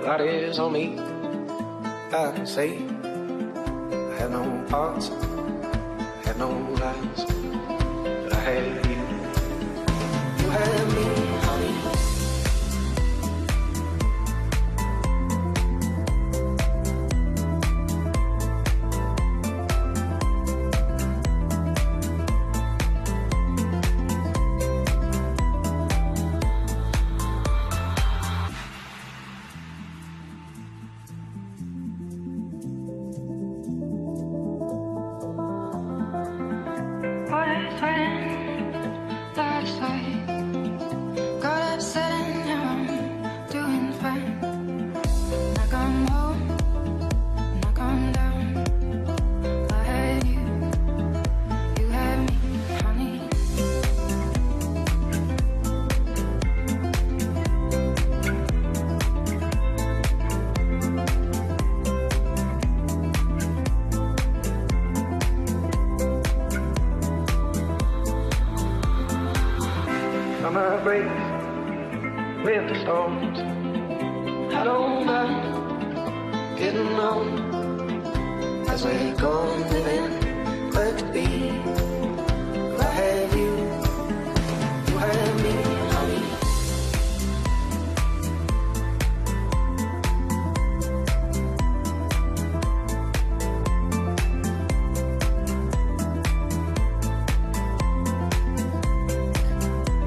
Your is on me, I can say I have no parts, I have no lies, but I have you. You have me, honey. Summer breaks, winter storms. I don't mind getting on as we go on living, glad to be. I have you, you have me, honey.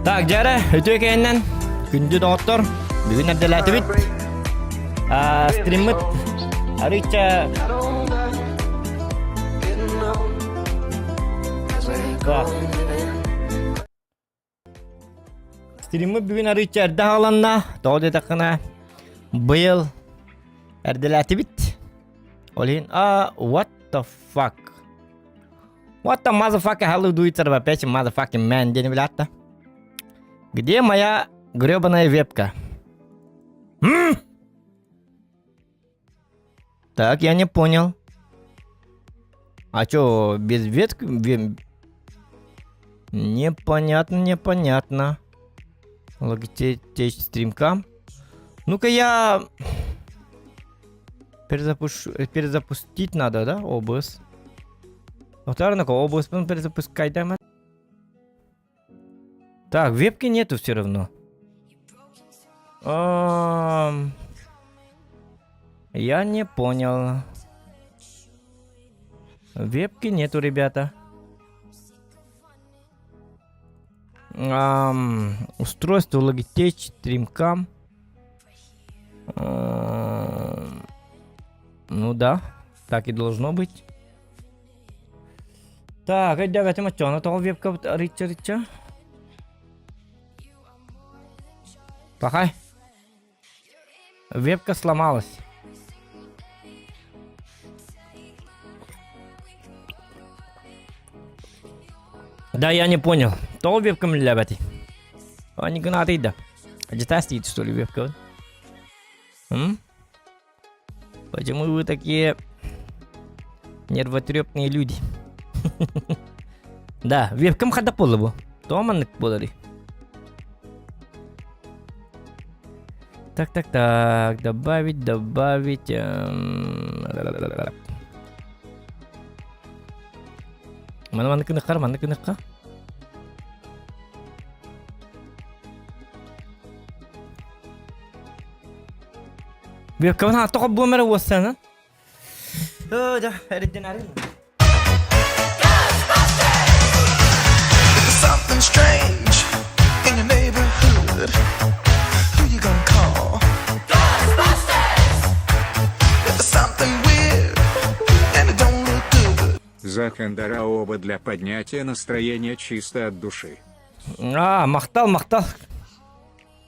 Так, дьэ эрэ, үтүө кэннэн күндү доҕоттор, бүгүн эрдэлээтибит. Стриммыт арыычча Так. Стриммыт бүгүн арыычча эрдэ хааланна. Тоҕо диэтэххинэ, быйыл эрдэлээтибит. Ол иһин, а, what the fuck? What the motherfucker hell do it опять motherfucking man диэни билээтта. Где моя гребаная вебка? М? Так, я не понял. А чё, без ветки? Непонятно, непонятно. Logitech StreamCam. Ну-ка я... Перезапущу... Перезапустить надо, да, OBS? Повторно, OBS перезапускай, да? Так, вебки нету все равно. Я не понял. Вебки нету, ребята. Ам, устройство Logitech StreamCam. Ам, ну да, так и должно быть. Так, өйдөөбөтүм оччоҕуна тоҕо вебка рыча-рыча? Пахай. Вебка сломалась. Да, я не понял. Тоҕо вебкам үлэлээбэтий? Они гынатый да. Ажитас что ли вебка? М? Почему вы такие нервотрепные люди? Да, вебкам хайдах буолла бу? Тоҕо маннык буоларый? Так, так, так, добавить, добавить. Маны маннык гыныххар, маннык гыныхха. Бүөккэбин аатта холбуом эрэ уоссанан. Өө, да, эрдин арын. Something strange in your neighborhood. Who you gonna call? Ghostbusters! If there's something weird and it don't look good. Захандара оба для поднятия настроения чисто от души. А, махтал, махтал.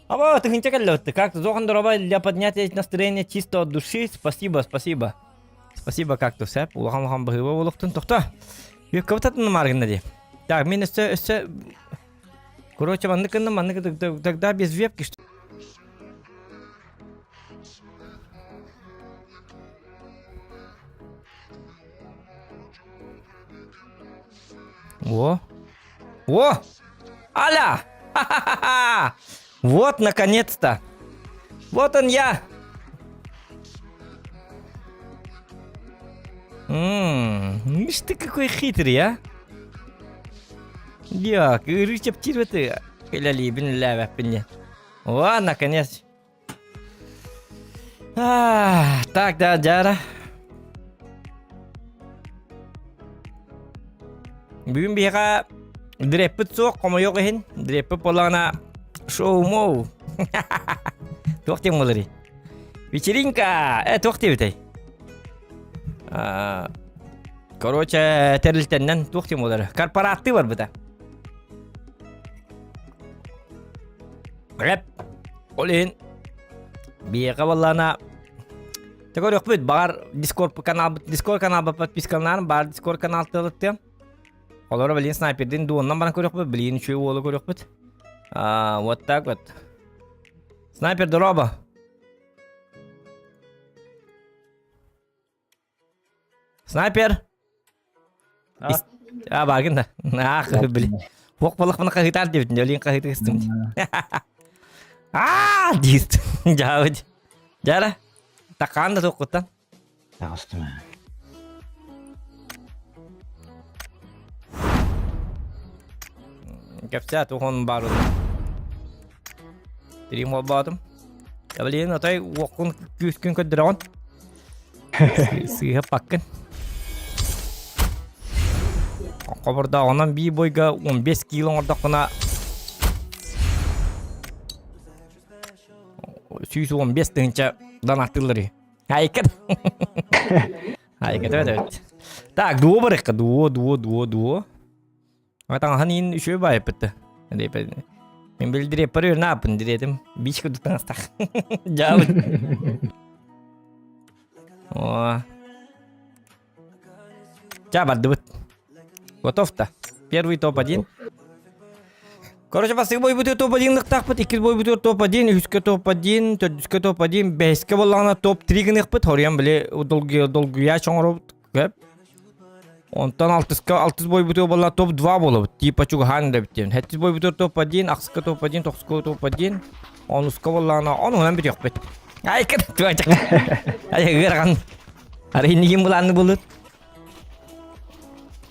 Аба, тыһыынча кэллэбит. Как Зохандороба для поднятия настроения чисто от души. Спасибо, спасибо. Спасибо, как-то сөп. Улахан улахан быһыыба буолуохтун. Тохто. Үөккэбит атын мааргынна дии. Так, мин өссө өссө Короче, маннык гынным, маннык тогда без вебки, что О! О! Аля! Ха-ха-ха! Вот, наконец-то! Вот он я! Ммм, ишь ты какой хитрый, а! Дьок, ыарыы чэпчиир ты үлэлиибин үлэлээбэппин диэн. О, наконец. А, так, да, дьара. Бүгүн биһиэхэ дреппит суох, хомойуох иһин. Дреппит буоллаҕына шоу-моу. Туох диэн буоларый? Вечеринка! Э, туох диэбитэй? А, короче, тэрилтэннэн туох диэн буолар? Корпораттыы барбыта. Рэп. Ол иһин биһиэхэ буоллаҕына Те көрүөхпүт, баҕар Discord канал Discord каналба подпискаланаар, баар Discord канал тылыттыам. Олору билин снайпердин дуоннан баран көрүөхпүт, билин үчүгэй уолу көрүөхпүт. А, вот так вот. Снайпер дороба. Снайпер! А? А, бааргын да. Аах, били. Уох балахпына хаһыытаар диэбитин, өлүүн хаһыытыы истим. Аа, диир. Дьаабыт. Дьара, такаан да туохкуттан. Таҕыстым ээ. Кэпсээ тухон баарын. Тирим холбоотум. Блин, отой уоххун күүскүн көрдөрөҕүн. Сыыһа паккын. Хобордооҕунан бии бойга 15 кило оҥордоххуна 115 тыһыынча донаттыыллар Айка. Айка evet. Так, дуо барыахха дуо, дуо, дуо, дуо. Таҥаһын иин үчүгэй баайыппыт Мин били дириэппэр үөрэнэ ааппын дириэтим. Биич курдук таҥастаах. Дьаабыт. О. Ча бардыбыт. Готов-то. Первый топ-1. Короче, бастакы бойбутугар топ-1 лыктаахпыт, иккис бойбутугар топ-1, үһүскэ топ-1, төрдүскэ топ-1, бэһискэ буоллаҕына топ-3 гыныахпыт. Хоруйан били долгуйа чоҥоробут. Көп. Онтон алтыска алтыс бойбутугар буолла топ-2 буолабыт. Типа чугаһаан эрэбит диэн. Сэттис бойбутугар топ-1, ахсыска топ-1, тохсуска топ-1, онуска буоллаҕына онуһунан бүтүөхпүт. Ай, кытыачак. Ай, ыарахан. Арай иннигин былаанны булут.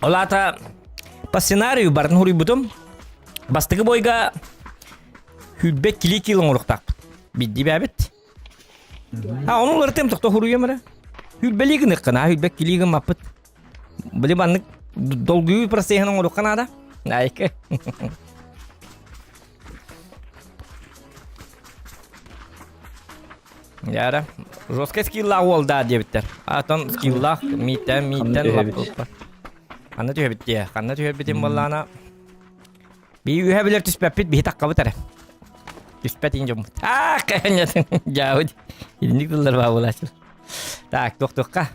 Ол аата по сценарию барын хуруйбутум. Бастакы бойга хүлбэт кили кил оҥоруохтаахпыт. Бидди бээбит. А ону уларытыам тохто хуруйам эрэ. Хүлбэлии гыныаххына, хүлбэт килии гыммаппыт. Били маннык долгуйуу процеһын оҥоруохха наада. Айка. Яра. Жесткий скиллаах уол да диэбиттэр. Атон скиллаах мииттэн мииттэн лаппыппар. Ханна түһэбит дии. Ханна түһэрбитин буоллаана. Бии үһэ билэр түспэппит биһи таккабыт эрэ. Түспэт иин дьоммут. Аа, кэннэтин дьаабыт. Итинник тыллар баа буолааччылар. Так, туох-туохха.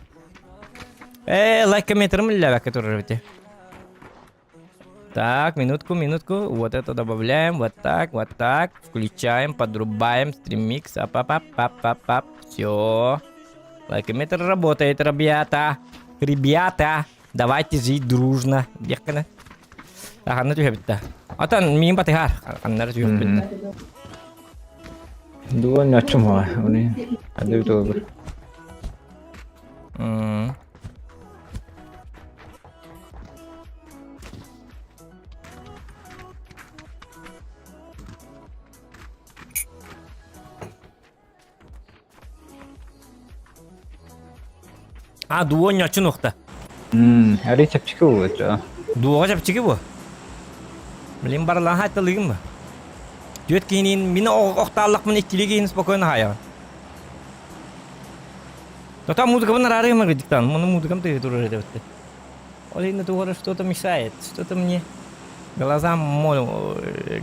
Ээ, лайк комментарым үллээбэккэ турар эбит. Так, минутку, минутку. Вот это добавляем, вот так, вот так. Включаем, подрубаем, стриммикс, ап-ап-ап-ап-ап-ап. Все. Лайкометр работает, ребята. Ребята, давайте жить дружно. Диэххинэ. Ханна түһэбит да. Отон миин батыһар. Ханнара түһүөхпүт. Дуон ноччум hoa. Уни. Ады тугу. А, дуон ньочун ухта. Ари чэпчэки буолуо. Дуоҕа чэпчэки бу. Блин, барылаан хатталыгын ба. Түөрт киһиниин мин охтааллахпын иккилии киһини спокойно хаайаҕын. Тота музыкабын араарыам диктан. Муну музыкам тыһы турар этэ Ол иһин тугу что-то мешает, что-то мне глаза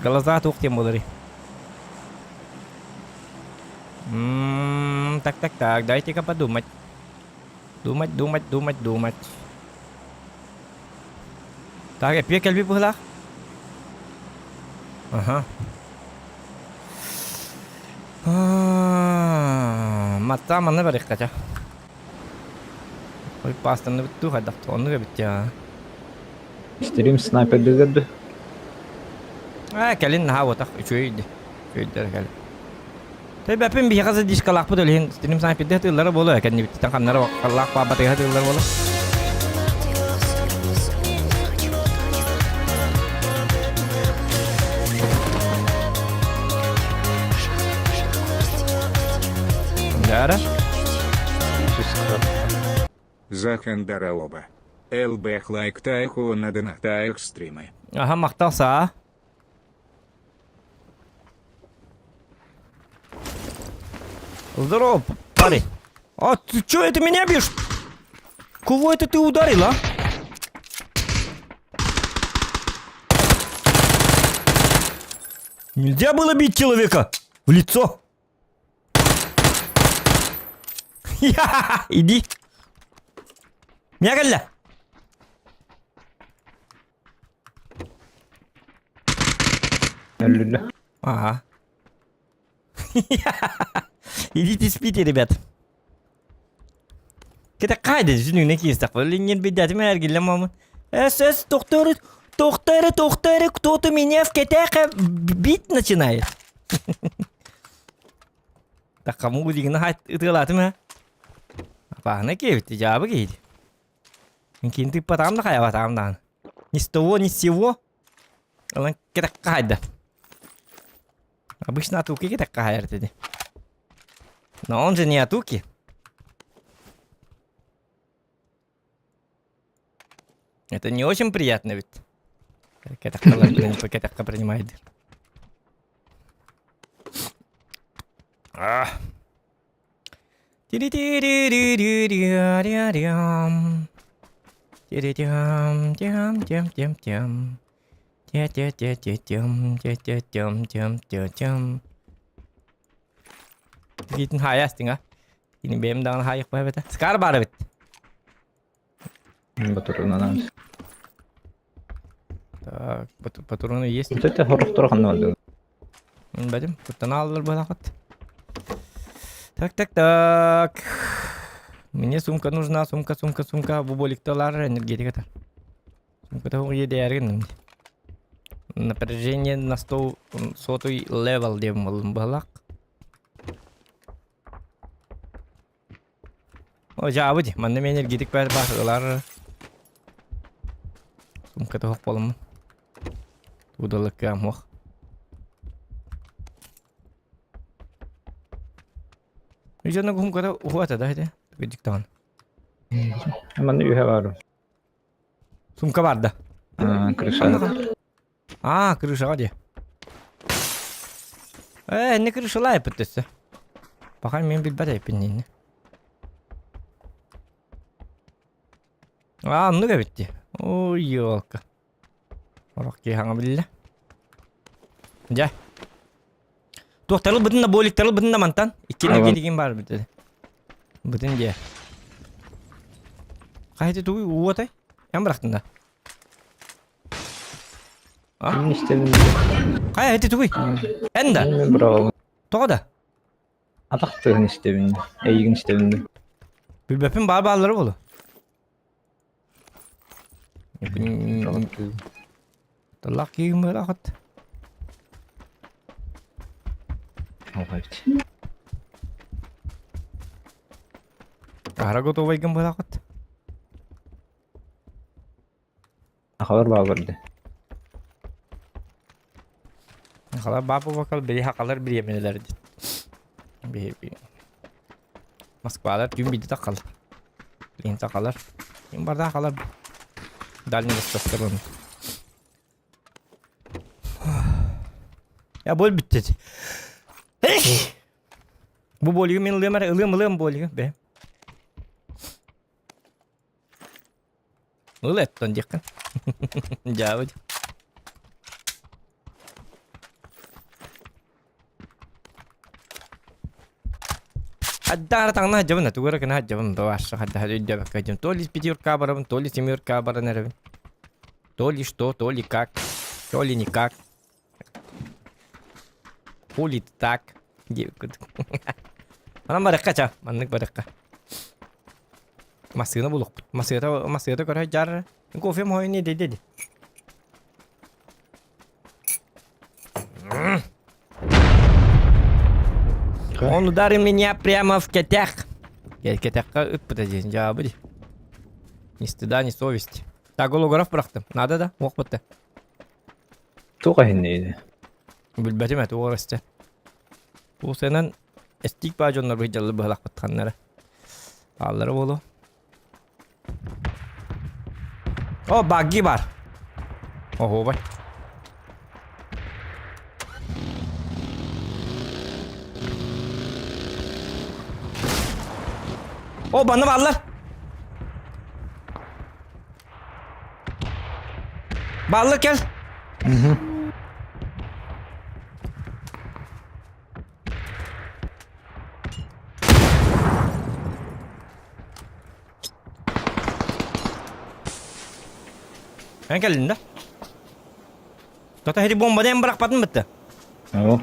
глаза туох диэн буоларый. Так, так, так, дайте-ка подумать. Думать, думать, думать, думать. Так, эпиэ кэлбит быһылаах. Аха. Матта манна барыахха ча. Ой, пастанны бүттүү хайдах оннук эбит дьаа. Стрим снайпердыгар ду? Аа, кэлин наһаа уотах үчүгэй ди. Үчүгэйдэр кэлин. Тэбэппин биһиэхэ задишкалаахпыт ол иһин стрим снайпердэ тыыллара буолуо кэннибиттэн ханнара халлаах баабатыга тыыллар буолуо. Дара. Захандараоба. Элбэх лайктаах уонна донаттаах стримы. Аха, махтал саа. Здорово, парень. А ты чё это меня бьешь? Кого это ты ударил, а? Нельзя было бить человека в лицо. Иди. Меня кэллэ. Өллүллэ. Ага. Идите спите, ребят. Кete кайда жүнүгүнэ киирсэх Линген бидэтим эргиллем мамы. Эс эс тохторы тохторы тохторы кто-то меня в кетеха бить начинает. Такаму дигин ытыалаатым ха. Апаана киэбит дьаабы киһити. Мин киин тыыппатаҕым да хайабатаҕым даҕаны. Ни с того, ни с сего. Ылан кэтэххэ хайда. Обычно атуки кэтэххэ хайар этэ. Но он же не атуки. Это не очень приятно ведь. Кэтэххэ принимает. А. Тири-тири-ри-ри-ри-ри-рям. Тири-тям, тям, тям, тям, тям. Тя-тя-тя-тя-тям, тя-тя-тям, тям, тя-тям. Тигитин хаайастыҥ а? Кини бэйэм даҕаны хаайыахпа эбэтэ. Скар баар эбит. Батурунанан. Так, патроны есть. Вот это хорохторо ханна бардыгын. Бадим, куттана аллар буолахат. Так, так, так. Мне сумка нужна, сумка, сумка, сумка. Бу боликталар энергетиката. Сумка того едээрин. Напряжение на 100 сотый левел диэн буоллум быһалаах. О, дьаабы дии. Манна мин энергетик баар баар Сумката суох буоламмын. Удалыккаам суох. Дьоно сумката уһуата да ити. Кырдьык даҕаны. Манна үһэ баар. Сумка баар да? Крыша. Аа, крышаҕа дии. Ээ, инни крышалаайпыт өссө. Пока мин билбэт эппин инни. Аа, оннук эбит дии. Ой, елка. Орох киһи хаҥа биллэ. Дьэ. Туохтарыл бытын да боликтарыл бытын да мантан. Иккини кииригин баар бит. Бытын дьэ. Хайты тугуй уотай? Эн бырахтын да. А? Мин истэбин. Хайа ити тугуй? Эн да? Мен браво. Тоҕо да? Атах тыаһын истэбин. Эйигин истэбин. Билбэппин баар бааллара буолуо. Тыллаах киһигин быһалаахыт. Алҕайбыт. Аһара готовайгын быһалаахыт. Ахалар бааллар Ахалар баа буолбаккар били хахалар бириэмэлэр дит. Биһи Москвалар түүн биирдэ таххалар. Билигин тахалар. Ким барда ахалар. Дальний Востокка оны. Я бол бүттэ. Бу болигы мен ылыам эрэ, ылыам ылыам болигы бе. Ыл эттон диэххин. Дьаабыт. Аддаара таҥна сылдьабын, тугу эрэ гына сылдьабын, баҕарса хайдах өйдөөбөккө сылдьабын. То ли пятерка барабын, то ли семерка баран эрэбин. То ли что, то ли как, то ли никак. Хули так диэбит курдук. Манан барыахха ча, маннык барыахха. Массыына булуохпут. Массыыта, массыыта көрө дьар. Кофем хойни деді. Он ударил меня прямо в кэтэх. Кэтэххэ ыппыта диэн дьаабы дии. Ни стыда, ни совести. Так, голограф бырахтым. Надо да? Уох бытта. Туох иһиннэ Билбэтим этэ уор эстэ. Уусанан эстиик баа дьоннор быһдьаллы быһалахпыт ханнара. Бааллара буолуо. О, багги бар. Оһуобай. О, банны бааллар. Бааллар кэл. Эн кэллин да? Тота хери бомбаны эн бырахпатын бытты. Оо.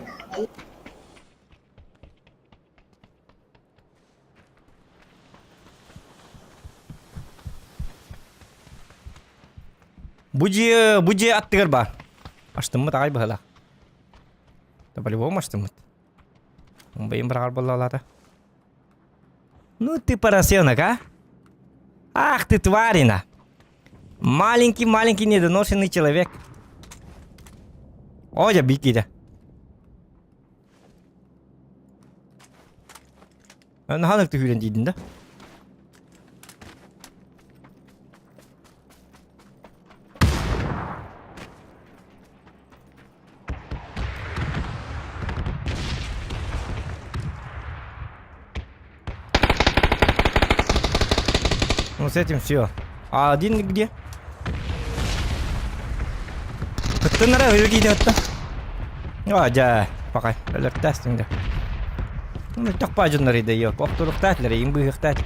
Бу дьиэ, бу дьиэ аттыгар баар. Астыммыт аҕай быһалаах. Да по-любому астыммыт. Бэйим быраҕар буоллаалаата. Ну ты поросенок, а? Ах ты тварина! Маленький-маленький недоношенный человек. О, я бикиде. Наһаа түһүүрэн диидин да? Ну с этим все. А один где? Кыттыннара өлгийде отта. А, дьэ, пакай, өлөртөөстүҥ да. Мөлтөх баадьыннар идэйиэ, охторуктаатылар, им быыһыктаат.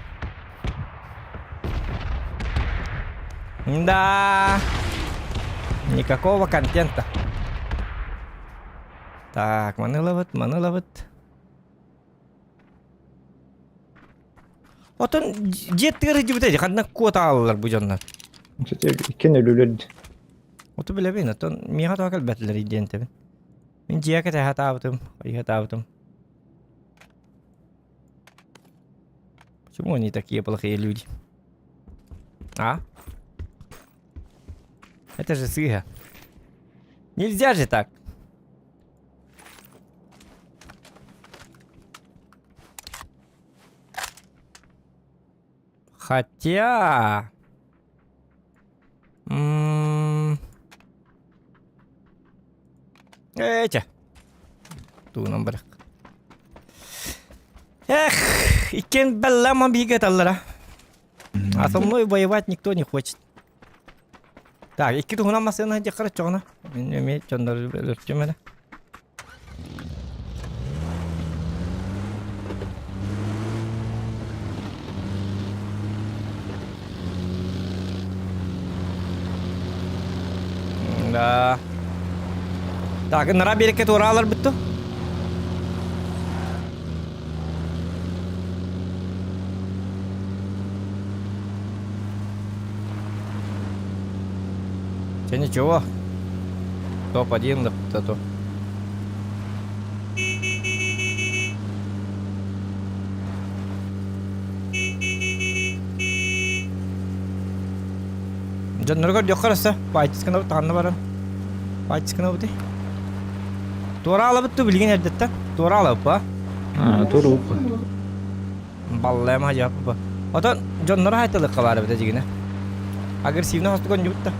Да, никакого контента. Так, маны ылабыт, маны ылабыт. Отон дьиэ тыгар дьибитэ ханна куота аалалар бу дьоннор. Иккиэн өлүүлэр. Оту билэбин, оттон миэхэ тоҕо кэлбэтилэр диэн тэбин. Мин дьиэ кэтэһэ сатаабытым, ыйа сатаабытым. Почему они такие плохие люди? А? Это же сыга. Нельзя же так. Хотя... М Эти. Туунан барах. Эх, иккен беллама бигет аллара. А со мной воевать никто не хочет. Так, икки туһунан массыына дьахара чоҕуна. Мин эмиэ дьоннору өлөртүм эрэ. Да. Так, нара биэрэккэ туорааларбыт ту. Че ничего. Топ-1 да то. Дьонноругар дьоххор өссө баайтыскана таанна баран. Баайтыскана бути. Туора алабыт ту билигин эрдэттэн. Туора алабыт А, туруп. Баллайма хажаппа. Отон дьонноро хайтылыкка баар эбит дьигинэ. Агрессивно хостуган дьубут да.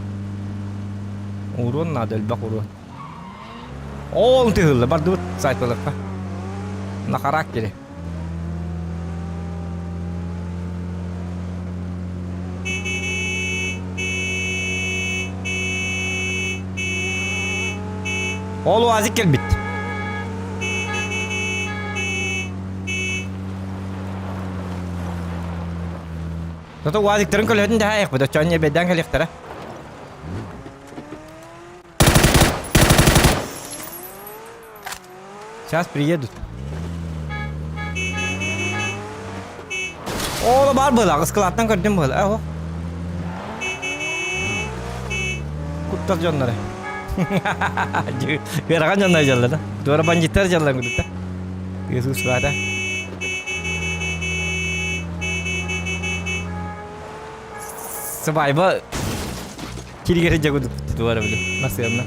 Уруон надо элбэх уруон. Ол тыһылла бардыбыт сайтылыкка. На характере. Ол уазик кэлбит. Зато уазиктарын көлөһөтүн дэһэ айахпыт, оччоон бэйдээн кэлиэхтэрэ. Сейчас приедут. Ола бар была, ыскылааттан көрдүм была. Ого. Куттар дьоннары. Ыарахан дьоннор дьалла да. Туора бандиттар дьаллан курдук да. Иисус баата. Сыбайба киригери жагудук туора били. Насыанна.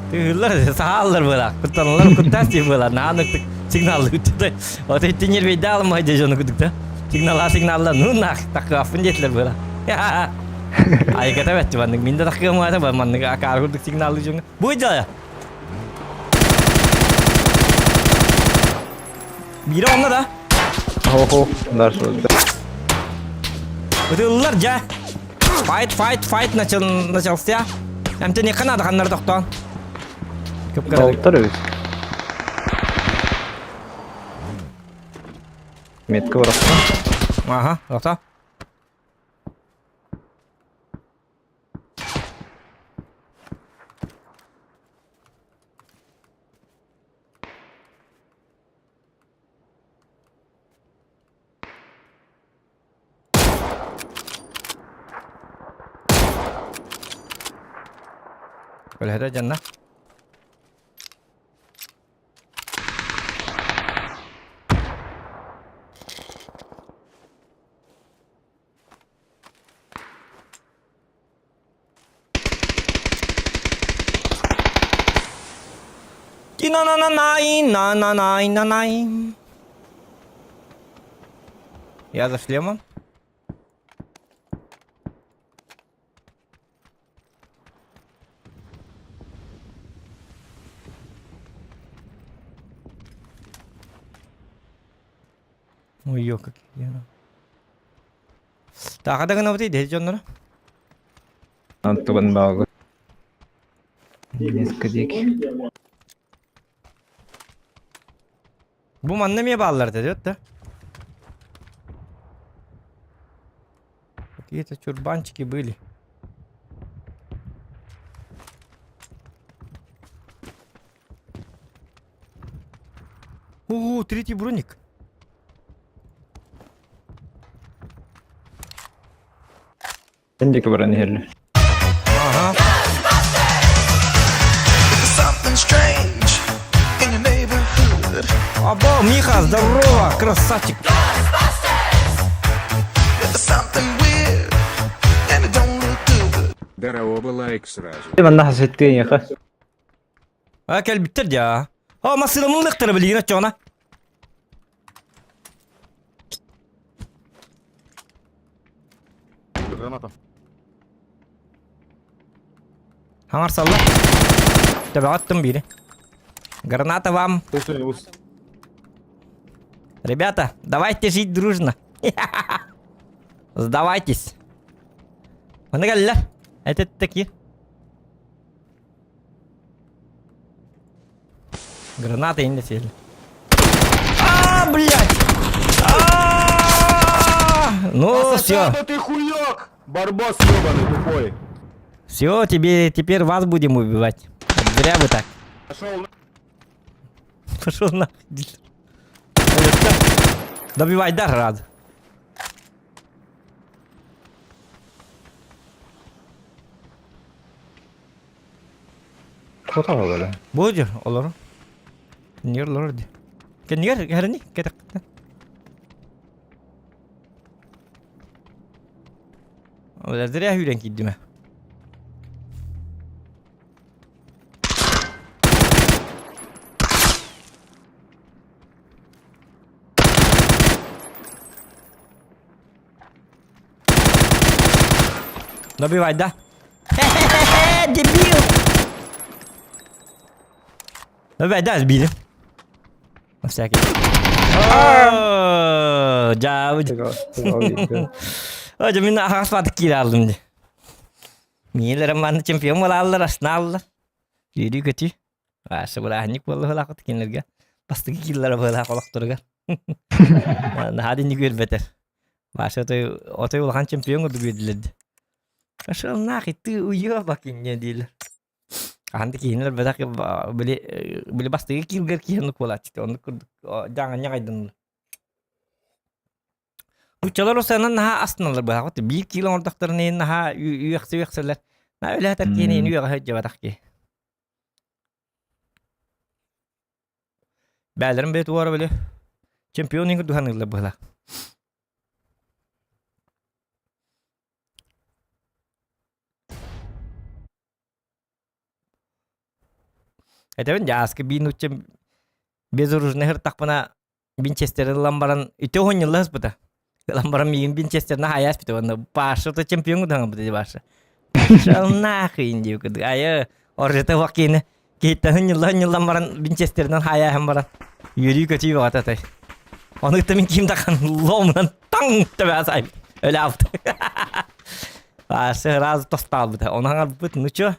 Тыыллар, сааллар была. Куттаналар куттас тип была. Нааннык сигналлы күттү. Вот эти нервейді алмайды жону күдік та. Сигнала сигналла ну нах такафын детлер была. Айгата бәтті баннык. Мен де такымата бар маннык акар күрдік сигналлы жону. Бу дела. Бири онна да. Хо-хо, дальше. Ытыллар дьэ. Fight, fight, fight начал, начался. Эмтениэххэ наада ханнары тохтоон. Кып-кыра. Долтар эбит. Метка бырахта. Ага, тохтоо. Көлөһөтө дьонно. На-на-на-най, на-на-най-на-най. Я за шлемом. Ой, ё, как я. Таха да гына бит дьонноро. Антыбын баҕа. Несколько диэки. Бу манна эмиэ бааллар этэ диэт да. Какие-то чурбанчики были. О, третий броник. Эн диэки баран иһэллэр. Ага. Something strange in your neighborhood. Або, Миха, здорово, красавчик. There's something weird and it don't look good. Здорово, лайк сразу. Манна хасыттыан яха. А, кэлбиттэр дьа. О, массыынамын лыктара билигин оччоҕуна. Граната. Хаҥарсаллар. Төбөҕө аттым биири. Граната вам. Ребята, давайте жить дружно. Сдавайтесь. Маны кэллэр. Это такие. Граната инде сиэли. А, блядь! А! Ну, все. Да ты хуёк! Барбос ёбаный тупой. Все, тебе теперь вас будем убивать. Зря вы так. Пошел на... Пошел нахуй. Добивай, да, рад. Хотоҕо бэлэ. Будешь, олору. Кинигэр олорор дии. Кинигэр кэһэрини кэтэхтэн. Зря сүүрэн киирдим ээ. Добивай, да? Хе-хе-хе, дебил! Добивай, да, сбили. На всякий. О, дьаабы. О, дьэ, мин аһаҕас баатык киирэ алдым дии. Миилэрэ манна чемпион буолааллар, астынааллар. Үөрүү-көтүү. Аша бырааһынньык буолла быһалаах кинилэргэ. Бастакы кииллэрэ быһалаах олохторугар. Наһаа да инник үөрбэтэр. Маша отой, отой улахан чемпион курдук үөрдүлэр дии. Пошел нахуй, ты уёбок инньэ дииллэр. Хаһан да киһини өлбөтөх били били бастакы киилгэр киһи буолааччы оннук курдук дьаҥанньа хайданылар. Нууччалар осанан наһаа астыналлар быһаҕыт биир киил оҥордохторун иһин наһаа үөхсэ үөхсэлэр. Наһаа үлэһэтэр киһини үөҕэ сылдьыбатах киһи. Бээлэрин бэйэ туора били чемпион иһин курдук быһыылаах. Этэбин дьааскы биир нуучча безоружный сыртахпына Винчестерин ылан баран үтүө уһунньулла сыспыта. Ылан баран миигин Винчестерин хаайа аспыта уонна Паша то чемпион курдук дии Паша. Пошел нахуй диир курдук. Айы оржета уох киһини киһиттэн хынньылла хынньыллан баран Винчестеринэн хаайа баран үөрүү-көтүү бөҕөтө атай. Ону кытта мин ким дахан ломунан таҥ төбө асайбыт. Өлө алты. Паша сразу тостаабыта. Ону хаҥарбыт, ну чё?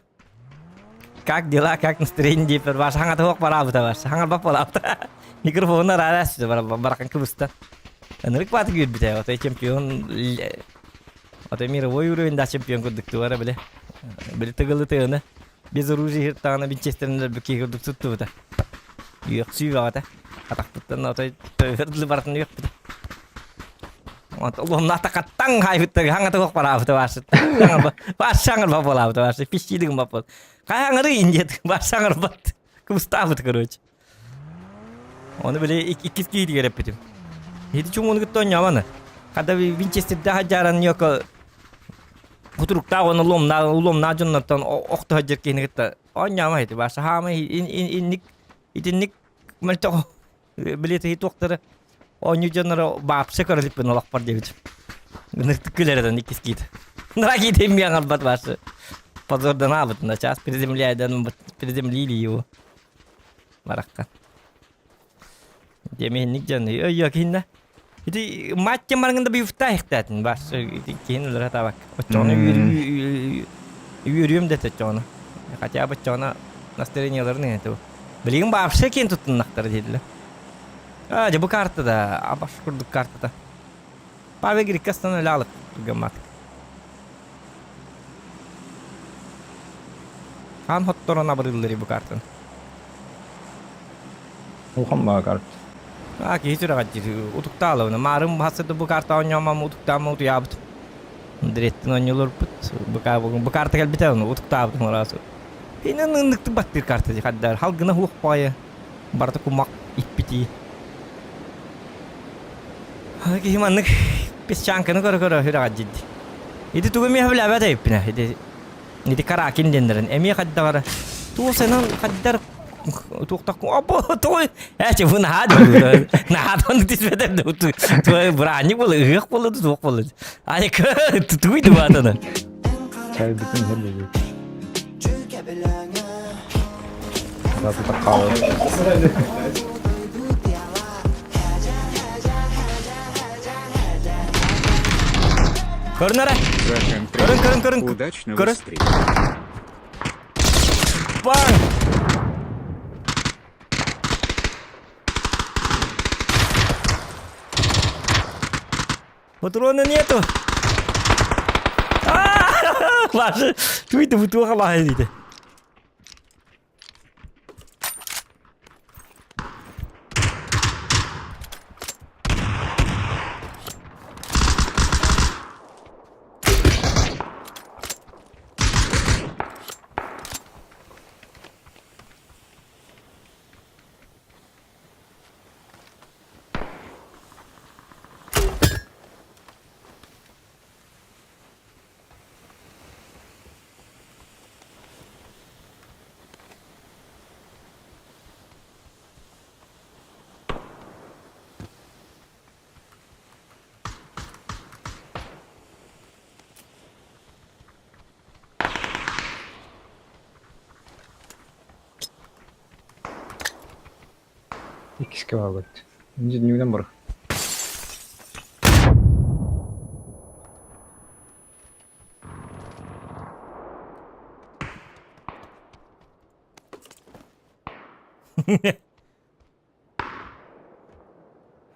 Как дела, как настроение диэппэр Ваша хаҥата суох бараабыта Ваша хаҥарбат буолаабыта. Микрофону араара барахан кыбыста. Ынырык баатык үөрбүтэ. Отой чемпион отой мировой уровень да чемпион курдук туара биле. Били тыгылы тыгыны без оружия хиртаҕына винчестерин өлбүккэ курдук туттубута. Үөхсүү баҕата. Атахпыттан отой төбөбөр барытын үөхпүтэ. Улуһумнаахта хаайбыттар хаҥата суох бараабыта баарсыт. Баашсаҥар буолаабыта баарсы. Пищиидигин баппыт. Хайаҥары индиет баашсаҥар бат. Кыбыстаабыт короче. Оны били иккис киһитигэр эппитим. Ити чуҥуну кытта оонньооманы. Хада Винчестерде хадьааран ньоко кутуруктаах уонна улуомнаа улуомнаа дьоннортон охто сылдьар киһини кытта оонньомо ити бааса хаама инник итинник мөлтөх Билиэти туохтары оонньуу дьонноро баапса көрө иликпин олохпор диэбит. Ынырык күлэр этэн иккис киит. Нара киит эмиэ аҥарбат баасы. Позорданаабыт на час приземляйдан приземлили его. Бараххан. Демиһинник дьон өйө киһиннэ. Ити матча маргында бүйүфта ихтаатын бас ити киһин ылыра табак. Оччоҕуна үөрүөм да оччоҕуна. Хотя бы оччоҕуна настроениеларын это. Билигин вообще киэн туттуннахтара дииллэр. А, дьэ бу картада, абаш курдук картата. Павел Гриккастан өлө алык гыммат. Хаан хотторон абырыыллар бу картаны. Улахан баа карт. А киһи сүрэҕэ диир утуктаалабына. Маарым хассыта бу карта оонньоомам утуктаама утуйаабыт. Директин оонньууларбыт. Бу карта кэлбитэ утуктаабытым ыраас. Инэн ынныктык баттыыр карта дии хаддар. Халгына хуох баҕайы. Барыта кумах иппитии. Киһи маннык песчанканы көрө-көрө сүрэҕэ дьидди. Ити тугу эмиэ сөбүлээбэт эбиппинэ. Ити Ити Каракин диэннэрин эмиэ хайдаҕара туох сэнэн хайдар туохтахпын опо той эчи бу наһаа дуу наһаа оннук түспэтэр дуу туой бырааһынньык буола ыһыах буола дуу туох буола айка тугуй дубаатаны Чайбытын иһэллэбит. Сатата хаалар. Көрүн эрэ. Көрүн, көрүн, көрүн. Удачного Көрүн. стрима. Бang! Патрона нету. Лажа, туй ты бутуха лажа дейді. Иккискэ баҕабыт. Дьүннүгүнэн бар.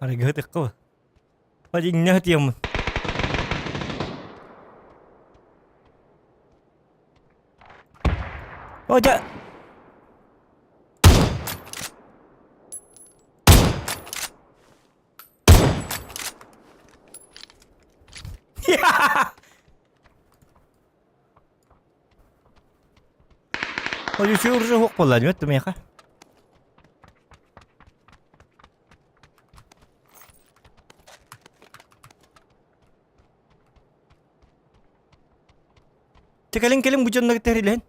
Арыгы тыккы. Один тем. О, да. Ой, уже хук буолла диэт миэхэ. Чэ кэлин кэлин бу дьоннор тэрилэн.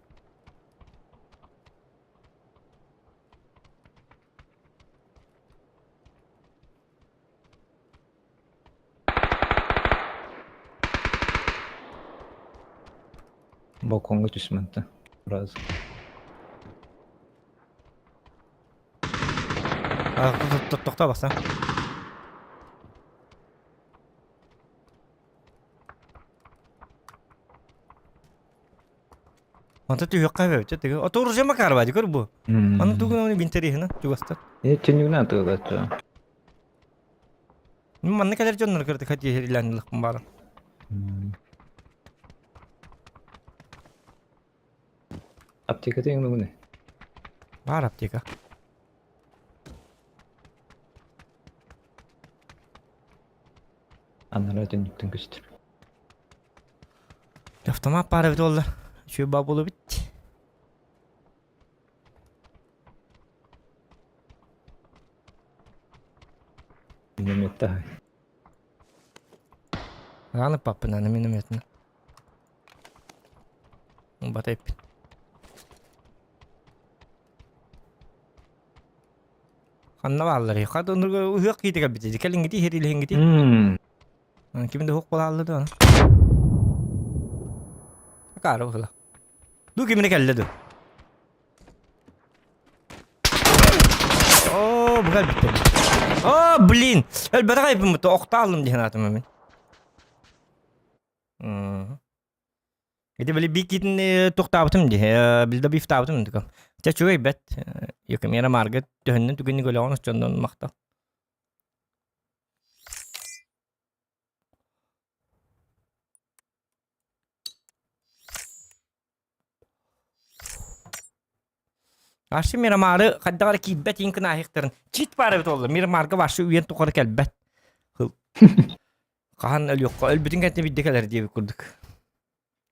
Балкоҥҥа түс мантан раз. Тохтоо бастан. Онто түһүөххэ эбэбит тыгы. Ото оружие Макарова көр бу. Аны тугун оны бинтериһина чугастар. Э түннүгүнэн атыылааччы. Манна кэлэр дьоннор кырдык хатиһирилээн баар. Аптеката иҥнугуне. Баар аптека. Аннара түннүктэн көстөр. Автомат баар эбит буолла. Үчүгэй баа буолуо эбит. Минометтаһай. Рано паппын аны минометына. Батайппын. Ханна бааллар? Хат оннуга ыһыах киитэ кэлбит. Кэлиҥҥити иһэрилэһиҥҥити. Ким да хук буолаалла дуо? Акаары быһыла. Ду кимини кэллэ ду? Оо, бу кэлбиттэр. Оо, блин! Өлбөтөх айбыммыт, охтааллым диэн аатым мин. Ити били бииккитин туохтаабытым дии, билда бифтаабытым диком. Чэ үчүгэй бэт. Юкамера марга төһөннөн түгэнник өлөҕөн оччоннон махтал. Аршы Мирамары хайдах эрэ киирбэт иин кынааһыктарын чит баар эбит буолла. Мирамарга вообще үйэн тухары кэлбэт. Хаһан өлүөххэ өлбүтүн кэннэ биирдэ кэлэр диэбит курдук.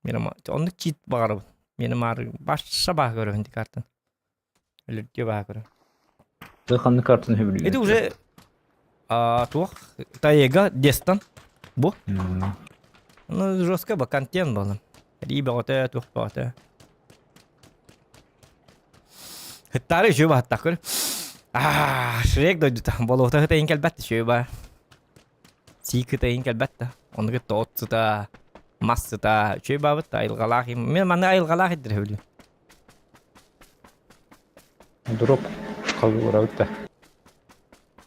Мирамар оннук чит баҕарабын. Мирамары башша баа көрөбүн ити картан. Өлөрдүө баа көрө. Ты ханнык картаны сөбүлүүгүн? Ити уже а, туох Таега Дестан бу. Ну жестко ба контент буолан. Рии бөҕөтө, туох бөҕөтө. Хыттаары үчүгэй баһаттах көр. Аа, Шрек дойдута. Болуота хытайын кэлбэт үчүгэй ба. Сии кытайын кэлбэт да. Ону кытта от сыта, мас сыта. Үчүгэй баабыт айылҕалаах. Мен манна айылҕалаах иддэр сөбүлүүм. Дроп халыырабыт да.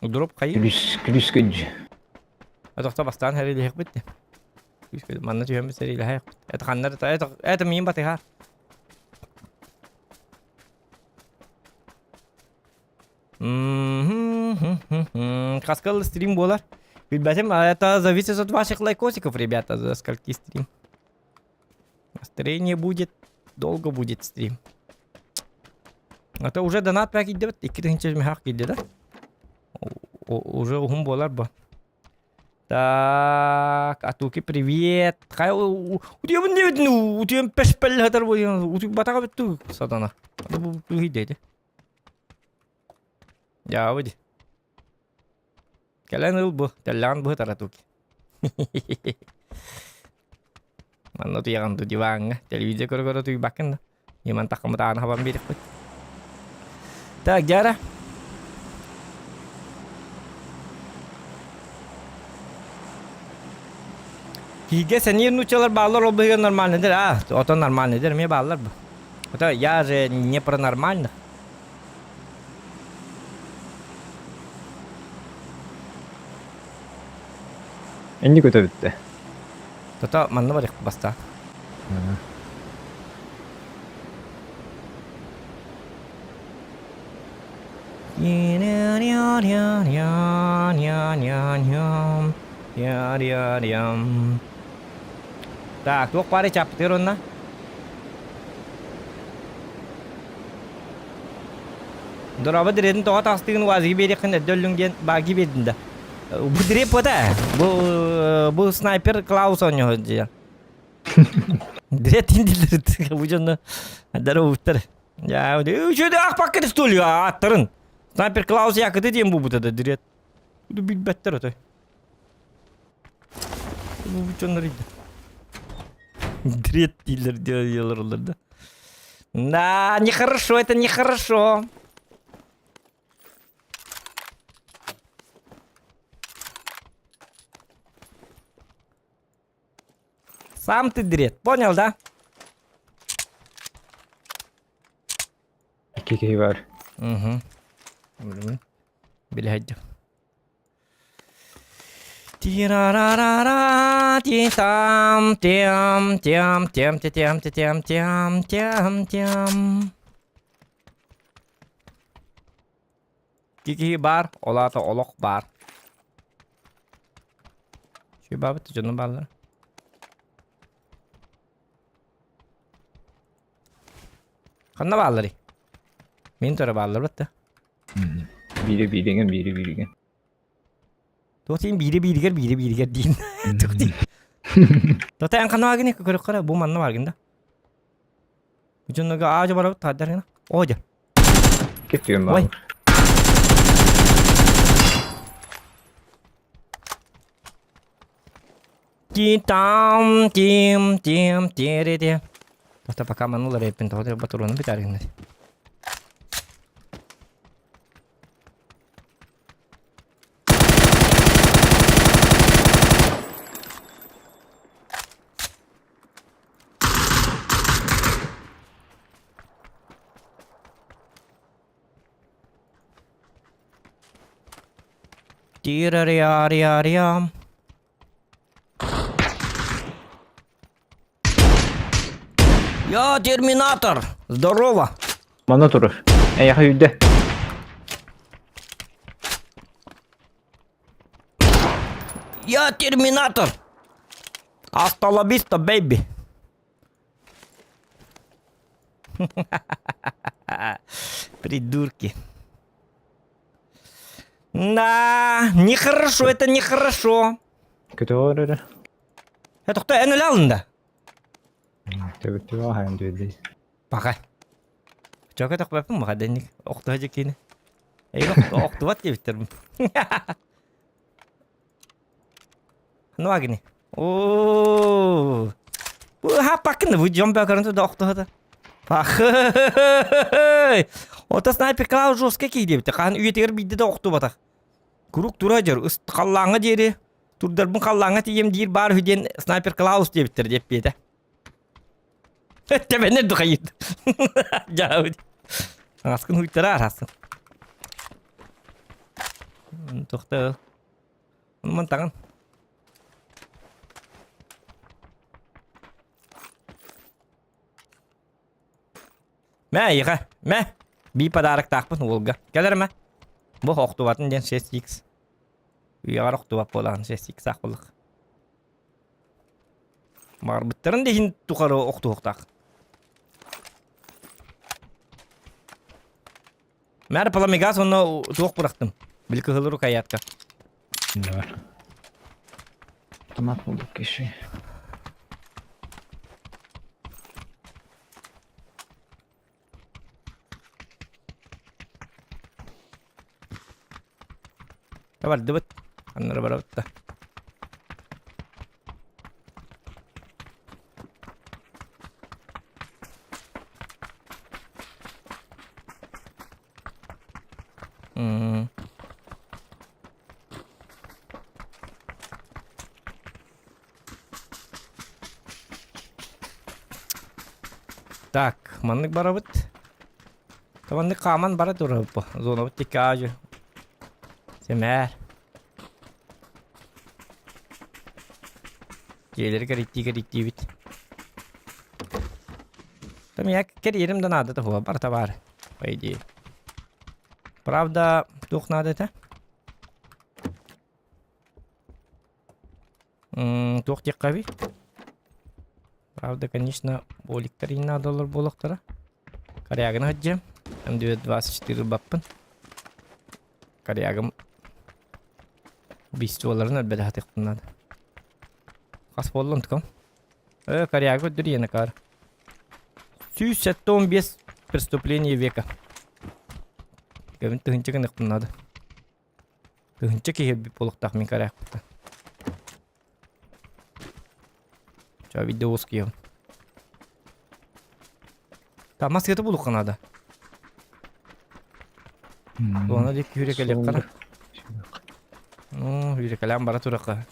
Дроп хайы? Күлүс, күлүс күндьү. Атохто бастаан хэрилиһэхпит. Манна түһэммит сэриилэһэхпит. Это ханнар это это миин батыһар. Хаскал стрим буолар. Билбэтим, это зависит от ваших лайкосиков, ребята, за скольки стрим. Настроение будет, долго будет стрим. Это уже донат пак киирдибит, 2000 мехах киирди да? Уже уһун буолар бу. Так, Атуки, привет. Хай, утуйабын диэбитин, утуйан пэс-пэллэ сытар утуйбатаҕа бүттү сатана. Бу кыһый Дьаабы дии. Кэлэн ыл бу, тэллэҕин быһытар Атуки. Манна утуйаҕын дуу диваҥҥа, телевизор көрө-көрө утуйбаккын да. Иман таххаммыт ааны хабан биэриэхпит. Так, Дьара. Киһигэ сэниир нууччалар бааллар, ол быһыгар нормальныйдар. А, отон нормальныйдар эмиэ бааллар бу. Это я же не про нормальных. Инник өтө бүттэ. Тото манна барыах баста. Так, туох баары чаппытыгар онно? Дорообо диредин тоҕо таҕыстыгын УАЗиги биэриэххин эрдэ өллүҥ диэн бааги биэрдин да. Бу диреп буота. Бу бу снайпер Клаус оонньоһо дьиэ. Дирет индилер бу дьонно здоровуттар. Я үчүгэй ахпакка столью аттарын. Снайпер Клаус якыты диэн буубута да дирет. Бу билбэттэр отой. Бу дьоннор Дрет дииллэр диэлэр да. Да, нехорошо, это нехорошо. Сам ты дрет, понял, да? Икки киһи бар. Угу. Билэһэддим. Тирарарара ти-там тем тем тем тем тем тем тем тем Киһи баар, ол аата олох баар. Сүбабыт дьону бааллар. Ханна баалларый? Мин тура бааллар батта. Биири бииригин, биири бииригин. Туох диин биири бииригэр, биири бииригэр диин. Туох диин. Тота эн ханна бааргын көрөххө бу манна бааргын да. Дьоннорго аажа барабыт тааддар гына. Оо дьэ. Кеттигин Ой. баар. Ти там тим тим тири Тота пока манулар эппин тоҕо батуруну битаргыннар. Тирариариариам. Я терминатор! Здорово! Манна турар. Эйэхэ үүрдэ. Я терминатор! Hasta la vista, baby! Придурки. Да, нехорошо, это нехорошо. Көтөҕөр эрэ. Это кто эн өлө да? Төбөттүгэ аһайан түөрдэй. Пока. Чөкө тохпаппын маха денник. Охтуха дьиккини. Эй, охтубат диэбиттэр. Ну агни. Оо. Хаппаккын бу дьон бөкөрөн да охтуха Пахы. Ота снайпер клау жестко кий диэбитэ. Хаан үйэтигэр биирдэ да охтубатах. Куруук тура дьэр халлааҥҥа диэри турдарбын халлааҥҥа тиийэм диир баар үһү диэн снайпер Клаус диэбиттэр диэппиэтэ. Тэбэнэр духайыт. Дьаабыт. Аскын хуйтара арасын. Тохта. Ман таҥан. Мэ эйиэхэ, мэ! Бии подароктаахпын уолга. Кэлэр мэ. Бу охтубатын диэн 6x. Үйэҕэр охтубат буолаҕын сиэстик саах буоллах. Баҕарбыттарын да иһин тухары охтуохтаах. Мэр пламегаз онно туох бырахтым. Били кыһыл рукоятка. Бар. Автомат буолбут киши. Бардыбыт. Аннары барабыт да. М. Так, маннык барабыт. Маннык хааман бара турабыт бу. Зонабыт тикки аажы. Сэмээр. Дьиэлэри кэриттии кэриттиибит. Там я кэриэрим да наада туһуга барыта баар, по идее. Правда, туох наада этэ? Туох диэххэ Правда, конечно, боликтар иһин наадалар буолуохтара. Корягына сылдьыам. М924 ылбаппын. Корягым убийстволарын өлбөтө сатыахпын наада. Хас буолла онтукам? Э, коряга өддөр иэнэ каар. 175 преступление века. Көбүн тыһынча гыныахпын наада. Тыһынча киһи өлбүт буолуохтаах мин корякпыттан. Ча видео ускуйабын. Та маската булуохха наада. Туона диэки хүрэ кэлиэххэ. Ну, хүрэ кэлэн бара турахха.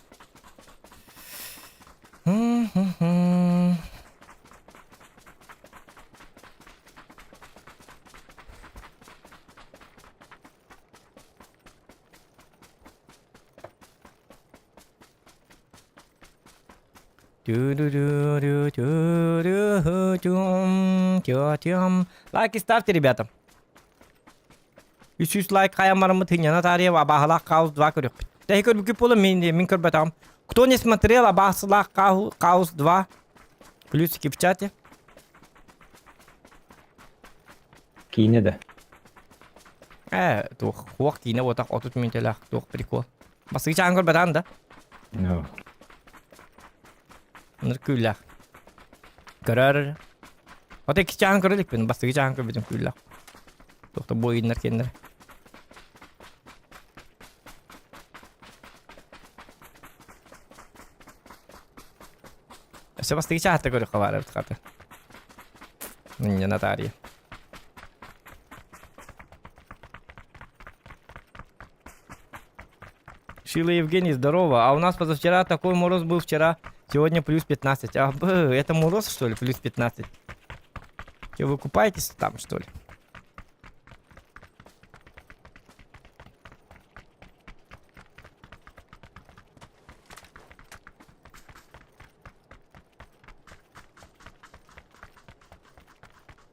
Лайки ставьте, ребята. 300 лайк хайан бараммыт хынньана таарыйа абааһылаах хаус 2 көрүөхпүт. Тэһи көрбүккүт буолан мин мин көрбөтөҕүм. Кто не смотрел абааһылаах хаус 2 плюсики в чате. Киинэ да. Ээ, туох, хуох киинэ буотах 30 мүнүүтэлээх туох прикол. Бастакы чааһын көрбөтөҕүн да? No. Ыныр күүллээх. Көрөр. Ото икки чааһын көрө иликпин, бастакы чааһын көрбүтүм күүллээх. Туохта буойуннар киэннэр. Өссө бастакы чааһыта көрүөххэ баар эбит хата. Наталья. Шила Евгений, здорово. А у нас позавчера такой мороз был вчера. Сегодня плюс 15. А, б, это мороз, что ли, плюс 15? Че, вы купаетесь там, что ли?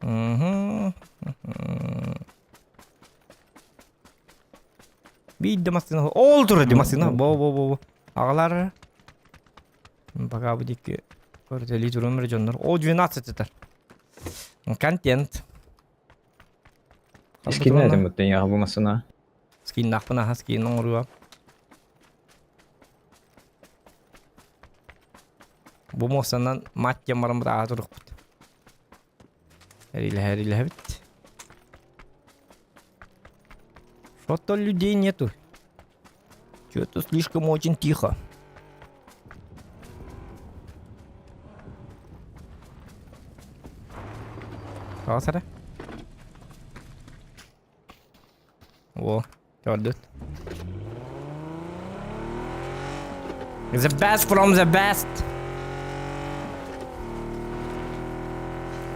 Угу. Биир массыына ол турар дии массыына бо бо бо аҕалар пока бу диэки көрүтэлии туран эрэ дьоннор о 12 этэр контент Скин этим будто я бу массыына. Скиннаахпын аха скин оҥоруо. Бу муостанан мать диэн баран бытааһа турукпут. Эрилэһэ-эрилэһэбит. Что-то людей нету. Что-то слишком очень тихо. Тоҕо О, көрдүт. The best from the best.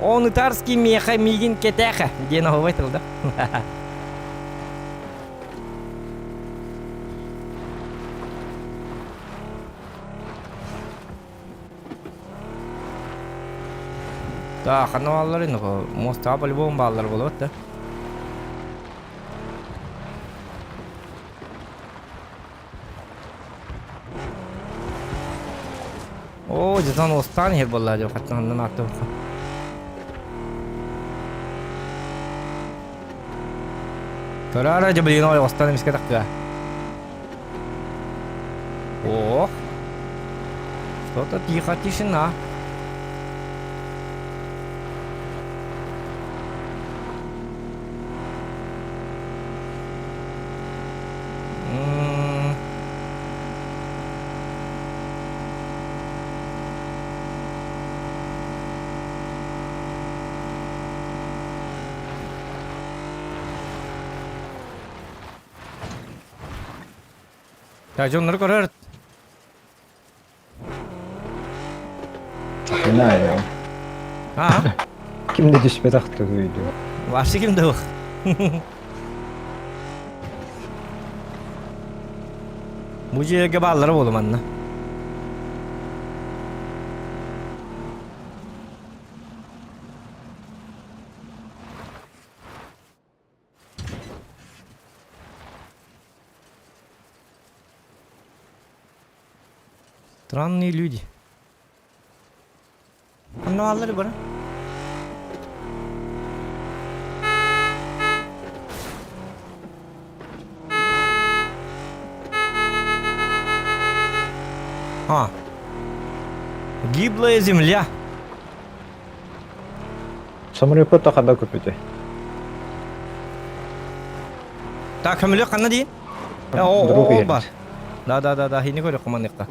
Он ытарский меха мигин кетеха диэн оһуобай тыл да. Да, ханна бааллар муостаҕа по-любому бааллар буолуот да. Оо, дьытан уостаан иһэр буоллаа дьэ, хаттаһаннан ааттабыкка. Көрөөрө дьэ билигин ойоҕостон эмискэ тахтыа. Ох. Что-то тихо, тишина. М. Так, дьоннору көрөр. Не А? Ким да түспэтэх тугуйду. Вообще ким да Бу дьиэгэ бааллара буолу манна. Странные люди. Ханна бааллар бара? А. Гиблая земля. Самолёппут да ханна көппүтэй? Так, көмөлөк ханна дии? О, Друг о, бар. Да, да, да, да, хини көрө командыкка.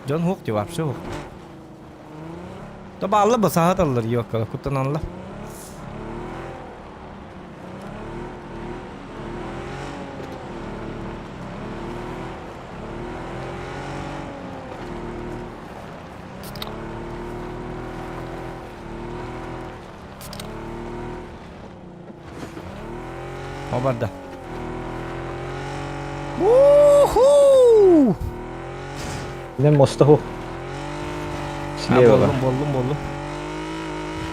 Дьон хук ти вообще хук. Да баалла ба саһаталлар йокка куттаналлар. О барда. Уху! Мен моста хух. Слева. Боллум, боллум, боллум.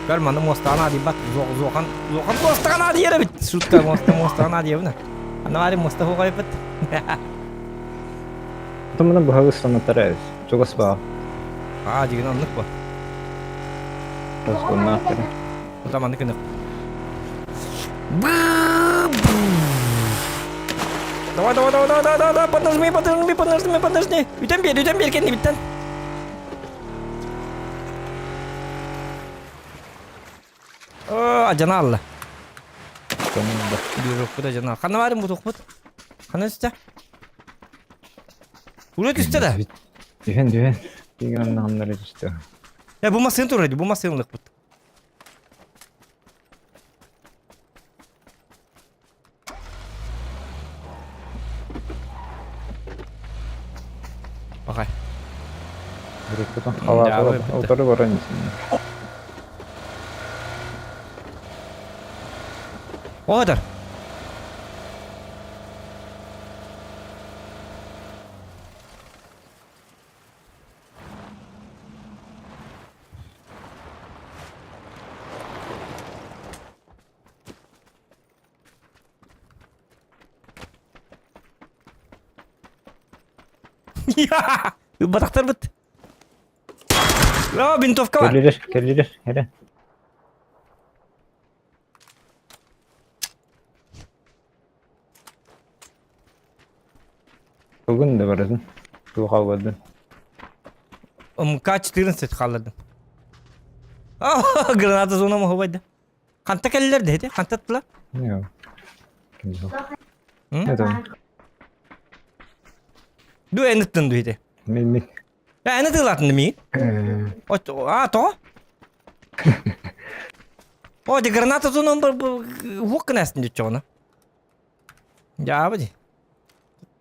Көр маны мостаҕын аадыйбат. Зохан, зохан мостаҕын аадыйар эбит. Шутка моста мостаҕын аадыйабына. Аны баары моста хугайбыт. Тумана быһа ыстанаттара эбит. Чугас баа. Аа, дигин оннук бу. Разгоннаахтара. Там маннык гынык. Давай, давай, давай, давай, давай, давай, поднажми, поднажми, поднажми, поднажми. Үтэн биэр, үтэн биэр кэннибиттэн. Адьана алла. Бюрокпут адьана. Ханна баарым бу тухпут? Ханна түстэ? Уже түстэ да? Түһэн, түһэн. Тиигэн аннары түстэ. Э, бу массыын турар бу массыын ылыахпыт. Пахай. Утары баран О, Батахтарбыт. О, винтовка бар. Кэллилэр, кэллилэр, эрэ. Бүгүн да баратын. Туох албадын. МК-14 хааллардым. Граната зона моһубайда. Ханта кэллилэр да ити? Ханта аттылар? Yok. Это Ду эн ыттын ду ити? Мин мин. Эн ытыылаатын миин? А, то? О, ди граната зона уһук гына дьоччоҕуна. Дьаабы ди.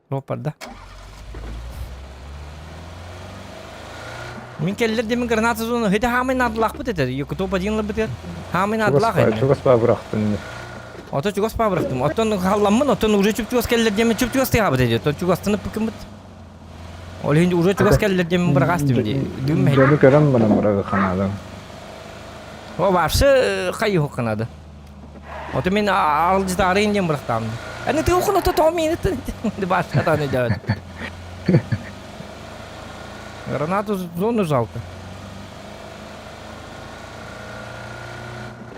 Ропарда. Мин кэллэр дэмин граната зона хите хаамай наадалаахпыт этэ. Якутоп один лабытыгар. Хаамай наадалаах этэ. Чугас баа бырахтын. Ото чугас баа бырахтым. Оттон халламмын, оттон уже чуп-чугас кэллэр диэмин чуп-чугас тыаабыт этэ. Оттон чугастанып быкыммыт. Ол иһин уже чугас кэллэр диэмин бырагаас дим ди. Дым Дьону көрөн баран бырагы ханаадым. О, вообще хайы ханады. Ото мин аалдьытаарыйын диэн бырахтаам. Аны тыы ото тоҕо миин баашкатааны дьаат. Гранату зону жалко.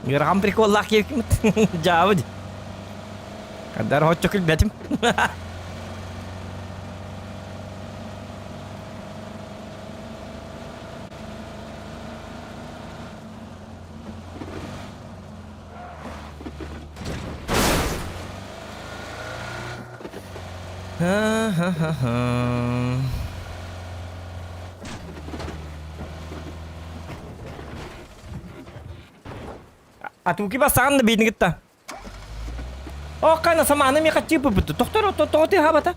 Ыарахан приколлаах киэкимит. Дьаабы ди. Кадар хоччо күлбэтим. Ха-ха-ха-ха. Атуки басаан да биитин кытта. О, кана саманы ми хаччыппыт. Тохтор, тоҕо тыаһаабата?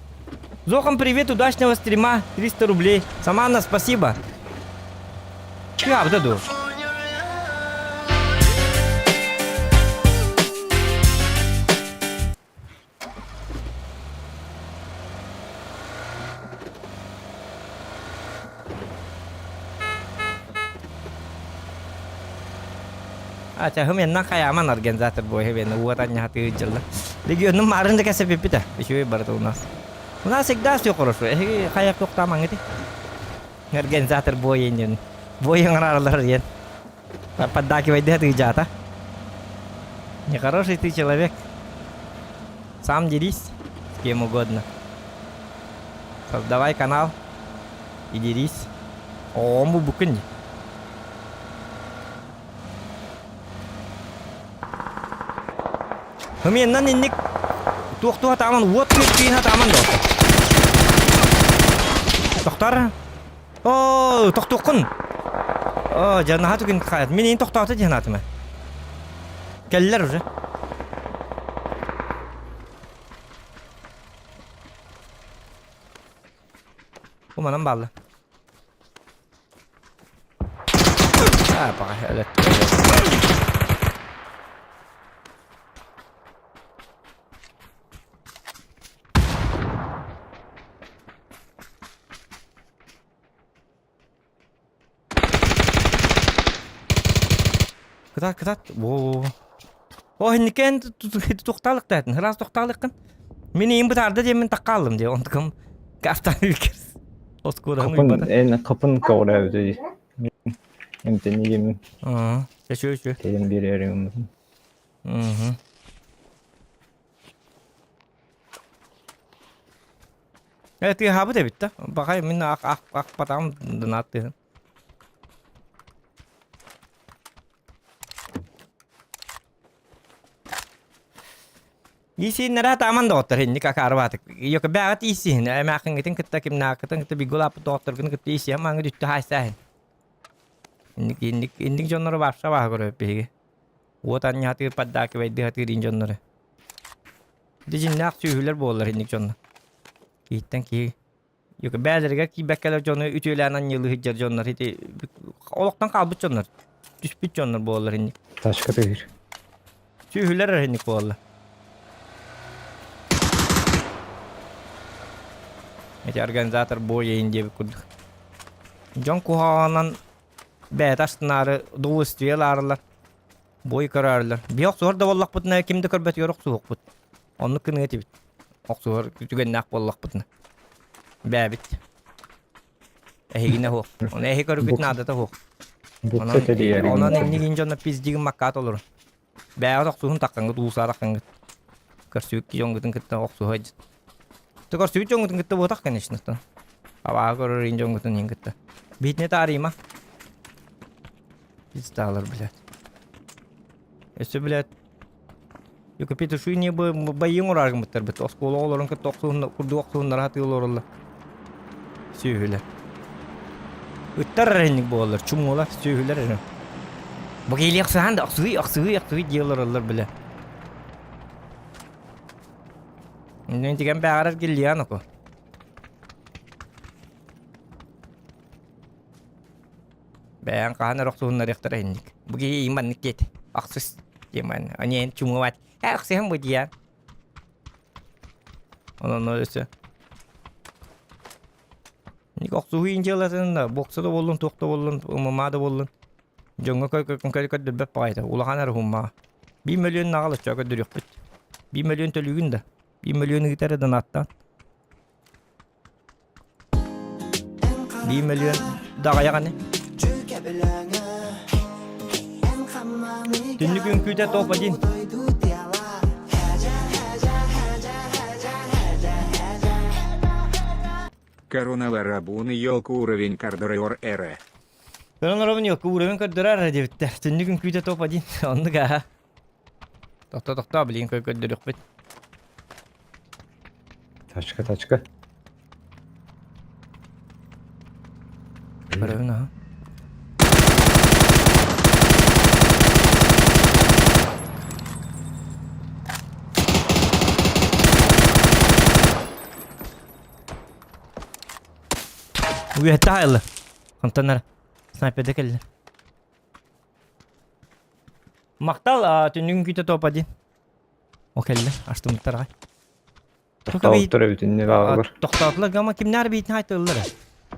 Зохан, привет, удачного стрима, 300 рублей. Самана, спасибо. Тыаһаабыта дуо? Ачаһым эннан хайааман организатор буой хебен уот анньахатыы дьылла. Регионным марын да кэсэпиппитэ. Үчүгэй барыта у нас. У нас всегда все хорошо. Эһиги хайа туохтаамаҥыты? Организатор буой иннин. Буой оҥораралар диэн. Поддакивайдыа тыыдьаата. Нехороший ты человек. Сам дерись с кем угодно. Создавай канал и дерись. Оҕом бу букун Хымиэннан инник туох-туох атааман уот күөттүүн атааман доҕоттор. Тохтор. Оо, тохтуоххун. Оо, дьэ, наһаа түгэн хаайат. Мин иин тохтоото диэн аатыма. Кэллэр уже. Бу манан баалла. Аа, пока, өлөт. Кытаат, кытаат. Во. О, инникэн тохтаалыктаатын. Ыраас тохтаалыккын. Мин иин бытаарда диэммин таккааллым дии. Онтукам автомобиль Оскуодаһын Капын уйбата. эн капын көҕүрээбит эмтэнигим Аа, үчү үчү. кэлин биэрэрим. Мгм. Э, тыаһаабыт эбит да. Баҕай мин ах ах ахпатаҕым дынаат тыаһын. Иисииннэрэ тааман доҕоттор инник акаарбаатык. Йока бэҕэт иисиһин эмээхиҥҥитин кытта кимнаакытын кытта бигулааппыт доҕотторгун кытта иисиһэн мааҥы дүттэ хаайсааһын. Инник инник инник дьоннору баапса бааһа көрөбүт биһиги. Уот анньаатыыр поддакивайдыы сатыыр ин дьоннору. Дьиҥнээх сүөһүлэр буоллар инник дьонно. Киһиттэн киһи бээлэригэр киирбэккэлэр дьону үтүөлээн анньыалыы сылдьар дьоннор ити олохтон хаалбыт дьоннор, түспүт дьоннор буолаллар инник. Ташка тыыр. Сүөһүлэр эрэ инник буолаллар. Эти организатор боя диэбит курдук. Дьон куһаҕанан бэйэтэ астынаары удовольствие ылаарылар. Бой көрөөрүлэр. Биһи охсуһар да буоллахпытына ким да көрбөтүгэр охсуһуохпут. Оннук гыныа этибит. Охсуһар түгэннээх буоллахпытына. Бээбит. Эһигинэ суох. Ону эһи көргүт наадата суох. Букса тэрийэр. Онон иннигин дьоно пиздигин маккаат олорун. Бээҕит охсуһун таххаҥҥыт, уусаа таххаҥҥыт. Көрсүбүт дьоҥҥутун кытта охсуһа дьит. Ты көрсүбүт дьоҥҥутун кытта буотах, конечно. Абааһы көрөр ин дьоҥҥутун иһин кытта. Биитини таарыйма. Пиздаалар, блядь. Өссө, блядь, Юкопетушине бы байыҥ урааргымыттарбыт. Оскуола оҕолорун кытта охсуһун курдук охсуһуннара сатыы олороллор. Сүөһүлэр. Ыттар эрэ буолаллар, чумуолар, сүөһүлэр эрэ. Бу киһи охсуһан да охсуһуй, охсуһуй, охсуһуй дии олороллор бile. Иннин тигэн бэҕэрэр гиллиан око. Бэйэҥ хаһан эрэ охсуһуннарыахтара инник. Бу киһи маннык диэт. Ахсыс диэмэн. Ани чумуобат. Ээ охсуһан бу диэн. Онон өссө. Ник охсуһуу дьыалатын да бокса да буоллун, туох да буоллун, ММА да буоллун. Дьоҥҥо көрдөрбөт баҕайыта. Улахан эрэ уһуммаҕа. Биир мөлүйүөн наҕал оччоҕо көрдөрүөхпүт. Биир мөлүйүөн төлүүгүн да. Биир мөлүйүөн ыытар эрэ донаттаан. Биир мөлүйүөн даҕайаҕаны. Түннүк үҥкүүтэ топ-1. Корона Рабун елка уровень кардырор эрэ. Корона Рабун елка уровень көрдөрөр эрэ диэбиттэр. Түннүк үҥкүүтэ топ-1. Оннук аха. Тохто тохто билигин көрдөрүөхпүт. Тачка, тачка. Көрөбүн аха. Үөһэтте хаайылла. Онтон ара снайперда кэллэ. Махтал, түннүгүн күүтэ топ один. О кэллэ, аштымыттар аҕай. Тохтообуттар эбитинни баҕалар. Тохтоотулар гама кимнээр биитин хайтыллар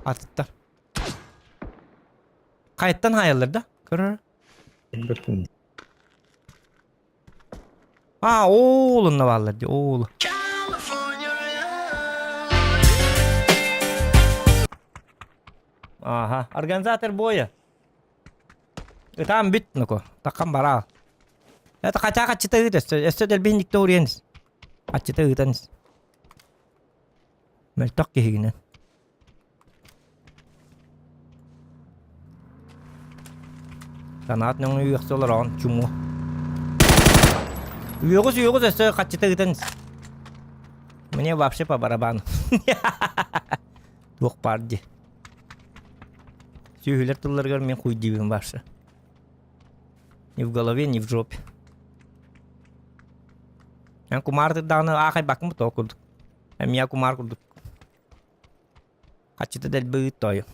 атыттар. Хайттан хайаллар да? Көрөр. А, оолунна бааллар ди, оолу. Ага, организатор боя. Ытаан бүт, нуку, таккан бараа. Это хача хаччыта ыыт өссө, өссө дэлбиһинникте уруйан ис. Хаччыта ыытан ис. Мөлтөх киһигинэн. Санаат нөҥүө үөхсэ олороҕун чумуо. Үөҕүс үөҕүс өссө хаччыта ыытан ис. Мне вообще по барабану. Туох баар дии. Сүөһүлэр тылларыгар мин хуй диибин барса. Ни в голове, ни в жопе. Эн кумаардырдаҕына аахайбаккын бу курдук. Эмиэ кумаар курдук. Хаччыта дэлби ыыт тоойу.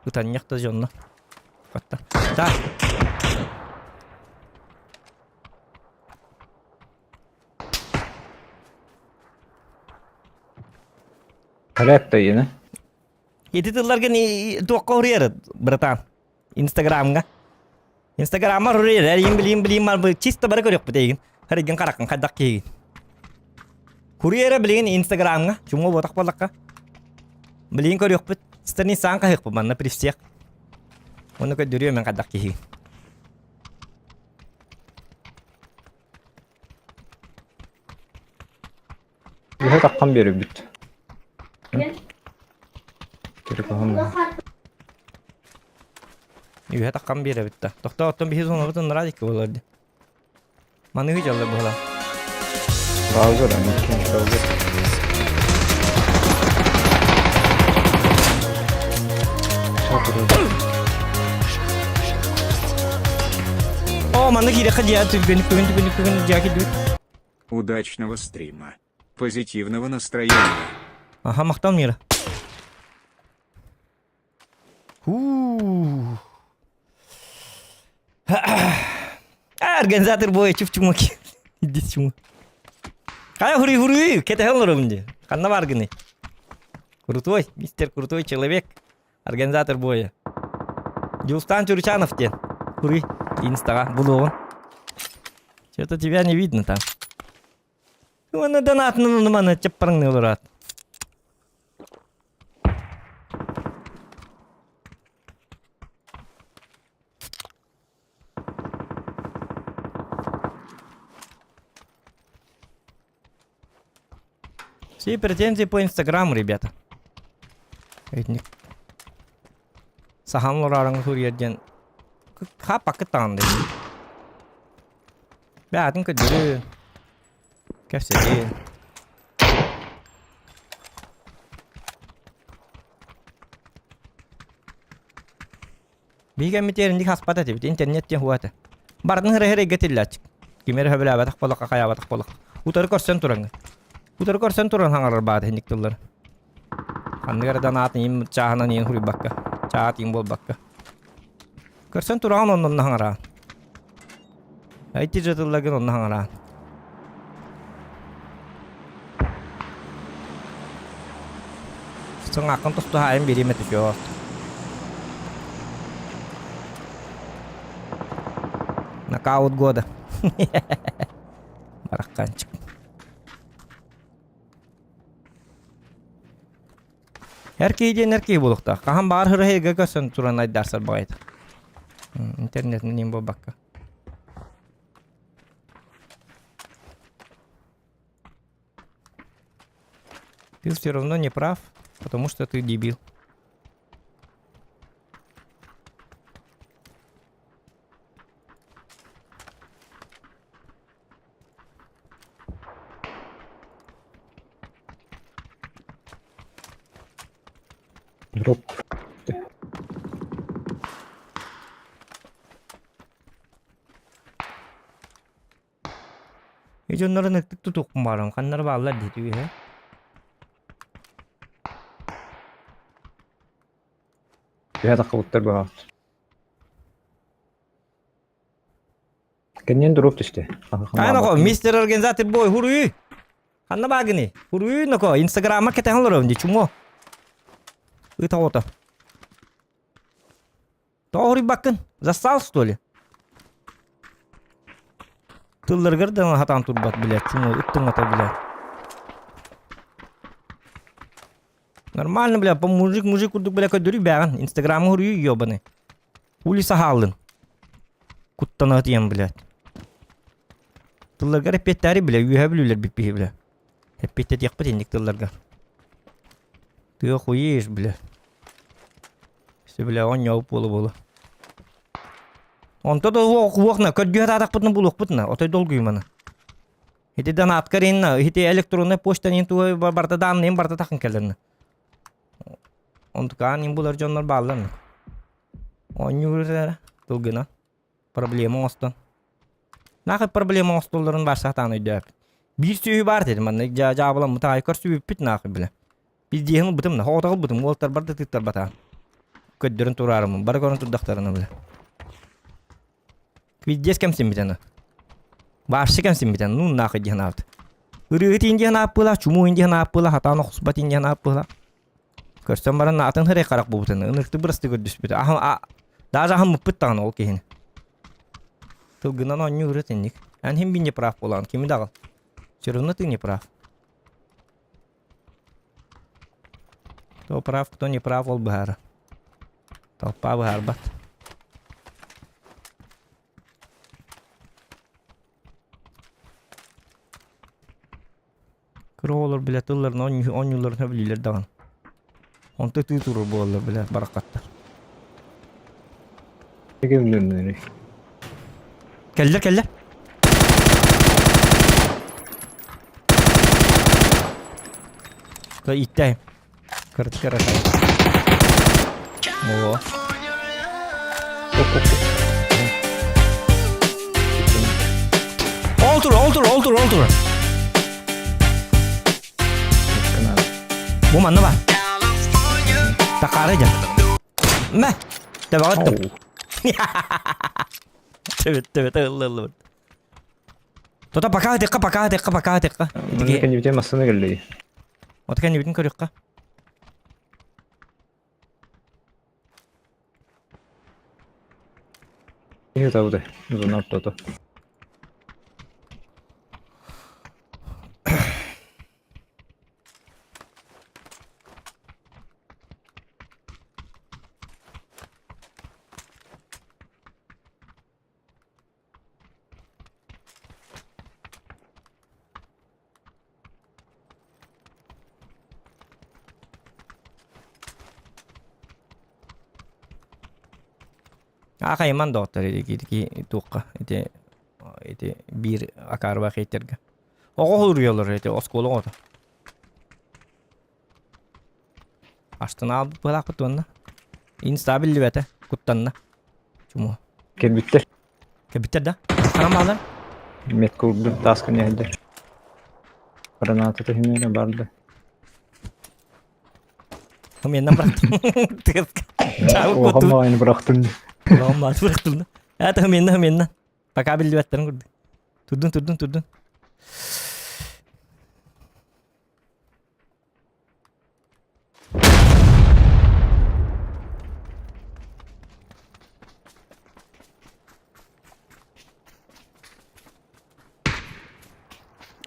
Ытанньах да дьонно. Батта. Да. Корректно yine. Ити тылларга туохха уруйар, братан? Инстаграмҥа. Инстаграммар уруйар, эрийин билиим билиим бар чисто бары көрүөхпүт эйигин. Харигин хараккын хайдах киһигин. Курьера билигин Инстаграмҥа, чуҥу буотах буоллахха. Билигин көрүөхпүт. Страницаҕын хаһыахпыт манна при всех. Ону көрдөрүөм мен хайдах киһигин. Үһэ таххан биэрбит. Телефон. Үһэ таххан биэрэбит да. Тохтоо оттон биһи зонабытын радик буолар ди. Маныгы дьаллар буола. Браузер, а не браузер. О, маннык киирэххэ дьиэ түргэнник түгэн түгэнник түгэн дьиэ киирдибит. Удачного стрима. Позитивного настроения. Ага, махтал мира. Фу. Организатор боя чуп-чумаки. Иди чума. Хай хури хури, кэтэһэн олоробун дии. Ханна бааргыный? Крутой, мистер крутой человек. Организатор боя. Дюстан Чурчанов диэн. Хури, инстаға булуоҕун. Что-то тебя не видно там. Уонна донатны маны чаппарыңны олораат. Все претензии по Инстаграму, ребята. Этник. Сахан лорарың суруйар диэн хаппакка таҕын дии. Бэйэтин көрдөрүү. Кэпсэтии. Биһиги эмитиэринник хаспат этибит, интернет диэн хуа этэ. Барытын хыры-хыры эйгэ тиллээччик. Кими эрэ сөбүлээбэтэх буоллахха, хайаабатах буоллахха. Утары көрсөн тураҥҥын. Утары көрсөн туран хаҥарар баата инник тыллары. Ханнык эрэ данаатын иин чааһынан иин хуруйбакка, чаат иин буолбакка. Көрсөн тураҕын оннунна хаҥараан. Эти же тылларгын онно хаҥараан. Саҥааккын тустуһаайын биэриэм этэ чуот. Нокаут года. Эр киһи диэн эр киһи буолуохтаах. Хаһан баҕар хырыһыйга көрсөн туран айдаарсар баҕайыта. Интернетинэн иин буолбакка. Ты все равно не прав, потому что ты дебил. Дроп. И дьоннорун ыктык тутуохпун баарым, ханнары бааллар дии үһэ. Түһэ таххыбыттар баҕар. Кэнниэн дроп түстэ. Ай ноко, мистер организатор бой, хуруй! Ханна баагыный? Хуруй ноко, инстаграмма кэтэһэн олоробун дии, чумо. Ыт оҕото. Тоҕо хоруйбаккын? Застал, что ли? Тылларыгар да хатаан турбат, блядь, чумо, ыт тыҥата, блядь. Нормально, бля, по мужик мужик курдук, бля, көрдөрүй бэҕин. Инстаграмы хоруйуй, ёбаный. Улица хааллын. Куттана тиийэн, блядь. Тылларгар эппиэттээри, бля, үөһэ бүлүүлэр бүппүһү, бля. Эппиэттэтиэхпит инник тылларга. Ты охуеешь, бля. Все, бля, оонньообут буола-буола. Онто да уох-уохна, көрдүө сатаатахпытына булуохпутуна, отой долгуйумана. Ити донатка ринна, ити электронная почта нин туга барта данныйын барта тахын кэлэрна. Онтукаан им булар дьоннор бааллар. Оонньуур эрэ тылгынан проблема оҥостон. Нахай проблема оҥостоллорун баар сатаан өйдөөппүт. Биир сүөһү баар дедим манна дьаабыламмыт аайы көрсүбүппүт нахуй бile. Пиздиэһин ылбытым на хоҕотох ылбытым уолтарбар да тыыттарбатаҕым. Көрдөрөн тураарыммын бары көрөн турдахтарына бile. Пиздец кэмсиммитэ Вообще кэмсиммитэ ну нахуй диэн аабыт. Ырыаһыт индиан ааппыла, чумуу индиан ааппыла, хатаан охсубат индиан ааппыла. Көрсөн баран атын хырай харах буолбутун ынырты бырасты көрдөспүт. Аһым а даже аһыммыппыт даҕаны ол киһини. Тылгынан оонньуу ырыт инник. Эн хим би не прав буолаҕын, кими даҕал. Все равно ты не прав. Кто прав, кто не прав ол быһаара. Толпа быһаарбат. Кыра оҕолор бile тылларын оонньуулларын сөбүлүүллэр даҕаны. Онто ытыы турар буолаллар бile бараххаттар. Кэллэр кэллэр. Иттэ. Кырат кырат. О. Ол тур, ол тур, ол тур, ол тур. Бу манна бар. Такары дьэ. Мэ. Тэбэҕэ Төбөт, төбөт ыллыллыбыт. Тота пока тыкка, пока тыкка, пока тыкка. Кэннибитин массыына кэллиги. От кэннибитин көрүөххэ. Иһи табыты. Зона ортото. Аахайыман доҕоттор ити туохха ити ити биир акаарбах хейтергэ. Оҕо суруйаллар ити оскуола оҕото. Астына албыт быһалаахпыт уонна. Инста биллибэтэ, куттанна. Чумуо. Кэлбиттэр. Кэлбиттэр да? Ханан бааллар? Метка урдун тааскын иһэллэр. Граната түһүнүө барды. Менен бырахтым. Улахан баҕайыны бырахтым. Улахан баҕайыны бырахтым. Это менен менен. Пока биллибэттерин курдук. Турдун турдун турдун.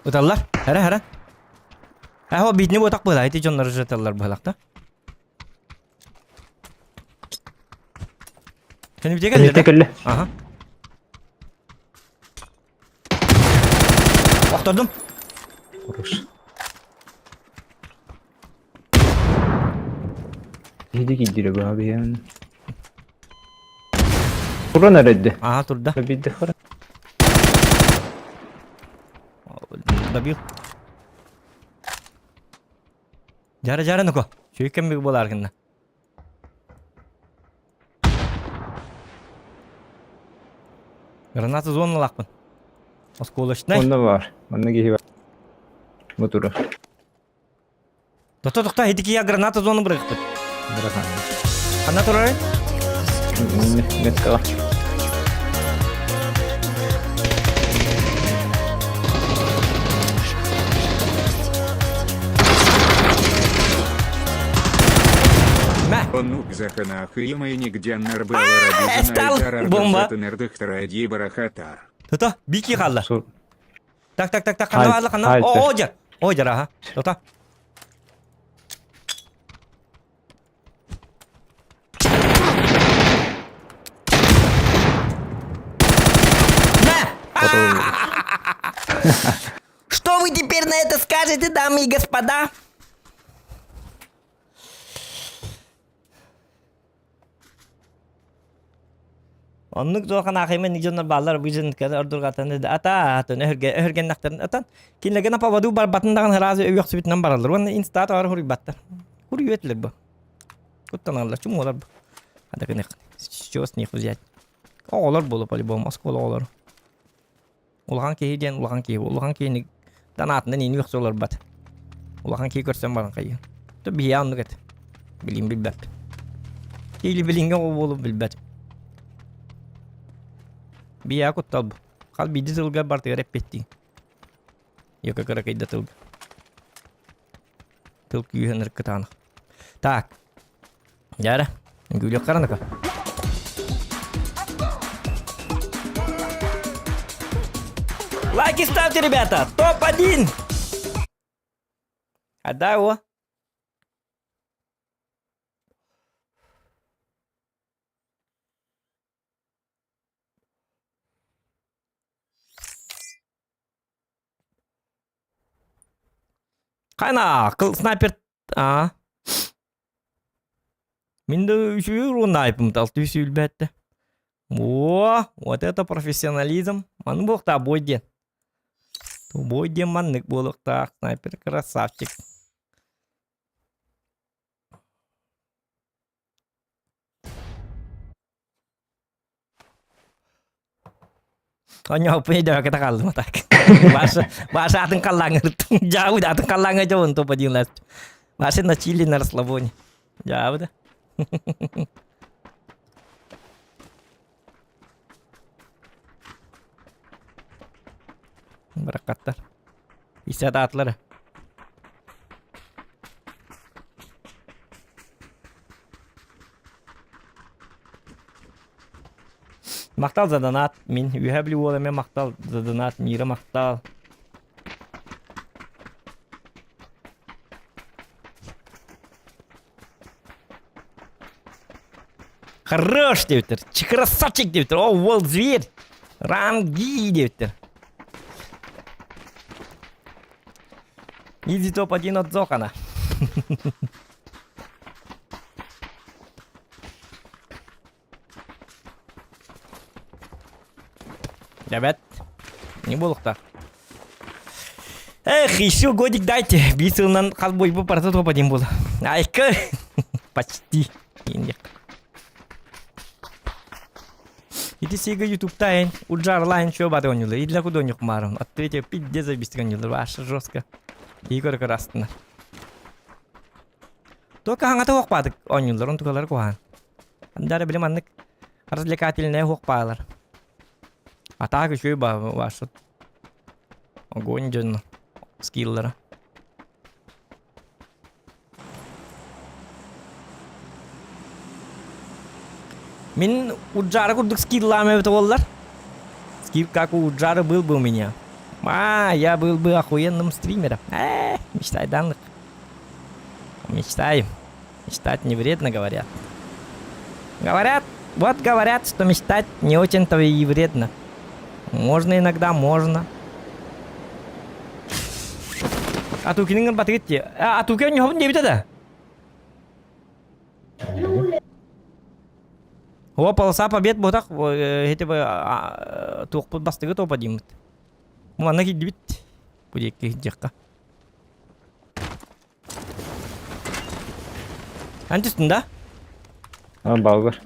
Ыталлар. Хара хара. Аһо биитини буотах быһалаа. Ити дьоннор ыталлар быһалах да. Кэнибитэ кэллэ Кэнибитэ кэллэ. Аха. Охтордум. Хорош. Иди киирдирэ баа биһэн. Туран эрэдди. Аха турда. Биирдэ хара. Добил. Жара жара нуко. Сүйкем биг болар гынна. Граната зоналаахпын. Осколочнай. Онно баар. Манна киһи бар. Бу турар. Тохто тохто ити киһи граната зону бырахпыт. Ханна турарый? Меткаҕа. Оннук Стал бомба. Тута, бики хаалла. Так, так, так, так, ханна баалла, ханна. О, о, жар. О, жар, аха. Тута. Что вы теперь на это скажете, дамы и господа? Оннук дуохан аахайма инник дьоннор бааллар бу дьон ордурҕатан ата атын өһүргэ өһүргэннэхтэрин атан кинилэргэ на поводу барбатын даҕаны сразу өйөхсүбүтүнэн бараллар уонна инстат аҕар хуруйбаттар хуруйуо этилэр бу куттаналлар чумуолар бу ада гыныах чего с них взять оҕолор буолу по-любому оскуола оҕолоро Улахан киһи диэн улахан киһи. Улахан киһини танаатынан иини үөхсэ олорбот. Улахан киһи көрсөн баран хайыы. То биһиэ оннук этэ. Билин билбэппин. Или билиҥҥи оҕо буолуп билбэт. Биһиэхэ куттал бу. Хал биирдии тылга бартыгар эппиэттиин. Йока кыракыйда тылга. Тыл күүһэ ынырык кытаанах. Так. Дьэ үҥкүүлүөххэ эрэ Лайки ставьте, ребята! Топ-1! Отдай его. Хайна, кыл снайпер... А. Мин да үчүгэй урууннаайпым талты үсүүлбэттэ. О, вот это профессионализм. Маны буолуохтаах бой диэн. Бой диэн маннык буолуохтаах. Снайпер красавчик. Онньооппун өйдөөбөккө хааллым так. Ваша, Ваша атын халлааҥҥа Дьаабы да атын халлааҥҥа дьобун топ один ласт. Ваша на чили на расслабоне. Дьаабы да. Баракаттар. Исәт атлары. Махтал за донат. Мин үөһэ Бүлүү уола эмиэ махтал за донат. Мира махтал. Хорош диэбиттэр. Красавчик диэбиттэр. О, уол зверь. Ранги диэбиттэр. Изи топ-1 от Зохана. Ребят, не буолуохтаах. Эх, еще годик дайте. Биир сылынан хас бойбу барыта топ-1 буолла. Айка! Почти. Ити сига ютубта эн уджарлайн чё баты оонньуулар. Идля куда оонньук маарым. Ответил пиздец забистик оонньуулар. Ваше жестко. Игорь Крастына. Только хаҥата хуохпаатык оонньууллар, онтукалары куһаҕан. Андара били маннык развлекательнай хуохпаалар. А так үчүгэй ваша огонь дьон скиллара. Мин Уджара курдук скиллаам эбит буоллар. Скилл как у Уджары был бы у меня. А, я был бы охуенным стримером. Э, мечтай данных. Мечтай. Мечтать не вредно, говорят. Говорят. Вот говорят, что мечтать не очень-то и вредно. Можно иногда, можно. А тукинин батыгыт ти. А тукен ньохун диэбитэ да? О, полоса побед буотах, эти бы туохпут бастыгы топа дииммит. Манна киирдибит. Бу диэки сылдьыахха. Эн түстүн да? А, балгар.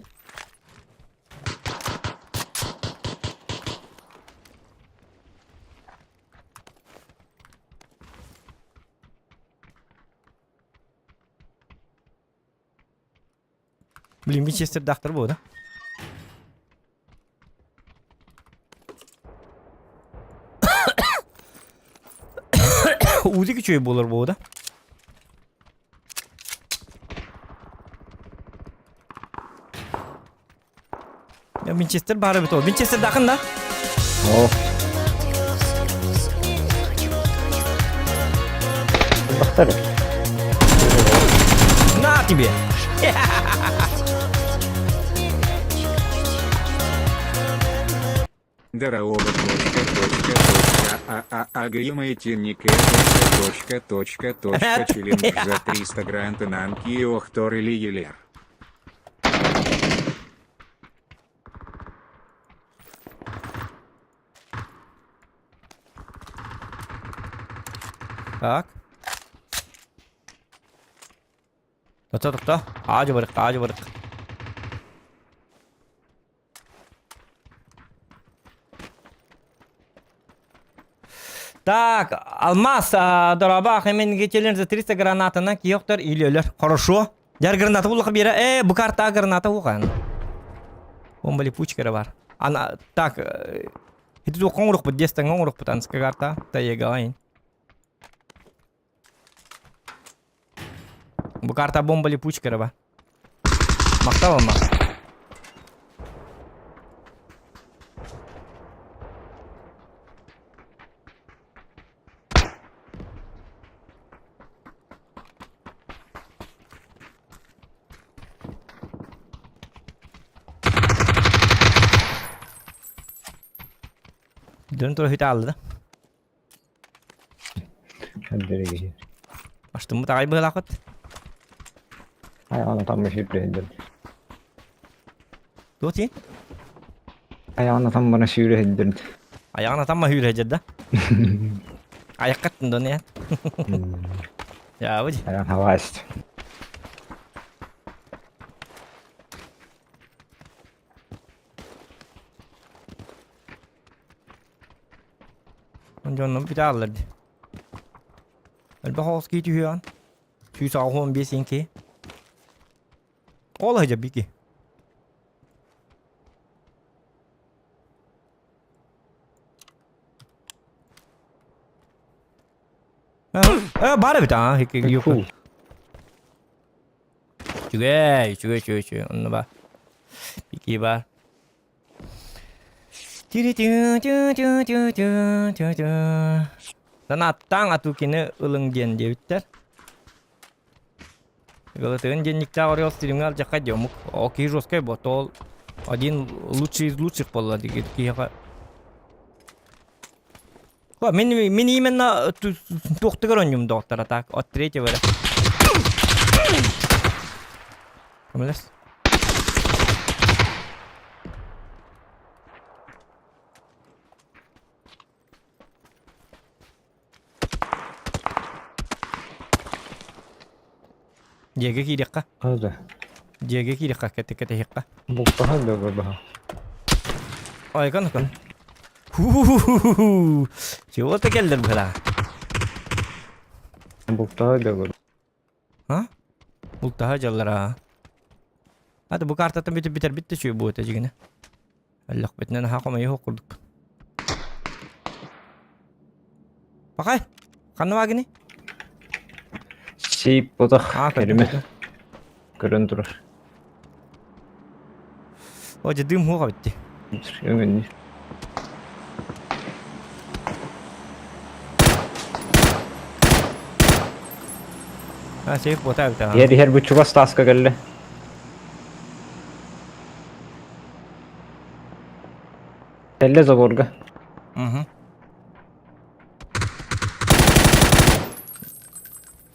Блин, Винчестердаахтар буо да? Узик үчүгэй буолар буо да? Винчестер баара эбит ол. Винчестердаахын да? О. Бахтар. На тебе! Дорога точка точка точка а а а гримайтинник точка точка точка челлендж за 300 гранта нанки охтор или елер. Так. Тохто, тохто. Аадьы барык, аадьы барык. Так, алмаз, дорабах, мен челлендж за 300 гранатынан киохтор или өлөр. Хорошо. Дьар граната буллаха биэрэ. Э, бу картаҕа граната ухан. Бомба липучка бар. Ана, так, ити туохха оҥоруохпут, диэстаҥҥа оҥоруохпут анска карта, таегалайн. Бу карта бомба липучка бар. Махтал алмаз. Дьон тура хүтэ аалла да? Көрдөрө Астыммыт аҕай быһалааххыт. Айаҕын атаммы сүүрэ Туох диин? Айаҕын атаммына сүүрэ сылдьар. Айаҕын атамма сүүрэ сылдьар да? Айаххаттын дон эн. Яабыт. Айаҕын хавааст. Дьоннум бүтэ ааллар дии. Элбэх оҕус кии түһүөҕүн. 185 инки. Ол сылдьар бики. Э, баар эбит аа, Фу. Үчүгэй, үчүгэй, үчүгэй, үчүгэй. Онно баар. Бики баар. Санааттаан Атукины ылыҥ диэн диэбиттэр. Галатыгын денниктээх Орел стримҥа алдьархай диэ омук. О киһи жесткай буо, ол один лучший из лучших буолла диги киһиэхэ. О, мин, мин именно туохтугар оонньуум доҕоттор, а так от третьего эрэ. Көмөлөс. Дьиэгэ киириэххэ. Хада. Дьиэгэ киириэххэ кэтэһиэххэ. Бултаһан да баһа. Ой, кон кон. Ху-ху-ху-ху. Чего-то келдер быһыла. Бултаһа да бар. А? Бултаһа дьаллара. Аты бу картаттан бүтүп бүтэрбит да үчүгэй буолуо этэ дьигинэ. Өллөхпүтүнэн аһаа хомойуох курдук. Пахай, ханна баагыный? Сип ботах Аа, кериме көрдүм. көрөн турар. О, дьэ дым хуоҕа битти. Өҥөннү. А, сейф бота эбит аа. Иһэр иһэр бу чугас тааска кэллэ. Кэллэ заборга. Угу.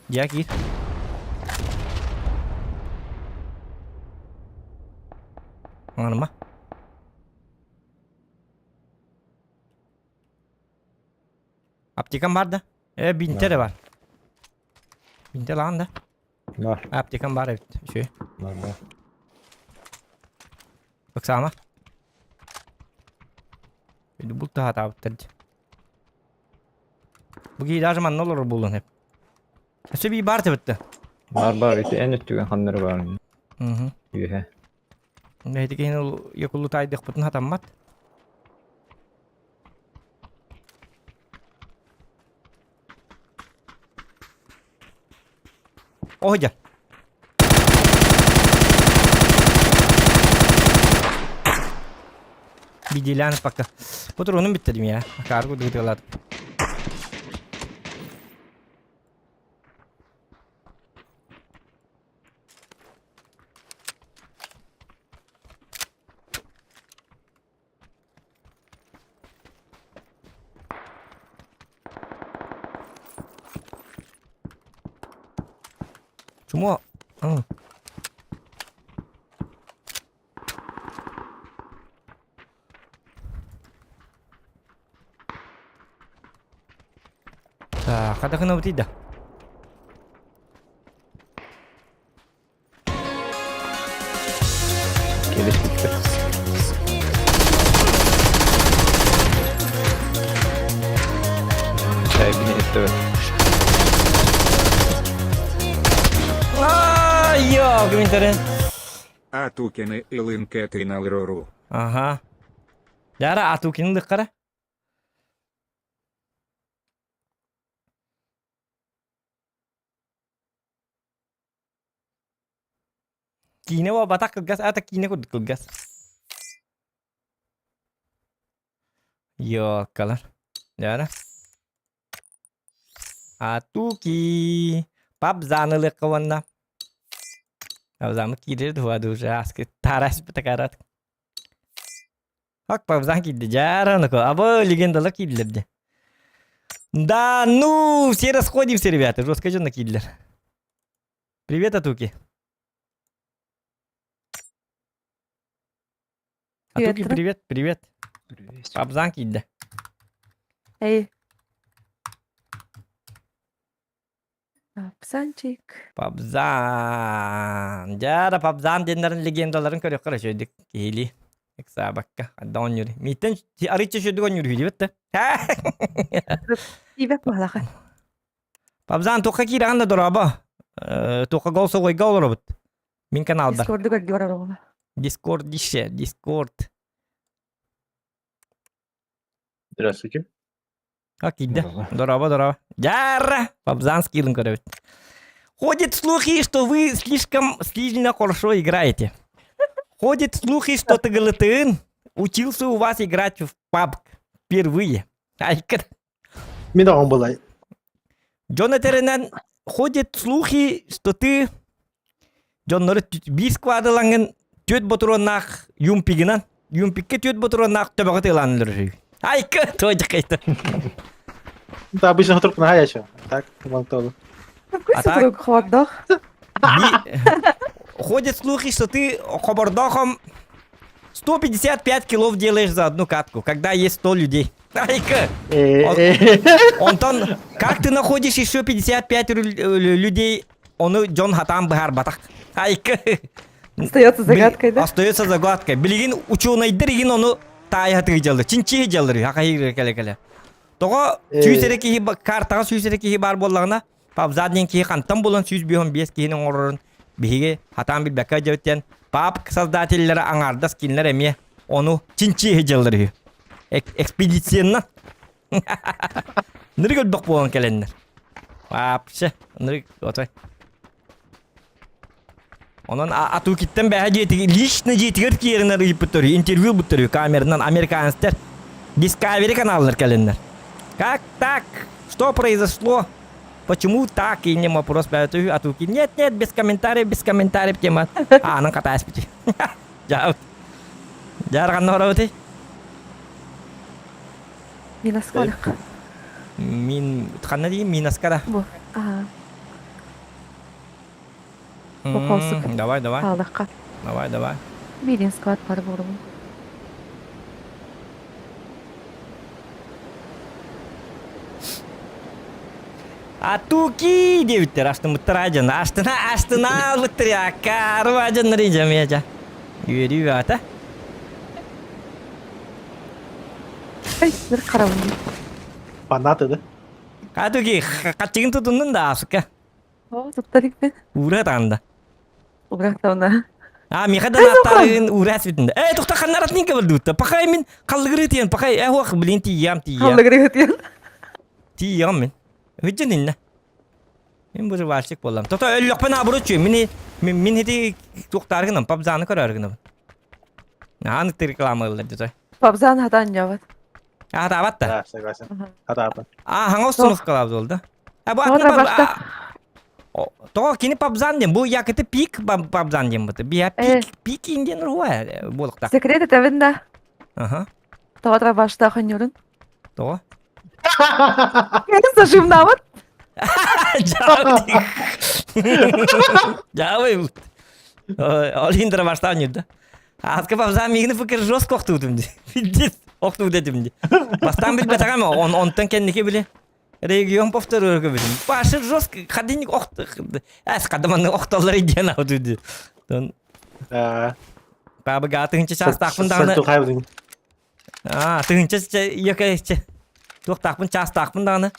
Дьэ киир. Аҥарыма. Аптекам бар да? Э, бинте да бар. Бинте лаан да? Бар. Аптекам бар эбит. Үчүгэй. Бар, бар. Ыксаама. Булт таһаатаабыттар дии. Бу киһи даже манна олорор буолуон сөп. Өссө бии баар тэбитте. Бар бар ити эн өттүгэн ханнары бар. Мгм. Үөһэ. Эти киһини якулу таайдыхпытын хатаммат. Оһдьа. Биделян пока. Патроным биттерим я. Каргу дыгытылат. Чмо? А. Так, хата гына да. Келеспиттэр. Чайбини эттебет. Йоо, комментарий. Атукины илынкеты налрору. Ага. Яра атукины дыккара. Киинэ буолбатах кылгас, аата киинэ курдук кылгас. Ёккалар. Дьэ Атуки. Пап заанылыахха уонна. Абзаммыт киирэр дуо уже аскы тарас такарат. Хак пабзан киирдэ дьаараныко. Абы легендалар киирдилэр дьэ. Да ну, все расходимся, ребята. Жестко дьонно киирдилэр. Привет, Атуки. Атуки, привет, привет. Пабзан киирдэ. Эй. Пабзанчик. Пабзан. Дьара Пабзан диэннэрин легендаларын көрүөххэ үчүгэйдик киһилии. Ыксаабакка. Хадда оонньуур. Мииттэн арыычча үчүгэйдик оонньуур үһү да. Тиибэт баһалаха. Пабзан туохха киирэҕин да дорообо. Туохха голосовойга олоробут. Мин каналбар. Дискорду көрдү барар Дискорд дише, Дискорд. Здравствуйте. А киирдэ. Дорообо, дорообо. Дьара! Пабзанский ылын көрөбүт. Ходят слухи, что вы слишком сильно хорошо играете. Ходят слухи, что Тыгылытын учился у вас играть в PUBG впервые. Айка. Мин оҕом былай. Дьон этэринэн ходят слухи, что ты дьоннору биир сквадылаҥын түөрт ботуруоннаах юмпигынан юмпикке түөрт ботуруоннаах төбөҕө тыылаан өлөрөр Айка туойдахайта. Да, обычно трубку на горячую. Так, вон то. Какой А так? супруг хот-дог? Ходят слухи, что ты хобордохом 155 килов делаешь за одну катку, когда есть 100 людей. Айка! Онтон, как ты находишь еще 55 людей, ону дьон хатаан быһаарбатах. Айка! Остается загадкой, да? Остается загадкой. Билигин ученыйдар игин ону таайа дьаллар. Чинчи дьаллар. Хахайыр кэлэ-кэлэ. Тоҕо сүүс эрэ киһи картаҕа сүүс эрэ киһи баар буоллаҕына, пабзаднин киһи хантан булан 155 киһини оҥорорун биһиги хатаан билбэккэ дьэбиттэн пап создателлэрэ аҥаардас кинилэр эмиэ ону чинчиэһи дьаллар үһү. Экспедицияннан. Нырык өлбөх буолан кэлэннэр. Вообще, нырык отой. Онон Атукиттан бэһэ дьиэтигэр лично дьиэтигэр киирэн ыйыппыттар интервью ылбыттар камеранан американецтэр Discovery каналлар кэлэннэр. Как так? Что произошло? Почему так? И не вопрос бэйэтэ Атуки. Нет, нет, без комментариев, без комментариев тема. Аанын хатааспыт. Дьаа. Дьаарҕанна хоробутый? Минаска Мин ханна дии Минаска да. Бу. Ага. Бу Давай, давай. Хаалахха. Давай, давай. Билин склад бар буолугун. Атуки диэбиттэр астыммыттар аадьан астына астына албыттар аккаарып аадьаннар ижамиажа үөрүү аата Ай, бір қарабын. Фанаты да? Атуки хаччыгын тутуннун да асыка О, туттарикпин. Ура таанда. Ура тауна. А, миха да наттарын ура сүтүндө. Э, тохта ханнарат нинке болдуутта. Пахай мин қаллыгыры тиен, пахай э хуах блин тиям тиям. Қаллыгыры тиен. Тиям мин. Хүджин инне. Мин бу жывальщик болам. Тото өллөкпен абыры чүй. Мин мин хити туктаргынам, пабзаны көрөргүнөм. Анык реклама ыллар деді. Пабзан хатан жабат. А, табат да. Да, согласен. Хатаапын. А, хаҥа установкалаабыт буолла да? А, бу атын башта. Тоҕо кини пабзан диэн, бу якыты пик пабзан диэн быты. Бия пик, пик индиэн руа буолуктаах. Секрет этэбин да. Аха. Тоҕо башта хонньорун. Тоҕо? Зажимнабыт. Жабай Ол баштаан юрда. Аска пабзан мигини фыкыр жестко охтуутум ди. Пиздец охтуу дедим ди. Бастан билбетагам он онтон кенники биле. Регион повторю билим. Башы жестко хадиник охт. Эс кадаманы охтоллар иден ауту ди. Тон Бабы тыгынча частаакпын даҕаны. Аа, тыгынча йөкө туохтаахпын чаастаахпын даҕаны.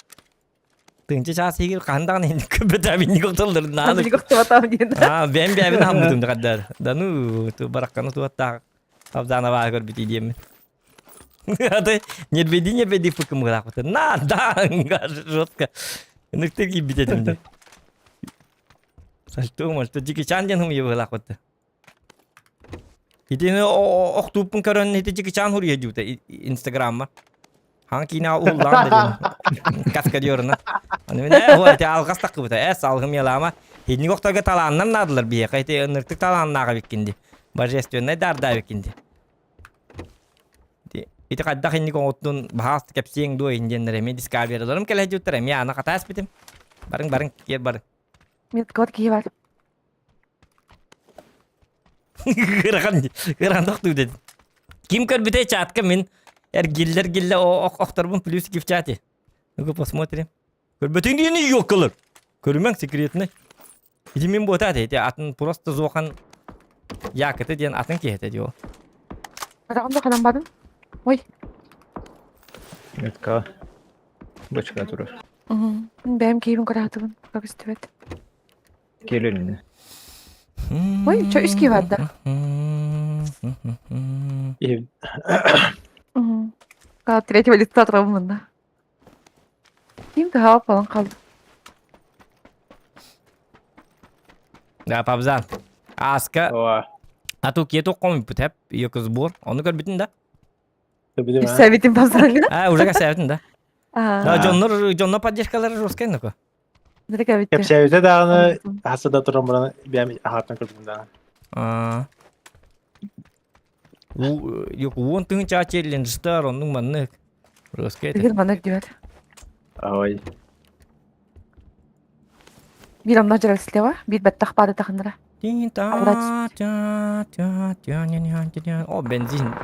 Тыгынча чаас игир хаһан даҕаны инник көбөтөөбүнник охтоллор нааны. Аа, бэм бэбин хаммытым дакаддар. Да ну, ту баракканы туаттаах абзаана баа көрбүт диэммин. Аты нербеди нербеди фыкым гылаахпыт. На, да, жестко. Ыныктыр киирбит этим де. Сальто, мальто, Джеки Чан диэн хумуйа быһылаахпыт. Итини охтууппун көрөн ити Джеки Чан хуруйа дьута Инстаграмма. Хаҥ киинэ уһуллаан да диэн. Каскадерына. Аны мин ээ хуа ити алҕас таххыбыта ээ салгым ялаама. Итинник охторго талааннар наадылар биһиэхэ ити ынырыктык талааннааҕа эбиккин дии. Божественнай даардаа эбиккин дии. Ити хайдах инник оҥоттун баһаас кэпсиэҥ дуо иһин диэннэр эмиэ дискавераларым кэлэ сылдьыбыттар эмиэ аны хатаас битим. Барыҥ барыҥ киэр барыҥ. Меткот киһи бар. Ыарахан ыарахан тохтуу дедим. Ким көрбүтэй чатка мин эргиллэр гиллэ охторбун плюс в чате. Ну-ка посмотрим. Көрбөтүҥ диэни ёккалар. Көрүмэҥ секретный. Ити мин буота ити атын просто зохан якыты диэн атын киһи дио. Араҕым да ханан бардым. Ой. Метка. Бочка турар. Бэйэм киһибин көрөтүбүн. Как истибэт. Келелини. Ой, что үс киһи барда? Третьего лица травмында. Ким тыһаап балан қалды. Да, пабзан. Аска. Ату кету комипут хеп екі сбор. Оны көрбүтүн да? Кэпсээбитим пабзанга. А, уже кэпсээбитин да. Да, дьоннор дьонно поддержкалары жесткай нако. Кэпсээбитэ даҕаны хаса да туран баран биэм аһааттан көрбүтүм даҕаны. Аа. Yok уон тыһынча челленджтар оннук маннык. Жесткай это. Бир маннык диэбэт. Ой. Биир онно дьаралслева, биир бэттэх баары тахыннара. О, бензин.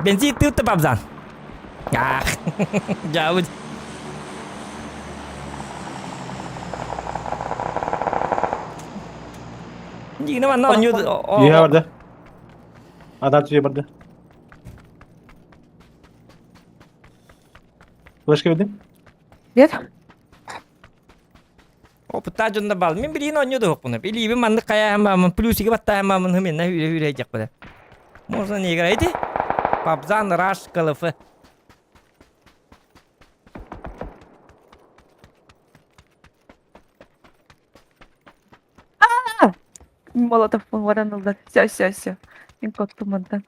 Бензин тыытта бабзан. Ах, дьаабыт. Дигини манна оонньуу... Үйэ барда. Адам түйе барда. Флешка бердим. Бер. Опыттаах дьонно бал. Мин билигин оонньуу да суохпун. Илиибин маннык хайааммын, плюсиги баттааммын, хыминна хүрэ-хүрэ дьахпыта. Можно не играть. Пабзан, Раш, КЛФ. Молотов баран ылдар. Все, все, все. Мин коттум мантан.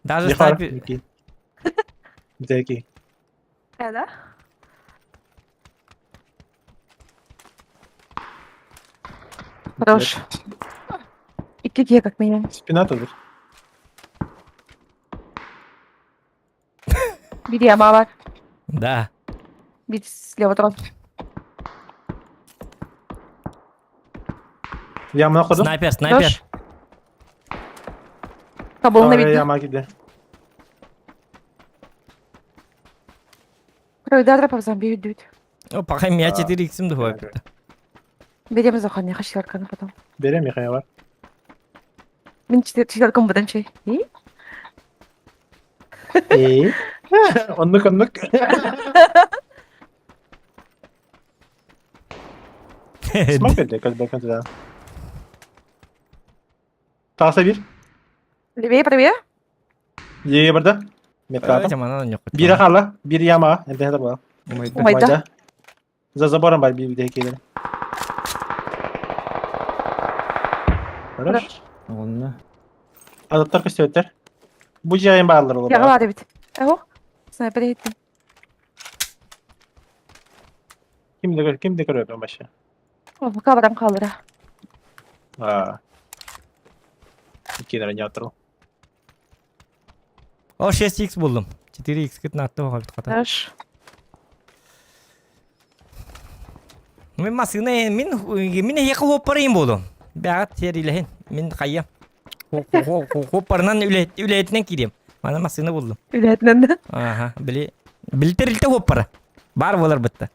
Даже снайпер... Битеки. Да? Хорош. Икки киһи как минимум. Спина тут. Биир яма бар. Да. Биир слева туран. Яманы курдум. Снайпер, снайпер. Табылына битти. Яма киде. Пройдар павзам бүйдүт. О, пока меня 4 иксим духовой. Берем захони хашкарканы потом. Берем Михаил бар. Мин четверкам быдан чей. И? И? Оннук оннук. Смок берди, как бы да. Таса бир. Левее, правее? Е барда. Метка. Бире хала, бир яма, энте бар. Умайда. За забором бар бир декелер. Хорош. Онно. Адаттар көстөттөр. Бу жайын баалар олар. Яга бар бит. Эho. Снайпер еттим. Ким де ким де көрөп башы. Пока барам калдыра. А. Иккенер нятыр. О, 6x булдум. 4x кытын атты оға бит ката. Хорош. Мин масына мин мин яқы хоппарайын болду. Бәгат серилехин. Мин кайя. Хоппарынан үлетинен кирем. Мана масына булдум. Үлетинен да. Аха, били билтерилте хоппара. Бар болар битти.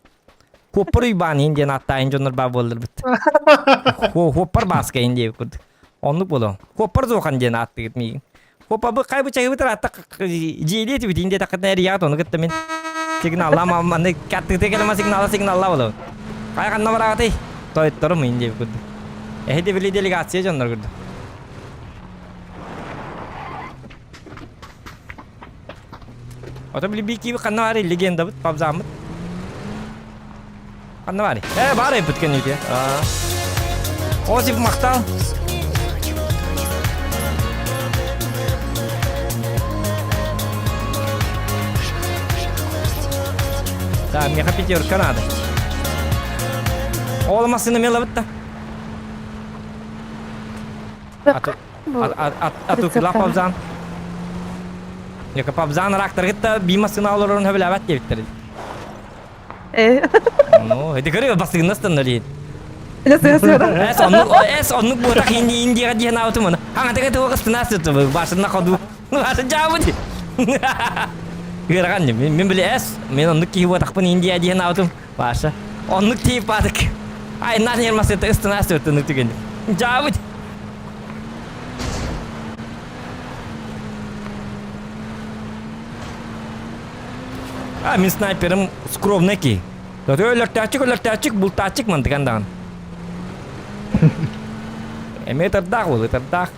Хоппар уйбан индиен аттайын дьоннор бар болар битти. Хоппар баска инди курдук. Оннук боло. Хоппар зохан диэн ааттыгыт миигин. Хоппа бу кай бу чайыбытыр атта жиэлиэ тибит инде такытна эрияҕыт ону кытта мин сигналла маны каттыгыта келема сигналла сигналла боло. Кай ханна бараҕытый? Тойтторум инде курдук. Эһиди били делегация дьоннор курдук. Ото били бики ханна бары легендабыт, пабзаммыт. Ханна бары? Э, бары бүткен үйде. Осип мақтал. Да, меха пятерка надо. Ол машина мела бітті. Ату пабзан. Яка пабзан рактар би машина олорон хөбүләбәт диэбиттэр. Э. Ну, это көрө бастыгыннастан өлейт. Эс Эс оннук эс оннук буотах инди индига диэн аутумана. Хаҥа теге туга кыстынаас башына ходу. Башы жаабы ди. Ыархан мин били эс мен оннук киһи буотахпын Индия диэн аутум. Баша. Оннук тиип баатык. Ай нан ермасыта ыстынаас төртүнүк түгэн. Жаабы А, мин снайперым скромный ки. Өлөртөөчүк, өлөртөөчүк, бултаачык мантыган даҕан. Эмиэ ытардаах уол, ытардаах.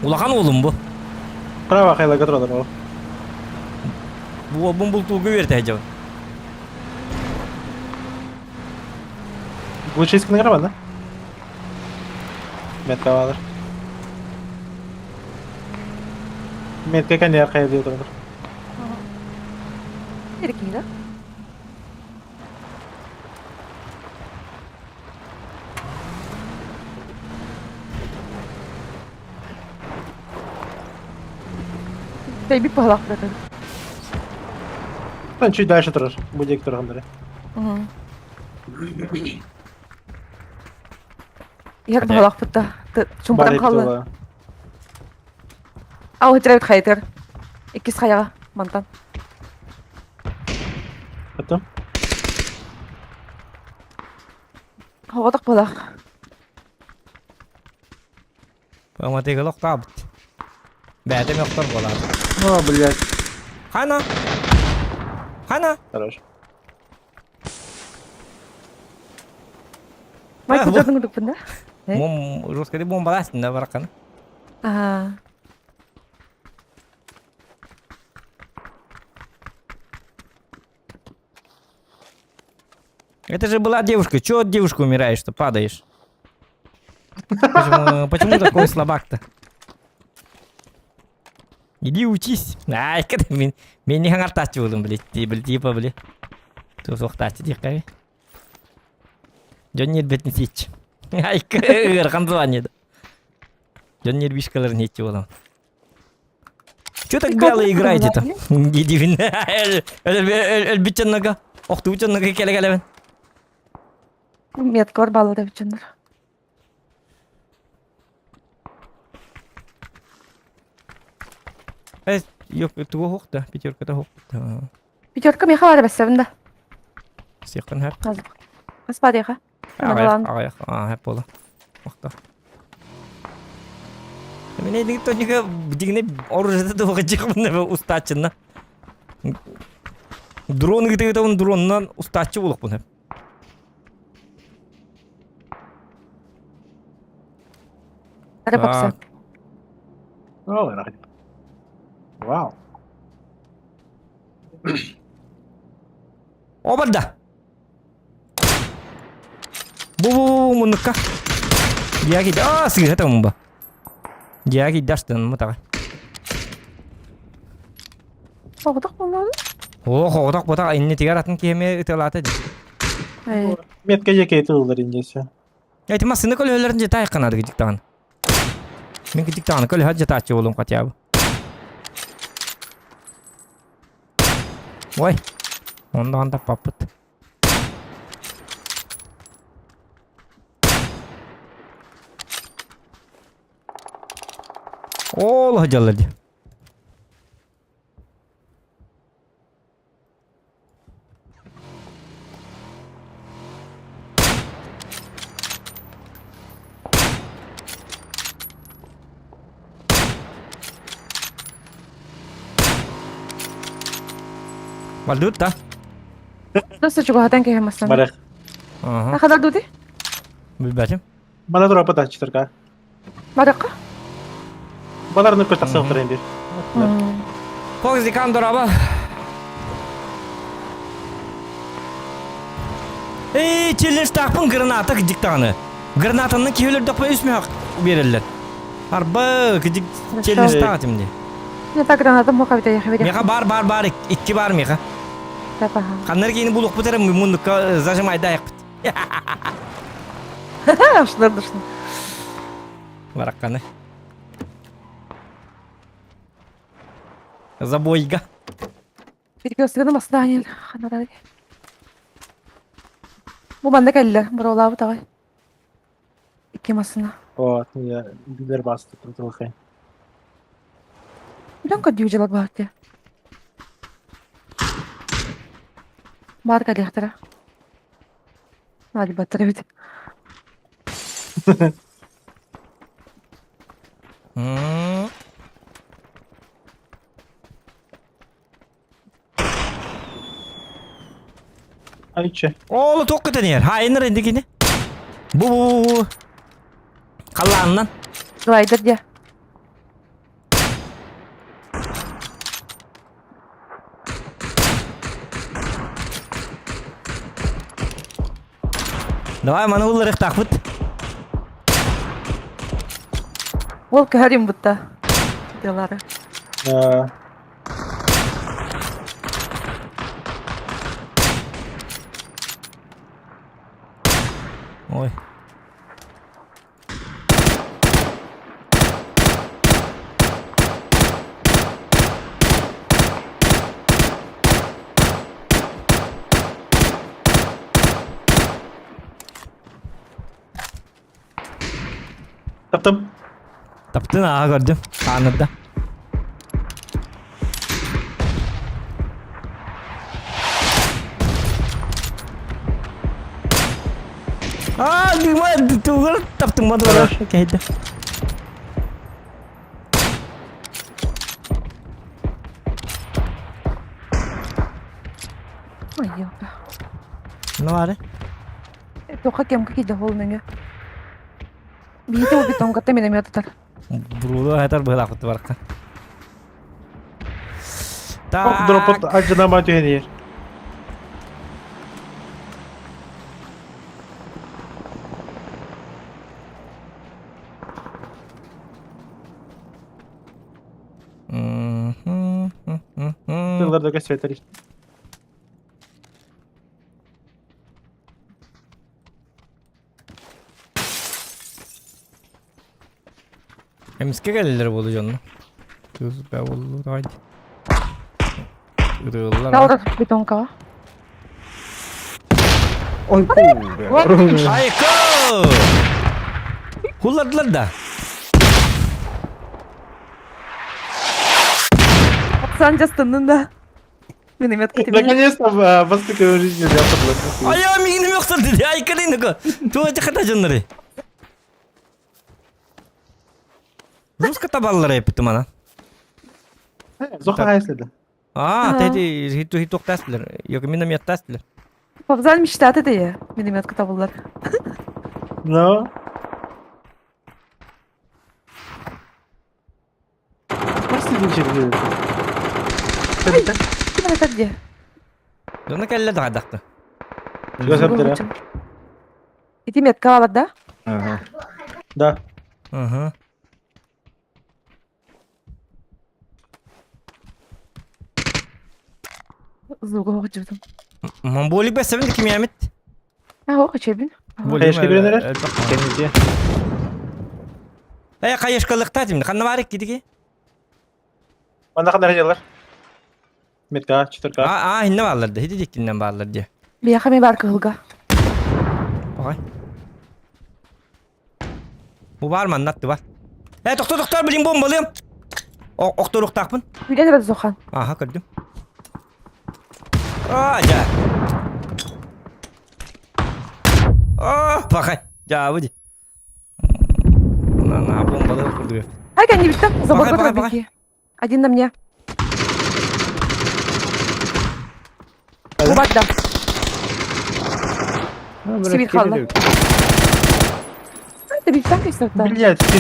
Улахан уолум бу. Право хайла которалар ол. Бу уолбун бултууга үөрэтэ дьон. Лучше иск грабан, да? Метка баалар. Метка кэннигэр хайа турар. Эркий да? Тэйбит баһалаах братан. Там чуть дальше турар. Будек тургандары. Иһэр баһалаахпыт да. Чумпаран хаалла. Ал хитрэбит хайытыгар. Иккис хайаҕа мантан. Потом? Оҕотох буолаах. Паматыгы лохтаабыт. Бэйэтэ мөхтөр буолар. О, блядь. Хана! Хана! Хорош. Майк кудардың үрдүкпүн да? Мом русская бомбаластын да баракканы. Аа. Это же была девушка. Чего от девушки умираешь, что падаешь? Почему, почему такой слабак-то? Иди учись. Ай, когда мен, мен не хаңартачы болдым, блядь, блядь, типа, блядь. Туохтаачы диэххэ. Дьон ньиэрбэтин сиэччи. Ай, ыарахан звание. Дьон ньиэрбишкаларын иһиччи буолан. Че так вяло играете-то? Дидивин. Өлбүт дьоннорго, охтубут дьоннорго кэлэ-кэлэбин. Меткор баллар эбит дьоннор. Э, yok, тугу хоқ да, пятерка хоқ. Пятерка меха бара бэссэбин да. Сиэххин хэп. Хас барыаха? Аҕыйах, аҕыйах, аа, хэп буола. Махта. Мин эйдиги тонньуга дигине оружиета туоха дьиэхпин устааччынна. Дрон ыытыгытабын дронунан устааччы буолуохпун хэп. Эрэ бапсан. Вау. Обарда! Бу-бу-бу муннукка. Дьиэҕэ киирдэ. Аа, сыыһа тумба. Дьиэҕэ киирдэ астынма таҕа. Оҕотох буоллаҕа. Оо, оҕотох ботах иннитигэр атын киһи ытыалаата дии. Метка жеке тыллар индиэсэ. Эти массыына көлөһөлөрүн дьэ таайханаады кыдьыктаҕын. Мин кыдьыктаҕына көлөһө дьэ тааччы буолуом хотя бы. Ой, онно таппаппыт. Ол сылдьаллар дии. Валют да? Nasıl чугаһатан киһи массана? Барах. Ага. Хадar дути? Билбэтим. Бана тура патачтарга. Баракка? Балар ныркы тахсыахтара бир. Фокс дораба. Эй, челлендж таахпын граната кыдьыктаҕаны. Гранатаны киһилэрдэхпэ үс мөһөх биэрэллэр. Арба кыдьык челлендж таах дии. Не так граната муха бит яхи бит. Меха бар бар бар икки бар меха. Тапаха. Ханнар киини булуохпут эрэ муннукка зажимайдаайахпыт. Ашлар душны. Баракканы. Забойга. Перекрестыгы масна ханарай. Бу манна кэллэ, бороолаабыт аҕай. Икки массына. Вот, я билер басты туртулхай. Билэн көрдүү дьылар баһар Баар кэлиэхтэрэ. Наадыйбаттар эбит. Айчы. Оолу туох көтөн иһэр? Хаайыннар инди кини. Бу бу бу. Халлаанынан. Глайдер дьэ. Давай маны улларыахтаахпыт. Ол көһөрүм бутта. Дылары. Ой. Таптым. Таптын аға көрдүм. Таанырда. Аа, дыма тугар таптым мадвара. Кэйдэ. Ой, ёлка. Ну бары. Тоха кемка киде хол нөҥө. Биһите бу бетонката миномет атар. Бруду айтар быһылаахпыт баракка. Ох, дропот ажына түһэн Тылларда көсветер. Эмискэ кэллилэр буолу дьонно. Тыз боллу Ырыыллар. Наурат бетонкаҕа. Ой, Айко! Кулладылар да. Сан жастыннын да. Минометка тебе. Наконец-то бастакы в жизни взял таблетку. Айа мигини мөхтөр диди. Айка дейін Туа жаката жоннары. Руска табаллар эппитим ана. Зоха хайследі. А, теди хиту хитук тастылар. Yok миномет тастылар. Вокзал мечтаты дее. Минометка табылар. Ну. Просто ничего. Ким это где? Дона кэллэ даҕадахты. Ити метка алар да? Ага. Да. Ага. Звук оҕучубутум. Монголик бэсэбин кимиэмит? А оҕучебин. Хайышка беренерер? Кэнниде. Э, хайышкалыкта дим. Ханна барык кидиги? Манна ханна дьалар? Метка, четырка. А, а, инне бааллар да. Хити диктиннен бааллар дии. Бияха ми бар кыһылга. Оҕай. Бу бар маннатты бар. Э, тохтор, тохтор, билин бомбалыам. Охторуктаахпын. Билен эбет Зохан. Аха, көрдүм. А, жа. А, пахай. Жа, буди. На, на, бомбалыам курдук. Ай, кэнни бүттüm. Забор Пахай, пахай, бики. Один на мне. Убат да. Сибирь халла. Это бит так и Блядь, ты.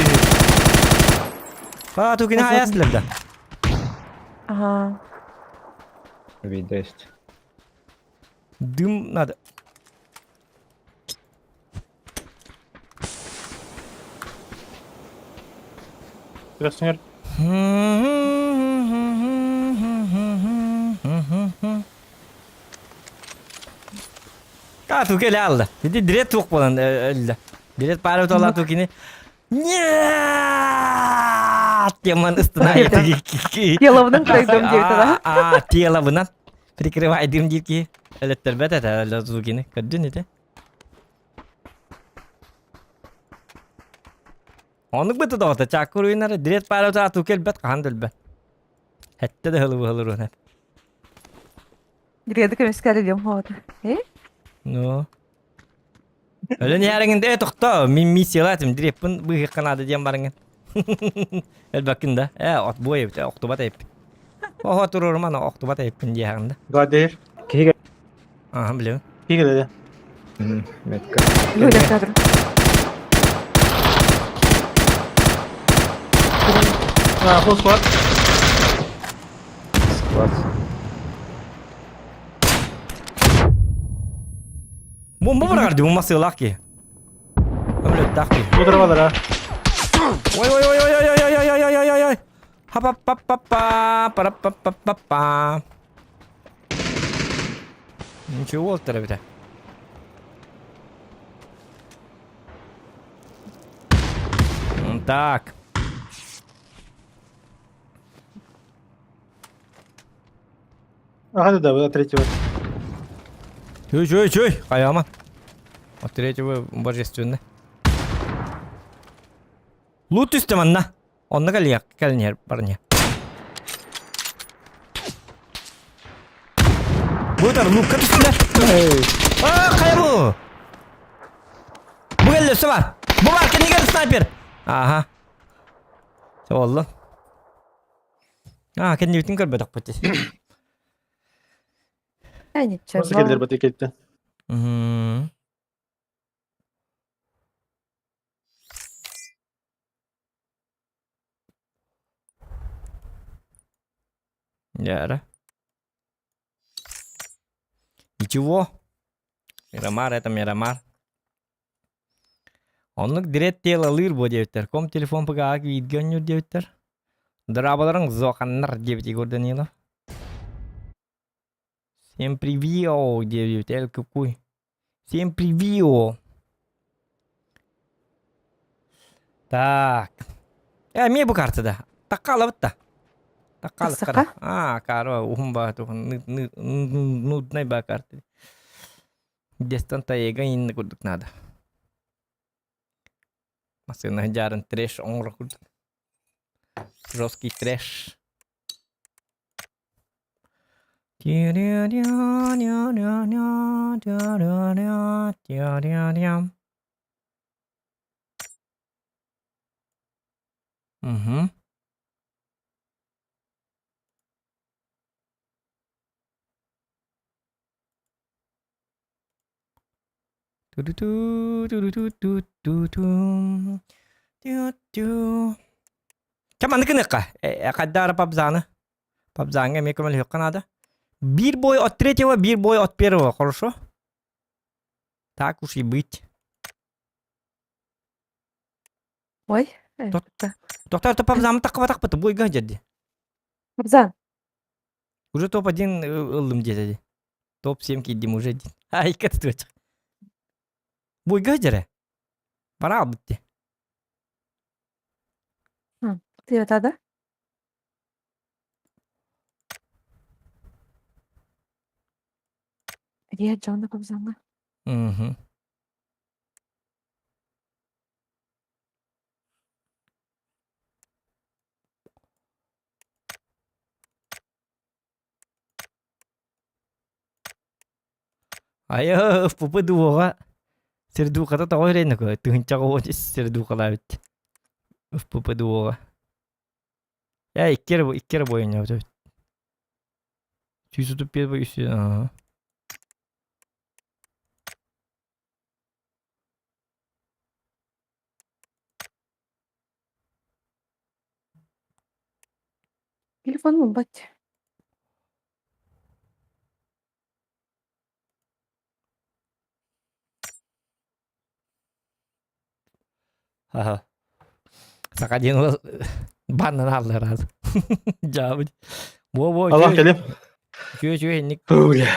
А, тугина хаясылар да. Ага. Видесть. Дым надо. Здравствуй. А, туке алды. Иди дирет тук болан өлді. Дирет пары тола тукини. Нет! Теман ыстына Теловның пройдем дейт да. А, тело бынан. Прикрывай дым дики. Элеттер бет это тукини. Көрдүн ите. Онук быты доҕото чаккур уйнары дирет пары тола тукел бет хаан дөлбет. Хетте де хылы хылы руна. Диреді көмескәлі дем ходы. Э? Ну. Өлөн ярыңын э тохто мин миссиялатым диреппин быһыкканады диэн барыңын. Элбаккин да. Э от бой эбит охтубат эппин. Охо турурман охтубат эппин диэҕин да. Гладер. Киһигэ. Аха билэбин. Кигеледе. Метка. Люля кадр. А, full squad. Склад. Бомба барар ди бомба сыылаах ки. Өмлөттаах ки. Удырвалар, а. Ой ой ой ой ой ой ой ой ой ой ой. Ха па па па па па па па па. Ничего болтар эбитэ. Так. Ага, да, да, третьего. Чөй, чөй, чөй. Хайама. От третьего божественно. Лут үстем анна. Онна калия, калнер, парня. Бутар лука түстүлэр. А, хайа бу? Бу келле өссө бар. Бу бар, кенигер снайпер. Аха. Олла. А, кеннибитин көрбөтөх бути. Просто келдер бат кетти. Яра. Ничего. Мирамар это Мирамар. Оннук дирет тело лыр бу диэбиттэр. Ком телефон пыгаак видгөннүр диэбиттэр. Дорабаларың зоқаннар диэбит Егор Данилов. Всем привет, диэбит Эль Кукуй. Всем привет. Так. Э, мне бу картада. Такка алабыт да. Таккалыккара. Аа, кара уһун баа туһун нуднай баа карты. Дестан таега инны курдук надо. Масына жарын трэш оҥоро курдук. Жесткий трэш. Угу. Чэ маннык гыныахха. Хайдаара пабзаны. Пабзаҥҥа эмиэ көмөлөһүөххэ наада. Биир бой от третьего, биир бой от первого. Хорошо? Так уж и быть. Ой. Доктор, то пабзамы таққыбатақпыт, бойга дьэрди. Пабзан. Уже топ-1 ыллым диэтэ Топ-7 киирдим уже дии. Айка тутуочах. Бойга дьэрэ. Бара албыт дии. Ты да? Где Джона Пабзанга? Угу. Айа ФПП дуоҕа сердууката тоҕо үрэйнэ кө тыһынчаҕа уон сердуукалаабыт ФПП дуоҕа Э икки эрэ икки эрэ буойунньабыт эбит 131 үс Телефон булбат. Аха. Саха диэн ол баннан ааллар Дьаабыт. Во-во, Аллах кэлим. Үчүгэй үчүгэй инник. Бля.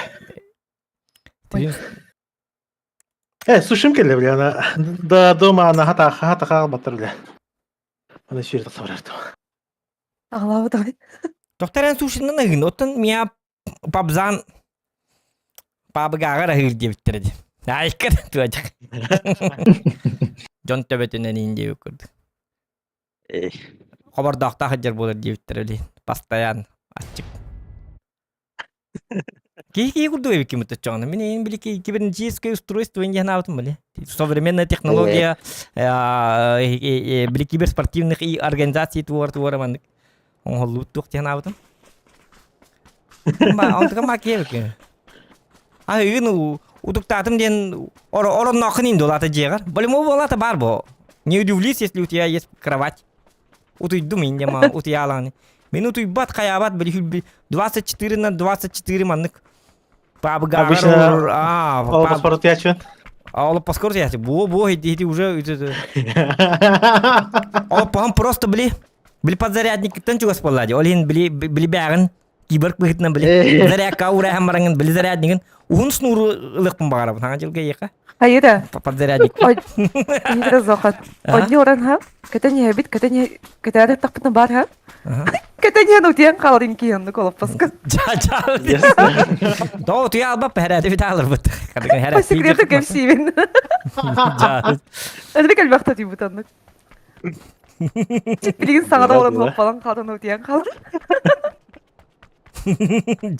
Э, сушим кэллэ, бля, она да дома она хата хата хаалбаттар, бля. Аны сүүрэ тахса барар Аҕалаабыт аҕай. Доктор эн сушиннан аһыын, оттон миа пабзан пабыгааҕар аһыыр диэбиттэрэ дии. Айка туочак. Дьон төбөтүнэн иин диэбит курдук. Хобордоохтоох сылдьар буолар диэбиттэрэ били. Постоянно аччык. Киһи киһи курдук эбиккин бутаччаҕына. Мин эйин били кибернетическое устройство диэн аабытым били. Современная технология били киберспортивных и организаций туор туора маннык оҥоһуллубут туох диэн аабытым. Онтука ма киһи А ыгын утуктаатым диэн ороннооххун иин дуолаата дьиэҕэр. Болимо буолаата баар бо. Не удивлюсь, если у тебя есть кровать. Утуйдум инде ма утуйаалааны. Мин утуйбат хайаабат били 24 на 24 маннык Обычно ол паспорт ячын. А ол паспорт ячы. Бу бу иди уже Ол паһан просто били били подзарядниктан чугас буолла ди. Ол иһин били били бэҕин киборг быһыытынан били зарядка уурайхан бараҥын били заряднигын уһун снуру ылыахпын баҕарабын хаҥа дьылга иэхэ Хайыта? Подзарядник. Ийэтэ зохат. Одни оран ха. Кэтэн иһэбит, кэтэн кэтээри тахпытына бар ха. Кэтэн иһэн утуйан хаалар киһи оннук олоппоска. Жа-жа. Доо утуйа албап хәрәти бит алырбыт. По секрету кэпсиибин. Өтүрүк элбэхтэ утуйбут оннук. Чит билигин саҥата олорон лоппалан хаалан утуйан хаалар.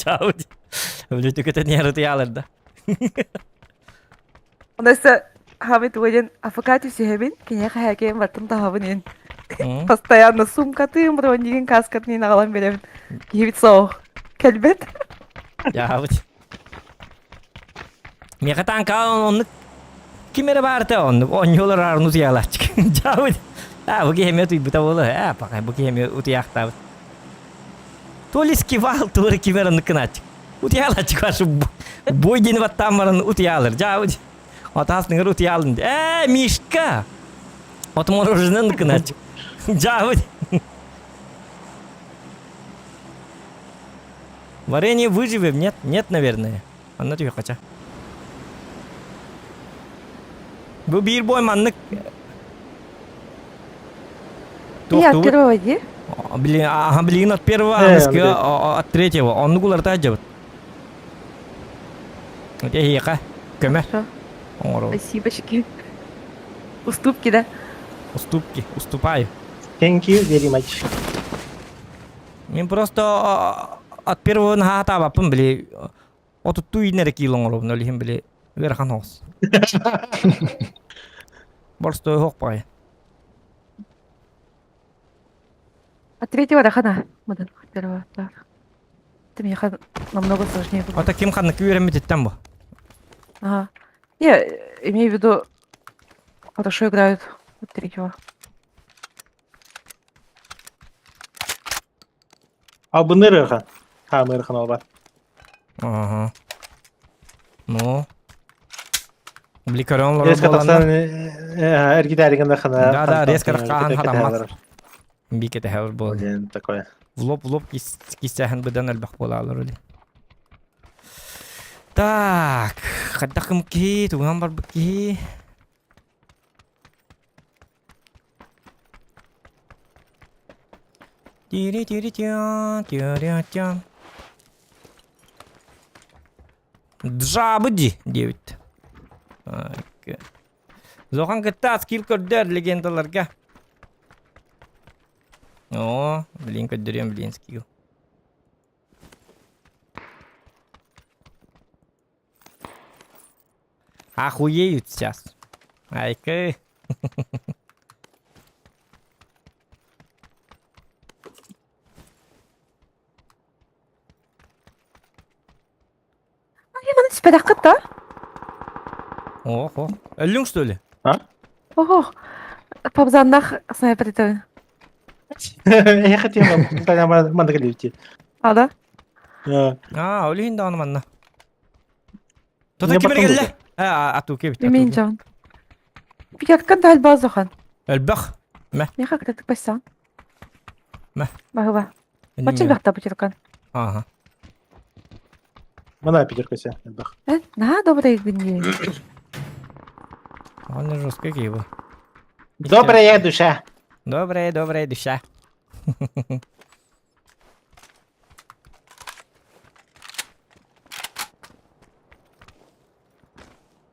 Жаут. Өлүтү көтөн иһэр утуйаалар да. Онон хамит уойан афакат үсүһэбин, киниэхэ хэкэйин бартын таһабын ин. Постоянно сумкатын, бронигин, каскатын аҕалан беребин. Киһибит соох. Кэлбэт. Жаабыт. Миэхэ таанка оннук ким эрэ баарта оннук оонньуулар аарын утуйаалааччык. Жаабыт. А, бу киһи эмиэ утуйбута буолуо. Аа, пакай, бу киһи эмиэ утуйаахтаабыт. То ли скивал, то ли ким эрэ оннук гынааччык. Утуйаалааччык вашу бой диэни баттаан баран утуйаалар. Жаабыт. Атаасныгар утуйаалын. Ээ, Мишка! Отмороженный оннук гынааччык. Жаабыт. Варенье выживем? Нет, нет, наверное. Анна түһүөххэ Бу биир бой маннык Я открываю, ди. Блин, ага, блин, от первого, от третьего. Оннук уларыта дьабыт. Эһиэхэ көмө оҥоробут. Спасибочки. Уступки, да? Уступки, уступаю. Thank you very much. Мен просто от первого наһаатаабаппын били отуттуу иинэрэ киил оҥоробун ол иһин били ыарахан оҕус. Борстой оһох баҕайы. От третьего рахана. Мыдан первого. Да. Это миэхэ намного сложнее было. Ата ким ханнык үөрэммититтэн бу? Ага. Я имею в виду, хорошо играют от третьего. А бұны ырыхан. Ха, ырыхан алба. Ага. Ну. Бликарон Резко тахсан эргитәригин хана. Да, да, резко хаан хараммат. Бикете хәвер буол. Блин, такое. В лоб в лоб кистяһын быдан элбэх буолаалар үли. Так, хайдах ким тугунан барбыт киһи. Тири-тири-тя, тя-ря-тя. Джабы ди, диэбит. Зохан кытта скилл көрдөр легендаларга. О, блин, көрдөрүөм, блин, скилл. Охуеют сейчас. Айка. Маны түспэтэххит да? Ох, ох. Өллүҥ что ли? Ох, пабзаннах снайпер этебин. Я хотела, манда кэлибити. А, да? Аа, ол иһин даҕаны манна. Тото ким эргэллэ? Аа, атуу кебит. Имин жан. Пикаккан да альбазахан. Элбэх. Мэ. Меха кытатык бассан. Мэ. Баһыба. Бачын бахта бутиркан. Ага. Мана пятеркася элбэх. Э, на добрый день. Он жесткий его. Добрая душа. Добрая, добрая душа.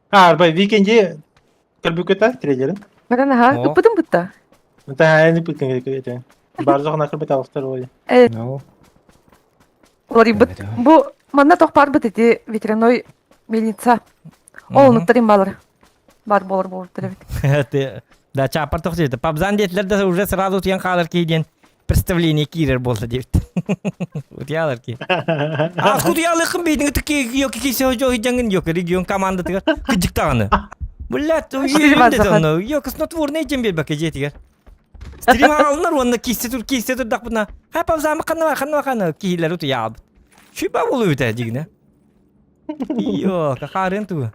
А, арба викенди көрбүкөтө трейлерин. Баран аха, ыппытым бытта. Та эни пытын керек. Барзох накыр алыстар ой. Э, Олар быт. Бу манна тохпар быт эти ветряной мельница. Ол онуттар балар. Бар болар болар бит. Да, чапар тохту. Пабзан детлер да уже сразу тен халар кейден представление кирер болса деп. Утялар ки. А откуда я лыкым бейдин тики йоки кисе жо жаңын йок регион команда тыгар кыжыктаганы. Блядь, уйренде йок снотворный тем бер жетигер. Стрим алынар онна кисте тур кисте тур дак буна. Ха пабзамы канна канна канна кихилер утуяб. Шүбә болу үтә дигне. Йо, кахарын ту.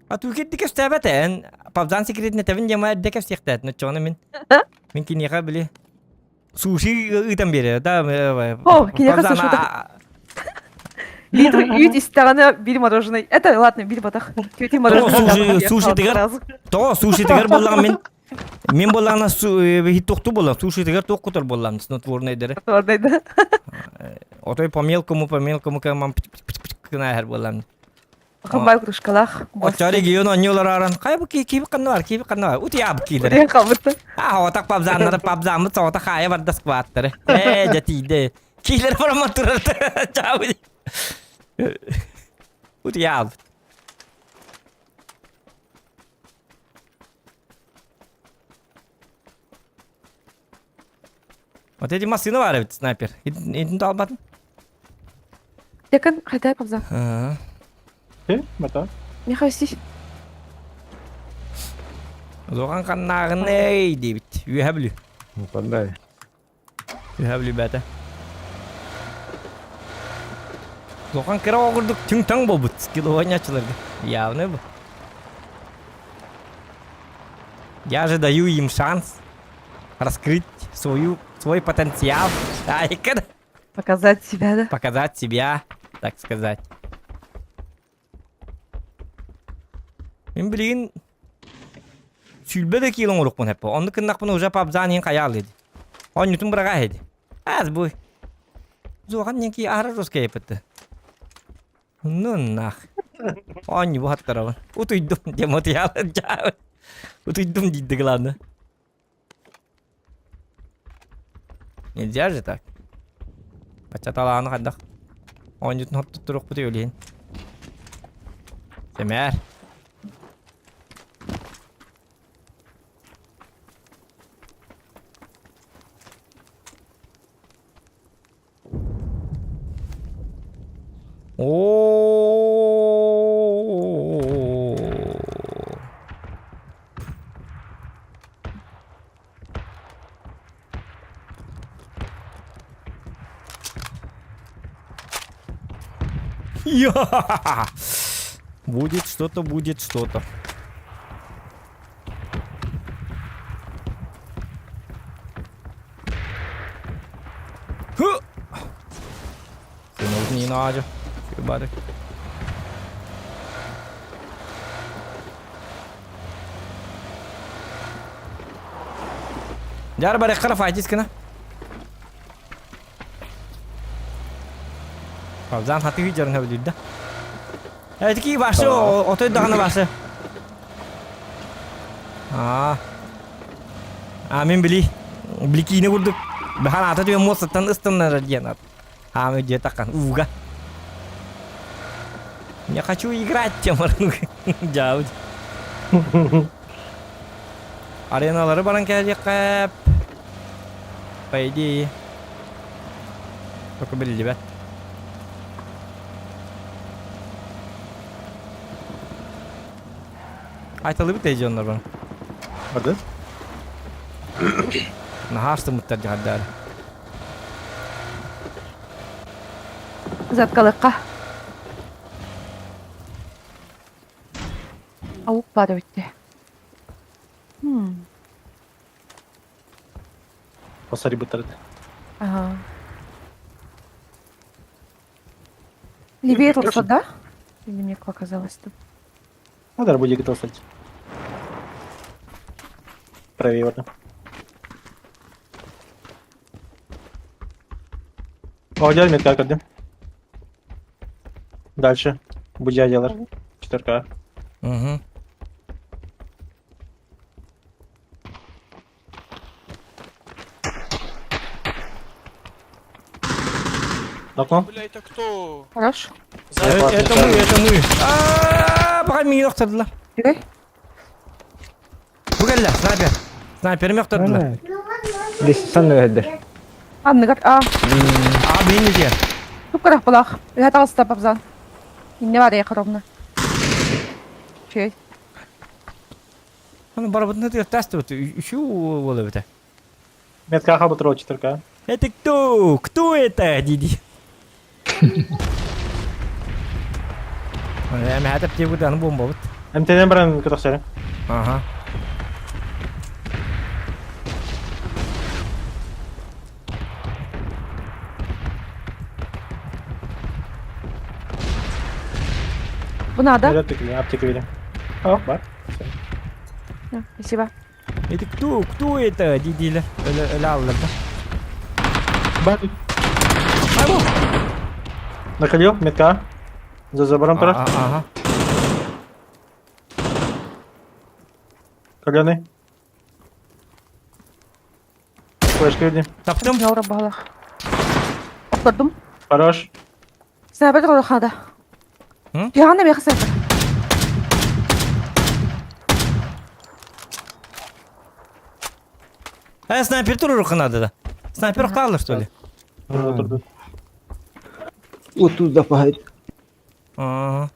А ту кет дикес тәбәтән, пабзан секретне тәбин жама декес сехтәт, но чоны мин. Мин кинеха били. Суши ытан бере, да. О, кинеха суши. Литр ют истаганы бир мороженое. Это ладно, бир батах. Тетя мороженое. Суши тигер. То суши тигер боллаган мин. Мин боллагана хит тохту боллам, суши тигер тох кутар боллам, снотворный дере. Снотворный, да. Отой по мелкому, по мелкому камам кына боллам. Хабай кружкалах. Оча регион онньолор аран. Кай бу ки ки канна бар, ки канна бар. Ути аб килер. Урен калбыты. А, отак пабзаннары пабзамы сота хая бар даскваттары. Э, жатиде. Килер барма турар. Чау. Ути аб. Вот эти машины бар бит снайпер. Итин албатын. Якын кайда пабза? Э, мата. Михаил сиш. Зоған қаннағын дейбит. Үйә білі. Қандай? Үйә білі бәті. Зоған кіре оғырдық түң-таң болбыт. Скилл ойнячыларға. Явно bu. Я же даю им шанс раскрыть свою, свой потенциал. Айка. Показать себя, да? Показать себя, так сказать. Мен билигин сүлбе да киилон урукпун хеппе. Онну кыннакпын уже пабзан ин каял деди. Оонньуутун быраҕаа иһит. Аас буй. Зуохан диэн кии аһара русскай эппитти. Ну нах. Оонньуу бу хаттарабын. Утуйдум диэн утуйаалар дьаабын. Утуйдум диидди главное. Нельзя же так. Бачча талааны хайдах оонньуутун хоттуттуруохпут өлүһүн. Сэмээр. О. Я! Будет что-то, будет что-то. Бары. Дьар барыххара файтис гына. Фавзан хатыы дьарын хөбүлүүрдэ. Этики башы отой даҕаны башы. Аа. А мин били били киинэ курдук бахан ата түөн муостаттан ыстаннарар диэн ат. Аамы дьиэ такан ууга. Не хочу играть тем Дьаабыт. Ареналары баран кэлиэххэ. По идее. Только биллибэт. Айталыбыт эй дьоннор бары. Барды. Наһаа астыммыттар дьаһардаары. Заткалыкка. Аук бар өтте. Посарибыттар. Ага. Левее тут да? Или мне показалось тут? Надо будет где-то Правее вот. О, делай метка, кадым. Дальше. Будя делар. Четверка. Угу. Окно. Бля, это кто? Хорош. Это, это мы, это мы. А, пока миигин охтордулар. Бегай. Бу кэллэ, снайпер. Снайперим охтордулар. Лессан өһөддөр. Анныгар. А, А, блин, нельзя. туп булах. Үһэ таҕыста папзан. Инне бар ровно. Чей. Аны барабытын тастыбыт. Үчүү буола эбитэ. Метка хаба четверка. Это кто? Кто это? Диди. Эми хатап диэбит аны бомбабыт. МТН баран көтөхсөрү. Ага. Бу надо. Аптека, аптека видим. О, бар. Спасибо. Это кто? Кто это? Дидилер. Өлө өлө аллар да. Бар. Айбо. Находил, метка. За забором турар. Ага. Каленый. Флешка видим. Таптым. Яура балах. Охтордум. Хорош. Снайпер хада. М? Пианы меха снайпер. Э, снайпер туруруха надо да. Снайпер охталлар что ли? Турду. Отуз да пахайт. Ага.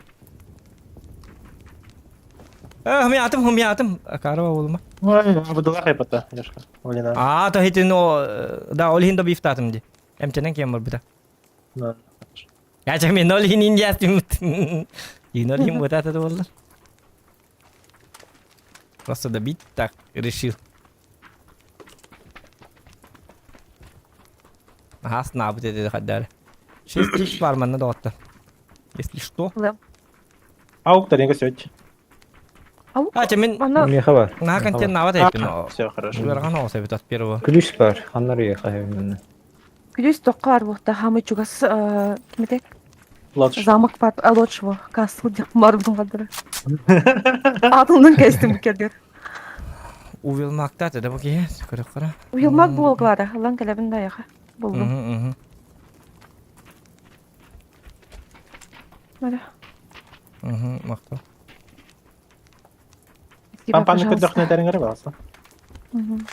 Э, хумятым, хумятым. Карова болма. Ой, быдылах айпата, Яшка. Олина. А, то хитин о, да, ол хин добифтатым ди. Эмченен кем бар бита. Да. Яча мен ол хин индиястым. Юнол хин вот это болlar. Просто добить так решил. Ага, снабы dedi хаддар. 6 тысяч бар манна доҕоттор. Если что. Аук таренка сеть. А, че мин Манна Миэхэ бар. наһаа контент наабат эбиппин. Все хорошо. Ыарахан оҕус эбит от первого. Күлүүс бар. Ханнар үйэхэ эбиннэ. күлүүс тоххо бар буолта хаамый чугас кимите Лодж. замок бар лодж во касл деп барбын калдыра. Атымдан кестим келдер. Увелмакта да бу киһи көрөх кара. Уилмак буолглара, ылан кэлэбин да яха. Булдум. Мара. Мактал. Спасибо, Пампаны пожалуйста. көрдөхнө тэриңер бааса. Мгм.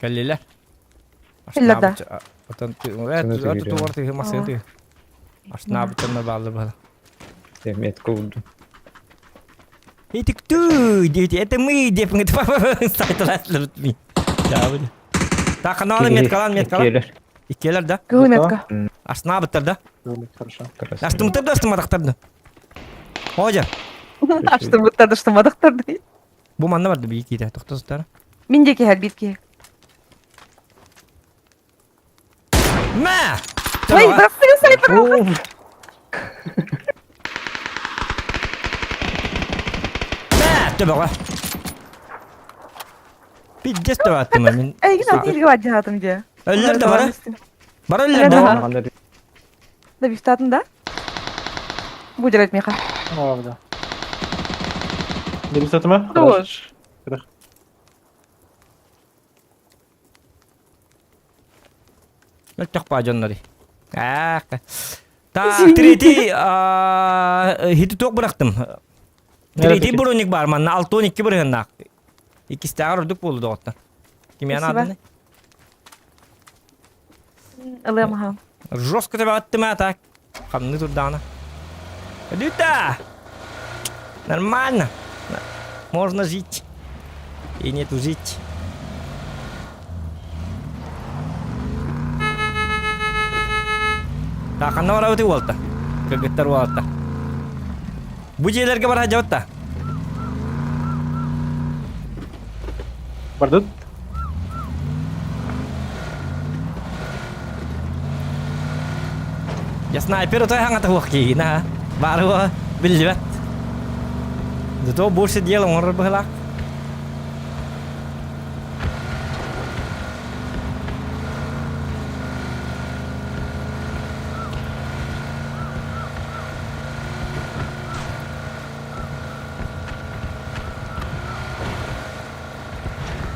Кэллилэр. Кэллилэр да. Отон Сыны түгүрүө. тугар тыгы масын тыгы. Ашнаабытынна бааллы бала. Метка урдум. Это кто? Дети, это мы, деп сайтыласлар ми. Так, каналы меткалан, меткалан. Иккиэлэр. Иккиэлэр да. Кыһыл метка. Ашнаабыттар да. Хорошо. Аштымыттар да, аштымадактар да. Хожа, Аштымыттар да штымадактар да. бу манна барды бии киирэ, тохтосуттар. Мин диэки иһэр биир киһи. Мэ! Ой, бырастыгын сайпыр. Мэ! Төбөҕө. Пиздец төбөттүм мин. Эйигин атын илгэ бадьаатым дии. Өллөр да бары. Бары өллөр да. Ханнар Да бифтатын да? Будь меха. О, да. Дебисатыма? Хорош. Мөлтөх баа дьоннори. Аах. Так, третий хити туох бырахтым. Третий броник бар манна 6-12 бырыһыннаах. Иккистээҕэр ордук буолу доҕоттор. Кимиэн Спасибо. ааданы? Ылыам аха. Жестко тебе аттым а так. Хамны турдаана. Люта! Нормально. Можно жить. И не тужить. Так, ханна барабыт уолта. Кыргыттар уолта. Бу дьиэлэргэ бара дьабытта. Бардыт? Я снайпер отой хаҥата хуох киһигин ha. Баарыга биллибэт. Зато больше дела оҥорор быһылаах.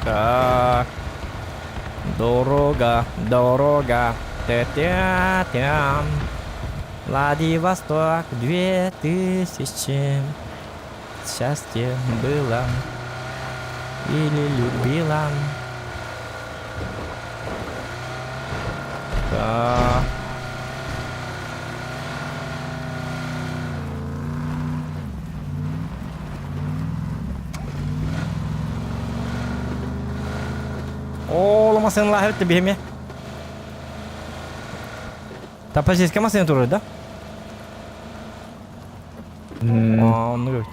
Так. Дорога, дорога. Тя-тя-тям. Владивосток 2000. Счастье было или любила. Так. Оолума сыҥлааһыбыт да биһиме. Тапа сиэскэ массыына турар да? Аа, оннук эбит.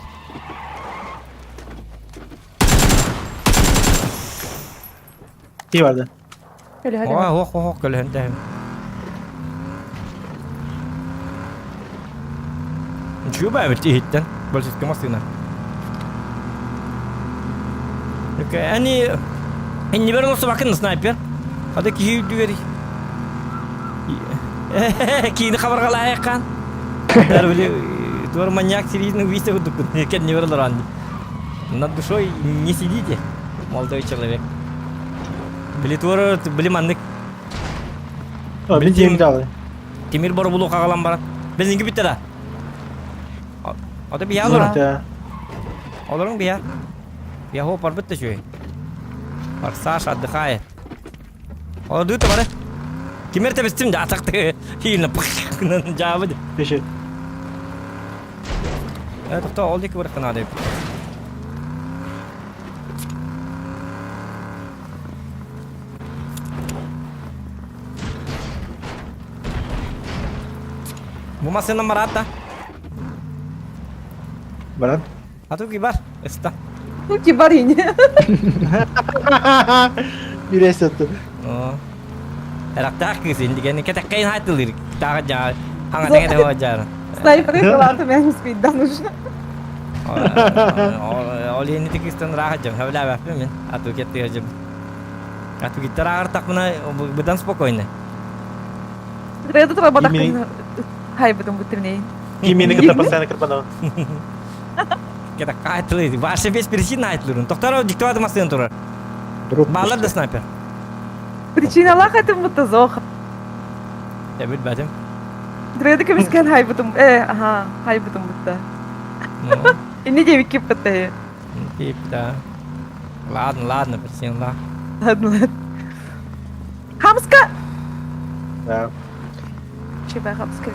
Кии барды. Көлөһө Оо, ох, ох, көлөһөн тэһим. Үчүгэй баайбыт иһиттэн. Большинство массыына. Они иннибэр олорсубаккын снайпер. Хата киһи үрдүгэр киини хабарҕалаайаххаан. Били туор маньяк серийный убийца курдуккун. Кэннибэр олорон. Над душой не сидите, молодой человек. Били туор били маннык О, Били бин тиэмит аалы. тимир боробулу хагалан баран. Бензинги бүтте да. Ото бия олорон. Олорон бия. Я хо барбыт да чуй. Форсаж отдыхает. Олорду бары. Кимер тебистим да атакты. Хилна жаабы. Пешет. Э, тохто ол диэки барыахха наада эбит. Бу массыынан бараат да. Баран. А тут бар, ыста. Ну, кибарини. Билес өттү. Эрактаах кыыс индигени кэтэккэйин хайтылыр. Тааҕа дьаа. Хаҥа тэҥэ жаар. Снайперы кылааты мен спиддан уже. Ол иһин ити кыстан ыраах дьым. Сөбүлээбэппин мин. Ату кетти дьым. Ату гиттар аагыртахпына быдан спокойно. Реду тура батакын хайбытым буттым Кимини кытта постоянно кырбанабын. Кета кайтылы. Ваше без причины айтылырын. Тоқтар диктоваты масын турар. Балар да снайпер. Причиналаах этим будто зох. Я билбэтим. Дреды көмүскэн хайбытым. Э, аха, хайбытым бутта. Инни диэбит киппетте. Тип, да. Ладно, ладно, причина. Ладно, ладно. Хамска! Да. Чебе хамска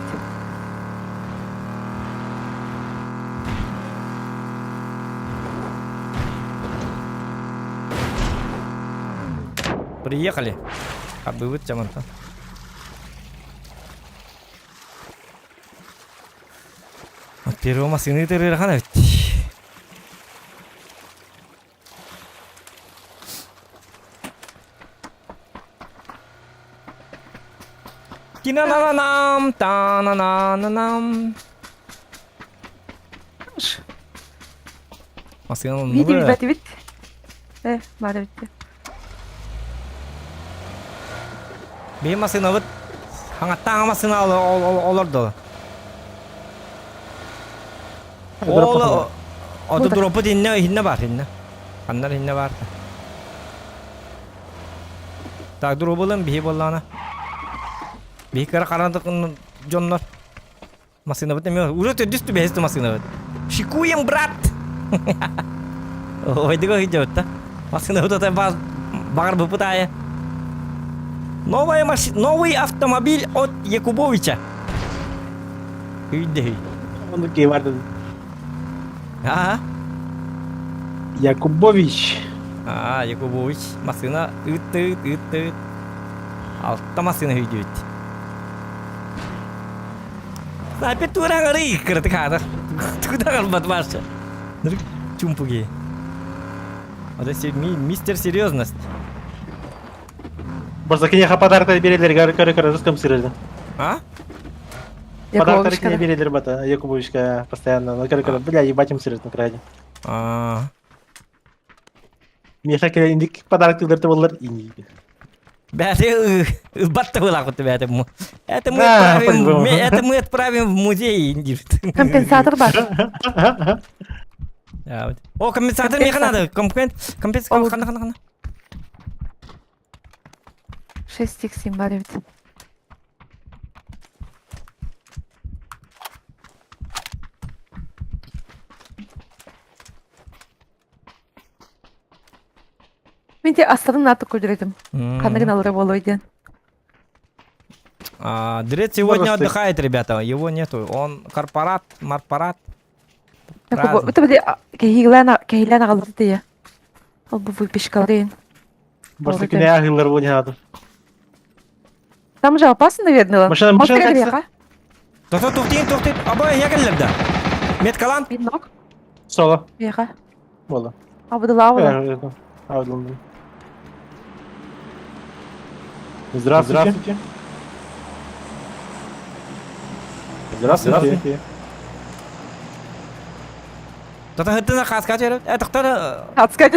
Приехали. Абыбыт чаманта. Первый машины тырырхан эбит. Тина-на-на-нам, та-на-на-на-нам. Массыына Види билбэт эбит. Э, баар эбит. Биһи массыынабыт хаҥаттааҥа массыына олордо. Ол Ото дроппут инне инне бар инне. Ханнар инне бар. Так дробулын биһи боллаана. Биһи кыра карандык дьоннор. Массыынабыт эмиэ уже төрдүс түбэһис массыынабыт. Шикуем, брат! Ойдуга сылдьабыт да. Массыынабыт отой баҕар быппыт аайы. Новая маш... Новый автомобиль от Якубовича. Үйдөй. Оннук киһи бар Аа? Якубович. Аа, Якубович. Массыына ыт-ыт, ыт-ыт. Алта массыына үйдүбүт. Опять тураҥарый кыратык хаатар. Туда kalбат барча. Чумпуги. Вот мистер серьезность. Просто кинеха подарок берелер көрө көрө русском сырырды. А? Подарок кине берелер бата Якубовичка постоянно. Көрө көрө бля ебать им сырырды на крайне. А. Миэхэ кэлэн инник подарок боллар ини. Бәте ылбат тылаахыт бәте Это мы Да, отправим, по-любому. это мы отправим в музей. Компенсатор бар. Да, вот. О, компенсатор меха надо. Компенс, компенс, Ол- хана, хана, хана. 6 иксим бар эбит. Мин те астарын аты көрдүрөтүм. Ханныгын алары болой диэн. А, Дред сегодня Просто. отдыхает, ребята. Его нету. Он корпорат, марпарат. Праздник. Это били кэһиилээн кэһиилээн аҕалбыт тиийэ. Ол бу выпечкаларын. Просто кине ахыллар бу не Там же опасно, наверное. Машина- Может, машина кэлэр такси. биэхэ? Тоқта, тоқтайын, тоқтайын. Абай, я келлер да. Меткалан. Бинок Соло. биэхэ. Боло. Абыдылаабыла. Здравствуйте. Здравствуйте. Тота хыттына хаска жереп. Э, тоқтар. Атска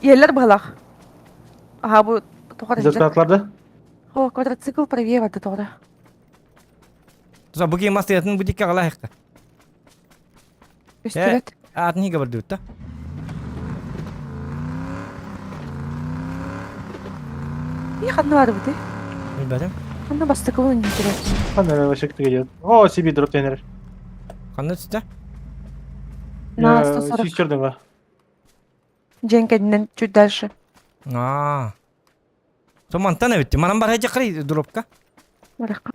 Еллер быһалах. Аха бу тоҕо Зарплатларда? О, квадроцикл правее барды тоҕо. Туса буги мастыятын будикка кала хыкка. Үстүбэт. Атын хиге барды да. И ханна бары бути. Билбедим. Ханна бастыкы бу интерес. Ханна вообще идет. О, себе дроп тренер. Ханна түстэ? На 140. Систерден Дьэн чуть дальше. Аа. Со мантан эбитти. Манан бар хajа дропка. Барахка.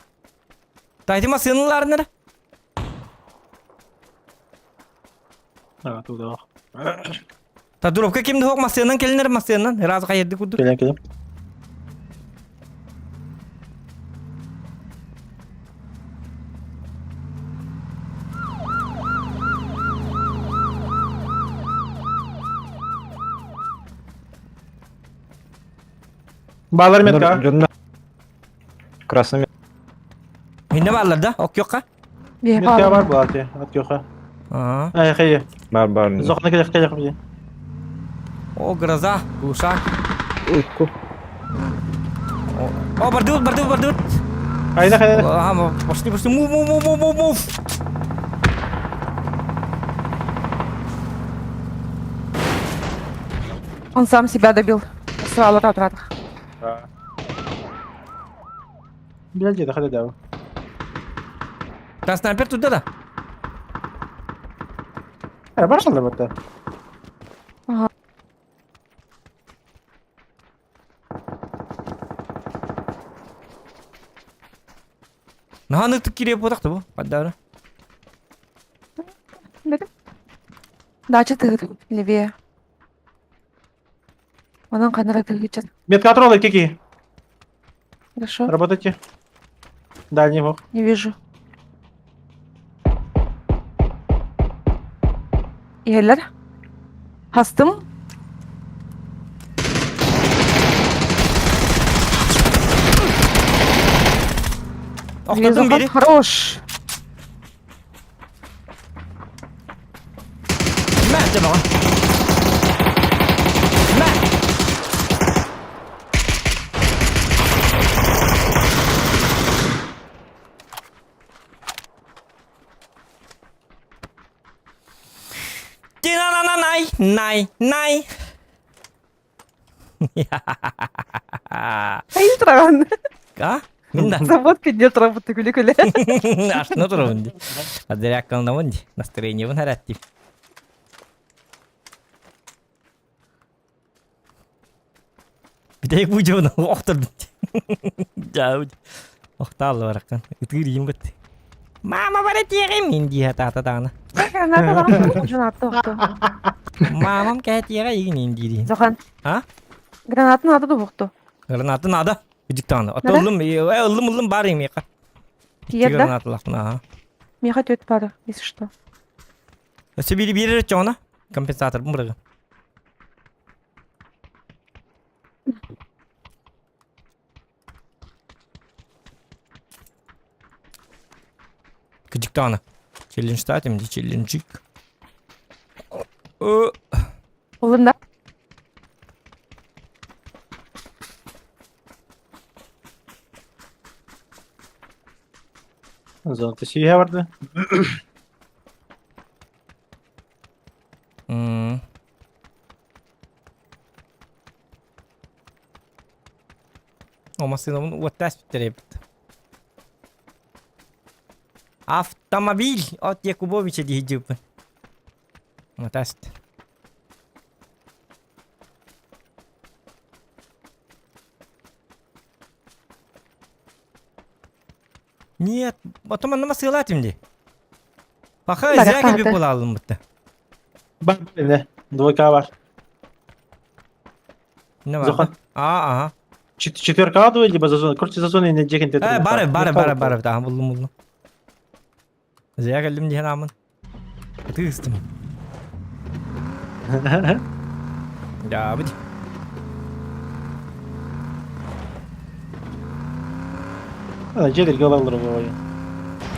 Тайтима сыналарныр. А, туда. Та дропка кимди хок масыынан келинер масыынан. Разы каерди курдук. Келен келен. Балар метка. Красный Мине Инне бааллар да, оккиохха? Биһи Метка баар. бар буолааты, откиоха. Аа. Ай, хай. Бар бар. Зохна келек келек били. О, гроза, глушак. Уйку. О, бардыбыт, бардыбыт, бардыбыт. Айда хайда. Ага, пошли, пошли, мув, мув, мув, мув, мув, мув. Он сам себя добил. Срал рад рад. Биле да хада да. Та снайпер туда да. Э, баршалар батта. Ага. Наһаны кире буолах бу. Паддары. Дача тыгыр левее. Онон канара тыгычат. Метка троллы кики. Хорошо, Работайте. Дальний мог. не вижу. Иһэллэр. Хастым. Охтотун бири. Хорош. Мә, дэ баҕа. Мә. Тина-на-на-най, най, най. Ай, тураган. А? Мин да. Завод кенде турабыт күле күле. Астына турабын ди. Адыряккалнамын ди. Настроение бын харат ди. Бүтэйик бу дьон охтордум. Дьаа охтаалла бараккан. Ытыыр иим быт. Мама бара тиэҕим мин дии хатаата даҕаны. Граната Мамам кэһэтиэҕэ игин ин диирин. Зохан. А? Граната надо дубухту. Граната надо. Үдүктааны. Ото Надо? ыллым, э, ыллым ыллым бар миэхэ. Тиер да? Гранаталахпын аха. Миэхэ түөт бары, если что. Өссө бири биэрэр чоҕуна компенсатор бырыгы. Кыдьыктааны. Челлендж татим ди челленджик. Э, Улым да? Зона сиһэ барды. м. О, массыынабын уоттаас бүттэрэбит. Автомобиль от Якубовича диһидьиппин. Матаст. Нет, потом манна масыалаатым дии. Паха Бара зря кэлбит хаата. буолаалым бытта. Бар не. Двойка бар. Не бар. Зохан. А, ага. Четверка дуй, либо за зону. Короче, за зону не дьэкин Э, бары, бары, бары, бары, таһан буллум буллум. Зря кэллим диэн аамын. Ытыыстым. Да, бит. Ана жедерге алалар болой.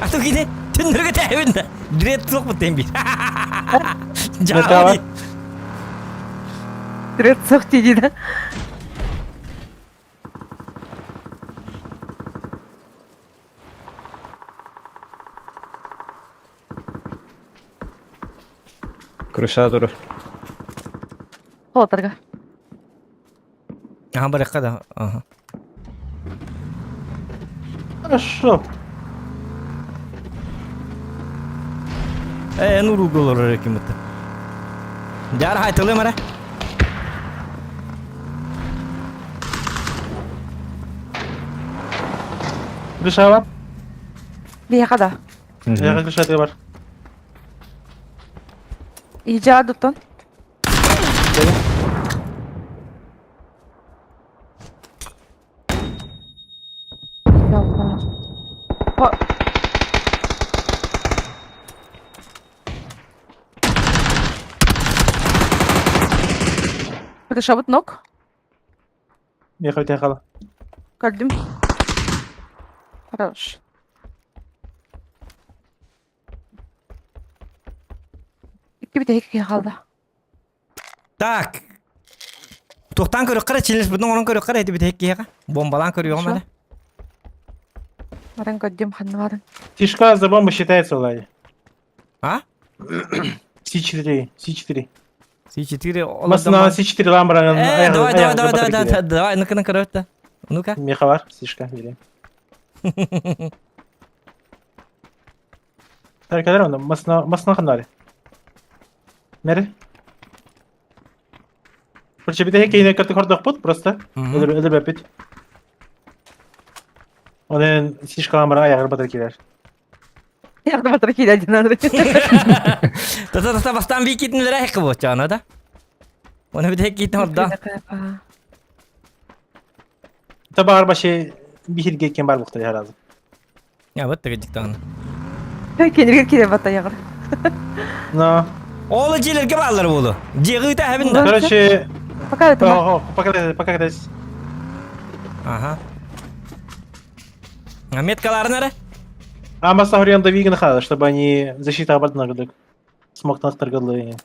А то кини түндөргө тээбин да. Дрет суох бутен бир. Метка бар. Трет цех тиди да? Крыша турар. Холотарга. Аха барыкка да. Аха. Хорошо. Э, ну руголор ким бутта. Жар хайтылы мара. Крыша бар. Биэхэ да. Яга крыша бар. Ижа дуттан. О. Крышабыт ног. Меха өтен қала. Көрдүм. Хорош. Бүтэһик киһи хаалла. Так. Туохтаан көрүөххэ эрэ, челлендж оҥорон көрүөххэ эрэ, ити бүтэһик киһиэхэ. Бомбалаан көрүөҕүм Хорошо. эрэ. Баран көрдүм ханна барын. Тишка за бомбу считается, Влади. А? С4, С4. С4 Масына С4 ламбаранын Э, давай, давай, давай, давай, давай, давай, ну-ка, ну-ка, давай, Ну-ка. Меха бар, слишком, бери. Так, кадр оны, масына, масына қандары. Нері? Короче, бите кейіне кірті көрдік бұд, просто. Өлір, өлір бәпет. Онын слишком ламбара аяғыр батыр келер. Аяғыр батыр келер, Динар. Та-та-та, бастан бикитин лere хекki бочана да. Оны бите китин орда. Табар башы бихирге кен бар бұқты herhalde. Я вот так диктан. Кенерге келе бата ягыр. Но. Ол жилерге баллар болу. Жегы та хабин да. Короче, Пока это. Пока пока здесь. Ага. А меткаларын ары? А масса вигн хада, чтобы они защита обратно смог нахтаргалы.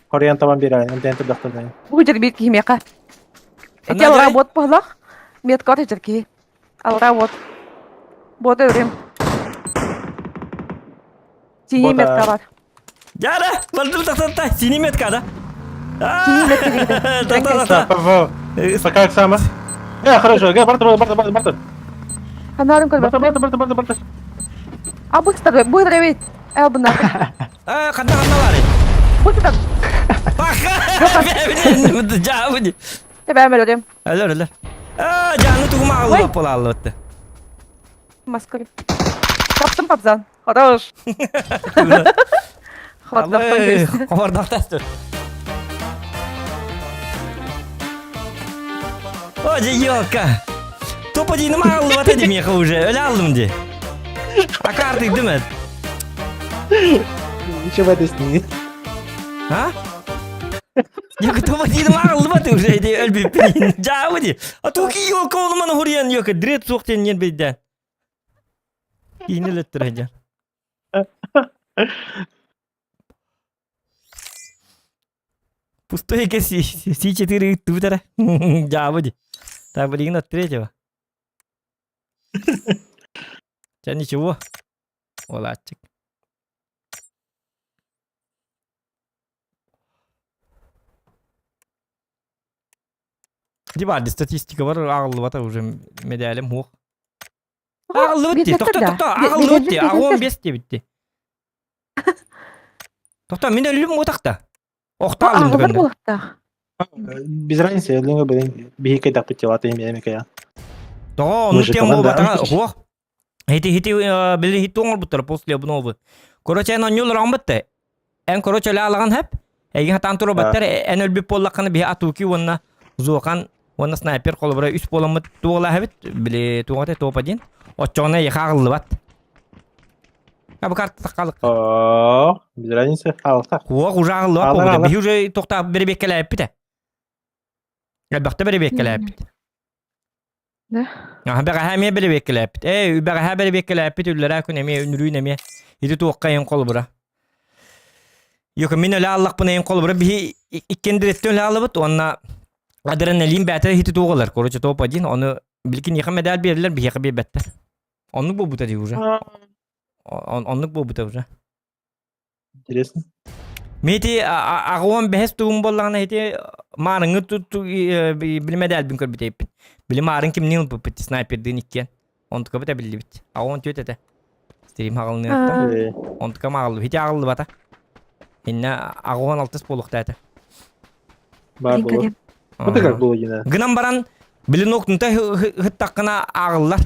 Хориан табан бирай, антен тадахтардай. Бу жер бит кимека. Эти алра бот палах. Мет кот жер ки. Алра бот. Бот өрем. Синий метка бар. Жара, бардым тахтатта, синий метка да. Синий метка Да, да, Пока сама. Э, хорошо, га, барта, барта, барта, барта. Канарым көр. Барта, барта, барта, барта, барта. А быстро, быстро ведь. Эл бына. Э, канда канда бар. Быстро. Паха! Жабыди. Тебе өрем. Әлер, әлер. А, жаны тугума алып бола алып. Маскары. Таптым папзан. Хорош. Хабардақтастыр. О, же елка. Топа дейін алып ата демей уже. Өлі алдым де. А карты дымет. Ничего это с ней. А? Yok топа дейін алып ата уже де өлбеппін. Жабы де. А туки елка оны мана хурьян yok. Дрет соқтен нен бейден. Кейінелеттір әжен. Пустой ке Си-4 тутера. Жабы Так, блин, от третьего. Сейчас ничего. Оладчик. Дибарды статистика бар, ағылы уже медалем хух. Ағылы бітті, тоқта, тоқта, ағылы бітті, ағы 15 те бітті. Тоқта, мен өлім отақта. Оқта алым Ағылыр болақта. Без разницы, я думаю, блин, бихикай так путила, ты имя я. Тоға, ну тем болбатаға, хух. Хити хити били хит оңор буттар после обновы. Короче, эн онюл рам бітті. Эн короче ля алаған хәп. Эгин хатан туру баттар, эн өлбүп боллаққаны бихи атуки онна зуоқан онна снайпер қолы үс боламыт туғала хәбит, били туғаты топ один. Отчоғына еха ағылы бат. А бу карта таққалық. О, без разницы, алта. Хуох уже ағылы бат. Бихи уже тоқта беребеккеләп бите. Әлбәқтә беребеккеләп бит. Да. Аха бәгә ме беребеккеләп бит. Эй, бәгә беребеккеләп бит үлләрә күн эме үнрүн эме. Иди туаққа ең қолы бұра. Yok мен әлі Аллах бұны ең қолы бұра. Бихи иккендіреттен әлі алыбыт, онна адреналин бәтер хити туғалар. Короче, топ один, оны билкин яха медаль берилер, бихи бе бәттер. Оннук бу бута уже. Оннук бу бута уже. Интересно. Мети ағуан бәхес туғын боллағына хити марыңы туту билмеде әлбін көр битейппин. Били марын кимнин бу снайпердин иккен. Онтука бите билли бит. Ағуан төт эте. Стрим ағылны. Онтука мағылы. Хити ағылы бата. Инна ағуан алтыс болуқта эте. Бар болу. Это как было гена. Гынан баран били ноктунта хыттаққына ағыллар.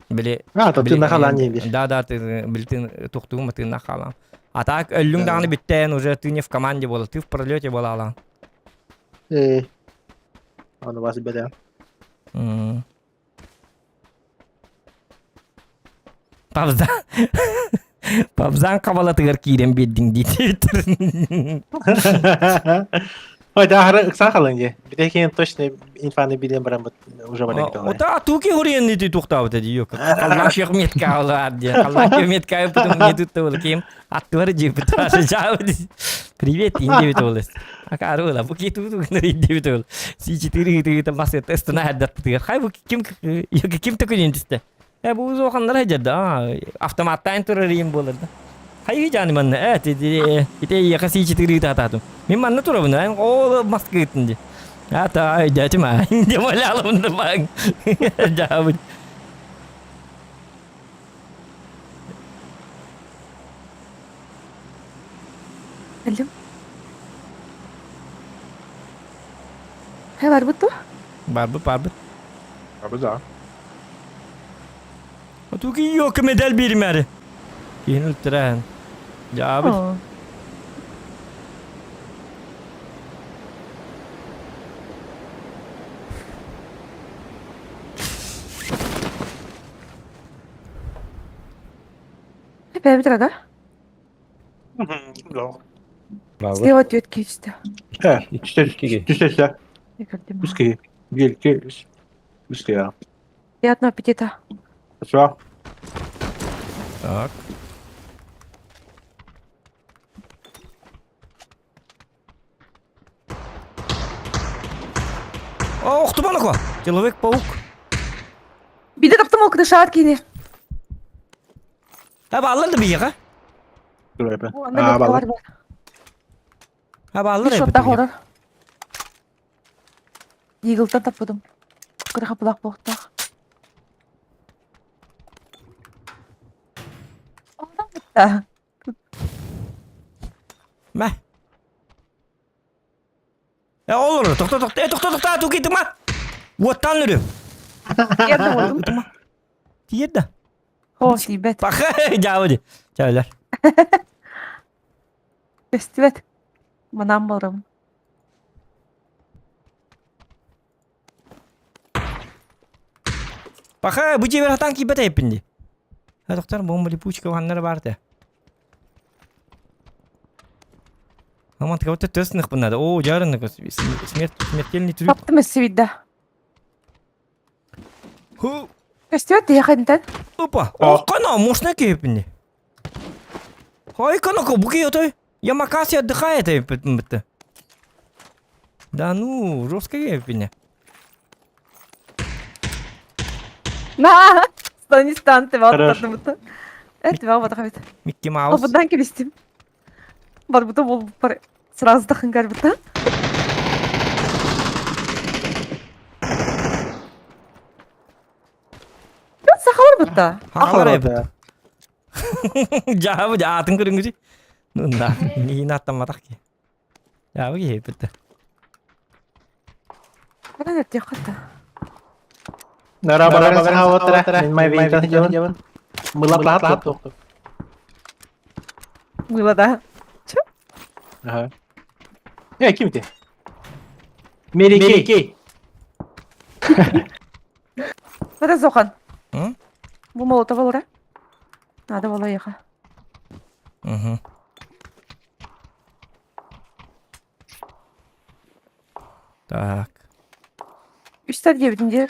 Били А, то ты нахала не бир. Да, да, ты били ты тоқтугун ты нахала. А так өллүң даганы бүттен уже ты не в команде была, ты в пролете была ала. Э. Аны вас беде. Павзан. Павзан кабалатыгар киирен бердиң дейт. Ой, да, хара ыксаан халыҥ дии. Бүтэ точно инфаны билэн бараммыт уже баран кэллэ. Ота туки хуриен ити тухтаабыта дии ёка. Халлаан метка алаар дии. Халлаан метка потом не тут ол ким аттылар жипит жаабыт. Привет, индивид олес. Акарула, бу ки туту индивид ол. Си4 ыты мас тестына хаддаттыгар. Хай бу ким ёка ким такой интисте. Э бу узуоханнара дьэ автоматтаан турар иим буолар да. Хайыы жааны манна э ити эйиэхэ сиичи тыырыы Мин манна турабын эн ол маскыытын ди. Ата дятим а демалялымын да баң. Жаабыт. Кэллим. Хэ барбыт дуо? Барбыт, барбыт. Барбыт да. Туки yok medal birimeri. Киһин өлтөрөһөн. Дьаабыт. Бэбит да? Слева түөрт киһи Э, түстэ. Үс киһи. Биир, икки, үс. Үс киһи. Приятного аппетита. Все. Так. Ох, туманako! Человек-паук. Биде таптым ол кыдышаат кини. А баллар да бияга. А, баллар. А баллар. Шотта хорор. Иглтан таппытым. Кыра хапылаах буохтаах. Онтон Мә. Э, олор, тохто, тохто, э, тохто, тохто, туки тыма. Уоттан үрү. Тиэрдэ уотум. Тиэрдэ. О, тиийбэт. Паха, дьаабы. Чайлар. Көстүбэт. Манан барым. Паха, бу дьиэбэр хатаан киирбэт эйппин дии. Э, доктор, бомба липучка ханнара баар этэ. Аман, как будто тест надо. О, жареный, смерть, смертельный трюк. Таптым өссө видда. Ху, Көстүбэт тиһэхинтэн. Опа, о, кана, можно киирпин Ой, кана, буки отой. Ямакаси отдыхает, это. Да ну, жестко киирпин. На! Стан тебя оттадым. Это вам отхавит. Микки Маус. Обудан кебистим. Барбыта бол бар сразу тахын карбыта. Сахалар бытта. Хахалар эбит. Жаабы атын көрүңүзү. Ну да, миин аттамматах ки. Жаабы ки битте. Кана өттө хатта. Нара бара хаватра. Мен май вейта жабын. Мыла плат тоқту. Мыла да. Чё? Ага. Э, ким ты? Мери Кей. Надо Зохан. Бу молотов олора. Надо было ехать. Угу. Так. Үстер диэбитин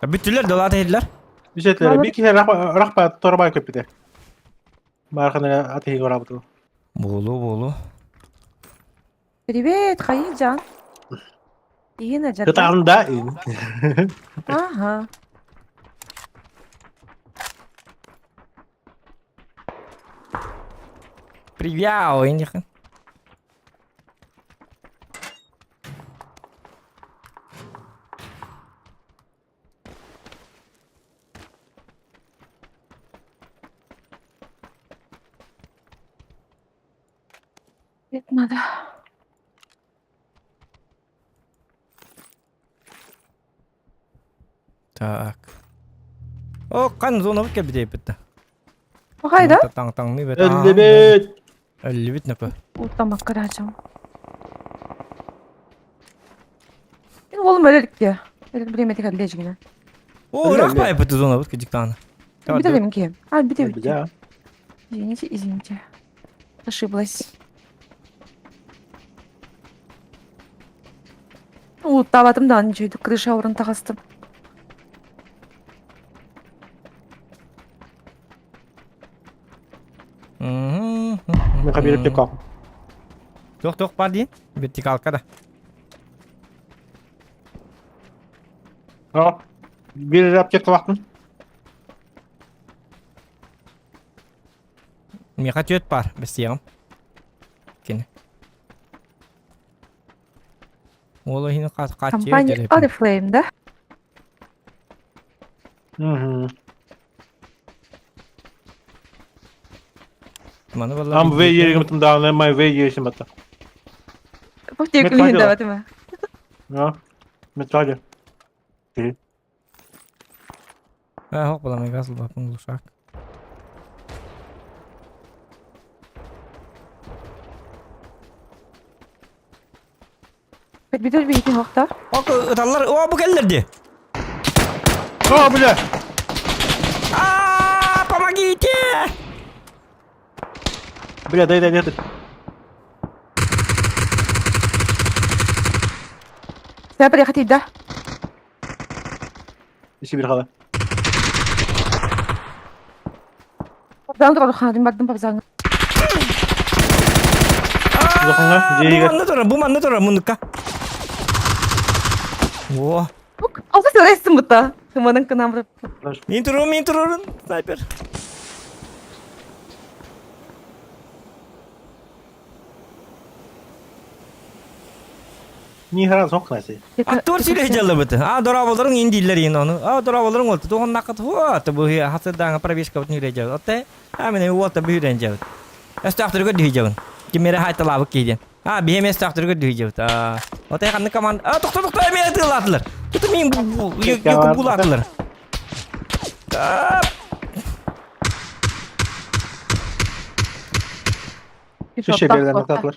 Бүттүлэр долаата иһиллэр. Бүсетлер бир киһи рахпа торбай көппүтэ. Бархана атыһы горабытыл. Болу болу. Привет, Хаиджан. Ирина Джарда. Кытаанда. Ага. Привет, Индихан. Это надо. Так. О, кан зона бит кэлбит эппит. Хайда? Таң таң бит. Өллүбүт. Өллүбүт напы. Уттамак карачам. Мен олым өлөлүкке. Өлүк билеметик аллежигине. О, рахпай эппит зона бит диктаны. Бите деменки. А, бите бите. Да. Извините, извините. Ошиблась. Улуттаабатым даҕаны үчүгэйдик крыша орун таҕыстым. Миха биир вертикал. Туох туох бар диин? Вертикалка да. А, биир аптека бақтын. Миэхэ түөт бар, бэстиэҕим. Кини. Уол иһин хааччыйар Компания дьэрэ. Oriflame, да? Угу. Маны балла. Ам В еригим дааны май В ерисим батта. Бу тек Металл. даватыма. Ja. Металле. Хок була газ бапын глушак. Битер бихити хохта. Ок ыталлар, о бу келлер ди. О, бля! А, помогите! Бля, дай, дай, дай. Sen приехать да? Иши бир хала. Базан турар ханатын бардым базан. Улаханга, Бу дьиэгэ. манна турар, бу манна турар муннукка. О, Алса сөрөйсүн бутта. Тыманын кынам мин турурун, мин турурун, снайпер. Не хран соқ нәрсе. Актор сүрэ жаллыбыт. А дораболорун индиллер ин ону. А дораболорун олту. Тугун накыт хуа бу хасырдааңа пробежка бут нүрэ жабыт. Отте а мен уота бүүрэн жабыт. Өстөөхтөргө дүйэ жабын. Кимере хайталаабык кейден. А биһэме өстөөхтөргө дүйэ жабыт. А оте ханны команд. А тохто тохто эме тылаатылар. Туту мин юку булаатылар. А Үше берлер аталар.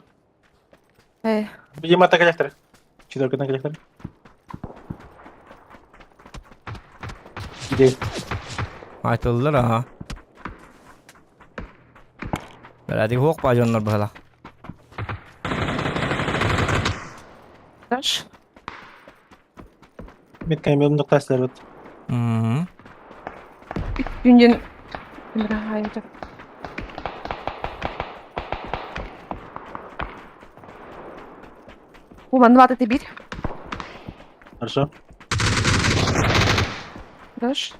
Э, Видимо, атака лектор. Четверка на лектор. Где? Айтыллар а. Бәрәдик хуок бажоннор быһала. Даш. Меткан мен нуктаслар бит. Мм. Күнден Мира Бу манны бата бир. Хорошо. Даш.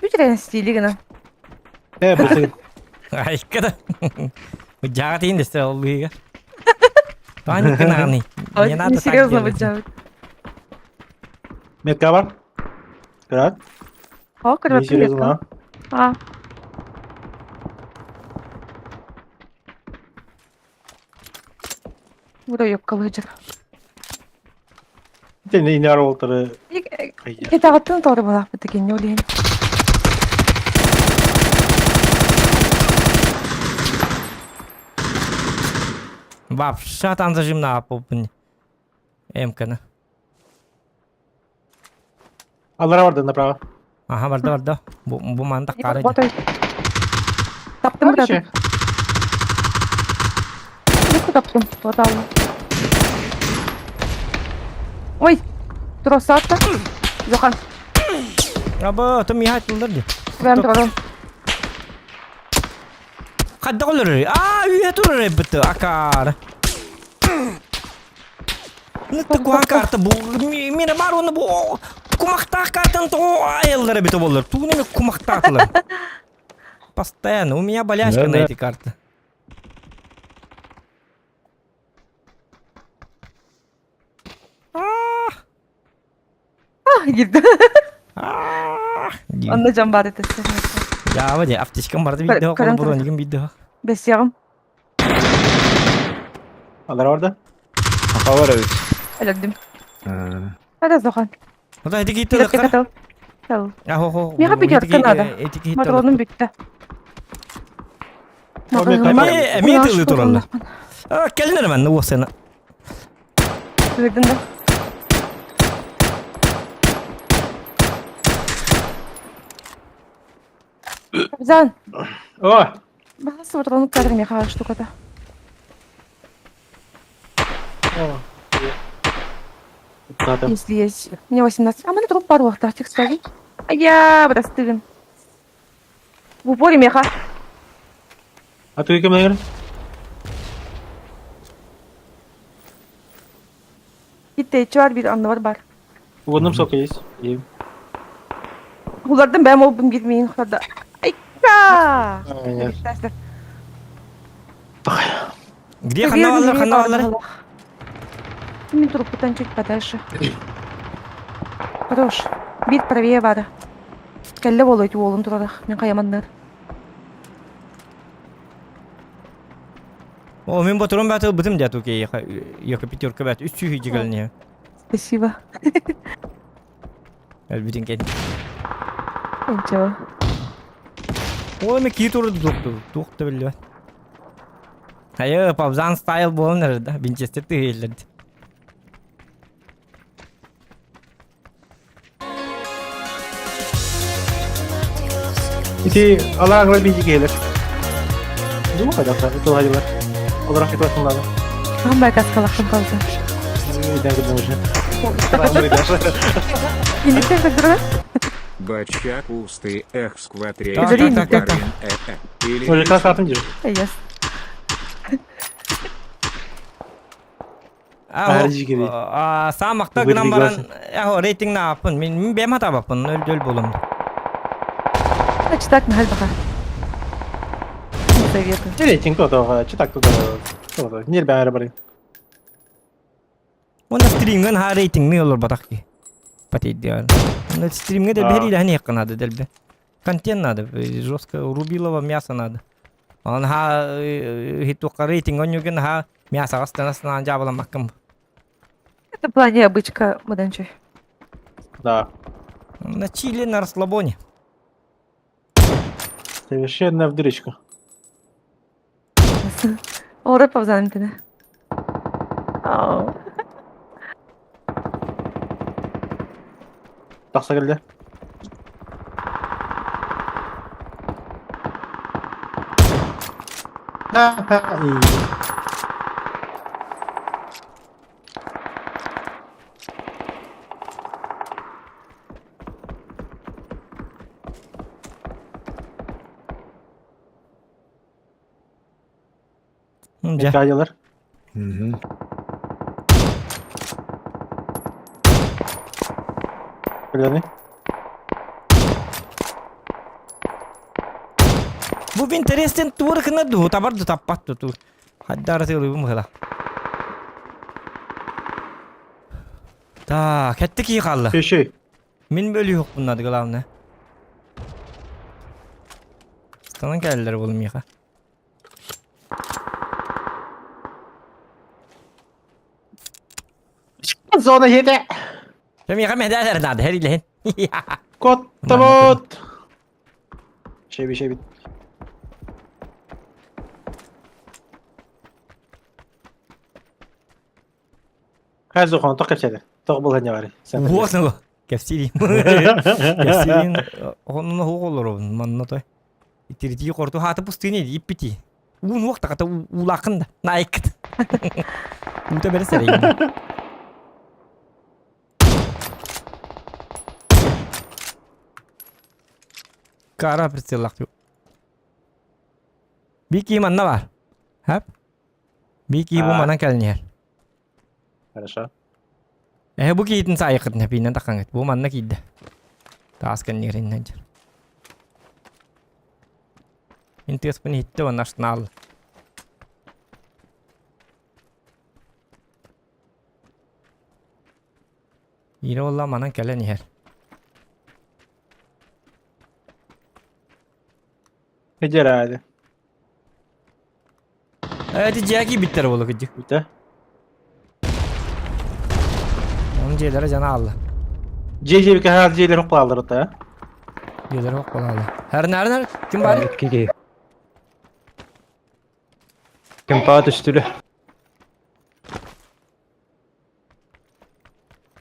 Бүтүрэн стили гына. Э, бу Айка да. Жага тиин десте ол быга. Паника наны. Не надо так Серьезно делать. быджабыт. Метка бар. Крат. О, Не көрөп серьезно. А. Бура yok калыжыр. Те не не аролтары. Кетагаттын торы булак бит экен олейин. Вообще там зажимна попын. Эмканы. Алара барды направо. Аха барды барды. Бу бу манда кары. Таптым брат. Таптым. Тоталны. Ой, Тросатта. Зохан. Аба, тым яхат булдар ди. Прям турам. Кадда колор. А, үйе турар бит акар. Нытты куан карта бу мене бар оны бу кумактаах картан то айыллары бит болар. Тугунеме кумактаатылар. Постоянно у меня болячка на эти карты. А, girdi. Онно дьон баар этэ. Я ваде аптечкам барды видео, Көрөн кол турар. бронигим видео. Бесиэҕим. Алара барды. Хабар эбит. Өлөрдүм. Э, Ада зохан. Ота эти китте лыккар. Катал. Тал. Ахо хо. Миха пятерка надо. Эти китте. Матронум бүттэ. Эме эме тылы тураллар. А, келнер мен уосена. Көрдүн да. Зан. О, Бахасы матронум кадр миха штуката. О. Надо. Если есть. Мне 18. А мы на труп пару тактик ставим. А я простыгын. В упоре меха. А ты кем наверное? Китте чуар бир анны бар бар. В одном сока есть. И... Улардым бэм олбум гитмейин хада. Айка! Нет. Где ханналар, ханналар? Мин труппутан чуть подальше. Хорош. Бир правее бара. Кэллэ буолуйт уолун турарах. Мин хайаманнар. О, мин ботурум бәт ылбытым дия туке яка пятерка бәт үс сүүһүй дьигэлниэ. Спасибо. Өлбүтүн кэн. Ничего. Ол эми кии турду туохту туохта биллибэт. Айы, пабзан стайл буолан эрэр да, Винчестер тыһыйллар. Ити алааҥҥа биһиги киһилэр. Дуу хайдах тылһайдылар. Олорон кетуаттын лада. Ахан байкаскалахтын пауза. Үйден кырдым уже. Инниктен кырдырар? Бача пустый эх скватрей. Так, так, так, так, так. Или Уже класс атын держит. Yes. А, Саамакта гынан баран, ахо рейтинг нааппын. Мин мин бэм хатаабаппын, өл болум. Значит так, нахаль баха. Советую. Рейтинг то читак туда. Нер бәрі бар. Онна стримген ха рейтингни олор батах ки. Патейдиар. Онна стримге де бери да не надо дельбе. Контент надо, жестко рубилово мясо надо. Он ха хитука рейтинг он юген ха мясо астана жабала маккам. Это в плане обычка муданчой. Да. На чили на расслабоне. Совершенно в дырочку. Ора павзан тene. Ау. Тақса келді. Дьэ. Кадилар. Билени. Бу интересен туурыкына дуу табар ду таппат ту. Хаддара тылыбым хыла. Так, хэтти кии хаалла. Шүй. Мин бөлү надо главное. Станан кэллэр болум миха. Зона хете. Миха медалер надо, херилен. Коттабот. Шеби шеби. Хайзу хон тоқ кепседе. Тоқ был хәне бар. Вот ну. Кепсири. Кепсирин онун хоголор манна той. Итирити корту хаты пустыне иппити. Уун уақта ката улакын да. Найкт. Ута бере серейин. Кара прицеллах. Бики манна бар. Хап. Бики бу манан кэлнер. Хорошо. Э бу киитин сайыкыт нэпинен такаңыт. Бу манна киидде. Таас кэннериннен жер. Интеспин хитте оннаштнал. Ире олла манан кэлэн иһэр. Федерале. Эти дьяки биттер болу кыдьык. Бите. Onun дьиэлэрэ жана алла. Жей бike хар жейлер хоқ та. Дьиэлэрэ хок була алла. Хэр ким бар? Киги. Ким паа түстүлү.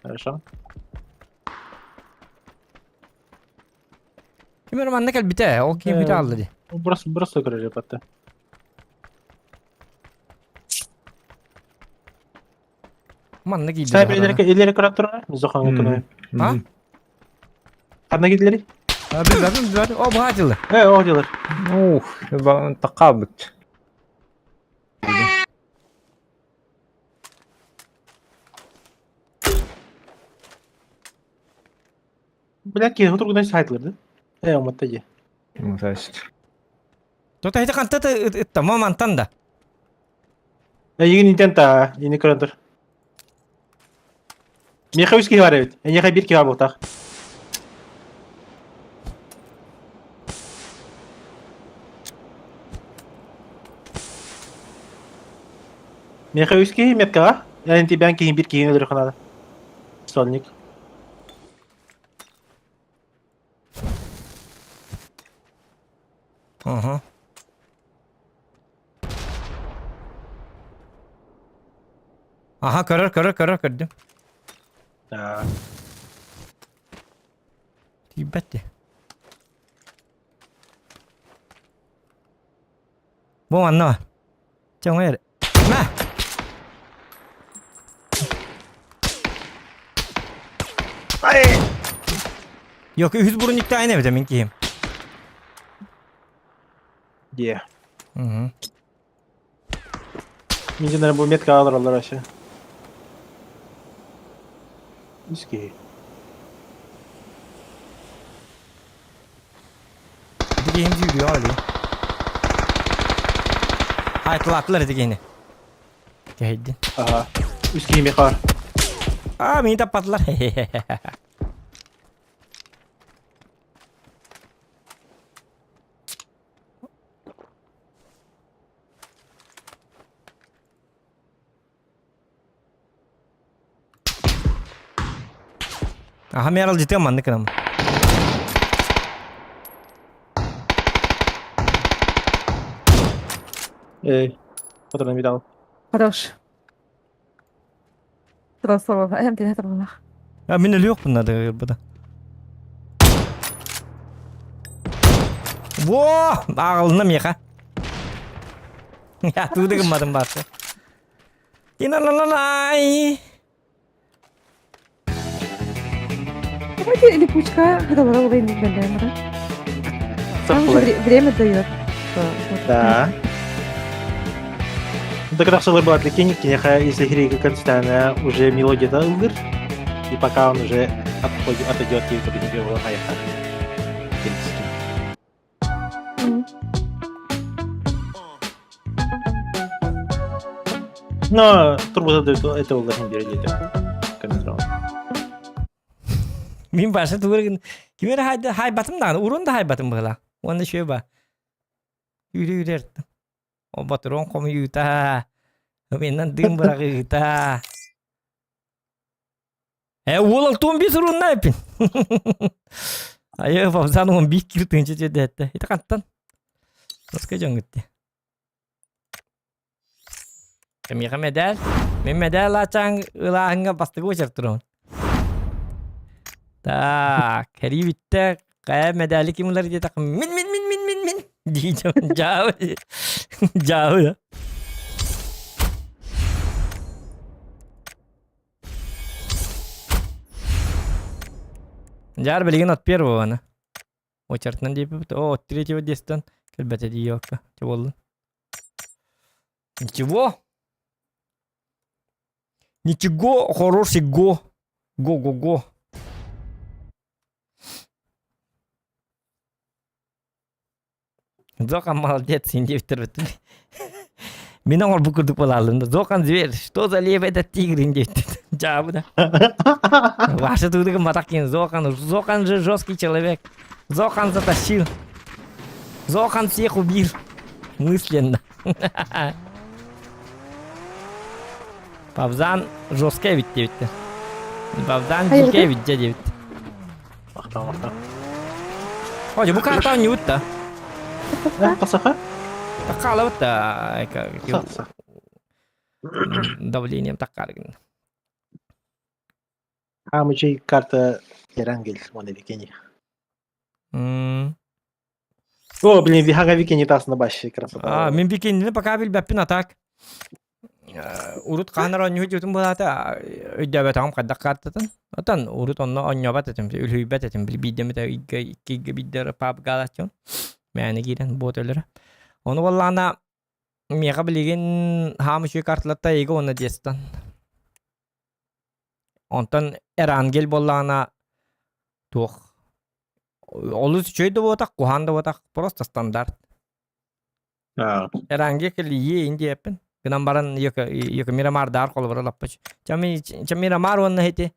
Хорошо. Ким эр манна кэлбите? Ол ким бите алла ди. Просто просто көрөр патта. Манна киирдилэр. Снайпер илери көрөн турар. Зохаҥа көнө. А? Ханна киирдилери? Билбэтим, билбэтим. О, баатылар. Э, о, дилер. Ух, тақабыт. Блядь, киһи тургунан сайтылыр да. Э, уматта же. Ну, то есть. Tota ити ханта ыттама мантан да. Э, егин интен та, ини көрөн тур. Миэхэ үс киһи бар эбит. Эйиэхэ биир киһи бар буолтах. Миэхэ үс киһи меткаҕа. Эн тибээн киһи биир киһини өлөрүөххэ наада. Сольник. Ага. Аха, көрөр, көрөр, көрөр, көрдүм. Да. Тиийбэт дии. Бу манна. Чэ, оҥой эрэ. Мэ! Yok, үһүс бурунниктаайын эбитэ мин киһим. Дие. Мгм. Мин дьоннорум бу метка алараллар вообще. Үс киһи. Ити киһим сүүрүөҕэ өлүү. Айтылаатылар ити киһини. Кэһэйдин. Аха. Үс киһи миэхэ бар. Аа, мини таппатылар. Аха мен аралдьытыам маннык гынаммын. Эй, патрон видал. Хорош. Трансформер. Эм тине трансформер. А мин өлүөхпүн надо буда. Во! Ааҕылынна миэхэ. Я тууды гымматым баарса. Ина-ла-ла-лай. Давайте липучка, когда войны да? Там же время дает. Да. Да когда все было отвлечение, если Хирика Константина уже мелодия ылыр, и пока он уже отходит, отойдет, и это не было Но турбо это улар берилди. Мин баша тугургын кимер хайда хайбатым даҕаны урун да хайбатым быһыла. Уонна үчүгэй ба. Үүрэ үүрэ О ботурон хомуйуута. Менен дым быраҕыыта. Э уол алтуон бис урунна эпин. Айы Фавзан он бик кир тыынча тиэрдэтте. Ити хантан? Тоска дьоҥҥутти. Миэхэ мэдээл. Мин мэдээл ачаан ылааһыҥҥа бастакы очер турабын. Так, кэрии бүттэ. Хайа мэдээли ким ылар диэтэххэ мин мин мин мин мин мин дии дьаабы дьаабы Дьаар билигин от первого аны. Очертынан диэппит. О, от третьего дестан кэлбэтэ диэбэккэ. Чэ буоллун. Ничего. Ничего хороший го. Го-го-го. Зохан молодец, диэбиттэр Мин оҥорбут курдук буолааллым да. Зохан зверь, что за лев этот тигр диэбиттэр. Дьаабы да. Ваша туудыгын матах киин Зохан, Зохан же жесткий человек. Зохан затащил. Зохан всех убил. Мысленно. Павзан жесткий эбит диэбиттэр. Павзан дикий эбит дьэ диэбит. Махтал, махтал. О, бу карта оонньуубут да. Тахсаха? Таккаалабыт да. Тахса. Давлением таккааргын. Хаамычый карта Эрангель уонна Викини. О, блин, Вихага Викини тасна баще красота. А, мин Викинини пока билбэппин, а так. Урут хаһан эрэ оонньуу дьиэтин буолаата өйдөөбөтөҕүм хайдах каартатын. Отон урут онно оонньообот этим, үлүһүйбэт этим. Биирдэ эмит ыйга, икки ыйга биирдэ эрэ паб-гаалааччыбын. Мээнэ киирэн буот өлөрө. Ону буоллаҕына миэхэ билигин хаам үчүгэй карталарта эйгэ уонна Дестан. Онтон Эрангель буоллаҕына туох олус үчүгэй да буотах, куһаан да буотах, просто стандарт. Эранге кэлийии ин диэппин. Гынан баран Мирамардаар холобура лаппыч. Ча Мирамар уонна ити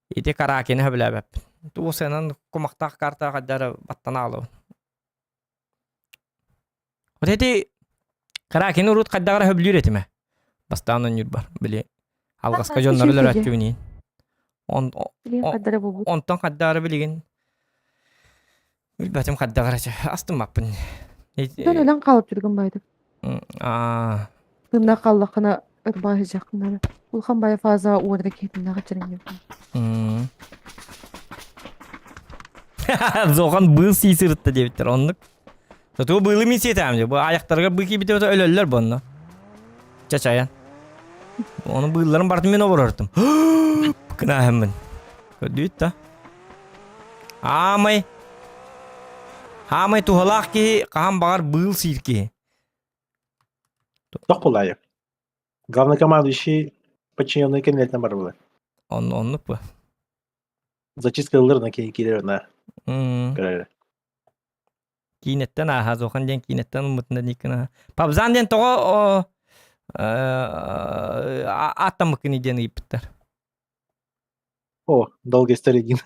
ити Каракины хөбүлээбэппин. Туусенан кумахтаах карта хаддара баттана алабын. Вот эти Каракины урут хайдагара хөбүлүүр этиме. Бастаан онньур бар. Били алгаска дьоннору өлөрөттүбүнин. Онтон хаддары билигин Билбэтим хайдах эрэ астыммаппын. Дьон өлөн хаалып жүргөн байдым. Аа. Тынна қаллақына ырбаа сыдьаххынары. Улахан бая фаза уорда киһитиннэҕэ чэрэҥҥэ. Зохан быыл сии сырытта диэбиттэр оннук. Тутуу быылы мин сиэтэм дии. Бу аяктарыгар быы киирбитэ өлөллөр бонно. Чачайан. Оны быылларын бартын мен оборортум. Кынаһыммын. Көрдүүт да. Аамай. Аамай туһалаах киһи хаһан баҕар быыл сиир киһи. Тох булайы. Главнокомандующий подчиненный кэмнэртэн бар булар. Он оннук бу. Зачистка ыллар на киирэр на. Көрөр. Киинэттэн ааһа Зохан диэн киинэттэн ылмытында Никына. Пабзан диэн тоҕо ааттаммыккыный диэн ыйыппыттар. О, долгая история Дин.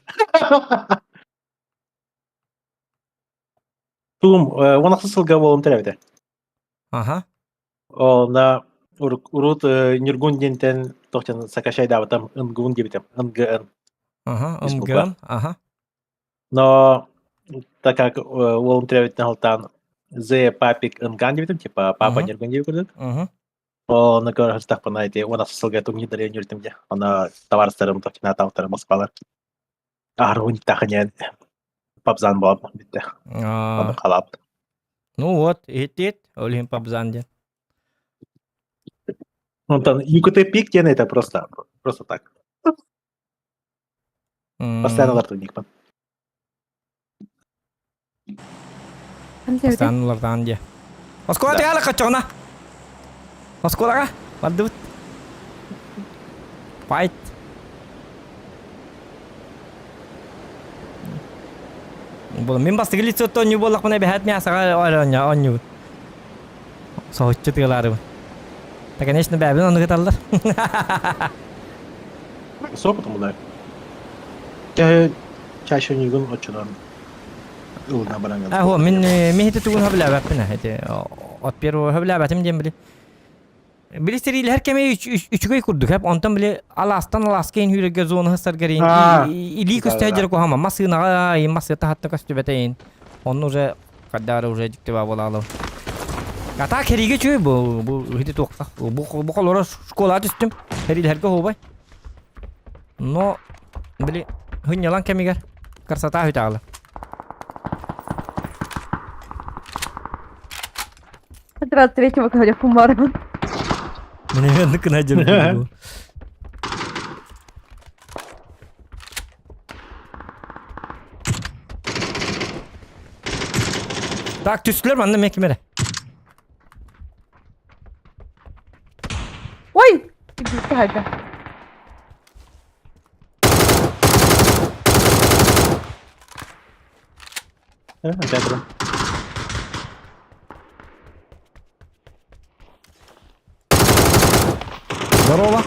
Тугум, он ахсыс сылга буолум төрөөбүтэ. Аха. Онна урут Ньургун диэнтэн тохтен сакашайдаабытым, Ынгун диэбитим, НГН. Аха, НГН, аха. Но так как уолум төрөөбүтүнэн алтаан З папик Ынган диэбитим, типа папа Ньургун диэбит курдук. Оны көрө сырыттахпына ити 16 сылга тугнидары өнүртүм дьэ. Аны табаарыстарым тохтунаатаахтара Москвалар. Аһарбын тахыньан папзан буолан бүттэ. Оны халаапт. Ну вот, иһиттиит, ол иһин папзан диэн. Онтон ЮКТ пик диэн это просто просто так. Постоянно лартуникпын. Постоянно лартаан диэ. Оскуола тыала каччоҕуна. Оскуолаҕа бардыбыт. Файт. Бұл мен бастығы лицо оонньуу буоллахпына эбэһээт мясаҕа оонньуубут. Соһуччу тыалаарыбын. Да, конечно, бэйэбин ону кыталлар. С опытом, да. Чаще чаще ньугун оччонон ылына баран А, хо, мин мин ити тугун хөбүлээбэппин ити от первого хөбүлээбэтим диэн били били сэриилэһэр кэми үчүгэй курдук хэп онтон били алаастан алааска иин хүүрэргэ зона саргар илии көстө дьэр куһама массыынаҕа массыа таһатта көстүбэтэ онну уже Хаддаары уже дьиктибаа буолаалым. Ата кэриигэ үчүгэй бу бу ити туохха бу бу холоро школаҕа түстүм. Кэриилэргэ оһуобай. Но били хынньалаҥ кэмигэр красота үтаҕала. 23-го говорю, барабын. Мне ныкына дьэ. Так, түстүлэр манна мен ким эрэ. Ой! Хайда. Опять Здорово.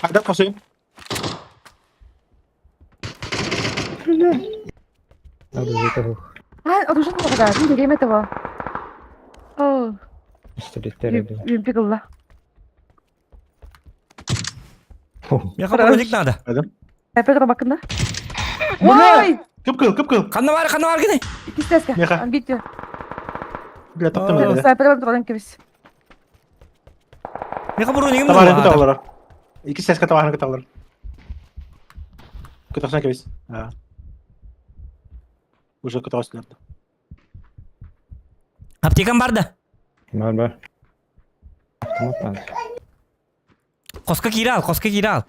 Хайдах хосуйум? А, оружие да, не время того. О, Юмпик ылла. Миэхэ броник надо. Опять робакында. Ой! Кып-кыл, кып-кыл. Ханна бар, ханна бар гыны? Иккис Миэхэ. Амбития. Бля, таптым бля. Снайпер туран кебис. Миэхэ бронигым Табаарын кытта олорор. Иккис сеска табаарын кытта олорор. Кытахсан кебис. Уже кытаҕас Аптекам бар да. Бар бар. Автомат надо. Хоско киирэ ал, хоско киирэ ал.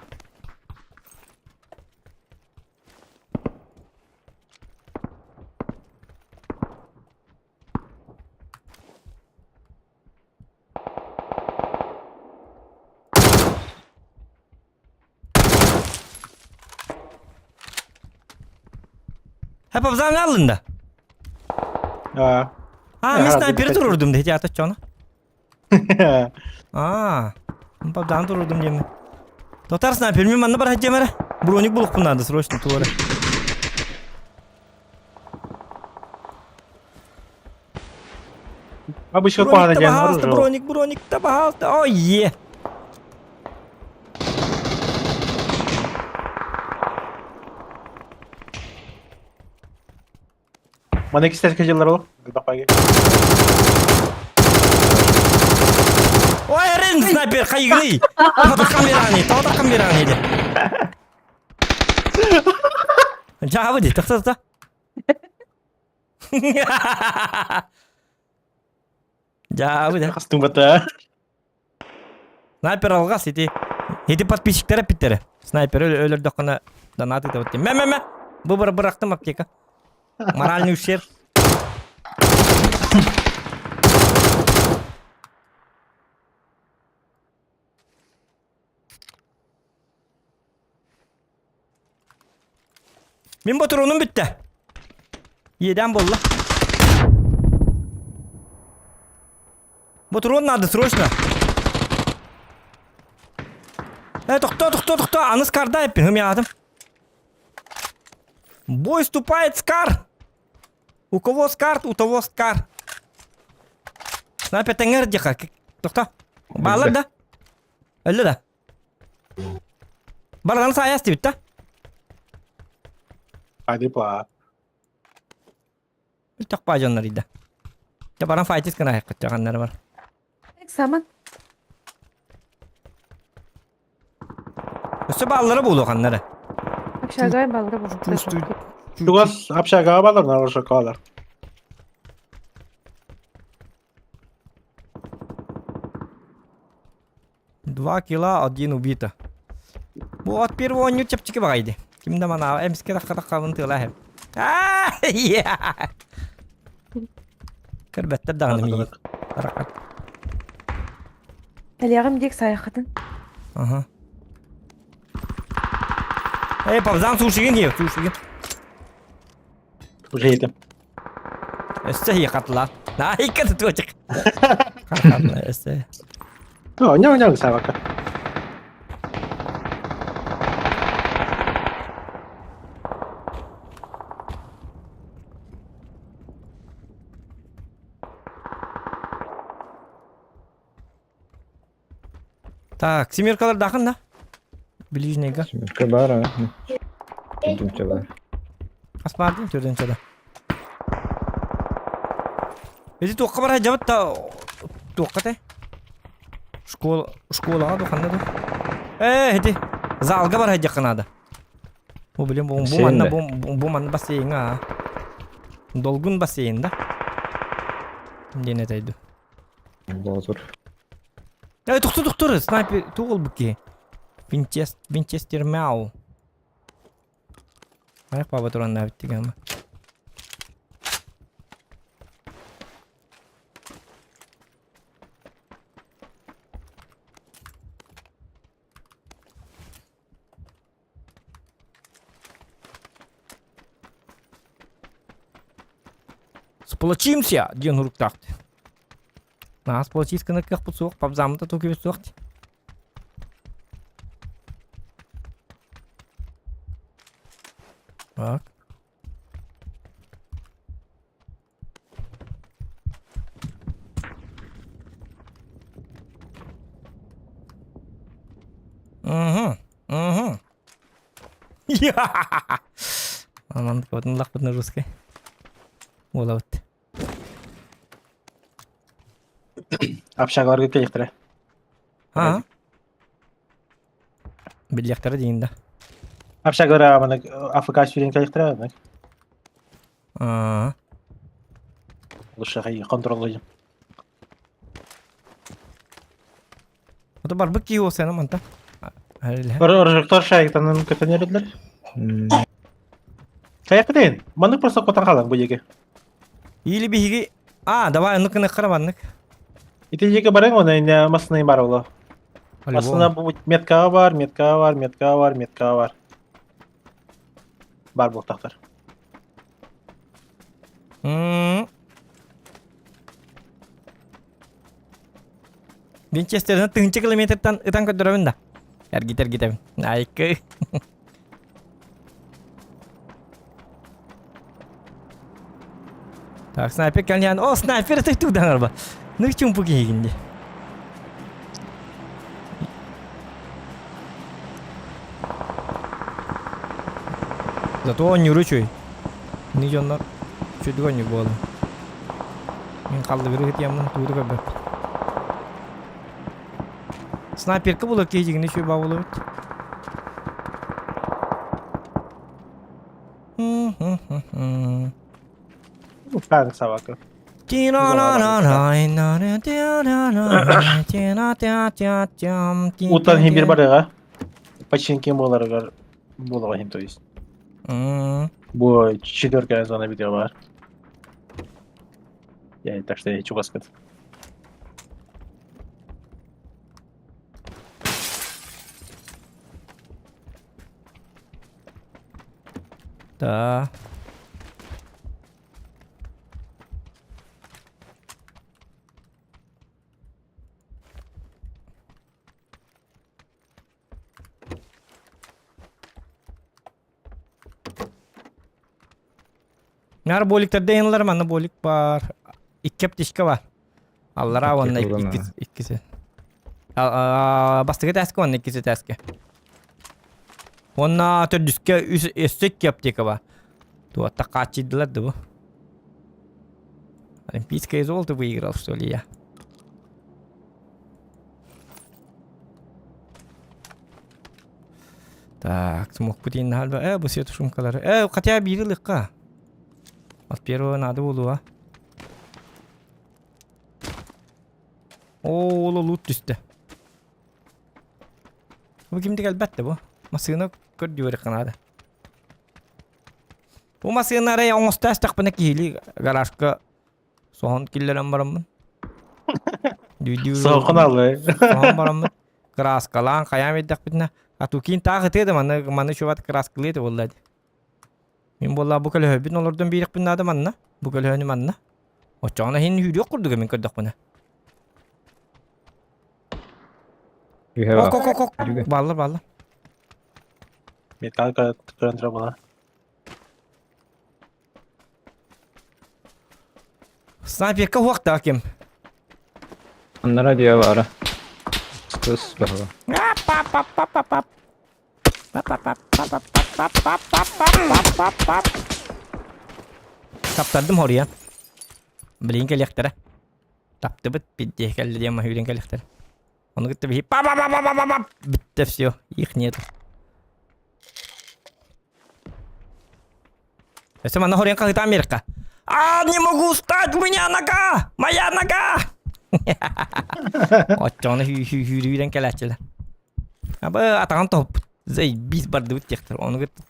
Hep abzan alında. Аа. А, мен снайпер турурдум дети ата чону. А, папдан турурдум деймин. Тотар снайпер мен манна бар хajемere. Броник булуп надо срочно туара. Обычно куһаҕана Броник диэн пожалуйста, оружие. броник, броник, да пожалуйста. Ой, е. Мана иккистерге дьыллар ол. Элбэх Ой, эрин снайпер хайгыный. Тоғытаққан берани, тоғытаққан берани де. Жабы де, тоқта, тоқта. Жабы де. Хастың бата. Снайпер алғас, ити. Ити подписчиктері питтері. Снайпер өлір доқына донат етіп өтті. Мә, мә, мә. Бұл бір бұрақтым аптека. Моральный ущерб. Мин ботуруунум бүттэ. Иэдээн буолла. Ботуруун надо срочно. Э, тохто, тохто, тохто, аны скарда эппин, хымяатым. Бой вступает Скар! У кого скар, у того скар. Снайпер тэҥэр диэхэ. Тохто. Баалар да? Өллө да? Баран саайас диэбит да? Адипа. Үтэх баажаннар ида. Дьэ баран файтис гына айыккыт бар. Экзамен. Өссө бааллара буолуо ханнара. Общага баллары буолуо. Чувствую. Чугас общага балар, нарушак балар. Два килла, один убито. Бу от первого оонньуу чэпчэки баҕайы Ким да манаава эмискэ тахха-таххабын тыала иһэр. Аа, Көрбөттөр даҕаны миигин. Рахат. Кэлиэҕим диэк сайаххытын. Ага. Эй, папзан сушигин ие, сушигин. Уже етем. Өссө ие хатла. Найка тутуочек. Хатла, өссө. О, няу няу савака. Так, семеркалар дахын да? Ближнийга. Семерка бар, а? Төрдүнчө бар. Хас баар дии төрдүнчө да. Эти туохха бар дьабыт да туохха те? Школа школаҕа ду ханна ду? Ээ ити залга бар дьахха наада. Бу блин бу бу манна бу бу манна бассейҥҥа аа. Долгун бассейн да? Диэн этэйду. Боотур. Э тохту тохтур снайпер туох ылбыт киһи. Винчест Винчестер мяу. Айах баба тураннаабыт дигама. Сплочимся диэн уруктаах. Наас сплочись гына кыахпыт суох, пабзаммыта тукүбүт суох. Так. Угу, угу. Анан лахпыт на русской. Буолабыт. Общагаларга кэлиэхтэрэ. Аа. Биллиэхтэрэ диин да. Общагалара маны АФК сүүрэн кэлиэхтэрэ аны. Аа. Лучше хай контроллуйум. Ото барбыт киһи уосайна манта. Рожектор шайыктанан көтөн эрэллэр. Хайакытын? Маннык просто котан халан бу диэки. Или биһиги А, давай, ну-ка нахара маннык. Ити диэки бараҥ оны инне массыына бар оло. Массыына бу меткаҕа бар, меткаҕа бар, меткаҕа бар, меткаҕа бар. Бар буолтахтар. Винчестеринен тыһыынча километртан ытан көрдөрөбүн да. Эргит эргитэбин. Айкы. Так, снайпер кэлэн, о, снайпер это тугдан арба. Ну чумпу киһигин ди. Зато оонньууру үчүгэй. Ини дьоннор үчүгэй оонньуур буолла. Мин халлыгыры ытыаммын тугу да көрбөппүн. Снайперка булар киһи дьиҥинэ үчүгэй баа буолабыт. Уппаан собака. Уттан иһин бир барыга. Починки буоларыгар буолаҕа иһин то есть. Бу четвертая зона видео бар. Я так что я чугаскат. Да. Нар боликтарда yanылар манна болик бар. Икки аптечка бар. Аллара уонна иккиси. Бастакы тээскэ уонна иккиси тээскэ. Уонна төрдүскэ үс өссө икки аптека бар. Туотта хааччыйдылар да бу. Олимпийское золото выиграл, что ли, я? Так, смог путин хальба. Бу свет шумкалары. Хотя бири лыкка. От первого надо было. О, ол лут түстэ. Бу кимди кэлбэт бу? Массыына көрдүөр канада. Бу массыына арай оҥостоостохпуна киһили гаражка соһон киллэрэн бараммын. Дүү-дүү Соһон аллы. соһон бараммын. Краскалаан хайаан биэрдэхпитинэ, а тукин таах ытыа да маны маны чуват краскалыа да буолла дии. Мин буоллаа бу көлөһөбүн олордон биэриэхпин наада манна. Бу көлөһөнү манна. Оччоҕуна иһин үүрүөх курдуга мин көрдөхпүнэ. Ок ок ок ок. Бааллар бааллар. Металл көрөн турар була. Снайперка хуохтаах ким? Аннара диэ баара. Кыс баһыга. Таптардым хоруйан. Билигин кэлиэхтэрэ. Таптыбыт пиздец кэллэ диэн маһүүрэн кэлиэхтэрэ. Ону кытта биһи па па па па па па бүттэ все их нет. Өссө манна хоруйан хаһытаан биэрэххэ. А, не могу встать, у меня нога! Моя нога! Оччоҕуна сүүрүүрэн кэлээччилэр. Абы атаҕын тоһуппут. Заебись бардыбыт диэхтэр. Ону кытта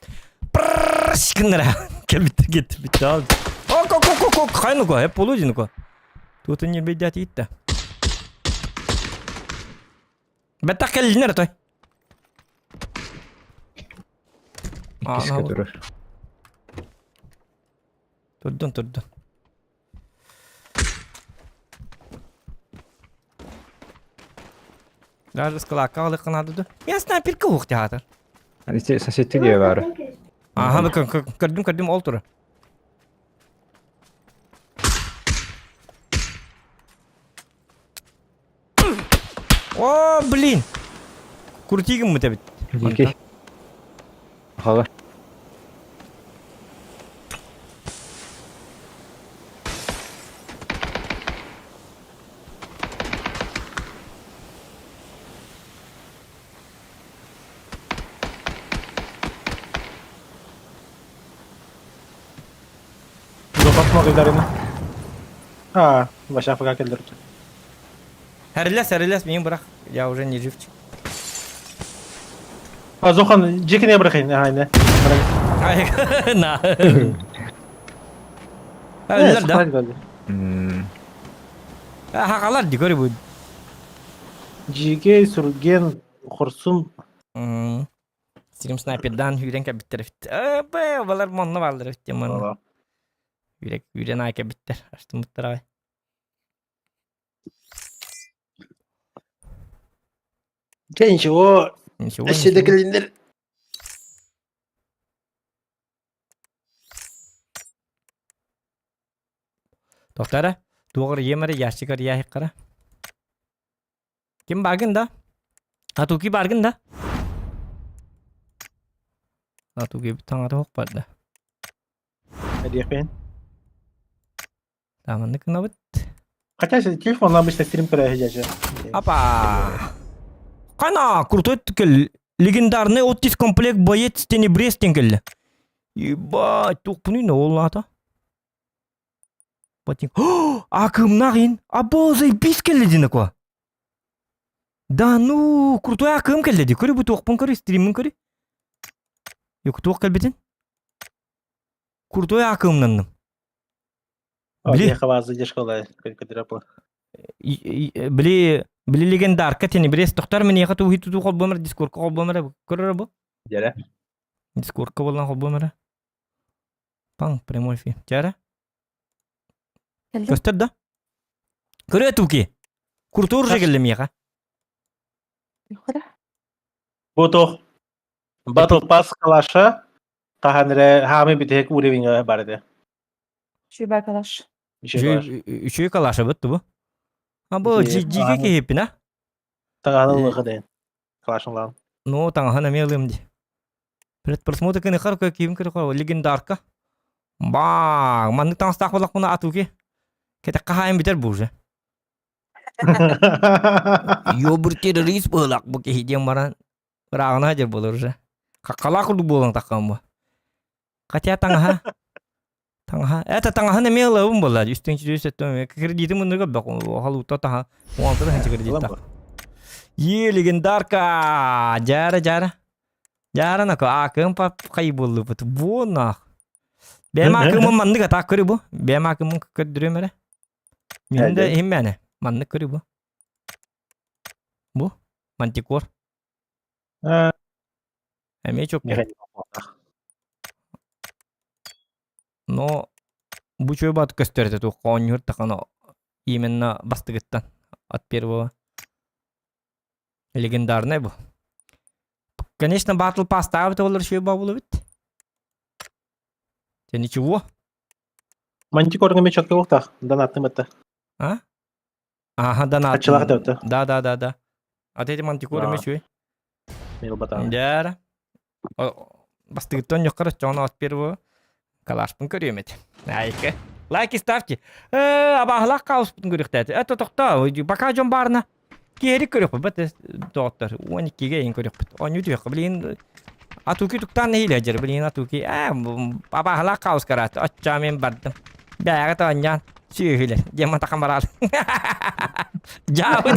пррррш гыннара кэлбиттэр кеттибит. Ок ок ок ок ок хай ну-ка, э полуди ну-ка. Тут не бедят итта. Бэттэх кэллинэр той. Иккискэ турар. Турдун турдун. Даже скалака алык надо ду. Я снайперка ух театр. Ити соседти диэ баара. Ага, көрдүм көрдүм ол тура. О, блин! Крутигым мы эбит. Дикий. Хала. Запас гыдарына. А, Ваша АФК келдер. Хэрилэс, хэрилэс, миин бырах. Я уже не живчик. А Зохан, дьиэкин бырахын, аһайна. Ай, на. Өллөр да. Хакалар ди көрү бу. Дьиэкэй, Сурген, Хорсун. Сирим снайпердан үүрэн кэбиттэр эбит. Э, балар манна бааллар эбит манна. Үүрек үүрэн аай кэбиттэр. Астымыттар аай. Дьэ, ничего. Ничего. Өссө да кэлиннэр. Тоқтара, туоҕар иэмэрэ ящикар яһиккара. Ким баргын да? Атуки баргын да? Атуки таҥара хоқ барда. Диэхпин. Таманнык гынабыт. Хотя телефон обычно стрим көрө сылдьар. Апа! Кана, крутой кел. Легендарный Оттис комплект боец Тенебрес кел. Ебать, туқпыны не ол ата. Ботинг. Акымнах ин. Або, заебись келли динаква. Да ну, крутой акым келли ди. Көрі бу туқпын көрі, стримін көрі. Yok туох кэлбитин? Крутой акымнанным. Били. Били били легендарка тенебрес тохтар мениэхэ тууһи тутуу холбуомар дискорка холбуомара көрөр бу? Дьэрэ. Дискорка болан холбуомара. Паң прямой эфир. Дьэрэ. Көстөр да? Көрө туки. Куртуур же келле миэхэ. Бу туох Battle Pass калаша хаһан эрэ хаамый бүтэһик уровеньга бар этэ. Үчүгэй калаш. Үчүгэй калаша бытты бу. А бу жиге киһиппин а? Таҥаһын ылыаха дэн. Калашын ылаан. Ну, таҥаһын эмиэ ылыам ди. Предпросмотр кыныхар кö киим көрө легендарка. Баа, маннык таҥастаах буоллахпына атуки. Кэтэххэ хаайын бүтэр бу уже. Ёбур террорист быһылаах бу киһи диэн баран Ырааҕына дьэ буолар уже. Хаххалаах курдук буолан таххан бу. Хотя таҥаһа таҥаһа это таҥаһын эмиэ ылабын буолла үстүн чүрүс өттүн кредитин муннуга бөх халута таха уонта да кредитта. Е легендарка жара жара жара нако акым пап хай буоллубут бу нах. Бэм акымын маннык атаак көрү бу. Бэм акымын көрдүрүм эрэ. Мин да иһиммэне. Маннык көрү бу. Бу мантикор. Эмиэ чөккө. Но бу чөй бат көстөр этэ туох оонньуур тахана именно бастыгыттан от первого. Легендарный бу. Конечно, Battle Pass таабыт олор шөй бабулы бит. Те ничего. Мантикорга эмиэ чөккө буохтаах, донаттым этэ. А? Аха, донат. Аччылаах да Да, да, да, да. А ты эти мантикоры Да. үчүгэй. Мен ылбатаҕым. Дьэ. Бастыгыттан ньоххор оччоҕуна от первого калашпын көрүөм этэ. Айка. Лайки ставьте. Э, абааһылаах хаоспутун көрүөхтээти. Это тохтоо, пока дьон баарына. Киһирик көрүөхпүт, бат доҕоттор. 12-ге эйин көрүөхпүт. Оонньуу түһүөххэ. Билигин атуки туктаан нэһиилэ дьэр. Билигин атуки. Ээ, абааһылаах хаос караат. Оччоо мен бардым. Бээҕэ тоонньоон сүөһүлэр. Диэн матахан бараал. Дьаабы.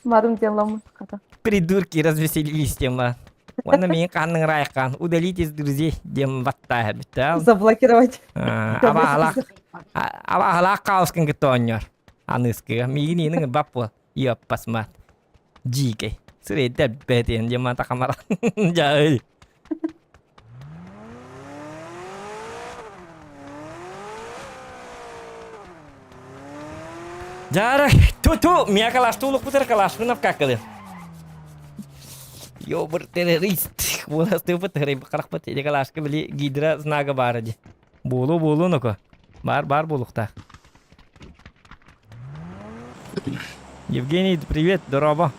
Мадым диэн хата. Придурки развеселились тема. Уонна миин ханныҥ ырайхан удалить из друзей диэн баттаа бүттэ. Заблокировать. Абаалаах абаалаах хаоскын кытта оонньоор. Аныскыга миигин иинин бап буол. Иоппасмат. Дьиикэй. Сирэйдэр бэтиэн диэн матахамара. Дьай. Дьара, ту-ту, мия калаштуулукпутар калашпынов какылы. Ёбр террорист. Буоластыпыт харахпыт или калашка били гидра знага баара ди. Буолу буолу ноко. Бар бар буолуктаах. Евгений, привет, здорово.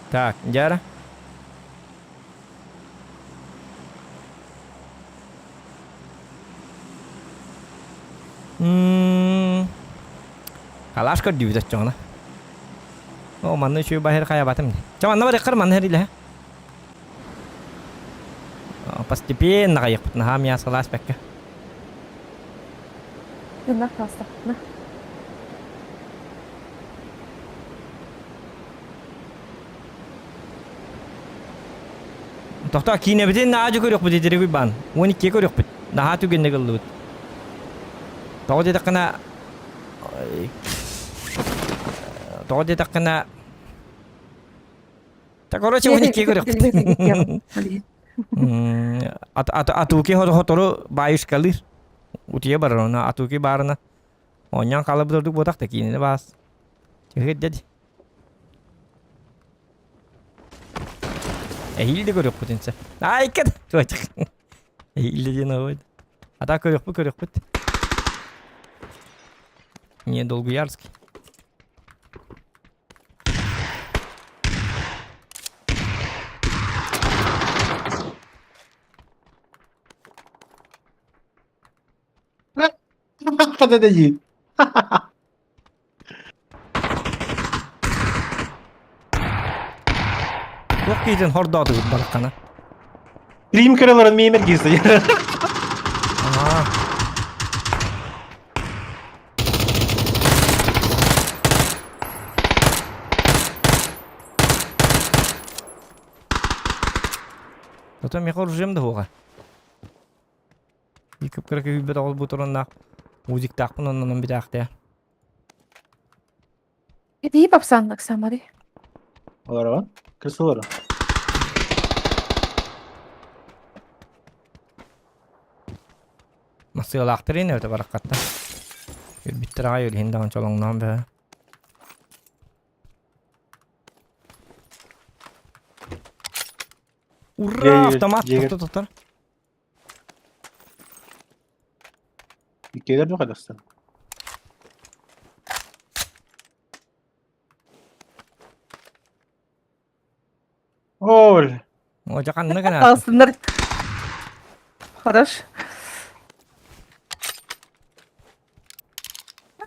Так, Дяра. Калаш көрдүүбүт оччоҕуна. О, манна үчүгэй баһыр хайабатым. Ча манна барыаххар манна хэрилэ. Постепенно хайыхпыт наһаа мясо ласпекка. Тыннах таастахпына. Тохтоо киинэбитин наадьы көрүөхпүт итирик Уйбаан. 12 көрүөхпүт. Наһаа түгэнник ыллыбыт. Тоҕо диэтэххинэ тоҕо диэтэххинэ Так, короче, 12 көрүөхпүт. Атуки хотору баайышкалыыр. Утуйа барар она атуки баарына. Оонньоон хаалабыт ордук буотах да киинэни баас. Чыһыт деді. Эһиил да көрүөхпүтүн сөп. Айкат! Эһиил диэн оҕойд. Ата көрүөхпүт көрүөхпүт. Не долгуярский. Подойди. Туох киһитин хордоотугут балаккана? Рим кыраларын миэмэр киирсэ. Аа. Зато миэхэ оружием да суоҕа. Кып-кыра күүрбэт оҕол бу тураннаах музиктаахпын оннунан бүтээхтээ. Иди попсан Оксамари. Олорова. Крысылары. Масыалаахтар ини өтө бараккатта. Өлбүттэр аҕай өлүһүн даҕан чолоҥноон бөһө. Ура! Автомат! Жегер. Тоқтор, тоқтор. Иккилэр да хайдахсан. Ол. О, жаканны гына. Алсыннар. Хорош.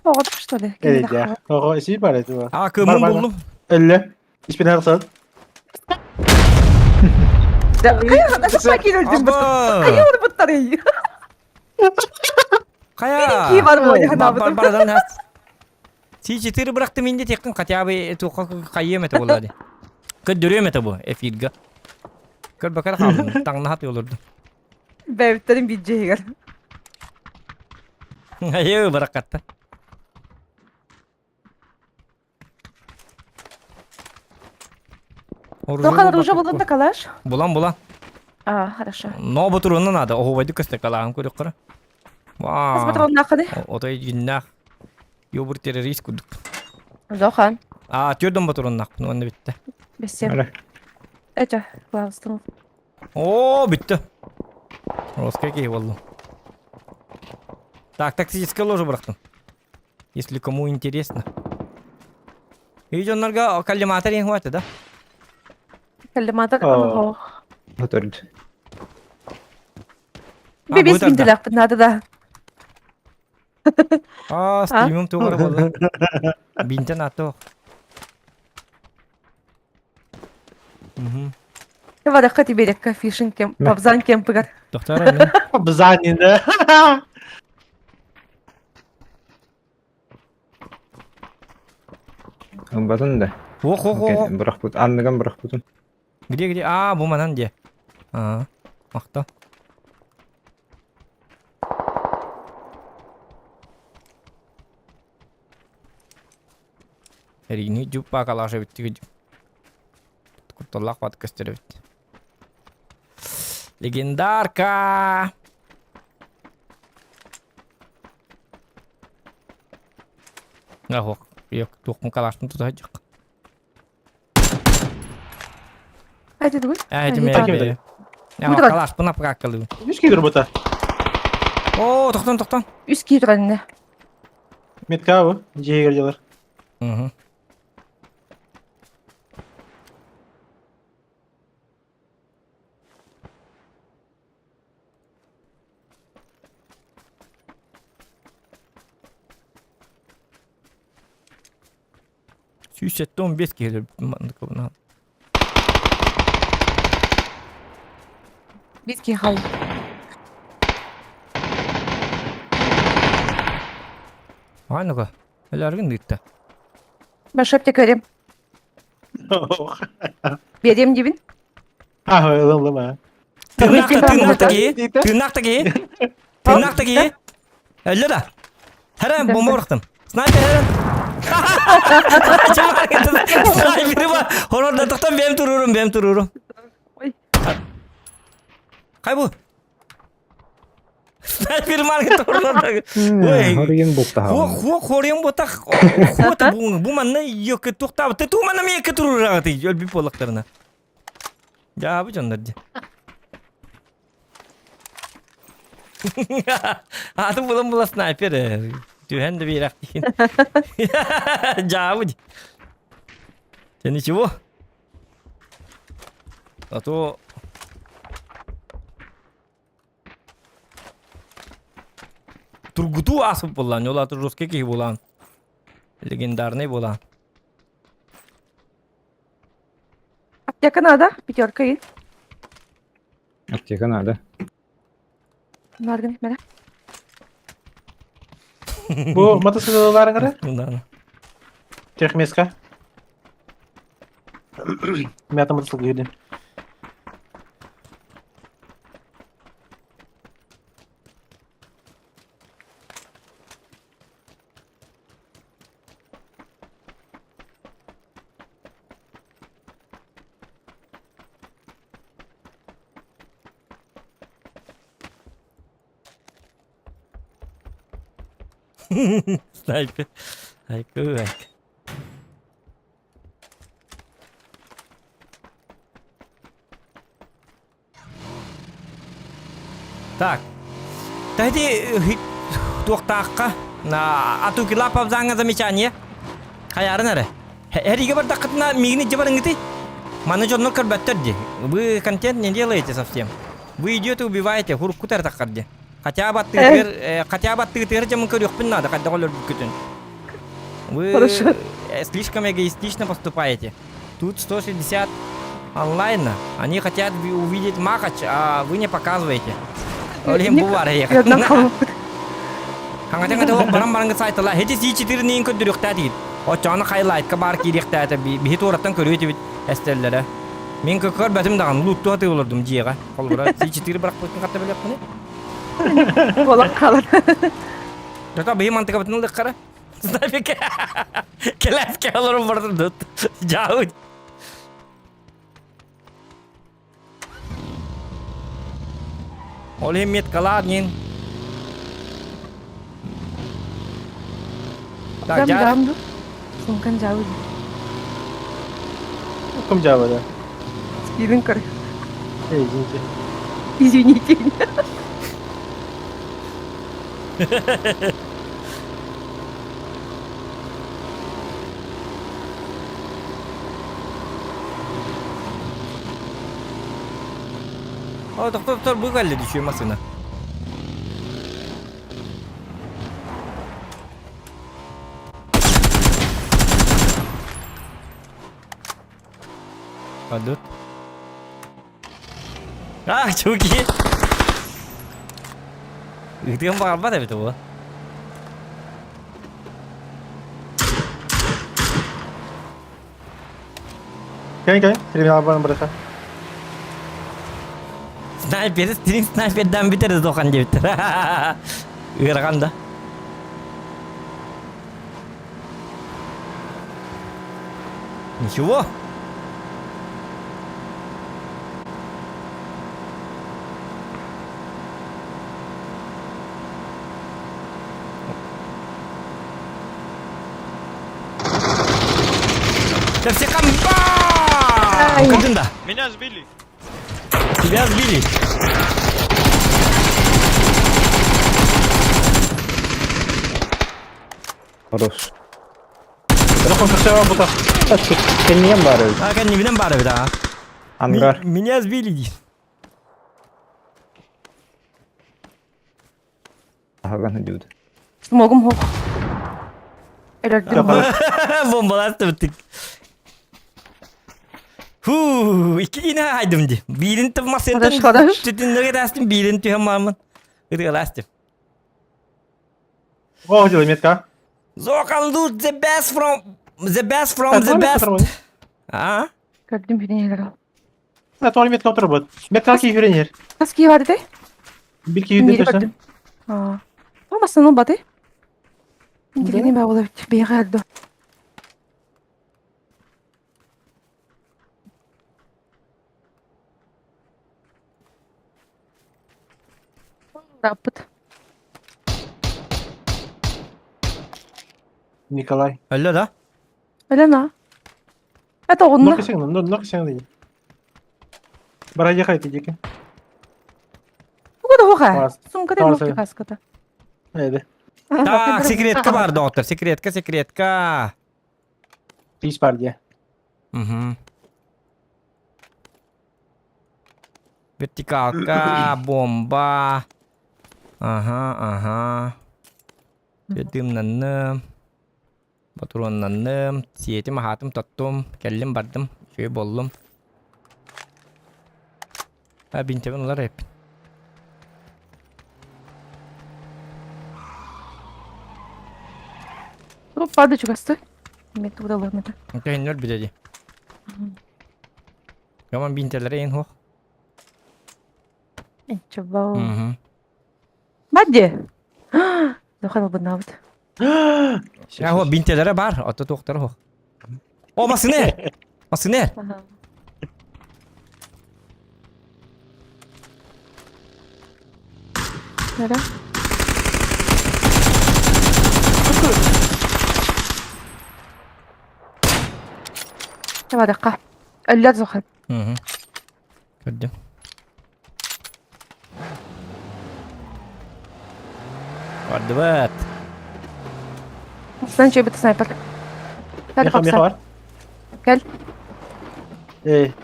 Оҕотох что ли? Эдэ. Ого, иси бар эти. А, кымын булдум. Элле. Испин харсан. Хайа буттары. Хайа. Ки бар бу Бар бардан хас. Си-4 бырахтым инде теккин хотя бы туха хайым это болады. Көддөрүөм это бу эфирга. Көр бакар хаалдым, таҥнаһат олорду. Бэбиттерин биджейгер. Айы баракатта. Тохан оружие булган да калаш? Булан булан. А, хорошо. Но бутуруна надо, оһубайды көстө калаан көрүк кара. Хас патрон нахады? Отой гиннах. Йобур террорист курдук. Зохан. А, түрдөн патрон нах, ну онда битте. Бесем. Это, пожалуйста. О, битте. Роска кей болду. Так, тактическое ложе бырахтым. Если кому интересно. И дьоннорго коллиматор ең хуаты, да? Коллиматор Оо. Өтөрд. Бебес минделәхпит надо да. А, стримим тугар болду. Бинтен ато. Угу. Варахха тиберекка фишин кем, пабзан кемпыгар. Доктор, мен. Бзанин, да? Ылбатын да. Ох, ох, ох. Бырахпыт. Анныган бырахпытын. Где, где? А, бу манан де. А, махта. Эригини жуппа калаша бүттүгү. Кутталлах бат көстөрөбүт. Легендарка! Ах, yok, туохпун калаштын тута жок. Айды дугуй. Э, Айды, мен. Айды. Калашпын апкаккалыы. Үс киир бута. О, тоқтон, тоқтон. Үс киир анне. Метка бу. Жегер делар. Угу. 175 киһи маннык Биз киһи хал. А ну-ка, өлөргүн ыытта. Башап көрем. Берем дибин. А, ылым а. Тыыннаах тыыннаах киһи. Тыыннаах киһи. Тыыннаах киһи. Өллө да. Хәрәм бомба бырахтым. Снайпер хәрәм. Снайпер бар. Хорорда тохтан бэм турурум, бэм турурум. Ой. Хай бу. Снайпер маркет турурум. Ой. Хориен бултаһа. Хуо хуо хориен ботах. Хуо бу бу манна йөкө туктап. Ты ту манна меке турурага ты. Өлбүп болактарына. Дьаабы дьоннор дии. Аты булан була снайпер. Түһэн да биэрэхтиин. Дьаабы дии. Ты ничего? А то Тургутуу ааспыт буоллаан, ол аата жесткий киһи буолаан. Легендарный буолаан. Аптека надо, пятерка и. Аптека надо. Наргын мene. Бу мотоциклларыңары? Да. Техмеска. Мята мотоцикл кирдим. Снайпер. Айку айк. Так. Тәһди туохтаахха атукила пабзаҥа замечание хайаарын эрэ. Эригэ бардаххытына миигини дьабарыҥҥытый? Маны дьоннор көрбөттөр дии. Вы контент не делаете совсем. Вы идете убиваете, хурукку тартаххар дии. Хотя бы аттыгытыгар, хотя бы аттыгытыгар дьомун көрүөхпүн наада, хайдах өлөрбүккүтүн. Вы Хорошо. слишком эгоистично поступаете. Тут 160 онлайна. Они хотят увидеть Махач, а вы не показываете. Олем бу бар Одна Хаҥатан кытылык баран баран сайтала хети си читирниин көрдөрүөхтээ Оччоҕуна хайлайтка баар киириэхтээтэ биһи туораттан көрүө этибит эстэллэрэ. Мин көрбөтүм даҕаны лууттуу сатыы олордум дьиэҕэ. Холобура си-четыре бырахпытын хатта билэхпиний? Буолан хаалар. Только биһи мантыкабытын ылыаххара. Знаете, кэлээскэ олорон барытын тут. Дьаабыт. Ол иһин меткалаат нин. Так, Жам дьаа. жам ду. Сумкан жабы. Кым жабы да? Спирин көр. Эй, извините. Извините. О, тохтор, тохтор, бу кэллэ дии массыына. Пойдут. А, чуваки! Ыытыан баҕарбат эбит уол. Кэлин кэлин, терминал баран барыха. Снайпер, стрим снайпердан бүтэр зохан диэбиттэр. Ыарахан да. Ничего. Да все Ай. Көрдүн да. Меня сбили. Тебя сбили. Хорош. Телефон көхсөҕө бута. Кэнниэн баар эбит. А, кэннибинэн баар эбит аа. Ангар. Меня сбили диир. Аһаган диют. Смогум хох. Элэрдим. Бомбаластыбыттык. Фу, икки киинэ хаайдым ди. Биирин тыммасыттан Хорош, хорош. түтүннэргэ таастым, биирин түһэн мааммын. Ырыалаастым. О, делай метка. Zokan loot the best from the best from the best. А? Көрдүм хүрен А то метка отырбыт. Метка ки хүрен ер. Хас кии бар этэй? Бир ки үйден тұрса. Аа. Томасын ол баты. Интеллигент баа болар бэйҕэ эрдо. Раппыт. Николай. Өллө да? Өлө на. Это онно. Ноксең, ноксең дейін. Бара жакай тижеке. Тугу да хоха. Сумка да нокти каската. Эде. Так, секретка бар, доктор. Секретка, секретка. Тиз бар дия. Угу. Вертикалка, бомба. Ага, ага. Дымнанным. Ботуруоннанным. Сиэтим, аһаатым, тоттум. Кэллим, бардым. Үчүгэй буоллум. А, бинтэбин ылар эппин. Туруп барды чугасты. Мен тугда ылармыта. Көһүннөр билэ дии. Гаман бинтэлэрэ эн хуох. Энчебау. Бадди. Дохан албыннаабыт. Я хо бинтэлэрэ бар, ото туохтара хуох. О, масыне! Масыне! Нара. Табадаққа. Өллөр зохан. Көрдүм. Бардыбыт. Сан чөбүт снайпер. Меха, меха бар. Кел. Эй.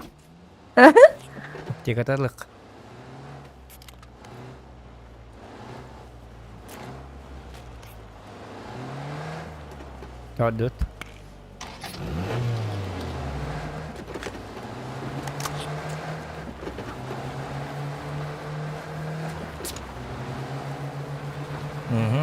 Текатарлык. Бардыбыт. Угу.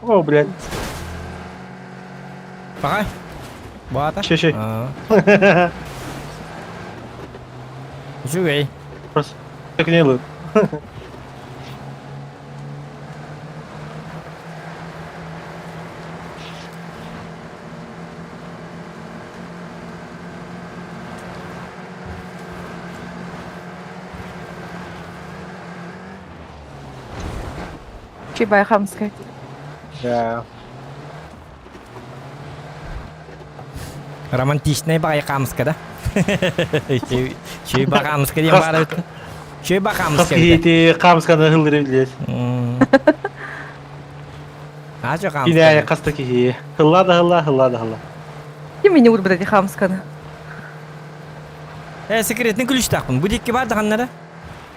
О, блядь. Пахай. Баата. Чеши. Үчүгэй. Просто так не лут. Чебай хамская. Да. Романтичная баҕайы хаамыска да? Чүй бахамыска диэн баар эбит. Чүй бахамыска эбит. Хас хаамысканы ыллыры билет. Ачы хаамыска. Кине хаста киһи. Хылла да хылла, хылла да хылла. Ким мени урбут эти хаамысканы? Э, секретный ключтаахпын. Бу дикки бар даҕаннара?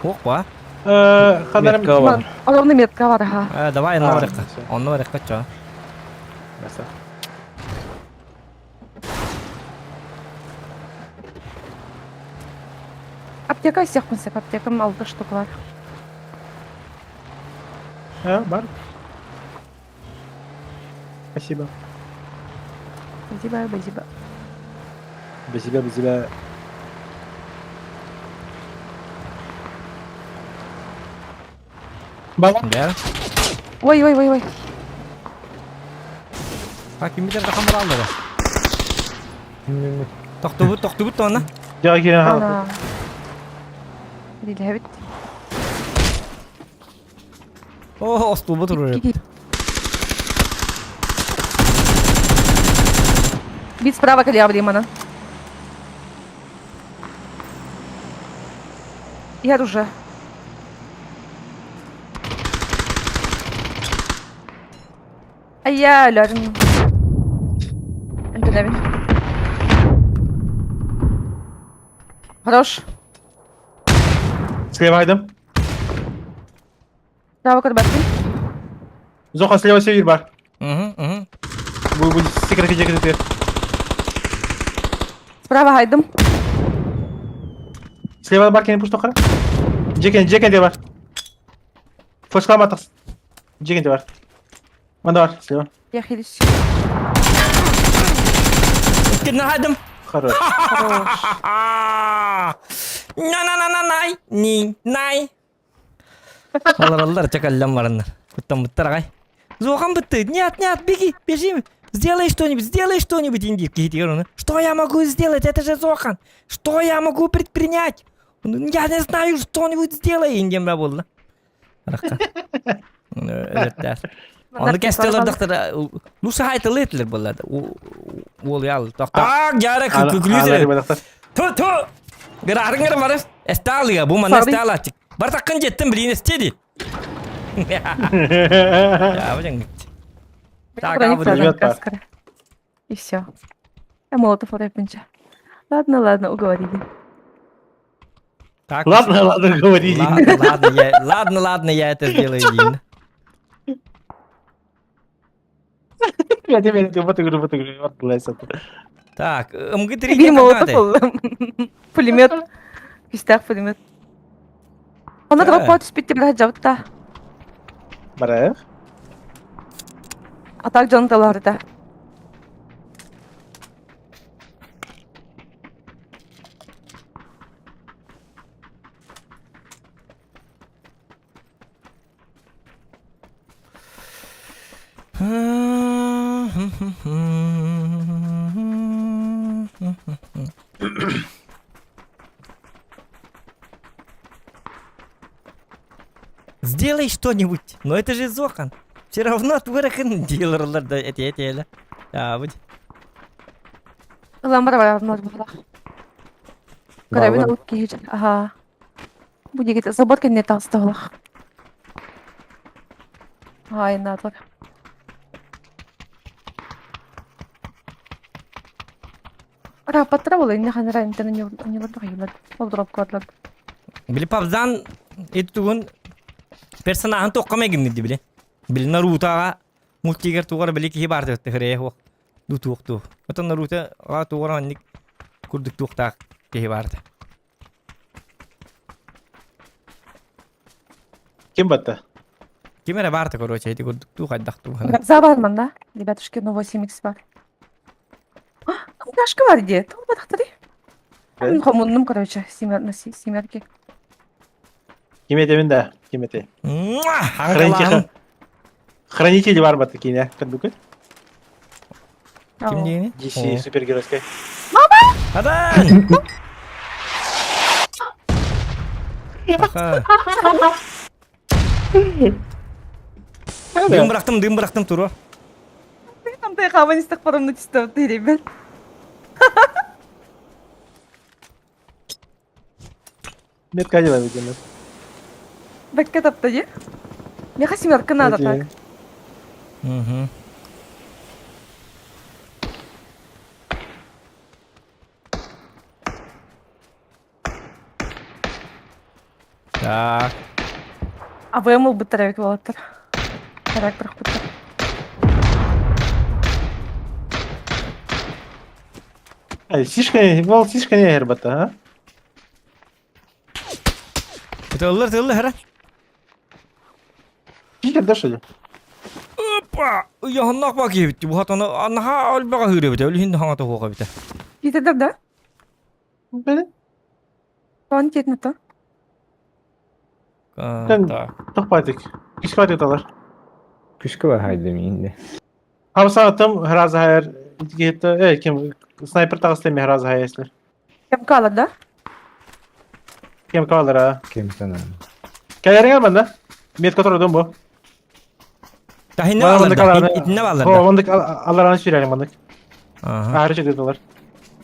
Ох ба. Ханара Метка бар. Огромный метка бар, ха. Э, давай онно барыахха. Онно барыахха чо. Аптека всех сеп, аптекам алты штук бар. А, бар. Спасибо. Спасибо, спасибо. Спасибо, спасибо. Бала. Да. Ой, ой, ой, ой. А киммитер да хамраллара. Тохтубут, тохтубут тонна. Я кирен Билэбит. О, остулбут урur. Бит справа кэлиэҕэ билим Я уже. Айя, өлөрүн. Антоневин. Хорош. Слева айдым. Справа көрбөппүн. Зоха слева север бар. Угу, угу. Бу бу секретке жекетер. Справа хайдым. Слева бар кини пуш тохара. Жекен, жекен де бар. Флешкалама тахс. Жекен де бар. Манда бар, слева. Я хилюсь. Иккитин хайдым. Хорош. Хорош. На-на-на-на-най, ни, най. Олороллар чакаллан бараннар. Куттаммыттар аҕай. Зохан бытты. Нет, нет, беги, бежим. Сделай что-нибудь, сделай что-нибудь, индир киһитигэр ону. Что я могу сделать? Это же Зохан. Что я могу предпринять? Я не знаю, что-нибудь сделай, индиэн буолла. Рахха. Өлөттээр. Ону кэстэлэр лучше хайтылы этилер буолла. Уол ял. Так, жара күлүсэ. Ту ту. Гыраарыҥ бары. Эстаалыга бу манна эстаалааччык. Бартаккын жеттим билин эстеди. Я бу Так, И все. Я молотов рэпинча. Ладно, ладно, уговорили. Так, Ладно, ладно, говорили. Ладно, ладно, я, ладно, ладно, я это сделаю, Дин. Я тебе вот говорю, Так, МГ-3 Биир молотов ыллым. Пулемет. Күүстээх пулемет. Онно тоҕо по түспүт тибилэ дьабытта. Бараев. А так дьон талаарыта. Сделай что-нибудь, но это же Зохан. Все равно твырахын делерлер да эти эти А, вот. Ылан бар бар бар. Көрөбүн ылып киһи. Аха. Бу диэки забор кэннэ таҕыста олох. Айнаатар. Рапаттара буолла инне ханара интен ньулар Ол дропкотлар. Били Павзан итугун персонаһын туохха мэгиммит били. Били Нарутаҕа мультигер тугар били киһи баар диэбит хырее хуох ду туох туох. Отон Наруто аҕа тугар маннык курдук туохтаах киһи баар Ким батта? Ким эрэ баарта короче ити курдук туу хайдах туу За бар манна. Ребятушки, ну 8x бар. Кашка бар дии. Тоҕо батахтарый? Хомуннум, короче, семерки. Ким этебин да, ким эте. Хранитель. Хранитель бар батта киинэ. Кырдукут. Ким диэни? DC супергеройскай. Мама! Адан! Дым бырахтым, дым бырахтым туруо. Андай хааман истэх барымны түстэ ребят. Метка делай видимо. Бэккэ тапта дии. Миэхэ семерка надо так. Угу. Так. АВМ ылбыттар эбит уолаттар. Тарак бырахпыттар. Ай, сишка, вол сишка не эрбата, а? Тыллар, тыллар, хара. Питер да что ли? Опа! Яһаннах ба киһибит. Бу хатаны анаха альбага хырыбыт. Өлүһүн хаҥа тоһуоха битэ. Питердер да? Били. Он тиэтнэ Так. Тохпатик. Кишкатик талар. Күшкө бар хайдым инде. Хамсаатым храза хайр. Гетто, ким снайпер тагыстым храза хайр. Кем калар да? Кем калар а? Кем санаа. Кэлэриҥэр манна. Метка турдум бу. Та хинне бааллар да. Итинне бааллар да. Оннук аллараны сүүрэрим маннык. Ага. Аһары чыгдылар.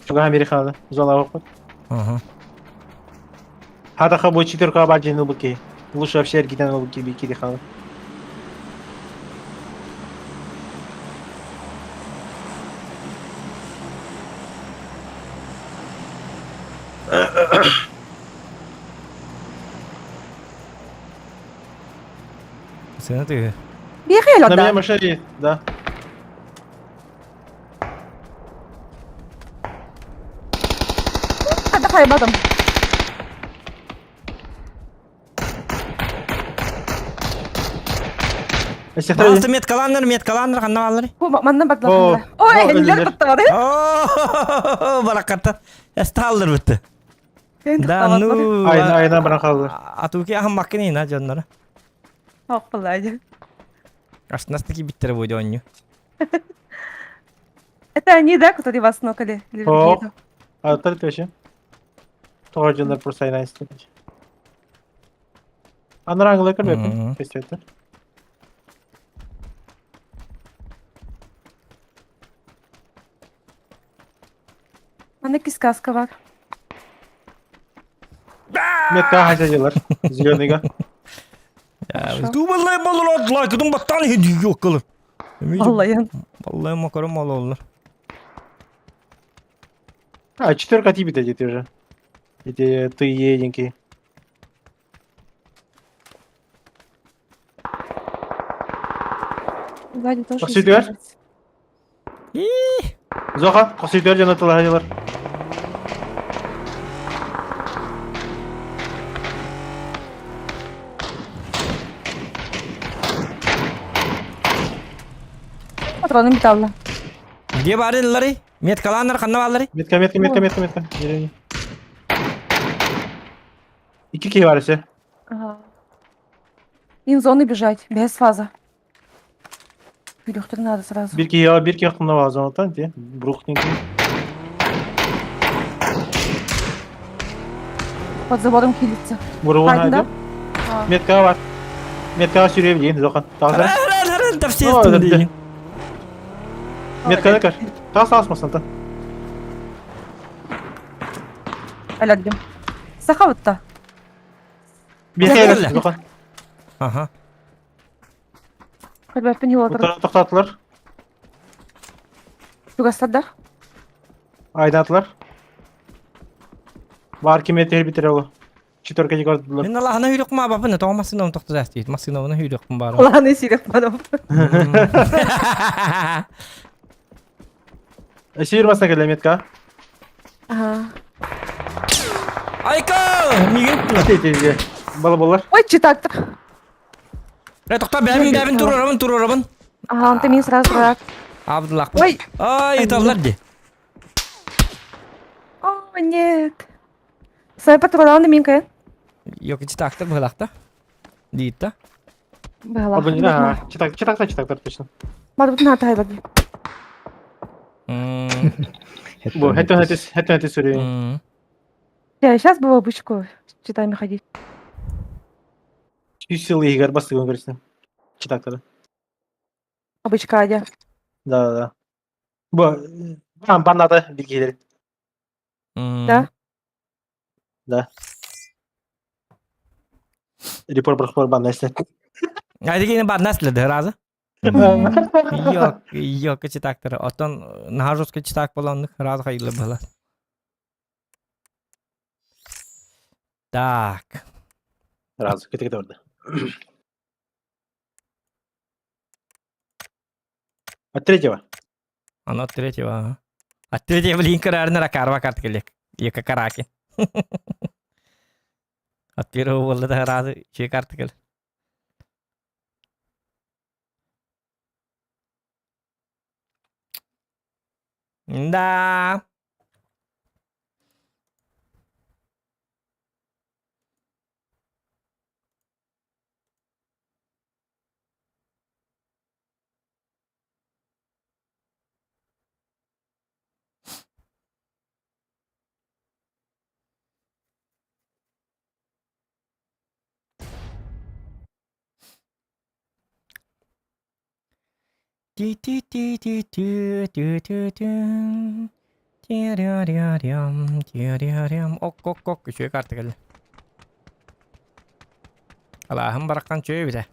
Чугаһан бири хаалы. Зона оппут. Ага. Хатаха бу четырка бар дьин ылбыт киһи. Лучше вообще эргитэн ылбыт киһи кири хаалы. Сына ты. Биэхэ На меня да. машина едет, да. Хайбатым. Пожалуйста, меткаланнар, меткаланнар, ханна бааллар? Бу манна бардылар. Ой, энилер туттары. О, бараката. Эсталлар битти. Да, ну. Айна, айна баран қалды. Атуки ахын маккын ина дьоннора. Ох, Астынас таки биттер бойду онню. Это они, да, которые вас нокали? О, а это вообще. Тоҕо дьоннор просто айна истибит. Анараңылы көрбөппүн, көстүбэттэр. Манна кисказка бар. Метка хасадилар, зеленыйга. Тубаллай болор лайкыдың баттан хеди yok кылыр. Аллайын. Vallahi makarım mal oldular. А, четверка тибит эти уже. Эти ты еденькие. Сзади тоже. Қосүйдер? Зоха, қосүйдер жанатылар хадилар. Патроны металла. Где барылары? Меткаланнар ханна баллары? Метка, метка, метка, метка, метка. Зеленый. Икки киһи бар өсө. Ага. Им зоны бежать, без фаза. Вперед надо сразу. Бир киһи бир киһи ханна бар зонатан ти. Брухненький. Под забором хилится. Буругун Хайда? хайда. Метка бар. Метка сүрөм дейин зохан. Тағызар. Тапсиеттім дейін. Метканы көр. Тағыз алысмасын та. Алядым. Сахавытта. Бир зохан. Ага. Көлбәппен хилотыр. Тоқтатылар. Тугастарда. Айдатылар. Бар ким этер битер ол. Четверка дегордылар. Мен Аллахына үйрек ма бапын, тоға масына тоқты зәстейді. Масына үйрек бар. Аллахына сирек барым. Сүйір басына келе метка. Ага. Айка! Мигин. Те те те. Бала болар. Ой, читактыр. Э, тоқта, бәбін, бәбін, турарабын, турарабын. Ага, он ты мен сразу рак. Абдуллах. Ой. Ай, италлар де. О, нет. Сай патроланды мен кайын. Yok читактыр быһылахта. Диит да. Быһалах. Ага, читак, читак, читак, точно. Барбытын атайбат. Бу, хэтэн хэтис, хэтэн хэтис сүрү. Я сейчас было бычку читами ходить. Үс сыл иһигэр бастыгын көрсүн. Читактары. Обычка адя. Да, да, да. Бу, бан баннаты билгилер. Да? Да. Репорт брахмар бан нәрсе. Айдыгини бар нәрселер разы. Yok, yok читактыр. Оттон нахажуска читак болоннук разы хайылы была. Так. Разы, кете кете барды. От третьего. Оно от третьего, ага. От третьего линкера арнера карва карт келек. Ека караки. От первого болды да разы че карты кел. Да. Ти-ти-ти-ти-ти-ти-ти-ти. Ти-ря-ря-рям, ти-ря-рям. Ок-ок-ок, үчүгэй карта кэллэ. Алааһым бараххан чүө эбитэ.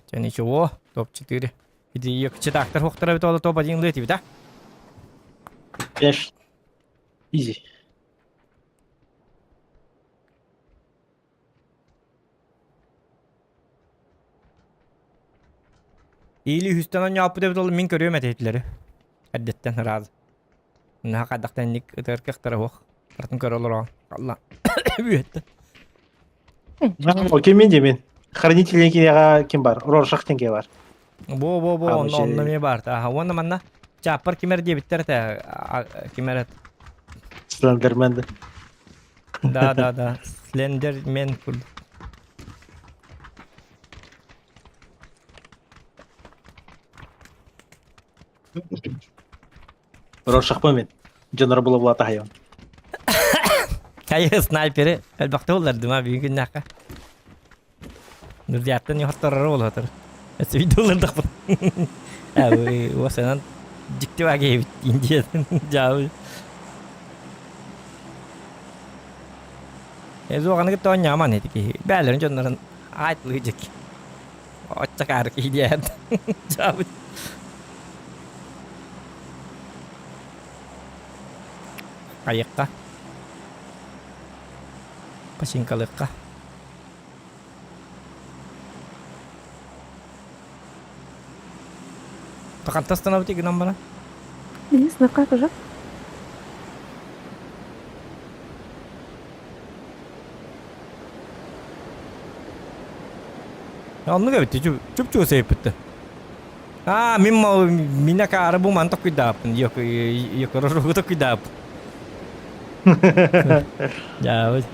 Чэ, ничего, топ-4. Иди, читактар хуктара бит топ-1 летибит, а? Конечно. Изи. Или үһүстэн оонньооппут эбит ол мин көрүөм этэ итилэри. Эрдэттэн ыраас. Наһаа хайдахтан инник ытыар кыахтара суох. Барытын көрө олороҕун. Алла. Үөттэ. Окей, мен де мен. Хранитель кинеға ким бар? Роршах теңге бар. Бо бо бо онно онно эмиэ бар. Аха уонна манна чааппар кимэр диэбиттэр этэ кимэр эт. Слендермен да. Да да да. Слендермен курдук. Роршахпын мен. Дьонор була була таһайон. Хайы снайпери элбэхтэ уллардым а бүгүн күннээххэ. Нурдиаттан йохторору болотор. Өссө уллардахпын. Э, уосанан дьикти баа киһибит Индиядан дьаабы. Эзуоҕаны кытта оонньоомон ити киһи. Бээлэрин дьоннорун аайтлыы дьик. Оччокаары киһи диэн. Дьаабы. Айыкка. Пасинкалыкка. Тахантас станабыт гынан баран. Не знаю, как уже. Оннук эбит чуп-чугас эбиппит Аа, мин мин акаары бу ман токуйдааппын. Йокорору токуйдааппын. Дьаабыт.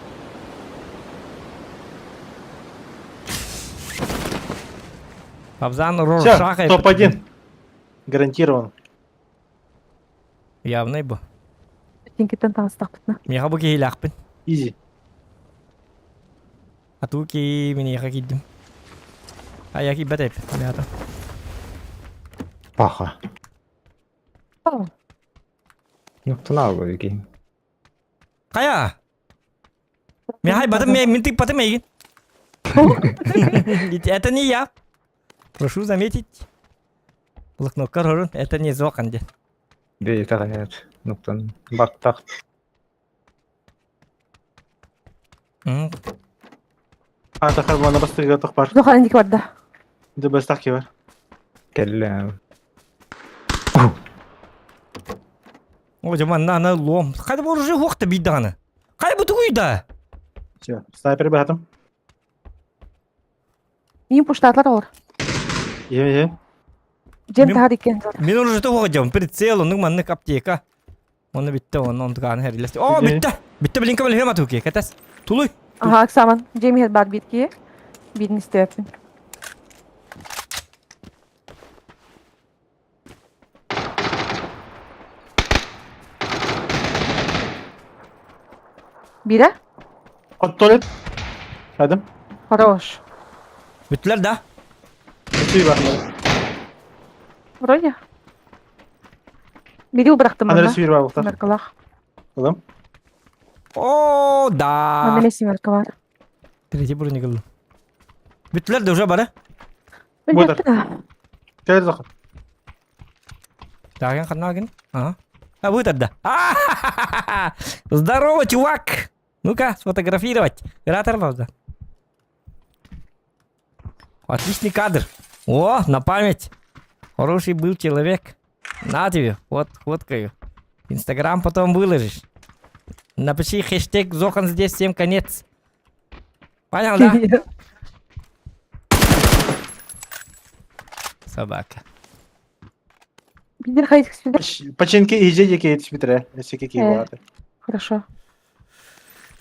Абзан Все, топ-1. Гарантирован. Явный бу. Тинкиттен таҥастахпытына. Миэхэ бу киһилээхпин. Изи. Атуу ки миниэхэ киирдим. Айа киирбэт эбит, понятно. Паха. О, Нукталаабы киһи. Хайа! Мен хайбатым, мен мин тыыппатым эйигин. Это не я. Прошу заметить. Блокнотка орун, это не Зохан диэн. Бэйэтэҕинээт нуктан баттах Ата харбана бастыгы тохпар. Зохан инник барда. Ды бастак бар. кэллэ. О, жаман, на, на, лом. Хайда бу оружие хуохта биир даҕаны. Хайа бу тугуй да? Все, снайпер баһатым. Мин пуштатлар олор. Е, е. Дьиэм таһар иккиэн Мин оружиета хуох Прицел, оннук маннык аптека. Оны битте, оны онтугааны хэрилэс. О, битте! Битте блин кабыл хема туки, кэтес. Тулуй. Аха, Оксаман, дьиэм иһэр баар биир киһи. Биирин истибэппин. Биирэ? От туалет. Хадым. Хорош. Бүттүлэр да? Үчүй бар. Вроде. Бири бырахтым Анары манна. сүйір бар бұқтар. Семеркалах. Ылым. О, да. Манна эмиэ семерка бар. Третий броник ыллым. Бүттүлэр да уже бары. Будар. Билбэппин. Кэлэр захын. Таген ханнагин? Ага. А вы тогда. Здорово, чувак! Ну-ка, сфотографировать. Оператор правда. Отличный кадр. О, на память. Хороший был человек. На тебе, вот, фоткаю. Инстаграм потом выложишь. Напиши хэштег Зохан здесь всем конец. Понял, да? Собака. Бидер хайт сүдэ. Починки иже жеке етіспітірі. Өсеке кей болады. Хорошо.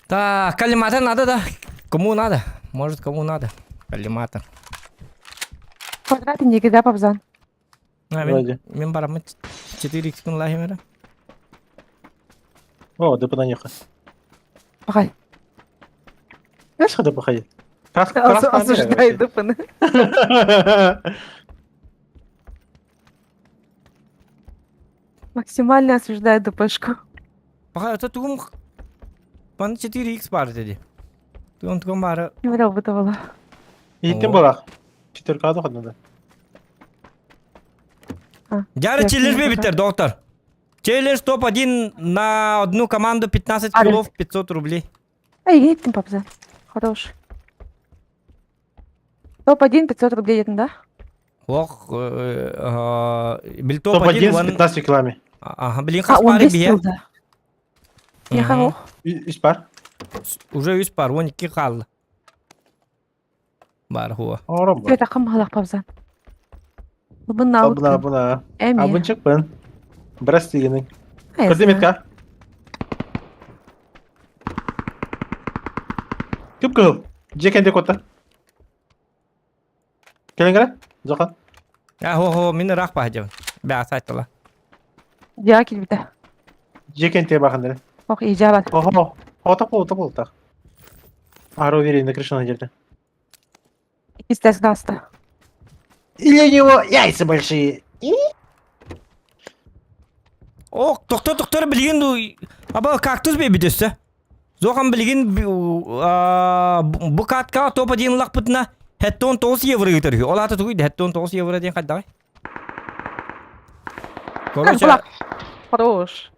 Так, коллиматор надо, да? Кому надо? Может, кому надо? Коллиматор. Квадрат инники да папзан. Мин, мин бараммын 4 х күн лахимера. О, дпна неха. Пахай. Знаешь, когда походи? Осуждаю дпны. Максимально осуждаю ДПшку. Пока это тугум Ман 4х бар dedi. Тугум тугум бары. Не работала. Иттен балах. 4К доходно да. Дяры челлендж бебиттер, доктор. Челлендж топ-1 на одну команду 15 килов 500 рублей. Эй, еттим папза. Хорош. Топ-1 500 рублей еттин, да? Ох, бил топ-1 с 15 килами. Ага, блин, хас пары бие? Меха Үс пар. Уже үс пар, 12 қалды. Бар хуа. Ором. Түөт акым халах пабзан. Бун наут. Бuna бuna. Эми. Абынчыкпын. Брас дегенің. Көрді метка. Кып кыл. Жекенде кота. Кэлэн кэрэ? Зохан. А, хо хо, мин ыраах баһдьабын. Бэҕэс айтала. Дьаа килбитэ. Дьиэ бахан дэрэ. Ох, ижабат. Охо, хото пол, пол так. Ара уверен, на крышу надежда. Естественно, аста. Или у него яйца большие. Ох, тохтор тохтор билигин аба кактус бэби өссө. Зохан билигин бу катка топа диэн лахпытына 79 евро ыытар үһү. Ол аата тугуй 79 евро диэн хайдаҕай? Короче, Хорош.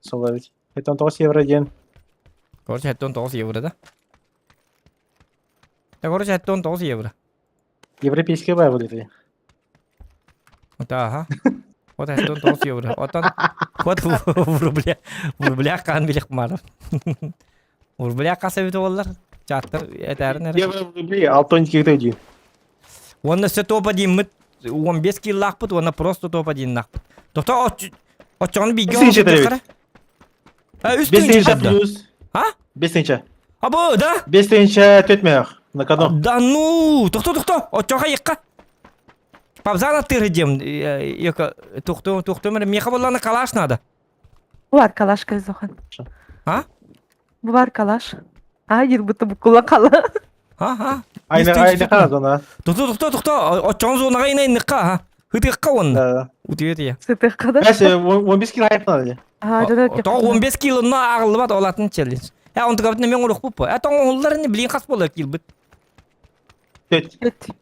Соловить. Это 9 евро диэн. Короче, 79 евро да? Да, короче, 79 евро. Европейская валюта. Вот, ага. Вот 79 евро. Вот он, вот в рубле, в рублях хаан билих маров. В рублях хас эбит буоллар. Чаттар этээрин эрэ. Евро в рубли, алтоники дии. Уонна өссө топа дииммит 15 киллаахпыт уонна просто топа дииннаахпыт. Тохто оччоҕуну бииргэ Үс тыһыынча төрөбүт. А, үс Бес тыһыынча тыһыынча да. плюс. А? Бес тыһыынча. Абы, да? Бес тыһыынча түөрт мөөх. На кону. Да ну, тохто тохто, оччоҕо йыкка. Пабзан аттыыр диэм, йока, тохто тохто миэхэ буоллаҕына калаш надо. Бу бар калаш кэлзохан. А? Бу бар калаш. А, диир будто буккулан хала. А, а. Айна айна хана зона. Тохто тохто тохто, оччоҕун зонаҕа инайныкка, а. Хытыахха уонна. Да. Утуйа Сытыахха да. Бэс 15 кило хайп надо. А, да, да. Тоҕо 15 килоны ааҕыллыбат олатын челлендж. Э, онтукабытына мен оҥоруохпут Э, тоҕо оҥоһуллар ини билигин хас буолар киилбит? Түөрт. Түөрт.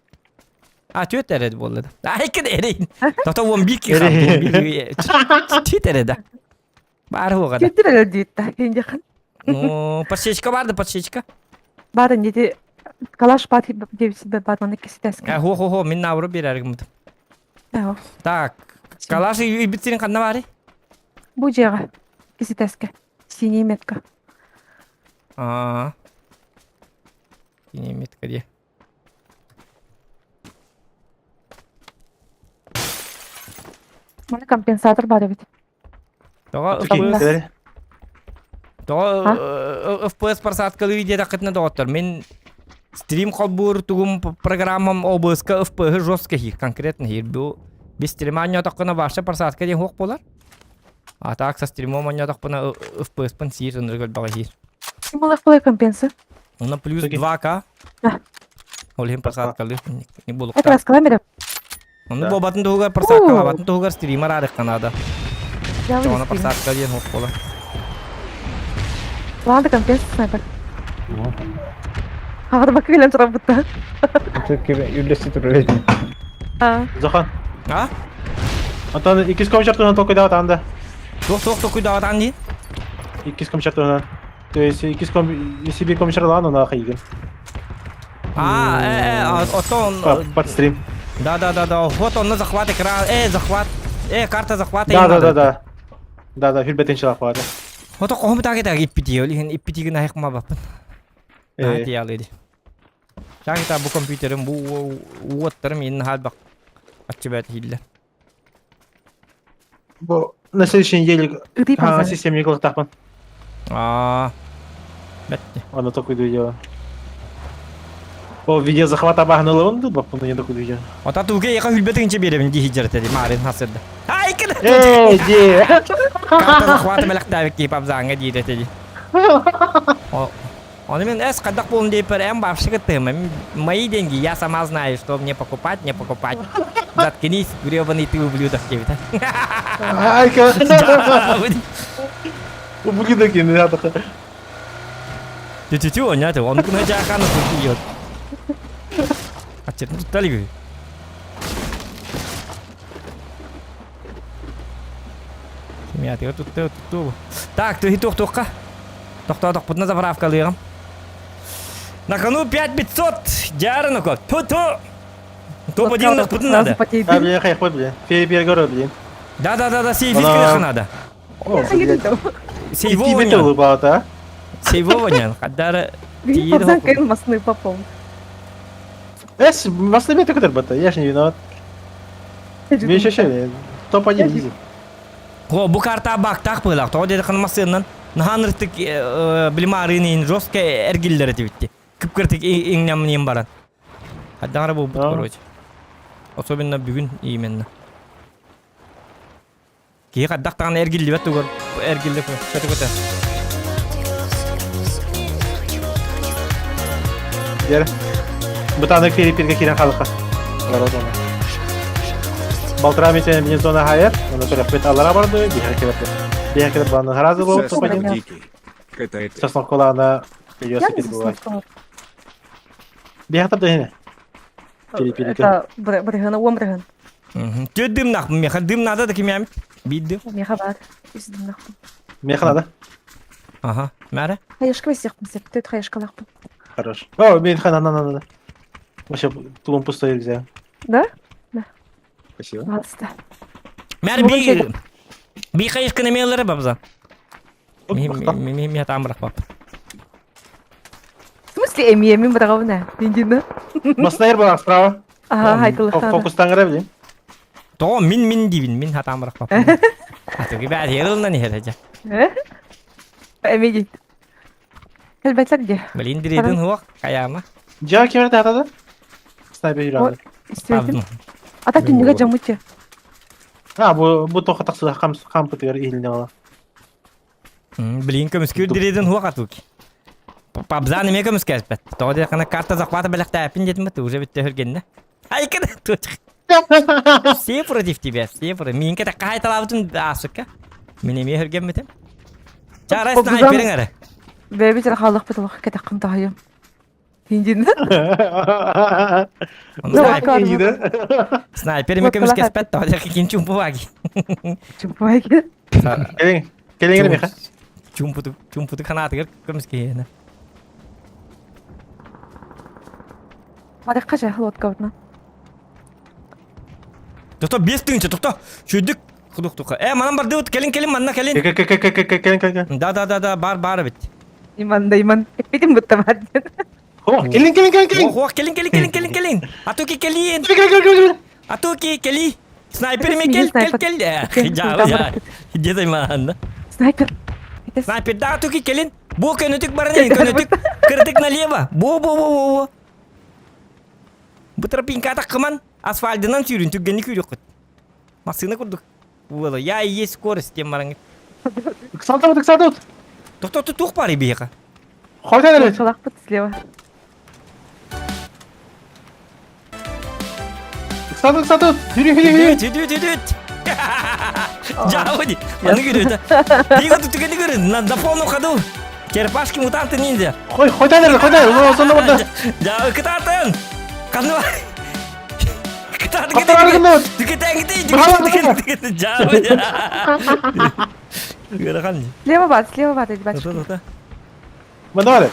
А, түөрт эрэ буолла да. А, икки эрэ. Тото 11 кило хаалды. Түөрт эрэ да. Баар хуоҕа да. Түөрт эрэ диитта. Индихан. Ну, подсечка бар да, подсечка. Баар инди калаш баар диэбит баар маннык киситээскэ. Э, хо-хо-хо, мин наоборот биэрэргиммит. Так, калаш үйбүт сирин ханна баарый? Бу дьиэҕэ киситээскэ. Синий метка. Аа. Синий метка дии. Манна компенсатор баар эбит. Тоҕо FPS Тоҕо FPS просадкалыы диэтэххитинэ доҕоттор, мин стрим холбуур тугум программам OBS-ка FPS жестко хир, конкретно хир. Бу без стрима анньотоххуна вообще просадка диэн суох буолар. А так со стримом анньотохпуна FPS-пын сиир ынырык элбэҕи сиир. Малых была компенса. Онно плюс 2К. Ол иһин просадкалыы не Это буолуохтаах. раскламера. Онно буолбатын туһугар просадкалаабатын туһугар стример аарыахха наада. Чоҕоно просадка диэн суох буолар. Ладно, компенса снайпер. Хаҕар бакы кэлэн турарбытта. Үллэсти турар этим. Захан. А? Антон, иккис комчартынан толкуйдаабат анда. Туох туох толкуйдаабатаан дии? Иккис комчартынан. То есть иккис ком... Если би комчарлаан, он ахайгын. А, э, э, оттон... Под стрим. Да, да, да, да. Вот он на захват экран. Э, захват. Э, карта захвата. Да, да, да, да. Да, да, хүрбэтин захвата. Ото кохум таги таги иппити, ол иһин иппитигин айыкма баппын. Наһаа тиялыды. Чаки бу компьютерым бу уоттарым инн хаалбак аччыбат хиллер. Бу на следующей неделе системе кылыктаахпын. Аа. Бэтти. Аны такой видео. Ол видео захвата баһын ылабын дуу, баппын не такой видео. Ота туге яка хүлбетиңче беребин дии жарытады марын хасырда. Ай кыда. Эй, ди. Карта захвата мелектабик кип абзаңа диир этеди. Он именно эс кадак полный дейпер эм вообще ты мои деньги, я сама знаю, что мне покупать, не покупать. Заткнись, гребаный ты ублюдок тебе. Айка. Ублюдок не надо. Тю-тю-тю, он это, он кuna жахан тут А че тут талиги. Мя, тут тут тут. Так, ты тух тухка. Тохтоотохпутуна заправкалыаҕым. На кону 5500 дьаарыныкот. Ту-ту! Топ-1 лыкпытын надо. А, блин, хайхой, блин. Фейбер город, блин. Да-да-да-да, сейфит кырыхы надо. О, блядь. Сейвование. Тебе улыбал, а? Сейвование. Хаддары... Пацан кайын масны попом. Эс, масны бete көтөр бата, я ж не виноват. Мен еще шеле. Топ-1 изи. О, бу карта бактах быылах. Тоҕо диэтэххинэ массыыннан наһаа ыныртык билимаарыын жестко эргиллэр этибитти. Кып-кыртык иҥнэмниин баран. Хайдах эрэ буолбут, короче. Особенно бүгүн именно. Киһи хайдах даҕаны эргиллибэт тугар эргиллэ көтө-көтө. Дер. Бытаны перепирге кирен халыка. Балтыра метен бine зона хайыр. Оны төрөппет алара барды, бихер келеппет. Бихер келеп баны харазы болуп, Сосна дикий. Катает. Сосна колана придется перебывать. Бихер тапты Это бырыгына уон бырыгын. Түө дымнах, меха дым надо да кимям. Бидди. Меха бар. Үс дымнах. Меха надо. Ага, мәре. Хаешка весехпин, сеп, хаешкалахпын. Хорош. О, мен хана на надо. Вообще, тулум пустой нельзя. Да? Да. Спасибо. Пожалуйста. Мәре би би хаешка немелері бабза. Ми ми ми там бап. В смысле эми эми бырагабына? Диндина. Маснайр бар справа. Ага, айтылыктан. Фокустан кара билим. То мин мин дибин, мин хатам бырак бап. Атыгы бәр ерылынан ерәҗә. Эми дейт. Кэлбэтлер де. Блин, диридин хуак каяма. Жа кемер татады? Снайпер юрады. Истебетим. Ата түннүгө жамычы. А, бу бу тоха таксы хам хам пытыр илне ала. Блин, көмүскүр диридин хуак атук. Пабзан эме көмүскәспет. Тоҕо кана карта захвата белэхтээпин дедим бит, уже битте хөргенне. Айкын точка. Все против тебя, все против. Минке та кайталабытын асыкка. Мен эме хөргенметем. Чара снайпериң ары. Бэби тер халык бит кетаккын тахайым. Хиндин. Снайпер эме көмүскәспет, тоҕо кин чумпу баги. Чумпу баги. Келиң, келиң меха. Чумпуту, чумпуту канатыгыр көмүскәйне. Маракка жа лодка бутна. Тохто 5 тыгынча, тохто. Шүдүк кудук тука. Э, манан бар дыбыт, келин келин манна келин. Келин келин. Да да да да, бар бар бит. Иман да иман. Эппитим бутта бар. О, келин келин келин келин. Ох, келин келин келин келин келин. Атуки келин. Атуки кели. Снайпер ми кел кел кел. Я я. Где ман? Снайпер. Снайпер да атуки келин. Бу көнөтүк барны, көнөтүк. Кырдык налево. Бу бу бу бу бу. Бу тропинка такман асфальтынан сүйрүн түггени күйрөк. Машина курдук. Было. Я и есть скорость тем маранг. Ксалтабыт, ксалтабыт. Тохто тух пары бияка. Хойта дәрет. Шалакпыт слева. Ксалтабыт, ксалтабыт. Жүрі, жүрі, жүрі. Дүт, дүт, дүт. Жабыди. Аны көрөт. Биго түгени көрө. На на полном ходу. Черепашки мутанты ниндзя. Хой, хойта дәрет, хойта дәрет. Сонда барда. Жабы кытатын. Каны Кытатын кытатын. Түкетен ките. Жабы. Көрө Слева бар, слева бар, ребятушки. Тота, Мында бар.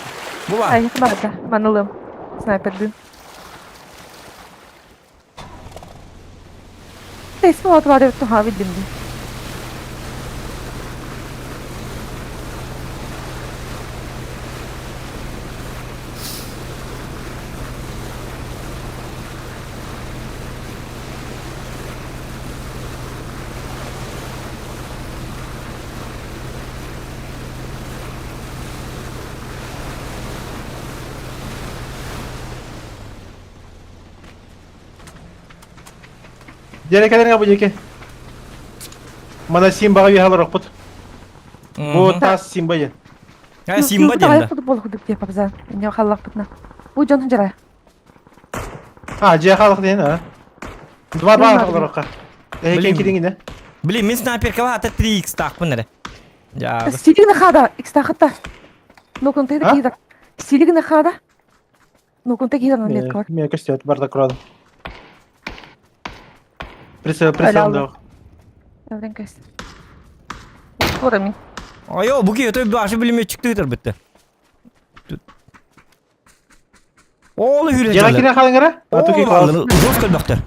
Буба. Ай, бар да. Манылым. Снайпердин. Resmi от var evet ha bildim. Дere келер бу жеке. Мана Симбага вихал рохпут. Бу тас Симба же. А Симба ден. Футбол худук деп абза. Не халлах бутна. Бу жон жара. А, же халык ден, а. Два бар халык рохка. Экен кирин Блин, мен снайперка ата 3x тақпын әрі. Ja. Силигин хада, x тахта. Ну кун ты кида. Силигин хада. Ну кун ты кида на метка. Мен көстөт барда курады. Прицел, прицел да. Эврен көст. Скоро ми. Айо, бу ки өтө башы билме чыкты бітті. Ол үһүрэ Дьиэҕэ дьаллар. киирэн хаалыҥ эрэ. Атуки Ол хаалыс. баллар ужас көрбөхтөр.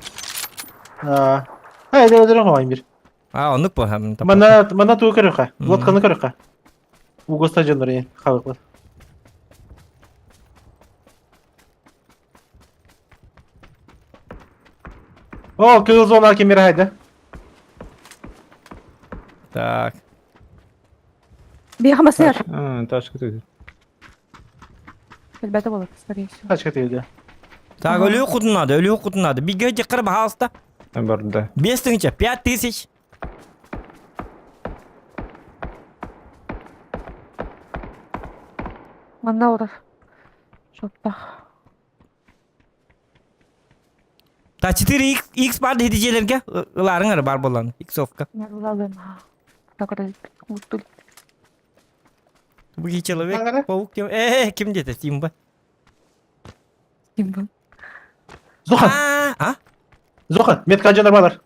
Аа. Ай, дэ өдөрө хоойм бир. А, оннук бу. Мана мана туу көрөхө. Лодканы көрөхө. Угоста дьоннор халыклар. О, кызыл зона кемер хайда. Так. Биэхэ масыар. Ташка тыгы. Билбэтэ болот, скорее всего. Тачка тыгы. Так, өлүү кутунады, өлүү кутунады. Биге жаккар баһаалыста. Барда. 5000, 5000. Манна олорор. Шоттах. Та 4 x бар деди желерге ыларың бар болан. Иксовка. Нарулалым. Так это Бу человек паук ким? Э, ким деді? Симба. Симба. Зохан. А? Зохан, метка жанар балар.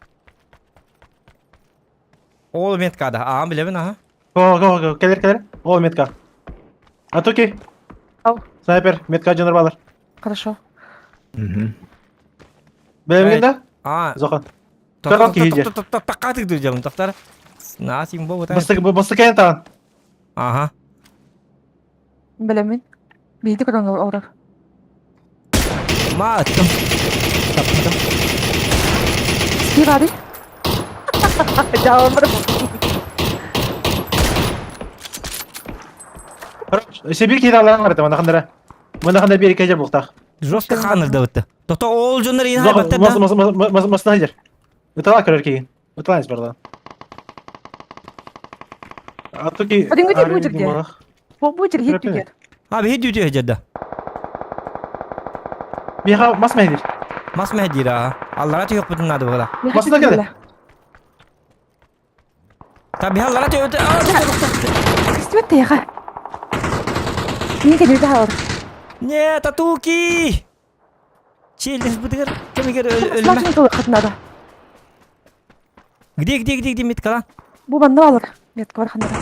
Ол меткада. А, билебин, аха. Го, го, го, келер, келер. Ол метка. Атуки. Ау. Снайпер, метка жанар балар. Хорошо. Билебин да? А. Зохан. Тоқтар кейде. Таққа тыгды жамын, тоқтар. На, Симба вот. Басты, басты кәйін таған. Ага. Билемин. Биһиги көрөн олорор. Ма, аттым. Таптым. Стив аби. Жаабыр. Сибир кейде алан қарады, мана қандара. Мана қанда бері кейде бұқтақ. Жестко ханыр да бітті. Тоқта ол жондар ең Зохан, хайбаттар да. мас, мас, мас, Ытала көрөр кейин. Ыталайыз бардан. Атуки... Одингы бу жерге. Бу бу жер хит түгер. А, бихи дүйді жерде. Биха мас мәдир. Мас мәдир, а. Аллара түйек бүтін нады бұғыла. Масына келе. Та биха аллара түйек. Истибет таяга. Мен келе алыр. Нет, Атуки! Челлендж бытыгыр, кемигер өлмө. Смачын толы катынады. Где, где, где, где меткала? Бу манна алыр. Метка бар ханада.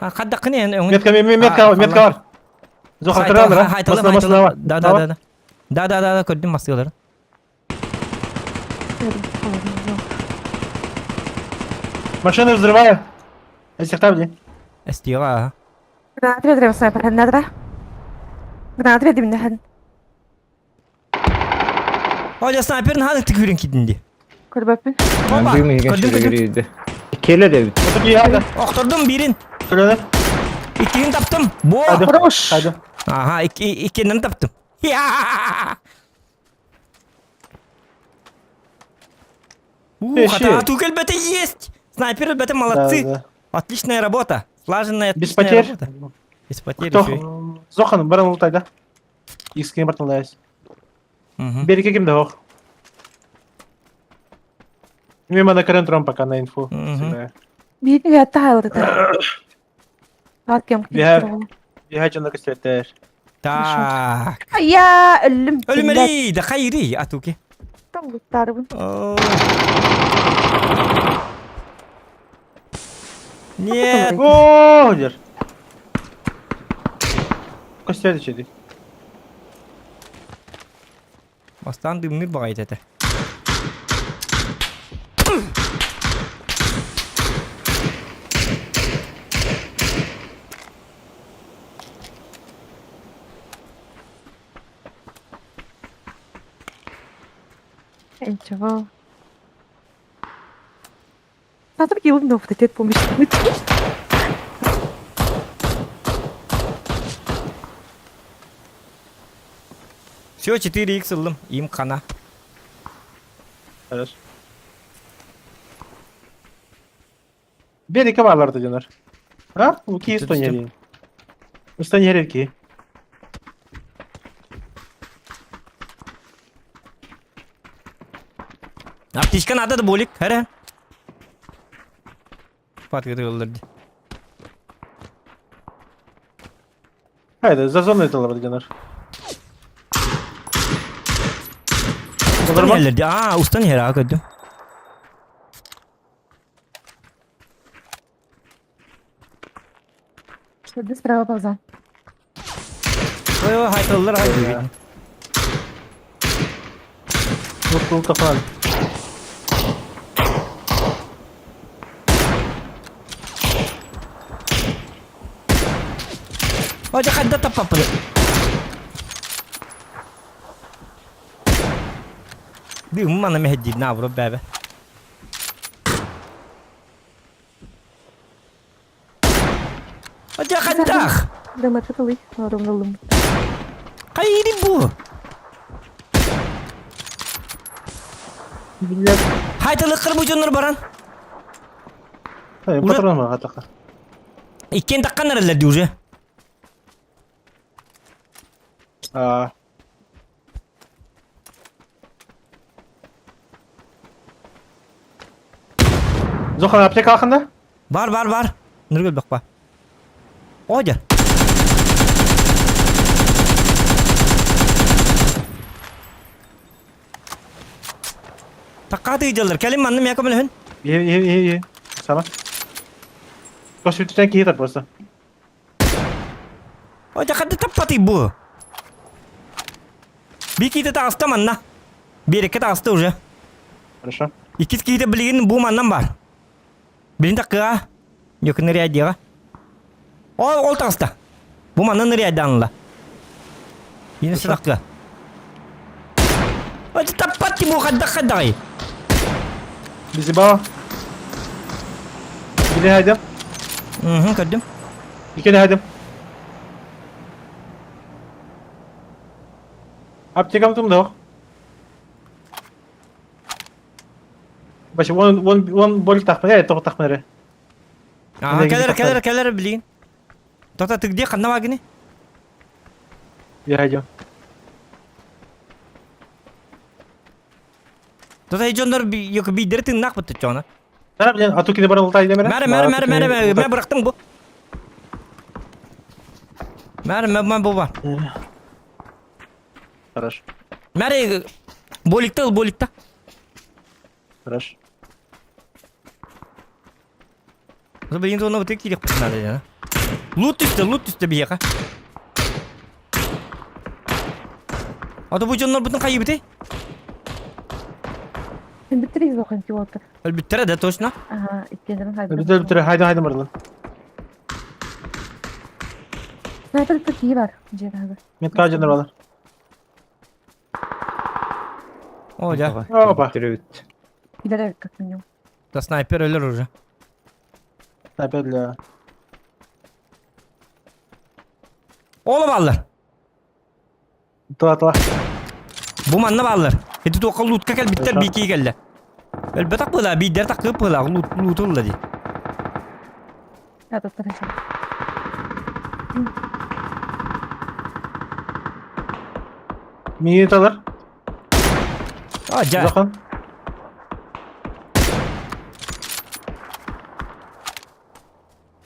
Хадда кыны өңүн. Метка, метка, метка бар. Зохан кыралыр, а? Масына, масына бар. Да, да, да, да. Да, да, да, да, көрдүм маскалары. Машину взрываю. Эсихта бди. Эстига. Граната берем снайпер ханнадра. Граната бердим нәһән. Оля снайперин ханы тикүрен кидинди. Көрбөппүн. Опа, Көрдүм, көрдүм. Келе де бит. Охтордум бирин. Көрдүм. Иккини таптым. Бо. Хорош. Ага, иккинен таптым. Я! Ух, а бете есть! Снайпер бете молодцы. Да, да. Отличная работа. Слаженная Без отличная потерь. работа. Без потерь Кто? еще. Зохан барын ултайда. Икскен бартын лайс. Береке кимде ох. Мен мана көрөн турам пока на инфу. Биһиги ятта хайылды. Бар кем. Биха жана көстөттөр. Так. Я өлүм. Өлүмери, да хайри, атуки. Там Нет. О, дер. Көстөдү чеди. Бастан дымныр багайт это. Ничего. Надо бы его в помощь. Все, 4х ыллым. Им хана. Хорошо. Береке барларды жанар. А? Уки Эстония. Эстония реки. Аптечка надо да болик, хәрә. Паткырылдыр. Haydi, за зону эталар жанар. Устан yerlerde. Aa, ustan yer ha gördüm. Şurada справа полза. Ой, ой, haytalılar haydi. Mutluluk О, дьэ хайда таппаппын. Дыым мана мэһэддиир наабыра бээбэ. О, дьэ хайдах? Граната тылый, орумнулум. Хайыри бу? Хайтылыккыр бу дьоннор баран. Патрон бар атака. Иккиэн таккан эрэллэр дии уже. А. Зохан аптека алханда? Бар бар бар. Нұргүл бақпа. Одя. Такка тыйдылар. Кэлин манна миэхэ көмөлөһүн. Е, е, е, е. Сама. Косвитен киһи просто. Ой, хадды таппатый бу. Бир киһитэ таҕыста манна. Биэрэккэ таҕыста уже. Хорошо. Иккис киһитэ билигин бу маннан бар. Билин таккыа. Дьөкүн ныряйдиэҕэ. Ол ол таҕыста. Бу манна ныряйдаанла. Инесе таккыа. Ой, таппат бу хайдах хайдаҕый? Бизибао. Били хайдам. Угу, көрдүм. Икки хайдам. Аптекам тумдох. Башы, он, он, он боль тахпын, тоқ тахпын эрэ. Ага, кэлэр, кэлэр, кэлэр билигин. Тота ты где ханна вагини? Я идем. Тота дьоннор yok биидери тыыннаах бутта чоона. Тара блин, а ту кини баран ултай демере. Мәрі, мәрі, мәрі, мәрі, мәрі, мә бырақтым бу. Мәрі, мә, мә, бу бар. Хорошо. Мәрі, боликта, ыл боликта. Хорошо. Блин, оны бутык кирек надо, да? Лут түсті, лут түсті биэхэ. Ата бу дьоннор бутун хайыбыты? Өлбүттэр изохан тиуота. Өлбүттэрэ да точно. Ага, иккиэннэрин хайдах. Бүтэр бүтэр хайдан хайдан бардылар. Снайпер тут киһи бар. Дьиэ таһыгар. Метка дьоннор балар. О, дьэ. Опа. Төрөбүт. Билэр как минимум. Да снайпер өлөр уже. Снайпер для... Ола баллар. Тула тула. Бу манна баллар. Ити туохха лутка кэлбиттэр биикии кэллэ. Өлбөтөх была, биирдэр таккып была, лут лутулла дии. Миги талар. А, дьэ. Захан.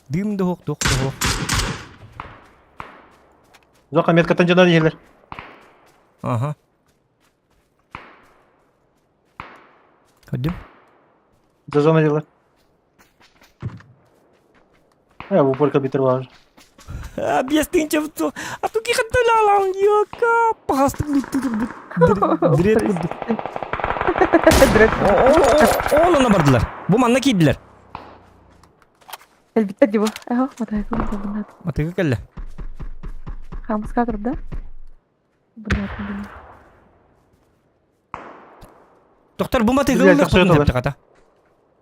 Дым да туох да Захан меткаттан жана диһилер. Ага. Көрдүм. За зона диһилер. Э, бу полька битер бар. Биэс тыынча А ту кихатталалан йока пахастык дрет курдук. Ол она бардылар. Бу манна киирдилер. Элбиттер дии бу. Эхо, матайкы бунат. Матыгы кэллэ. Хамыска турда. Бунат. Доктор бу матыгы Билер, ыллык тохтор бутун эталар. таптаката.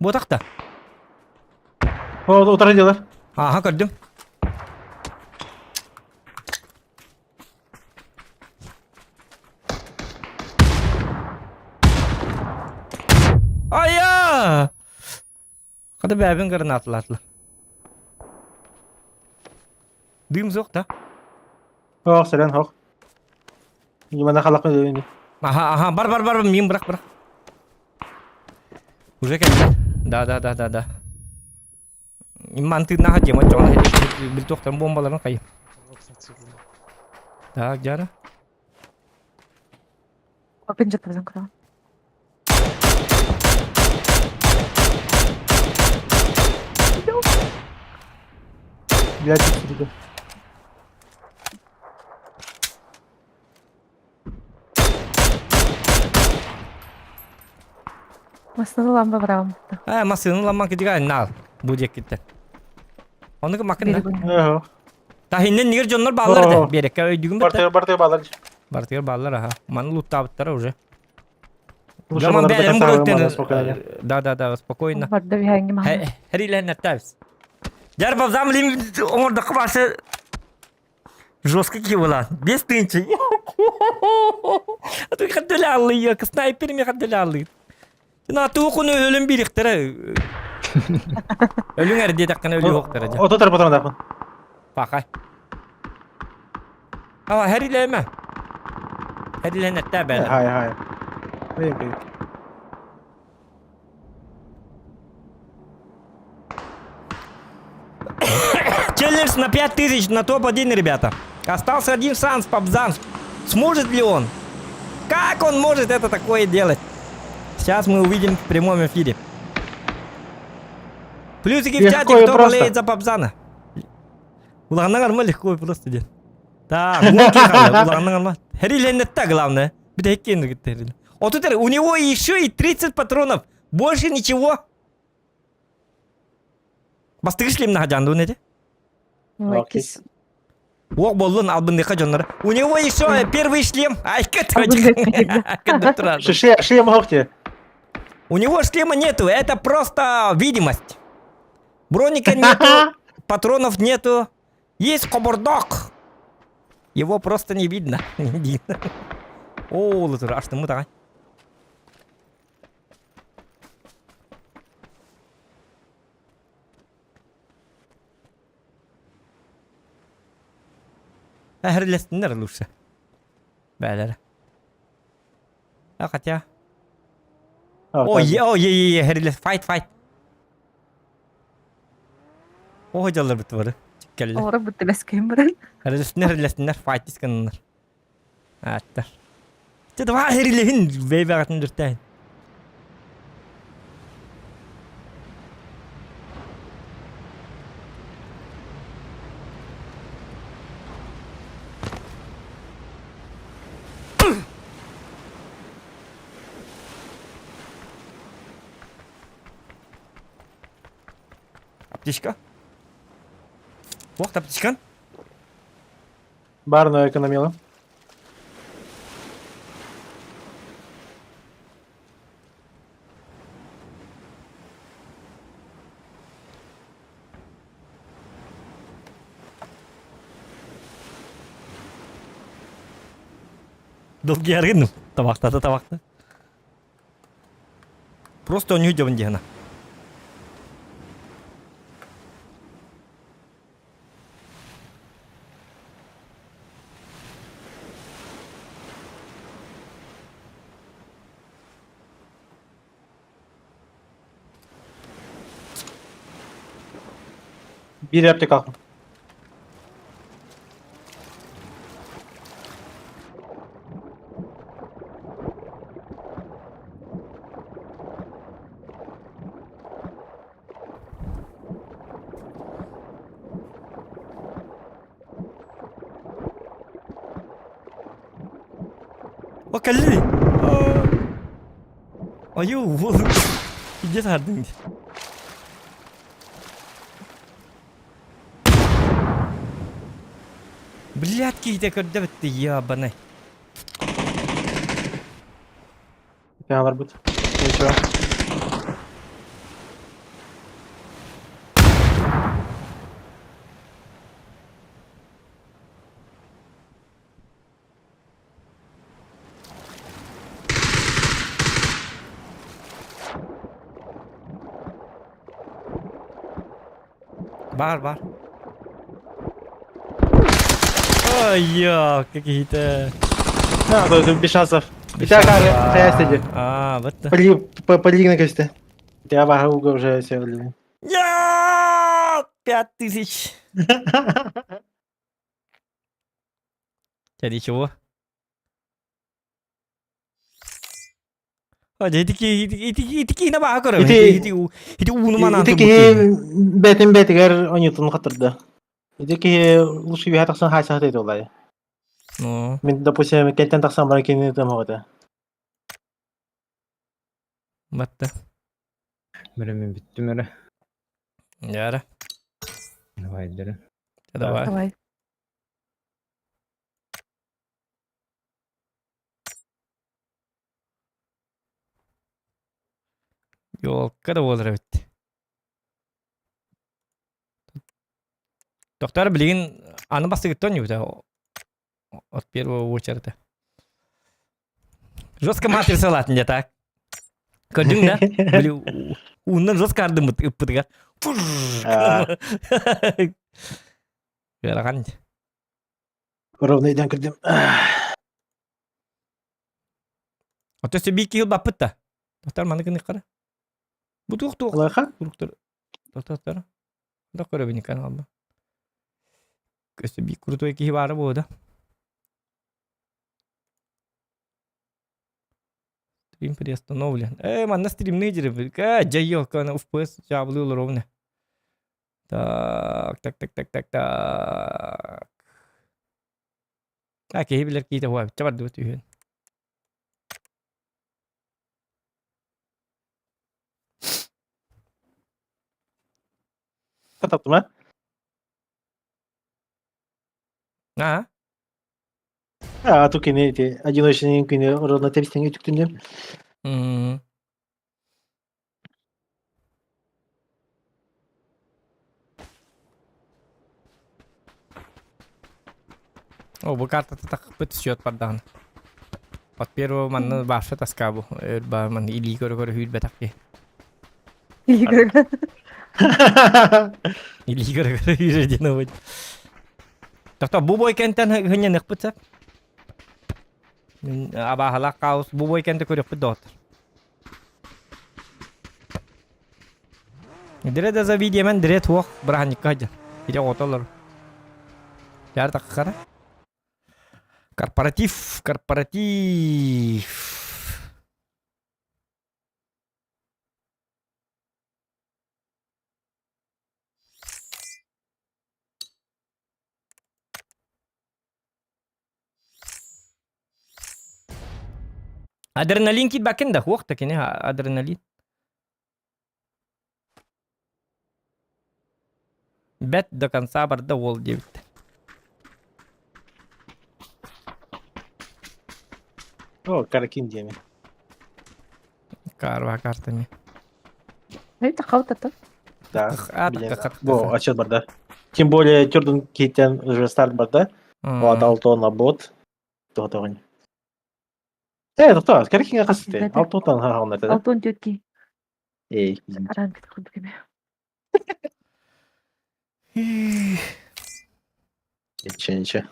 Бу такта. О, утара диһилер. Аха көрдүм. Ая! Хада бәбин гранаталатлы. Дым жоқ та. Ох, сәрән, ох. Мана халак мен. Аха, аха, бар, бар, бар, мин бырақ, бырақ. Уже келді. Да, да, да, да, да. Мантынаға тема чоғына бір тоқтан бомбаларын қайым. Так, жара. Опен жатырдан курам. Блядь, түсірді. Массыына лампа быраҕыммыта. Э, массыына ламман кидига наал. Бу диэккиттэн. Оннук макын да. Ага. Таһиннен нигер дьоннор бааллар да. Биэрэккэ өйдүгүн битте. Бартыгар бартыгар бааллар. Бартыгар бааллар аха. Маны луттаабыттара уже. Лучше Жаман балар бээлэрин до конца буруктен. вымазать спокойно. Да, да, да, спокойно. Барда биһээҥҥи маһа. Херилэһиннэртээбис. Дьар бабзам лим оҥордоххо баасы жестко киһи Без тынчы. А то хаддалааллы, снайпер ми хаддалааллы. На туохуну өлөн бириктэрэ. Өлүң эрдиэ таккана өлүү хоктара дьэ. Ото тарпатан дапын. Пахай. Ава херилэме. Херилэннэртээ бэйэ. Хай хай. Бэй Челлендж на 5000 на топ-1, ребята. Остался один шанс, Пабзан. Сможет ли он? Как он может это такое делать? Сейчас мы увидим в прямом эфире. Плюсики в чате, Легко и кто просто. болеет за Пабзана. Улаҕаннаҥ арма легко и просто дед. Так, улаҕаннаҥ арма. Херилэннэтта главное. Вот тут у него еще и 30 патронов. Больше ничего. Бастыгы шлемна хадьанду эти? Иккис. Ох, боллун албындыка дьоннор. У него еще первый шлем. Ай, Шлем хохте. У него шлема нету, это просто видимость. Броника нету, патронов нету. Есть кобурдок. Его просто не видно. О, лытыр, аж мы давай. Әһәрләсеннәр лучше. Бәләр. А хотя. О, е, о, е, е, е, әһәрләс, файт, файт. О, дьаллар бит бары. Кэллэ. Ора бутты бэскэйм баран. Әһәрләсеннәр, әһәрләсеннәр, файт дисканнар. Аттар. Ты давай әһәрләһин, бәйбәгәтен дүртәйин. Аптечка. Вот аптечкан. Барную экономила. Долгий аргын. Табақта табақта. Просто он үйде дегена. Bir yaptık kalkın. О, кэлли! Аю, вот. Иди сардың. Блядь, киһитэ көрдө битти, ебаный. Пианалар бут. Ничего. Бар, бар. Ой, я, какие-то... А, то есть без шансов. Итак, хайа сиди. А, вот. Подлиг на кости. Я вагу уже все влил. Нет! 5000. Тебя ничего? А, ити ити ити на баа көрө. Ити- Ити ити ууну манан Ити киһи бэтин бэтигэр оньутун хатырда. Ити киһи лучше биһа тахсан хайса хатый олай. Ну, Мин, допустим, кентен тахсан бар кини там хота. Батта. Мөрө мин бүттүм эрэ. Яра. Давай дere. Давай. Давай. Ёлка да буолар эбит. Доктор билигин аны бастыгыттан юбута. От первого очереда. Жестко матрица латын дьэ так. Көрдүҥ да? Били ууннан жестко ардыммыт ыппытыгар. Ыарахан. Ровно иден кирдим. Ото өссө биир киһи баппыт да. Доктор маны гыныххара. Бу туох туох Лаха? куруктар. Доктор. Да көрөбүн каналба. Өссө биир крутой киһи баара буолуо да. Стрим приостановлен. Э, манна стримный диребит. Э, дьайыалка, FPS дьаабылыы олоробун. Так, так, так, так, так, так. А, киһи билэр киһитэ хуа, ча бардыбыт үһүн. Таптым, а? Аа? А, ту кини эти одиночный күнү ровно тэбистиҥ үтүктүннүм. М. О, бу картата тахпыт счет бардаҕына. От первого манна баша тоска бу. Өр бар манна илии көрө-көрө hүүрбэтэх киһи. Илии көрө. Илии көрө-көрө hүүрэ диэн обут. Тохто бу бой кэнтэн хынньаныахпыт сөп. Мин абааһалаах хаос бу бой кэнтэ көрүөхпүт доҕоттор. Дире да за видеомен дире туох бырааһынньыкка сылдьар. Иде оҕотолор. Яр таххара. Корпоратив, корпоратив. Адреналин киирбэккин да, хуох да кини адреналин. Бэт до конца барда уол диэбиттэр. О, каракин диэми. Карва картами. Это халтата. Да. Бу отчет барда. Тем более түрдүн кейтен уже старт барда. Вот алтона бот. Тоғын. Э, тоқта, каракинге қасты. Алтонтан хағын да. Алтон тетки. Эй. Аранг курдук эме. Ниче,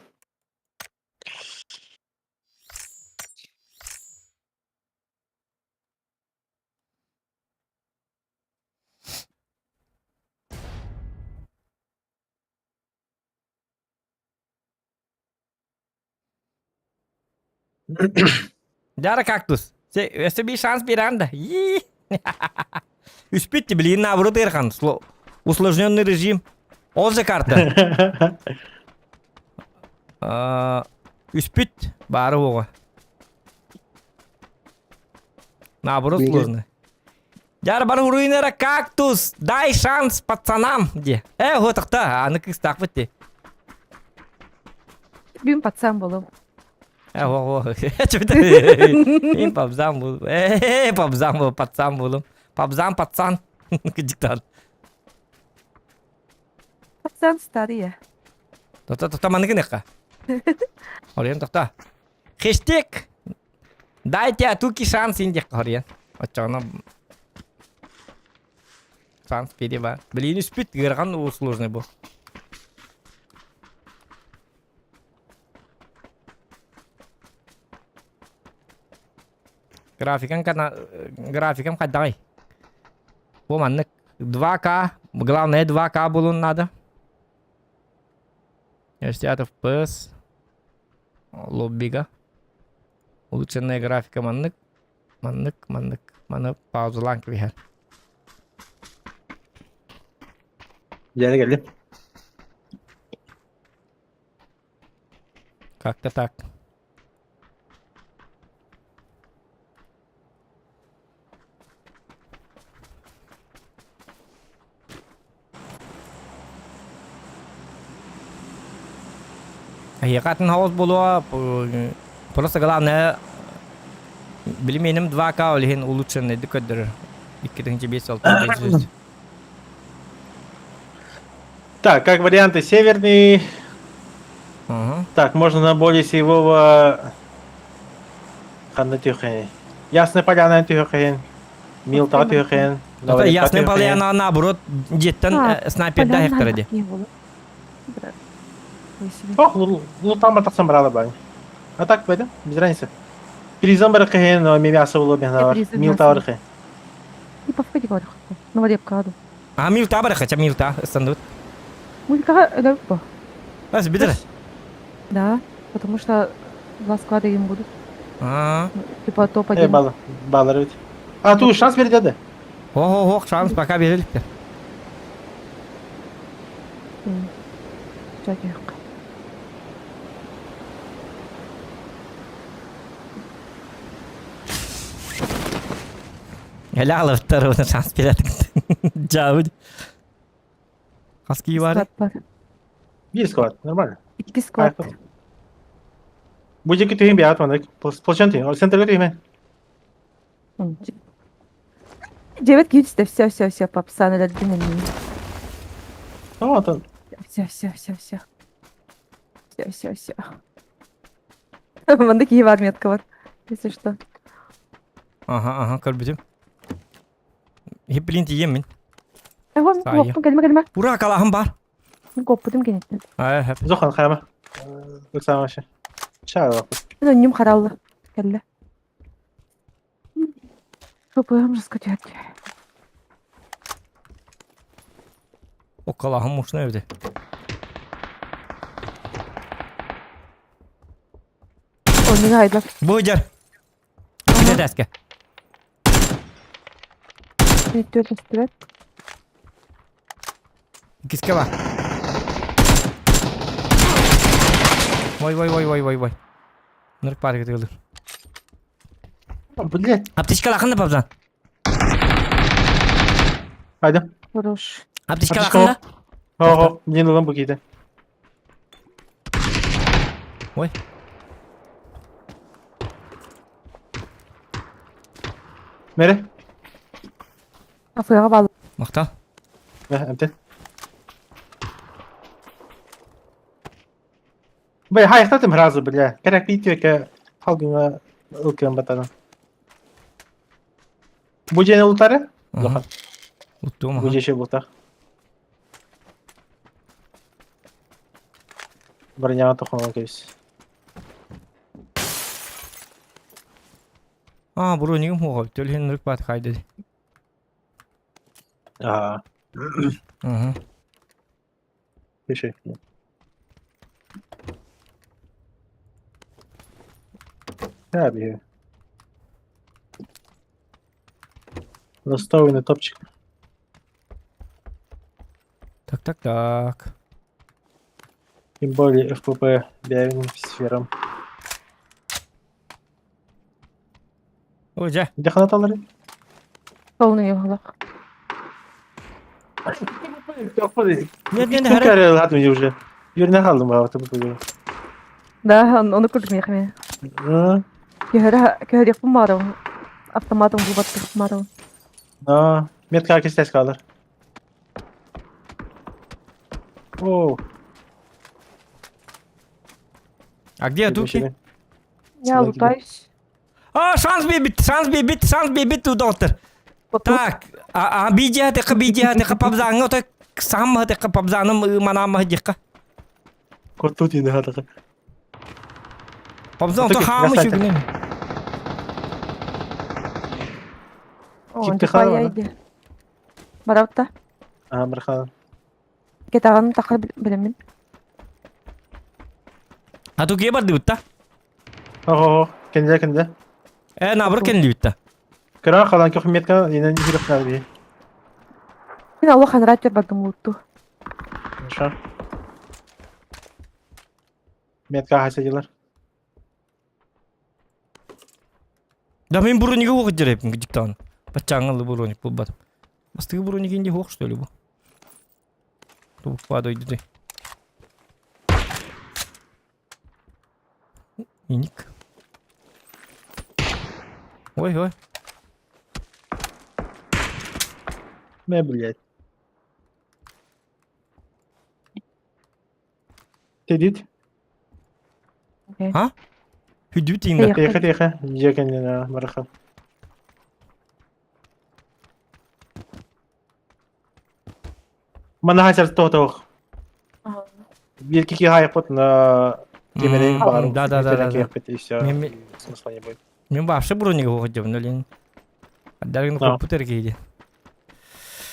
Дара кактус. Өссө биир шанс биэрэҕин да. Үспүт блин наоборот ыарахан. Усложненный режим. Ол же карта. Үспүт баары оҕо. Наоборот сложно. Дьар бар уруйнара кактус, дай шанс пацанам де. Э, хотохта, аны кыстаахпыт де. Бүгүн пацан болом. Э, о, о, Им папзам был. Э, папзам был, пацан был. Папзам, пацан. Диктант. Пацан старый. Тоқта, тоқта, маныгын эққа. Ориен, тоқта. Хештег! Дайте Атуки шанс индек Ориен. Очоҕуна шанс бири бар. Блин, үспүт ыарахан сложный бу. Графикам кана графикам хайдаҕый? Бу маннык 2К, главное 2К булун надо. 60 FPS. Лоббига. Улучшенная графика маннык. Маннык, маннык. Маны паузалаан кэбиһэр. Дьэ, кэллим. Как-то так. Эһиэхэ атын хаос буолуо, просто главное билимиэним 2К ол иһин улучшенныйдык көрдөрөр. 2005 Так, как варианты северный. Ага. Так, можно на более севого ханна түһүөххэ. Ясная Поляна түһүөххэ. Милта түһүөххэ. Это Ясная Поляна наоборот дьиэттэн А, снайперда Поляна хектара ди. не было. Брат. Ой, себе. Ох, лутан бар тахсан барала бай. А так бэдэ, без разницы. Призом бар кыһын, но мясо было бен призом Милта мясо. бар кыһын. И по входе говорю. Ну, вот я покажу. А Милта бар хотя Милта станут. Мультика это по. Бас бидер. Да, потому что два склада им будут. А. Ну, Типа Э, топ-1. бала, балар ведь. А, ту шанс берди Хо-хо-хо, шанс пока берилипти. Чаких. Эле алыптар оны шанс берет. Жабыд. Хаски бар. Склад бар. Бир склад, нормально. Икки склад. Бу жеки түһүн бият мандык. Полчан түһүн. Ол центрге түһүн. Девять кьютиста, все, все, все, попса, 01 О, атын. Все, все, все, все. Все, все, все. Маннык киһи бар метка бар. Если что. Ага, ага, көрбүтүм. Хиплин тием мин. Эгон, Саайа. коппун, кэлимэ, кэлимэ. Ура, калаһым бар. Коппутум кенеттен. Аа, хэп. Зохан хайма. Ыксама вообще. Чаа. Мен өннүм хараллы. Кэллэ. Тупым раскачать. О, калаһым мушна эбите. Оннуга айдак. Бу жар. Кире дәске. Төрт өстүбэт. Киске бар. Вой, вой, вой, вой, вой, вой. Нырк бар кетелер. Блять. Аптечка лахында папзан. Haydi. Хорош. Аптечка Аптечка лахында. Ого, мне ламбу какие-то. Ой. Мере? Афыга бал. Мактал. Мә, әмтен. Бля, хайықтатым разы, бля. Керек бит өке халгыңа ылкын батадан. Бу жени ултары? Ага. Уттум. Бу жеше бултар. Броняға тоқыман кейс. А, бронигим хуга. Төлһен нырк бат хайды. Ага, Ага. кеше. Tabii. Ростовый топчик. Так, так, так. Тем более ФПП бявин сферам. Ой, жа. Где ханаталары? Полный йоглак. Нет, нет, Kim хара. kare hatmayı уже. Yerine kaldım bu hafta bu bugün. Да, оны көрдүм яхме. Hı? Көһөрө көһөрө марым. Автоматом бу марым. Aa, met herkes test kalır. Oo, А где туки? Я лутаюсь. А, шанс бибит, шанс бибит, шанс бибит доктор. Так, а бидя тека бидя тека пабзаңы так сам тека пабзаным манам дикка. Kurtuldu yine hadi. Пабзан то Туки, хамы гастайте. чүгүнен. О, Кипти хара, Баравта. Aha, bırakalım. Кетаган такыр билемин. А туки бар дибитта. Oho, kendi kendi. Э, набыр кен дибитта. Kıran kalan kökü metkan yine yürü kadar bir. Мен Аллах ханрат бардым лутту. Şu an. Metka hasediler. Да мен брониге хуга жерепин гиктан. Бачаңылы броник бу бар. Бастыгы броник инде хук что ли бу? Ту падой диди. Иник. Ой, ой. Мэ, блядь. Тедит. А? Хүдүт инга. Тихо, тихо. Дьиэ кэннинэ барахан. Манаха сэр тоотоох. Биир кики хайпот на кимери баар. Да, да, да, да. И все. Смысла не будет. Мен вообще бронига хоходжабын өлен. Даргын компьютер кейди.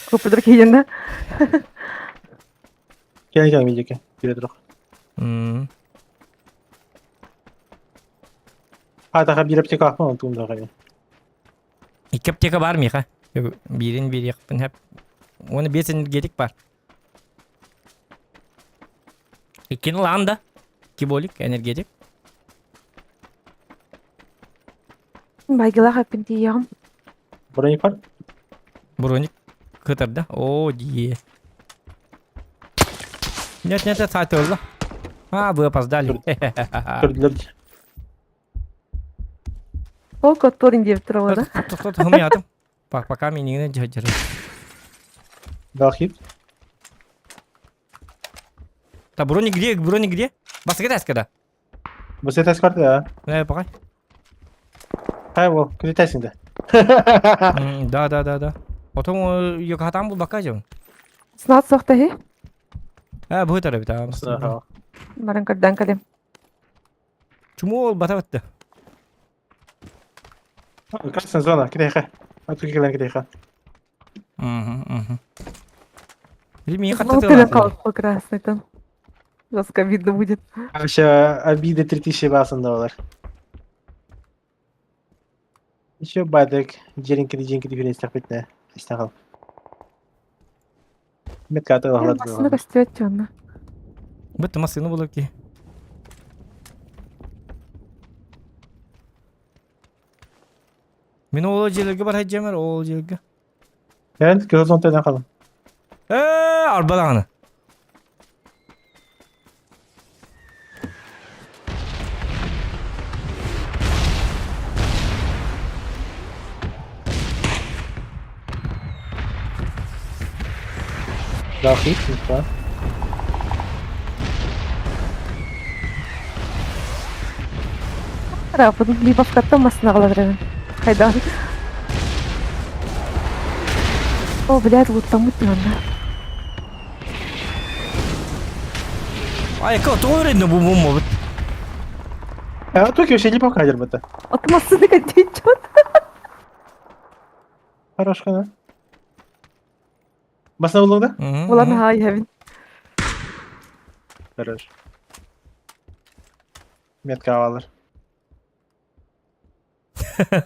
Компьютер кейден да? Кел кел видеоке. Кире турук. А таха биир аптека ахпын онтуум да кайын. Икки аптека бар миха. Биирин биэриэхпин хэп. Уонна биэс энергетик бар. Иккини ылаан да. Киболик, энергетик. Байгылах аппин тиийэҕим. Броник бар? Броник кытарда. О, дии. Нет, нет, нет, сайт ылла. А, вы опоздали. Көрдүлэр. Ол котторин диэбит турала да. Хымыятым. Пока минигинен дьадьары. Дахит. Та броник где? Броник где? Басқа таскада. Басқа таскарды, да. Э, пока. Хай бол, күтө тасыңда. Да, да, да, да. Потом йокатан бул бака жон. Снат сохтахи. Э, бу тарабит. Баран көрдөн калем. Чумол бата батты. Красная зона, китайха. Открыли китайха. Угу, угу. Ну, ты красный там. Жестко видно будет. Вообще, обиды 3000 басында олар. Еще бадык, жеринкиди жинкиди хүрен битне. Истагал. Метка Масына көстүөт чонна. Быт масына булып ки. Мин ол жерге бар хәҗәмәр, ол жерге. Мен көз онтайдан калдым. Э, арбаланы. Дахит, да. Рапын либовкаттан масына кала беремин. Хайдан. О, блядь, луттамыт манна. Ай, ка тоҕо өрөйдө бу бу А то вообще липовка дербата. От масыны кантинчон. Хорош да? Басына булдың да? Улан хай хабин. Хорош. Метка алар.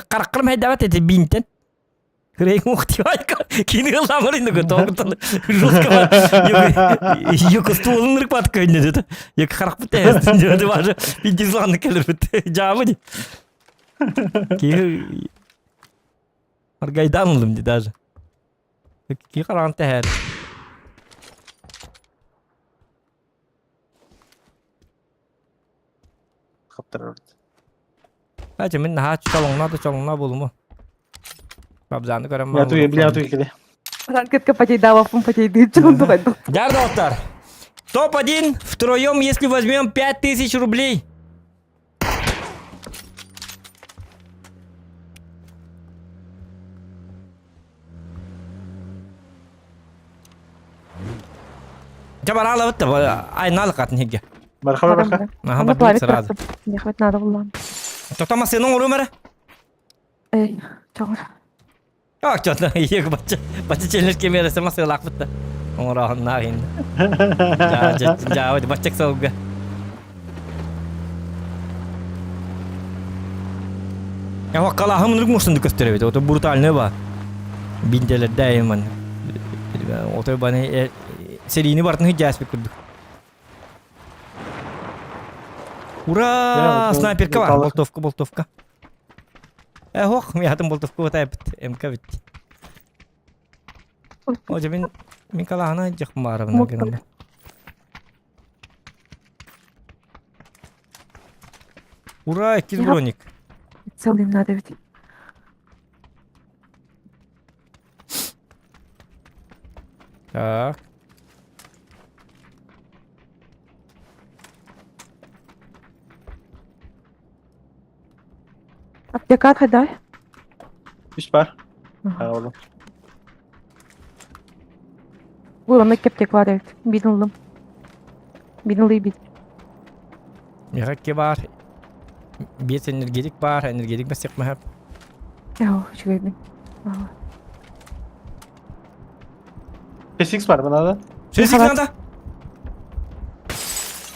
Караккырым хайдабат эти бинтен. Крейг мухтивайка. Кини ламыр инде готов. Жестко. Йоко столын рыкпат көйнө деді. Йоко харак бит деді бажы. Бидизланды келер бит. Жабы ди. Ки Аргайданлым ди даже. Ки каран тәһәр. Хаптырыр. Әче мин наһаа чолоңна да чолоңна болума. Бабзаны көрөм. Я туй, бля, туй келе. Ранкетка потейдава, фун потейды, чон тугайду. Доктор. Топ-1 втроем, если возьмем 5000 рублей. Жабар алып айналы қатын хеге. Мархаба, мархаба. Ага, бардым сразу. Нехват надо буллан. Тоқтама сенің ұры Эй, чоңор. Ак чотна, ек бача, бача челлендж кемересе масылак битти. Оңырағын енді. Жа, жа, жа, бачак салга. Я ваккалахым нург мушунду көстөрөбүт. Ото брутальный ба. Бинделер дайыман. Ото баны серийни бартын хыджаспи курдук. Ура! Снайперка бар. Болтовка, болтовка. Э, хох, миятын болтовка бутайбыт. МК бит. Ожа мен мен калахана жак барыбына генде. Ура, иккис броник. Целым надо ведь. Так. Аптека хайдай? Үс бар. Оğlum. Бу онно кептек бар эбит. Бин ыллым. Бин ылый бит. Миэхэ бар. Биэс энергетик бар, энергетик бассык маһап. Оо, үчүгэйбин. P6 бар мына да. Шестик надо.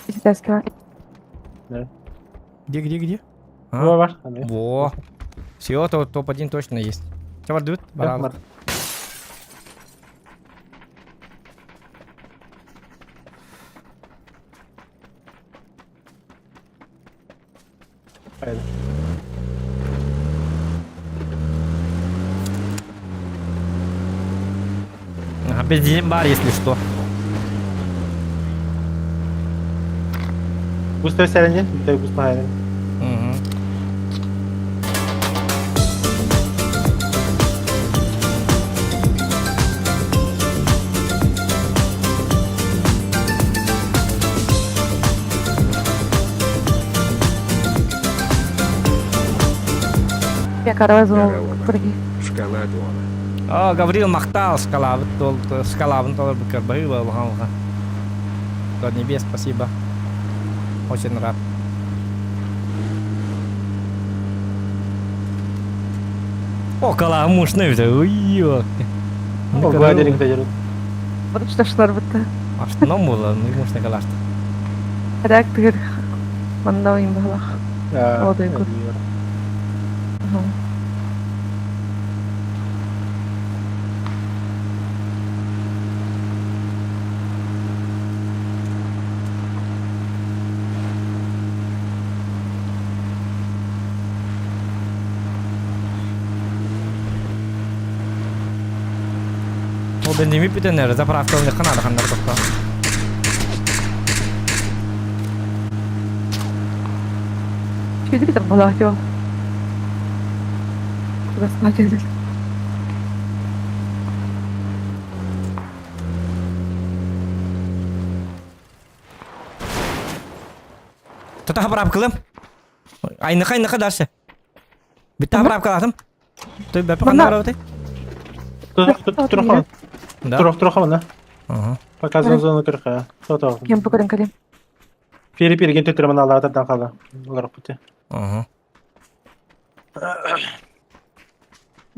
Итәскә бар. Где, где, где? А? Во бар. Во. Все, то топ-1 точно есть. Чавар дут, баран. Ага, бензин бар, если что. Бустер сәрәнде, битә буст махайрын. Угу. Я каравай Шкала дола. О, Гаврил махтал шкалабын тол, шкалабын толор букар быва улахан. До небес, спасибо. Очень рад. О, кала мушны это. Ой, ёпты. Ол гладеринг да жүрөт. Вот что шлар бытта. Аштыном было, ну мушны калашты. Хадак тыгыр. Манна ойын балах. О, дойку. Ол бензин бүтэннер заправка ылны ханада ханнар тохто. Чүді битер балах жол. Кудасына келді. Тута заправка ылым. Айныха айныха дальше. Битта заправка латым. Той бәпе Мана. ханнар өте. Турхан. Да. Турух турхан да. Ага. Показан зону турха. То-то. Кем покорын калем. Пери пери ген төтөрө мына алардан калды. Олар бути. Ага.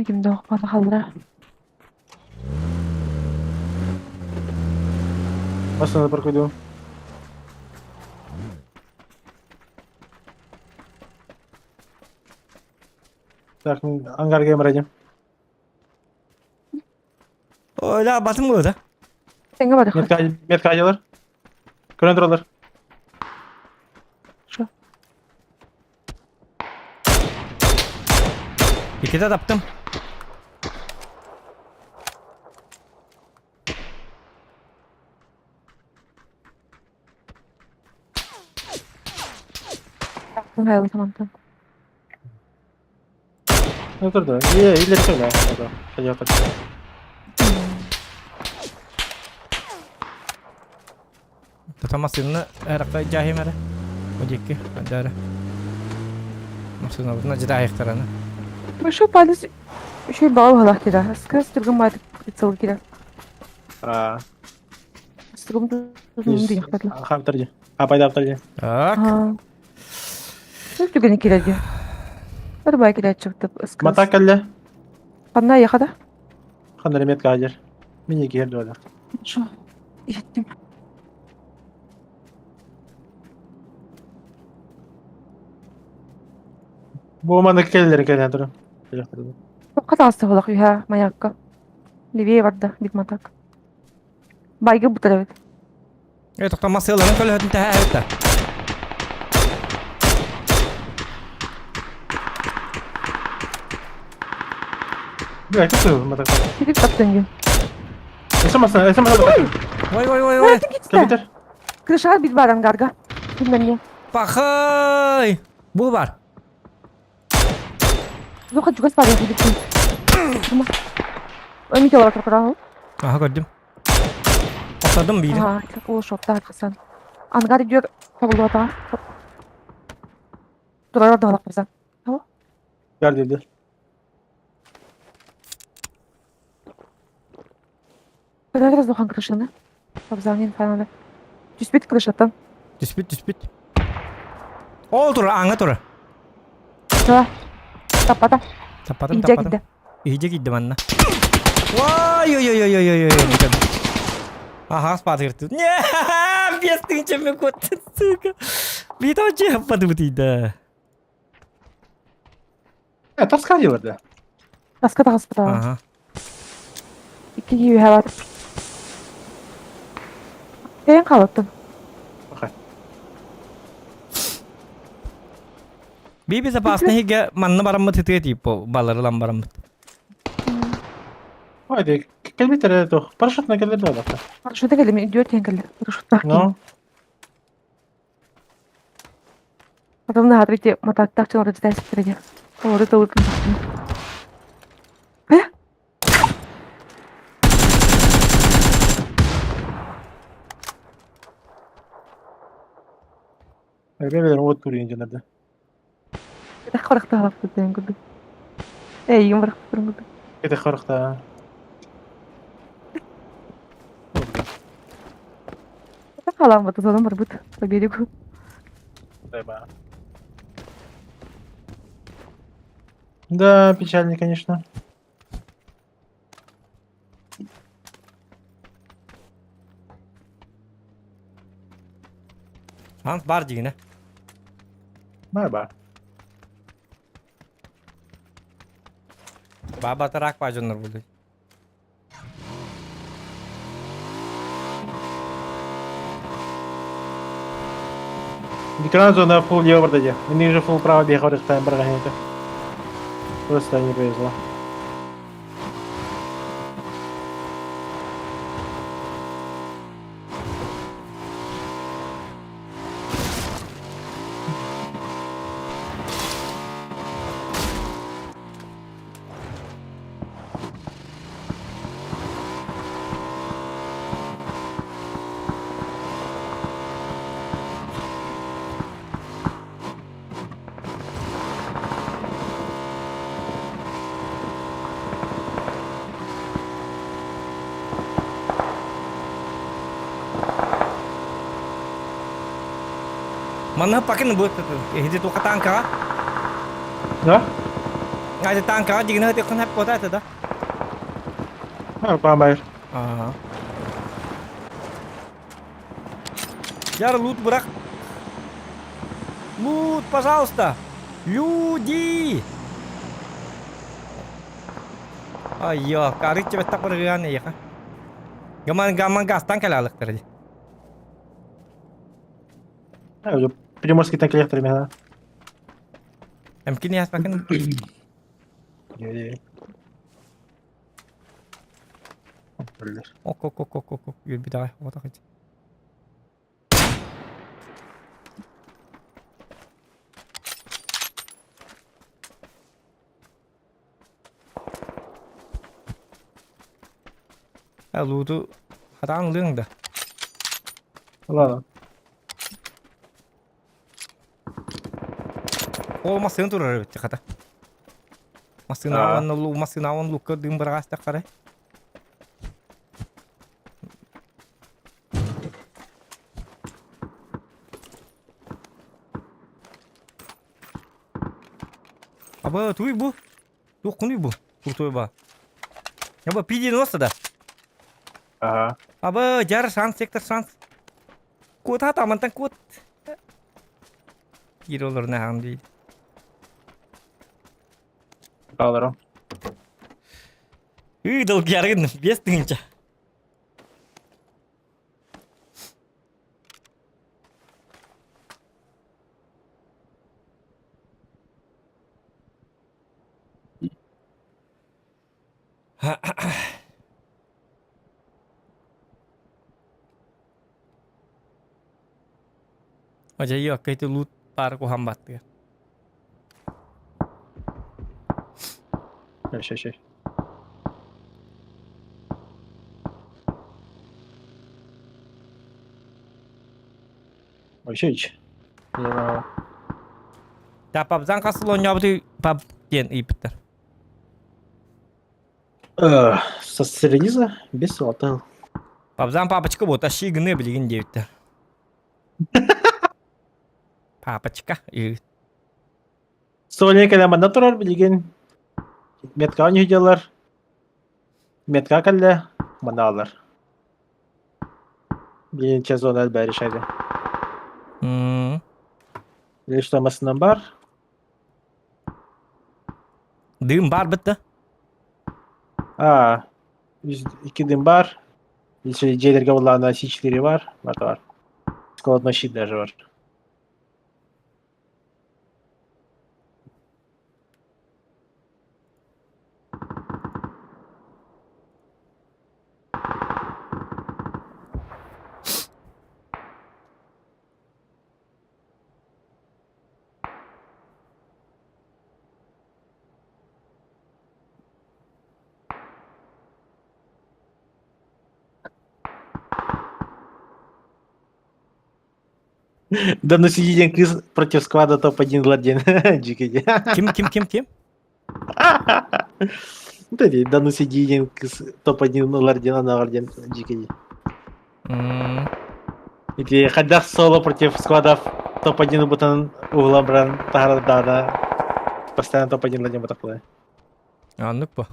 Ким да бана халдыра. Басына бір койду. Так, ангарга барайым. Ой, да, батым ғой да. Сенге бары Метка метка алар. Көрөн туралар. Шо? Икеде таптым. Хаялы тамантан. Турду. Е, илер söyle. Hadi Тута масыны әраққа жахим әрі. Одекке, адары. Масыны бұтына жида аяқтараны. Большой палец еще и бал галах кира. Сказ другом мать прицел кира. А, С другом дыхатла. хаптырды. Апайда аптырды. Так. Ну түгені кирәде. Бір бай кирә чыктып. Мата келле. Кандай яхада? Хандар метка ажыр. Мине келди ода. Шо? Ишеттим. Бу маны келлер келен туру. Катасты холак юха маякка. Левее барда бит матак. Байга бутара бит. Э, тоқта масыларын көлөтін тәһә әбітті. Бля, кыты мата. Кидip таптын ю. Эсемасына, эсемасына. Ой, ой, ой, ой. Китте. Компьютер. Крышар бит бар ангарга. Билмем не. Пахай! Бу бар. Суха чугас бар эбит. Ой, Митя олорор турар. Аха көрдүм. Отадым биири. Ага, ол шоптар кысан. Ангар идет табылуата. Турар да алак Gel dedi. Кыра разухан крышаны. Абзанин фананы. Түспүт крышаттан. Түспүт, түспүт. Ол тура, аңа тура. Да. Таппата. Таппатым, Иһдьэ таппатым. киирдэ. Иһдьэ киирдэ манна. Ой, ой, ой, ой, ой, ой, ой. Ага, спатырты. Не, без тысячи кот, сука. Бит очи подбытый, Э, тоска диyordu. Таска таҕыспыта. Ага. Икки киһи бар. Тэйэн хаалыттым. Би безопасный хиге манна бараммыт хитге типа баларылан бараммыт. Haydi, келбетер тух. Парашютна келер да. Парашюта кэллим, идиот диэн кэллэ. Парашюттаах киһи. Ну, Потом наһаа ити матааттаах дьон ордук тээспиттэрэ диэн. Олору тылытын Э? Бебелер от турин жанарды. Этэх харахтаалаппыт диэн курдук. Эйигин барахпытын курдук. Эте харахта. Этэх хаалааммыта сонун барбыт по берегу. Да, печально, конечно. Шанс бар дигине. Бар бар. Баба тарак бажоннор булду. Экран зона фул лево барда Мне же фул право бега рыхтаем барган Просто не повезло. Манна пакын бу эһиди туха танкаға. Да? Айды танкаға дигине хыты кын хап кота да. А, памайр. Ага. Яр лут бырақ. Лут, пожалуйста. Люди! Айо, карык тебе так барган яха. Гаман гаман гастан калалыктыр. Приморский танк электромена. Эмкин яс бакын. Ок ок ок ок ок ок bir daha o da Луту хатаан ылыаҥ да? Ладно. Ол массыына турар эбит хата. Массыына уонна массыына уонна лукка дыым быраҕастахтара. Аба туй бу. Туох бу? Крутой ба. Аба P90 да. Ага. Аба жар шанс сектор шанс. Кут хата мантан кут. Киир олорна хаам дии. Аларым. Үй долгияргын 5000. Ожа йо кайты лут пар кухан баттыга. Ща, ща. Вообще ич. Та пабзан хасыл оонньообутуй паб диэн ыйыппыттар. С релиза без золотого. Пабзан папочка вот ащи гыны билигин диэбиттэр. Папочка. Соня кэлэн манна турар билигин меткаҕа ньүһүйдэллэр. Метка кэллэ, манна аалар. Билигин сезон элбэ решали. Лишь масынан бар. Дым бар бытта. А, икки дым бар. Еще дьиэлэргэ буллаҕына сичилири бар. Барыта бар. Складной щит даже бар. Да ну сиди диэн кыыс против склада топ-1 ылар диэн дьикиди. Ким ким ким ким? Да да ну сиди диэн кыыс топ-1 ылар диэн анаҕар диэн дьикиди. Ити хайдах соло против складов топ-1 ылбытын уһулан баран таһаарар даана постоянно топ-1 ылар диэн ботахпылай. Аннык бу.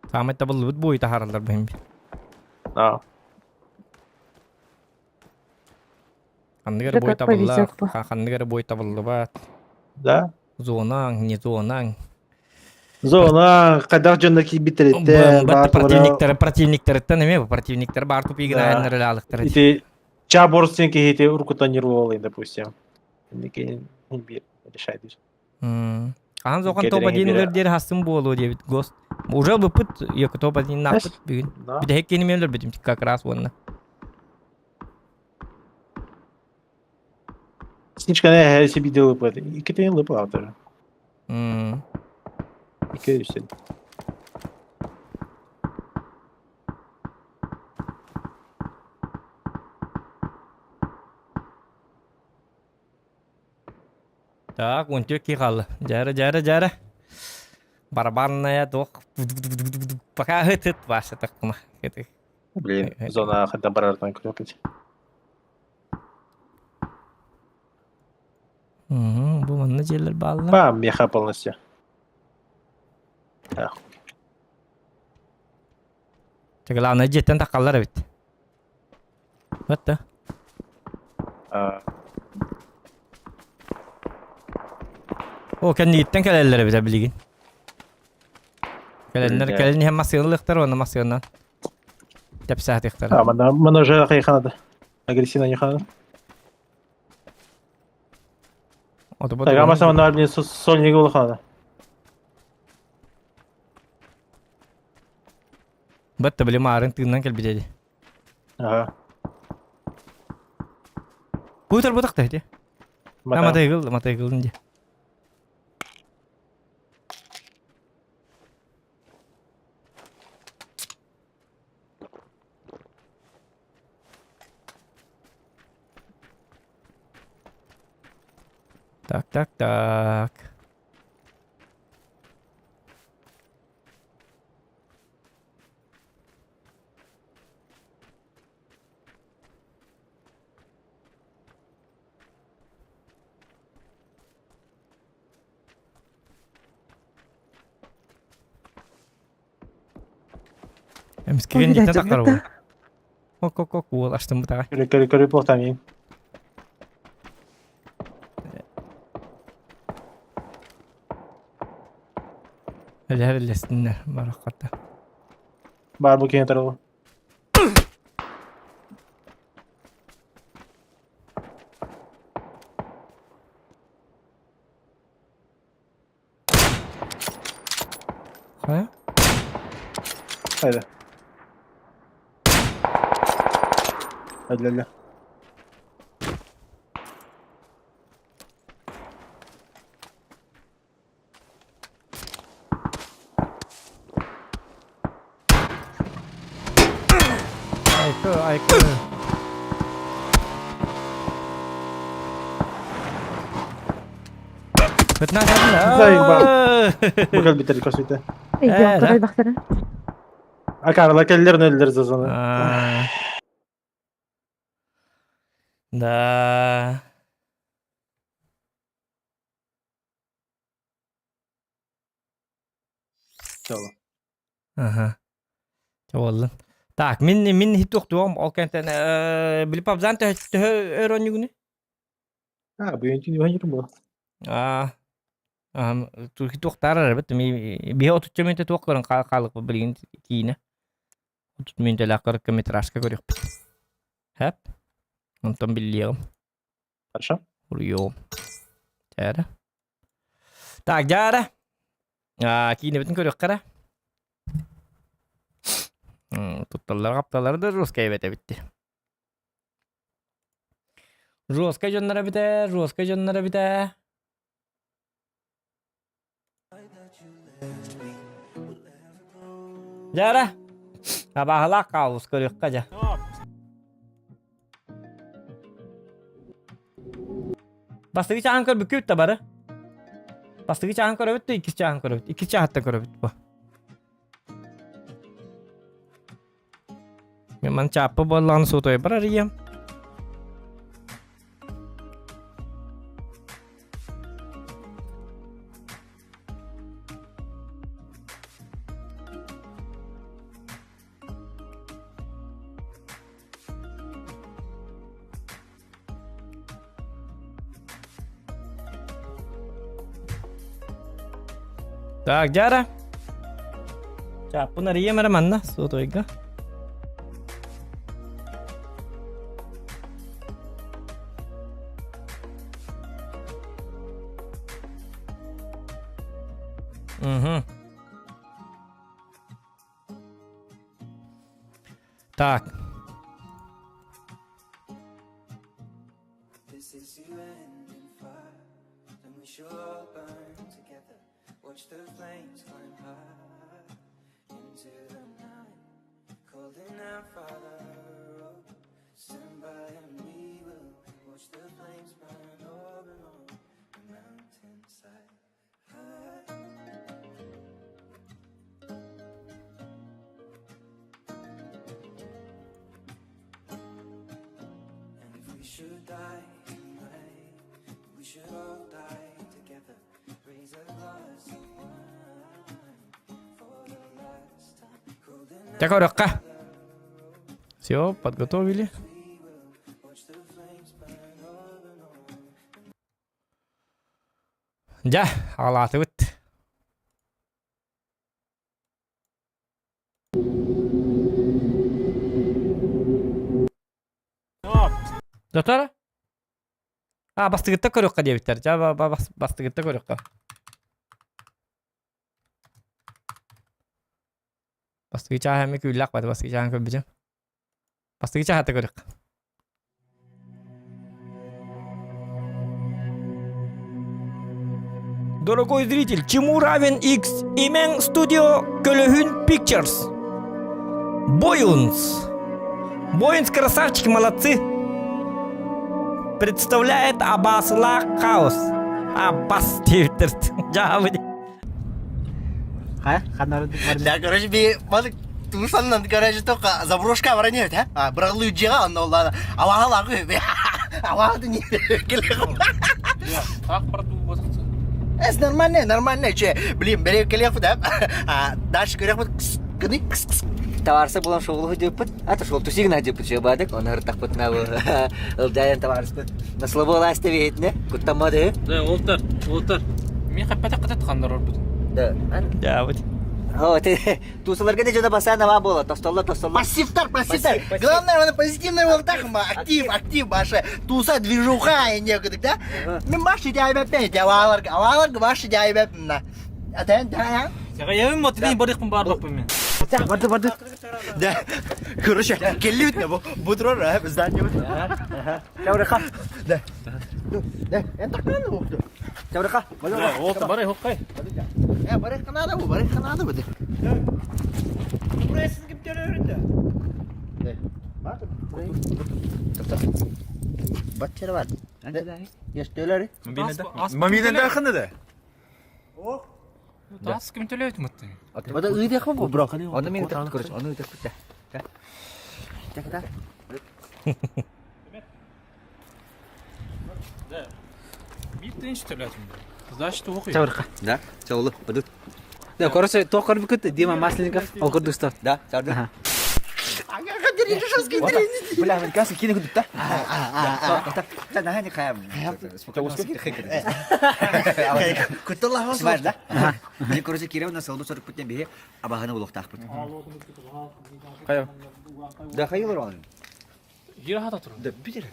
Саамай табыллыбыт буой таһаараллар бэһин. Аа. Ханнык эрэ бой табыллар, ханнык эрэ бой табыллыбат. Да. Зонаң, не зонаң. Зона хайдах дьонно киирбиттэриттэн противниктары противниктарыттан эмиэ противниктар баар тупигын айаннар ылаалыктара. Ити Чабор сен киһити уруккуттан нерволый, допустим. Инники решает. Хаһан сохан топ-1 ылар диэри хастым буолуо диэбит ГОСТ. Уже ылбыппыт, екі топ-1 нааппыт бүгүн. Бүтэһик киһини мен өлөрбүтүм как раз уонна. Сничка себе лыпает. Икки лыпал тоже. Икки үсен. Так, онтүө ки хаалла. Дьээрэ, дьээрэ, дьээрэ. Барабанная туох пока ыт Вася такма. Блин, зона хотя барардан көрөпүт. Угу, бу манна дьиэлэр бааллар. Ба, меха полностью. Главное дьиэттэн таххаллар эбит. Вот да. О, кэннииттэн кэлэллэр эбит билигин. Кэлэннэр кэлин иһэн массыыналыахтар уонна массыынанан тэпсээтиэхтэр. А, мана мана уже хайханада. Агрессивно не хана. Так, амаса мана блин сольник улахана. Бэтте били маарын тыыннан кэлбит эди. Ага. Бутар бутах да ити. Матайгыл, матайгылын ди. Так, так, так. Эмискэ кэнниттэн таххар уол. Ок-ок-ок уол астыммытаҕа. Көрө көрө көрө буолтаамин. Элэһэр элэстиннэр бараххата. Баар бу киһи тарыл. Хайа? Хайда. Хайда. Айкы, айкы. Заебал. Бу кэлбитер көсүтэ. Өйдүөхтэр элбэхтэрин. Акарла келлер нөллөр зазаны. Да. Аха. Чабаллын. Так, мин мин хитуохтуом ол кэнтэн били пабзан төһө өр онньугуну? А, бүгүн түн бу. Аа. Туохтаар эрэ ми биһи отучча мүнтэ туох көрөн хаалык билигин киинэ. Отут мүнтэлээх короткометражка көрүөхпүт. Хэп. Онтон биллиэҕим. Хорошо. Уруйуом. Чээрэ. Так, дьаара. Киинэбитин көрүөххэ эрэ. Тутталлар-хапталлар да русскай эбит эбит. Жесткай дьоннор эбитэ, жесткай дьоннор эбитэ. Дьара, абааһылаах хаалыс көрүөххэ дьэ. Бастакы чааһын көрбүккүт да бары. Бастакы чааһын көрөбүт да иккис чааһын көрөбүт. Иккис чааһыттан көрөбүт бу. Мен маны чааппы буоллаҕына суотуйбар арыйыам. Так, Дьара. Чааппын арыйыам эрэ манна, суотуйга. Угу. Так. Дьэ көрүөххэ. Все, подготовили. Дьэ, аҕалаатыбыт. Дотор? А, бастыгытта көрүөххэ диэбиттэр. Дьэ, бастыгытта көрүөххэ. Бастыгы чааһа эмиэ күүллээх баты бастыгы чааһын көрбүтүм. Бастыгы чааһата көрүөх. Дорогой зритель, чему равен X? Имең студио Көлөһүн Pictures. Боюнс. Боюнс красавчики, молодцы. Представляет Абасла Хаос. Абас диэбиттэр. Дьаабы. Да, короче, би балык туусаннан, короче, только заброшка баран ебет, а? Бырагылы жега онно олла. Аваалағы, аваалды не Эс нормально, нормально, че, блин, бере келе да. А дальше көрек гыны Товарсы булан шоғылы деппит, а то шол тусигна деппит же бадык, он ыртақпыт на ылдайын товарыспыт. На слабо ласты бейтне, куттамады. Да, олтар, олтар. Мен қаппата қатат қандар орбут. Да. Да, вот. О, ты тусаларга не жона басана ва бола, тостолла, тостолла. Пассивтар, пассивтар. Главное, она позитивная волтах, актив, актив, баша. Туса движуха и некуда, да? Мен башы дайбеп, авалар, авалар башы дайбеп. Атен, да, Яғайым мотивин барықпын бар баппын мен. Барды, барды. Да. Короче, келли бит бу. Бу турар, а, здание. Чабырыка. Да. Да, эн такан бу. Чабырыка. Олта барай хоккай. Э, барай канада бу, барай канада бу. Бурaya siz kim teröründe? Да. Баччара бар. Естөлөр. Мамина дахны да. Тас ким төлөйт мыттын. Бада ыйдыхмын бу бро. Оны мен өтөп короче, оны өтөп күттэ. Так, Да. Бир тыынч төлөтүм. Значит, оқи. Чабырка. Да, чаулы, бадут. Да, короче, тоқыр бүкіт Дима Масленников, ол көрдүстө. Да, чарды. Бля, американский кино күтүп та. Да, на не хаям. Күттүлла Снимаешь, да? Мне, короче, Кирилл на солду 40 путем беге, абаханы улуктахпыт. Да, хайыл рон. Хир хата тур. Да, битер.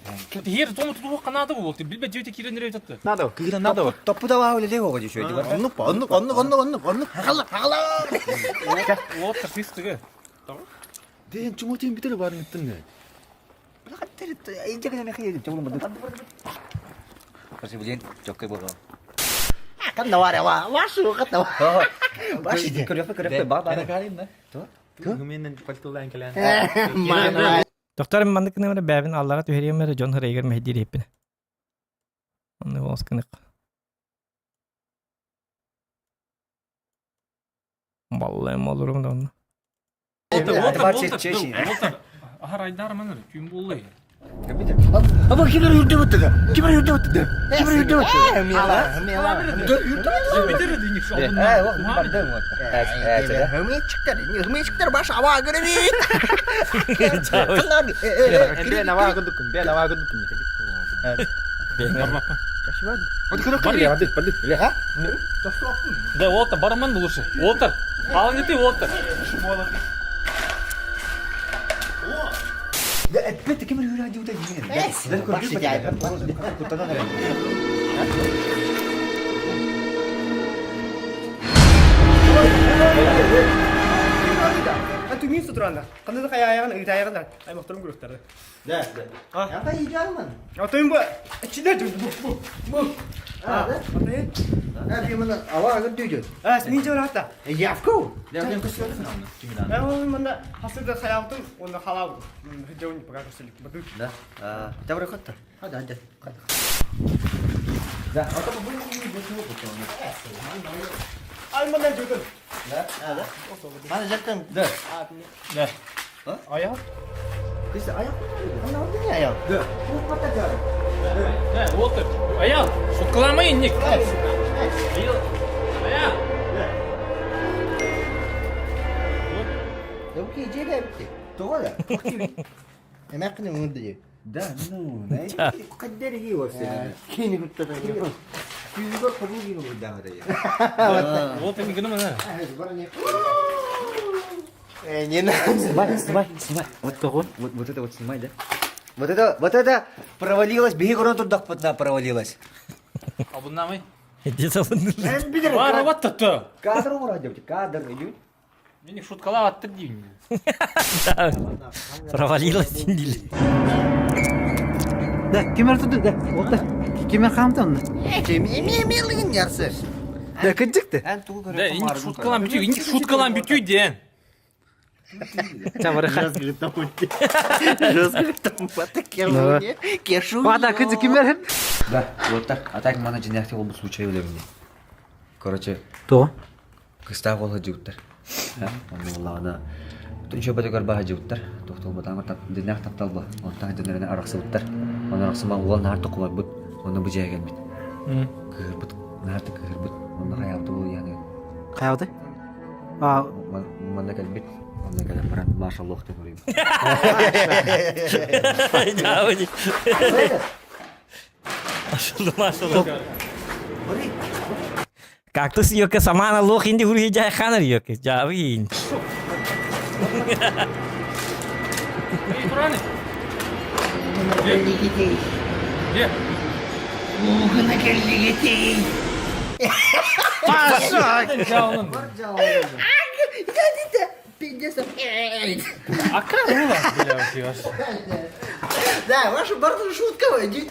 Хир тому туту канады болду. Билбе жети кирен рейт атты. Надо, кыгына надо. Топпу да вау леле ого дешө. Оннук па, оннук, оннук, оннук, оннук, оннук. Хагала, хагала. Уоттар тистиге. Ден чумотин битер барын иттин. Короче, блин, чоккой болду. Канда бар ва, вашу ката. Баш иде. Көрөпө көрөпө ба ба. Менен пальтолан келен. Доктор маннык нэмэрэ бэбин аллара түһэриэмэрэ дьон хырайгар мэһдиир иһиппинэ. Онно болос кынык. Баллайым олорум да онно. Уоттар, Бар чечи. уоттар. Ахар айдар маныр, күн болду. Аба кимер үрдө бутты. Кимер үрдө бутты. Кимер үрдө бутты. Мела, мела. Битер диник шо. Э, вот барды вот. Хымычыктар, хымычыктар баш аба көрөбүт. Бе нава гындыкын, бе нава гындыкын. Вот кырык кырык, барды, барды. Ха? Да, уоттар барман лучше. Уоттар. Ал не ты уоттар. Да, опять ким үрә дип үтә Баш иде. Түмин сутуранда. Кандай да каяягын, ыйтаягын аймактарын көрөктөрдү. Да, да. Ята иджарман. Атайын бу. Ичинде бу бу бу. А, да? Атайын. А, би мына ава гындыйды. А, мен жор ата. Явку. Мен ол мында хасыда хаялтын, онда халау. Жауын пока көрсөлүк. Бу. Да. А, тавры хатта. Хада, хада. Да, а то бу бу бу бу. Ай мында жутун. Да, да. Мана жактан. Да. Да. Аяк. Кыз аяк. Ана не аяк. Да. Да, уоттар. Аяк. Шуткаламай ник. Аяк. Аяк. Окей, жеге битти. Тола. Эмакны өңүрдү. Да, ну, каддер ги вообще. Кени күттө. Күзгө кабыл ги да да. Уоттар гына мына. Э, не надо. Снимай, снимай, снимай. Вот кого? Вот, вот это вот снимай, да? Вот это, вот это провалилось, беги горон турдак пытна провалилось. Абуннамай. Иди салын. Бар уоттар. Кадр ура, девочки, кадр идет. Мени шуткалап аттыр дейм. Провалилась дили. Да, кимер туду, да. Отта. Кимер хамты онда. Эми мелигин ярсы. Да, кыджыкты. Эн тугу көрөп. Да, иник шуткалан бүтүй, иник шуткалан бүтүй ден. Чабырка. Жестко там Кешу. Бада кыджы кимер. Да, вот так. А так мана жинякты ол бу случай билем. Короче, То. кыста гол хажыптар. Онны буллагана Түнчө бөтөгөр баһа жыбыттар. Тохтол батаңа тап динах таптал ба. Онтан динерine араксыбыттар. Оны араксыма уол нар токулар бут. Оны бу жайга бит. Кыһырбыт, нар та кыһырбыт. Онна хаябыты бу яны. Каябыты? А, Манна кэлбит. Онна кэлэн баран машаллах деп көрөйм. Машалла, машалла. Кактус йока самана лох инди хурхи жай ханар йока. Жавин. Эй, тураны. Где? Угуна келлигетей. Пиздец. А как было? Бля, Да, ваша барда шутка, иди.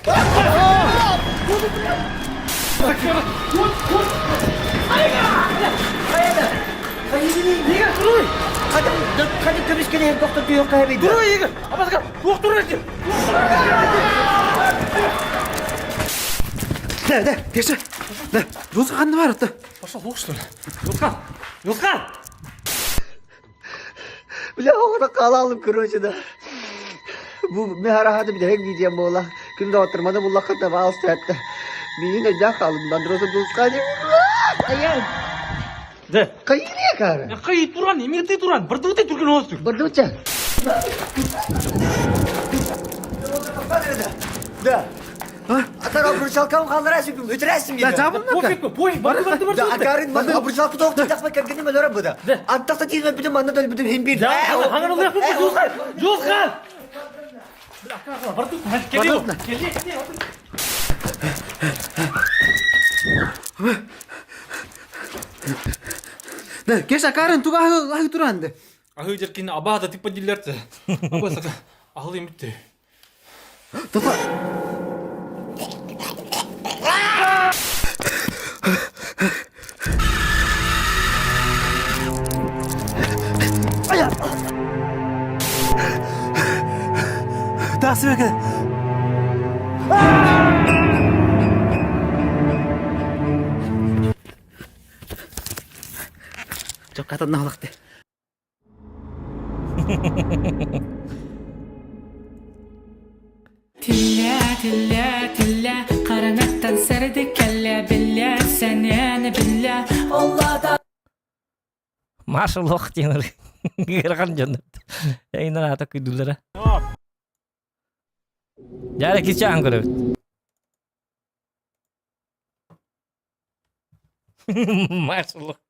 Хadi көмүскэлэһэр тохтотуох кэһэбит. Тура Игорь! Абазга! Туох турар дии! Да, да, Кеша. Да, Жуска ханна бар атта. Пошел, лук, что ли? Жуска! Жуска! Бля, оҕону хаалаалым, короче, да. Бу мен хараһаты бүтэһик видеом буола. Күн да оттырманы буллахха табаалыста этте. Миигин өйдөөн хаалым, Андросов дулускаа Аян. Да. Кайы кары. Кайы туран, эмиге ты туран, бырдыбытай түрген оостур. Бырдыбыча. Да. Атар обручалкам қалдырасың, өтірәсің Да, жабын Пофиг, пофиг, барды, барды, барды. Да, акарын ман обручалка тоқты тақпа кергенім өлөрө бұда. Аттақта тиін бүтін манна төл бүтін хем бір. Ханган олар Жуска! Жуска! Барды, келе, келе, келе. Да, Кеша Карен туга ахы туранды. Ахы жеркин абада типа дилерти. Абаса ахыл эмитти. Тота. Тасыбек. Çok katın алақты. Тилля, тилля, тилля, қаранаттан сәрді кәллә, білля, сәнәні білля, Аллада Маша лох диэн ыарахан дьон. Эйнен аата күйдүллэрэ. Дьэ кичаан көрөбүт. Маша лох.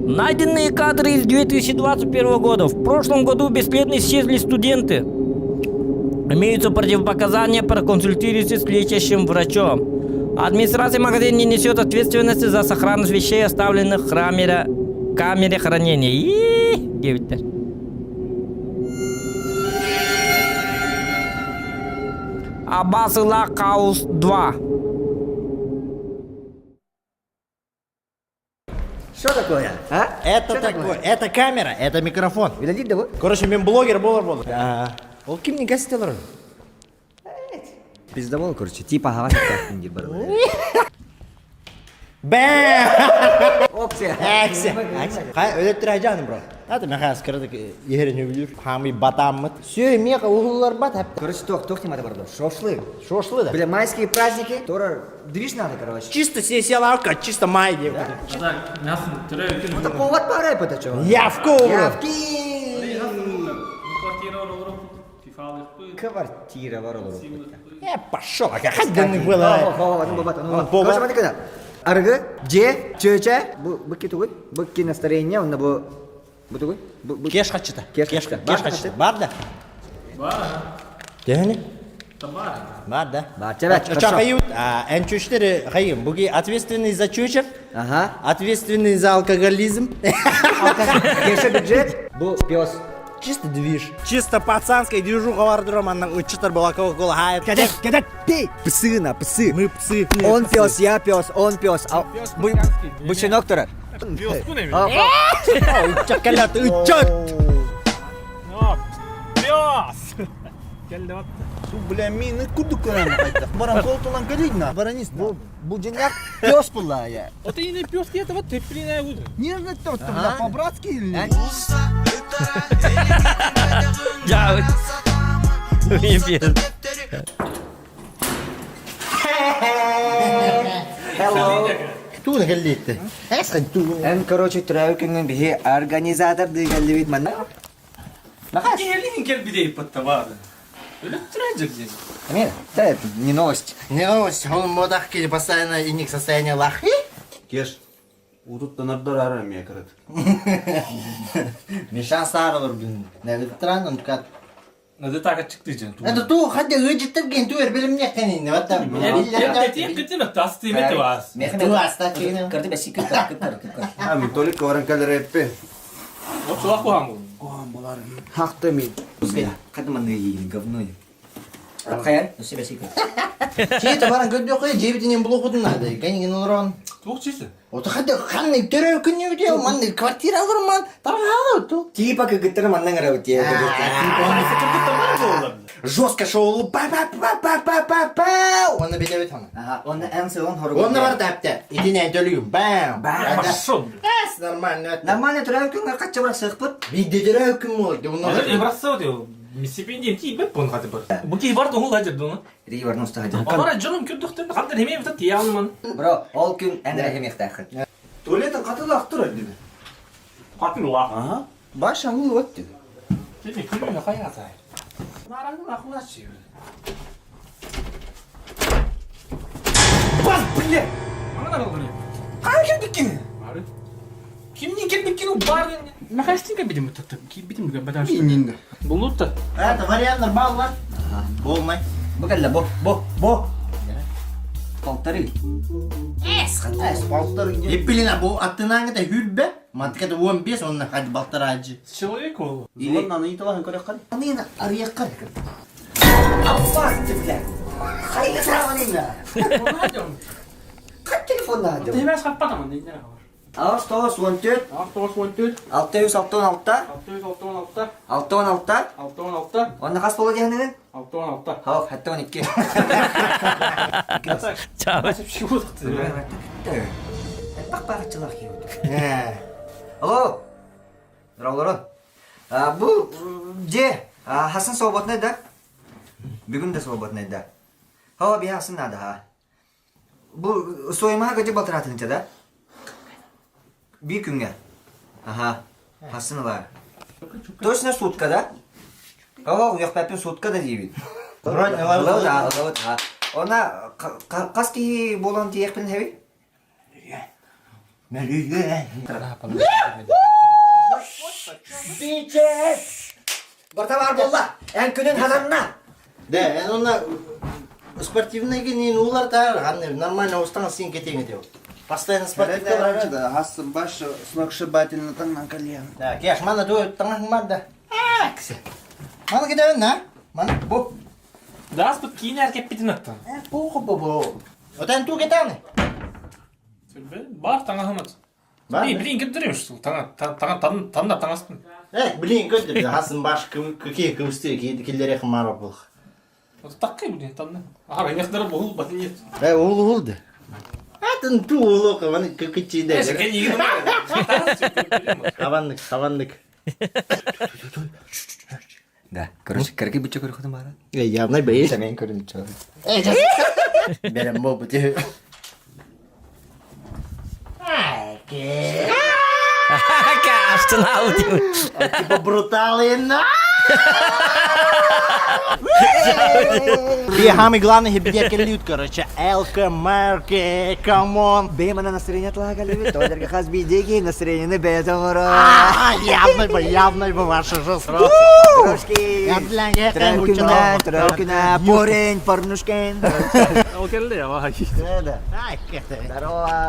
Найденные кадры из 2021 года. В прошлом году бесследно исчезли студенты. Имеются противопоказания, проконсультируйтесь с лечащим врачом. Администрация магазина не несет ответственности за сохранность вещей, оставленных в храме, камере хранения. И диэбиттэр. Абасыла Хаус 2. Что такое, а? Это такое, это камера, это микрофон. Билэлиир да бу? Короче, мен блогер болар болду. Ол кимдин кассеталары? Пиздобол, короче, типа хава диир бар. Бэм! Опция. Акция. Хай өлөттүр ажаным бро. Аты мен хас кырдык ерин өвлүр. Хами батаммыт. Сүй меха улулар бат хап. Короче, тох, тох темата бар Шошлы. Шошлы да. Бля, майские праздники. Тора движ надо, короче. Чисто сесия чисто май деп. Это повод пора это чё? Явка бро. Явки. Квартира бар олар. Э, пошел, а хадданы было. Было. Короче, смотри, когда. Аргы, же, чөчө, бу бу тугуй, бу ки настроение, онна бу бу тугуй, бу Кеш хачыта. Кеш Кеш хачыта. кеш хачыта. Бар да. Бар. Дәне? Бар. Бар да. Бар, чабат, Ча хайют, а энчүштер хайым. Буги ответственный за чөчер. Ага. Ответственный за алкоголизм. Кеша бюджет, бу пес. Чисто движ. Чисто пацанская движуха бар дурам, анна учитер была кока-кола. Хай, кадет, кадет, пей. Псы на, псы. Мы псы. Он пес, я пес, он пес. А бу бу щенок турар. Пес кунеми. Учакалат, учат. Пес! Келди атты. Бля, мины куду көрәм кайта. Барам колтулан калидна, баранис. Бу бу женяк пес була я. Вот и не пес, это вот теплиная буду. Нежно тот, бля, по-братски или? Я Hello. Туун келлитти. Эсхэн туун. Эн короче төрәү күнгөн биһи организатор дыгаллыбит манна. Нахас. Келин кел бидей паттавады. Амир, да это не новость. Не новость, он модах кели постоянно иник состояние лахи. Кеш, утуттан ардар арам я кырат. Мишан сарылыр gün. Ne тран он кат. Надо так чыкты жан. Это ту хадя ыжыттыр ген туэр билим не кенин. Вот там. Ту аста чигин. Кырды бәси кып кып кып кып. А, мен только баран калер эппе. Вот сулак куам бул. Хакты мен. Кадым аны говно. Хайан, өссө бэсик. Чиэти баран көрдөххө дьиэбитинэн булуохпутун наада. Кэнигин олорон. Туох чиэси? Ото хадда ханны төрөө күнү диэ манны квартира олорман тарҕаалы ту. Типа кыргыттары манна ыҥырабыт диэ. Жестко шоу па па па па па па па Онна бетебит хана. Ага, онна эн сылын хоругу. Онна бар тапта. Итин төлүгүм. Бам. Пошел. Эс нормально. Нормально төрөө күнгө качча бырахсыахпыт. Бидде төрөө күн болду. Онна бырахсыа Стипендиям тиийбэт буон хаты бар. Бу киһи бар туһул хадьыр дуна. Ри бар нуста хадьыр. Олора дьонум көрдөхтөрүнэ хандар хэмиэ бутат тиийэҕин Бро, ол күн эн эрэ хэмиэхтээххин. Туалеттан хатылаах турар диби. Хатылаах. Ага. Баш аңыл вот диби. Диби күлүнө хайатай. Нараңын ахлачы. Бас, бля! Мана алыр. Кай келдиккин? Ары. Кимнин келбиккин бар. Махастинка бидим татты. Бидим бадан. Мининде. Булутта. Это вариант нормал Болмай. Бу кэллэ бу, бу, бу. Полторы. Эс, полторы. Эппилина бу аттынаҥыта хүрбэ, мантыката 15, онна хadi балтараджы. Человек ол. Или наны италаһын көрөккөн. Анына арыяккар. Аппас бля. Хайга саҕанына. Кат телефонна Ты эмес хаппатаман не бар. Аҕыс тоҕус уон түөрт. Аҕыс тоҕус уон түөрт. Алта үс алта уон алта. Алта үс алта уон алта. Алта уон алта. Алта уон алта. Онно хас буола диэхининин? Алта уон алта. Хау, хатта уон икки. Элбэх баараччылаах киһи Алло. Здраволорон. Бу дьиэ хасын свободный да? Бүгүн да свободный да? Хава биһи хасын надо ха. Бу стоимоһа көтү балтараатынча да? Биир күҥҥэ. Аха. Хасын ылаар. Точно сутка да? Оо, уйахпаппын сутка да диибин. Бронь ылабыт. Ылабыт, ылабыт. Она хас киһи буолан тиийэхпин хэби? Мөлүйүөн. Бичес! Барта бар буолла. Эн күнүн хананна. Да, эн онна спортивный генин улар таар, анны нормально устаң син кетең деп. Постоянно спортивка раньше. Да, хас баш сногсшибательно таҥнан кэлиэн. Да, кеш, мана ту таҥах манда. Аксы. Мана кетебин, на? Мана, бу. Да, аспыт киинэ эркеппитин аттан. Бу бу бу. Отан ту кетаны. Бар таҥаһымат. Блин, блин, көрдөрөм что таҥа таҥа танна таҥаспын. Э, блин, көрдүр. Хасын баш какие кымсты киллере хмара был. Вот такой, блин, танна. Ага, некоторые бул бат нет. Э, ул ул да. Атын ту улу каван кыкычы да. Хаваннык, хаваннык. Да, короче, кыргы быча көрөхөтүм бара. Э, явно бейс. Мен көрүнүп чыгар. Берем бу бу. Астын алды. Типа бруталы на. И самый главный хибдекер короче, Элка Марки, камон. Бэймана настроение тлагали, тодерге хас бидеги, настроение бэйэ оҥоро. Явно бы, явно бы ваша жестко. Трошки. Трөкүнэ, трөкүнэ, порень, порнушкен. Ол келди я, Да. Здорово.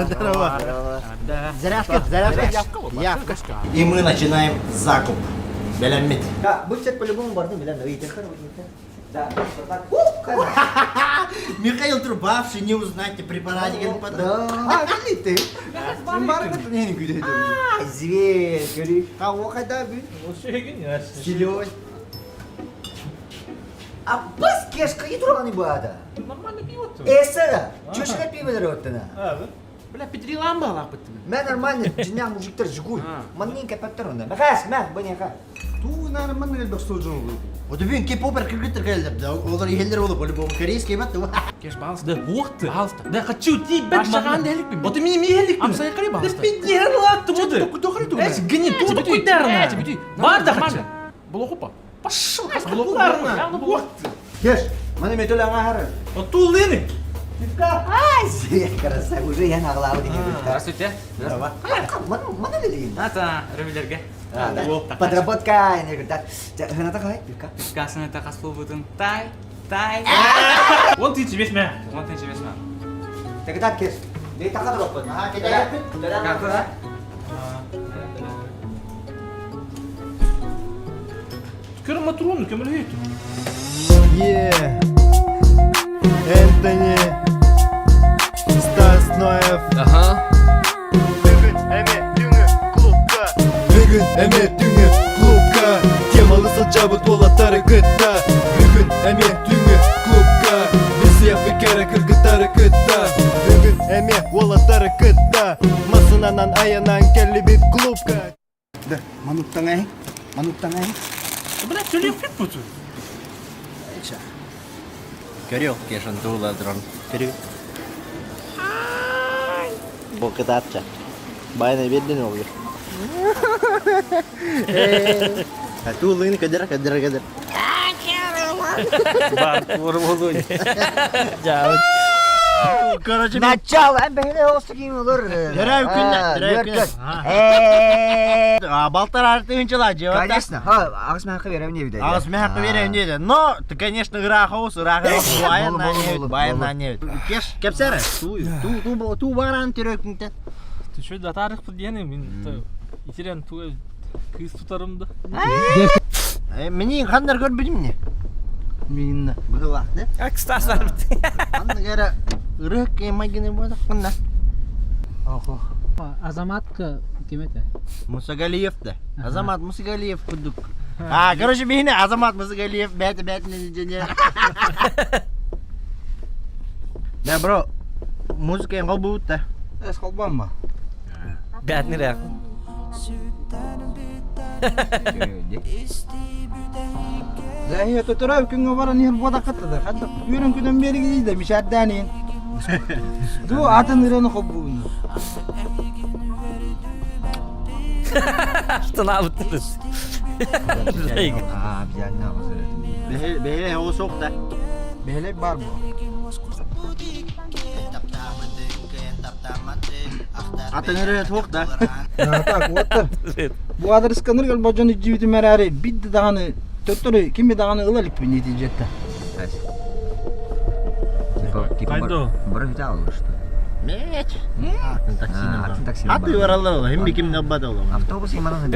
Здорово. Зарядка, зарядка. Явка. И мы начинаем закуп. Бэлэммит. Да, будет по-любому бардым, билем, Да, Михаил Трубавший, не узнать, препаратик. Да. А, кали ты? Зверь, говори. Кого когда бы? Силёй. А бас кешка и тураны бада. Нормально пиво то. Эсера, чушка пиво дороттана. Бля, Петри ламба лапыт. Мә нормально, жинах мужиктар жигуль. Маннин кәпәттер онда. Мәхәс, мә, бу не Туу нормально элбэх сылдьан Вот бүгүн кей-попер кыргыттар келдер. Олар елдер болып, по-любому корейский бат. Кеш балсы. Да, уқты. Балсы. Да, хочу тебя. Башаған дәлікпін. Вот мені мелікпін. Амсай қарай балсы. Да пидер латты буды. Эс гни ту кударна. Бар да хочу. Блохупа. Пошел. Блохупа. Уқты. Кеш, маны метөл аңа хары. Тулыны. Ай, красавчик, уже я наглау деген. Здравствуйте. Мана лилин. Ата, рөмелерге. Подработка, не говорит. Хыната қалай, пивка? Пивкасын это қас болбудың. Тай, тай. Он тынчы бес мә. Он тынчы бес мә. Тогда кеш. Дей тақа дроппын. А, кетер. Карта, да? Көрө Матрону көмөлөһөйтүм. Yeah. Энтони. Стас Ноев. Ага. Бүгүн эме түҥү клубка. Бүгүн эме түҥү клубка. Темалы сылдьабыт уолаттары кытта. Бүгүн эме түҥү клубка. Бесиэхпит кэрэ кыргыттары кытта. Бүгүн эме уолаттары кытта. Массынанан айанан кэллибит клубка. Да, мануктаҥай, мануктаҥай. Бля, төлөппүт буту. Көрүөх кешон туула дрон. Көрү. Бу кытаатча. Байна бердин ол. Туулыгын көдөрө көдөрө көдөр. Бар, туора болуй. Короче, Начало, бэһилэ олус ким olur. Төрөө күннэ, төрөө күннэ. Балтар тыһынчыла жева. Конечно. Ха, агыс мәхкә берәм не бит. Агыс мәхкә берәм не Но, ты, конечно, ыраах ыраах баян на не баян на не. Кеш, кепсәре. Ту, ту, ту, ту баран төрөө күнтә. Ты что, да тарих дияне мин итирен туга кыз тутарым да. Мени хандар көрбүдүм не? Мин быһылаах да. Акстас барбыт. Анны гера ырык эмагины бодак кынна. Охо. Азаматка ким это? Мусагалиев да. Азамат Мусагалиев кудук. А, короче, мени Азамат Мусагалиев бәт бәт не не. Да, бро. Музыка ең бұл да. Эс холбанма. Бәтни рәк. Зәһи төтөрө күнгө баран иһин бода каттыда. Хатта үйрөн күнөн бери гидейде мишәрдәнин. Ду атын ырыны хоббуну. Штанабыттырыз. А, бьянна Бехе бехе о соқта. Бехле бар бу. Атын ыры тоқта. Так, вот. Бу адрес каныр гал божон ижибити мерари бидди даганы төттөрү кими даганы ылалык би нетижетте. Кайда? Бары бит алды что. Меч. Атын такси. Атын такси. Аты баралар ол. Хим ким наббат ол. Автобус иманан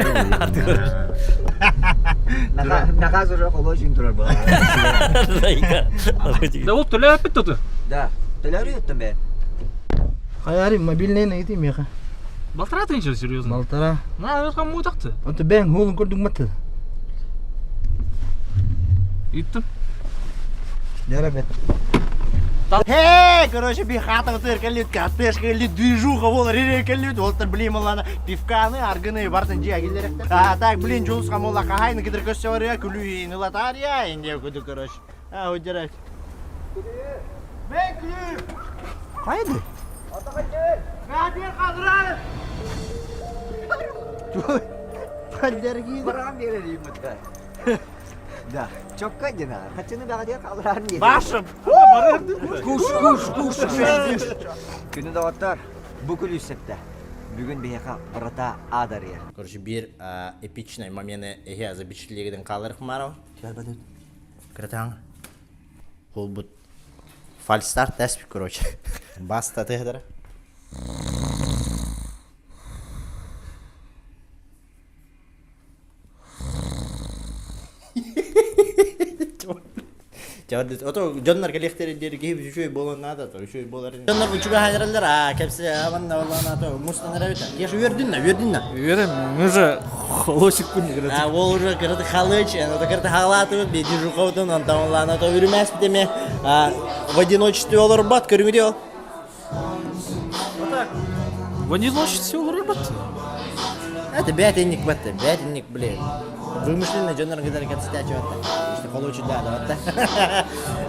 Наказ уже холочин турар бала. Да вот төлөппүт туту. Да. Төлөрү өттүм бе. Хайари мобильный не меха. Балтара тынчы серьезно. Балтара. На, өткөн мутакты. Онто бәң холун көрдүң маты. Иттим. Жарабет. Хей, короче, би хата отыр келют, катеш келют, движуха бол, рере келют, олтыр, блин, молана, пивканы, аргыны, бартын жия келер. А, так, блин, жолусқа мола қахайны кідір көссе бар я, күлі ені латария, енді күді, короче. А, өдерек. Мен күлі! Қайды? Мәден қазырайық! Палдерги. Барам берер юмытка. Да. Чокка дена. Хачыны бага калырар не. Башым! Куш, куш, куш. Күнү даваттар. Бу күлү септе. Бүгүн бияка барата адария. Короче, бир эпичный моменты эге запечатлегеден қалыр хмаров. Кратан. Ол бут фальстарт тәспи, короче. Баста тыгдыр. Ото дьоннор келехтер дери киһи үчүгэй буолан наада то үчүгэй буолар. Дьоннор үчүгэй хайраллар, а кепсе аманна боллаана то мустанар эбит. Кеш үөрдүн на, үөрдүн на. Үөрем, мы же холочик күн А ол уже кырды халыч, аны кырды халатыбыт, беди жуховдун, онтан оллаана то үрүмәс битеме. В одиночестве олор бат көрүңү ол. В одиночестве олор бат. Это бятенник батты, бятенник, блин. Вымышленный дьоннор кытары кепсетачы батты. Işte холочу да, да, батты.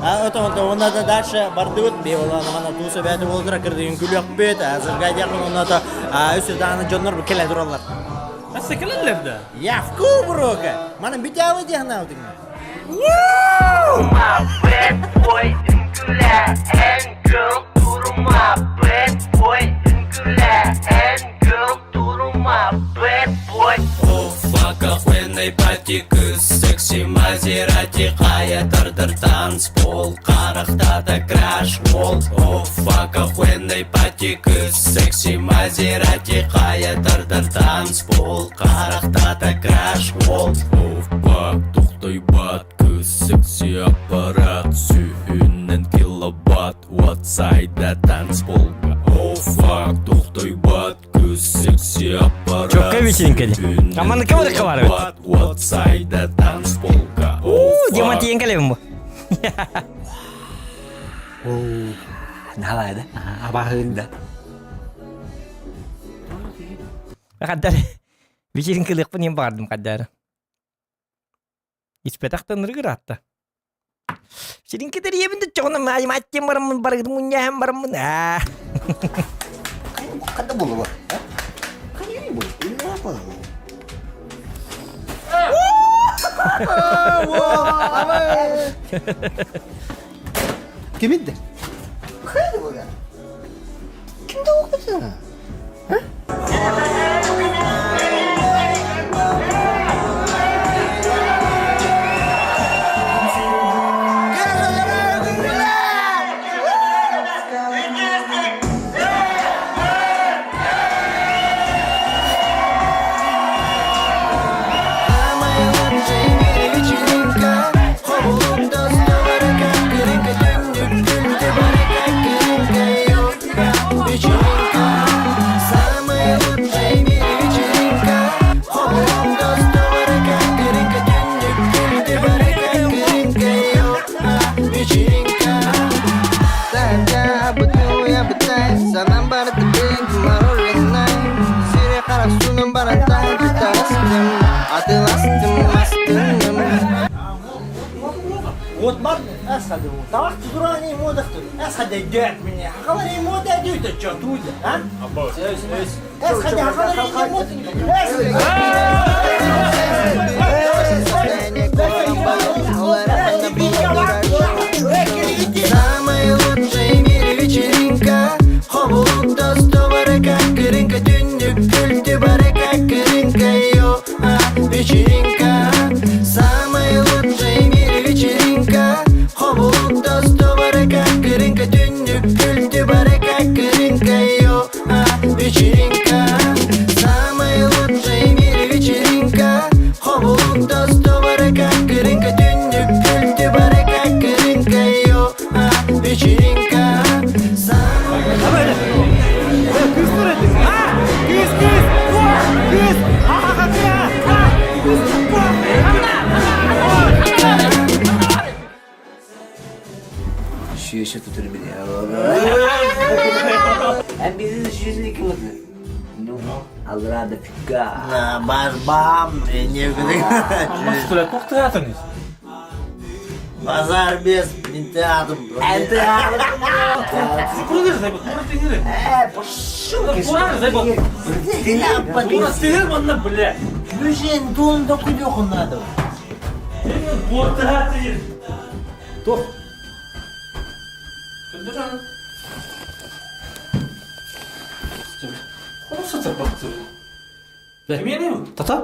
А это он то онда дальше бардыбыт, бе оланы мана туса бәті болдыра кырды үңкүл бет, азырга жакын онда то өсө дааны дьоннор бу келе туралар. Әссе келелер да. Я в кубрука. Мана бите алы дияхна утыңна. Охуенный пати күз секси Мазерати қая тардыр танцпол Қарақтада краш ол О, фак, охуенный пати күз секси Мазерати қая тардыр танцпол Қарақтада краш ол О, фак, тохтойбат Кыс секси аппарат Сүүһүнэн киловатт Уотсайда танцполга О фак тохтойбат Кыс секси аппарат Чокка вечеринка ди. Аманыкка барыкка бар эбит. Уотсайда танцполга Уу, Дима тиийэн кэлэбин бу. Наһалаайда. Абаһыын да. Хаддар вечеринкалыахпын иһин баҕардым хаддары. Испэтэх да ынырык ыраатта. Вечеринка тэрийэбин да чоҕуна маайым бараммын барыгытым мунньааһын бараммын аа. Хата булуба. Киминде? Кимде оқыды? Вот أسد طرحت دراني مو دختر أسد جاك مني خبري مو داديوت تشوتودا ها أسد خبري مو Самая лучшая в мире вечеринка Хобулук достовары как рынка Түннүк күлтү бары как рынка Йо, а, вечеринка Самая лучшая в мире вечеринка Хобулук достовары как рынка Түннүк күлтү бары как рынка Йо, а, вечеринка Самая лучшая в мире вечеринка Хобулук достовары как рынка Түннүк күлтү бары как рынка Йо, а, вечеринка Şişe tutur beni ya. Hem bizi şişesini kıldı. No. Allah da fikka. Барбам, не Базар без ментадом. Күжен туында күлөкүнады. Тата?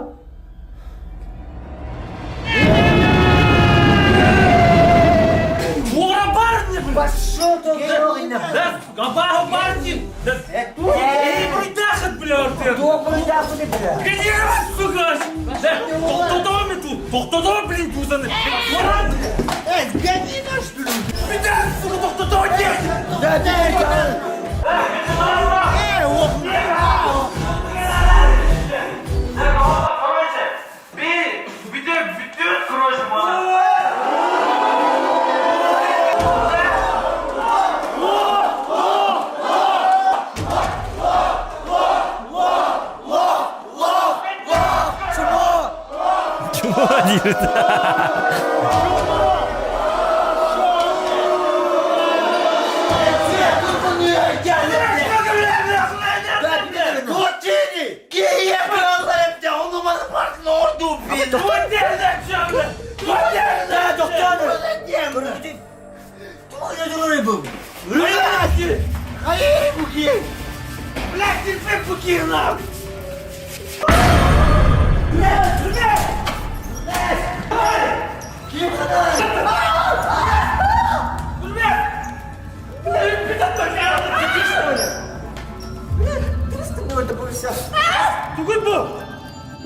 Чума диир.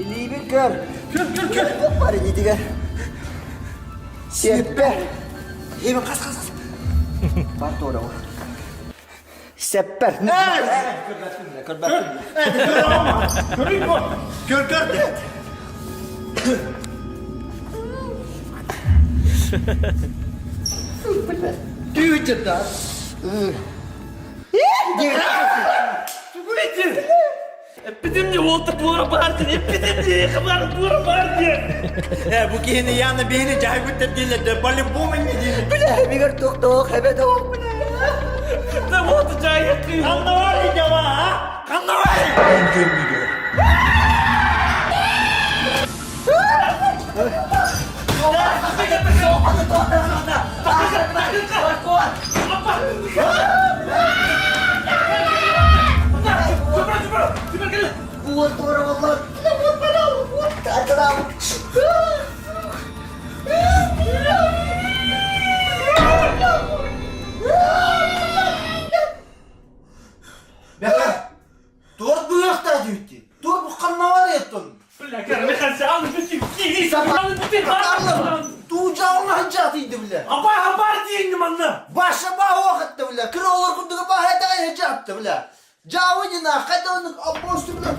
Илиибин көр. Көр, көр, көр. Бар идиге. Сиэппэр. Эбин хас хас хас. Бар туора. Сеппер. Көрбөппүн. Көр көр Дүүтэ да. Эппитим не уолта туора баар диэн, эппитим не хабар туора баар диэн. Э, бу киһини яна биһини жайбыттар дииллэр да, по-любому не дииллэр. Бля, бигэр туох-туох эбэ тоох бля. Да вот жайык. Ханна бар идева, а? Ханна бар? Туох быһыахтаах дьүһүттү? Туох бу ханна бар еттон? Туужаалла ханчаатыйды бile. Апа апар диэн манна. Баша ба оқатты бile. Кыр олар курдуга ба хайда ханчаатты бile. Жауы дина хайда оны аббосты бile.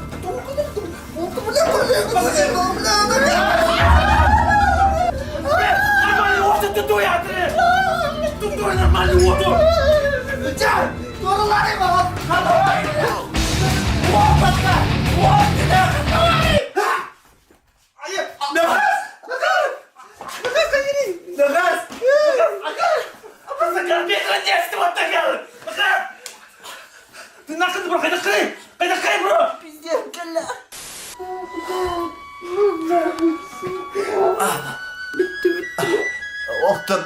Нормально уоту тутуй атры. Тутуй нормально уоту. Жа, туралары ба. Ханна бар. Уопатка. Оқтар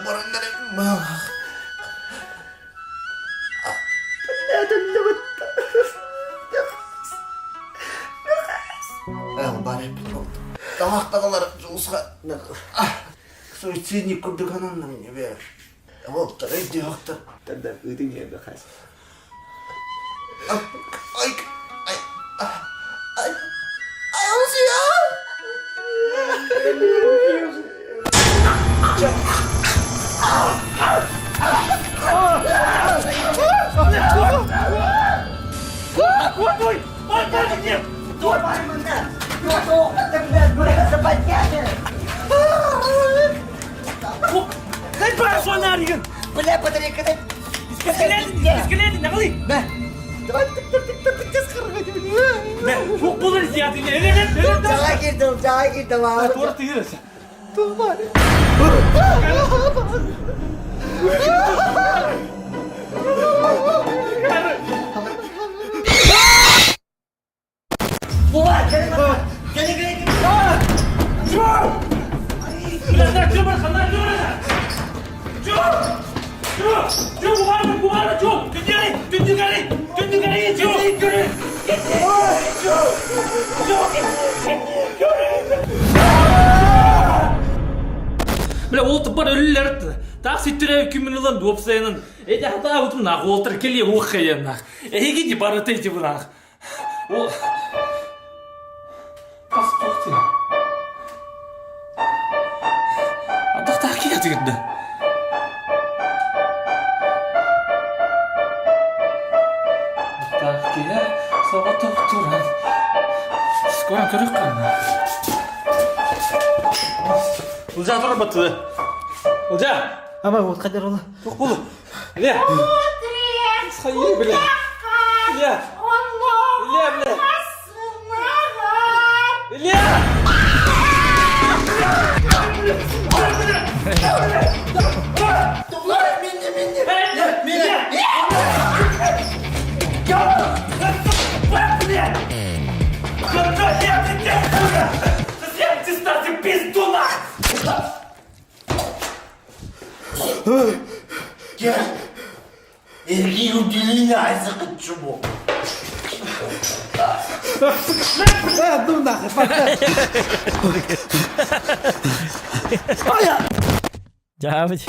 Суицидник курдук ананна мне бер. Оқтар, өйде оқтар. Тогда ыты не отдыхать. Ай, ай, ай, ай, Бля, батарейка, Бля, ол бар өлүлэр таах сүттүрэ күмүн ылан дуопсайынан эти хатаабытым нах уолтар кели уоххайан нах эһиги ди барыта ити бунах ол Пас туохти Ардахтаах киһи атыгырда Ардахтаах киһи соҕотох туран Скоро көрөх ханна Ылдьаа турар баттыды. Ылдьаа! Ама вот қайдар ола. Туох болу? Илья! Хайы, бля! Илья! Илья, бля! Илья! Gel. Эрги удилина айзықыт чубу. Ну нахер, Дьаабыт.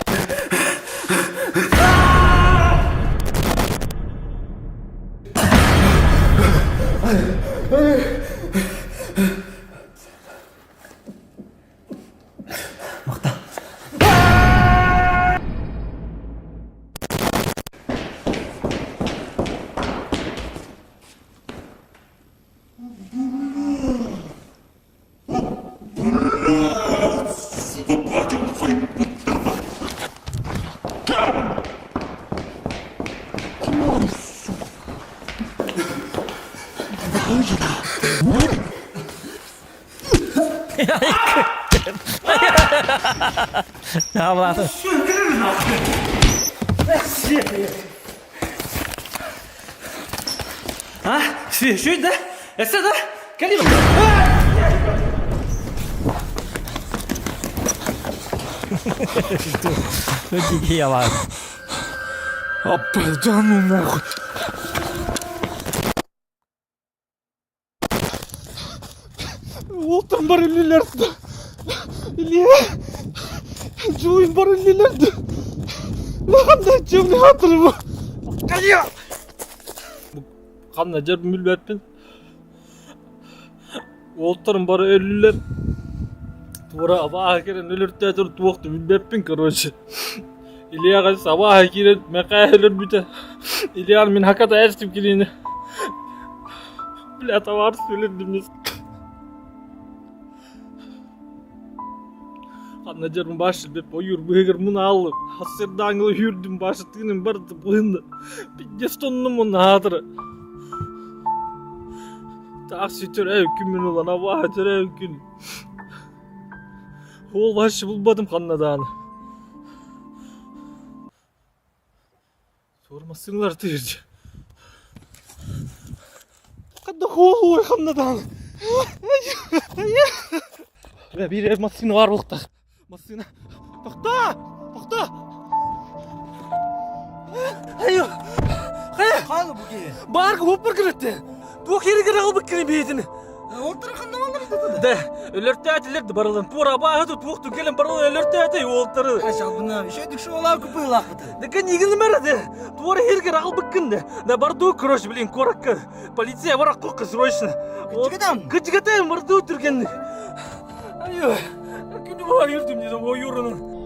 Таабылаатын. А? Шүй, да? Эссе, да? Кали Дикий ялан. Аппа, да ну нахуй. Уолтан бар үлелерді. Илья. Жуин бар үлелерді. Маған темный атыр бу. Ханна жер билбеппин. Уолтарым бары өлүлөр. Тура абааһы кэлэн өлөртөөтөр туох да билбэппин короче. Ильяҕа абааһы киирэн мэхээ өлөрбүтэ. Ильяны мин хаката эстим кинини. Бля, товар өлөрдүм. Ханна дьэрим башы деп ойуур быһыгар мунааллым. Хассырдааҥыл үүрдүм башы тыыным барды быһынна. Пиздец тоннум онно Такси төрөөбүккүн мин улан абааһы төрөөбүккүн. Ол вообще булбатым ханна даҕаны. Суормасыҥлар тыырдьа. Ханна хуолуой ханна даҕаны. Бля, биир массыына баар буолуохтаах. Массыына. Тохтоо! Тохтоо! Айо! Хайа! Хаалы бу киһи. Баарга хоппар кырытты. Туох хэригэр аҕалбыт кини биэтин. Ортара ханна баллар Да, өлөртөөтүлэр да барылын. Туора абааһы туох түгелен барылын өлөртөөтөй уолтары. Шалбына, еще шоолар купылаахыты. Да кэнигин мэрады. Туора хэригэр аҕалбыккын да. Да барду короче, блин, коракка. Полиция барак кукка срочно. Кычыгатам. Кычыгатам барду түргенник. Айо, күнү бар жүрдүм дедим, ойурунун.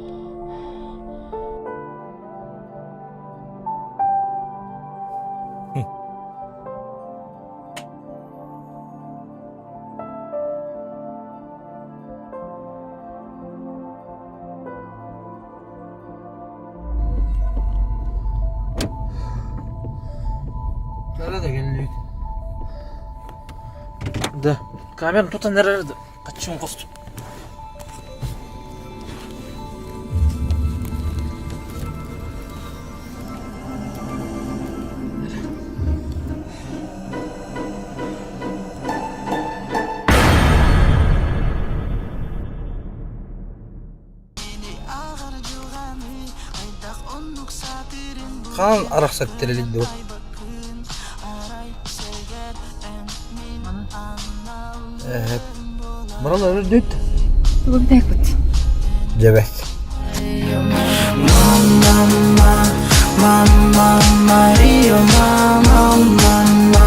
Да, камераны тутан эрэр Каччын косту. Хаан арахсар тэрилик дуо? Мурал өлдүт. Тугу бүтээкпит? Дьэбэт. Мама, Мария, мама, мама,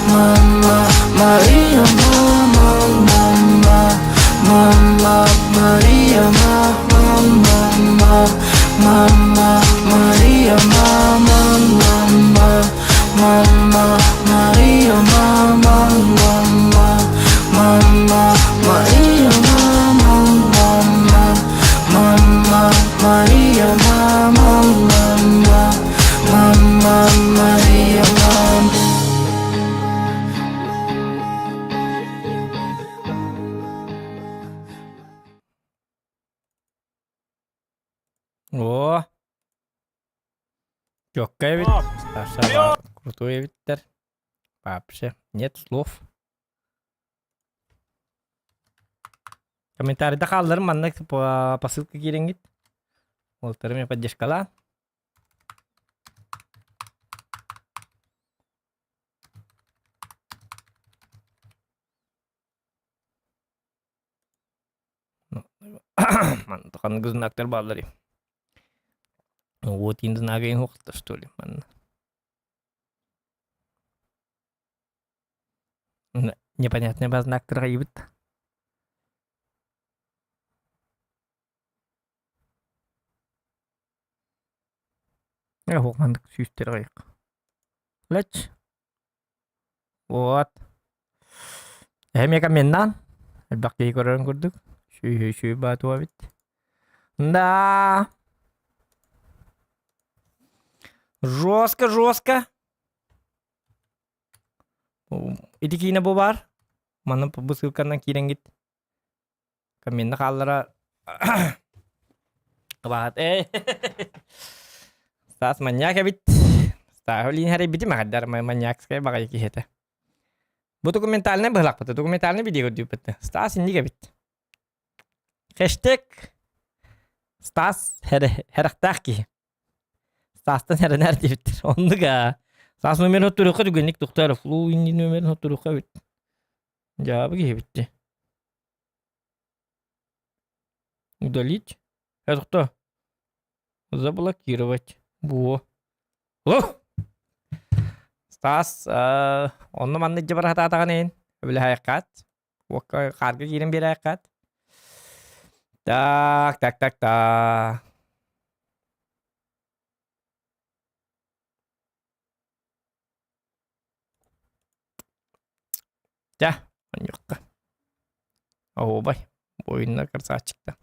мама, Мария, мама, мама, мама, Мария, мама, мама, мама, Мария, мама, мама, мама, Мария, мама, мама, мама, Мария, мама, мама, мама, Мария, мама, мама, мама, Мария, мама. О! Чёккай эбит. Саша крутой эбиттэр. Вообще нет слов. Комментарийда хаалларым манна по посылка киирэҥҥит. Уолтарым я поддержкалаан. Ханнык знактар бааллар Вот ин знага ин хуохта что ли манна. Непонятный ба знактар ибит. Хуох маннык сүүстэр айык. Лэч. Вот. Эмиэ комменнаан. Элбэх киһи көрөрүн курдук. Сүүһү сүү баатуа эбит. Да. Жестко, жестко. Ити киинэ бу баар. Манна бу ссылканан киирэҥҥит. Комменна хааллара. Кыбаат ээ. Стас маньяк эбит. Стаһы лиин хэрийбитим аҕайдар маньякскай баҕайы киһи этэ. Бу документальнай быһылахпыт, документальный видео көрдүүппүт. Стас инник эбит. Хэштег Стас хэрэхтээх киһи. Стастан эрэнэр диэбиттэр. Оннук аа. Стас номерын оттуруохха түгэнник тухтар. Флу инни номерын оттуруохха эбит. Дьаабы киһи эбитти. Удалить. Это кто? Заблокировать. Во. О! Стас, онно манна дьэ барахатаатаҕын иһин. Өбүлэһэйэххат. Уокка хаарга киирэн биэрээххат. Так, так, так, так. Дьэ, онньукка. Оһуобай, буойуннар красавчиктар.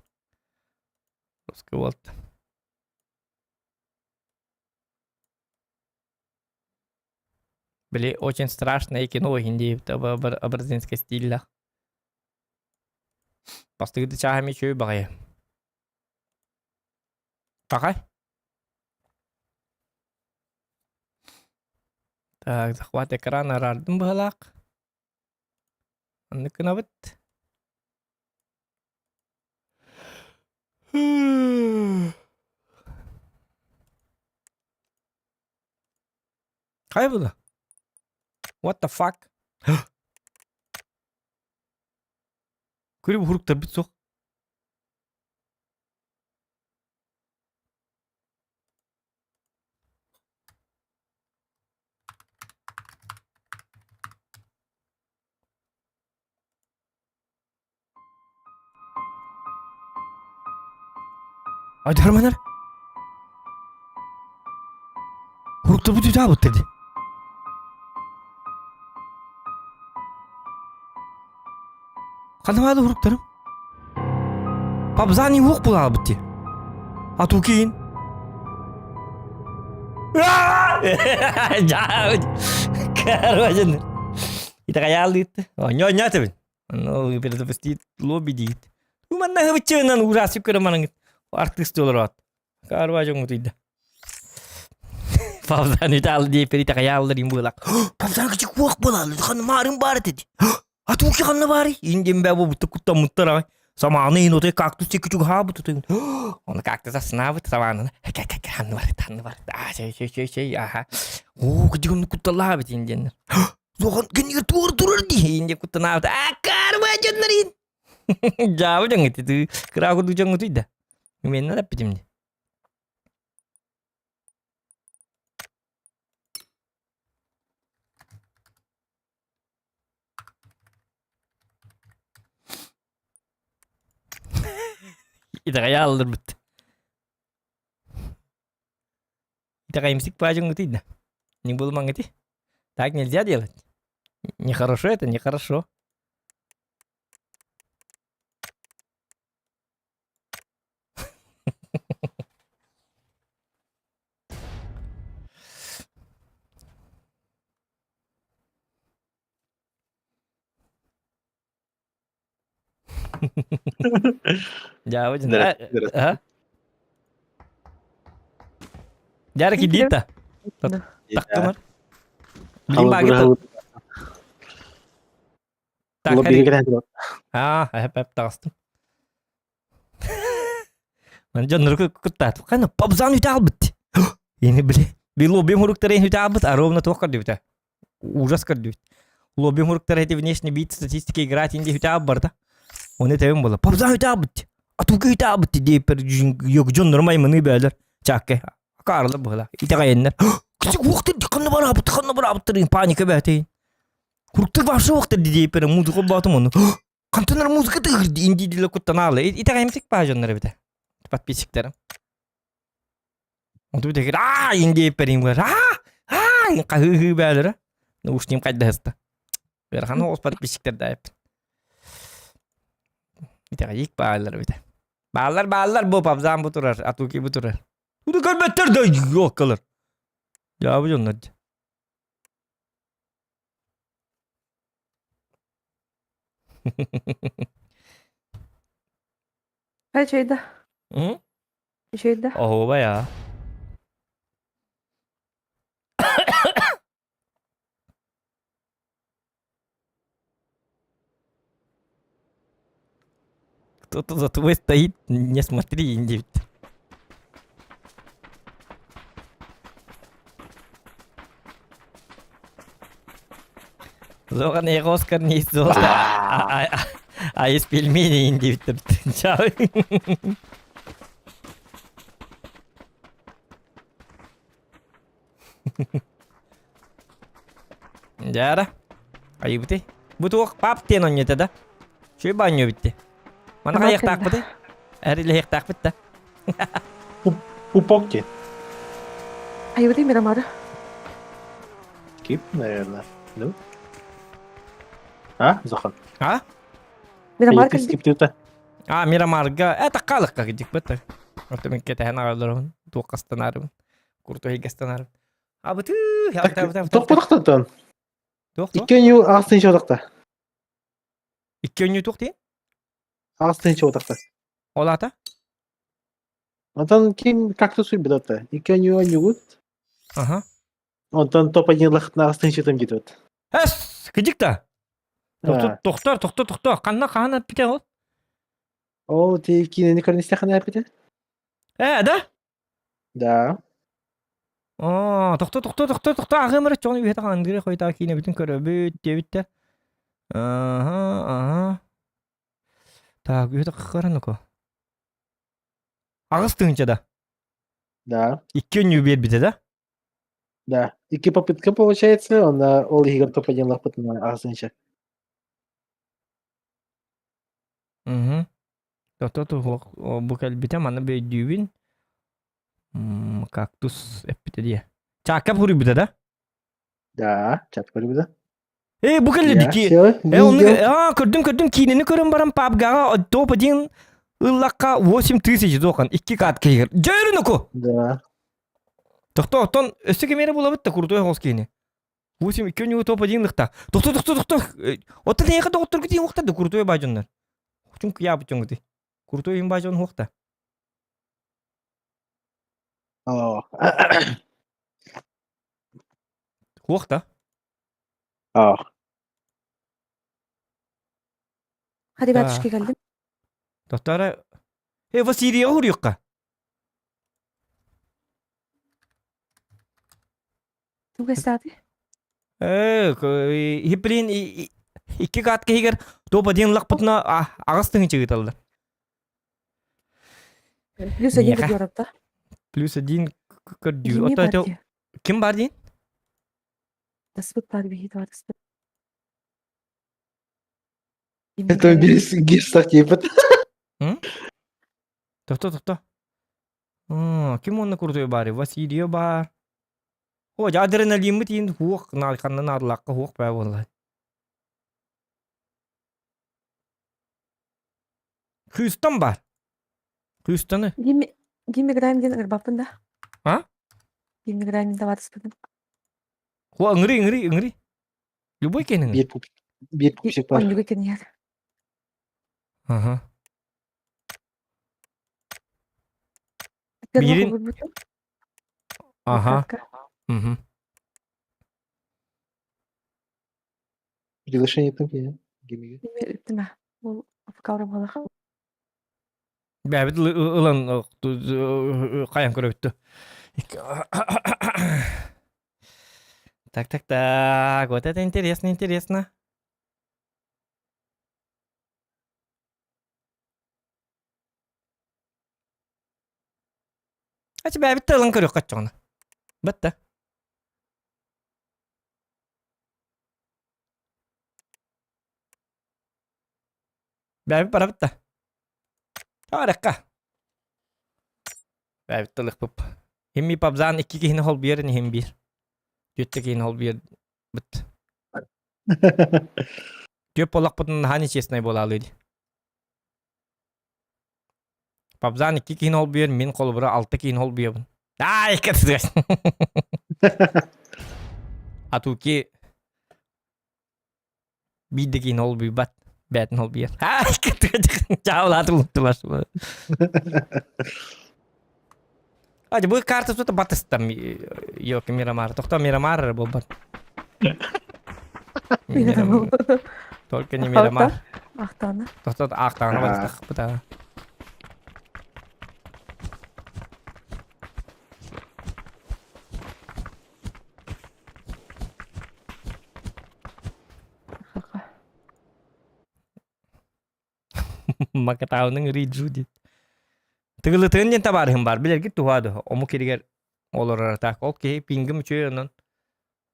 Русский уолт. Били очень страшное кино иһин диэбит абразинскай стиллээх. Бастакы да чааһа эмиэ үчүгэй баҕайы. Пахай. Так, захват экрана араардым быһалаах. Оннук гынабыт. Хайа була? What the fuck? Көрү хуруктарбыт суох. Айдарманар. Хуруктарбыт үтаабыттар дии. Ханамаады хуруктарым. Пабзани уох булаабыт дии. Ату кийин. Короче, итэҕэйаалыытты. Онньо тэбин. Ну, перезапустить лобби диит. Манна хыбыччыынан ужасик көрө маныңыт. Артист олорот. Карва жоңутуйда. Павзан үтал диэппер итэҕэйааллар им буолак. Павзан кичик уох буолаалы. Ханна маарым баар этэ. А туки ханна баарый? Индем бэ бу бутта куттаммыттар аҕай. Самааны иһин отой кактус текки чугаһаабыт отой. Оны кактус аснаабыт самаанын. Ханна бар, ханна бар. А, чэй, чэй, чэй, чэй, аха. Оо, кыдьыгын кутталаабыт индиэннэр. Суохан кинигэр туор турар дии инде куттанаабыт. А, карма дьоннорин. Дьаабы дьоҥҥут ити кыра курдук дьоҥҥутуй да. Менен эппитим ди. Итэҕэйэ алдырбыт. Итэҕэйимсик паадьыҥҥытый да. Не булмаҥҥытый. Так нельзя делать. Нехорошо это, нехорошо. Дьаабы дьин. Дьара кидита. Тактымар. Билин багыта. Так, Аа, эп таҕыстым. Ман дьоннору куттаат. Хана пабзан үтэ албыт. Ини били. Би лобби хуруктары үтэ албыт, а ровно туох көрдүбүтэ. Ужас көрдүбүт. Лобби хуруктары эти внешний вид статистики играть инди үтэ албарда. Оны тэбин була. Пабзан үтэ албыт. Атука үтэ албыт диэппер дьоннору маймыны бээлер. Чакке. Акаарылар быһыла. Итэҕэйэннэр. Кичик уохтар ханна бараабыт, ханна бараабыттарын паника бээтейин. Куртук вообще уохтар диэппер музыка баатым ону. Хантан музыка тыгыр инди диле куттанаалы. Итэҕэйимсик баа дьоннор эбитэ. Подписчиктарым. Онту битэгир аа инди эпперим бар. Аа аа хаһыы бээлere. Наушним хайдаһыста. Ыарахан оҕус подписчиктар да эппин. Итэҕэйик бааллар эбитэ. Бааллар бааллар бу пабзаан бу турар, атуки бу турар. Уду көрбөттөр да йоккалар. Дьаабы дьоннор. Хай чайда. М? Үчүгэй да? Оһуобай аа. Кто-то за тобой стоит, не смотри, индивид. Зохан Оскар не золото, а, а, а из пельменей индивид. Чао. Дьаара. Айыбыты. Бу туох пап диэн онньута да? Чүй баанньу битти. Мана хайыахтаахпыты? Эрилэһиэхтаахпыт да. Пупок диэн. Айыбыты Мирамары. Кип, наверное. Ну? А, Зохан? А? Мирамар кэлбит. А, Мирамарга. Это қалыққа кедик бітті. Ортымен кетәһен ағаларым, туаққастанарым. Куртуһиггастанар. Абыты, Тохпотохтон. Икки өнүү ағыстын чотохта. Икки өнүү туох дии? Ағыстын чотохта. Ол ата? Онтон ким кактус үйбүт Икки өнүү өнүүгүт. Ага. Онтон топ один лахтын ағыстын чотом кетет. Эс, кыдик да. Тохтор, тохтор, тохтор. Канна хаана пите ол? О, ти кинени көрнүстехана апите? Э, да? Да. Оо, тохто, тохто, тохто, тохто, аҕыам эрэ чоҕун үһэтэх Андрей хойутаа киинэбитин көрөбүт диэбиттэр. Аха, аха. Так, үһэтэх көрөн Аҕыс тыһыынча да? Да. Икки өннүү биэрбитэ да? Да. Икки попытка получается, он ол иһигэр топ один лахпытына аҕыс тыһыынча. Угу. Тохто бу кэлбитэ маны бөйдүүбүн. Кактус эппитэ дии. Чаакка буруйбута да? Да, чат көрбүтэ. Э, бу кэллэ дики. Э, онну а, көрдүм, көрдүм, киинени көрөн баран пабгаҕа топ один ыллакка 8000 дохан икки кат киһигэр. Дьөрүнүку! Да. Тохто, оттон өссө кемере булабыт да крутой хоос киини. 8 2 ньуу топ один лыхта. Тохто, тохто, тохто. Оттон эйэхэ доҕотторгу тиин уохтар да крутой баажоннор. Чун кыйаабыт дьоҥгути. Крутой им баажон хуохта. Оо. Хуохта? Аа. Hadi батюшка кэллим. Тохтора. Э, Василия хуруйукка. Туга статы? Э, блин, икки кат киһигэр топ один лахпытына аҕыс тыһыынча ыыталлар. Плюс один көрдүөр Плюс один көрдүүр. Ото ким бар диин? Таспыт бар биһи таспыт. Это гирстах типа. Тохто, тохто. Ким онно крутой бары? Василий бар. О, адреналиммыт иин хуох ханна наадалаахха хуох баа буолла. Хьюстон бар. Хьюстоны. Гимми Гимми Грайм диэн ыҥырбаппын да. А? Гимми Грайм табаарыспытын. Хуа ыҥырый ыҥырый ыҥырый. Любой киһини Биир пуп биир пупсик бар. Оннуга киниэр. Ага. Биирин Ага. Угу. Приглашение там я. Гимиге. Ол афкалра буолах. Бэбит ылан хайан көрөбүттү. Так, так, так. Вот это интересно, интересно. А тебя бит ылан көрүөх каччоҕуна. Бытта. Бэбит барабыт да. Аракка. Бэбит тылыхпып. Химми пабзан икки киһини холбуйар иһин биир. Түөттэ киһини холбуйар быт. Түөп олохпутун наһаа нечестный буолаалыы дии. Пабзан икки киһини холбуйар, мин холобура алта киһини холбуйабын. Ай, кытыгас. Атуки биир да киһини холбуйбат, бээтин холбуйар. Ай, кытыгас. Чаалааты улуттулар. А, бу карта тут батыстам. Йок, Мирамар. Тохто Мирамар эрэ буолбат. Только не Мирамар. Ахтана. Тохто ахтана батыстах быта. Макатауның Риджу диэн. Тыгылытыгын диэн табаарыһым бар. Билэргит туһаа дуо? Омук иригэр олорор так. Ол киһи пингым үчүгэй онон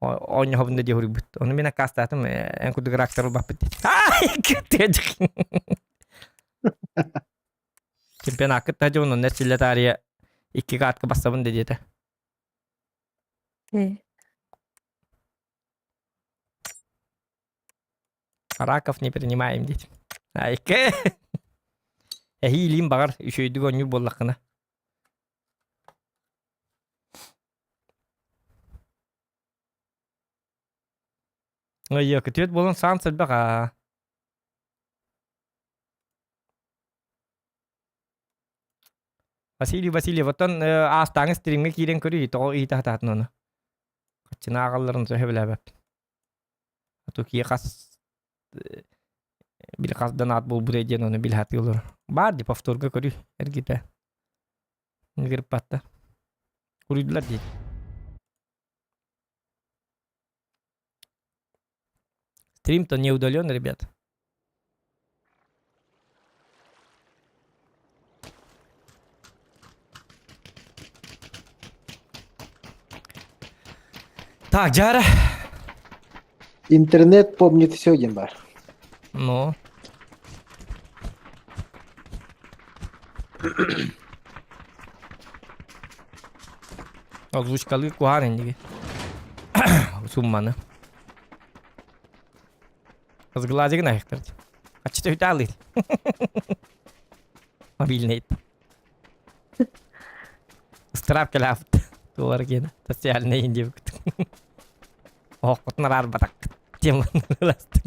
оонньоһобун да диэ хуруйбут. Ону мин аккаастаатым эн курдук рактар ылбаппыт диэн. Ай, кытыадьык. Чемпионаккыт та дьон онно эрчиллэ таарыйа икки каатка бассабын да диэтэ. Раков не принимаем диэтим. Айка. Эһиилиин баҕар үчүгэйдик оонньуур буоллаххына. Ой, күтүөт буолан саан сэлбэх аа. Василий Васильев, оттон аастааҥы стримҥэ киирэн көрүүй, тоҕо ыйыта сатаатын ону. Хаччына ааҕалларын сөбүлээбэппин. Тукия хас били хас донат буолбутай диэн ону билэ сатыыллар. Баар дии повторга көрүй эргитэ. Гырпатта. Куруйдулар дии. Стрим-то не удален, ребят. Так, Жара. Интернет помнит все, диэн баар. Ну. Озвучкалыы куһаан инниги. Сумманы. Сглазигын айыктыр. Аччыта үтэ алый. Мобильный. Ыстыраап кэлээбит. Туолар киэнэ. Социальный индивикт. Оһохпутун араарбатах. Теманы ыластык.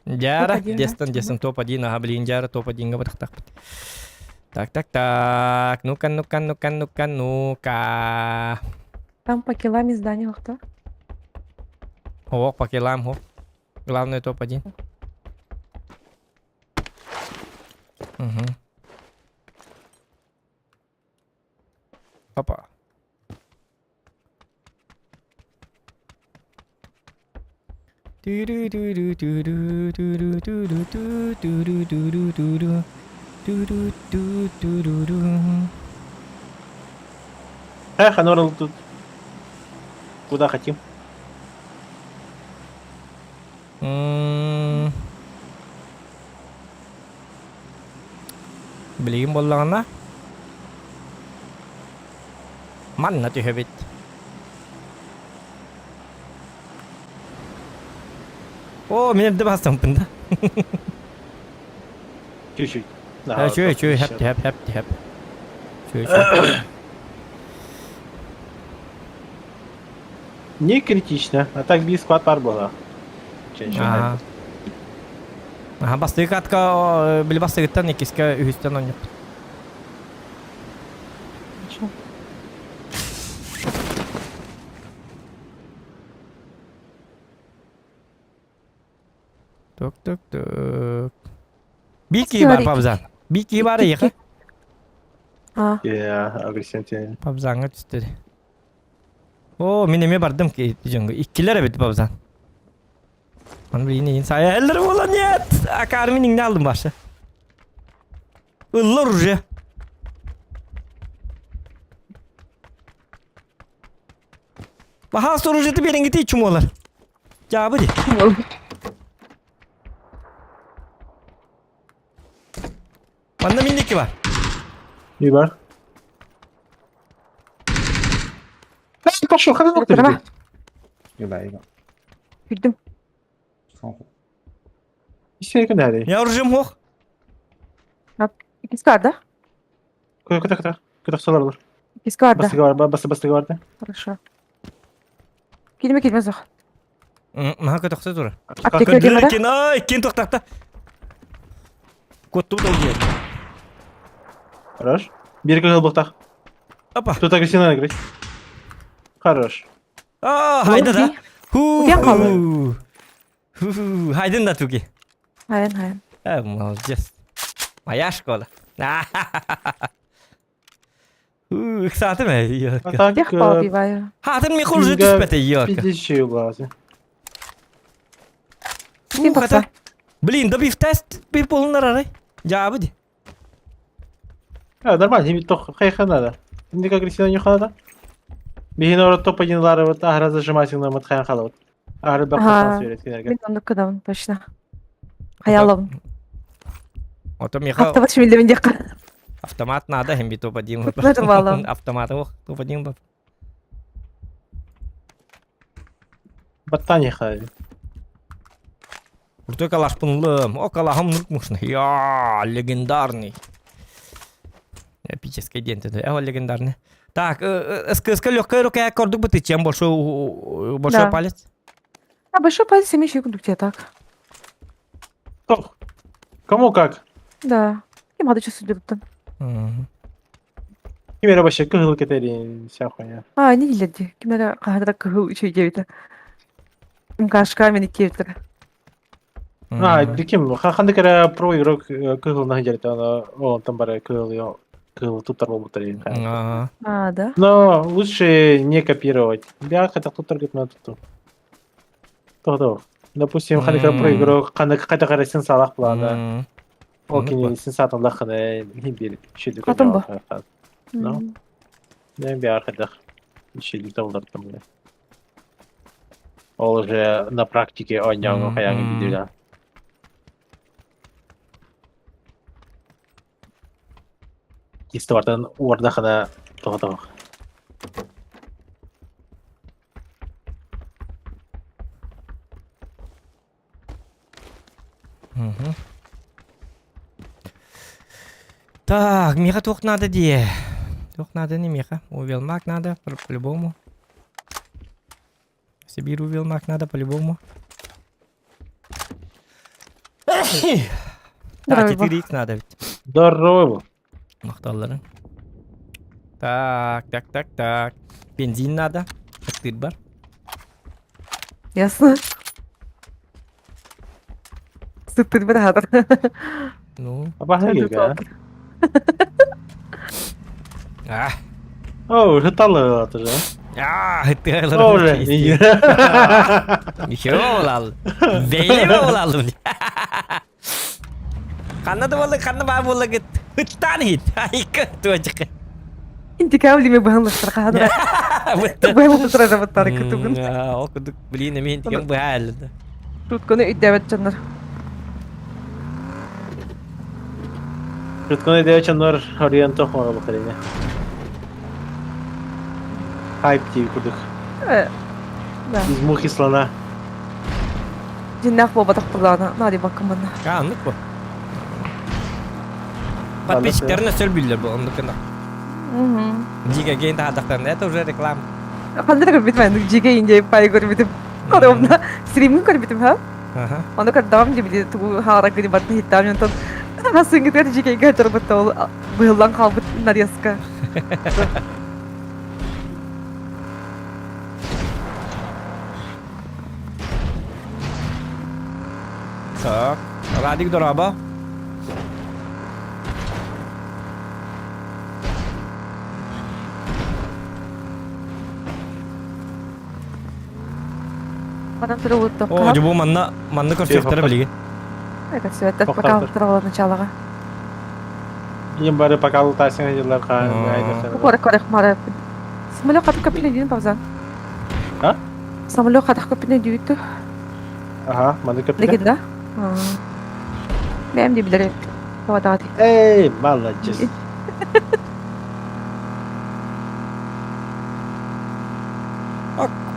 Дьаара, дестан, дестан топ-1, ага, блин, дьаара топ-1-га бытахтахпыт. Так, так, так, ну-ка, ну-ка, ну-ка, ну-ка, ну-ка. Там по килам издание кто? О, по килам, о. Главное топ-1. Угу. Опа. Эх, оно тут куда хотим. Билигин буоллаҕына манна түһэбит. О, мин эрдэ бастампын да. Чуть-чуть. Чүй, чүй, хэп, хэп, хэп, хэп. Чүй, чүй. Не критично, а так би склад пар была. Ага. Ага, бастыгы катка били бастыгыттан иккискэ үһүстэн оонньоппут. Тук тук тук. Бики бар пабзан. Бики бар ехе. А. Я, Пабзанга түстү. О, мин эмиэ бардым дьоҥҥо. Иккилэр эбит бабзан. Аны билигин иин сайа эллэр буолан нет. Акаар мин иҥнэ алдым башы. Ыллар уже. Баха оружиеты бериңгити чумолар. Жабы ди. Манна минники бар. Не бар. Пошел, ханан Трава. Юла, юла. Күрдүм. Я оружием хох. Иккис бар да? Кыта кыта. Кыта солар olur. Иккис бар да. Бастыгы бар, басы бастыгы бар да. Хорошо. Килме килме зох. Маха көтөхсө тура. Аптека Көрдүлэр диэҕэ. кин, ай, кин тохтахта. Куттубут ол диэн. Хорош. Бир кыһыл буктах. Опа. Тут агрессивно играть. Хорош. А, хайда да. Ху. Утуйан хаалла. Ху, хайдын да туги. Хайан, хайан. Э, молодец. Моя школа. Ыксаатым э, ёлка. Тех поубиваю. Хаатын ми хуже түспэтэ, ёлка. Пиздечи глазы. Хата. Блин, да биф тест bir полунар арай. Жабы ди. А, нормально, не тох хайха надо. Инде как агрессивно не надо. Биһин ора топ-1 лары вот ахра зажимательно мытхаян халабыт. Ахра бак Ага. шанс берет кинерге. Мин оннук кыдабын, точно. Хаялабын. Ото миха Автомат шмилдебин диэххэ. автомат надо, хем би топ-1. Надо балам. Автомат ох, топ-1 бап. Баттани хай. Крутой калаш пынлым. О, калахым нуркмушны. Я, легендарный. Эпический день ты. Э, легендарный. Так, СКСК легкая рука кордук бы ты чем больше большой Да. палец? А большой палец имеешь тебе так. Тох. Кому как? Да. И мады часы там. Кимере вообще кыһыл кетерин вся хуйня. А, не билэрди. Ким эрэ хаһан эрэ кыһыл үчүгэй диэбитэ. Мкашка мин иккиэбиттэрэ. А, ким ханнык эрэ про игрок кыһыл наһыдьарыта аны онтон бары кыһыл кыһыл туттар буолбуттар диэн. А, да? Но лучше не копировать. Я хотя туттар гыт тутту. Тоҕо Допустим, ханнык эрэ про игрок ханнык хайдах эрэ син салах плана. Ол кини син сааталлаххына бир шүдүк Атын бу. Ну, не биар хайдах шүдүк табылдартым бile. Ол уже на практике оонньооҥу хайааҥы видео. Кистыбартан уордахына тоҕо Так, миэхэ туох надо дии? Туох надо не миэхэ? Увелмак надо, по-любому. Сибирь увелмак надо по-любому. Да, Здорово. 4х надо ведь. Здорово. Махталларын. Так, так, так, так. Бензин надо. Ыктыр бар. Ясно. Сыттыр бір хатыр. Ну. Абаһы А. О, жыталы тоже. А, О, уже. Ничего болал. Бейли болал. Ханна да болла, ханна ба болла гит. Ыттан хит. Айка туачык. Интикам лиме быһанлаштыр хатыр. Быһанлаштыр да баттары күтүгүн. Ол кудук, блин, мен тиген быһаал. Тутканы өйдөбөт дьоннор. Жутканы девчоннор ориентох мага бутарине. Хайп тиби курдук. Да. Из мухи слона. Дьиннээх буолбатах буоллаҕына, наадый баккын манна. А, оннук бу. Подписчиктерин өссө биллер бу оннук гына. Дига гейн таһаадахтарына это уже реклама. Ханна да көрбүтүм аны дьигэ индия пай көрбүтүм. Коробна стримин көрбүтүм ха. Ону көрдөҕүм дии тугу хаара гыни барытын иһиттэҕим онтон хасыҥҥытыгар дьигэйгэ дьорбутта ол быһыллан хаалбыт нарезка. Так, Радик дорообо. Манан турулуттахха. О, дьубу манна манна көрсүөхтэрэ билигин. Көрсүөттэр пока туралар началаҕа. Им бары пока лутасың дьыллар Корek корek мара. Самолет хатып көппүнэ диин пауза. А? Самолет хатах көппүнэ диибит Ага, маны көппүнэ. Легенда. Бэм дии билэр Тоҕо Эй, молодец.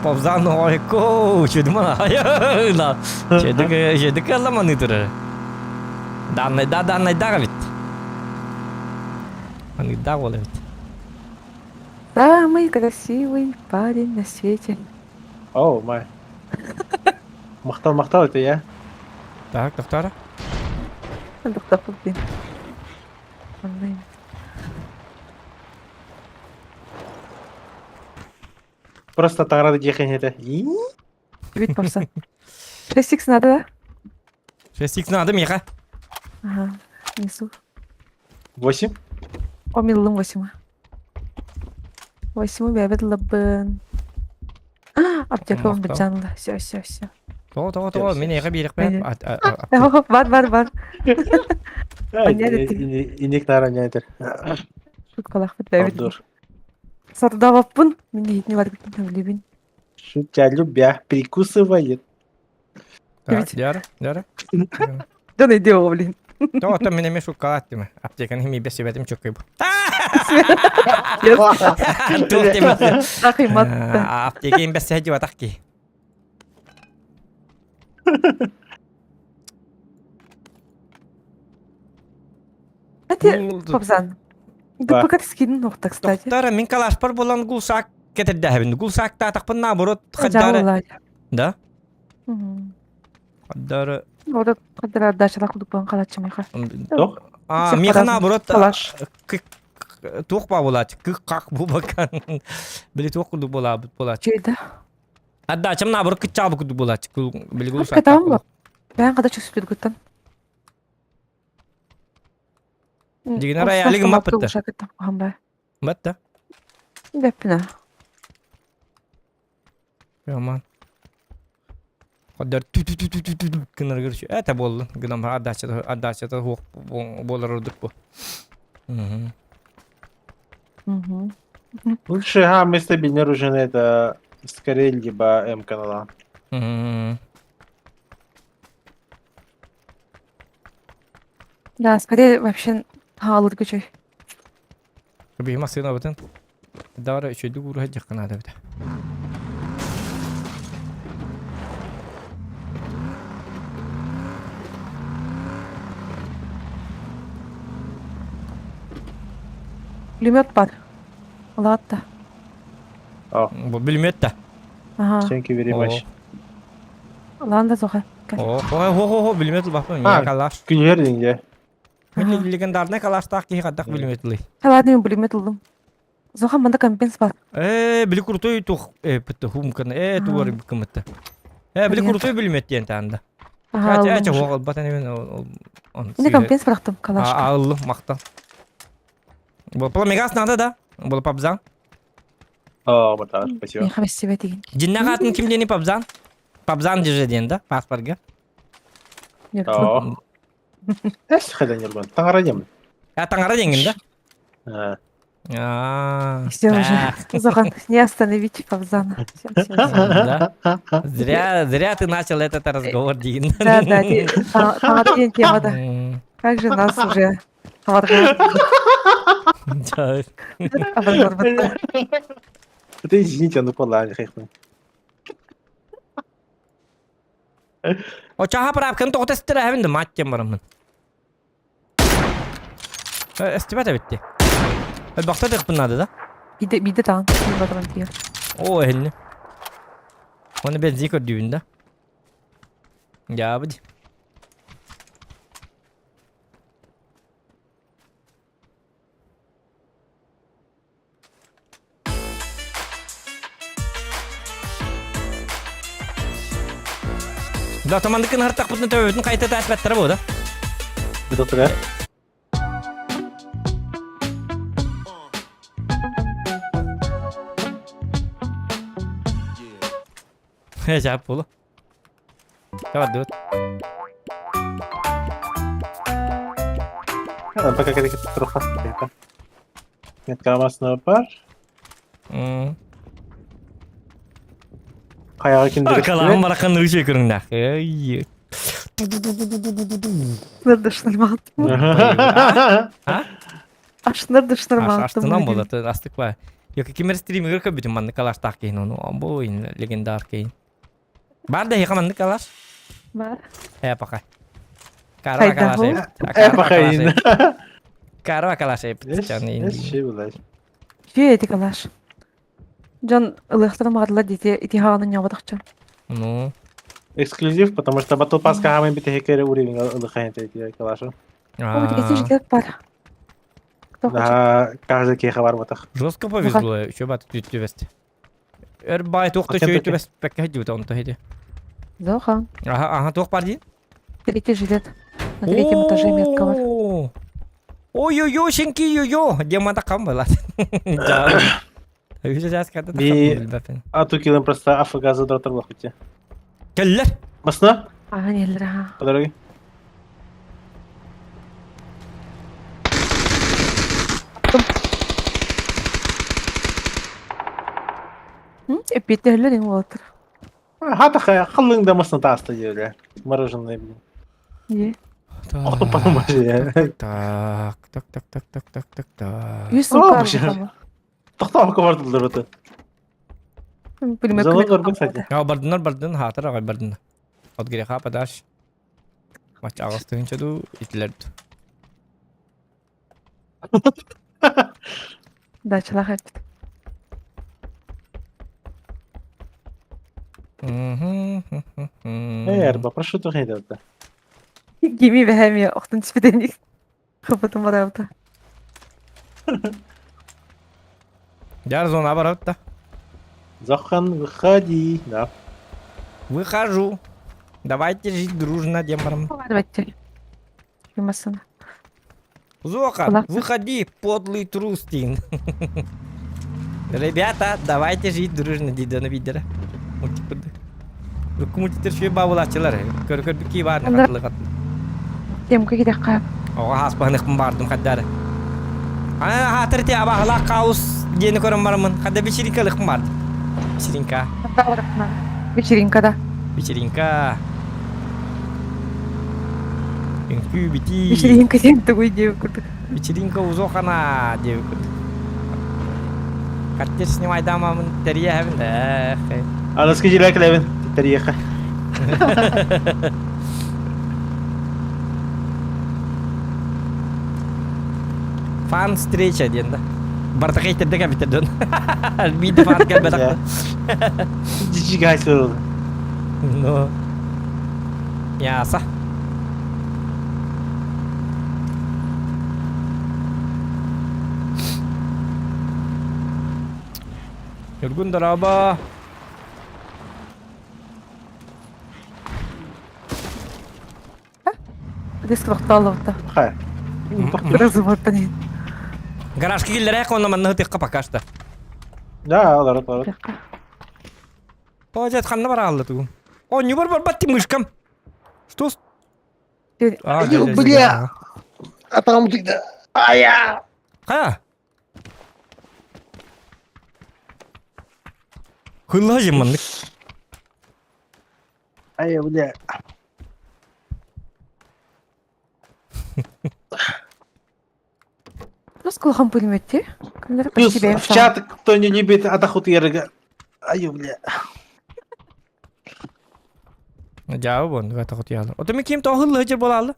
Павзан ойко, чудма. Чедик, чедик аламаны турар. Данный да, данный да ведь. Аны да ол ведь. Самый красивый парень на свете. Oh, my. Махтал, махтал это я. Так, тохтара. Тохтоппут дин. Оннай. Просто таҥарады диэхин этэ. Бит попса. 6 надо, да? 6 надо, Миха. Ага, несу. 8? О, миллым 8. 8 бэбит лабын. Аптека он бычанла. Все, все, все. Того, того, того, мен эҕэ биэрэхпэ. Бар, бар, бар. Иник нара нятер. Шуткалахпыт бэбит. Сардаваппын. Мен иһитини барбытын билибин. Шутя любя прикусывает. Так, дяра, дяра. Да найди его, блин. То, то мен эме шуккалат диме. Аптеканы хими бес себетим чөккөй бу. Туох диме. Ахимат. Аптека им бес сәҗи батак ки. Эти Папзан. Да пока скин нохта, кстати. Доктора, мин калашпар болан гулсак кетердәһебин. Гулсак татакпын наоборот хаддары. Да? Хаддары. Вот хаддары дачалах кудук калачы миха. А, миха наоборот. Калаш. Туох ба булат, кык как бу бакан. Били туох кудук була булат. Чейда. Отдачам наоборот кыччаабы кудук булат. Били гулсак. Катам Бән када чувствует Дигин арай алигым маппытта. Батта. Бэппина. Яман. Қадар ту ту ту ту ту ту гынар көрүш. Это болду. Гынам отдача отдача хуох болар ордук бу. Мгм. Мгм. Лучше самый стабильный оружие это скорее либо М канала. Мгм. Да, скорее вообще хаалыр күчөй. Биһи массыына бытын. Дара үчөйдүк ууруһа дьахханаада бит. Пулемет бар. Улаатта. Бу бүлүмөт да. Ага. Thank you very much. Улаан да соха. О, хо хо хо бүлүмөт баппын. А, Мен калаш. Күнүһэр деңге. Мен легендарный калаштаах киһи хаддах бүлүмөт Ладно, мен пулемет ылдым. Зоха манда компенс бар. Э, били крутой тух, э, пытты хумканы, э, туар кымытты. Э, били крутой бүлүмөт диэн таанда. Ага, Ча, ча, ылдым. оғыл бatan эмен он. Міне компенс бырақтым калашка. Аллы, мақтан. Бұл пламегас надо да? Бұл пабзан. О, вот так, спасибо. Мен хамес себе деген. Диннағатын ким дени пабзан? Пабзан же ден да, паспортга. О. Эс хайдан нербан. Таңара дем. А таңара денген да? А. А. Все уже. Зохан, не остановите Павзана. Всё, всё, всё. Да. Зря, зря ты начал этот разговор, Дин. Да, да, таңара деген тема да. Как же нас уже Да. Это извините, ну пола, хайхмын. О чаха прапкын тоғыта стira хәбинді мат тем барымын. Эстибет битти. Бақта дық надо, да? Биде биде таң. Батыран тиер. О, элни. Оны бензин көрдүйін да. Я бudi. Да, тамандыкын хартақ бұтын төбөтін қайта тәспәттірі бу, да? Доктор, Э, жап болу. Давай, дует. Пока как труха. Нет, камасына бар. Каяга киндер. Калам барақан рүші көріңдақ. Эй. Нырдышнырматтым. А? Ашнырдышнырматтым. Аштынан болады, астык ба. Йоки кимер стример көбүтүн манны калаш так кейин ону. Бу легендар кейин. Бар да хика манны калаш. Бар. Э, пока. Карва калаш. Э, пока. Карва калаш. Жүйе эти калаш. Жон ылыктырым ағадыла дети ити хағанын ябадықчы. Ну. Эксклюзив, потому что Battle Pass хаамай битэһиккэ эрэ уровень ылыхайын калаша. О, третий жилет бар. Кто хочет? Да, каждый киһиэхэ барбатах. Жестко повезло, еще бат түбэст. Өр бай туох да Хотя үчүгэй түбэспэккэ сылдьыбыта онто иһити. Зоха. Аха, аха, туох бар диин? Третий жилет. На третьем этаже метка бар. О, Ой-ой-ой, сенки ой-ой, демонда кам была. Би ату килем просто АФГ задратырлах бите. Келлер. Басна? Ага, нелер, ага. По дороге. Эппиэттэ өлөр эҥ уолаттар. Хата халлың да масна тааста диэле. Мороженое, блин. Е. Охто подумай. Так, так, так, так, так, так, так, так. Үс сумка. Тохтоо бардылар это. Пулемет Залог горбун, кстати. Я бардынар бардын хатыр агай бардын. От греха подаш. Мач агас тыгынча ду итлер. Дачалах эппит. Эй, арба, прошу тухайда. Гими бэхэми охтун түспүтэн хыпытым барабыта. Дяр зона барабыт да. Захан, выходи. Да. Выхожу. Давайте жить дружно, демаром. Давайте. Юмасына. Зоха, выходи, подлый трус дейін. Ребята, давайте жить дружно дейді аны видер. Мультик курдук. Рукку мультиктер шуе бабылачылар. Көр көр бики бар хатылы Темка кидек кайып. Оға хаспаныхпын бардым хаддары. Ана хатыр те абахла хаус диэни көрөн барамын. Хадда вечеринка лыхпын барды. Вечеринка. Вечеринка да. Вечеринка. Үҥкүү битии. Вечеринка диэн тугуй диэбит курдук. Вечеринка узохана диэбит курдук. Картер снимайдаамамын тэрийэһэбин да. Аныскы дьиэлэр кэлэбин тэрийэхэ. Фан встреча диэн да. Барта хейтерде кэбитер дьон. Биирдэ фан кэлбэтэх. Дичигай сыл. Ну. Яса. Ньургун дорообо. Диск тохтоолобута. Хай. Разворотан. Гаражка киллэрэ онно манна ытыахха пока что. Да, олорот, олорот. О, дед ханна бараалла тугум. О, не бар барбат мышкам. Что? с- А, дядя, дядя, Бля! А там ты да. Ая! Ха! Хылла жеманнык. Ая, бля. Нас кулахан пулеметте. Кімдер Плюс почти бэйэм в чат, кто не любит атахут ерга. Аю, бля. Жабы бон, гата хотялы. Ото ми ким то хылла жер болалы.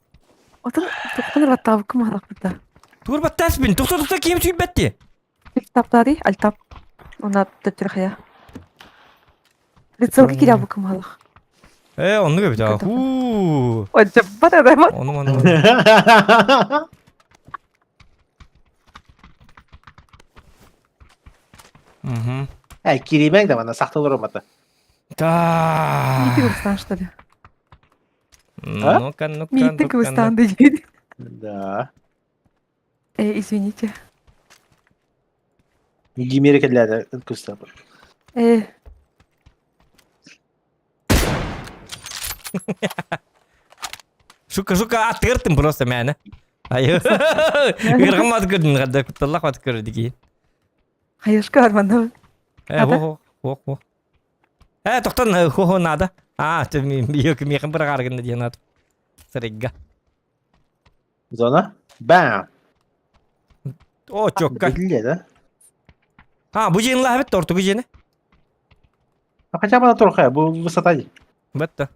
Отон тоқтон баттаабыккым алахпыта. Тур баттас бин. Тохто тохто ким сүйбетти. Таптари, альтап. Она төттүрхая. Прицелки кирябыкым алах. Э, онну көбүт. Хуу. Отжаппат адама. Ону ону. Мгм. Эй, киримең да мана сахталар омата. Да. Митик устан, что ли? Ну-ка, ну-ка, Митик ну-ка. устан дейді. Да. Э, извините. Гимери келләде күстә. Э, Шука, шука, атыртым просто мәне. Айы. Ыргымат көрдүн, кадда кутталлах бат көрдү ки. хайышка арманда. Э, хо, хо, хо. Э, тоқтон, хо, хо, надо. А, ты ми мехын бір қарғында диэн ат. Сырыгга. Зона. Бам. О, чокка. Биле, да? А, бу жиын лахабет тортугу жиыны. А хотя бы на турха, бу высота. Бетті.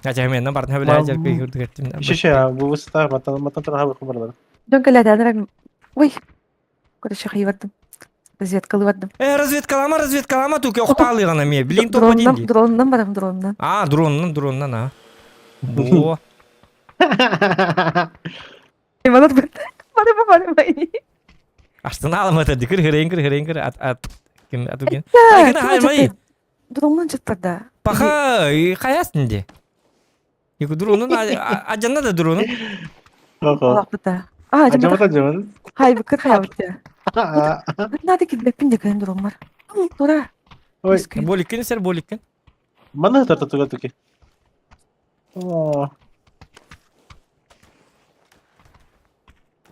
Ача мен бардын хөбүлэ жер күй көрдүк эттим. Еще еще, бу высота, матан матан турха бу барлар. Дон кэлэ Ой. Короче, хайвардым. Разведкалыы бардым. Э, разведкалама, разведкалама, туки охтаалыгана ме. Билин топа Дроннан, динди. дроннан барам, дроннан. А, дроннан, дроннан, а. Бо. Манат барыма барыма. Астына аламата дикир хырен кир хырен кир ат ат ким атуген. Айгына хаймай. Дроннан чыттарда. Паха, хаясын де. Юку дронун ажанна да дронун. Алапыта. А, Ажамата жаман. Хай быкыр хаябыт. Надо кидбеппин де кайым дрон бар. Тура. Ой, Боликкен сер боликкен. Мана тарта туга туки. О.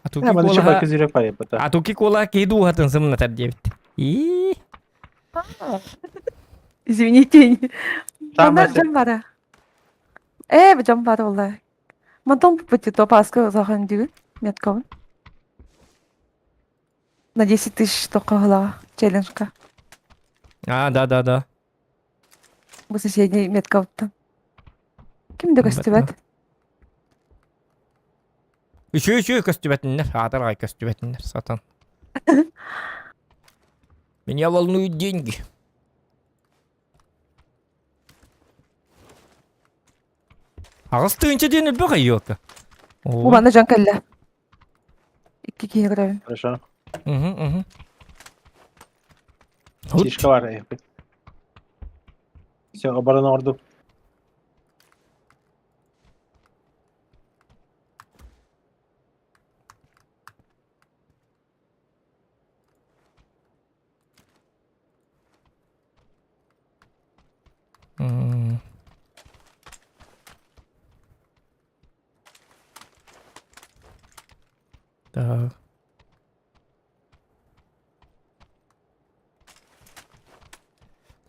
Атуки Э, мана кола. чупа кызырек бар епата. Атуки кола киду хатын сымна тар дебит. И. Извините. Там Мана жан бара. Э, жан бара олла. Мантон пути то паска захан дигин меткабын. На 10 тысяч только голова челленджка. А, да, да, да. Бу соседний меткабыттан. Ким да көстүбэт? Үчү үчү көстүбэтиннер, аатаргай көстүбэтиннер, сатан. Меня волнуют деньги. Аҕыс тыһыынча диэн элбэх айыылка. Бу манна дьон кэллэ. Икки киһи көрөбүн. Хорошо. Угу, угу. Фишка бар. Все, оборона орду. М. Так.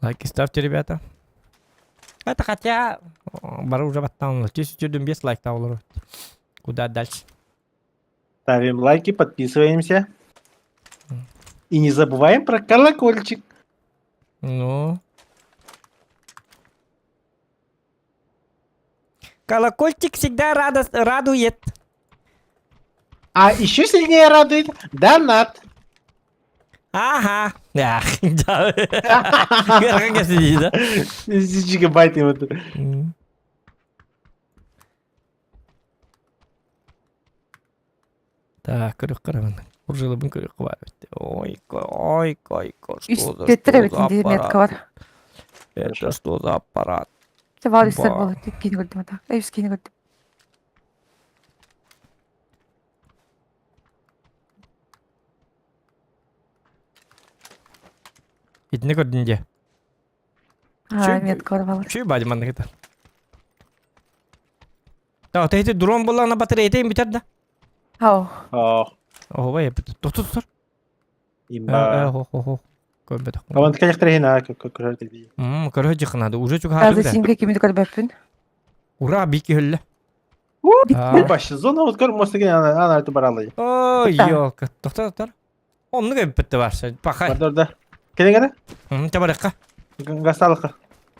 Лайки ставьте, ребята. Это хотя... Бары уже баттан. 1025 лайк олору. Куда дальше? Ставим лайки, подписываемся. И не забываем про колокольчик. Ну. Колокольчик всегда радост, радует. А еще сильнее радует донат. Ага. Ах, да. Как сидит, да? Гигабайт ему. Так, көрөх карабын. Уржилыбын көрөх бар. Ой, ой, ой, что за Үстеттер что за эбитин диир метка аппарат? бар. Это что за аппарат? Чэ баар үстэр Ба. буолар. Иккини көрдүм ата. Эй, үскини көрдүм. Итини көрдүн дии. Аа, метка бар балар. Чүй бади маннык это. Да, вот дрон была на батарее, им битер да? Ау. Ого, тут тут тут. Имба. Хо хо хо. Көрбөтөх. Аван калехтер хина көрөр дии. Мм, көрө жыхнады. Уже чуга Қазір симге кимди көрбөппүн. Ура, бики хөллө. Баш зона вот көр мостыгы ана ана айтып баралы. Ой, ёлка. Тохто, тохто. Оннук эбиппетте барса. Пахай. Бардорда. Келең Мм, табарыкка. Гасталыкка.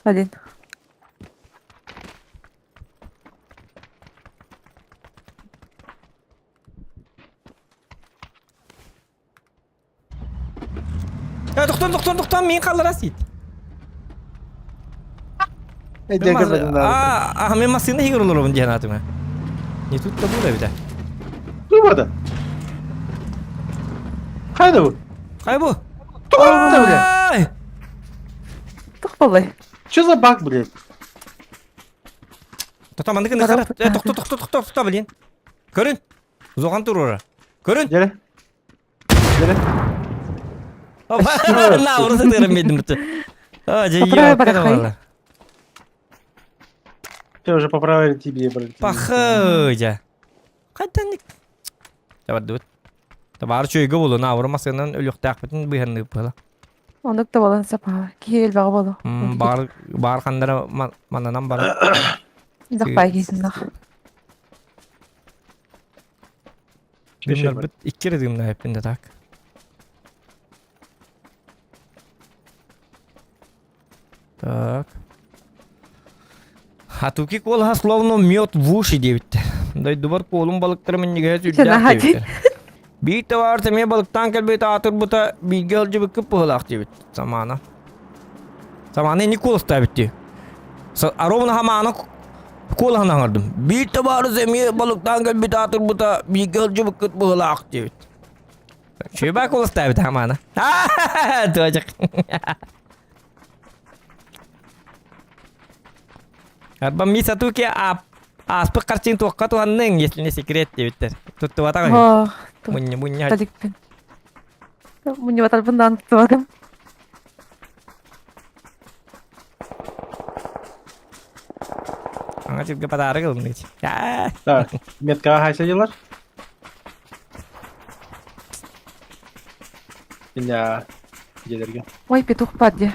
Один. Э, тоқтон, тоқтон, тоқтон, мен қалдыра сит. А, мен машина хигер олорум диэн атыма. Не тут-то было бит. Бу бада. Хайда бу? Кай бу? Тух бля. Тух болай. Что за баг, блядь? Тоқта, мандык не қара. Э, тоқта, тоқта, тоқта, тоқта, блин. Көрін. Зоған турура. Көрін. Жere. Жere. На, урысы тырым медім бітті. А, же, Поправай, барахай. Ты уже поправили тебе, блядь. Пахыжа. Қайтан Табар Табар чөйгө болу, на, урмасынан өлүктаак битин быһанны была. Онук да болан сапа. Киһи элбэҕэ болу. Бар бар хандара мананан бар. Захпай киһисиннах. Дымнар бит иккере дымна хеппинде так. Так. Хатуки колха словно мед в уши дебитте. Дойдубар колум балыктары минниге Сен сүрдээх аха дебиттер. Биир табаарыс эмиэ балыктаан кэлбит аатырбыта бииргэ сылдьыбыккыт быһыылаах диэбит Самаана. Самаана инник куоластаабыт дии. Аровна Хамаана куолаһын аҥардым. Биир табаарыс эмиэ балыктаан кэлбит аатырбыта бииргэ сылдьыбыккыт быһыылаах диэбит. Чүбэ куоластаабыт Хамаана. Туочак. Арба ми сатуки ааспыт харчыҥ туохха туһанныҥ, если не секрет диэбиттэр. Туттубатах үһү. Мунньа мунньа. Таликпин. Мунньубатарбын даҕаны туттубатым. Аңа сиргэ подарок ылынныч. Так, меткаҕа хайса дьылар? Бля, дьиэлэргэ. Ой, петух паде.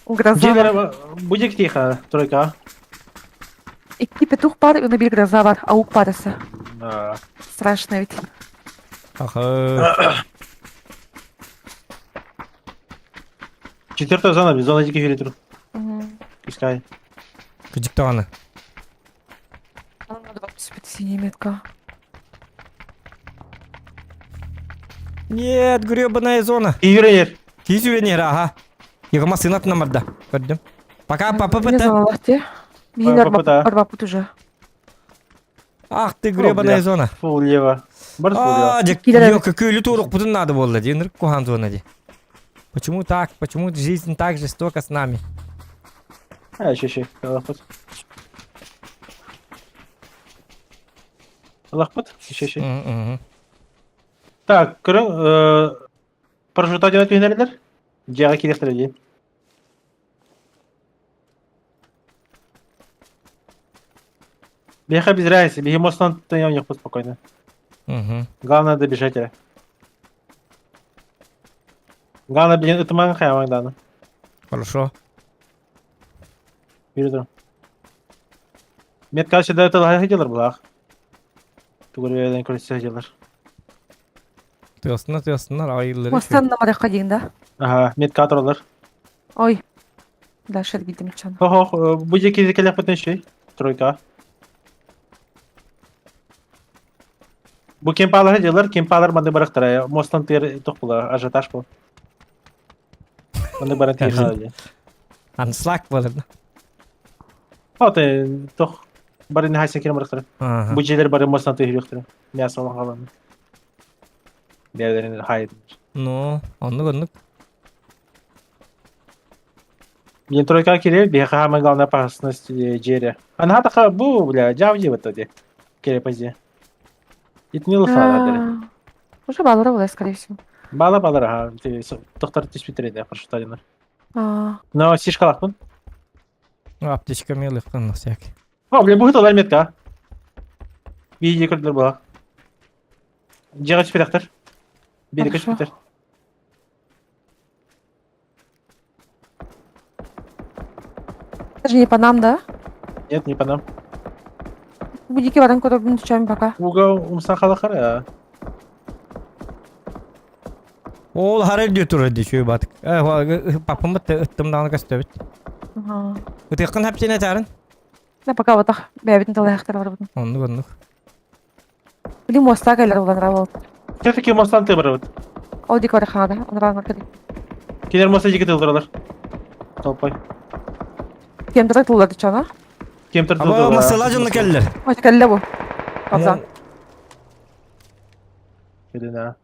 Гроза. Дьиэлэрэ бу диэки тихо, тройка. Икки петух бар, уна бир гроза бар, аук барысы. Да. Страшно ведь. Аха. Четвертая зона, зона диких или Пускай. Кыдьыктаҕаны. Надо синяя метка. Нет, гребаная зона. Киюренер. Киюренер, ага. Егома сынат намарда. Көрдүм. Пока папа Не пыта. Мин арбапут уже. Ах ты гребаная зона. Фул лево. Бар фул лево. А, дек, көкөлү турук надо было, дин кухан зона ди. Почему так? Почему жизнь так жестока с нами? А, еще, еще. Аллахпыт. Аллахпыт. Еще, еще. Так, көрүң, парашюта диэн түһүнэрилэр. Дьиэҕэ киириэхтэрэ дии. Биһиэхэ без разницы, биһи мостан тыйан спокойно. Угу. Главное добежать. Главное, блин, ытымаҥ хайамаҥ дааны. Хорошо. Бери Метка всегда это лагерь булах. Тугур көрсө дьылар. Тыасына тыасына айыллары. Мостан намарахха диин да? Ага, метка туралар. Ой. Дальше видим чан. Хо-хо, бу жеки келеппетен шей. Тройка. Бу кемпалар дьылар, кемпалар манды барахтара. Мостан тыр тохпула, ажиотаж бу. Манды баран тиха. Анслак болар. Оте тох бары не хайса кирем барахтара. Бу жерлер бары мостан тыр юктыр. Мясо алан калан. Бәлерин хайд. Ну, оннук оннук. Блин, тройка кире, беха самая главная опасность Джерри. Она такая, бу, бля, джавди вот эти. Кире пози. Итни лыха, Уже баллара была, скорее всего. Бала баллара, ага. Ты доктор түспүтүреді, прошу талина. Но сишкалакпын. Аптечка мелых на всякий. О, бля, будет олар метка. Бейде көрділер була. Жеға түспедақтар. Бейде түспедер. Это же не по нам, да? Нет, не по нам. Будики варан көрөбүн түчөм пока. Уга умсан халахар я. Ол харар дии турар дии чүй батык. Папам ыттым даҕаны көстөбүт. Ытыаххын хапчыны этарын? Да пока вот так бэбитин талайахтар барбытын. Оннук оннук. Блин, моста кэлэр улан рабол. Все-таки мостан ты барабыт. Ол дик бар хада, онран кэлэр. Кинер моста жеке тылдыралар. Толпой. Кемтер тылларды чана? Кемтер тылларды. Аба масала жонно кэллер. Ой, кэлле бу. Абзан. Кэлина.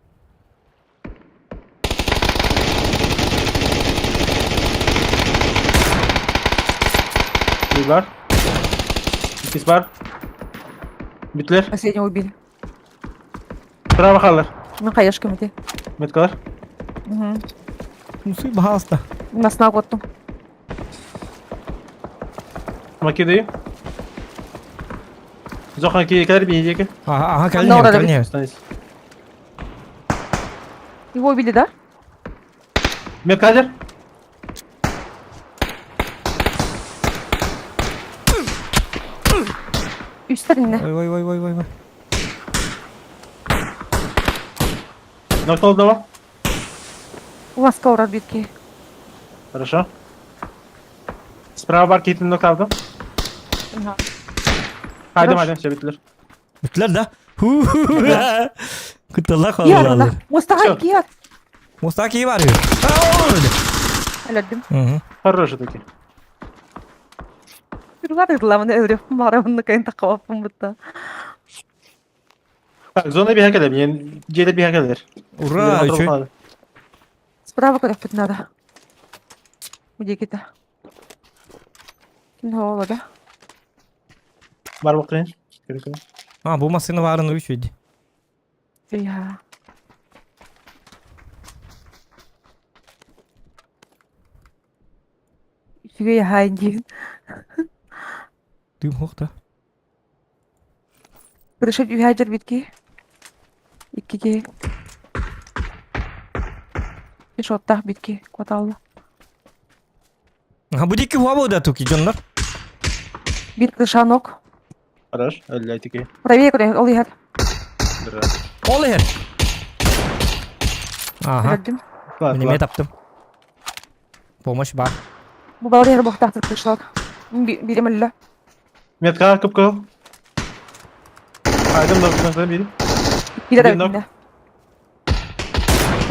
Bir var. İkisi var. Bitler. Последнего убили. Право халар. Ну, хаешками ты. Меткалар. Угу. Ну, баһаалыста. Нас на готту. Макидаю. Зохан ки кэлэр бии Ага, ага, кэлин кэлин. Его убили, да? Меткадер. Үстәринне. Ой, ой, ой, ой, ой, ой. Нокнул одного. У вас каура битки. Хорошо. Справа бар кейтин нокалдым. Ага. Хайдым, хайдым, все биттилер. Биттилер да? Кытыла қалалар. Мустаха киһи Мустаха киһи бар. Өлөрдүм. Хороший таки. Күргар ырламын өлөрүм. Барамын кайын таққабаппын бутта. Так, зона биһа кэлэр. Мен дьиэтэ биһа кэлэр. Ура, үчү. Справа көрөппүт надо. Удикита. Кин хоолода. Бар бакын. А, бу машина барын үчү. Я. Үчүгэй аһаайын диигин. Дым хохта. Крыша үһэ дьэрбит киһи. Икки киһи. Шоттаах бит киһи куоталла. А бу дикки хуа да туки дьоннор. Бит крышанок. Хорош, өлләйтики. Правее куда ол иһэр. Ол иһэр. Ага. Мен таптым. Помощь бар. Бу балар иһэр буохтаахтар крышалар. Биирим өллө. Метка кып-кыл. Айдым да бир. Биир да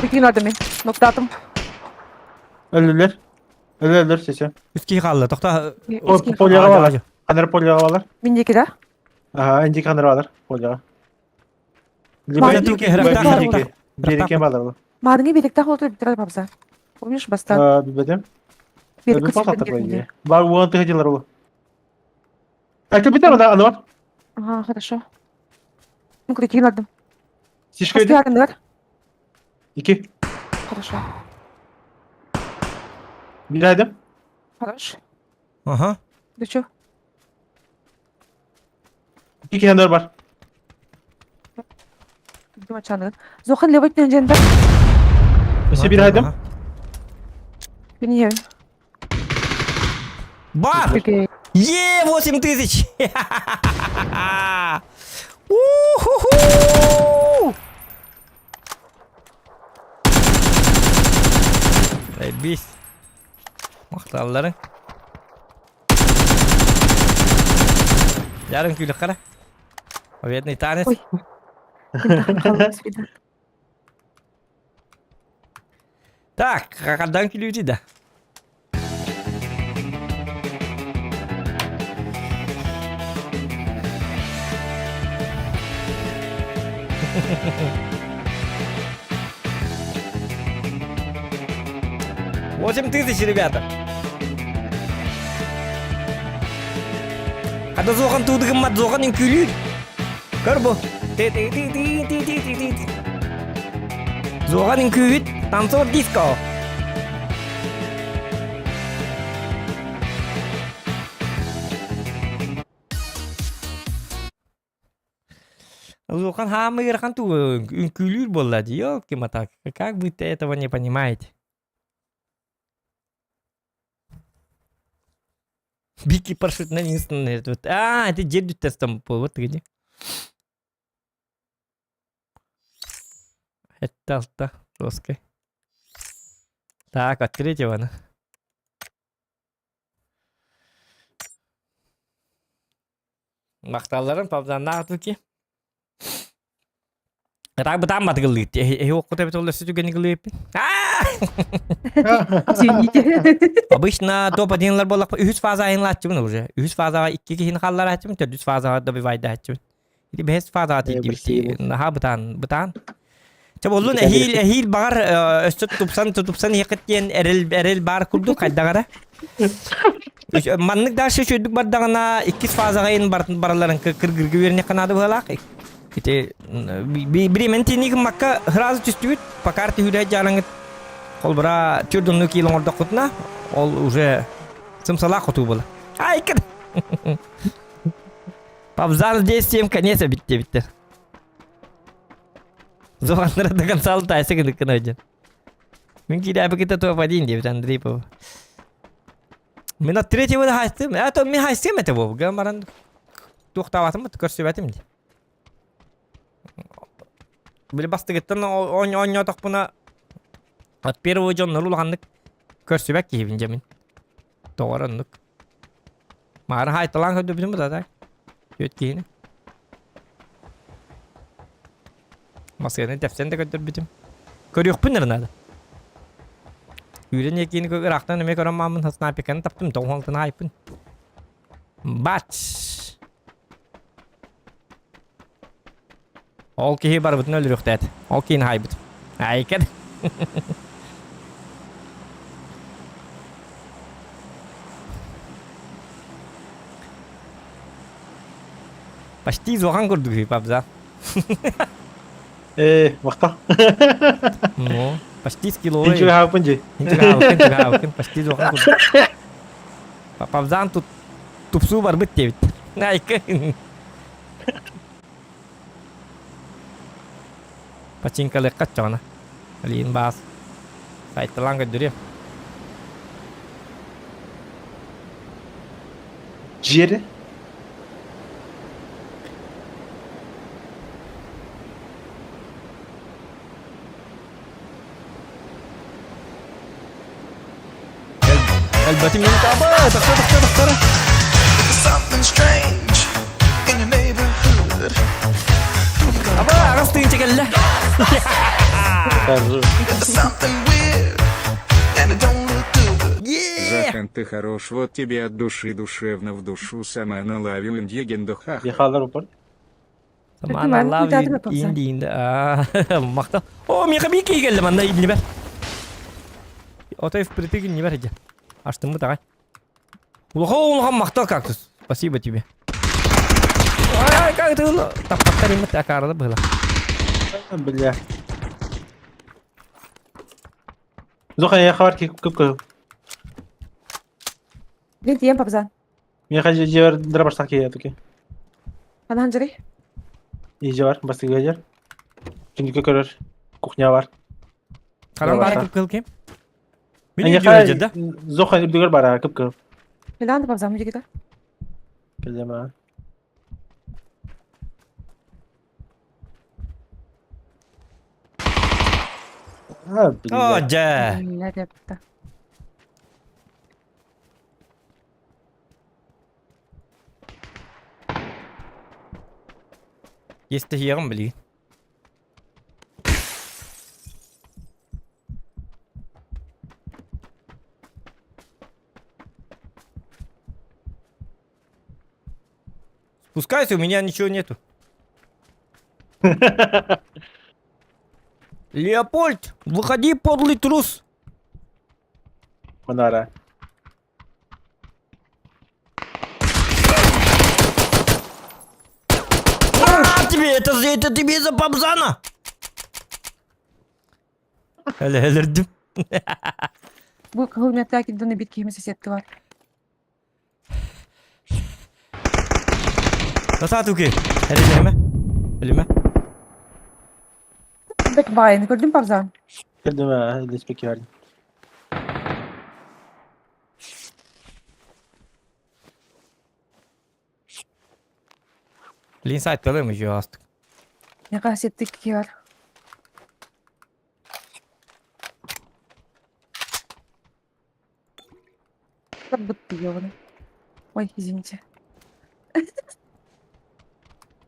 Прикинь надо мен. Ноктатым. Өллүлөр. Өллүлөр сесе. Үс киһи хаалла. Тохта. Поляға балар. Ханар поляға балар. Мин диэки да? Ага, инди ханар балар поляға. Береке балар. Маарыҥы биэтэктээх уолу бүтэрэр бабза. Помнишь, бастаан? Билбэтим. Бар уон тыһы дилар ол. Так, битер ана ана. Ага, хорошо. Ну, крики алдым. Сишка иди. Ики. Хорошо. Билайдым. Хорош. Ага. Ты чё? Ики хендер бар. Дума чаны. Зохан левый тенженде. Өсе билайдым. Бини. Бар! Е, 8 тысяч! У-ху-ху! Бис. Макталлары. Ярым күлік қара. Победный танец. Так, қақардан күлі да. 8000, ребята. Хата зохан туудыгыммат зохан үҥкүүлүүр. Көр бу. Зохан үҥкүүбүт танцор диско. Зохан хаамы ыарахан туу үҥкүүлүүр буолла дии. Ёлки-моталки, как вы этого не понимаете? Бики парашют на Винстон. А, это дед тестом вот где. Это алта жесткой. Так, открыть его. Махталларын пабзаннаах туки. Так бытаан матыгыллыыт. Эһи оккута эбит ол өссө түгэни гылыыппин. Обычно топ-1 буоллахпа үһүс фаза айынлааччыбын уже. Үһүс фазаҕа икки киһини хаалларааччыбын, төрдүс фазаҕа добивайдааччыбын. Ити бэһис фазаҕа тиийдибит. Наһаа бытаан, бытаан. Чэ боллун эһиил эһиил баҕар өссө тупсан тупсан иһэххит диэн эрэл эрэл баар курдук хайдаҕара. Маннык дальше үчүгүйдүк бардаҕына иккис фазаҕа ин бараларын кыргыргы үөрэнэххэ наада быһалаах. Ити бириэмэни тиинии гыммакка сразу түстүбүт, пока түһүүлэһэ дьаараҥыт холбура түөрт оннук киил оҥордоххутуна ол уже сымсалаах хотуу буолар. Ай, Пабзан действием конец эбит диэбиттэр. Зоғаннара до конца алтайсы гыныккын өйден. Мин киирээбиките топ-1 диэбит Андрей Попов. Мин от третьего хайстым. Это мин хайстым это бу. Гамаран туохтаабатым көрсүбэтим ди. Били бастыгыттан оонньоотохпуна от первого дьоннору улаханнык көрсүбэт киһибин дьэ мин. Тоҕор оннук. Маара хайталаан көрдөбүтүм да так. Түөт киһини. Масыаны тэпсэн да көрдөрбүтүм. Көрүөхпүн эрэ наада. Үүрэн якини ыраахтан эмиэ көрөн мааммын снайперканы таптым, тоҕуһалтын аайпын. Бач! Ол киһи барыбытын өлөрүөхтээт. Ол киһини хаайбыт. Айкар. Почти зохан курдук үһү, папза. Э, махта. Ну, почти скилловый. Инчүгэ хааппын дьи. Инчүгэ хааппын, почти зохан курдук. Папзан тут тупсуу барбыт диэбит. Айка. Пачинкалыахха оччоҕуна. Алиин баас. Сайталаан көрдөрүөм. Дьиэри? Элбэтим мин таба, тахса тахса тахсара. Something strange in your neighborhood. Аба, аҕас тыынча кэллэ. Something weird and it don't look good. Захан, ты хорош, вот тебе от души душевно в душу сама наловил индиген ха Самаан love you инди махтал. О, миэхэ биир киһи кэллэ манна иннибэр. Отой впритык иннибэр иде. Аштыммыт аҕай. Улахан улахан махтал кактус. Спасибо тебе. Ай, как ты таппаттар иммит акаарада быһыла. Бля. Зоха я хавар кып Мен тиийэн папзан. Миэхэ дьиэбэр дырабарсах киһи туки. Ханан дьарый? Иже бар, бастыгы дьэр. Түнүккэ көрөр. Кухня бар. Харан баар кып-кыл ким? Мин Эйиэхэ үрдүгэр да? Зоха үрдүгэр бара кып-кыл. Милан да папзан мужигита. Кэллэм аа. О, дьэ. Не депті. Естиһиэҕим билигин. Спускайся, у меня ничего нету. Леопольд, выходи, подлый трус! Манара. На тебе, это, это тебе за Пабзана! Өлөрдүм. Бу кыһыл мэттээх кирдэн эбит киһими сосед бар. Насаатуки, эрэлэһимэ. Билимэ. Бэт баайын көрдүм Пабзан. Көрдүм ээ, илиспекки бардым. Лин сайтталым еще астык. Миэхэ сеттик киһи бар. Бытты ёбаный. Ой, извините.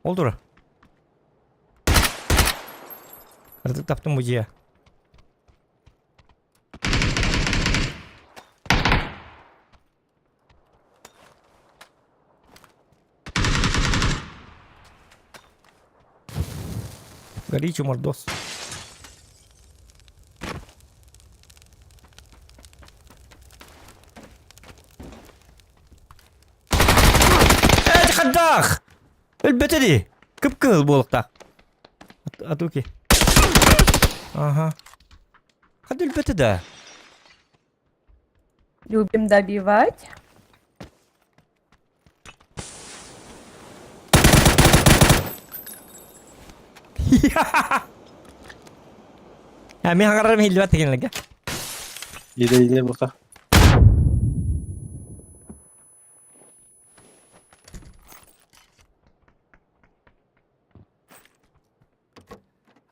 Ол дура. Артык таптым бу дьиэ. Горичий мордос. Эти хаддах! Өлбөтө дии. Кып-кыһыл буолуктаах. Атуки. Ага. Хад өлбөтө да. Любим добивать. А мен хаҥарарым иһиллибэт кинилэргэ. Иде иде бука.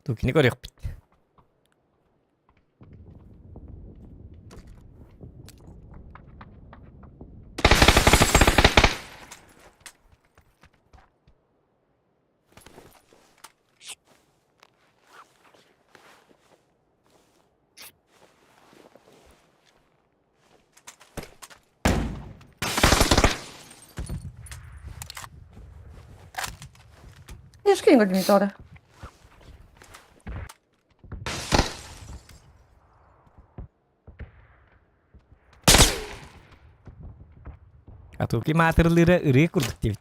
Тукини көрүөхпүт. Ешкин көрдүм тоҕо. Атуки маатырлыыра ырыа курдук диэбит.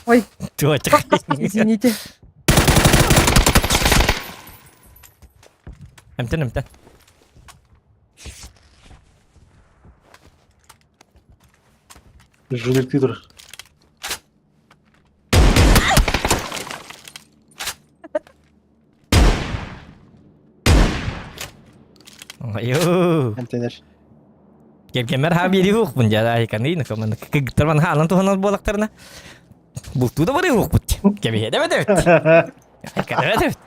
Ой. Туоча. Извините. Эмтэн эмтэн. Жулик тур. Айуу. Эмтэнэр. Кэргэммэр хаа биэри уохпун дьэ айканы накаман кыгыттар хаалан туһанар буолактарына бултуу да барыы уохпут кэбиһэ да бэтэбит айканы бэтэбит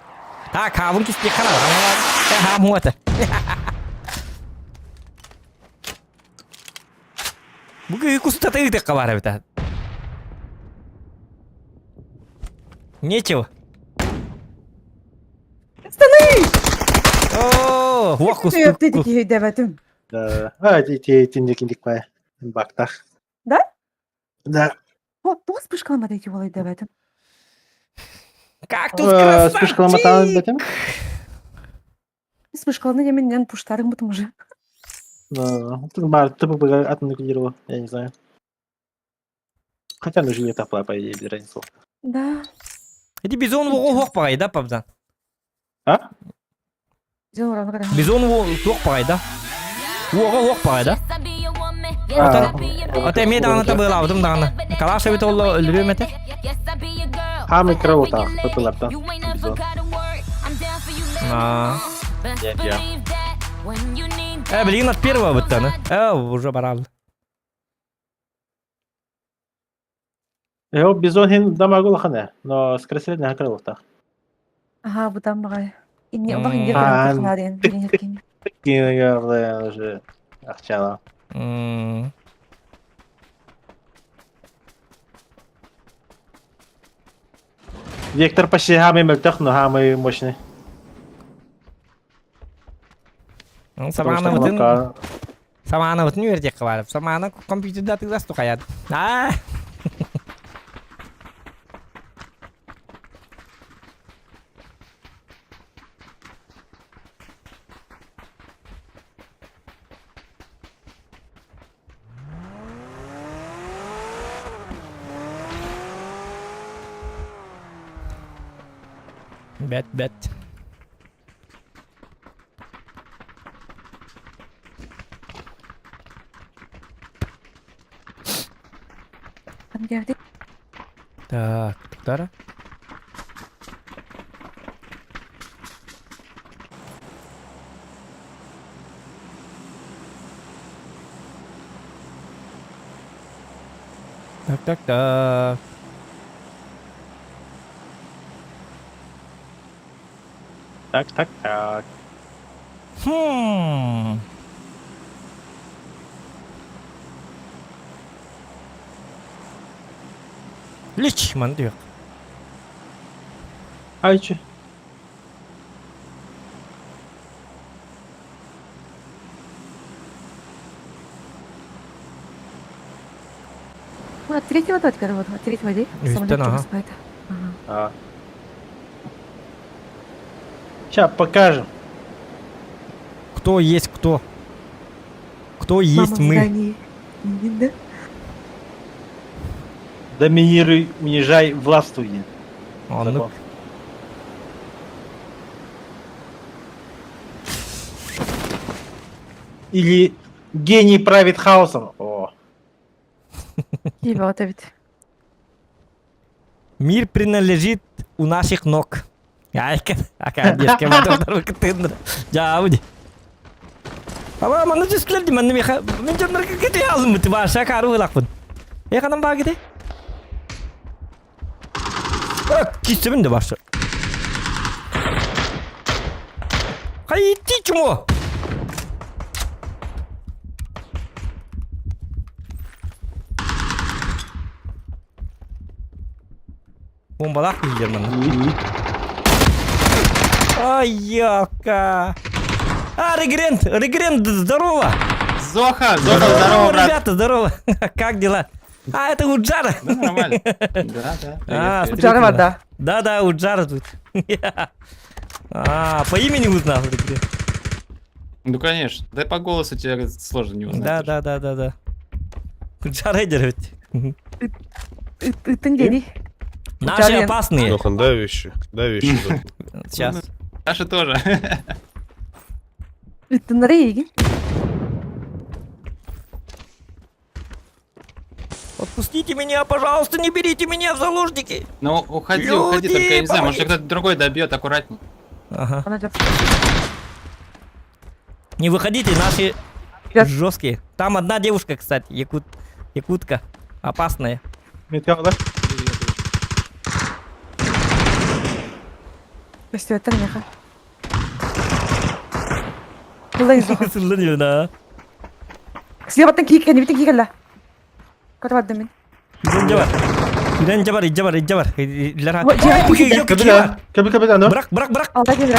так хаабын кистиэх хана хаам хуата Бу киһи кустата ыытыахха баар эбит. Нечего. Станы! О, хуак кустук. Ты киһи дэбэтим. Да. А, ти тиндик бай. Бактах. Да? Да. Вот, туох вспышкаламат эти уолай дэбэтим. Как тут красавчик! Вспышкаламатан бэтим? Вспышкаланы я мен пуштарым бутым уже. Да, бар, ты бы атомный я не знаю. Хотя нужно не тапла, по идее, без разницы. Да. Эти бизон уох пағай да, папзан? А? Бизон туох пағай да? Уоға уох пағай да? Ота эмиэ даҕаны табыылаабытым даҕаны. Калаш эбит олло өлөрүөм этэ. Хаамый кыра уотаах, папылартан. Бизон. Э, блин, от первого быттаны. Э, уже барал. Э, бизон хин дамагы улахан но скорострельный кыра уотаах. Ага, бутан баҕай. Инне обах инде Аа, кыран диэн. Кине уже ахчала. Вектор почти самый мөлтөх, но самый мощный. Самаана бытын Самаана бытын үөрдиэххэ баар. Самаана компьютерда атыылас тухайат. Аа. Бэт бэт. Так, Тара. Так, так, так. Так, так, так. Хм. Лич, мандык. Айчы. Ну, от третьего да, теперь вот, от третьего день. Үстэн, ага. А. Сейчас покажем. Кто есть кто? Кто есть мы? Да? Доминируй, унижай, властвуй. Оннук. Или гений правит хаосом. О. Ебать ведь. Мир принадлежит у наших ног. Айка, ака, детка, мотор, Жаабы. Ама манна түскүлэр ди манна меха мен дьоннор кете алым бит баша кару ылакпын. Э канам баа кете? Кисебин де баша. Хайти чмо. Бомбалаах киһилэр манна. Ай, яка. А, Регрент, Регрент, здорово. Зоха, Зоха, здорово, брат. ребята, здорово. Как дела? А, это Уджара. Да, нормально. Да, да. А, Привет, Уджара бар да. Да, да, Уджара тут. А, по имени узнал. Ну, конечно. Да и по голосу тебя сложно не узнать. Да, да, да, да, да. Уджара ведь. Ыттын дени. Наши опасные. Жохан, дай вещи. Дай вещи. Жохан. Сейчас. Наши тоже. Ыттыннары егин. Отпустите меня, пожалуйста, не берите меня в заложники. Ну, уходи, уходи, только я не знаю, может помогите. кто-то другой добьет, аккуратней. Ага. Не выходите, наши жесткие. Там одна девушка, кстати, якут, якутка. Опасная. Метеор, да? Көстүөттер меха. Булай зоха. Сыллын да. Слева киик, кэннибитин киикэллэ. Көтө мин. Күрэн жабар. Күрэн жабар, ижжа бар, ижжа бар. Илер Ой, дьиэҕэ Кэбилэ, кэбилэ, кэбилэ, ну. Бырах, бырах, бырах. Алда кэлэр.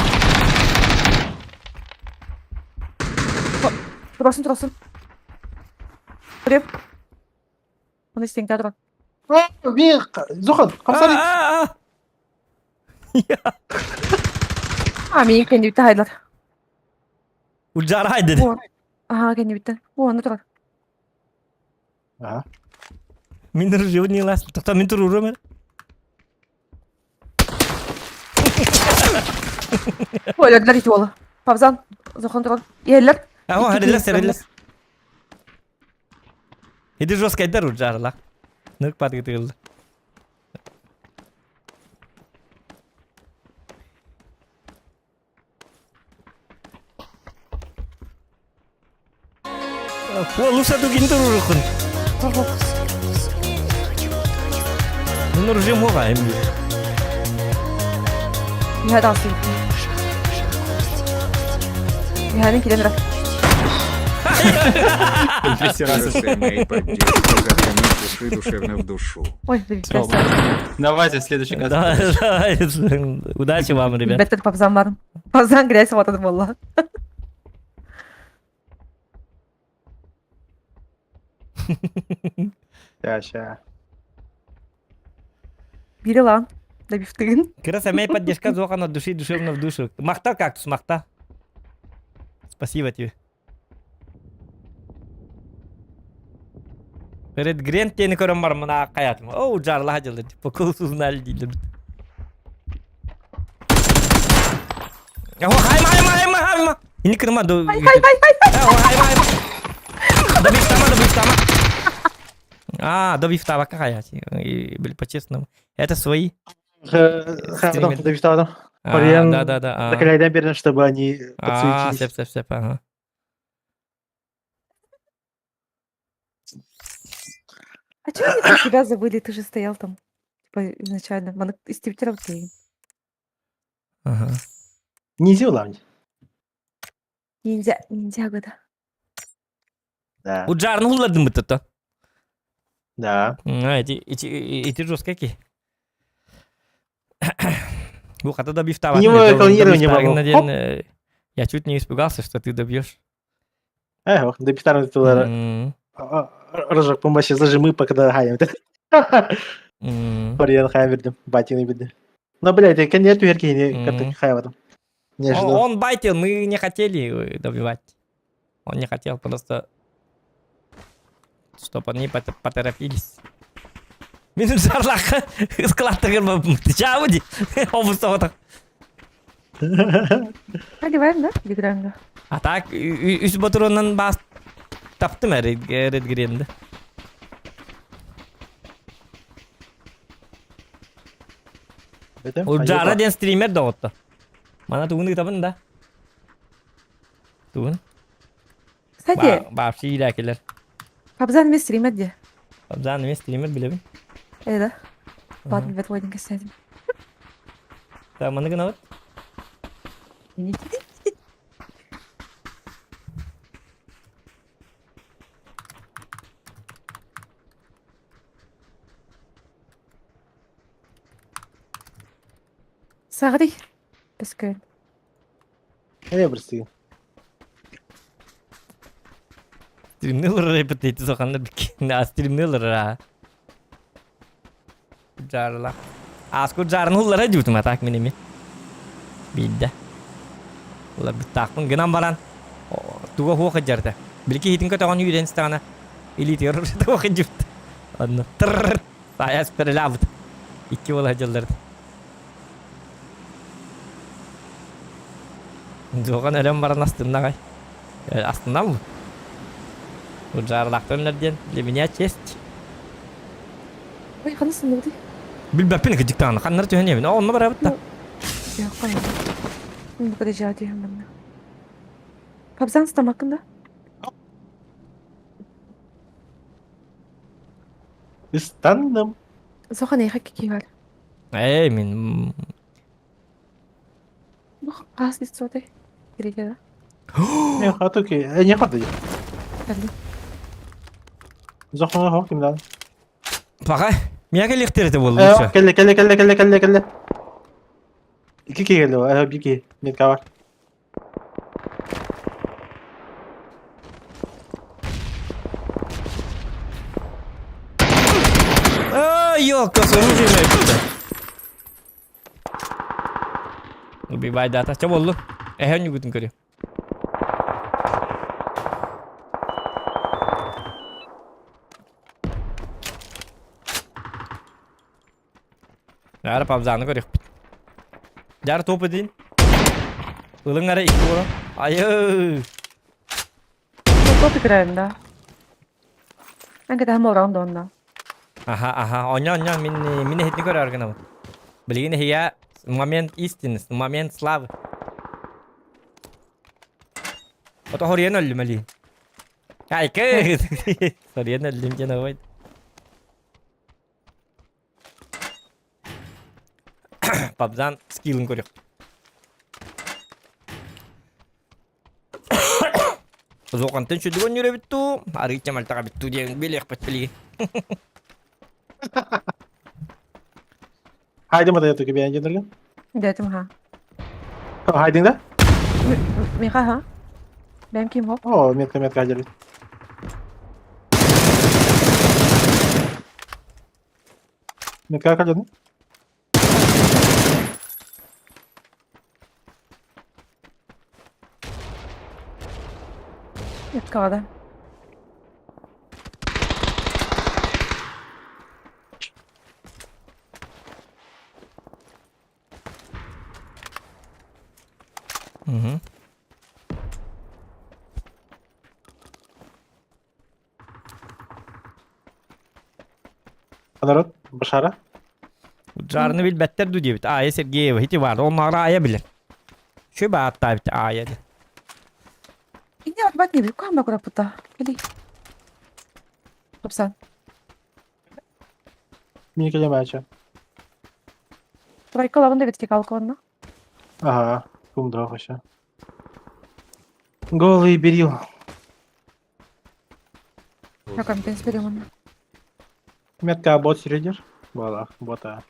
Турасın турасın. Реп. Оны истең туран. Би, Зохан, хамсари. А, мин кэннибитте хайдылар. Уджар хайды. Ага, кэннибиттен. О, аны турар. Ага. Мин ружье не лаз. Тоқта мин тур урам. Ой, өлдүлэр ити уолу. Павзан, Зохан турар. Иһэллэр. Ага, хәрелес, хәрелес. Иди жестко айдар уджарла. Нырк падгы тыгылды. О, луса тугин тур урухун. Мин ружье мога эми. Иһэ даҕасы. Иһэнин килэн эрэ. СМА поддержка за коммент души душевно в душу. Ой, Всё, Давайте в следующий раз. Давай, давай. Удачи вам, ребят. Беттер павзан барым. Павзан грязь ватады болла. Ща, ща. Бири лан. Да бифтыгын. Кыра сэмэй поддержка Зохан от души душевно в душу. Махта кактус, махта. Спасибо тебе. Перед Грент тени көрөн бар мына каятым. Оу, жарла жылы. Типа кол узнали дейли. О, хайма, хайма, хайма, хайма. Ини кырма до. Хай, хай, хай, хай. Хайма, хайма. Добив тама, добив тама. А, добив тама какая? Были по-честному. Это свои. Стример. Добивтадым. А, да, да, да. а. Закаляйдан бердим, чтобы они А, подсуетились. сеп, сеп, сеп, ага. А чего они про тебя забыли? Ты же стоял там. Типа изначально. Маны истептер окей. Ага. Ниндзя уламни. Ниндзя, ниндзяго да. Да. Уджарны улладым бит то. Да. А, эти, эти, эти жесткие. Ух, а то добив У него клонирование было. Хоп. Я чуть не испугался, что ты добьешь. Эх, добивтарым тулар. Рожок помощи зажимы, пока хаем. Парьян хайм бердим, батины бердим. Но, блядь, я конец уверки, как хайватом. Не Он, ожидал. он байтил, мы не хотели добивать. Он не хотел просто, чтобы они поторопились. Мин жарлақ складтығыр Чауди. Обустауды. Одеваем, да? Играем, да. А так, үс батуронан бас таптым Ред Гренді. Уджара ден стример да отты. Мана тугун табын да. Тугун. Кстати, Бапшы иләкелер. Пабзан емес стример де. Пабзан емес стример билебин. Э, да. Ладно, бет ойдың кәсәдім. Да, маны гына вот. Сағри. Бізгі. Я просто. Стримнелер репетейті соқандар бік. А стримнелер а. Уджарла. Ааскы уджарын уллара дьуутум атак мин эми. Биирдэ. Уларбыттаахпын гынан баран туга хуох ыдьарда. Билики иһитин көтөҕөн үүрэн истэҕинэ илиитигэр туох ыдьыбыт. Онно тырр саайас перелябыт. Икки буола сылдьаллар. Дьуоҕан өлөн баран астыннаҕай. Астынам. Уджаарлаахтан диэн для меня честь. Ой, ханна сынныбытый? Билбэппин кыдьыктаҕына ханнары түһэн иһэбин. Оо, онно барабыт да. Яққа. Бу подожди, түһэн манна. Пабзан стамакын да? Ыстанным. Сохан эйха кики бар. Эй, мин Бу хас истоты? Кирилла. Не хатыки, не хаты. Зохона хок ким дан? Пока. Мия келлихтер это болду. Келле, келле, келле, келле, келле, келле. Ики келле, э, бики, метка бар. Ёлка, с оружием это. Убивай дата. Че болду? Эһэн нүгүтүн көрү. Ара пабзаны көрүөхпүт. Жар топ edin. Ылың ара икки буолан. Айы. Топ играем, да. Мен кытаһым олорон да онно. Аха, аха. Оня, оня, мин мин эһитни көрөр гынабын. Билигин эһигэ момент истины, момент славы. Ото хориен өллүм али. Айкы. Хориен өллүм диэн ой. Пабзан скиллын көрүөх. Зоқантан сүдүгөн үрэбит туу, арыыча мальтаға битту диэн билиэхпит билиги. Хайдым ата ятык биян жендерген. Дэтим ха. Хайдың да? Миха ха. Бэм ким хоп? О, метка метка ажербит. Метка каждый? Меткада. Угу. Народ, Башара. Жарны билбэттэр ду диэбит. Аайа Сергеева ити бар. Оннооҕор Аайа билэр. Сүбэ ааттаабыт Аайа диэн. Инде арбат не билку хама кураппыта. Кели. Тупсан. Мин келем ача. Тройка лабын да битке калконна. Ага, кумда хоша. Голый берил. Я компенс берем. Метка бот средер. Бала, бота.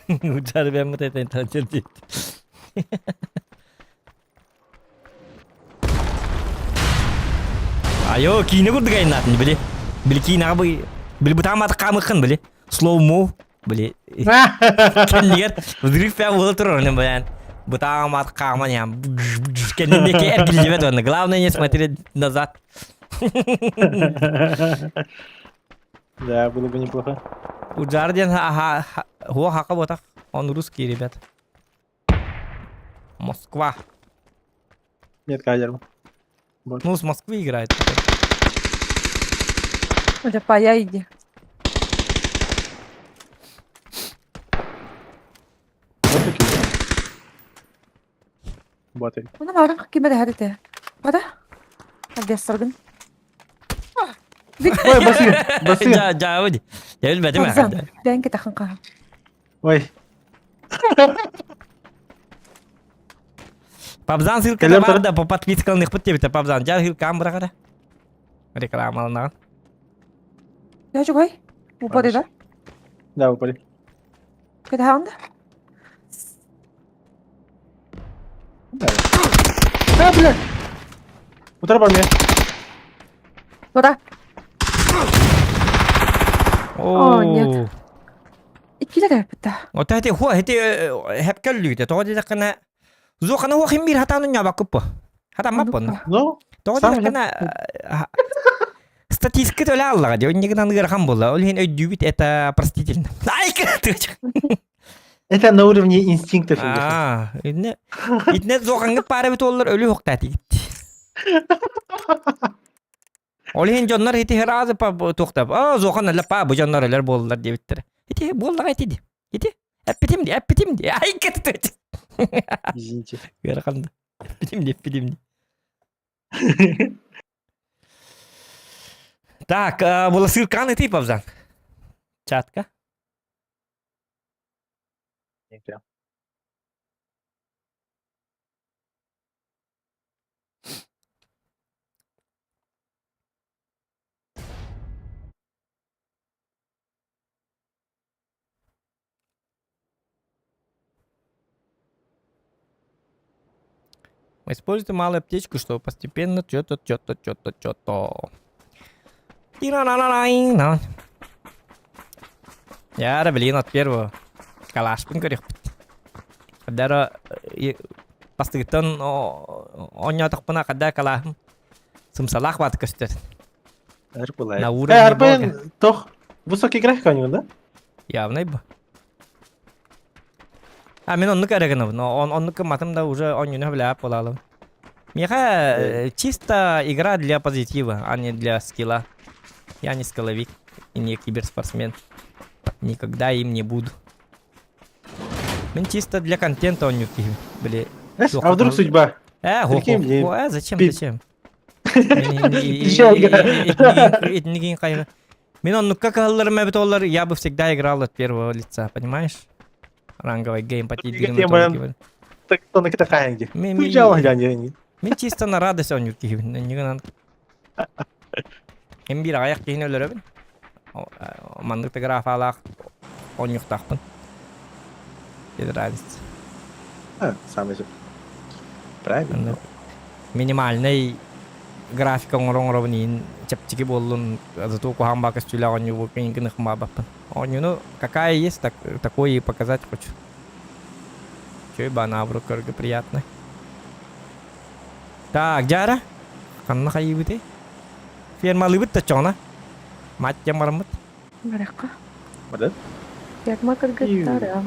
Утары бэммит этэн тантыр диэт. Айо, киинэ курдук айнаатын били. Били киинэҕэ бу били бытаамат хаамыккын били. Slow mo били. Кэннигэр взрыв прям буола турар онон баян. Бытаамат хааман ян кэннин диэки эргиллибэт уонна главное не смотреть назад. Да, было бы неплохо. Уджар диэн хуа хака ботах. Он русский, ребят. Москва. Нет, кадер. Ну, с Москвы играет. Это пая иди. Боты. Она баран киме дэ хәрите. Бада. Абдессаргын. Ой, басын, басын. Жа, жа, өй. Я билбэтим Абзан, бәнке тахын каһа. Ой. Пабзан ссылката бар да, по подпискаланыхпыт диэбитэ Пабзан. Дьэ ссылкам быраҕара. Рекламаланаҕын. Я чугай. Упали, да? Да, упали. Кэтэһэҕин да? А, бля! Утары бар мне. Куда? О, нет. Иккилер эппитэ. Ота эти хуа эти хепкеллүүтэ тоҕо диэтэххинэ зуохана хуа хим биир хатаан унньаабаккыппы. Хатаммаппын. Ну, Тоҕо диэтэххинэ статистика төлө аллаҕа дии онньугунан ыарахан буолла. Ол иһин өйдүүбүт это простительно. Ай Это на уровне инстинктов. Аа, итинне итинне зуохаҥҥыт паара бит уоллар өлүү хуктаатигит. Ол иһин дьоннор ити сразу туохтап, аа зуохан эле па бу дьоннор өлөр буоллар диэбиттэрэ. Ити буоллаҕа ити ди. Ити эппитим ди, эппитим ди. Ай кэтит. Извините. Ыарахан да. Эппитим ди, эппитим ди. Так, була сыркан ити павзан. Чатка. Используйте малую аптечку, чтобы постепенно что-то, что-то, что-то, что-то. Яра, блин, от первого. Калашпын көрүөхпүт. Дара бастыгыттан оонньоотохпуна хадда калааһым сымсалаах бааты көстөр. На уровне Э, Арбен, тох, высокий график у него, да? Явный бы. А мен оннук эрэ гынабын. Он оннук гымматым да уже онньуну билээп буолаалым. Миэхэ чисто игра для позитива, а не для скилла. Я не скилловик и не киберспортсмен. Никогда им не буду. Мен чисто для контента онньук киһи. Били. А вдруг судьба? Э, хо, зачем, зачем? Мен оннукка кыһалларым эбит олар, я бы всегда играл от первого лица, понимаешь? Ранговый геймпад Мен чисто на радость оонньуур киһибин. Иннигинан Эм биир аҕыйах киһини өлөрөбүн. Маннык да графалаах оонньуохтаахпын. Без разницы. А, самый Правильно. Минимальный графика оҥоро-оҥоробун иин чэпчэки буоллун, зато куһаҕан баа көстүүлээх оонньуу гыныхым баабаппын. Оонньууну какая есть, так, такой и показать хочу. Чөй банабру көргө приятно. Так, дьаара. Ханна хайыыбытый? Фермалыыбыт да чоҕуна. Мать диэн бараммыт. Барахха. Барда? Ферма кыргыттара.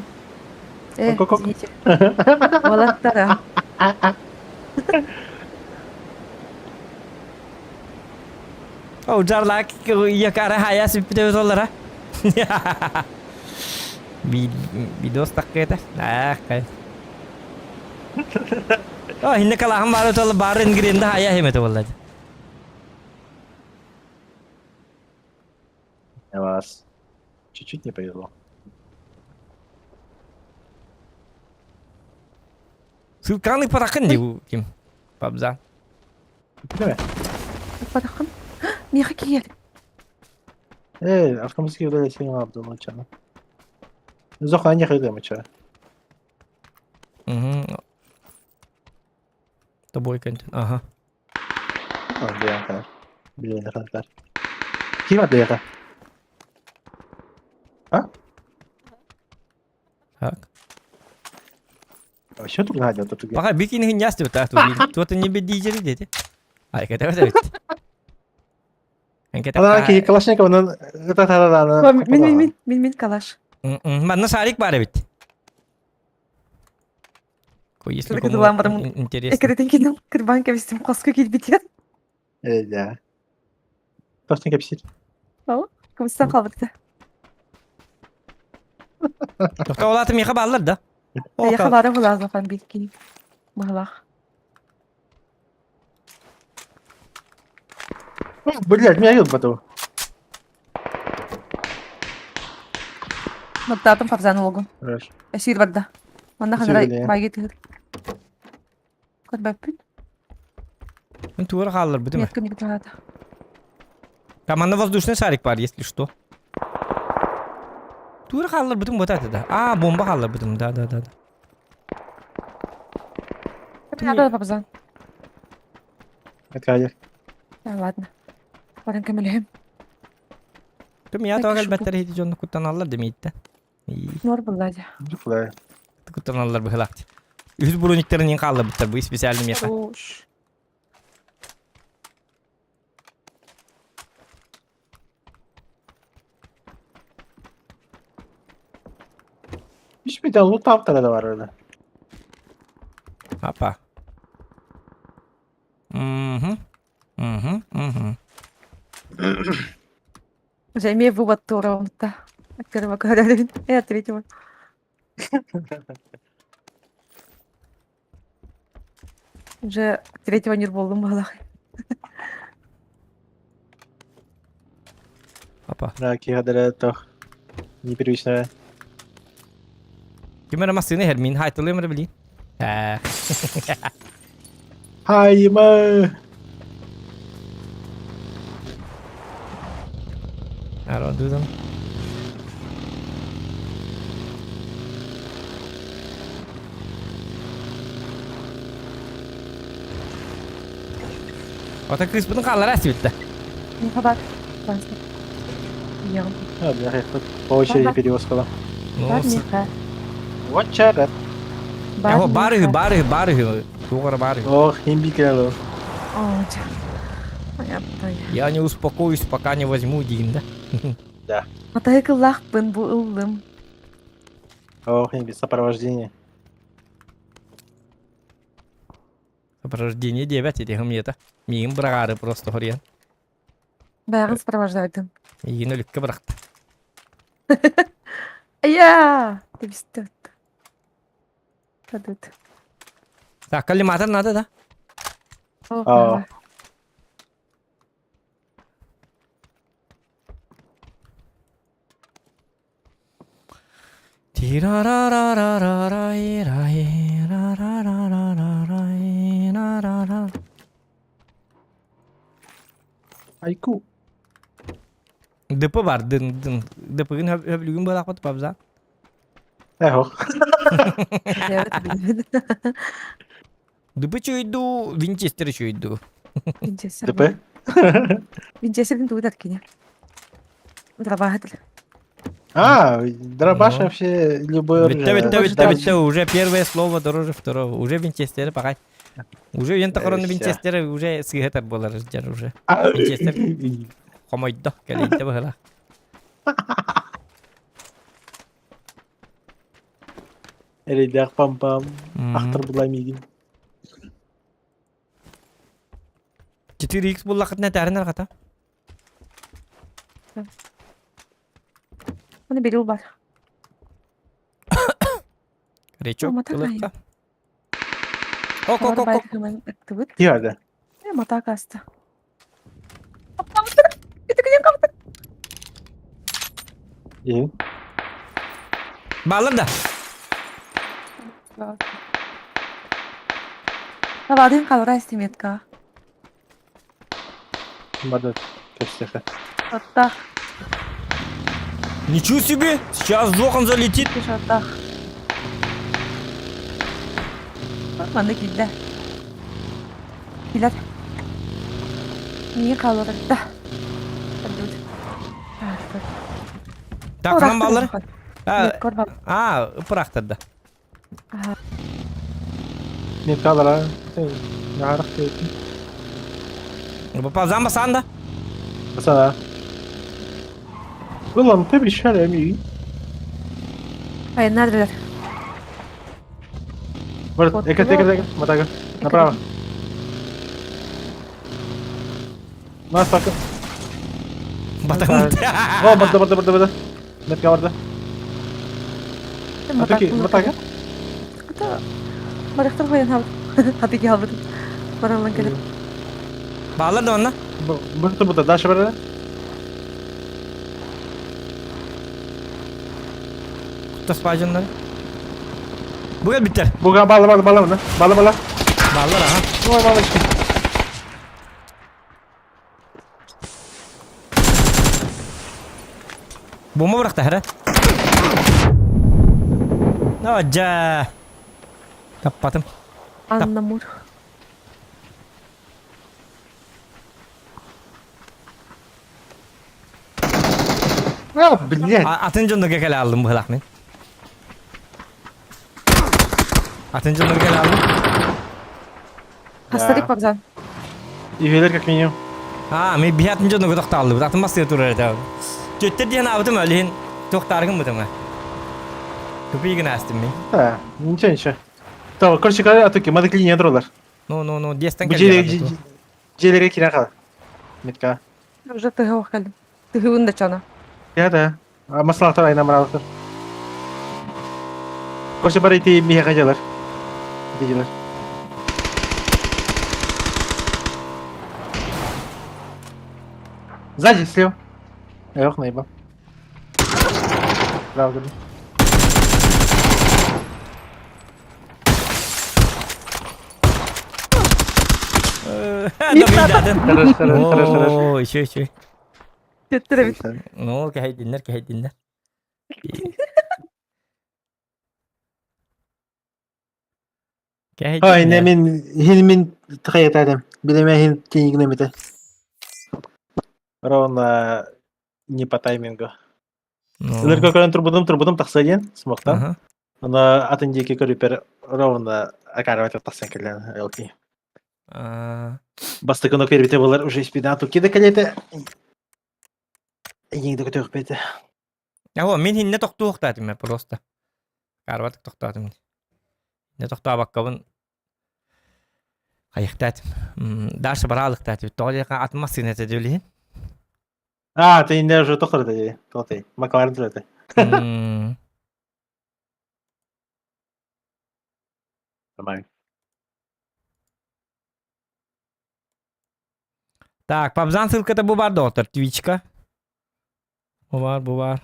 Э, извините. Уолаттара. О, жарлак якара хая сүппүтэ олара. Видос таккета. Ах, кай. О, хинне калахан бары толы бары ингренде хая хемете боллады. Я вас чуть-чуть не повезло. Сылканы паракын ди ким? Пабза. Давай. Паракын. Миха киер. Эй, автоматически удалили сигнал Абдулмачана. Зоха, не хайда мача. Угу. Тобой контент. Ага. Блин, Ким это? А? Так. А что тут надо? Тут Пока бикини хиньяс деп та тут. Тут не бедижери дети. Ай, кете бит. Ана ки Калашников Мин мин мин мин мин калаш. Манна шарик бар бит. Если кому интересно. Экретин кинем кырбан кебистим коску килбитен. Э, да. Точно кепсит. Ау, кымыстан калбытта. Тоқта олаты меха баллар да. Меха бары булазы хан бикки. Махлах. Блядь, меня идут потом. Маттаатым Фарзан олгун. Хорошо. Эсир барда. Манна ханара байги тыгыр. Көрбөппүн. Мин туора хаалларбытым. Метка не граната. Команда воздушный шарик бар, если что. Туора хаалларбытым вот это да. А, бомба хаалларбытым, да, да, да. Надо бабзан. Это Да, ладно. Баран көмөлөһүм. Ким я тоҕо кэлбэттэр иһити дьонну куттаналлар демиитте. Нор булла дьэ. Куттаналлар быһылаах. Үһүс брониктарын иин хаалларбыттар бу специальный меха. Хорош. Hiçbir de loot da var öyle. Апа. Мгм. Мгм. Мгм. Уже имею вывод тура От первого говорили. И от третьего. Уже третьего не болдум балах. Апа. Да, киһадара тох непривычная. Ким эрэ массыына иһэр, мин хайтылыам эрэ билиин. Ээ. Хайма! I don't do them. Ата кыыспытын хааллара сибитте. Не хабар. Я. А, бля, по очереди перевозкала. Ну, Вот чарат. Эхо, бары, бары, бары. Тугара бары. Ох, имбикело. О, Понятно. Я не успокоюсь, пока не возьму дигин, да? Да. Атай кыллаахпын бу ыллым. Ох, имби сопровождение. Сопровождение 9 этих это. Миин бырагары просто хорьян. Бэҕин сопровождайдым. Миин өлүккэ бырахта. Ая! Тебистет. Падут. Так, коллиматор надо, да? А. Тира-ра-ра-ра-ра-ра-ра-ра-ра-ра-ра-ра-ра. Айку. ДП бар, дын, дын. ДП-гын хөблүгүн буолаахпыт пабза. Эхо. ДП чуйду, Винчестер чуйду. Винчестер. ДП? Винчестердин тугу кини. Дробаһытыл. А, дробаш вообще любой Битте, битте, битте, битте, уже первое слово дороже второго. Уже Винчестеры пока. Уже ен тахорон Винчестеры уже сыгытар болар жар уже. Винчестер хомойдо кэлийде быһыла. Эрейдэх пам-пам. Ахтар була мигин. 4x буллахытна тәрін арғата. Оны беру бар. Речок Мата кылыққа. Ок, ок, ок, ок. Тиарды. Мата касты. И? Балыр да. Табадын қалыра истеметка. Барды кепсеха. Аттах. Ничего себе! Сейчас Зохан залетит. Аттах. Маны килде. Килер. Не қалырда. Так, нам балыр. А, ıpırақтырды. Металлара. Нарах тейти. Папа, санда. Басана. Ulan tabii şöyle mi? Ай, надо. Вот, эка, эка, эка, матага. Направо. Нас так. Батам. О, барды, барды, барды, барды. Метка барды. Атаки, матага. Барахтар қоян хабыт. Хатыки хабыт. Баралан келіп. Балыр да онна. Бұрты бұта, дальше барды. Куттас бажынлар. Бугал биттер. Буга бала бала бала мына. Бала бала. Баллар аха. Ой, мамочки. Бомба бырахта хара. Ажа. Таппатым. Анна Мур. А, блядь. Атын дьоннорго кэлэ алдым быһылаах мин. Атын дьоннорго кэлэ алдым. Хастарик вокзал. Үйэлэр как минимум. А, мен биһи атын дьоннорго тохтааллыбыт. Атын массыына турар этэ. Төттөр диэн аабытым өлүһүн туохтааргын бытыма. Тупий гына астым мин. Да, ничего, ничего. То, короче говоря, атуки, мадыклиния дролар. Ну, ну, ну, дестен Бу дьиэлэргэ киирэн хаал. Метка. Уже тыһы кэлдим. Тыһыбын да чана. Я да. Маслахтар айна маралахтар. Короче, бар ити миэхэ дьалар. Ити дьалар. Сзади, слева. Эх, наебал. Право, говорю. Хорош, хорош, хорош, хорош. О, еще, еще. Төттөрөбүт. Ну, кэһэйдиннэр, кэһэйдиннэр. Ой, не мин хин мин тхаятадым. Билеме хин тиигнемите. Ровно не по таймингу. Ылырга көрөн турбутум, турбутум тахса диэн смоктан. Аны атын диэки көрүпэр ровно акарабат тахсан кэлэн ЛК. Бастакы көрбүтэ болар уже спина туки да кэлете. Эйиҥ да көтөөхпөтө. Аһо, мин хинне тохтуохтаатым просто. Карбатык тохтоотум. Не тохтообаккабын хайыхтаатым. Даша бараалыктаатым. Тоҕо диэхэ атын массыына этэ дөлүһүн. А, ты не уже тохтор да, то ты. Макларен ты. Нормально. Так, Пабзан ссылката бу бар доктор, Твичка. Бу бар, бу бар.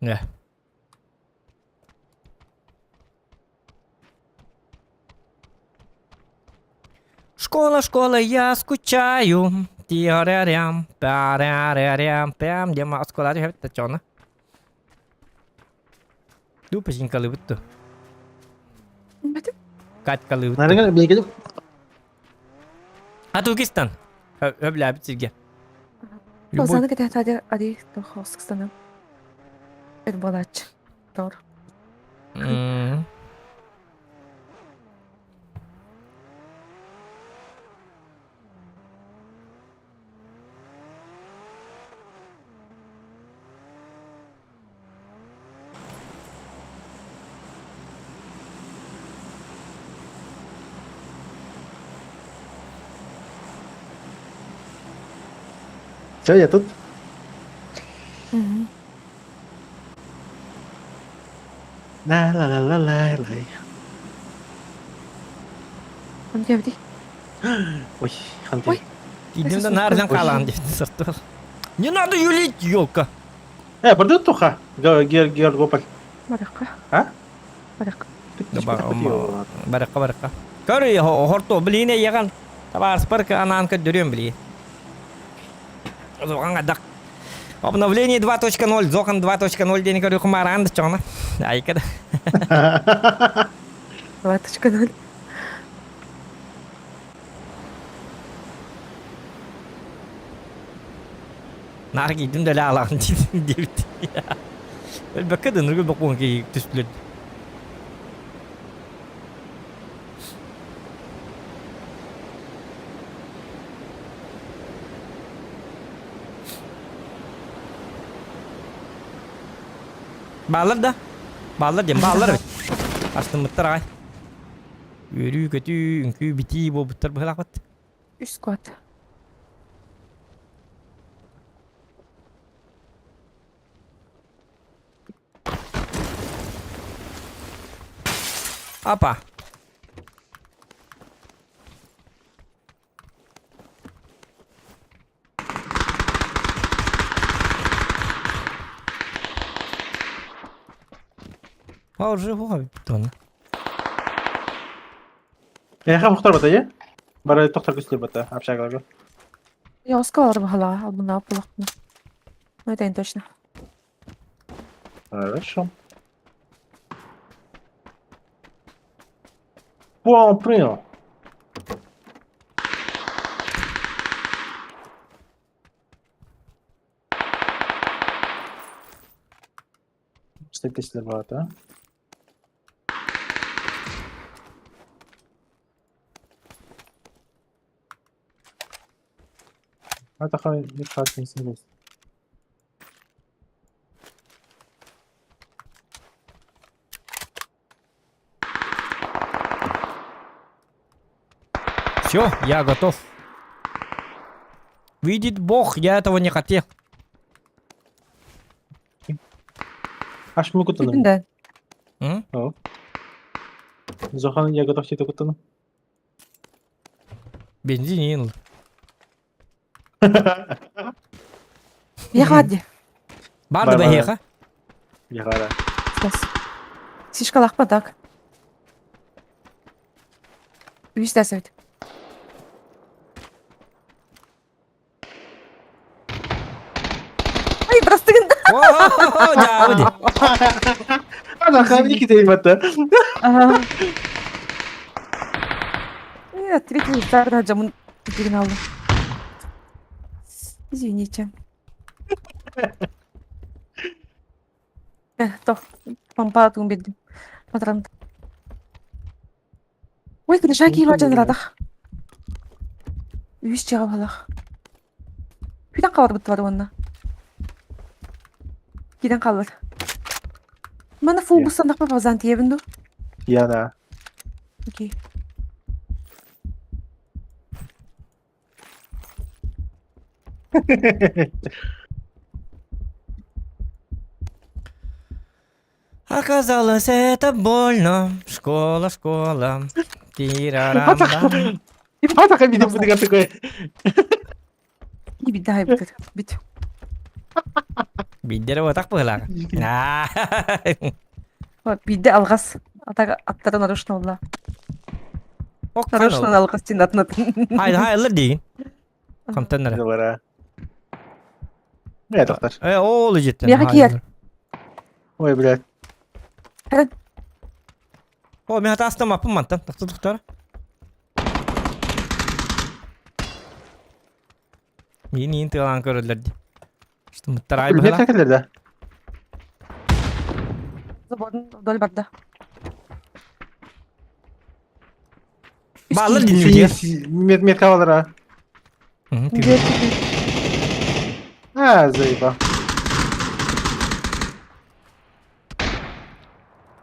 Не. Школа, школа, я скучаю. Тиарярям, парярярям, пям. Дема оскола түһэбит чона. Дупасинкалыбыт ту. Каткалыбыт. Нарыгар билгелим. А Туркестан. Өбләбит сирге. Озаны кете ади тохоскстаным. Эр болач. Тор. Все, я тут. Угу. La la la la la la. Он диэбити. Ой, ханты. Идем да нардан калан деп сырттыр. Не надо юлить, елка. Барды туха. Гер гер гопаль. Баракка. А? Баракка. Баракка баракка. Көрү хорто билине яган. Табар спарка анаан көддөрүм били. Зохан адак. Обновление 2.0, Зохан 2.0 дени көрү кумаран чоңна. Айка да. 2.0. Нар кийдим да алаан дебит. Өлбөккө да ныргы бокуун ки түстүлөр. Баалар да. Баалар диэн баалар эбит. Астыммыттар аҕай. Үөрүү көтүү, үҥкүү битии буолбуттар быһылаахпыт. Үс куат. Апа. А уже буга тона. Эха мухтар бата е? Бара тохтар күстүр бата, общагаларга. Я оскалар бахала, албына булактына. Ну это не точно. Хорошо. Понял, принял. Кстати, бата. Атаха не хат не Все, я готов. Видит Бог, я этого не хотел. Аш мы кутаным. Да. М? Зохан, я готов тебе кутаным. Бензин. Я хватит. Барды бэһиэхэ. Яхара. Сейчас. Сишкалахпа так. Үс дәсәйт. Ай, простыгын. Дьаабы Ана хамни китей бата. Ага. Э, третий старый жамын деген алды. Извините. Э, то, помпа тугун бердим. Патрон. Ой, кыдыша киіп жандырадық. Үс жағы балақ. Күйден қалар бұтты бар онна. Күйден қалар. Мана фул бұстандақ па базан тиебін ду. Я да. Окей. Оказалось, это больно. Школа, школа. Тирарам. Атаха видим бутыга такой. И бит дай бит. Бит. Биддere отак быһылаах. Бидде алгас. Атага аттара нарушно олла. Нарушно алгас тин атнат. Хай хай ылыр дейин. Хамтаннара. Дылара. Не тоқтар. Э, ол жеттен. Меха киер. Ой, блядь. О, мен хата астам аппын мантан. Тахты тухтар. Мин иин тыгалаан көрөллөр ди. Что мыттарай Билбет быһыла. кәкелер да. Забордун вдоль барда. Баалар диннүтигер. Мет мет кавалара. А, заеба.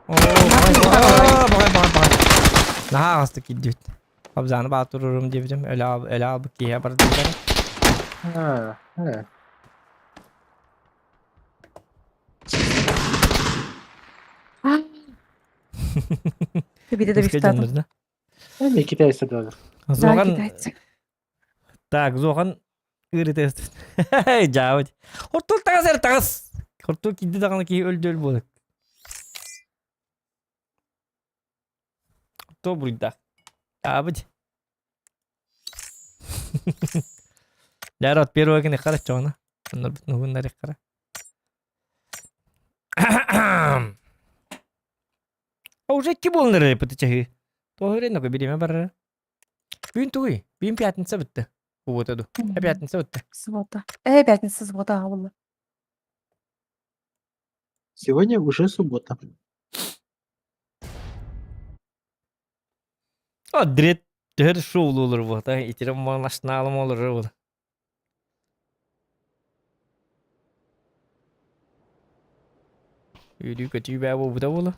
Багай багай багай. Наһаа астык киддибит. Абзаны баатырырым диэбитим. Өлө өлө албыт киһи бардылар. А, э. Биде да бифтадым. Эми китайцы дагы. Да, Зоған китайцы. Так, зоған ырытест. Жаабыт. Хортул тагас эр тагас. Хортул кидди даганы ки өлдөл болот. То буйда. Жаабыт. Лярот первый гене кара чоңна. Оннор бут нугуннар кара. А уже ки болнар пытычахы. Тоһөрен нога биреме бар. Бүгүн тугуй. Бүгүн пятница битти. Суббота ду. Пятница битти. Суббота. Э, пятница, суббота болду. Сегодня уже суббота. О, дрет төр шоулу olur bu. Ta itirim mallaşnalım olur bu. Үйдүү көтүү бää бу да болу.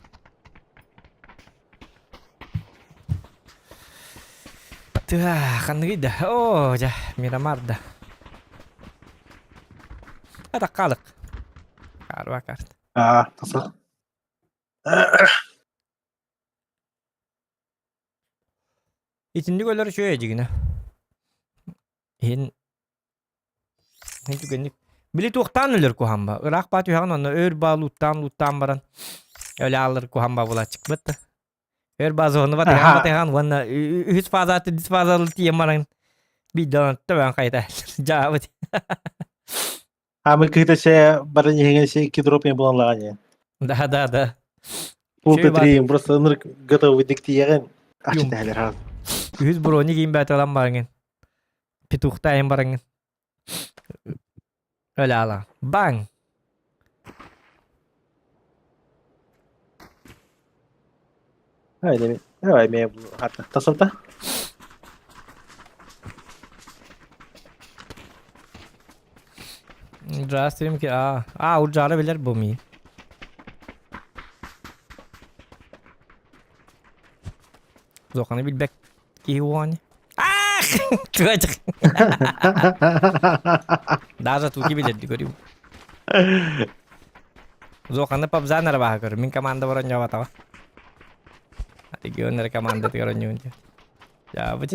Та, ханныгы да. О, жа, Мирамарда. Ата калык. Карба карт. А, таса. Итинник өлөр үчүгэй дьигинэ. Иһин Иһин түгэнник Били туохтаан өлөр куһамба. Ыраах баа түһэҕин онно өр баа лууттаан лууттаан баран өлө аалар куһамба булааччыкпыт да. Өр баа зону батыһан батыһан уонна үһүс фаза төрдүс фаза тиийэн баран биирдэ төбөн хайта дьаабыт. А мы кыта се баран иһиҥэн се икки дроп булан лагане. Да, да, да. Пул три просто ынырык готовый диктиягын ачы тәһәлер ха. Үһүс брони кийин бәталан барыңын. Петухтайын барыңын. Өлө ала. Бang! Ай, деме. Ай, ме хата. Тасалта. Здравствуйте, ки а. А, уржара билер бу ми. Зоханы билбек киһи уони. Ах! Чугачык. Даже туки билерди көрүм. Зоханы пабзан арабаха көрүм. Мин команда баран жабатаба. Регионер команда көрөнүм. Жабыт.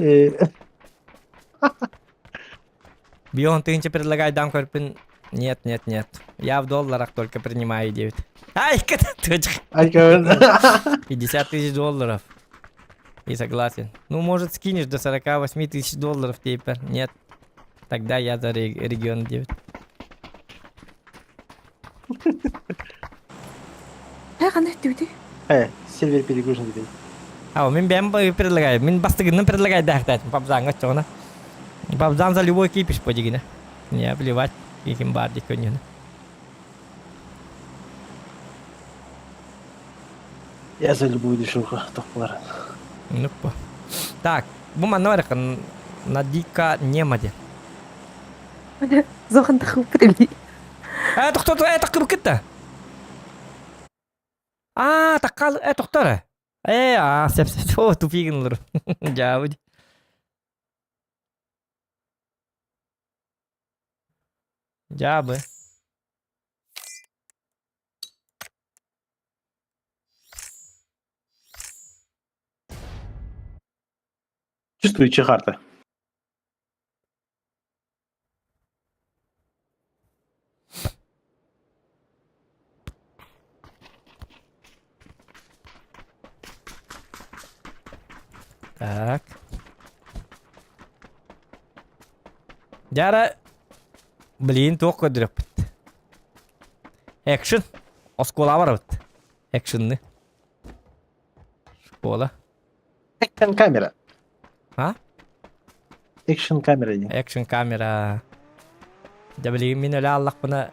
Бион тысяча предлагай дам көрпүн. Нет, нет, нет. Я в долларах только принимаю 9. Ай, точка. Ай, 50 тысяч долларов. И согласен. Ну, может, скинешь до 48 тысяч долларов теперь. Нет. Тогда я за регион 9. Э, қандай өттүбүтүй? Э, Сильвер перегружен дебей. А, мин бэм предлагаю. Мин бастыгыннан предлагаю дахтаатым. Пабзанга чоҕуна. Пабзан за любой кипиш по дигине. Не, плевать, ким бар дик көннүнэ. Я за любую дешевку тохпулар. Ну по. Так, бу манна бар на дика немаде. Зохан тахыппыт эбит. Э, тохтор, э, таккыбыт кытта. А, таккал, э, тохтор. Э, а, сеп, сеп, о, тупигин Дьаабыт. Дьаабы. Чувствую чехарта. Так. Дьара, блин, туох көрдөрөппүт. Экшн. Оскуола барабыт. Экшнны. Школа. Экшн камера. А? Экшн камера диэн. Экшн камера. Дьэ билигин мин өлө аллахпына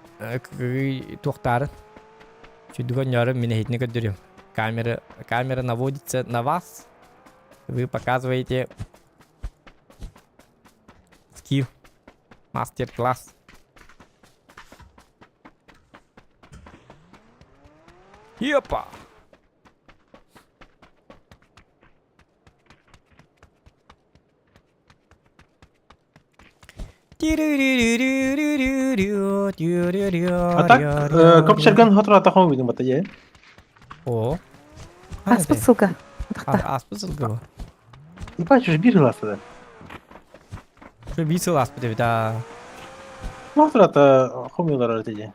туохтаарын. Чүйдүгөн ньөрүм мин эһитини көрдөрүм. Камера, камера наводится на вас. Вы показываете скилл. Мастер-класс. Епа! А так, көпсөргөн хотура атахон видим бата е. О. Аспыт ссылка. Аспыт ссылка бу. Ебать, уже бир ыласыда. Уже бир сыл аспыт эбит, а. Хотура ата хомилар артеде.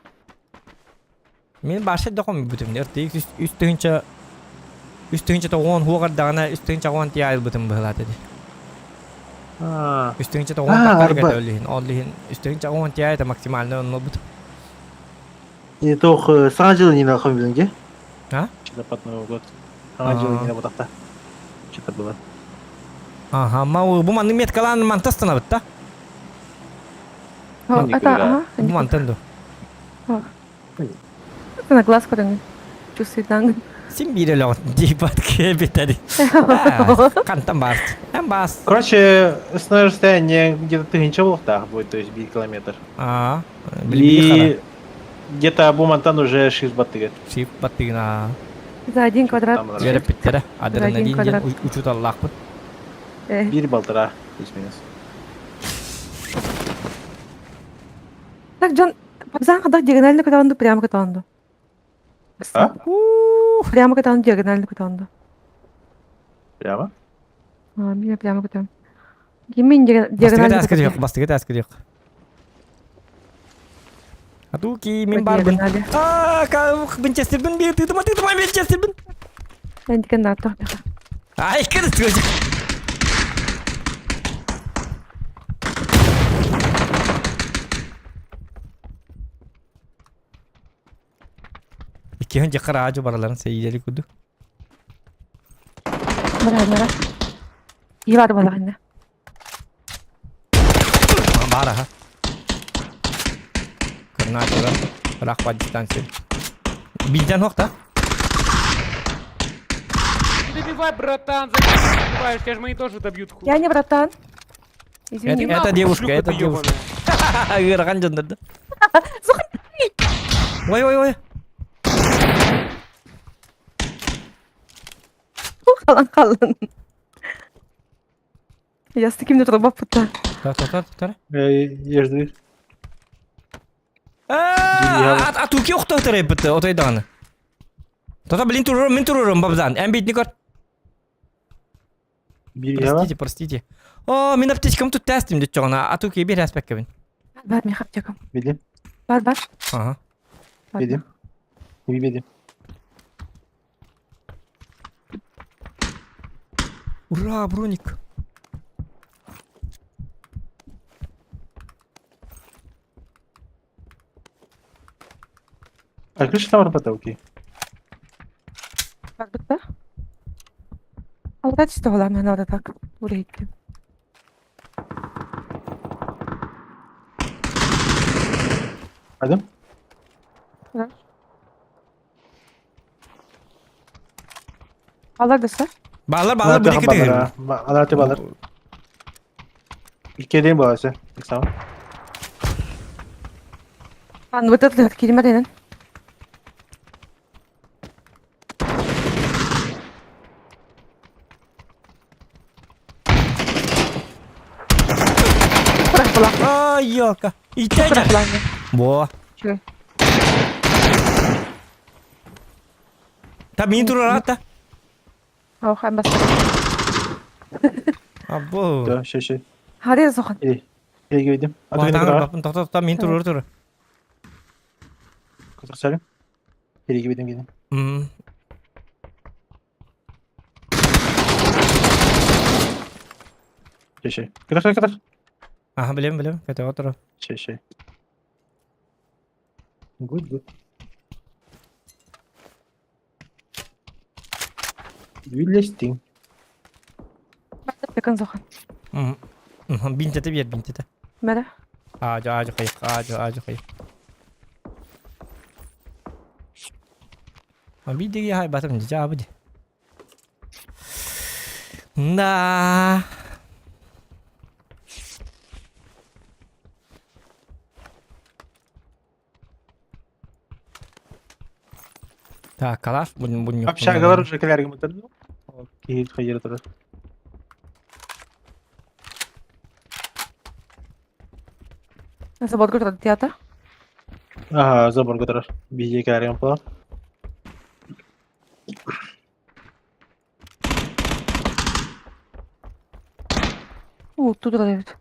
Мин баша дохом бүтүм. Эртик үс тыһынча үс тыһынча тоҕуон хуоҕардаҕына үс тыһынча оҕон тиийэ айылбытым быһылаат edi. Үс тыһынча тоҕуон тахтарга ол иһин ол иһин үс тыһынча оҕон тиийэ это максимально онно бут. Не тох саҥа дьыл иннинэ хомилинге. А? Что-то под Новый год. Саҥа дьыл иннинэ бутахта. Что-то было. Ага, ма бу манны меткалаан мантастанабыт да? Это, ага. Бу мантан ду. Это на глаз көрөҥүн. Чувствует Син биир өлөҕүн диипат киэбитэри. Хантан баар? Эн баас. Короче, основное расстояние где-то тысяча волохтах будет, то есть бир километр. А, И где-то бу мантан уже шип баттыгы. Шип баттыгына. За один квадрат. Үөрэппиттэрэ. Адреналин диэн учууталлаахпыт. Бир балтара, плюс-минус. Так, Джон, Пабзан хадах диагонально көтөҕүн прямо көтөҕүн А? Прямо көтөҕүн диагонально көтөҕүн Прямо? Мин прямо көтөм. Кимин Бастыгы диагональ тааска диэх, бастыгы тааска диэх. Атуки, мин барбын. Аа, Винчестербин бир тытыма тытыма Винчестербин. Эндикен нааттах. Ай, кырыс Иккиһин дьахар аадьы бараларын сэйиилэри курдук. Бара бара. Ивар балаҕанна. Баар аха. Кырнаачыга ыраах бар дистанция. Биирдэн хуох да? Не добивай, братан, зачем ты добиваешь? Тебя же мои тоже добьют. Я не братан. Извини. Это, это девушка, это девушка. Ыарахан дьоннорду. Ой, ой, ой. Халан халан. Я с таким не турбаппыта. Тар, тар, тар, тар. Ежди. А туки охто тарайбыт, отой даҕаны. Тота блин турурум, мин турурум, бабзан. Эн битни көр. Простите, простите. О, мин аптечкам тут тестим деп чоҕуна, а туки бир аспеккабин. Бар, мен аптекам. Билим. Бар, бар. Ага. Билим. Билим. Ура, броник. А ключ там работал, окей. Барбыт да? Алга түсті олар мен орда так. Урейтtim. Hadi. Алар десе? Балар, балар, бу диэки тыгыр. Алар те балар. Иккеден баласы. Tamam. Ан вот это кириме денен. Ай, елка. Итәҗә. Бо. Та мин турар ата. Ох, эн бас. Або. Да, шей шей. Хари сохан. Эй, эй гейдим. Батаңыр бапын тоқта тоқта мин турар тур. Кызык Эй гейдим гейдим. М. Шей шей. Кытак кытак. Аха, билем, билем. Кете отыр. Шей шей. Good, good. Виллестин. Бакын сохан. М. Бинтете бер, бинтете. Мәре. Ажы, ажы кайык, ажы, ажы кайык. А бидеги хай батым жабы. Да. Так, калаш будем будем. Общагалар уже каляргы мутарды. Киһи хайыр турар. Забор турар театр. Ага, забор турар. Бизге каляргы буолар. У, тут evet.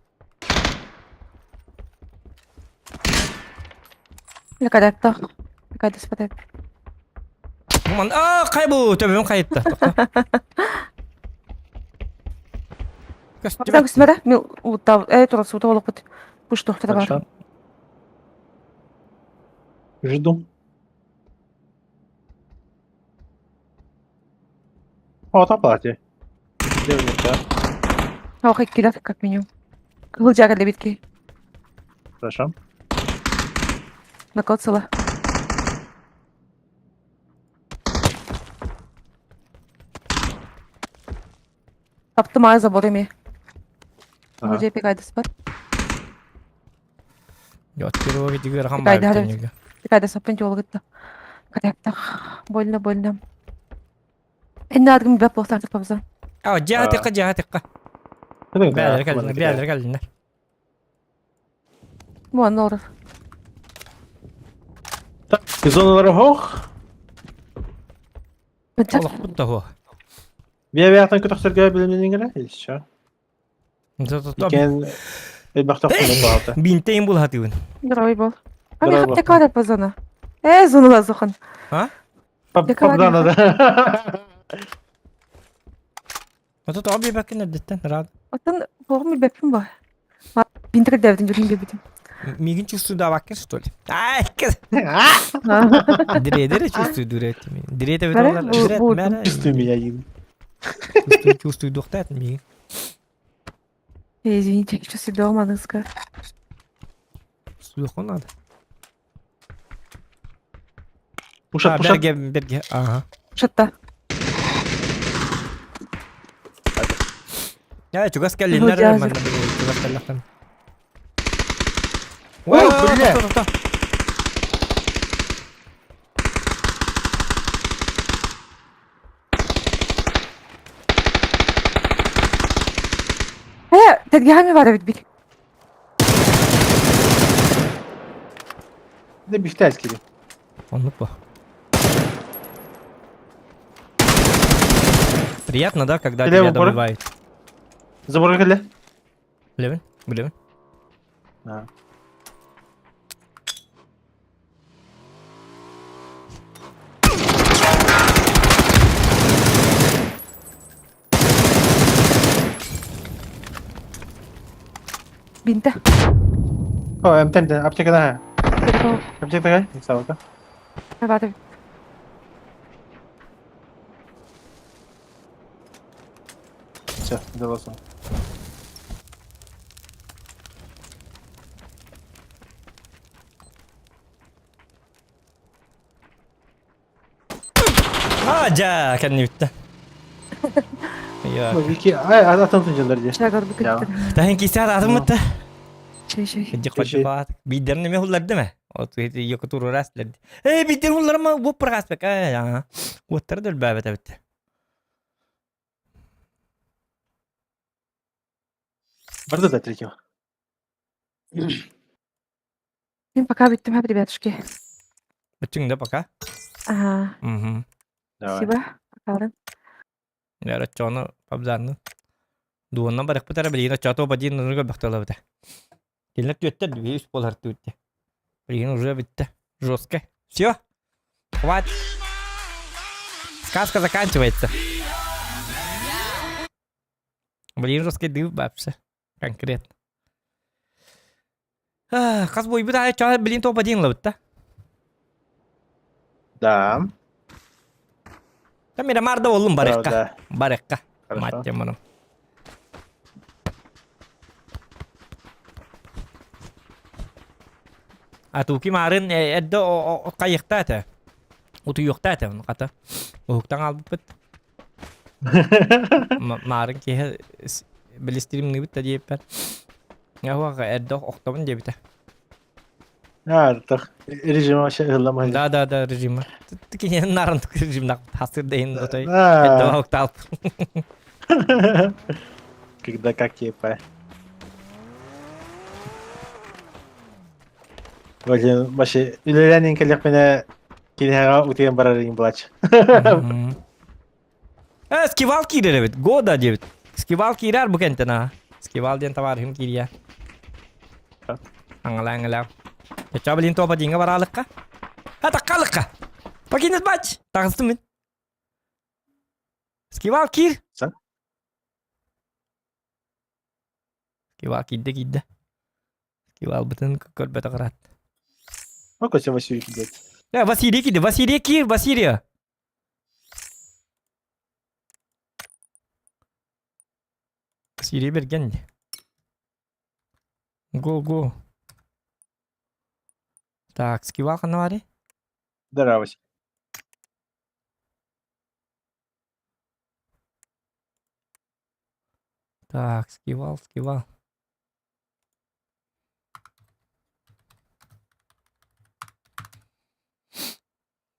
Лекадатта. Лекадас патат. Ман, а, кайбу, төбөм кайытты. Базан күсмәрә, мин утта, э, турар сута олып бит. Пуш тохтара бар. Жду. О, там платье. Ох, килер как минимум. Кыл жага лебитки. Хорошо. Накоцала. Таптым ай забор эми. Уже пекайдыс бар. Жот, первого дигер хам бар. Пекайдыс апын жол гытты. Катяктах. Больно, больно. Энне адгым бәп болсақ бабза. А, жаатыкка, жаатыкка. Бәлер кәлдинер, бәлер кәлдинер. Муан олар. Зоналар хох. Олох бутта хо. Биэ-биэхтэн көтөхсөргө билинниҥ эрэ, еще. Иккен элбэхтэх баалта. Бинтейин булхатыыбын. Здоровый был. А мне хаптакара по зона. Э, зону лазухан. А? Пабдана, да. Ото тоҕо биэрбэккин эрдэттэн рад. Оттон оҕом билбэппин бо. Бинтер дэбитин дьүрүн биэрбитим. Мигин чувствую даваккин что ли? Ай, Дредере чувствую дурет. Дрете бит Чувствую меня един. Чувствую, чувствую духтат мигин. Извините, что себе дома надо Суюху надо. Пушат, пушат. Берге, берге, ага. Шатта. Я чугас кэллиннэр манна чугас кэллэхтэн. Ой, бля! Э, тэтгэхами бар эбит бит. Не бифтәс кири. Оннук бу. Приятно, да, когда Левый тебя упор. добивают? Заборга кэллэ. Билэбин, билэбин. А. Бинте. О, МТМ, аптекада. Аптекада, сабака. Бар эбит. Все, даласың. А, жа, кэнни бүтті. Я. Iki ay атын тынжылар же. Шагар бу Таһын кисер атым бітті. Чей, чей. Кыджы кыджы баат. Бидерни ме хулларды ме? От йоку туру раслерди. Э, бидер хуллар ма бу прагас бек. Э, ага. Уоттар дөл бәбет бітті. Барды да третьего. Мен пока бүттім, ха, ребятушки. Бүтүң да пока. Ага. Мгм. Спасибо. Пока. Яра чону пабзарны. Дуоннан барык бутара билигин чото бадин нурга бахтала бит. Келнеп түөттер бис болар түөттэ. Билигин уже битте. Жестко. Все. Хватит. Сказка заканчивается. Блин, жесткий дым вообще. Конкретно. Хас бой бит ай ча блин топ один лабыт да. Да. Там мира марда болдум барыкка. Да. Барыкка. Хорошо. Мать муну. А туки марын эдде кайыкта эте. Утуйукта эте оны ката. Уһуктан албыт. Марын киһи билистирим ныбыт да диэппэр. Яhuаға эдде охтобун диэбите. А, тах. Режим вообще ылламай. Да, да, да, режима. Тикинен нарын режим нак хасыр дейин отой. Да. Эдде уһукталып. Когда как типа. Блин, вообще, үлеләнен келек мене кинега утеген барар им булач. Э, скивал кирер бит. Года дебит. Скивал кирер бу кентена. Скивал ден товар хим кирия. Аңала аңала. Ча блин топа динга баралыкка. Ха таккалыкка. Покинет матч. Тагыстым мен. Скивал кир. Сан? Скивал кидде кидде. Скивал бытын көрбөтө карат. Макося Василий кидет. Э, Василий кидде. Василий кир, Василий. Василий берген. Го, го. Так, скивал канавари. Здорово, Василий. Так, скивал, скивал.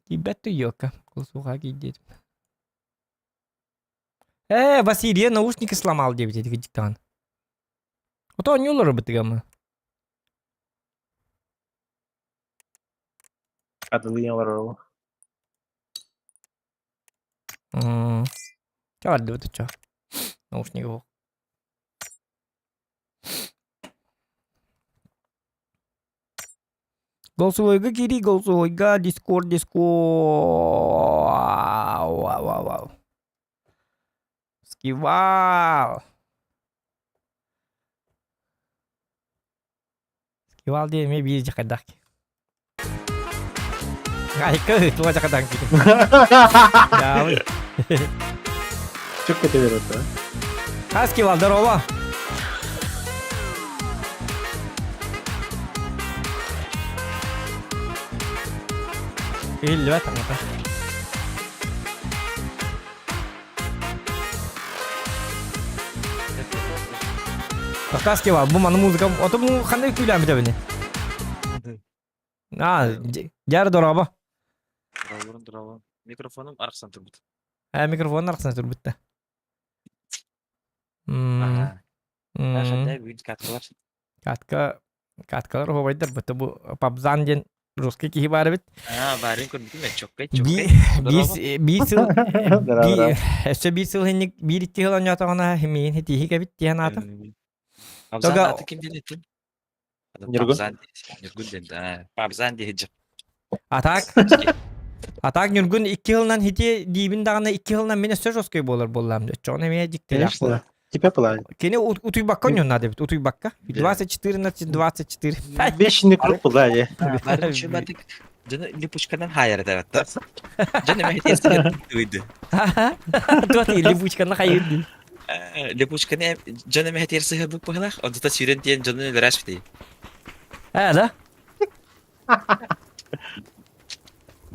Тебя ты ёка. Кусуха кидет. Э, Василий, наушники сломал, девять диктант. Вот он не улар бы ты гамма. Адылыйын бар ол. Чабардыбыт оччо. Наушнига суох. Голосовойга киирии, голосовойга, дискорд, дискорд. Вау, вау, вау. Скивал. Скивал диэн эмиэ биир дьахайдаах киһи. Айка, туга дьахайдаах киһи. Дьаабый. Чөк көтө берет, да? А, Скивал, здорово. Иһиллибэт аҥата. Кавказский бу маны музыка, ото бу ханна күүлээн бүтэбини? А, дьар дороба. Дорооборун, дорообо. Микрофонум арахсан турбут. Э, микрофон арахсан турбут да. Ага. Ханна бүгүн каткалар. Катка Каткалар оһуобайдар быта бу Пабзан диэн русский киһи баар эбит. Аа, баарын көрбүтүм ээ, чоккай, Би чоккай. биир биир сыл Здорово. би өссө биир сыл инник биир икки сыл оонньоотоҕуна миигин итииһик эбит диэн аата. Пабзан Тога ааты ким диэн эттин? Ньургун. Пабзан Ньургун диэн да. Пабзан диэһи дьэ. Атак Атак Ньургун икки сылынан хити диибин даҕаны икки сылынан мин өссө жесткой буолар буоллаам. Оччоҕуна эмиэ дьиктилээх Конечно. буолар. Тебя план. Кини утуйбакка оонньуоннаат эбит, утуйбакка. 24 на 24. Вечный круг куда не? Бары чөбатык дьону липучканан хаайар этэ Дьон эмэ тиэстигэр тыйды. Туох липучканы хайыр дии. Липучканы дьон эмэ тиэр сыһырбыт быһылах, онтута сүүрэн тиэн дьону өлөрөөс битий. Э, да?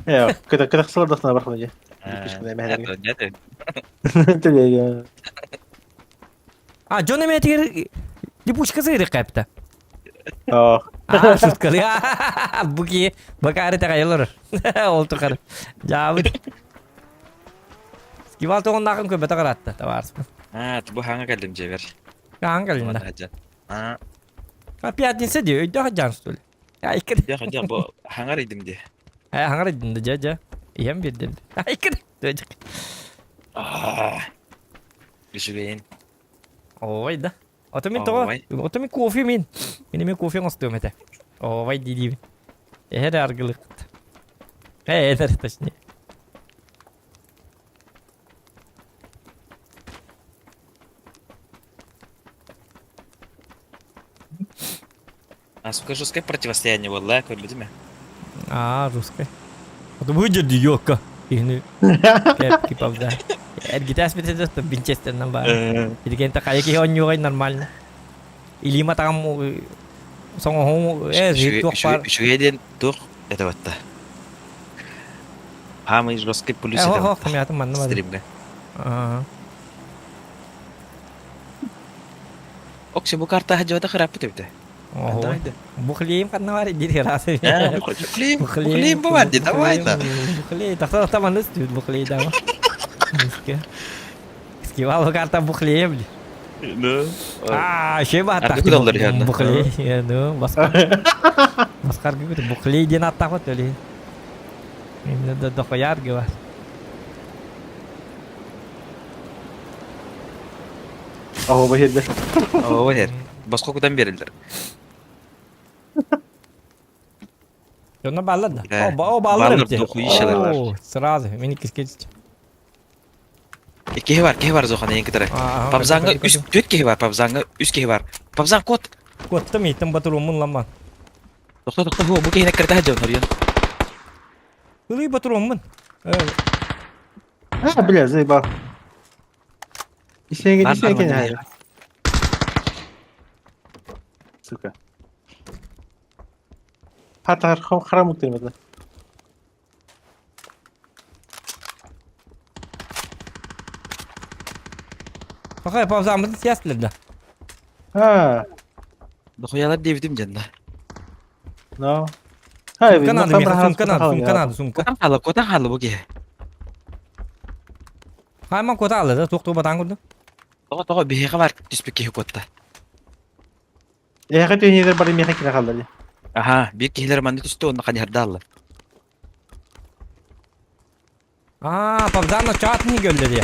Э, когда когда сылар дохна бархна же. Липучканы эмэ хәдер. А, дьон эмээтигэр липучка сыыры кэпта. Аа. А, шуткалы. Бу киһи бакаары таҕайылар. Ол тухары. Дьаабыт. Скивал тоҕуннаахын көрбөтө хараатта, табаарыспын. Аа, бу хаҥа кэллим дьэбэр. Хаҥа кэллим да. Аа. А пятница дии, өйдөөх дьаан что ли? Айкыр. Дьэ, дьэ, бу хаҥар идим дии. Э, хаҥар идим да, дьэ, дьэ. Иһэн биэрдим. Айкыр. Аа. Үчүгэйин. Ой да. Ото мин тоҕо, ото мин кофе мин. Мин эмиэ кофе оҥостуом этэ. Ой дии-диибин. Эһэр аргылыкт. Э, этэр точнее. А сука жесткое противостояние буолла, көрбүтүм ээ. А, русское. Это выйдет ёлка. Ихни кепки павда. Эргитээс битэ винчестернан баар. Илгента хайа киһи онньугай нормально. Илима тагам соҥоһун э туох баар. Үчүгэй диэн туох это батта. Самый жесткий плюс Э, это хо, хо, манна бар. Стримге. Ага. Окси бу карта хадьыбата хыраппыт эбитэ. Ого. Бухлеем ханна бар диир расы. Бухлеем, бухлеем бар ди, давай да. Бухлей, тахта тахта манны стүйт бухлей да. Скивал карта бухлеем. Ну. А, ще ба Арды кудаллар яна. Бухлей, ну, баскар. Баскар гүт бухлей ден аттак өтөлі. Именно да дохуяр гыва. Ого, бахирде. Ого, бахир. Босхо кутан берилдер. Онно бааллар да. О, о бааллар эбит. О, сразу мени кискечич. Киһи бар, киһи бар зохан ең кытары. Пабзаңга үс төрт киһи бар, пабзаңга үс киһи бар. Пабзаң кот. Коттым иттим батыруммун ламман. Тохто, тохто, бу киһини кырта дьон хорйон. Ылый батыруммун. А, бля, заебал. Исеге, исеге, Сука. Хатар храм утырмады. Пахай паузамын сиястлер да. А. Дохуялар диэбитим дьэннэ. Но. Сумка надо, Миха, сумка надо, сумка надо, сумка. Котан хаалла, котан хаалла бу киһи. Хайман кота алла да, туох батаан курдук. Тоҕо тоҕо биһиэхэ бар түспүт киһи куотта. Эһэхэ түһүнүлэр бары миэхэ киирэ хаалла дии. Аха, биир киһилэр манна түстэ уонна ханьыһарда алла. Аа, Павзана чат не көллө дии.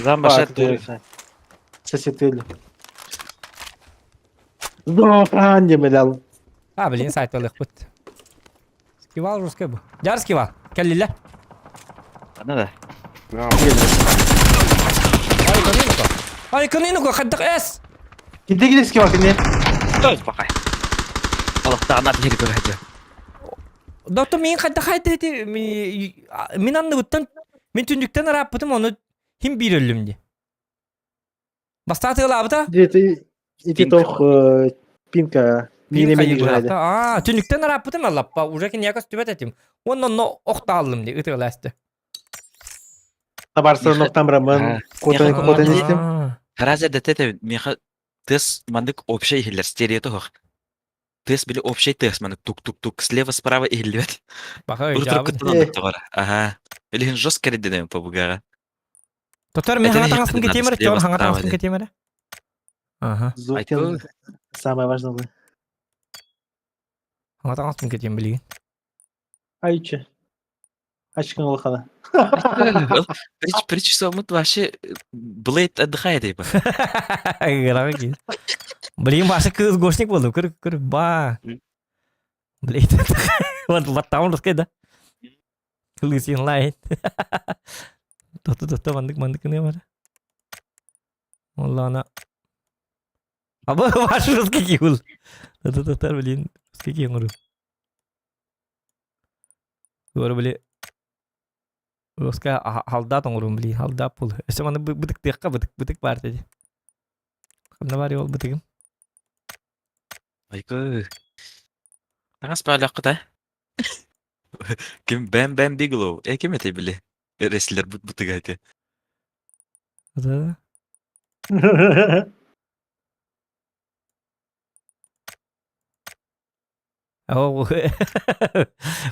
Пабзан баша Сосетели. Здорово, демелял. А, блин, сайт алыхпыт. Скивал русский бу. Жар скивал. Кэллилэр. Ана да. Ай, канинука. Ай, канинука, хаддак эс. Киде киде скивал кини? Той бакай. Олохтаана биһири көрөдө. Доктор мин хадда хайда эти мин анныгыттан мин түндүктен арааппытым ону хим биир өллүм ди. Бастааты ылаабыта? Ити тох пинка Аа, түнүктен арааппытым аллаппа, уже киниэхэ көстүбэт этим. Уонна онно охтааллым ди ытыалаасты. Табарсы ноктан брамын котон котон истим. Хараза дэтэ меха тес мандык общий иһиллэр стерео тох. Тес били общий тес мандык тук-тук-тук слева справа иһиллибэт. Баха өйдөөбүт. Ага. Или жестко реденем по бугара. Тотор мен хаҥа таҥаспын кэтиэм эрэ, Тёр хаҥа таҥаспын кэтиэм эрэ. Ага. Звук самое важное было. Хаҥа таҥаспын кэтиэм билигин. Айчы. Ачкын улахана. Причесомут вообще Блейд отдыхает типа. Блин, Ваша кыз гошник болду. Көр, көр, ба. Блейд. Вот, вот там русский, да? Лысин лайт. Тоту тоту мандык мандык не бар. Оллана. Аба ваш русский киул. Тоту тотар блин, русский киңуру. Говорю, били. Русская халда тоңурум били, халда пул. Өсө маны бытык тыакка бытык бытык бар деди. Ханна бар ол бытыгым. Айкы. Таңас баалаккыта. Ким Бэм Бэм Биглоу. Э ким этэй били? Рестлер бут бутыга эти. Да. Оо,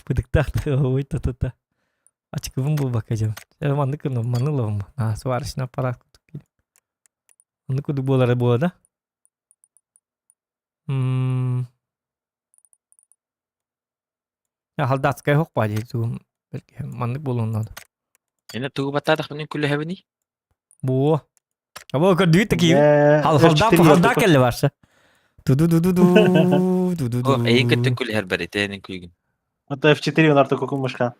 бытыктаах ой та-та-та. Ачыкыбын булбакка дьон. Э, маннык гына маны ылабын. А, сварочный аппарат курдук киирим. Маннык курдук буолара буола да? М Халдатскай хоқ ба дии тугум маннык буолуон наада. Эне тугу баттаатахпын күлэһэбиний? Буо. Або көрдүгүт такие. Халда халда келли барса. Ту-ду-ду-ду-ду, ту-ду-ду. Эйин көттөн күлэһэр бар этэ күйгүн. Это F4 он артык кукумушка.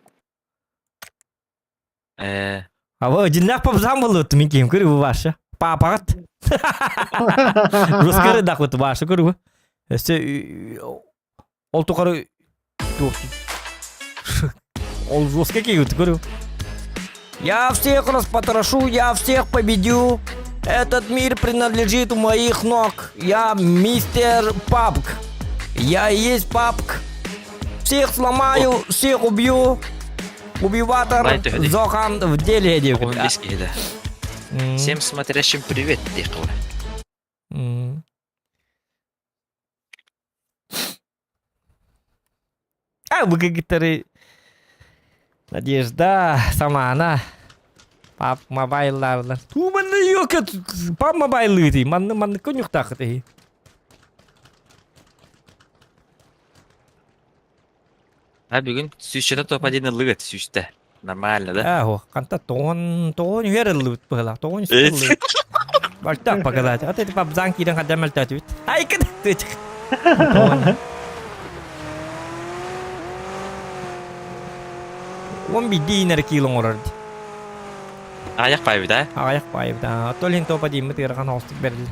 Э. Або дьиннээх папзам болуут мин киһим көрү баша. Папаҕат. Рускары дахыт баша көрү. Өссө ол тухары Ол жестко киһи көрү. Я всех распотрошу, я всех победю. Этот мир принадлежит у моих ног. Я мистер Папк. Я и есть Папк. Всех сломаю, всех убью. Убиватор Зохан в деле Он да. Всем смотрящим привет, диэххэ А, вы гитары Надежда, самана. Пап мобайллар. Туу манна ёка пап мобайлы дии. Манны манны конюхтаах дии. А бүгүн сүүсчэтэ топ один ыллыгыт сүүстэ. Нормально, да? Аа, ханта тоҕон тоҕон үһэр ыллыбыт быһылаах. Тоҕон үстэ ыллыбыт. Бальтах показать. А ты папзан киирэн хадам мөлтөөтүбүт. Айкын тычык. Он бидди инер киил оҥорор ди. Аяқ байбыт, а? Аяқ байбыт, а. Толин топа деймит ыарахан оҕустук берилди.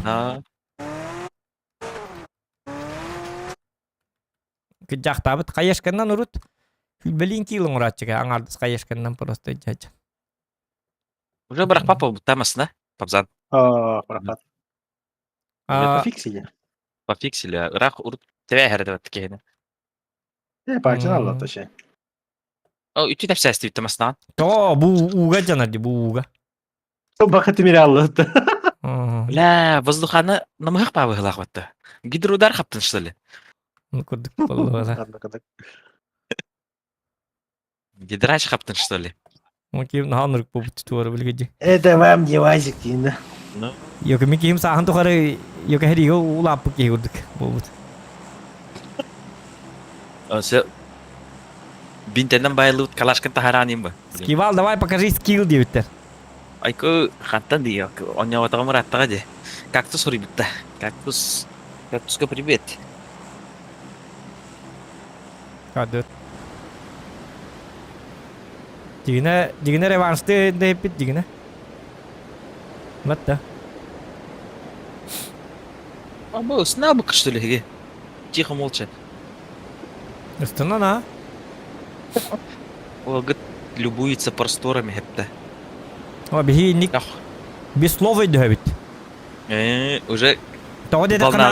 Кыдьаахтаабыт хайашканнан урут Хүлбэлиин киил оҥорааччыга аҥаардас хайашканнан просто дьаадьа. Уже бырахпат буолбуттаа масына, Пабзан. Аа, бырахпат. Пофиксили. Пофиксили. Ыраах урут тэбээһэрэ да киһини. Э, паачан алла тоше. О, үтү тэпсээстибит масынан. Тоо, бу ууга дьанар ди, бу ууга. Баха тимир аллатты. Бля, воздуханы намыһах баабыһылаах батта. Гидроудар хаптын что ли? Ну курдук боллуга. Гидрач хаптын что ли? Ну ким наһаа бу туора билгеди. Это вам девайсик дейін. Ну. Йока ми ким сааһын тухары йока хериге улааппыт киһи курдук буолбут. Все. Бинтенен байылыбыт калашкын таһараанин ба. Скивал, давай покажи скилл диэбиттэр. Айку хантан дии онньоботоҕум ырааттаҕа дии. Кактус суруйбутта. Кактус Кактуска привет. Кадыр. Дигинэ, дигинэ реваншты дэппит дигинэ. Батта. А бу снабык что ли? Тихо молча. Ыстынан а? Ол любуется просторами хепте. О, биһи инник без слов өйдөһөбүт. Э, уже Тоҕо диэтэххинэ,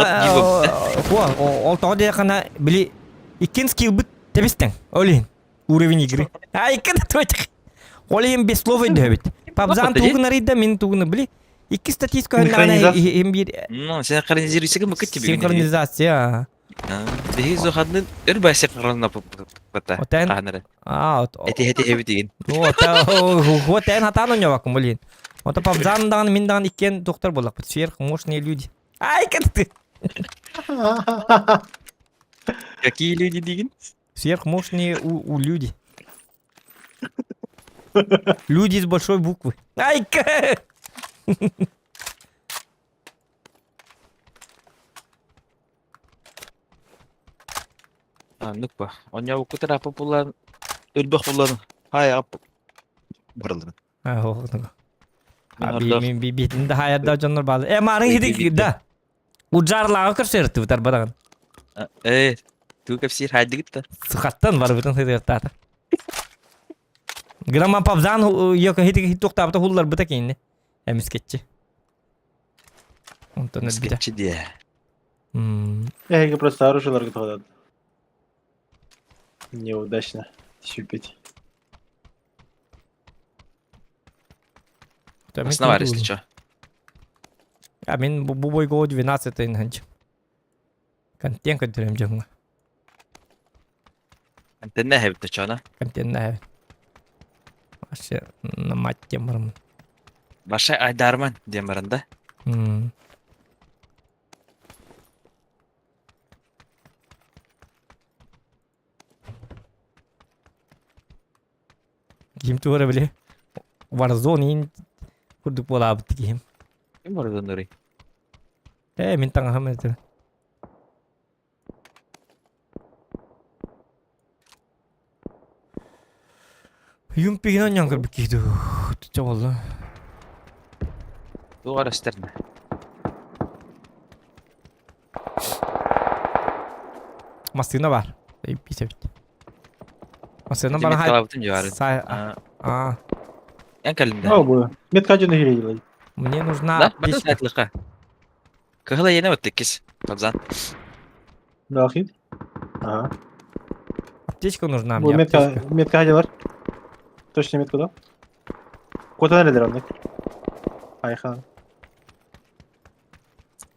ол тоҕо диэтэххинэ, били иккин скиллбыт тэбистең. Ол иһин уровень игры. А икки да твойтах. Ол иһин без слов өйдөһөбүт. Пабзан тугун арыйда, мин тугуну били икки статистика Синхронизация. иһин биир Ну, синхронизируйся мы тебе. синхронизация. Биһи зохаднын өр басе хронопата. Отен. Хаанары. А, Эти эти эбитигин. Вот эн хатаан ойнобаккын блин. Ото пабзан даҕаны мин даҕаны иккиэн доктор буоллахпыт. Сверхмощные люди. Ай, как ты! Какие люди дигин? Сверхмощные у, у люди. Люди с большой буквы. Ай, как! Аннык ба. Онньообукку тарапа булан өлбөх булан хай ап барылын. А, Мин битин да хаярда дьоннор баалы. Э, марын хидик да. Уджарлааҕы көрсөртү бутар барагын. Э, туу кэпсиир хайдыгыт да. Сухаттан барбытын хидыктаата. Грамма пабзан йока хитик туктаабыта хуллар быта кинини. Эмискетчи. Онтон өлбүтэ. Эмискетчи диэ. Эһиги просто оружиеларга тоҕодот. Неудачно. Сюпить. Основар, если чё. А мин бу бойго 12 инханч. Контент көтөрөм дьоҥҥо. Контентне хэбит чона. Контентне хэбит. Вообще на мать темарым. Баша айдарман диэн да? Ким туора били Warzone ин курдук буолаабыт киһим. Ким Warzone Э, мин таҥаһым этэ. Юмпигин онньон көрбүт киһи дуу. Туча буолла. Туох эрэ Массыына бар. Эйбит. Массыына бар. Меткалабытын дьуарын. А. Эн кэллин О, бу. Метка дьону хириилэй. Мне нужна Да, бата сайтлыка. Кыһыл эйене оттеккис. Табзан. Дахит. Ага. Аптечка нужна мне. Метка, метка хадилар. Точно метка, да? Куда нелер оннук? Айхан.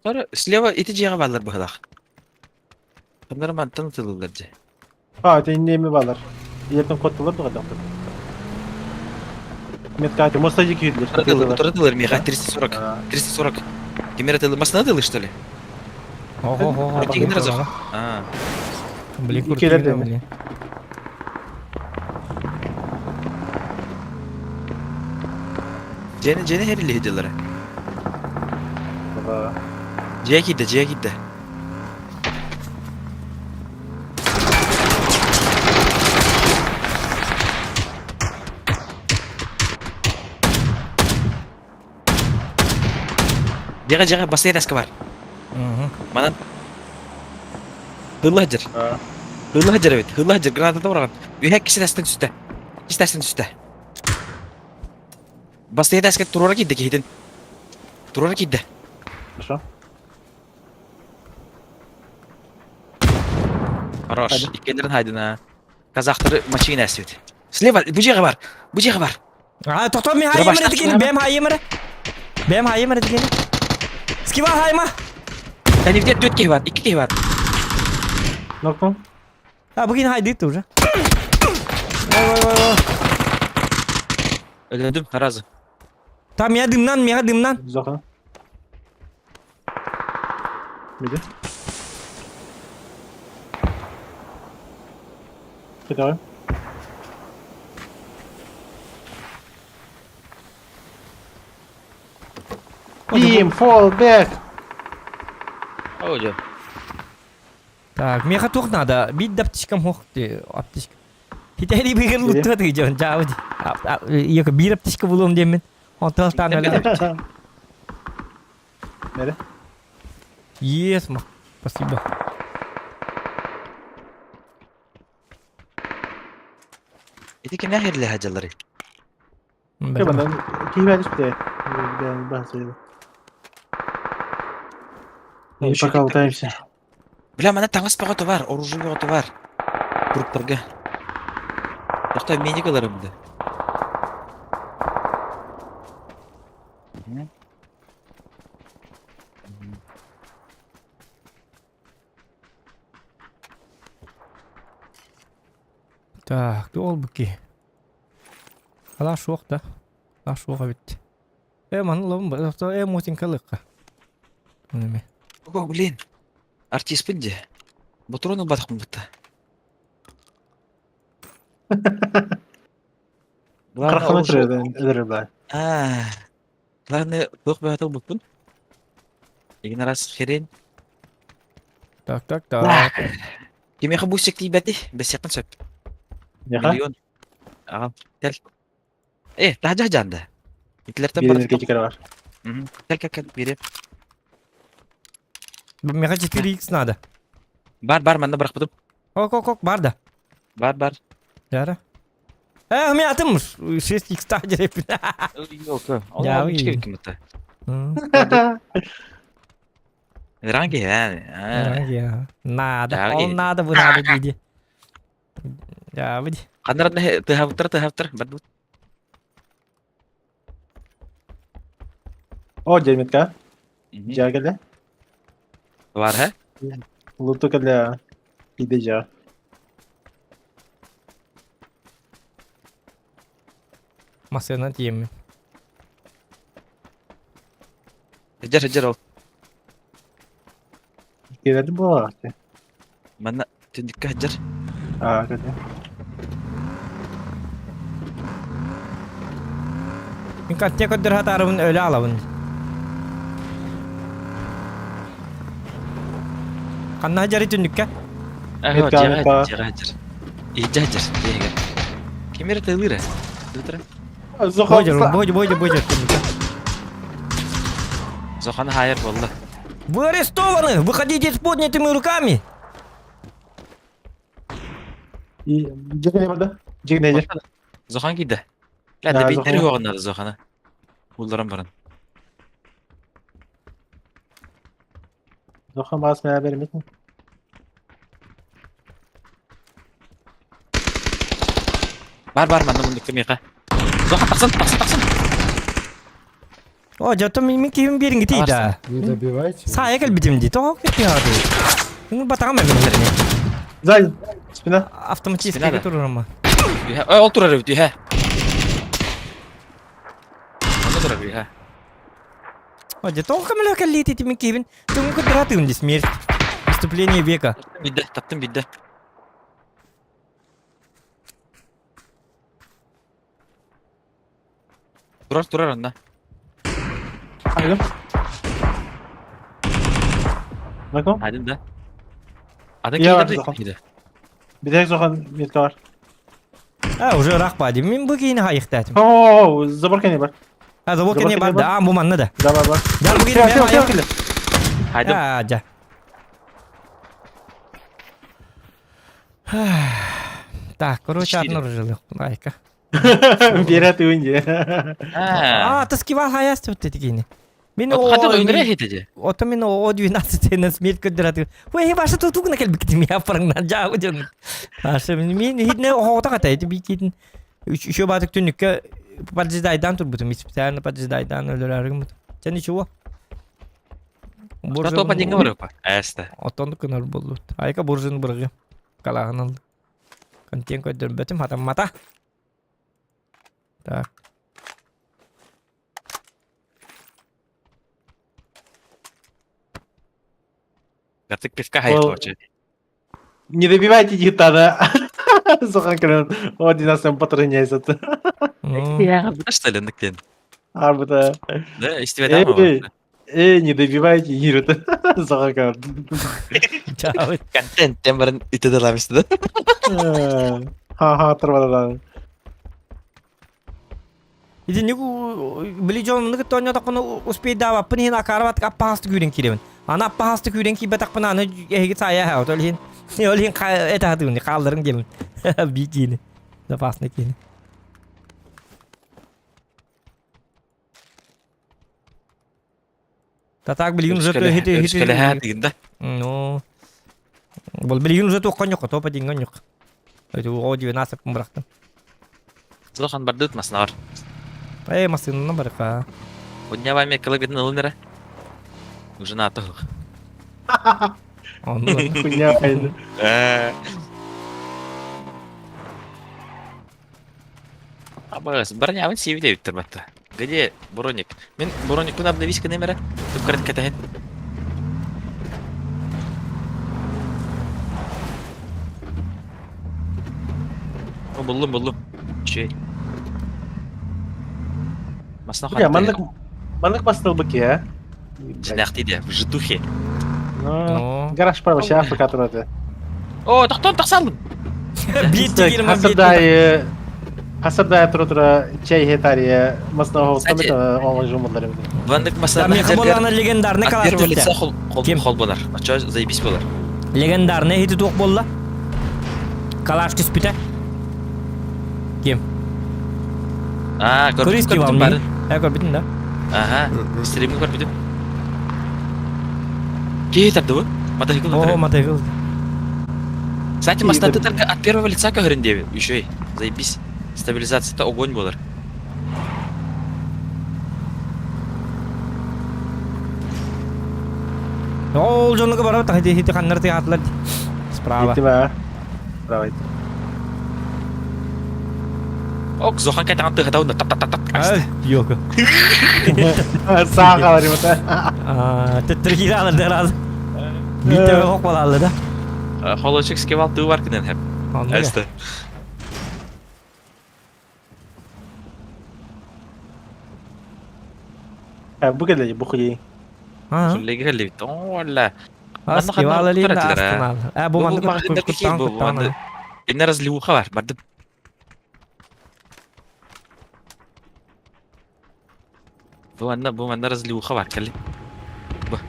Sonra слева ити дьиэҕэ бааллар быһылаах. Ханнары мантан ытылыллар дьэ. А, это неме баалар. Ийэтин коттулар да доктор. Метка ати, моста дики күйділер. Туратылар миха 340. 340. Кемер атылы масына атылы, что ли? Ого-го. Крутигин разок. А. Блин, крутигин, блин. Дьиэни дьиэни хэрили дьыллара. Дьиэ киирдэ, дьиэ киирдэ. Дьиэҕэ дьиэҕэ бассейн аска бар. Манан Hıllı hacer. Hıllı hacer evet. Hıllı hacer. Granata vurağın. Үһэ киси тастан түстэ. Киси тастан түстэ. Бастыйа таска туруора киирдэ киһитин. Туруора киирдэ. Хорошо. Хорош. Иккеннерин хайдына. Казахтары мачина эсибит. Слева, бу жеге бар. Бу жеге бар. А, тоқтоо мен хайымыр этикени, бэм хайымыр. Бэм хайымыр этикени. Скива хайма. Тәнивде төрт киһи бар, икки киһи бар. Нокнул. А, бүгін хайдыт уже. Ой, ой, ой, ой. Өлөдүм, разы. Там меня дымнан, меня дымнан. Зоха. Где? Давай. Team, fall back! О, дьэ. Так, миэхэ туох надо? Биир да аптечкам суох дии, аптечка. Хитэри бигэр луттуа тыгы дьон, дьаабы ди. Иэкэ биир аптечка булуом диэммин. Онтон астаан өлө. Нere? Yes, ма. Спасибо. Ити кимнээх ирлэһэ дьалларый? Кыбанан киһи түспүтэ. И пока лутаемся. Бля, мана таҥас бөҕөтө бар, оружие бөҕөтө бар. Куруктарга. Тохто медик ыларым да. Так, ол буки. Ала суох да. Ала суох эбит. Э, маны лобун э, мотинка лыкка. Неме. О, блин. Артиспын де. Ботурон ылбатахпын бутта. Главное, оружие. А, главное, туох бөҕөтө ылбыппын. Игин раз херень. Так, так, так. Кимиэхэ бусик тиийбэти, бэсиэххин сөп. Миллион. Аҕам, кэл. Э, таһдьа жаанда. Итилэртэн бар. Биир бар. Кэл, кэл, кэл, биэриэм. Миэхэ 4x надо. Бар, бар, манна бырахпытым. Ок, ок, ок, бар да. Бар, бар. Яра. Э, ми атым 6x та жереппин. Я уи. Ранги, Ранги, надо. Он надо, вы надо, диди. Я выйди. Ханнаран тыһабыттар, тыһабыттар, барбыт. О, дерметка. Жа кэлэ. Бар, ха? Луту кэлэ. Иде жа. Масына тиеммин. Сыдьар, сыдьар ол. Киирэрди буолаҕа. Манна түннүккэ сылдьар. Аа, кэтэ. Мин каттия көрдөр хатаарыбын өлө алабын. Ханна сылдьарый түннүккэ? Ага, дьиэҕэ дьиэҕэ сылдьар. Иһдьэ сылдьар, дьиэҕэ. Ким эрэ тыалыыр ээ? Дутара. Бодьор, бодьор, бодьор, бодьор түннүккэ. Зоханы хаайар буолла. Вы арестованы! Выходите с поднятыми руками! Дьиҥэ барда. Дьиҥэ Зохан киирдэ. Бля, да бейттери оҕуннары Зохана. Улларан баран. Зохан баас мэ бермит. Бар бар манна мундукка миэхэ. Зохан тахсан тахсан тахсан. О, дьэ, мин киһим биэриҥ да. Не добивайте. Саайа кэлбитим дии. Тоҕо кэппиһаады. Мин батаҕам эбин Зай, спина. Автоматически турарма. Э, ол турар эбит, үһэ. Онно турар үһэ. О, дьэ, тоҕо көмөлө кэллиити мин киһибин. Түҥ кыдыратыым ди смерть. Преступление века. Бидде, таптым бидде. Турар, турар онно. Айдым. Наком? Айдым да. Атын Я бар киһи Зохан. киһи Битэк Зохан метка бар. А, уже ыраах баа дии. Мин бу киһини хайыхтаатым. О, забор кene бар. А, забор кene бар да, бу манна да. Да, бар, бар. Да, бу киһини мен хайык. Айдым. А, жа. Так, короче, одно рыжилых. Айка. Биэрэ тыын дии. А, таскивал хаяс вот эти кини. Мин От хата өндөрө хите же. Ото мин о 12 на смерть көдөрөтү. Ой, баша тутук на келбик тими апарыңнан жаа ден. Аша мин хитне оҕото ката эти бикитин. Еще батык түнүккэ поджидайдан турбутум, специально поджидайдан өлөрөрүм. Сен ничего. Что по деньгам рыпа? Эста. Отон кынар боллут. Айка буржин быргы. Калаһын Контент көдөрбөтүм хатаммата. Так. Гартык пивка хайыточу. Не добивайте гитара. Зохан кырын. О, 12 патроняйся. Что ли, ныктен? Арбыта. Да, истибет ама. Эй, не добивайте Иру-то. Заҕа Контент тем баран итедалабыс да. Ха-ха, тұрбададан. Ити били дьон кытта оонньоотохпуна успейдаабаппын иһин акаарабат аппаһасты күүрэн киирэбин. Аны аппаһасты күүрэн киирбэтэхпинэ аны эһиги саайа аһаҕыт ол иһин ол иһин этэ сатыыбын хаалларыҥ диэмин. Бии киини. Запасный киини. Татак билигин уже Өрүскэлэһэ тыгында. Ну, бол билигин уже туохха ньокко, топа диҥҥэ ньок. О 12 бырахтым. Зохан бардыт маснаар. Эй, массыынаны барыка. Удня вами кылыгытын ылын эрэ. Уже на тох. Хуйня хайды. Абас, бронявын сиэбит эбиттэр батта. Где броник? Мин броникпын обновись гынным эрэ. Түккэрин кэтэһин. О, буллум, буллум. Чей. Масна Бля, маннык маннык бастылбык я. Дьинэхти де, в житухе. Ну, гараж право, сейчас пока турады. О, тохтон тахсалым. Хасырдай хасырдай тура чай хетария масна Кстати, Вандык масна Меха болана легендарный От калаш первого түсті. лица хол хол хол болар. А чё заебись болар. Легендарный хити туох болла? Калаш түспүтэ. Ким? А, көрбүтүм Көрүскү көрбүтүм вам барын. Э, көрбүтүн да. Ага, стримин көрбүтүм. Киһи тарды бу? Мотоцикл О, мотоцикл. Кстати, мастаты только от первого лица көрін деби. Еще и заебись. Стабилизация-то огонь болар. Ол дьонуга барабыт хити хити ханнар тыаатылар справа. Ити ба. Справа. Ок, зохан кайтаҕан тыһатауна тап тап тап тап. Ай, ёка. Саа қалар ебата. Төттөр кире алыр раз. Битте хок балалды да. Холочек скевал тыы бар кынен хеп. Әсті. Бу келе, бу хуй. Сүллеге келе бит. Ола. Скевал алин да астынал. Ә, бу манды куттан куттан. Инне разливуха бар, барды. Бу манна бу манна разливуха бар, кели. Бу.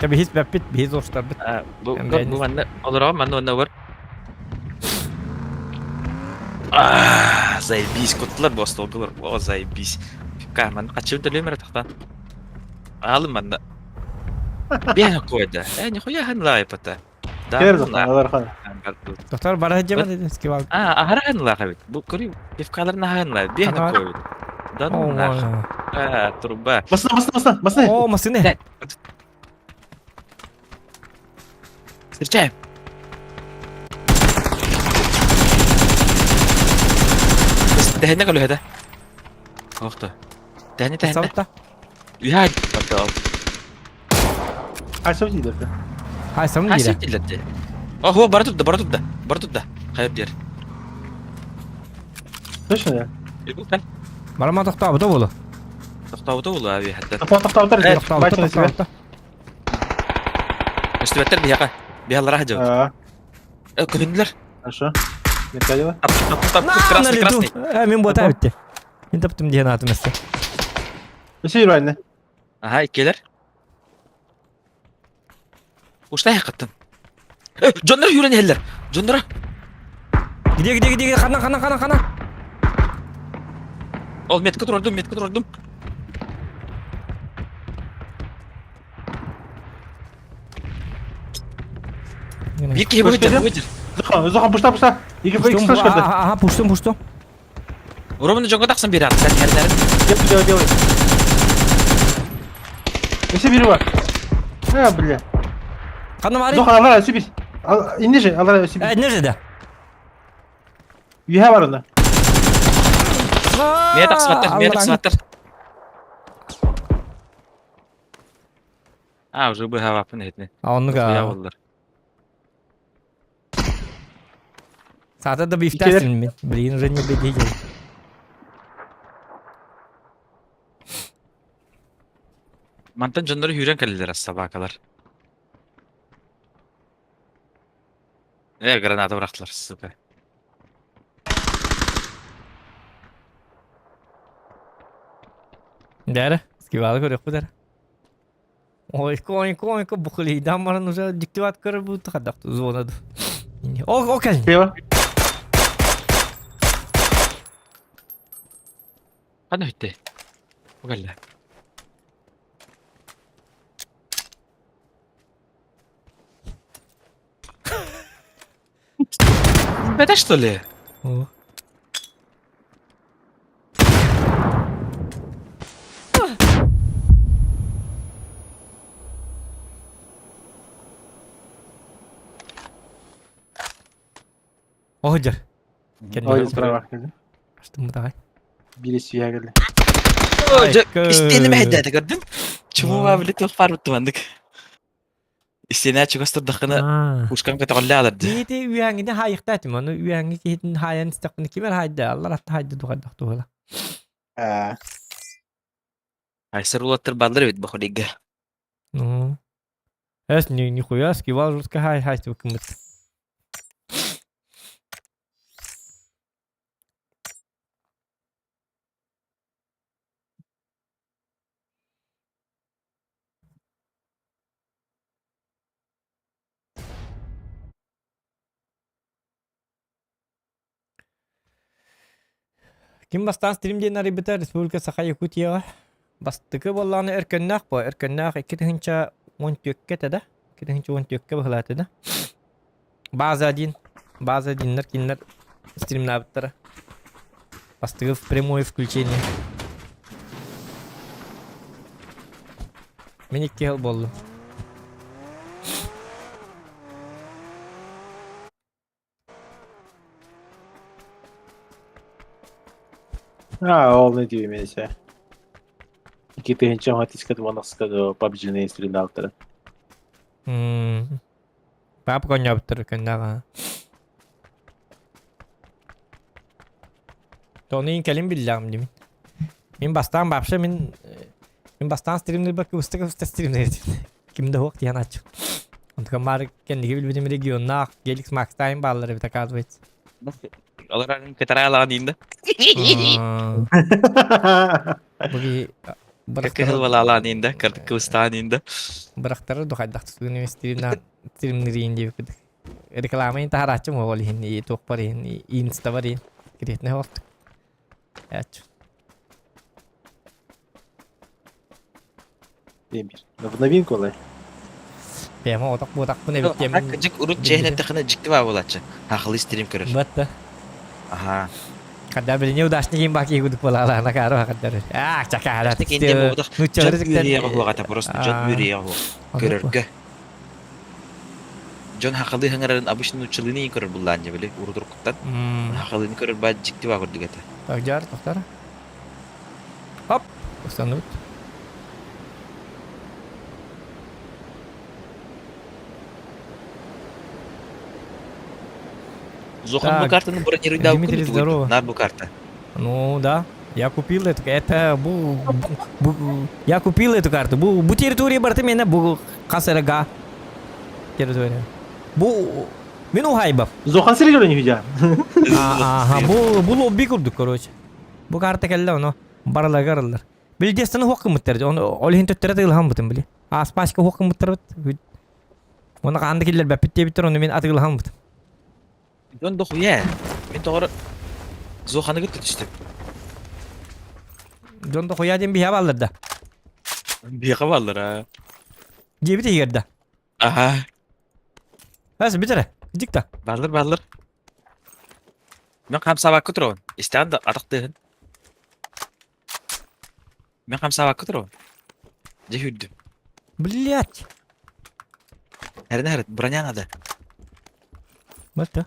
Бихис бәппит, бихис оштар бит. Бу бу манна олороо манна онна бар. Заебись, куттулар бу остолгулар. О, заебись. Ка, ман качып төлөмөр тахтан. Алым манна. Бен койда. Э, нихуя хан лайпата. Да. Доктор бара жема деди скивал. А, ахара хан лайпат. Бу көрү пивкалар на хан лайп. Бен койд. Да ну нах. А, труба. Басына, басына, басына, басына. О, масыны. Встречаем. Тэһэнэ көлөһөтө. Охто. Тэһэнэ тэһэнэ. Үһэ баттал. Хайсам диилэрдэ. Хайсам диилэр. диилэрдэ. Охо, бара турда, бара турда. Бара турда. Хайып диэр. Точно Барама тохтообута буолу. Тохтообута буолу аби хатта. Тохтообута, тохтообута. Өстүбэттэр биһиэхэ. Биһаллара хадьабыт. Э, көһүннүлэр. Хорошо. Не поняла? Красный, красный. Э, мен бота битти. Мен таптым диэн аатым эсте. Өсө юрайны. Ага, иккилер. Уштай хакыттын. Э, дьоннор юрэн иһэллэр. Дьонноро. Где, где, где, хана, хана, хана, хана. Ол метка турардым, метка турардым. Биир киһи бу выйдет. Зохан, Зохан, пушта, пушта. Екі Пуштум, флешка. ага, пуштум, пуштум. Ровно дьоҥҥо тахсан биэрэр, сен хэрнэрин. Делай, делай, делай. Өсө бири бар. А, бля. Ханна бары? Зохан, алара, өсө бир. Инне же, алара өсө бир. Э, не же да. Үйе бар онда. Мия тахсыбаттар, мия тахсыбаттар. А, уже быһаабаппын этне. А оннуга. боллар. Саата да бифтәсин мин. Блин, уже не бедил. Мантан дьоннору үүрэн кэллилэр собакалар. Э, граната бырахтылар, сука. Дәрі, скивалы көрөкпүт эрэ. Ойко, ойко, ойко, бухлейдан баран уже диктиват көрөр будто хадах зона. О, окей. Пиво. Хана өтте. Угалла. Это что ли? О. Оһдьар. Ой, справа. Астым давай. Бири сүйэ кэллэ. Истиэнэ мэһэйдээтэ көрдүм. Чумуга били туох баар буттумандык. Истиэнэ чугас турдаххына пушкам көтөҕүллэ аларды. Биити үөҥҥини хаайыхта этим, ону үөҥҥи киһитин хаайан истэхпинэ ким эрэ хаайда, аллар атта хаайда дуҕайдах туһала. Айсар улаттар бааллар эбит бохолига. Ну. Эс ни нихуя скивал жутко хай хай тыбыкыммыт. Ким бастаан стрим диэн арыйбыта Республика Саха Якутияҕа бастакы буоллаҕына өркөннөөх буо өркөннөөх 2014 этэ да 2014 быһылаата да база один база одиннар кинилэр стримнаабыттара бастакы в прямое включение мин икки сыл буоллум А, ол не дивимесе. 2000 уонаска PUBG-ны стримнаабыттара. Папа конньообуттар көннөҕө. Тону кэлин биллэҕим димин. Мин бастаан вообще мин мин бастаан стримнирбакка устак уста стримнир Ким да хуох диэн аччык. Онтукам баар кэнники билбитим регионнаах Геликс Макс Тайм бааллар эбит оказывается. Олор кытараалаҕын диин да. Буги Кыһыл балаалаан иин да, кырдык иин да. Бырахтары духайдах тутуун стримна стримнирин диэбит. Реклама ин таһарааччым ол иһин туохпар иһин инстабар иһин кириэтинэ хоортук. Ээч. В новинку олай. Бэма отак буотакпын эбит диэмин. Кыдьык урут чэһин эттэххинэ дьикти баа буолааччы. Хахылы стрим көрөр. Батта. Аха. Когда били неудачник им баки кудук буолаалаана каару хакаддар. Аа, чакаара. Кенде буолбатах. Дьон үөрүйэҕэ хуоҕата просто дьон үөрүйэҕэ хуох. Көрөргө. Дьон хахылыы хаҥарарын обычно нууччалыыны көрөр буллаан дьэ били урутуркуттан. Хахылыыны көрөр баа дьикти баа курдук этэ. Так, жар, тоқтар. Хоп, устанут. Зохан бу картаны бронируйдау Дмитрий, здорово. Нар бу карта. Ну да, я купил эту, это бу, бу, я купил эту карту. Бу, бу территория барты меня бу касарага территория. Бу мин ухайбап. Зохан сиригер не видя. Ага, бу бу лобби курдук, короче. Бу карта келле оно бараларга арыллар. Билдиэстаны хуох гыммыттар. Оны ол иһин төттөрө тыылаһаммытым били. Ааспаачка хуох гыммыттарбыт. Уонна хаанда киллэрбэппит диэбиттэр, ону мин атыылаһаммытым. Дьон дохуя. Мин тоҕор Зоханы кытта түстүм. Дьон дохуя диэн биһиэхэ бааллар да. Биһиэхэ бааллар аа. Диэбит иһигэр да. Аха. Ас бүтэрэ. Дикта. Бааллар бааллар. Мен хамсаабакка туругун. Истэҕин да атах тыаһын. Мен хамсаабакка туругун. Дьэ сүүрдүм. Блять. Эрэнэ эрэ, броня надо. Батта.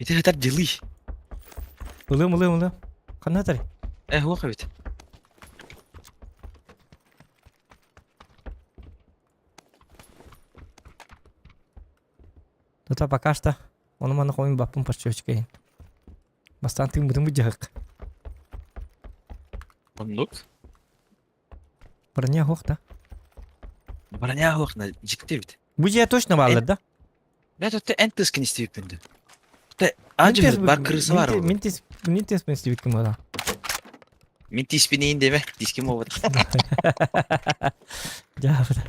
Ити хатар дьылый. Ылыам, ылыам, ылыам. Ханна атар? Э, хуох эбит. Тута пока что ону маны хомуйун баппын почечкайын. Бастаан тыыммытын быдьаһык. Оннук. Броня суох да? Броня суох на дьикти эбит. Бу дьиэ точно бааллар да? Бля, тут эн тыскын истибиппин да. Тэ ажы бар крыса бар. Мин тис мин тиспин истибиккин буола. Мин тиспинейин деме, тиским болбат. Дьаабыта.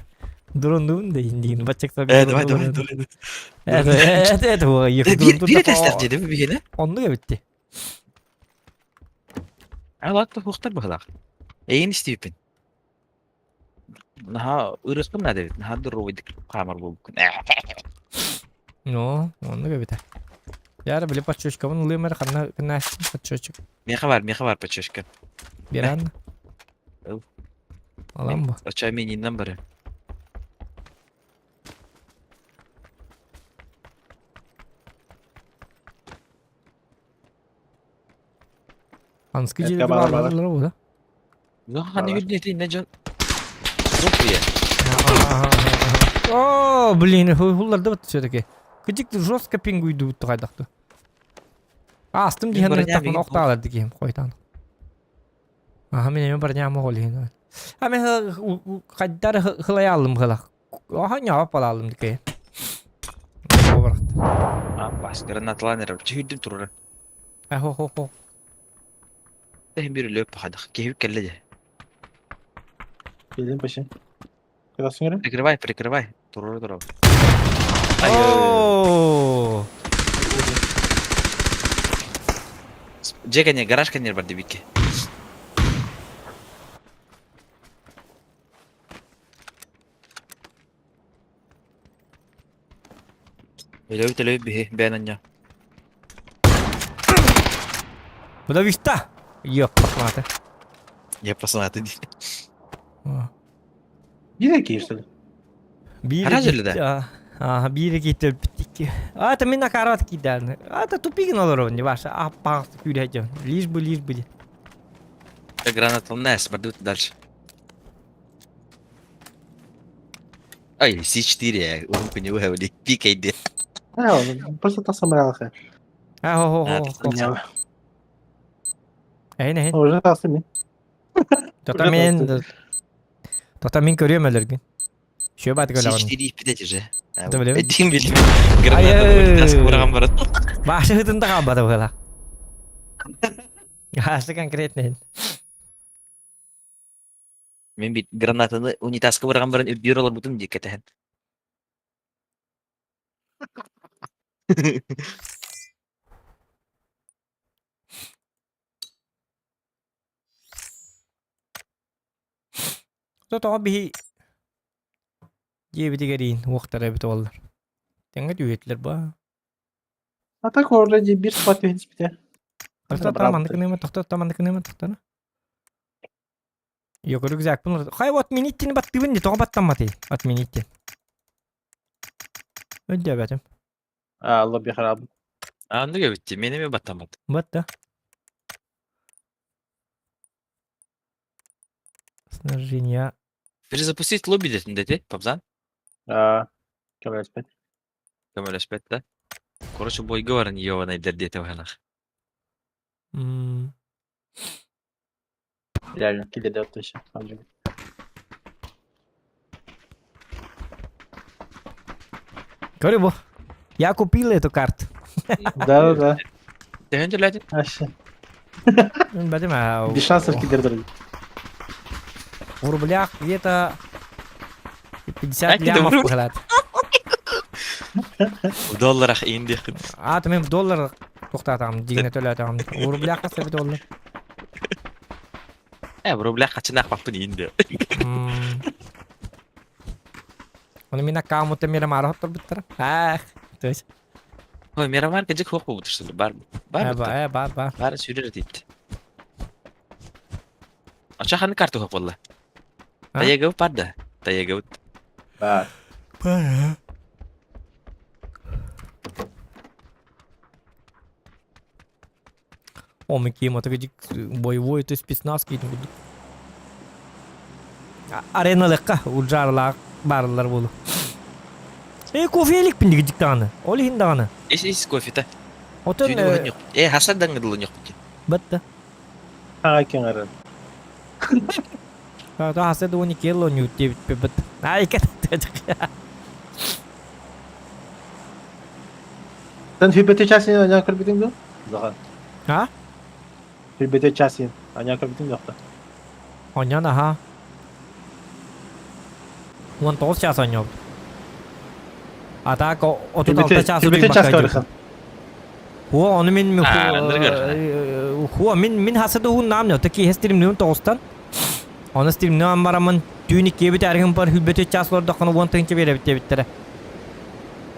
Дуруннуун да индиин баччак Э, давай, давай, давай. Это это это Бир бир этестер деді бигене. Оннук эбитти. Алатта хуктар бахалах. Эйин истибиппин. Наһаа ырыспын наада эбит. Наһаа здоровыйдык хаамар буолбуккун. Ну, оннук эбитэ. Яра били подчечкабын ылыам эрэ ханна гынааччын подчечек. Миэхэ бар, миэхэ бар подчечка. Биэрэн. Ыл. Алам бу. Оча мининнен бары. Анскы Это жерге бар, бар. баалар бу да. Ну, ханна үрдүнэ итиннэ дьон Жопуя. О, блин, хулларда вот все-таки. Кыдьык жестко пингуйду хайдахту. Астым Мин диһен броня тахмын бигин охтаалар дикиһим хойтан. Аха мен эми броня моҕол иһин. А мен хайдар хылайаалым хылах. Аха ньаап балаалым дикей. А, бас гранаталан эрэ. Чүһүрдүм турара. А хо хо хо. Тэһин бир өлөп хадах. Киһи кэллэ дьэ. Кэлин почти. Куда сыңыры? Прикрывай, прикрывай. Турара турар. О! Дьэ кэннэ гараж кэннер бар дебикке. Өлөбүт өлөбүт биһи бэйэн анньа. Куда виста? Ёп, посмотри. Я посмотри дии. Биир киһи что ли? Биир Гараж да? Ага, биир киһи өлбүт А, это мин акарат кидан. А, это тупигин олорон, не ваша. А, пах, күүрэ Лишь бы, лишь бы. Граната Нес, бардут дальше. Ай, С4, урукку не выговорили, пикай А, он просто та самая А, хо, хо, хо. Эйн, эйн. Уже тасты Тота мен... Тота мен көрүөм өлөргүн. Шөб аты көлөҕүн. С4 питать уже. Да билем. Эдим билим. Граната тас кураган барат. Башы хытында калбады була. Ашы конкретно. Мен бит гранатаны унитазка барган баран үрдүөр олорбутум дии кэтэһэн. Тоҕо биһи дьиэбитигэр уохтара эбит буоллар. Тэҥҥэ түһүөтүлэр ба. А так вроде бир спат түһүн Тохтоо маннык гыныма, тохтоо маннык гыныма, тохтоо. Йок, рюкзакпын Хай вот миниттини баттыбын ди, тоҕо баттамматый? Отмените. Өйдөөбөтүм. А, лобби хараб. Аннык эбит, мен эме баттаммат. Батта. Снаряжение. Перезапустить лобби дэтин дети, папзан? А, көмөлөспөт. Көмөлөспөт да. Короче, бойга баран ёбаный дердете баханах. М. Реально, килерде отты еще. Говорю, бо. Я купил эту карту. Да-да-да. Төһөн төлөтүн? Аща. Бадим, а... Без шансов килерде. В рублях где-то 50 А, лямов в рублях? поглад. В долларах инди. А, то мен в доллар тоқтатам, дигіне төлөтам. В рублях қаса доллар. Э, в рублях хачынах папын инди. Оны мен аккаунтта мирамар хоттор буттара. Ах, то есть. Ой, мирамар кежик хоқ болуп бар. Бар. Э, ба, э, бар, бар. Бар сүрер дейт. Ача ханы карта хоқ болла. Таягы бар да. Таягы. Бар. Бар. О, мы кем, это боевой, то есть спецназ кейтин курдук. Ареналыкка ужарлар барлар болу. Э, кофелик пин дигик дааны. Ол иһин дааны. Ис ис кофе та. Отон Э, хасан даңы дылы ньох. Батта. А, кеңәрен. Хаса дуони келло ньуут диэбит. Ай кет. Сен хүбете часин аня көрбүтүң дуо? Захан. А? Хүбете часин аня көрбүтүң дуо? Онньон аха. 19 час оонньообут. А так 36 час Хүбете час көрсөн. Хуо, ону мин хуо мин мин хаса да уун наам ньо таки стримнүүн тоҕустан. Оны стримнүүн барамын түүн иккиэбит эргин бар хүбете час олордоххуна уон тыһынча биэрэбит диэбиттэрэ.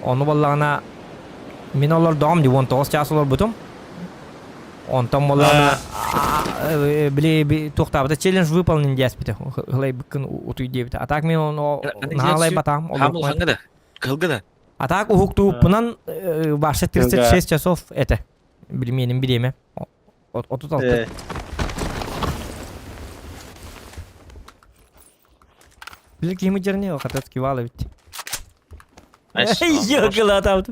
Ону буоллаҕына мин олордоҕум дии 19 час олорбутум. Онтон буоллаҕына били туохтаабыта челлендж выполнен диэспитэ. Ылайбыккын утуй диэбитэ. А так мен ону наалайбатаам. Хаамылхаҥҥа да, кыһылга да. А так уһуктууппунан вообще 36 часов это. Билмиэним бириэмэ. 36. Били кими дьэрни хатат кивал эбит. Йокылатабыт.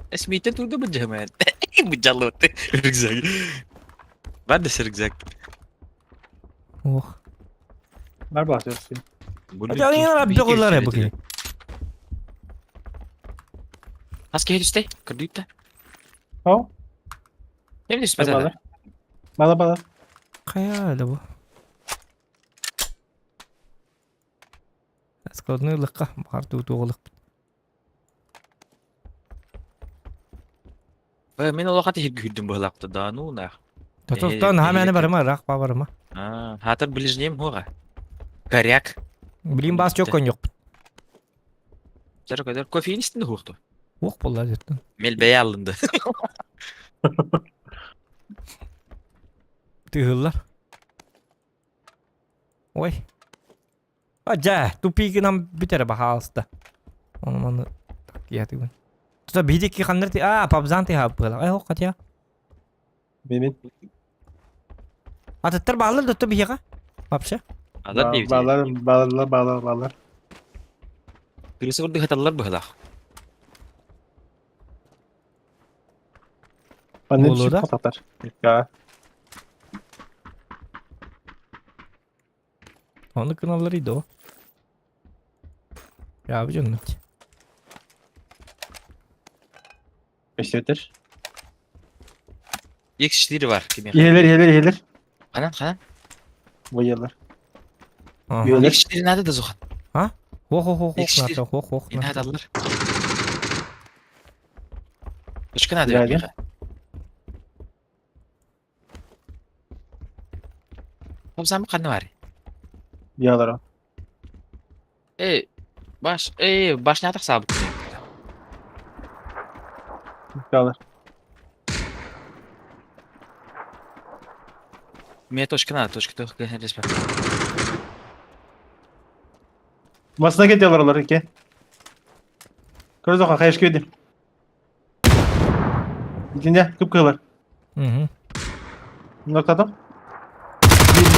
Эсмийтен турда быдьаман. Быдьаллыбыт. Рюкзак. Бар да рюкзак. Ох. Бар бар сөпсүн. Рабби бу. Хас киһи түстэй? Көрдүүт да. О. Ким түспэтэ? Бала бала. Хайа да бу. Складной лыкка баар туутуоҕулукпут. Мин олохха тиһиргүһүрдүм быһылаахта да ну нах. Тотостон хаамэни барыма ыраах ба барыма. Хаатар ближнем хуга. Коряк. Блин бас чок коньокпут. Жар көдөр кофеин истин хуохту. Уох болла жеттен. Мелбей алынды. Тыһыллар. Ой. А дьэ, тупигынан бүтэрэ баһаалыста. Ону маны такиятыгын. Тута биһиги ханнар ти а пабзан ти хааппыла. Ай хокка тя. Бимин. Атыттар баалар да биһиэхэ. Вообще. Алар диэбит. Баалар, баалар, баалар, баалар. Кырысы курдук хаталлар быһылаах. Манна Буолуо да? түсүп хатар. Да. Ону кыналлар иди о. Я дьоннут. Өстөтөр. X4 бар кимиэхэ. Иһэлэр, иһэлэр, иһэлэр. Ханан, ханан. Боялар. X4 надо да Зухан. А? Хо хо хо хо X4. надо, хо хо. Не надо аллар. Точка надо Да, кимиэхэ. Хобзам ханна бар. Ялар. Эй, баш, эй, башня тахсаабыт. Ялар. Мне точка надо, точка только респект. Масына кетелер олар еке. Көрөз оқа қайшы кеуде. Итинде көп кылар. Мгм. Ноктадым.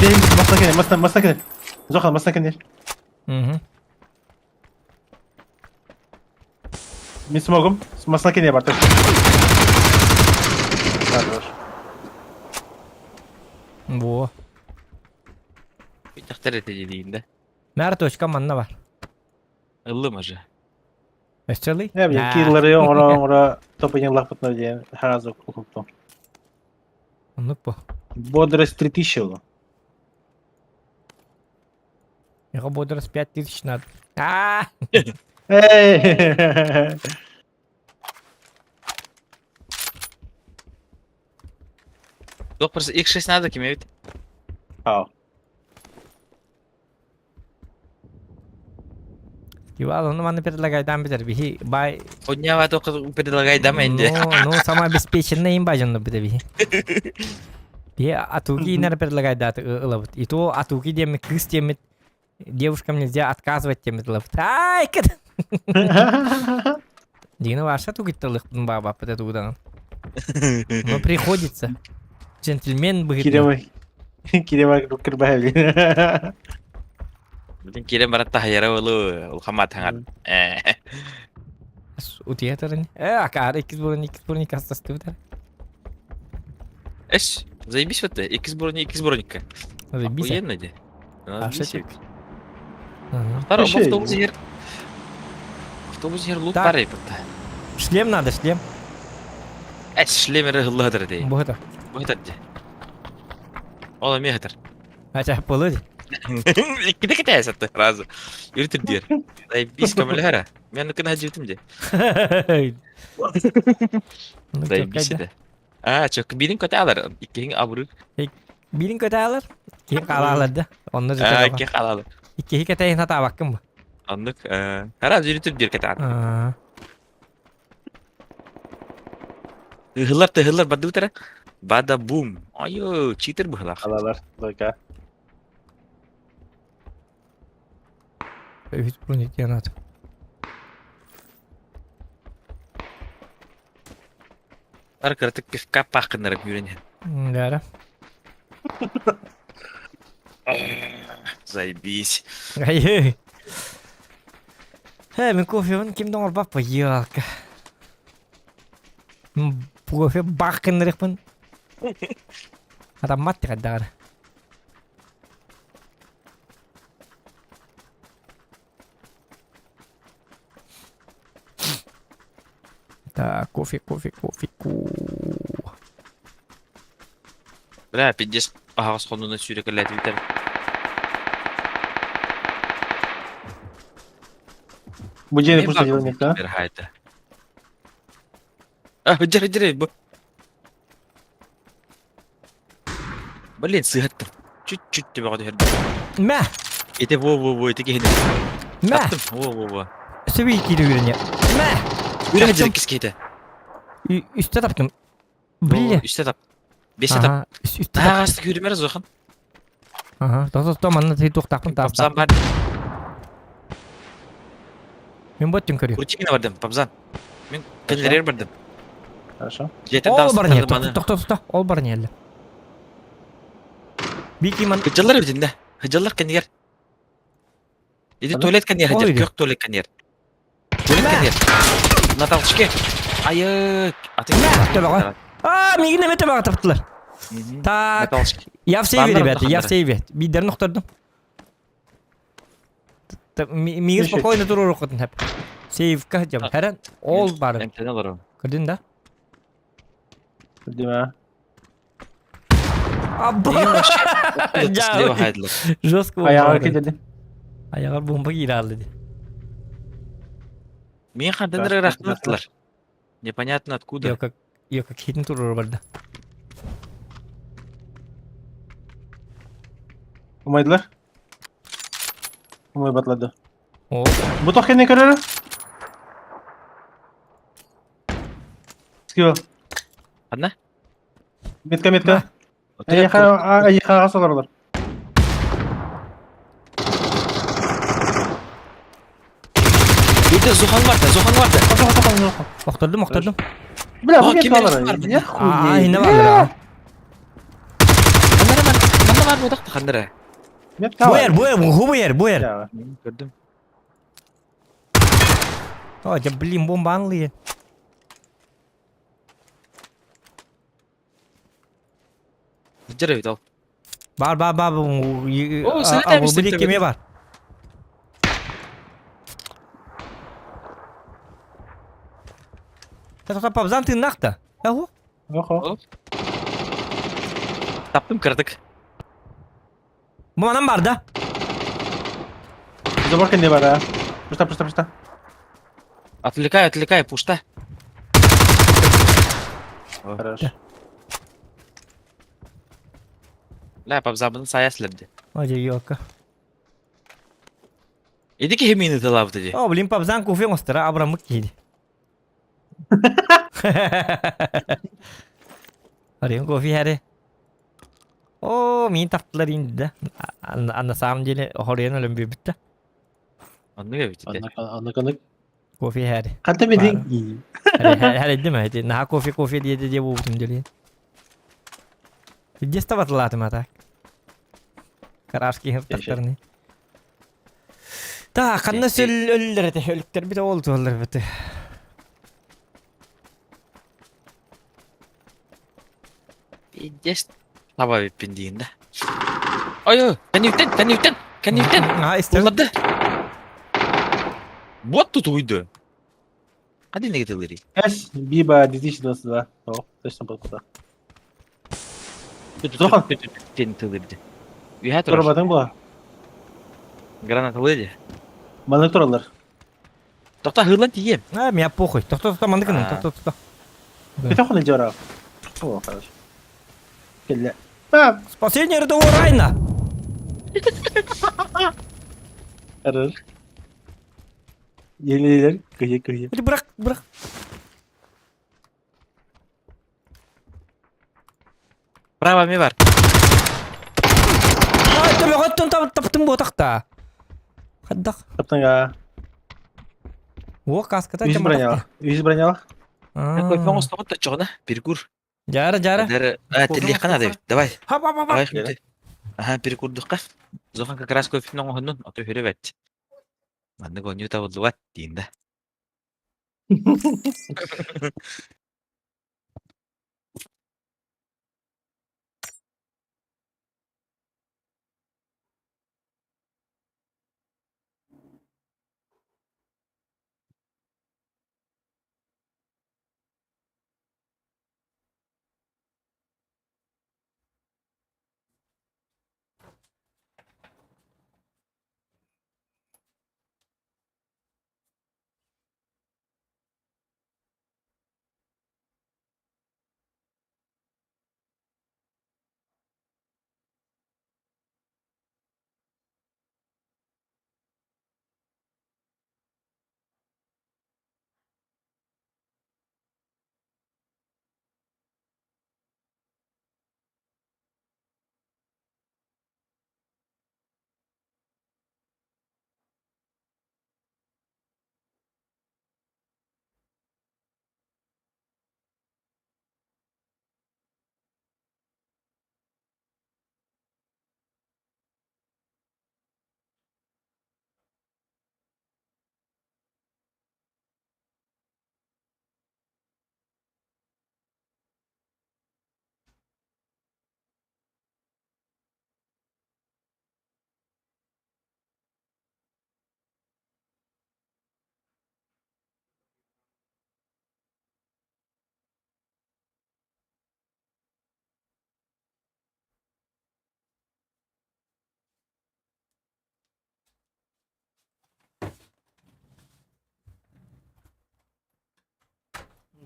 Бен масына келе, масына, масына келе. Зоқа, масына келе. Мгм. Мен смогум. Масына келе бар точно. Хорош. Во. Тахтар это дейін да. Мэр точка манна бар. Ыллым уже. Өстөлүй? Не билeyim, киллери оңора оңора топыйын лапытна диэн харазы укуптум. Оннук бу. Бодрость 3000 было. Его бодрость 5000 надо. А! Эй! Жоқ, просто X6 надо киме бит. Ау. Кивал, ону маны предлагайдан битер. Биһи бай... Поднява только предлагай да менде. Ну, ну, самообеспеченный им бажан бит биһи. Биһи атуги инер предлагай да ылабыт. И то атуги деме кыз темит. Девушкам нельзя отказывать темит ылабыт. Ай, кет! Дина ваша тугит талых баба под эту удану. Но приходится. Джентльмен бы. Кирема Кирема кырбай. Блин, кирем барат тахайара олу, улхамат хангар. Утиятарын. Акар, иккис бурун, иккис бурун, иккис астастыбытар. Эш, заебись вот ты, иккис брони, иккис броникка. Заебись. Охуенно де. Аша Второй автобус иһэр. Автобус иһэр лук бар эбит. Шлем надо, шлем. Э, шлем эрэ ыллаһытар дии. Бу хытар. Бу хытар дии. Ол эмиэ хытар. Ача, полы. Иккитэ кэтэһэ сатты сразу. Үрүтүр диэр. Заебись көмөлөһөрө. Мен кына хадьыбытым дии. Заебись это. Аа, чөк биирин көтө алар. Иккиһин абырыр. Биирин көтө алар, иккиһин хаалаалар да. Онно Аа, икки хаалаалар. Иккиһи кэтэйин хатаабаккын бу. Оннук, хара жүрүтүр диир кэтэҕин. Тыһылар, тыһылар бардыбытара. Бада бум. Айы, читер быһылаах. Алалар, лойка. Үһүс бронетианат. Ар кыратык пивка паахкыннарым үүрэн иһэн. Дара. Заебись. Ай. Э, мин кофебын ким да оҥорбаппын, елка. Кофе баах гыннарыахпын. Атаммат тиҕэрдэҕэр. Так, кофе, кофе, кофе, ку. Бля, пиздец, аһаҕас хонууна сүүрэкэлээтибитэр. Бу дьиэни просто делаем да? Хайта. А, дьэрэ, дьэрэ, бу. Блин, сыһаттым. Чуть-чуть төбөҕө түһэрдим. Мэ! Ити во-во-во, ити киһини. Мэ! Таптым, во-во-во. Сөбүй киирэ үрүнэ. Мэ! Үрэ дьэрэ кискиһитэ. Үстэ таптым. Блин. Үстэ тап. Бесте тап. Үстэ тап. Ааҕасты күүрүмэр зохан. Ага, то то манна ты туохтаахпын Пабзан таастаах. бар. Мин боттун көрү. Крутикина бардым, Пабзан. Мин кэллэрэр бардым. Хорошо. Дьиэтин Ол бар не, маны. тохто тохто, ол бар не әлі. Бики ман. Хыдьаллар эбитин да. Хыдьаллар кэннигэр. Иди туалет кэннигэр хыдьар, күөх туалет кэннигэр. Туалет кэннигэр. На толчке. Айы, атын. Төбөҕө. А, миигин эмэ төбөҕө таптылар. Так, я в сейве, ребята, я в сейве. Бидерин охтордум. Миигин спокойно туруоруккутун хэп. Сейвка дьам. Хэрэн ол бары. Эмтэнэ олорон. Көрдүн да? Көрдүм а. Абба! Жестко Аяҕар киирдэ. Аяҕар бомба киирэ ди. Мин хантан ыраахтан Непонятно откуда. Я как я как хитин турар барда. Умайдылар. Умай батлады. О. Бу тох кэннэ көрөрө? Скилл. Одна? Метка, метка. Айыха, айыхаға соларлар. Үйде Зухан бар да, Зухан бар да. Охтордум, охтордум. Бля, бу О, ким метка алар. бар? А, инне баалар. Ханнара бар, ханна бар бодақ ханнара. Метка Бу ер, бу ер, бу ер, бу ер. Көрдүм. О, дьэ, блин, бомбанлые. Дьэрэ бит ол. Бар, бар, бар, О, сәлем бу төбөтө. кеме бар. Та пабзан тыыннаах да. Ого. Охо. Таптым кырдык. Бу манан бар да. Забор кэннэ бар а. Пушта, пушта, пушта. Отвлекай, отвлекай, пушта. Хорош. Ля, пабзабын сая силерди. Ой, ёлка. Иди киһи миини тылаабыт ди. О, блин, пабзан кофе оҥостора абыраммыт киһи. Арыйын кофе иһэри. О, миин таптылар инди да. А на самом деле хоруйан өлөн биэрбит да. Оннук эбит ити. Оннук, оннук. Кофе иһэри. Ханта билин. Хәрәддим эти. Наһаа кофе кофе диэти диэ буолбутум дьэлиин. Где ставатылаатым а так? Карашки тахтарны. Так, ханна сөл өллөр эти өлүктөр бит ол туоллар бит. Пиздец. Таба биппин диин да. Ой, ой, кэнниттэн, кэнниттэн, кэнниттэн. Аа, истэбин. Улларды. Вот тут уйду. Один не тылыри. S, Биба 2022. О, точно был куда. Тохан. Тен тылырды. Үйә турар. Турабатын була. Граната лыди. Маннык тураллар. Тохта хыылан тиийем. А, меня похуй. Тохто тохто маннык гынан, тохто тохто. Көтөх жара. О, хорошо. Келле. Спасение рядового Райна! Хорош. Еле-еле, кыйы-кыйы. Или бырах, бырах. Право ми бар. Ай, төбөҕөттөн таптым буотахта. Хаддах. Таптыңа. Уо каската Үз бронялах. Үз бронялах. Какой фоң остоҕут чоҕуна перекур. Жара, жара. Дәрі, а, тиллиэххэ наада эбит. Давай. Хоп, хоп, хоп. Давай, хмити. Аха, перекурдухха. Зохан как раз кофе оҥоһуннун, ото үһүрэ бэт. Маннык оонньуу табыллыбат диин да.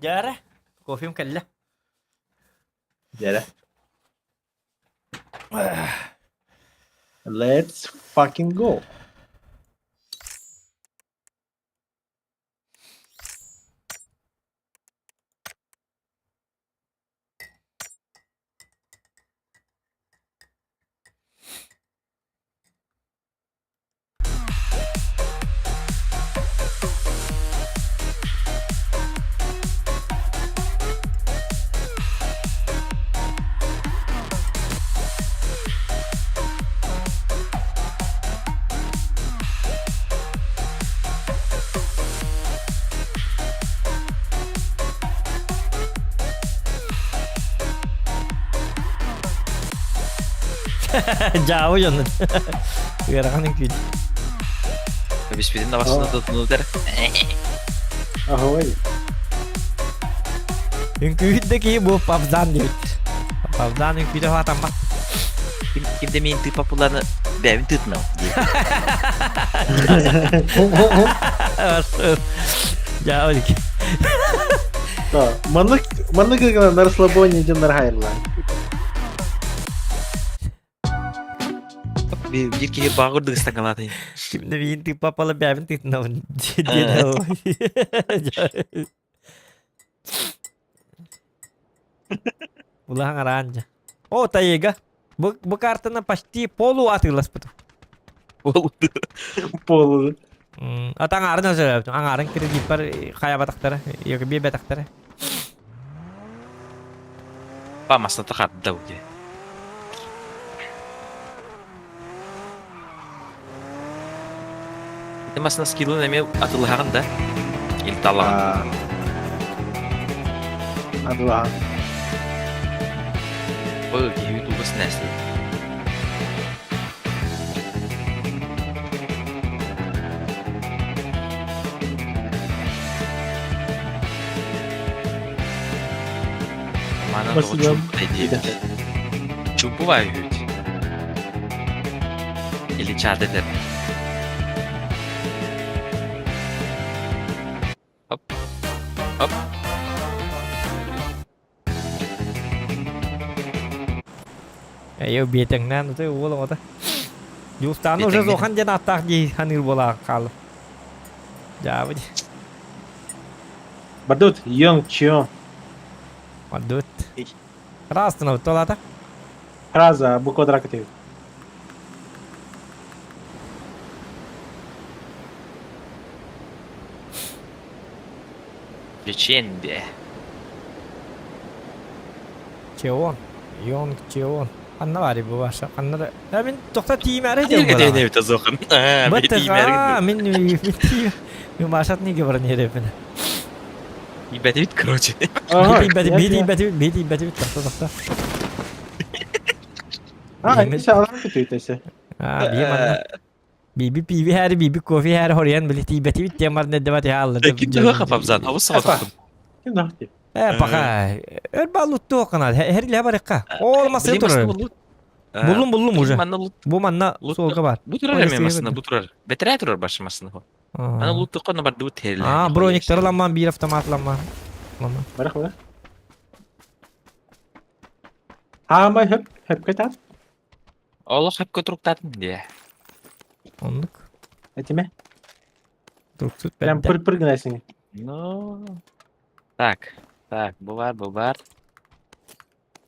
Жара. Кофем кэллэ. Жара. Let's fucking go. Дьаабы дьонун. Ыарахан үҥкүүтэ. Биспитин табасына тутунутар. Ahoy. Үҥкүүһүт да киһи бу Павзан диэбит. Павзан үҥкүүтэ хаатаммат. Ким ким да миин тыыпа пуланы бэйэбин тыытынам диир. Дьаабы Да, маннык маннык гына на расслабоне дьоннор хайырлаан. Биир киһи бааҕыр дыгыстаҥалаатын. Ким да миин тыыпа пала бэйэбин тыытынабын диэн Улахан араанжа. О, тайга. Бу, бу картаны почти полу атыыласпытым. Полу. Полу. Ат аҥаарын өсөлөөбүтүм. Аҥаарын кредиппар хайабатахтара, биэрбэтэхтэрэ. Па масната хатда уде. Ити масна скиллын эмиэ атылыһаҕын да? Или талаҕын? Атылаҕын. Ой, киһи тугас нәсли. тоҕо чуумпутай диэбит. Чуумпу баа үһү. Или чаат этэр. Оп. Оп. Эйэ биэтэҥнээн утай уол оҕото. Дьулустааны уже Зохан диэн ааттаах дии саныыр буолаа хаалла. Дьаабы дии. Бардут, Йонг Чио. Бардут. Разтына туолата. Раза, бу квадрат этибит. Леченде. Чеон. Йонг Чеон. Ханна баар бу ваша? Ханна да? Я мин тохта тиимээри диэн буолар. Тиимээри тазохан. Аа, мен тиимээри. Мин мин тиим. Мен машат неге баран ерепин. Ибэтибит, короче. Ибэтибит, бит ибэтибит, бит ибэтибит, тохта тохта. А, это алар күтүйтесе. А, бие манна. Биби пиви һәри, биби кофе һәри хорыйан били тиибэтибит диэн баран эрдэбэт иһэ Ким төһө хапабзан, абыс саҕатахпын. Ким нахти? Э, пока. Өр баллутту канал. Хериле барыкка. Ол масын турар. Буллум буллум уже. Бу манна суолга бар. Бу турар эме масына, бу турар. Бетере турар башы масына. Аны луттукка на барды бу териле. А, брониктар ламман, бир автомат ламман. Ламман. Барах барах. Аамай хөп, хөпкө тат. Олох хөпкө туруктаатым дии. Оннук. Этиме. Туруксут Прям пыр-пыр гынасың. Ну, так, так, бу бар, бу бар.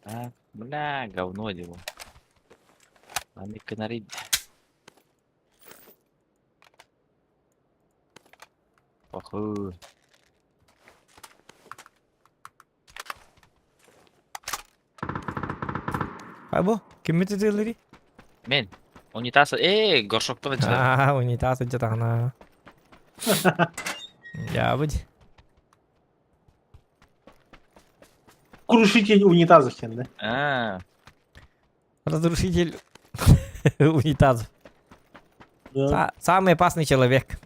Так, бля, говно дело. Аны кынарый. Оху. А бу киммит ытыыллыри? Мен. Унитаз, э, горшоктон ыччата. Аа, унитаз ыччатаҕына. Дьаабыт. Крушитель унитазов сен, да? Аа. Разрушитель унитазов. Самый опасный человек.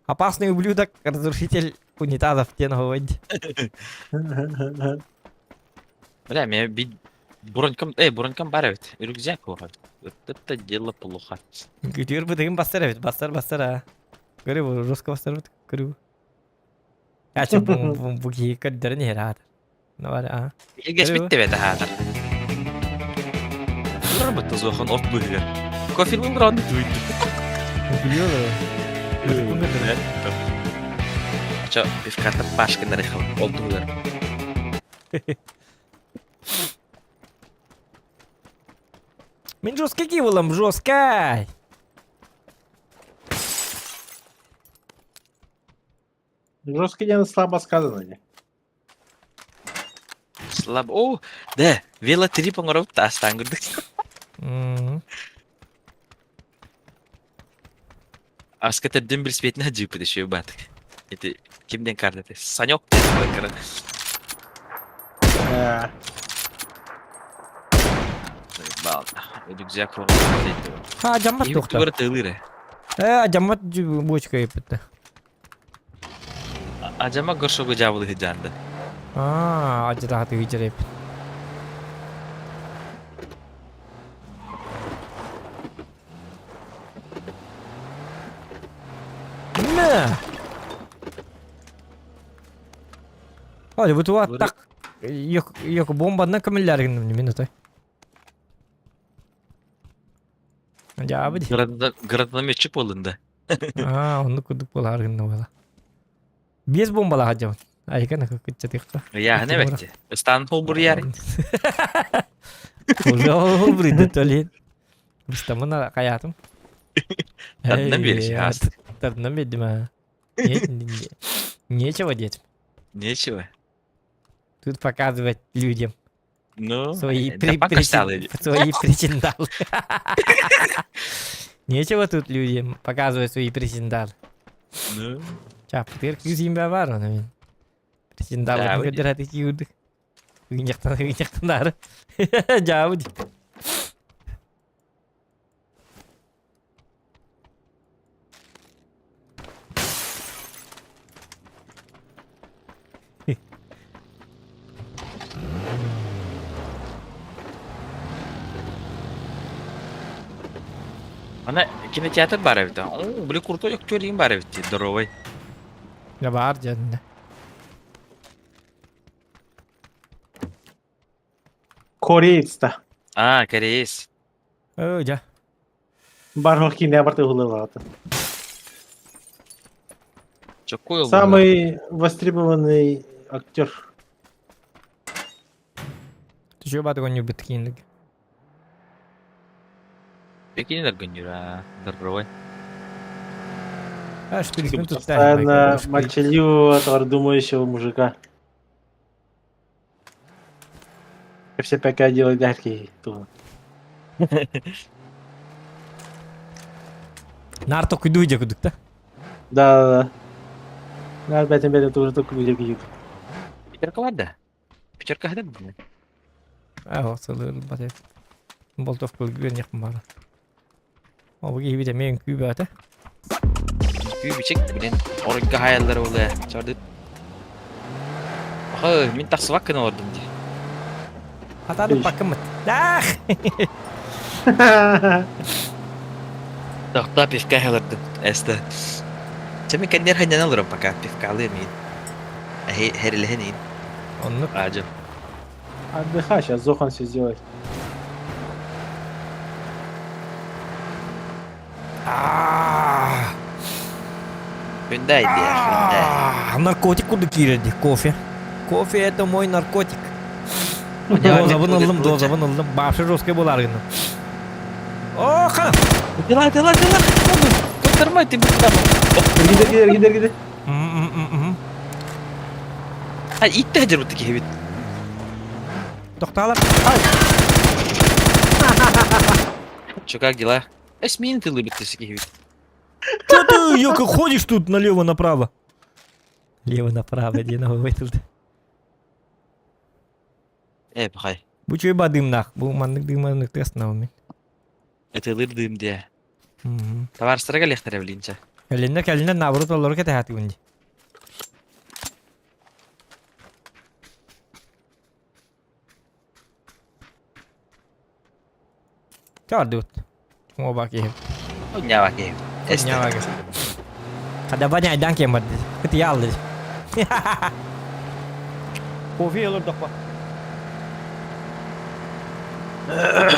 Опасный ублюдок, разрушитель унитазов, диэн оһуобайд. Бля, меня бить бронькам, эй, бронькам бар эбит. Рюкзак плохо. Вот это дело плохо. Күтүөр бытыгын бастар эбит, бастар, бастар, а. Көрү бу, жестко бастар бит, көрү. Ачы бу бу киһи көрдөрөн иһэр аатар. Ну бар, а. Илгэспит тебет аһаатар. Турар бытта зохан от быһыгар. Кофе ылран туйду. Чо, пивката пашкын нарыхал, ол туһугар. Мин жесткий кивылым, жесткий. Жесткий диэн слабо сказано дии. Слабо. О, да, велотрип оҥоробут таастаан курдук. Аска төрдүн билсибэтин дьыыппыт еще баатык. Ити кимден карта этэй? Санек диэн кара. Балта. Рюкзак Ха, жаммат туохта. Тугара тыылыыр ээ. Э, жаммат бочка еппитте. Ажама горшогу дьаабылы сыдьаанды. Аа, ажырааты ыйдьар эппит. Мэ! Ой, бу туа так yok yok бомбанан көмүллэр гынным минута. Дьаабы дии. Гранатометчик буоллун да. Аа, оннук курдук буолаар гынна буола. Биэс бомбалаах дьон. Айка кыччатыахха. Ыйааһын эбэтти. Ыстаан холбуруйаары. Уже холбуруйда төлейін. Быстамын хайаатым. Тардынан биэриш ааст. Тардынан биэрдим аа. Нечего деть. Нечего. Тут показывать людям. Ну, свои, при, при, свои причиндалы. Нечего тут людям показывать свои причиндалы. Ну. Чапытыр күүсүм бар оны мен. Причиндалы көдөрөт кийурдук. Ыгыньяктан ыгыньяктан Жаабы Ана кинотеатр баар эбит. О, били крутой актер им баар эбит. Здоровый. Я баар дьэннэ. Кореец да. А, кореец. Ö, дьэ. Бармах киинэ барты уһулалаата. Чоккой ол. Самый востребованный актер. Түшө баты гоню бит киинлик. Пекинер гонюра. Здоровый. А, шпилькин тут Постоянно молчаливого, думающего мужика. Все пока делают дальки. Нар токуйду дьэ кудук да? Да, да, да. Нар бэтен бэтен тоже только видео кидит. Пятерка бар да? Пятерка хадыр бу. Аа, сылыр бат. Болтов кылгы нехм бар. Ол киһи мен күүбәтэ. Күүбүчек билен оройга хаяллар оле. Чарды. Ахы, мин тахсыбак гына олордум ди. Хатады пакымыт. Ах! Тохта пивка халардым. Эсте. Чеми кеннер ханьян алырым пока пивкалы мин. Херилехен ин. Оннук. Ажы. Отдыхай, сейчас Зохан все сделает. Хүндай диэ, хүндай. Наркотик курдук киирэрди, кофе. Кофе это мой наркотик. Дозабын ыллым, дозабын ыллым. Башы жесткий болар гына. О, ха! Дела, дела, дела. Туттармай ты бутта. Гиде, гиде, гиде, гиде. А итте хадыр бутты кихибит. Тоқталар. Чё, как дела? Эс мин ты лыбит ты кихибит. Чё ты, ёка, ходишь тут налево-направо? Лево-направо, дена вытылды. Э, пахай. Бу чөй ба дымнах. Бу маннык дыманнык тест науми. Это лыр дым де. Товарыстарга лехтер блинче. Кэлиннер кэлиннер наоборот олору кэтэһэт гунди. Чардыбыт. Оба киһи. Ньява киһи. Ньява киһи. Хадаба няйдан кем барды. Кыт ялды. Кофе олор докпа.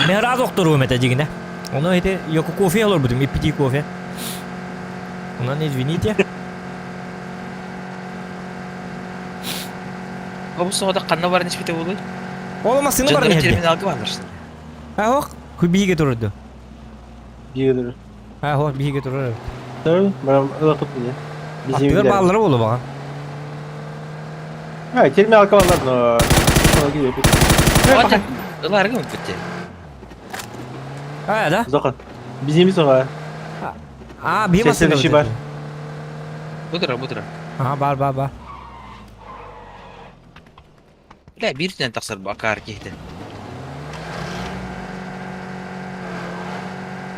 Мен раз охторуум этэ дьигинэ. Ону ити йоку кофе олорбутум, иппити кофе. Онон извините. Бу соҕода ханна баран испите буолуй? Ол массыына баран иһэрди. Терминалга барарсың. Аһох, биһиге турурду. Биһиге турар. Аһох, биһиге турар. Турар, барам ыла тут Аттыгар бааллара буолу баҕа. А, терминалга баллар, но... Ыларга мөппүттэ. А, да? Зохан. Бизимиз оға. А, биһи массыына бар. Бутура, бутура. А, бар, бар, бар. Бля, биир түнэн тахсар бу акаар киһитэ.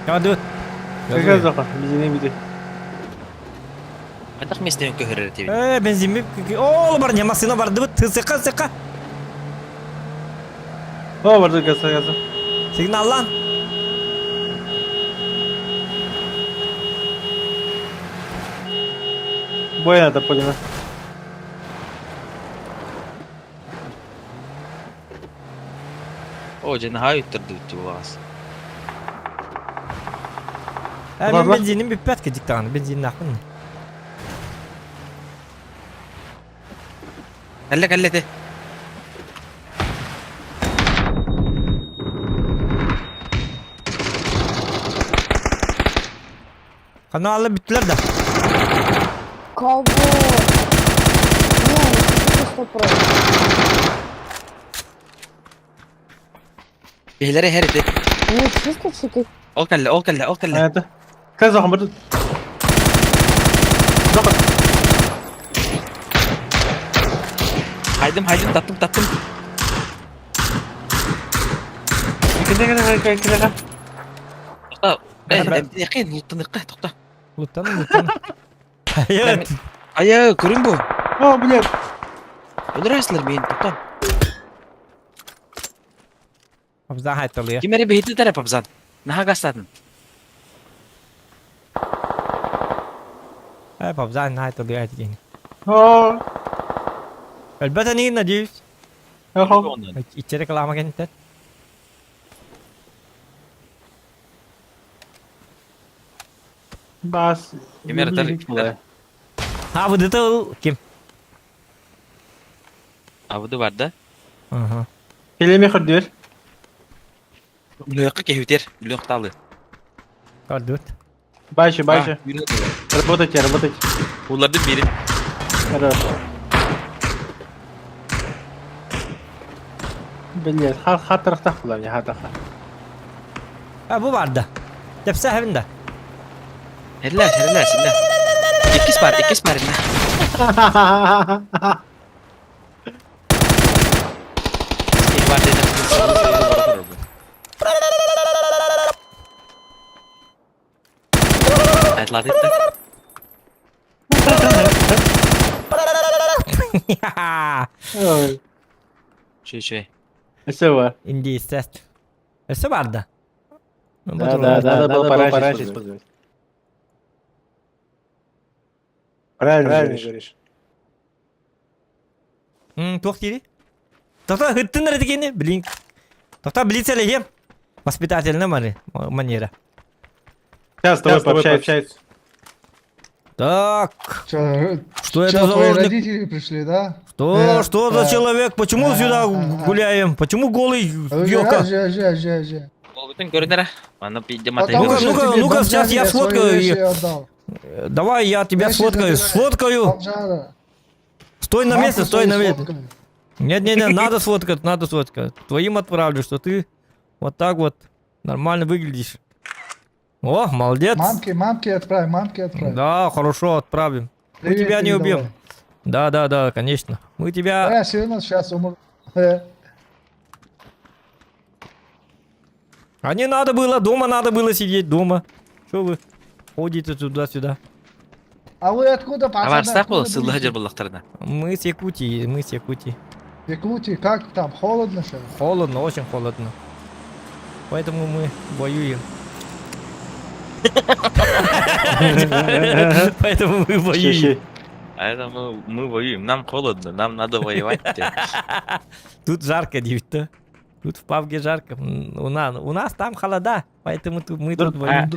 Ядыт. Какая Зохан? Бизини бити. Хайдах миэстэни көһөрөр этибит? Э, бензин О, бар не массыына бардыбыт. Сыка, сыка. О, барды газа, газа. Сигналлан. Бойна тополина. О, дьэ наһаа үттэрдибит булаас. Э, мен бензиним бүппэт кедик даҕаны, бензиннаахпын. Кэллэ кэллэ те. Хана алла бүттүлэр да. Кого? Не, ну что просто. Биһилэри һэр ити. Ну чисто чики. Ол кэллэ, ол кэллэ, ол кэллэ. Это. Кэл Зохан барды. Зохан. Хайдым, хайдым, таттым, таттым. Кэлэ, кэлэ, кэлэ, кэлэ. Тохта. Э, якын, луттаныкка, тохта. Луттан, луттан. Айа. Айа, көрүн бу. О, блядь. Өлөрөсүлэр миин, тохта. Абзан хайталыя. Ким эре биһити тарап абзан. Наһаа гастатын. Э, папзан наһаа тылыга этигин. Өлбөт эниин, надеюсь. Иччи реклама кэнниттэн. Бас. Ким А, выдыты ыл ким? Абыды бар да? Ага. Келеме көрдүөр. Үлүөхкэ кеһүтер, үлүөх талы. Көрдүт. Байшы, байшы. Работайте, работайте. Уларды бирин. Хорошо. Блин, хатырахтах була мне, хатаха. А бу барда. Тепсе хевинде. Херләс, херләс, херләс. Иккис бар, иккис бар. Чүй-чүй. Өссө бар. Индийцэт. Өссө бар да. Да, да, да, надо было пораньше использовать. Правильно, Правильно говоришь. Туох дири? Тоқта ыттын эрэ дигени, блин. Тоқта билицэлэһиэм. Воспитательная манера. Сейчас с тобой пообщаются. Так. Чё, Что это чё, за твои заложник? родители пришли, да? Что, Э, что за э, человек? Почему э, сюда э, гуляем? Почему голый э, ёлка? Жа, жа, жа, жа. Болбутун көрүнөр. Аны пиде Потому Ну-ка, что ну-ка, тебе ну-ка, сейчас бомжами я я свои сфоткаю. вещи и- отдал. Э, Давай я тебя Вещи сфоткаю. забирай. Сфоткаю. Бомжара. Стой на Мамку месте, стой свою на месте. сфоткай. Нет, нет, нет, надо сфоткать, надо сфоткать. Твоим отправлю, что ты вот так вот нормально выглядишь. О, молодец. Мамке, мамке отправь, мамке отправь. Да, хорошо, отправим. Мы Привет тебя не передавай. убьем. Да, да, да, конечно. Мы тебя... Я все равно сейчас умру. Э, А не надо было, дома надо было сидеть, дома. Что вы ходите туда-сюда? А вы откуда, пацаны? Аварстах бол, Откуда сыллаһа будете? жер буллахтарына. Мы с Якутии, мы с Якутии. Якутии, как там, холодно сейчас? Холодно, очень холодно. Поэтому мы воюем. Поэтому мы воюем. А это мы, мы воюем, нам холодно, нам надо воевать. Тут жарко, девять Тут в Павге жарко. У нас, у нас там холода, поэтому тут мы тут воюем.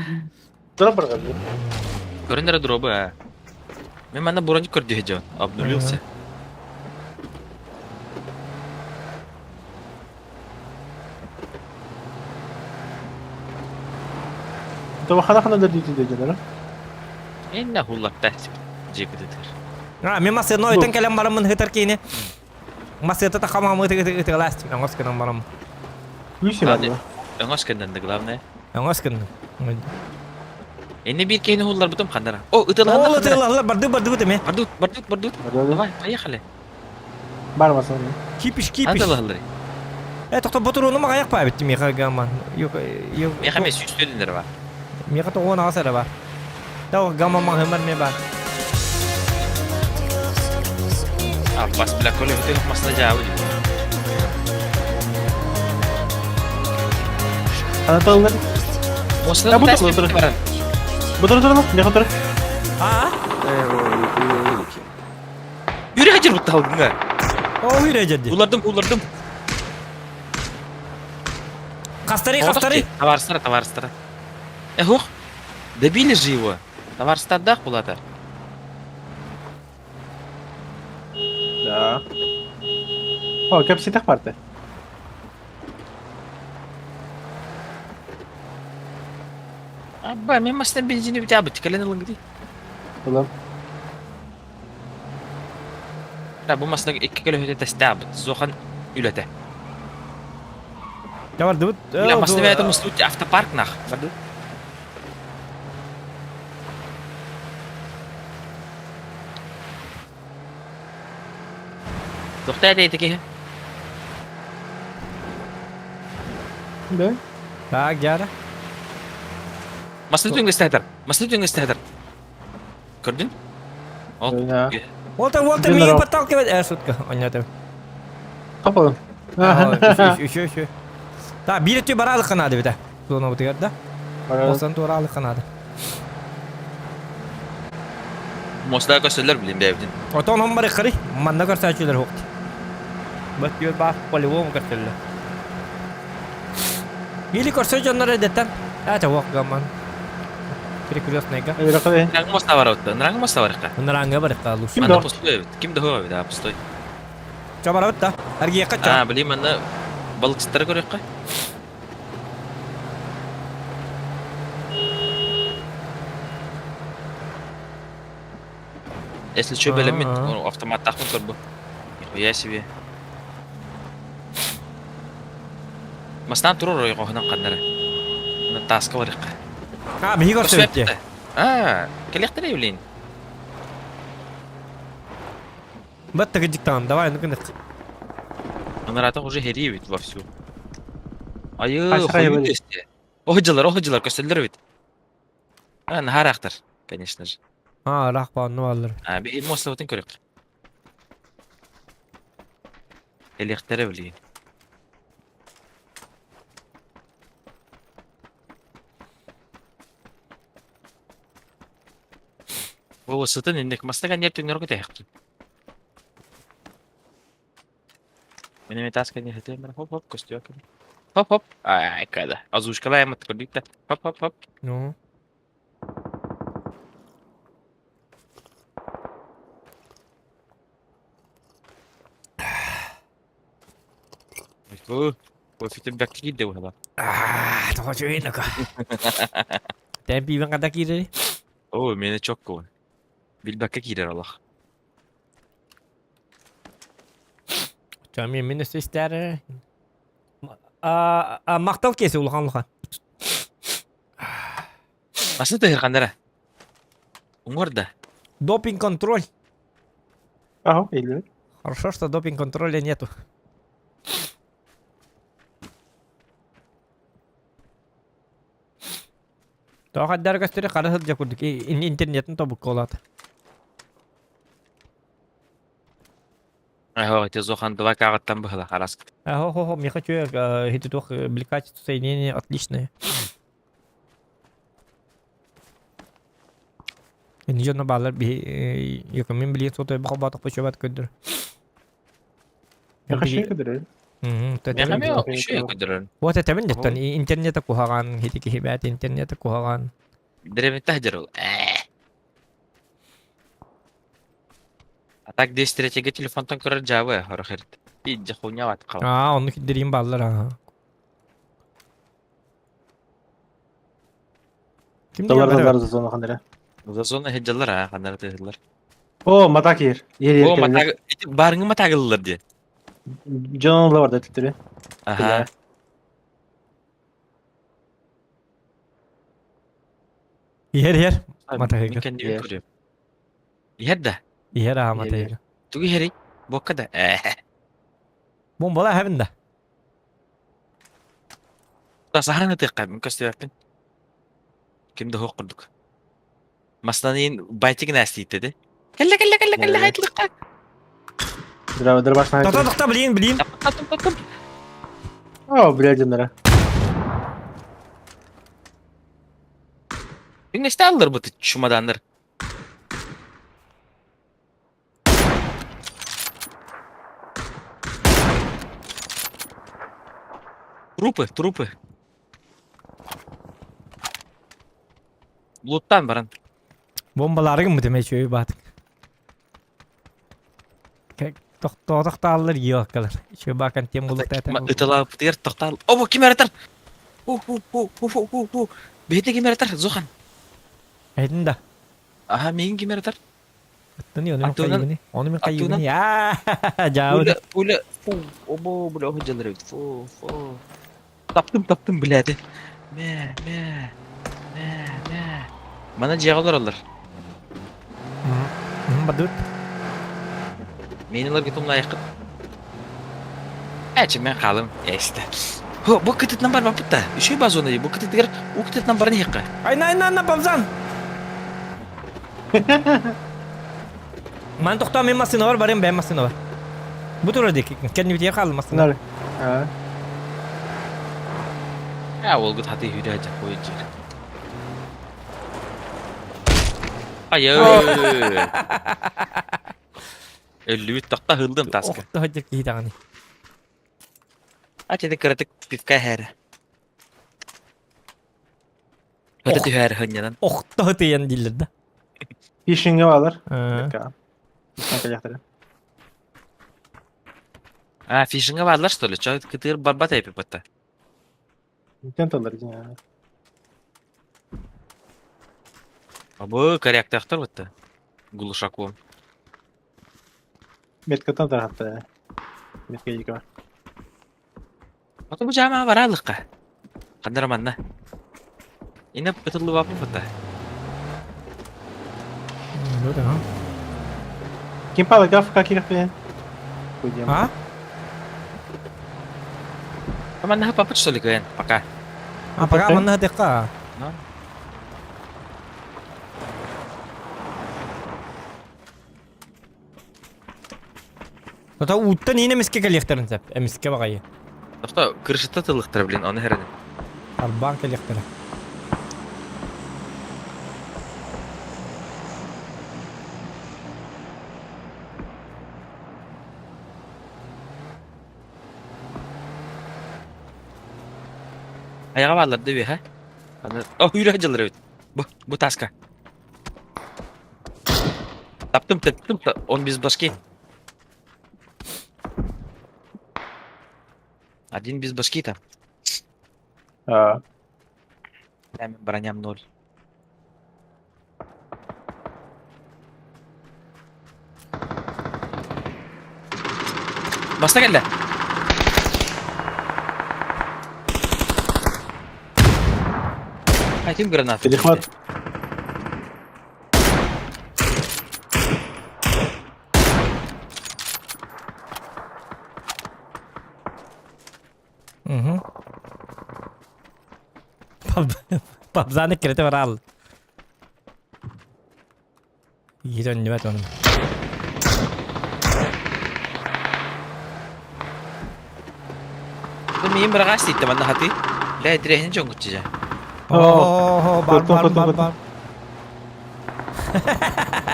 Көрүнөр дробы, а. Мен манна броник көрдү жон, обнулился. Това хана хана дэрдити дедилер. Энне хуллакта жепидер. А, мен масыны өтен кэлэн бараммын хытар киини. Масыта тахамамы ытыгаласт. Оҥос гынан барам. Оҥос гынан да главное. Оҥос гынан. Энне бир кейни хуллар бутум ханнара. О, ытылаханнар. Ол ытылахалар барды барды бутым. Бардут, бардут, бардут. Давай, поехали. Бармасын. Кипиш, кипиш. Антылахалар. Э, тохто ботуруну мага якпа бит меха гаман. Yok, yok. Меха мен сүүстөлүнөр бар. Меха тоҕуон аҕас эрэ бар. Тау гамма маһымар ме бар. Аббас бля көлө бүтүн масына жаабы дип. Анатолий. Осына Да, бутыр, бутыр. Бутыр, бутыр, не хотыр. А? Yürü hacır бутты алдыңа. О, yürü hacır. Улардым, улардым. Хастары, хастары. Товарыстара, товарыстара. Э, хух. Добили же его. Товарыстардах булата. Да. О, кепситах парты. Абба, мен машина бензини бит абы, тикелен алың ди. Улам. Да, бу машина икки көлө хөтө тесте абы. Зохан үлете. Я бар дыбыт. Бля, машина бәйті мұстут автопарк нах. Барды. Тоқтай әдейді ке. Да. Так, жара. Машина түнгісті әдір. Машина түнгісті әдір. Көрдің? Ол. Уолтер, Уолтер, меня подталкивает. Э, шутка. Понятно. Капалым. Еще, еще. Так, биир өттү бараалык надо бит. Зона бутыгар да. Болсан тууралык надо. Мостаа көстөллөр билин бэйэбитин. Отон он бары қыры, манна көрсөөчүлэр хуқты. Бат түөр баар по-любому көрсөллөр. Или көрсө дьоннор эдеттен. Это уох гаман. Перекрестныйга. Нранг моста бар отта. Нранг моста бар икка. Нранга бар икка лучше. Манна пустой эбит. Ким да хуа эбит, а пустой. Ча барабыт да. Аргиякка ча. А, блин, манна балыкчыттары көрөккө. Если что, бэлэммит, автоматтаахпын көрбө. Нихуя себе. Мастан турар ойоҕоһунан ханнара. Тааска барыахха. А, биһиги көрсөбүт А, кэлиэхтэрэ блин. Бат тыгыдьыктаан, давай, ну гынах. Анаратах уже хериевит вовсю. Айы, хойут эсте. Оһдьылар, оһдьылар көстөллөр эбит. А, наһаа конечно же. А, ыраах баанны бааллар. А, биһи мостабытын көрүк. Элиэхтэрэ билигин. Бу сытын инник мастаган неп түҥнөргө тэһэхтин. Мин эми таска не хэтем бар. Хоп хоп көстүө кем. Хоп хоп. Ай, када. Озвучкалаем көрдүк да. Хоп хоп хоп. Ну. Кофе бэкки киирдэ быһыла. Аа, тоҕо үчүгэй нака. Тэн пиибэн хата киирэри? Оо, миэнэ чокко. Билбэккэ киирэр олох. Чами мин өссө истээр. А, мактал кеси улахан улахан. Масын тыһырханнара. Уҥуор да. Допинг контроль. Ага, или. Хорошо, что допинг контроля нету. Тоҕо хаддар көстөрү хара сылдьа курдук интернетин тобукка олаата. Аһо, ити зохан два каҕыттан быһыла хараскыт. Хо хо хо, меха чуя хити туох били качество соединения отличное. Ини дьонно баалар биһи якомин билиэн суотай бахалбаатах почебат көрдөр. Меха шей көдөрөр. Вот это мен деттен интернета куһаҕан хити киһи бэт интернета куһаҕан. Деревнята дьарыл. А так 203 телефонтан көрөр жабы хорохерт. Иджи хуйня ват қал. Аа, онну киддерин бааллар аа. Ким Доллар доллар за зону хандара. За зона хеджалар а хандара тыһылар. О, матак ер. Ер ер. О, матак ити барыңы матагыллар ди. Джон бар да түттүрү. Аха. Иһэр иһэр матагыга. Мин кэннибин көрүөм. Иһэр да. Иһэр аа матагыга. Тугу иһэрий? Буокка да. Бомбала эһэбин да. Саһаан ытыахха мин көстүбэппин. Ким да суох курдук. Масланын байтигин ээстиитте де. Кэллэ кэллэ кэллэ кэллэ хайтлыкка. Здраво, дробаш на. Тоқта тоқта блин блин. О, блядь, нара. Үҥэстэ аллар бу чумаданнар. Трупы, трупы. Луттан баран. Бомбалары гыммыт эмэ үчүгэй баатык. Тохтоотох тааллар иоккалар. Үчүгэй баакан тем булуктаата. Ыталаабытыгар тохтаал. Обо ким эретер? Ху ху ху ху ху ху ху. Бэйэтэ ким эретер? Зохан. Этин да. Аха, миигин ким эретер? Оттон ону мин хайыбыны. Ону мин хайыбыны. Аа, жаабыды. Пуля, пуля, фу, обо, бля, оһо эбит. Фу, фу. Таптым, таптым, блядь. Мэ, мэ, мэ, мэ. Мана дьиэҕэ олороллор. Бадут. Мени ыларга тумнаайаххыт. Ээ, мен хаалым. Эстэ. Хо, бу кытытынан барбаппыт да. Үчүгэй базона дии. Бу кытытыгар уу кытытынан баран иһиэххэ. Айна, айна, айна, бамзан! Ман тохтоо мен массыына бар, барыам бэйэм массыына бар. Бу турар диэки, кэннибитигэр хаалла массыына. Ээ, уолгут хатыы сүүрэ сылдьар, хуй дьиир. Айы. Өллүбүт тохто ыһыллым таска. Охто сылдьар киһи даҕаны. А тени кыратык пивка иһээрэ. Өтө түһээр хынньанан. Охто ытыйан дииллэр да. Фишинге балар. А, фишинга бааллар что ли? Чо кытыр барбат эпи бытта. Интен талар дии. Абы корректор бытта. Глушаком. Меткатан тархатта. Метка екі. Ото бу жама баралыкка. Ханнара манна. Ине ытыллыбаппын бытта. Ну да. Ким палыгав как кирпе? А? Манна папыт что ли кыйын? Пока. А пока манна декка. Ото ууттан иин эмиске кэлиэхтэрин сөп. Эмиске баҕайы. Тохто крышата тылыктар блин, оны хереним. Арбаан кэлиэхтэрэ. Аяға баалар да үөһэ. Аны о үүрэ дьыллар эбит. Бу бу таска. Таптым таптым он без башки. Один без башки там. А. Броням ноль. Баста кэллэ. Хотим гранату. Перехват. Угу. Пабзаны кирете барал. Иирэн нибэт оны. Бу миин быраҕаас дийтэ манна хаты. Лэ тирэһин дьоҥгуччу дьэ. О, бар бар бар бар.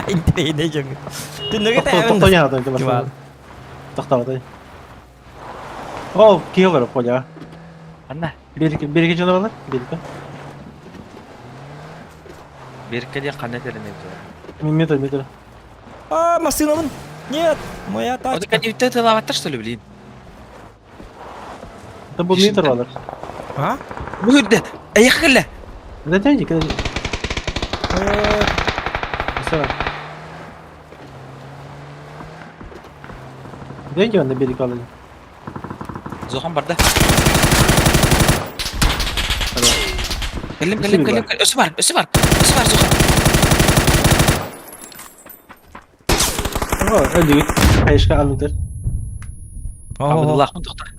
Интрине дьоҥ. Түннүгэ тээбин. Тохто яадан Тохтоото. О, киһи поля. Анна. Берики берики жана балар, берики. Берикке диэн ханна этэрин Метр, метр. А, массыынабын. Нет, моя тачка. Ону үттэ тылаабаттар что ли, блин? Это был метр балар. А? Бу үрдэ. Эйэх кэллэ. Да тяньте, когда. Все. Дойди он на берег алый. Зохан барда. Кэллим, кэллим, кэллим, кэллим. Өссө бар, өссө бар. Өссө бар Зохан. О, өлүгүт. Хайышка алыдыр. Абдуллахмын тоқтар.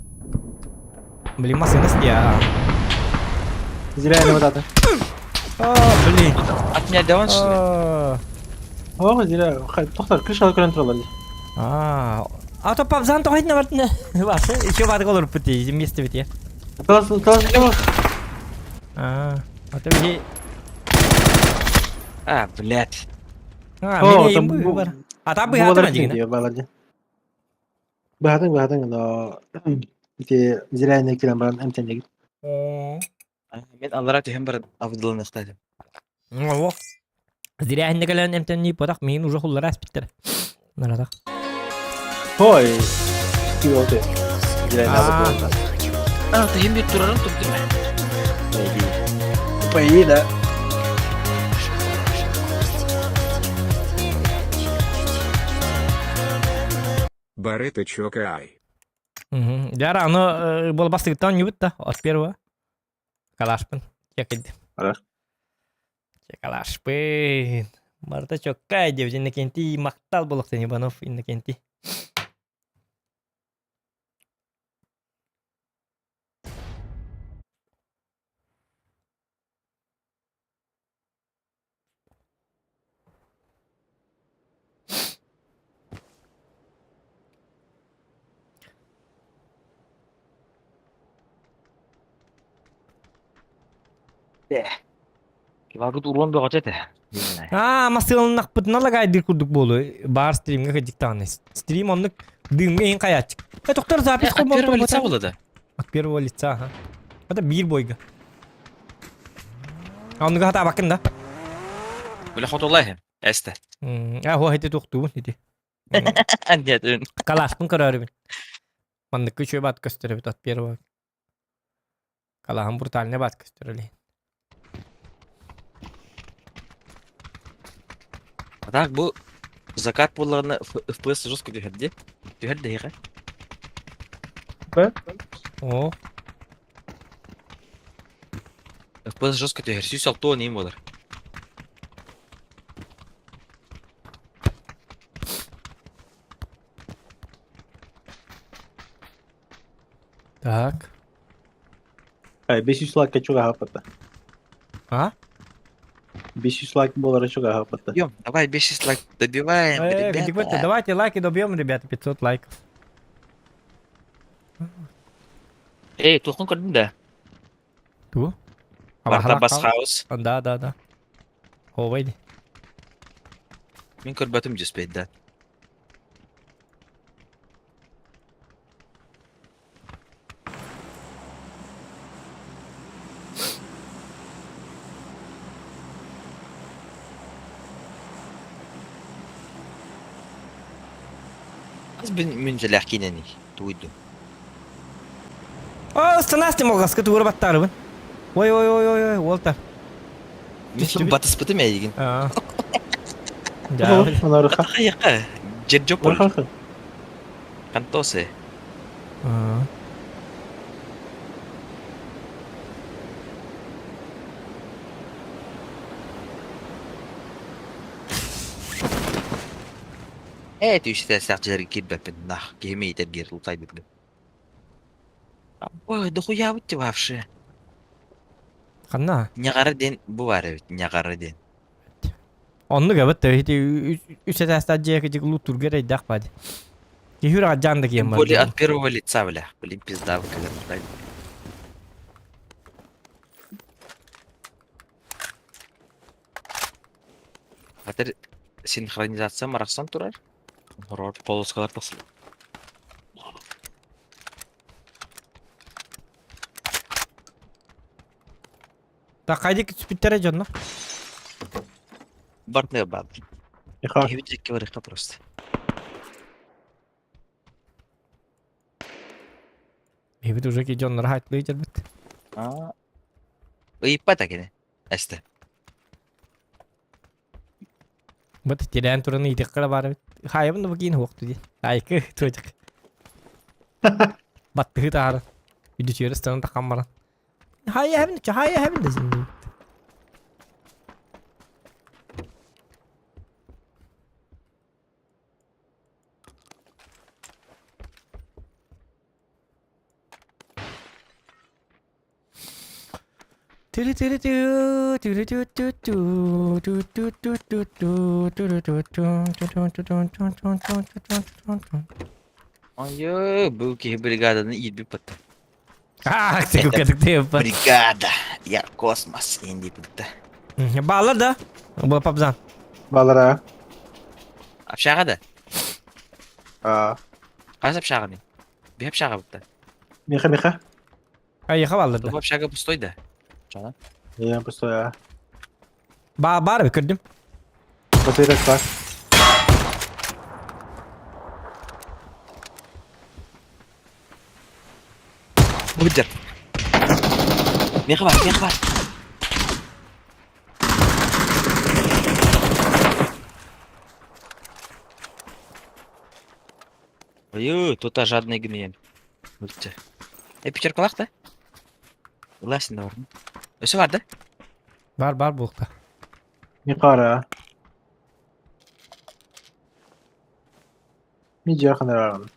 Блин, массыына я. Зря я вот это. А, блин. От меня даван что ли? О, зря. Тоқтар, крыша көрөн туралар. А, а то пабзан тоҕо иһитинэ бардына. Басы, еще бардык олоруппут дии, вместе бит я. Тас, тас, А, а то биһи... А, блядь. А, мин эйим бу бар. А та быһаатына дигинэ. Балар. Быһатын, быһатын, но ити зря килен баран эмтенеги. Мен аллара түһэн баран абдылыныктадым. О, зря кэлэн эмтенни потах мин уже хуллара аспиттер. Наратах. Ой, киоте. Зря А. А, тыһын бир турарын турдум. Поеда. Барыта чокай. Дяра, оно было бастыгыттан нюбут да, от первого. Калашпын. Чекайды. Ара. Калашпын. Марта чоккай деп Иннокентий мактал болуктан Иванов Иннокентий. Кивагыт урон бөҕөтө этэ. Аа, масыыланнахпытына лагайдыыр курдук буолуо. Баар стримҥэ кырдьык даҕаны. Стрим оннук дыымҥа иһин хайааччык. Э, доктор запись От первого лица было да? От первого лица, ага. Это биир бойга. Оннуга хатаабаккын да? Бля хотулай эсте. А, хуа хити тухтуун ити. Нет. Калашпын көрөрүбүн. Маннык үчүгэй бат көстөрөбүт от первого. Калаһым брутальный бат көстөрөлей. А так бу закат буоллаҕына FPS жестко түһэр дии. Түһэр дэһиэхэ. О. FPS жестко түһэр. 160 иин буолар. Так. 500 лайк чугаһаппыта. А? 500 лайк буолара чугаһаппыта. Идем, давай 500 лайк добиваем, Э, ребята. Давайте лайки добьем, ребята, 500 лайков. Эй, туохун көрдүн да? Ту? Барта бас хаус. Да, да, да. Ховай. Мин көрбөтүм дьүспэйдэ. Хас мүнсэлээх киинэний? Тугуйдун? О, станасты молгаска тугура баттаарыбын. Ой, ой, ой, ой, ой, уолта. Мин батыспытым эйигин. Аа. Хайака, Джерджополь. Кантосе. Аа. Ээ, түстэ сахчыларга киирбэппин, нах, киһими иитэргиэр лутайбытым. Ой, дохуябыт ти вообще. Ханна? Ньаҕара диэн бу баар эбит, ньаҕара диэн. Оннук эбит ити үс этээстээх дьиэ кыдьык лууттуурга эрэйдээх бади. Киһи үрэҕэ дьаан да киэн бар. Более от первого лица, бля. Блин, пизда, когда Хатыр синхронизация марахсан турар. Хорор полоскалар тахсар. Так хайдик түспүттэрэ дьонно. Бартная баб. Киһибит дьикки барыхха просто. Бэйбит уже ки дьоннор хайтлыы дьэрбит. Аа. Ыйыппата кини. Эсте. Быт тирээн туран ыйытыахха баар эбит. Хаайабын да бу киин хуохту дии. Айкы туочак. Баттыһы таһарын. Үдүтүөрэ станан таххан баран. Хайа хэбин, хайа хэбин десин. Ой, бу киһи бригаданы иирбит батта. А, Бригада, я космос, инди бутта. Балар да? Бу папзан. Балара. Общага да? А. Хас общаганы? Би общага бутта. Миха, Миха. Айыха баллар да. Бу общага пустой да? Чана? Я пустой, а. Ба бар көрдүм. Батырак бар. Бу Миха бар, миха бар. Ой, тут жадный гниен. Бүттэ. Э, пятеркалах да? Ыласың да бар. Өсө бар да? Бар бар буолта. Микара. Ми жакын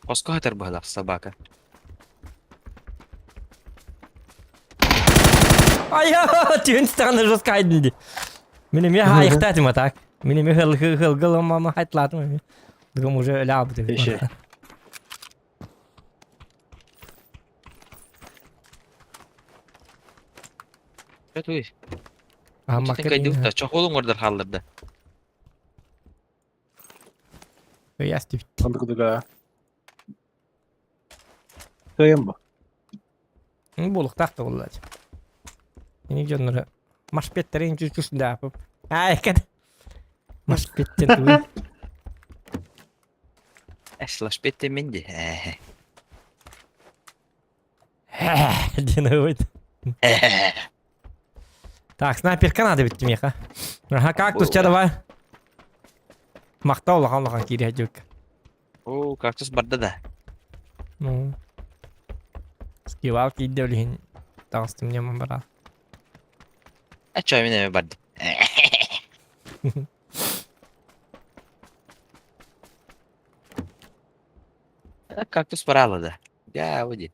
Хоско хатар быһалах собака. Ая, түн стороны жестко айдын ди. Мені ме хайықтатым а так. Мені ме хыл хыл хыл гыл мама хайтлатым. Дыгым уже ля бу Еще. Чөтүй. А Читин кайдыбыт да, чохолуң ордар хаалларда. Ыйас түбүт. Онды кудуга. Кыйым бу. Буолуктаах да буолла. Ини дьоннору машпеттерин чүчүс даапып. Аа экен. Машпеттен тугуй. Эшлашпетте менди. Диэн ылбыт. Так, снайперка надо бит меха. Ага, кактус, ча давай. Махта улахан улахан киирэ дьүк. О, кактус барда да. Ну. Скивал киирдэ билиһин таҕыстым ньаман бара. А чё, мин эми бардым. Кактус барала да. Я, уйди.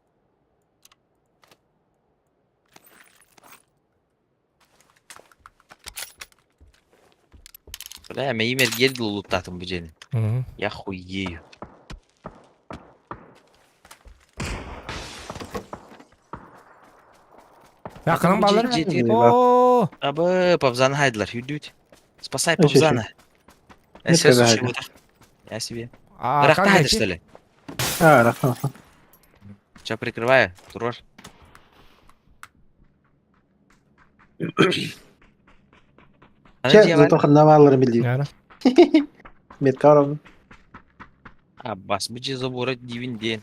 Бля, мэйим эргиэр луттаатым бу дьиэни. Я хуею. Якынын балар. О! Абы, Павзаны хайдылар, хүрдүүт. Спасай Павзана. Э, слушай, вот. Я себе. Рахта хайды, что ли? А, рахта. Че, прикрываю, турор. Че, зато ханна бааларын билдим. Метка барабын. Аббас, бу же забора дивин ден.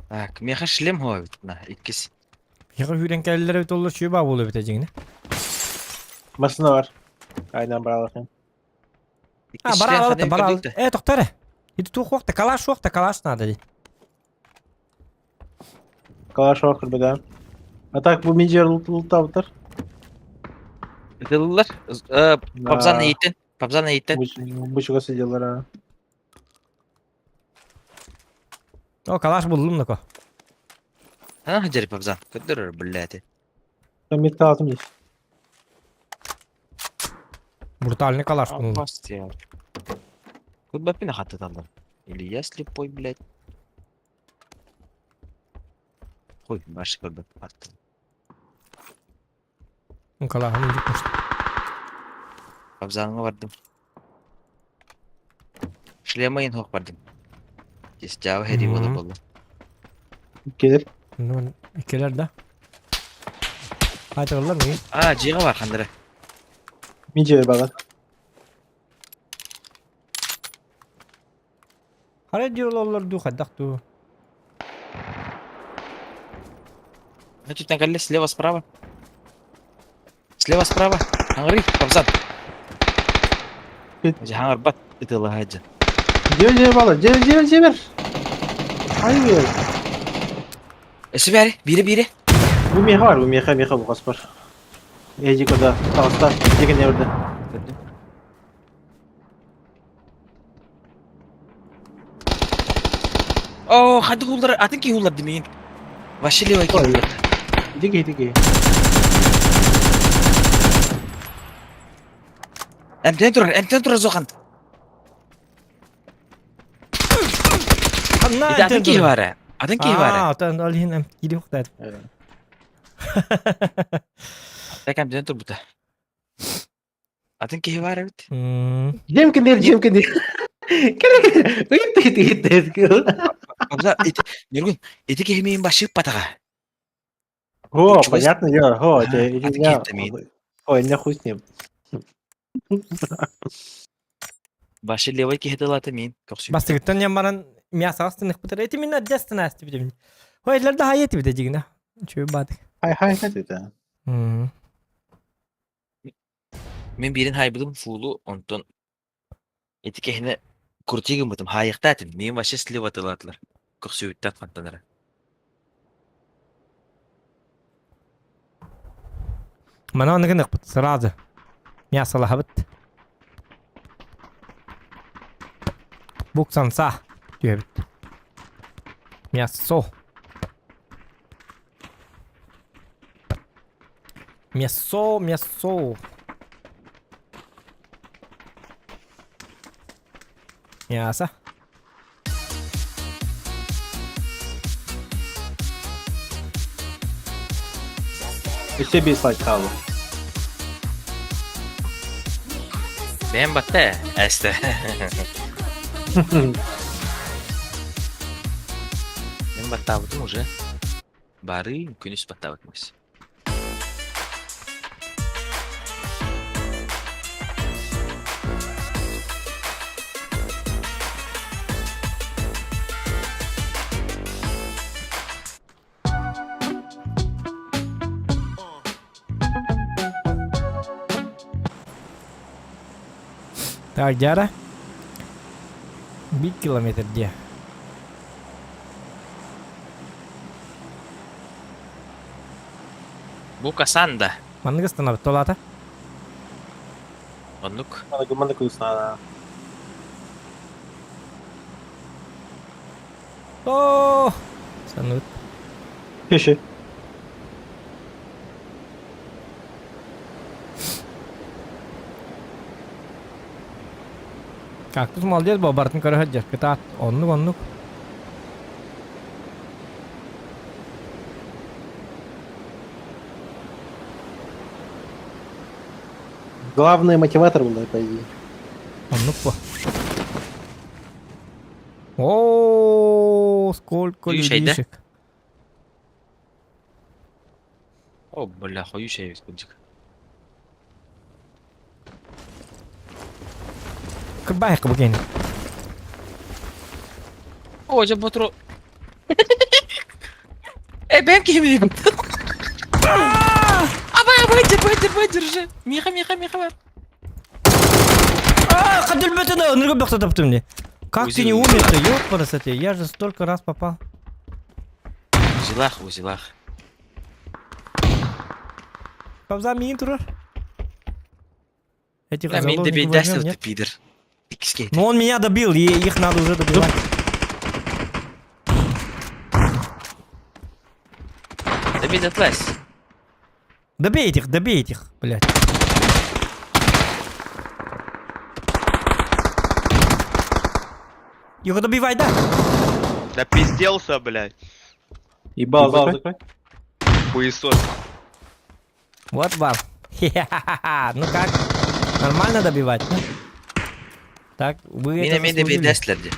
Так, меха шлем хообит на иккис. Меха хүрен кэллэр эбит оллар чүө баа буолуо эбит дьиҥинэ. Машина бар. Айнан баралахын. А, бараалабыт да, бараал. Э, тоқтар эрэ. Ити туох уохта, калаш уохта, калаш надо дии. Калаш уох кырбыда. А так бу мин жер лутабытар. Ытыллар. Пабзан иитен. Пабзан иитен. Бучуга сиделлар. а. О, калаш буллум нако. А, жери Пабзан. Көддөр, блядь. Там метка атым есть. Брутальный калаш буллум. Опасти. Кут баппин хаттаталлар. Или я слепой, блядь. Хуй, баш көрбөт аттым. Калаһым илик Абзаныҥа бардым. Шлема иһин суох бардым. Дьаба сэрии буола буолла. Кэлэр. Кэлэр да. Айтыллар ми? А, дьиэҕэ бар ханнара. Мин дьиэбэр баҕар. Хара диир олороллор дуу, хайдах дуу? Ну, тут на слева, справа. Слева, справа. Хаҥырый, Кобзан. Дьэ, хаҥырбат ытыалаһа дьэ. Дьиэ дьиэ бала, дьиэ дьиэ дьиэбэр. Ай Өссө бэри, биире биире. Бу миэхэ бар, бу миэхэ миэхэ бу хоспор. Эжи куда, таҕыста, дьиэ кэннэ Оо, хайдах ууллар, атын киһи уулларды миин. Вообще левый киһи уулларды. Диги, диги. Эмтэн турар, эмтэн турар Зохан. Ханна Ити атын киһи баара. Атын киһи баара. Аа, отон ол иһин кири ухтаат. Так эмтэн турбута. Атын киһи баар эбит. Дьиэм кэннигэр, дьиэм кэннигэр. Кэлэ кэлэ. Ыйытта ыйытта ыйытта. Абза, ити, Ньургун, ити киһи миин башыыппатаҕа. О, понятно дело. О, это Атын я. киһиттэ миин. Ой, не хуй с ним. Башы левый киһи тылата миин. Көхсүбүт. Бастыгыттан ньам баран мясо астыныхпытар. Эти мин аддастын асты битим. Хойлар да хайет бите дигина. Чү бадык. Хай хай хай это. Мин биирин хаайбытым фуулу, онтон ити киһини крути гыммытым, хаайыахтаа этим, миигин вообще слива тылаатылар, көхсүбүттэн хантан эрэ. Мана аны гыныхпыт сразу. Мясолаһабыт. Буксанса түһэбит. Мясо. Мясо, мясо. Мясо. Өссө биир слайд хаалла. Бэйэм батта эстэ. Мен баттаабытым уже. Бары күнүс баттаабытым Так, Дяра. Бит километр где? Бу Касанда. Маннык ыстанабыт толата. Оннук. Маннык маннык устана. О, саныт. Пиши. Кактус молодец был, бартын көрө сылдьар. Кытаат, оннук оннук. Главный мотиватор был, по идее. Оннук по. О, сколько Хойущай, да? людишек. О, бля, хойущай эбит кырдьык. Кырбаайыкка бу киһини. О, дьэ ботру. Э, бэм киһи Абай, абай, держи, держи, держи. Миха, Миха, Миха бар. А, хадылбетена, ныргы бөхтө мне. Как ты не умер-то, ёпарасоте, я же столько раз попал. Узилах, узилах. Павза миин турар. Этих Бля, мин заложников добейдәсил возьмем, ты, нет? пидор. Икскей. Ну он меня добил, и их надо уже добивать. Добей атлас. Добей этих, добей этих, блядь. Его добивай, да? Да пизделся, блядь. Ебал, зал закрой. Хуесос. Вот вам. Хе-ха-ха-ха. Ну как? Нормально добивать, да? Так, вы Мин это эмиэ заслужили. добейдәслэр дии.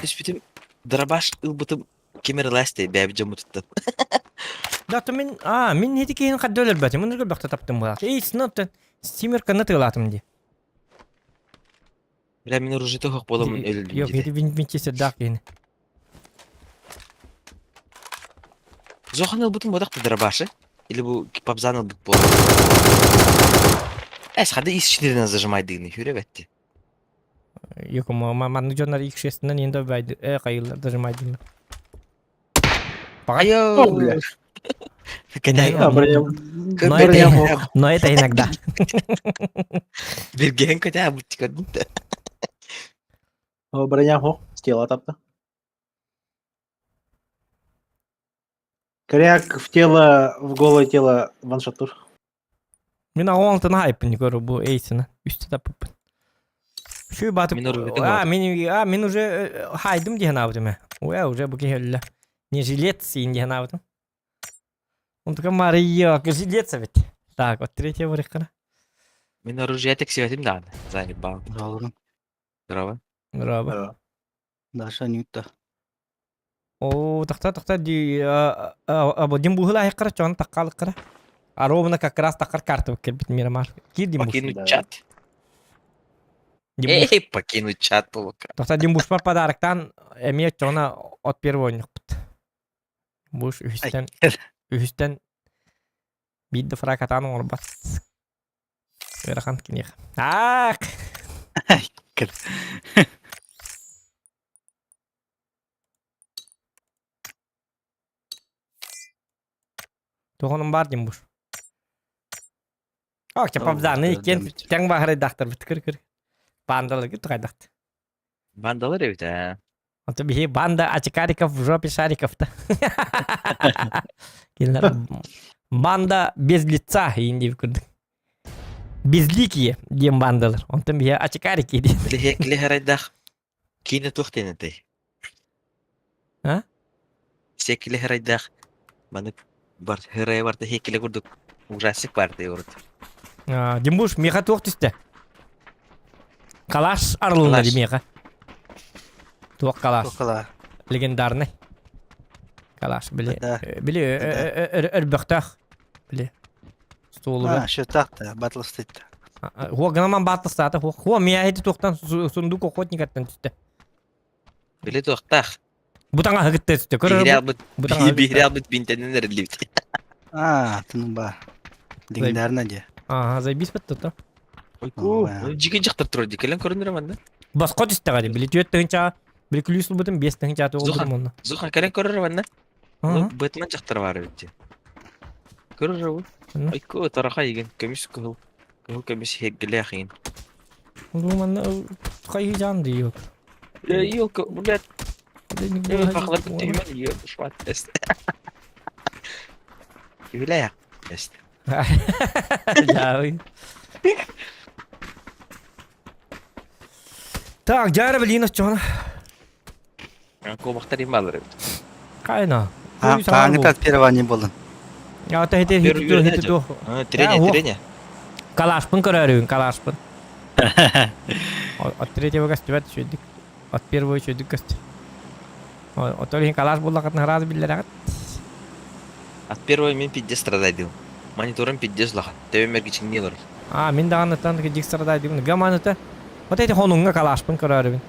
Түспүтүм дробаш ылбытым ким эрэ ласте бэйэбит дьоммутуттан. Да, то мин, а, мин ити киһини хадда өлөрбөтүм, мин өлөрбөхтө таптым буолаат. Эй, сынап стимер кына тыылаатым дии. Бля, мин оружиета суох буоламмын өлөллүм Yok, диэтэ. ити винчестер киһини. Зохан ылбытым буотах да дробашы? Или бу пабзан ылбыт буолар? Эс, хады ис ичинеринен зажимайдыгыны хүрэ бэтти. Yok, маннык дьоннор икшестинен енді байды, э, кайылар дажимайдыны. Айо! О, бля. Когда Но это, но это иногда. Бирген көтә бу тикердим да. О, броня, о, с тела тапта. Коряк в тело, в голое тело ваншотур. Мин аҕа хайпын көрө бу эйсина. Үстэ таппыппын. Şu батып Мин оружиетын а, мин а, мин уже хайдым диэн аабытым. Уя уже бу киһи Не жилец син диэн аабытым. Он такой Мария, жилец ведь. Так, вот третья вырыхкана. Мин оружие тексибэтим даҕаны. Заебал. Здорово. Здорово. Даша Нюта. О, тахта тахта ди а а дим буһула айкара чон таккалыккара. А ровно как раз такар карта келбит мирамар. Кир дим Покинуть чат. Дим Эй, покинуть чат полука. Тохта дим бушпар подароктан эмиэ чона от первого ньукпут. Буш үһүстэн үһүстэн биир да фракатаан оҥорбат. Ыарахан киниэхэ. Аак! Туохонум баар дим буш. Ок, чапабзаны иккен тэҥ баһарайдаахтар бит кыр кыр. Бандалар кыт хайдахт. Бандалар эбит ээ. Ото биһи банда очкариков в жопе шариков та. Кинилэр банда без лица иин диэбит курдук. Безликие диэн бандалар. Онтон биһи очкарики диэн. Килиһарайдаах киинэ туох диэн этэй? А? Секилиһарайдаах маны бар хырая барта хекиле курдук ужастик бар дии урут. Димбуш, миэхэ туох түстэ? Калаш арылынна Калаш. ди миэхэ. Туох калаш? Туох калаш? Легендарный. Калаш, били, били өрбөхтөөх. Били. Столуга. А, счетах та, батл стыт. Хуа гынаман бааттастаата. Хуа миэхэ туохтан сундук охотникаттан түстэ. Били туохтаах. Бу таҥаһы кытта түстэ. Көрөр Биһири албыт бу таҥаһы биһири албыт бинтэнэн эриллибит. А, тунун ба. Легендарный де. Ага, заебись тут. Ойку, жиги жактар турар ди. Келен көрүнөр манна. Босхо түстэҕэ били түөрт тыһыынчаҕа били күлүүс ылбытым биэс тыһыынчаҕа туолбутум онно. Зухан кэлэн көрөр манна. Бытман жактар бар эбит ди. Көрөр бу. Ойку тараха иген көмүс кыһыл. Кыһыл көмүс хеггилээх иген. Бу манна хайы жан дии Елка, блядь. Хахлар күттүгүмэн ее шват тест. Юля тест. Дьаабый. Так, дьаара билиин оччоҕуна. Куобахтар им баалар эбит. Кайна. Пааңыта первого не болдун. Я та хите хите хите ту. Трене, трене. Калашпын көрөрүн, калашпын. От третьего көстүбэт үчүйдүк. От первого үчүйдүк көстү. Отор иһин калаш буллахытын хараас биллэрэҕит. От первого мин пиздец страдайдым. Мониторым пиздец улахан. Төбөм эргичиҥнии олорор. А, мин даҕаныттан дьик страдайдым. Гаманыта. Вот эти хонуҥҥа калашпын көрөрүбүн.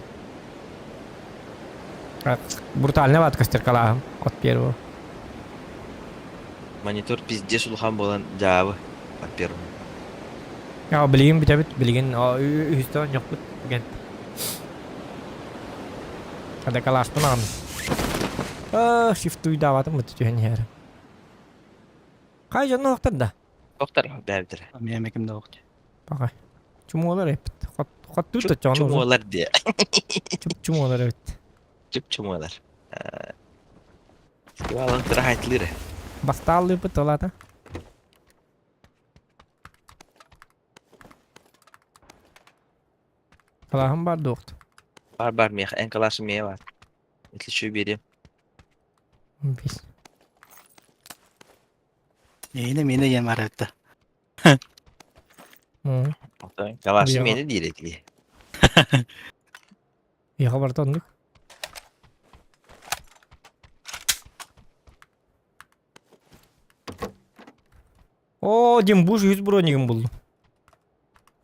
Брутально бат көстөр калааһым от первого. Монитор пиздец улахан буолан дьаабы от первого. Я билигин бүтэбит, билигин үһүстэ оонньохпут ген. Хада калааспын аҕам. Аа, шифтуйдаабатым бут түһэн иһэр. Хай дьонно охтор да? Охтор бэбдер. Мен ким да охтор. Пака. Чумуолар эппит. Хоттур да чону. Чумуолар диye. Чуп чумуолар эбит. Чуп чумуолар. Скивалан тырахайтлыры. Бастааллыпыт олата. Калааһым бар дуохт. Бар бар миэхэ эн калаашым миэ бар. Если берем. Бис. Эйне мени ем арытты. Калаашым мени диир этили. Яха барта оннук. О, Димбуш үс бронигин булду.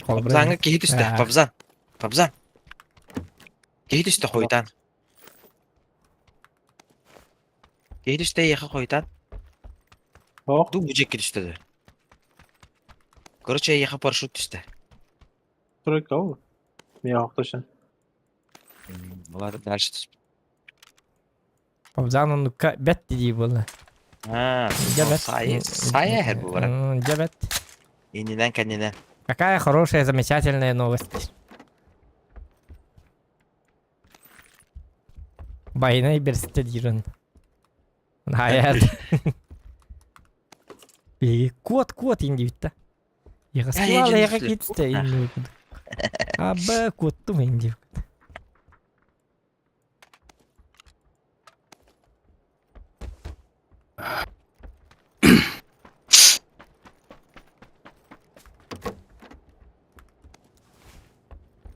Пабзаҥҥа киһи түстэ, пабзан. Пабзан. Киһи түстэ хойутаан. Киһи түстэ эйиэхэ хойутаан. Ду бу дьиэккэ түстэ да. Короче, эйиэхэ парашют түстэ. Тройка ол. Мен охтошын. Ладно, дальше түспүт. Пабзан оннукка бэт дии буолла. А, Дьэбэт. Сайа, сайа эр бу баран. Дьэбэт. Иннинэн кэннинэн. Какая хорошая, замечательная новость. Байнай берсте диирин. Хайат. Биһиги куот куот индибитта. Яҕаскылаала яҕа китте иннибит. Аба куоттум индибит.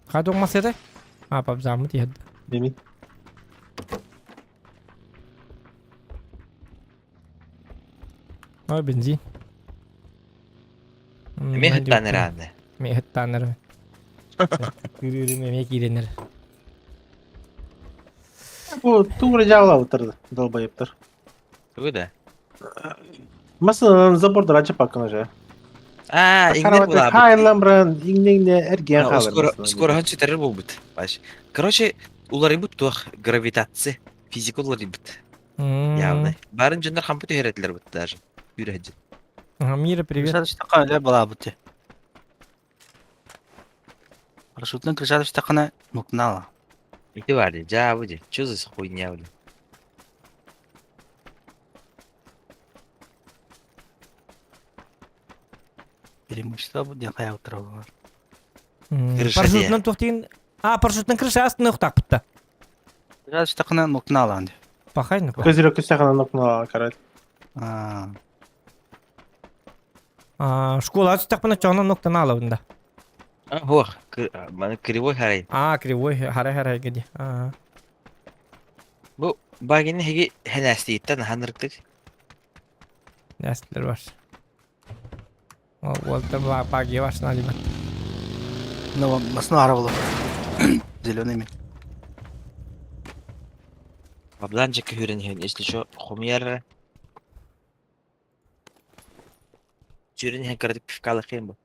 Хадук масыты? А, папзамыт иһэрдэ. Деми. Ой, бензин. Эмиэ хыттаан эрээнэ. Эмиэ хыттаан эрэ. Күрүүрүм эмиэ киирэнэр. Бу тугу дьаалабыттар долбоебтар. Тугу да? Масынан забордар ачапаккын уже. Аа, иҥнэр булаабыт. Хайлан бран иҥнэҥне эргиэн хаалар. Скороһын сүтэрэр буолбут. Короче, уларыйбыт туох гравитация, физика уларыйбыт. Явно. Барын дьоннор хампы түһэрэтилэр бут даже. Үүрэ Мира, привет. Балаабыт. Парашютынан крышата түстэххинэ нуктанаала. Ити бар дии, дьаабы дии. Чё за хуйня, блин? Преимущество бу диэн хайаабыттара буолар. Крыша Парашютынан туох диэн... А, парашютынан крыша астына ухтаахпытта. Крышата түстэххинэ нуктанаалаан дии. Пахай, ну Көзүрө күстэххинэ нуктанаалаан карат. Аа. А, школа түстэхпинэ чоҕунан нуктанаалабын да. А, ох, маны кривой харай. А, кривой харай харайга ди. Аа. Бу багини хиги хэнээстииттэн ханырыктык. Нэстилер бар. Ол та баги башына дибат. Ну, масна ара болу. Зеленый мен. Бабланчик хүрен хен, если что, хумьяр. Сүрүн иһэн кыратык пивкалыаххыан бу.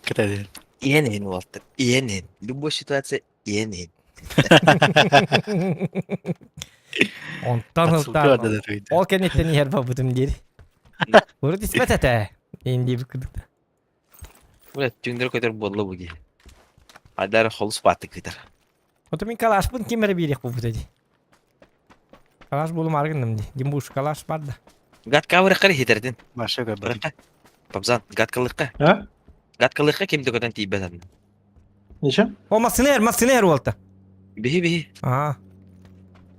Кытадын. Иһэн иһин уолаттар, иһэн иһин. Любой ситуация иһэн иһин. Онтон Подсылка ылтаан ол кэнниттэн иһэр барбытым диир. Урут испэт этэ. Иин диэбит курдук. Бля, түҥнэри көтөр буолла бу киһи. Айдар холус бааттык кытар. Ото мин калашпын ким эрэ биэриэх буолбута дии. Калаш буолумаары гынным дии. Димбуш калаш бар да. Гадкабырыкка хитэрдин. Маша көрбөтүм. Папзан, гадкалыкка. А? Гадкалыкка ким да көтөн тиийбэт анна. Ничем? О, массыына эр, массыына эр уолта. Биһи биһи. Аа.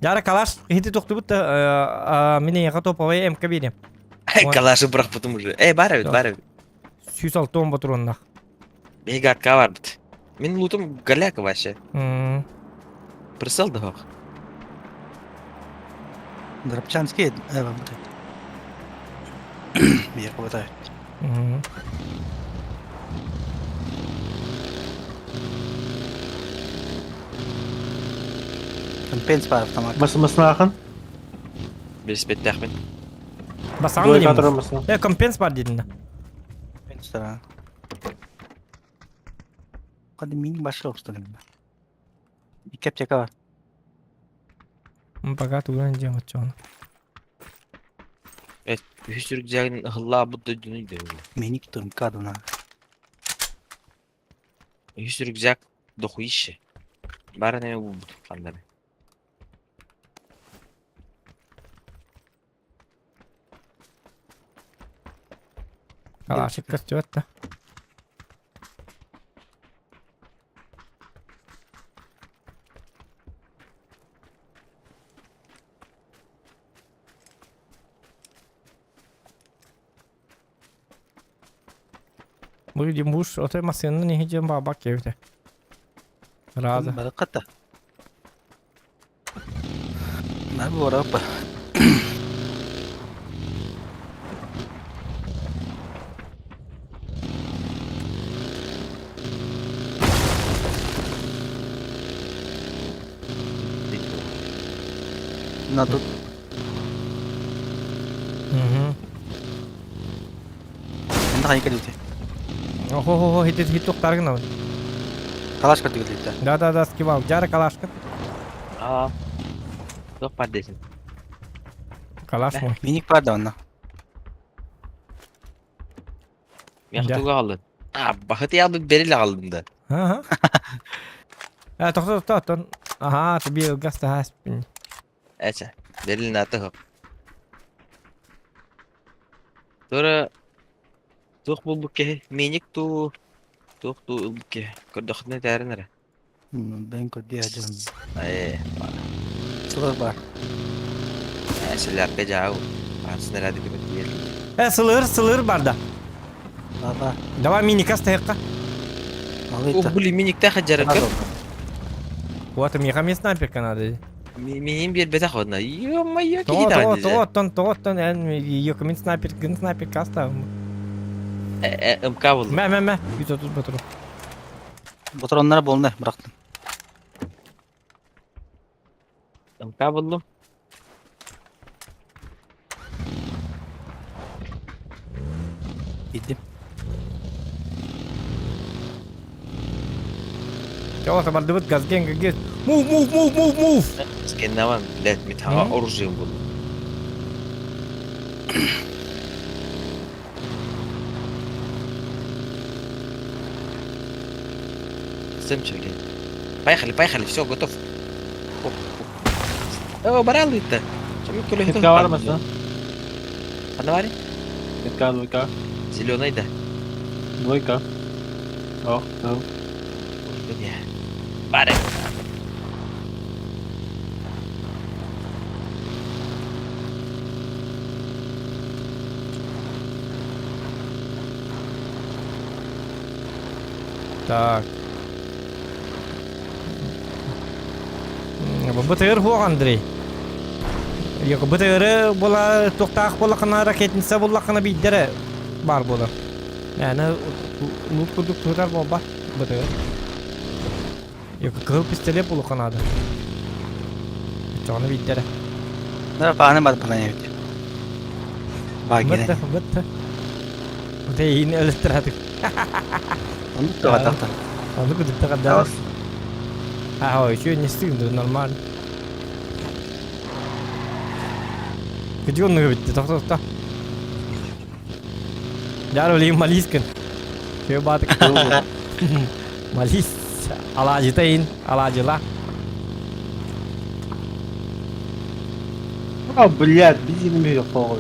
Яра калаш хити тохтубут да мин эйиэхэ топовай МК биэриэм. Калашы бырахпытым уже. Э, бар эбит, бар эбит. 106 патроннах. Биһи гадка барбыт. Мин лутум голяк вообще. Присел да Дропчанский э, Мне хватает. Компенс бар автомат. Мас маснаахан? Билсипеттээхпин. Басаң Двойка деймин. турар масна. Э, компенс бар дедин да. Компенс да. Кады мини башка обстолем. Икки аптека бар. Пока туган дем отчону. Э, үһүс рюкзагын ыһыллаабыт дойдуну өйдөбүл. Мини тумка дуна. Үһүс рюкзак дохуище. Бары неме булбут ханнары. Калашик көстүбэт да. Бу Димбуш отой массыынан иһи дьон баабак кэбитэ. Раза. Бараката. На борапа. На тут. Угу. Анда хайка дите. Охо-хо-хо, хит хит тухтаргын Калашка дигилите. Да да да, скивал. Жара калашка. Аа. Туох бар десин. Калаш мой. Миник бар да онно. Мен туга алдын. А, бахыт ялбыт берил алдым да. Ага. Э, тохто тохто тон. Ага, тебе газ та хаспин. Эче, берил наты хоп. Тура туох булбут киһи миник туу туох туу ылбыт киһи көрдөхүнэ тээрин эрэ. Бен көрдүө дьон. Ээ, Сылар бар. ээ сэлээркэ дьаау. Аансын эрээди көмөт тиийэллэр. Э, сылыр, сылыр бар да. Баба. Давай миникас тайыкка. Ух, блин, миниктээх дьарыкка. Вот, миха мне снайперка надо. Минин биэрбэтэх одна. Ё-моё, То, киһи то, даҕаны то, тон, то, тон, эн, ее снайпер, гын снайпер каста. Э, э, МК буллум. Мэ, мэ, мэ. 130 батыру. Батроннара болна бырахтым. МК буллум. Идем. Чего бардыбыт газген газ. Move, move, move, move, move. Скеннаван, блядь, металла оружием буллум. Сэмчик. Поехали, поехали, все, готов. Оп, оп. О, баралыта. Метка бар mı? Ханна барый? Метка двойка. Зеленый да. Двойка. О, да. Бары. Так. БТР хуох Андрей. Йок БТР була туохтаах буоллахына ракетница буоллахына биирдэрэ баар буолар. Мээнэ лут курдук тутар буолбат БТР. Йок кыһыл пистолет буолуохха наада. Оччоҕуна биирдэрэ. Да, пааны бар планете. Бытты, бытты. Быты иин өлөттөрөтүк. Оннук тоҕо Оннук кудукта каддаас. А, ой, еще не стыдно, нормально. Где он битти? Тохто, тохто. Дяр олейм малискин. Кö батык. Малис. Алаажыта ин, алаажыла. А, блядь, бензин бери похуй.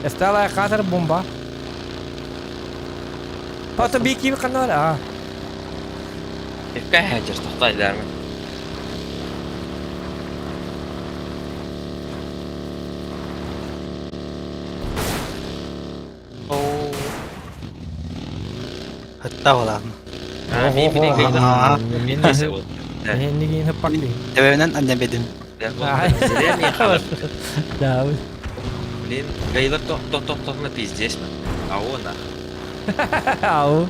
Эстала хатар бомба. Пата бики канал а. Кэ хаджар тохтой дәрме. Хатта буолаҕын. А, мин мин мин десе ол. Эннигин хаппакли. Төбөбүнэн анньан бедим. Зря не хабар. Да. Блин, Гайлар тох тох тох тох на пиздец man. Ау нах. Ау.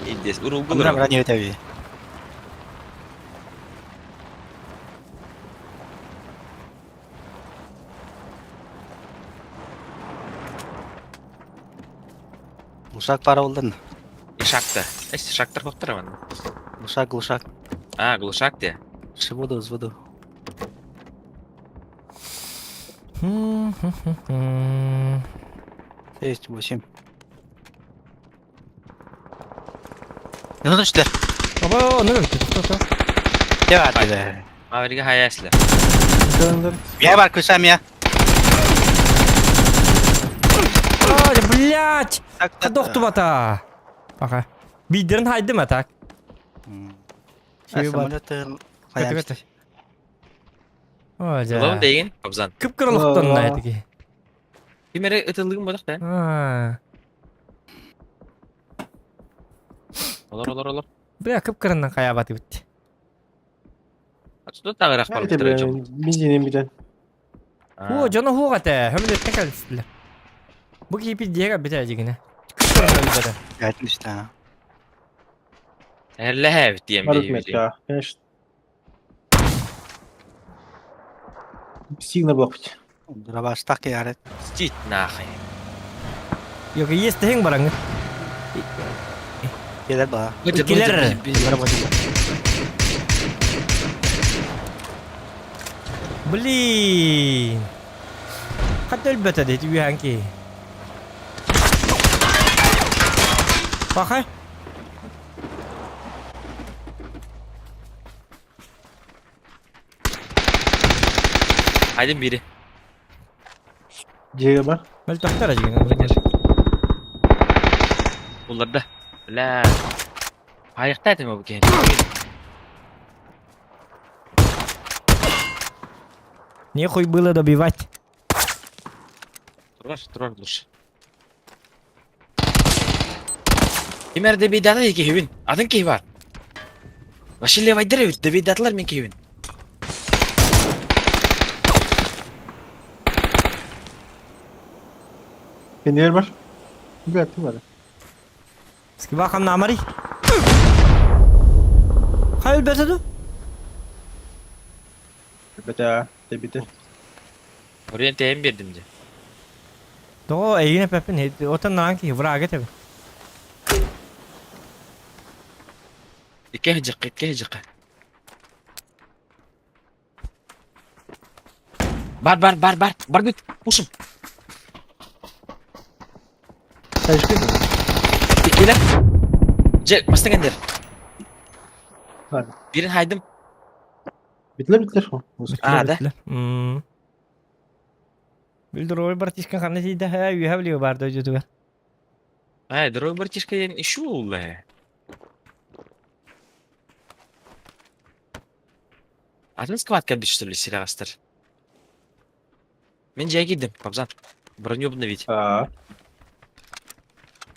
Пиздец. Онно Уругулар. баран үөтэби. Глушак пара болдан. Ишакта. Эс шактар хоктар ман. Глушак, глушак. А, глушак те. Шибуду, взводу. Шесть, восемь. Ну, значит, Аба, ну, тохто. Я да. Мавериге хаяслар. Я бар күсәм я. Ай, блядь! Доктубата. Пока. Бидерин хайдым а так. Самолет Көтө. О, жа. Улам деген, Абзан. Кып-кырылыктан айтыки. Кимере ытылыгым бодак да. А. Олар, олар, олар. Бля, кып-кырыннан каябаты битти. Отсюда тагыраак барып тура жок. Бензинин битен. О, жоно хуга те. Хөмлө текал истилер. Бу кипи диэга бите жигине. Кып-кырыннан бите. Отлично. Эрлэһэ диэн Барут биһиги. метка, конечно. Сигнал блокпут. Дурабастак ярет. Стит нахай. Yok, есть тең бараңы. Келер ба. Келер. Блин. Хат өлбөтө дейт үйәнки. Бахай. Айдын бири. Жеге бар. Мөл токтор ажигин. Буларда. Бля. Айыкта этим бу кен. Нехуй было добивать. Турар, турар лучше. Кимер дебидата кихибин. Атын кихи бар. Вообще левайдер бит дебидатылар мен кихибин. Пенер бар. Блядь, ты бар. Скиба хам намари. Хай өлбөтө ду? Бета, дебите. Орен тем бердим же. До эйине пепин отан наанки врага тебе. Икки жакка, икки жакка. Бар, бар, бар, бар. Бар бит. Пушим. Иккилэ. Дьэ, бастаҥ эндер. Бирин хайдым. Битлер битлер. А, да? Бил дорогой братишка ханна тиийдэ һэ үөһэ билиэ бар дойдутугар. Ай, дорогой братишка диэн ищу улла. Атын сквадка что ли, сирагастар? Мин дьиэ киирдим, Кобзан. Броню обновить. А.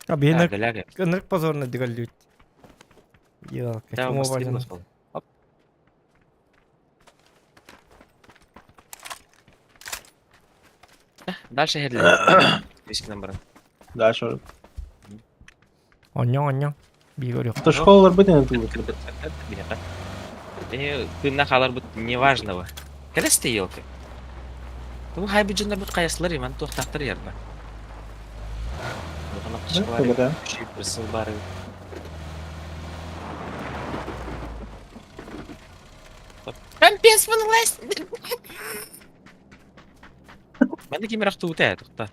А биһин Ляга. ынырык позорно дигаллүүт. Елка, Да, кому быстрее важно? нашел. Оп. Дальше херле. Вискинен баран. Дальше. Онньоҥ, онньоҥ. Биир көрүөх. То школалар бытын тулут. Тыынна хааларбыт неважного. Кэлэсте елка. Бу хайбы дьоннорбут хайаслар иман туохтаахтар ярба. Компенс вынылась! Мен ким рахтуут ээ тухта.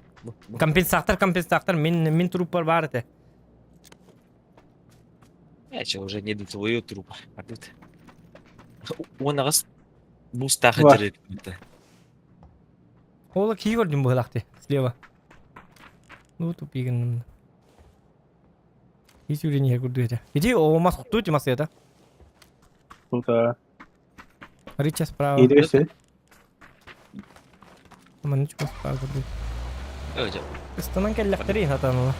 Компенсатор, компенсатор, мин мин труппар бар этэ. Я че уже не до твоего трупа. Он аҕыс бустаах Бар. этэр Ола кии көрдүм быһылаахты слева. Ну тупигин. Ис үрүн курдук этэ. Иди о мас куттуу тимас это. Круто. Рича справа. Иди Манна чугас справа курдук. Өйдө. Ыстанан кэллэхтэри хатаныла.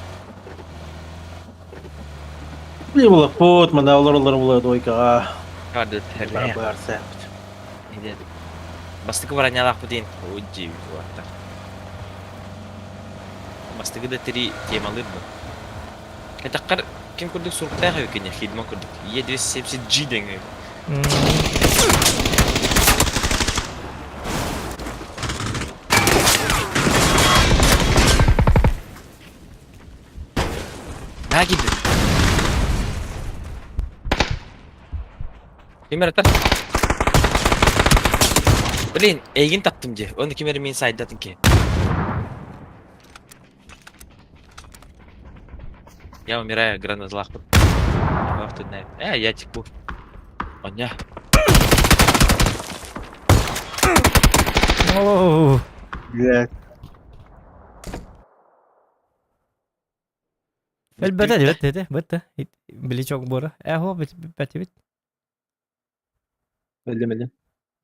Не было пот, мана олар олар була дойкаға. Карды Бар бар сәп. Бастыкы баранялаах бутин. Уджи уаттар. Бастыкы да тири темалыр бу. Катаккар ким курдук суруктаах өкене хидман курдук. Е270G деңе. Наа киирдим. Ким эрэ Блин, эйигин таптым дии. Оны ким эрэ мин сайдатын ки. Я умираю, гранаталаахпын. Э, я типа. Оня. Оу. Блядь. Элбэтэ дибет этэ, бытта. Били чок бора. Э, хо бит бит. Билдим билдим.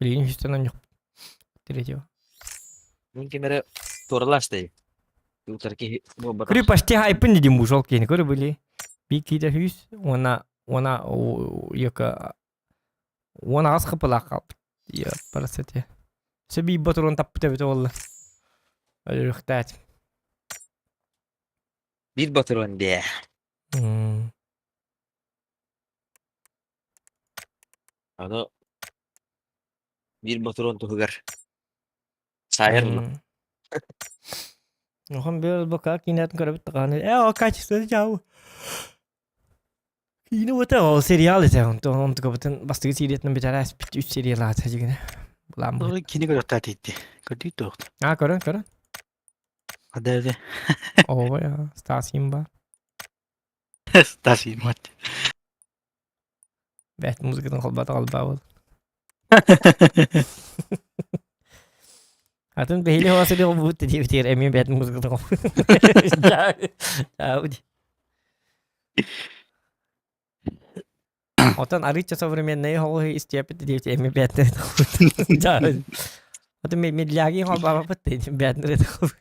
Билигин үстэн онньох. Третьего. Мин ким эрэ туоралаастай. Утар киһи буолбатах. Көрү почти хайпын дидим бу шол киһини көрү били. Би киитэ хүс уона уона яка уона ас хыпылаах хаалбыт. Я парасете. Сөби батурун таппыта бит олла. Өлүрүхтээт. Биир батырон дээ. Аны биир батырон туһугар саайар Охон бир бока киинэтин көрөбүт даҕаны. Э, о качество жау. Киинэ уота ол сериал этэ. Онтон онтукабытын бастакы сериятынан бүтэрээс бит үс сериалаата дьигинэ. Булаам. Кини көрөхтаа тиийди. Көрдүү туохта. А, көрөн, көрөн. Хадэ Ооба я, Стасим ба. Стасим мат. Бэт музыкатын холбата холбаабыл. Атын бэһили хоосили холбут диэбитигэр эмиэ бэт музыкатын холбут. Отон арыычча современные холуһу истиэппит диэбит эмиэ бэт холбут. Отон медляги холбаабаппыт бэт холбут.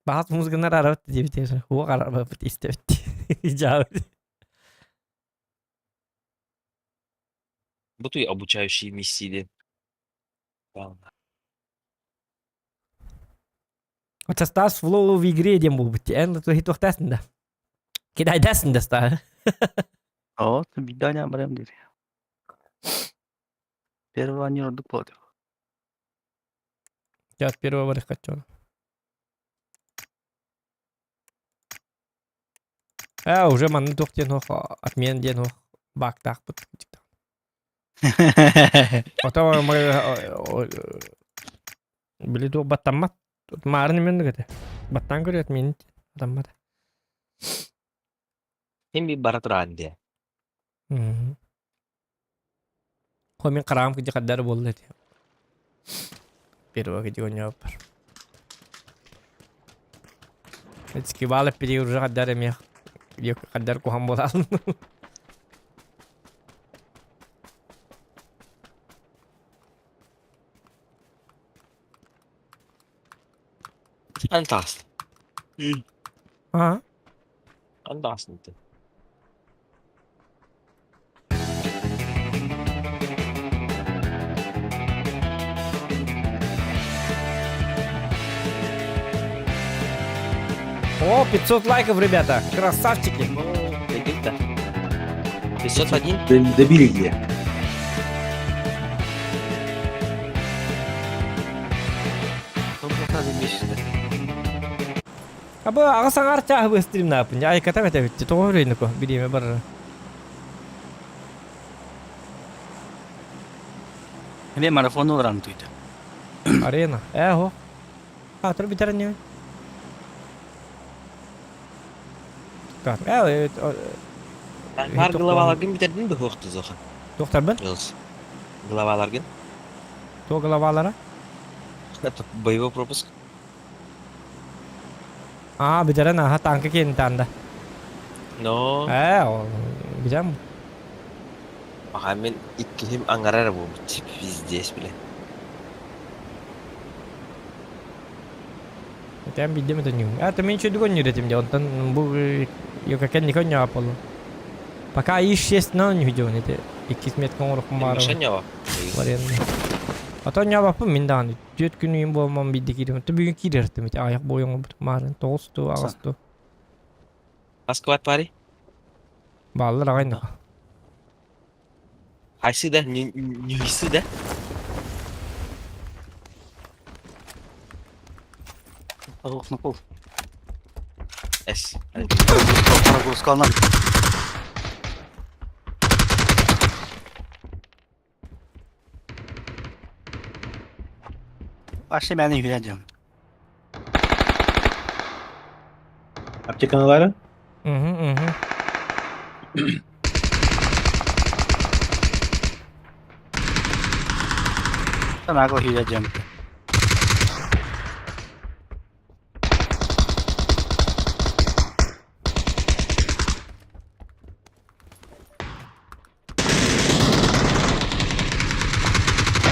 Баҕас музыканар арабыт диэбит уох арабыт истэбит дьаабыт. Бу туй обучающие миссии диэн. Оттон Стас Флоу в игре диэн буолбут эн туохтаасың да кидайдасың да Стас Оо, биирдэ барам диир. Первого не ордук буолуо. Я первого барыххаччон. А, уже манны туох диэн ох, отмен диэн ох, баактаахпыт. Ото били туох баттаммат. Маарын мен этэ. Баттаан көрүөт мин атаммата. Хим би бара туран дии. Хо мин хараам кыдьы хаддар буолла эти. Первого кыдьы онньооппар. Скибал эппиди уже хаддар эмиэх хаддар куһан буолаалын. Антаас. А? Антаас нити. О, 500 лайков, ребята! Красавчики! Прикинь-то. 501? Добили где? Абы аҕа саҥар чааһы быстримнааппын. Айката бэтэбитти. Тоҕо үрейнико бириэмэ барара. Эмиэ марафон олоран туйда. Арена. Ээ хо. Аатыр бүтэрин ньү. Ээ Бар главаларгын бүтэрдин быһыах тузоха. Туохтарбын? Главаларгын. Туох главалара? Боевой пропуск. Аа, бүтэрэн аха танка киэнин таанда. Но. Ээ, ол бүтэн. Аха мен иккиһим аҥара эрэ буолбут пиздец бile. Этэн билдим этэн ньүҥ. А, то мен чөдүк онньур этим дьэ, онтон бу йокакен никон ньаа болу. Пока иш на ньүдьүн эти иккис метка оҥорохпун баара. Миша ньаа. Вариант. А то ньаабаппын мин даҕаны түөрт күн үйүм буолмам биирдэ киирим. То бүгүн киирэртим ити аҕыйах буойуҥ ылбытым маарын тоҕус ту аҕыс ту. Москват пари? Бааллар аҕай наха. Хайсы да, ньүһүсү да? Оҕуснукул. Эс. Прогрузкаланан. Вообще мени үйрәдем. Аптеканалары? Угу, угу. Санаго үйрәдем.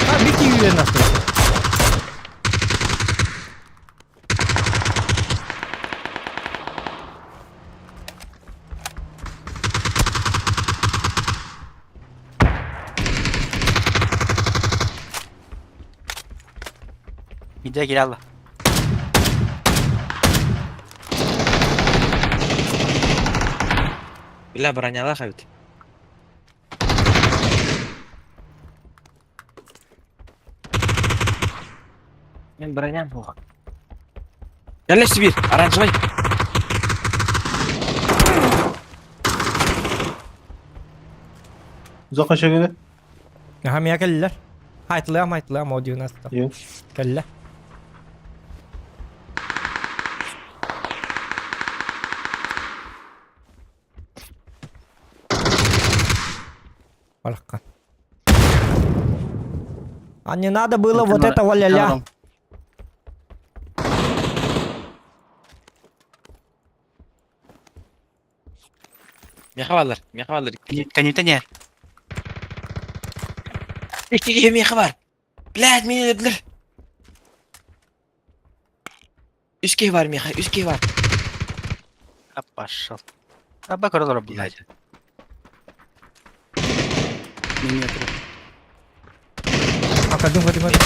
А, бити үйрен астыр. Mid'e gir Allah. Бля, бронялах эбит. Мен броням суох. Кэллэ Сибирь, оранжевый. Зоха шөгүлэ. Аха, мия кэллилэр. Хайтылыам, хайтылыам, аудионы аста. Кэллэ. Бараххан. А не надо было вот этого ля-ля. Миэхэ бааллар, миэхэ бааллар. Кэнниттэн иһэр. Икки киһи миэхэ баар. Блядь, мени өлөрдүлэр. Үс киһи баар миэхэ, үс киһи баар. А пошел. Аба көрө блядь. Миниатюр. А, кадым, кадым, кадым.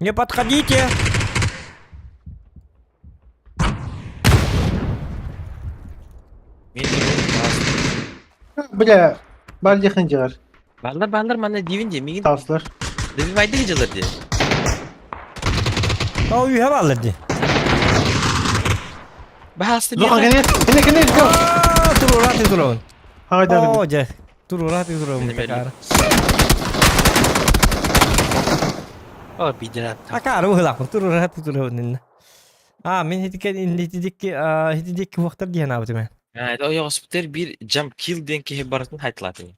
Не подходите! Бля, бар дихин дьиҕэр. Бааллар, бааллар, манна диибин дии, миигин. Таҕыстылар. Добивайды дьылар дии. О, үһэ бааллар дии. Баһаалыста Зоха, кини, кини, кини, go! Турура ты турабын. Хайда. О, дьэ. Турура ты турабын. Такара. О, бидерат. Акаары быһылаахпын турура турура А, мин хитикен иннитидикки хитидикки хуохтар диэн аабытым ээ. Это ойоҕоспутер биир jump kill диэн киһи барытын хайтылаатын.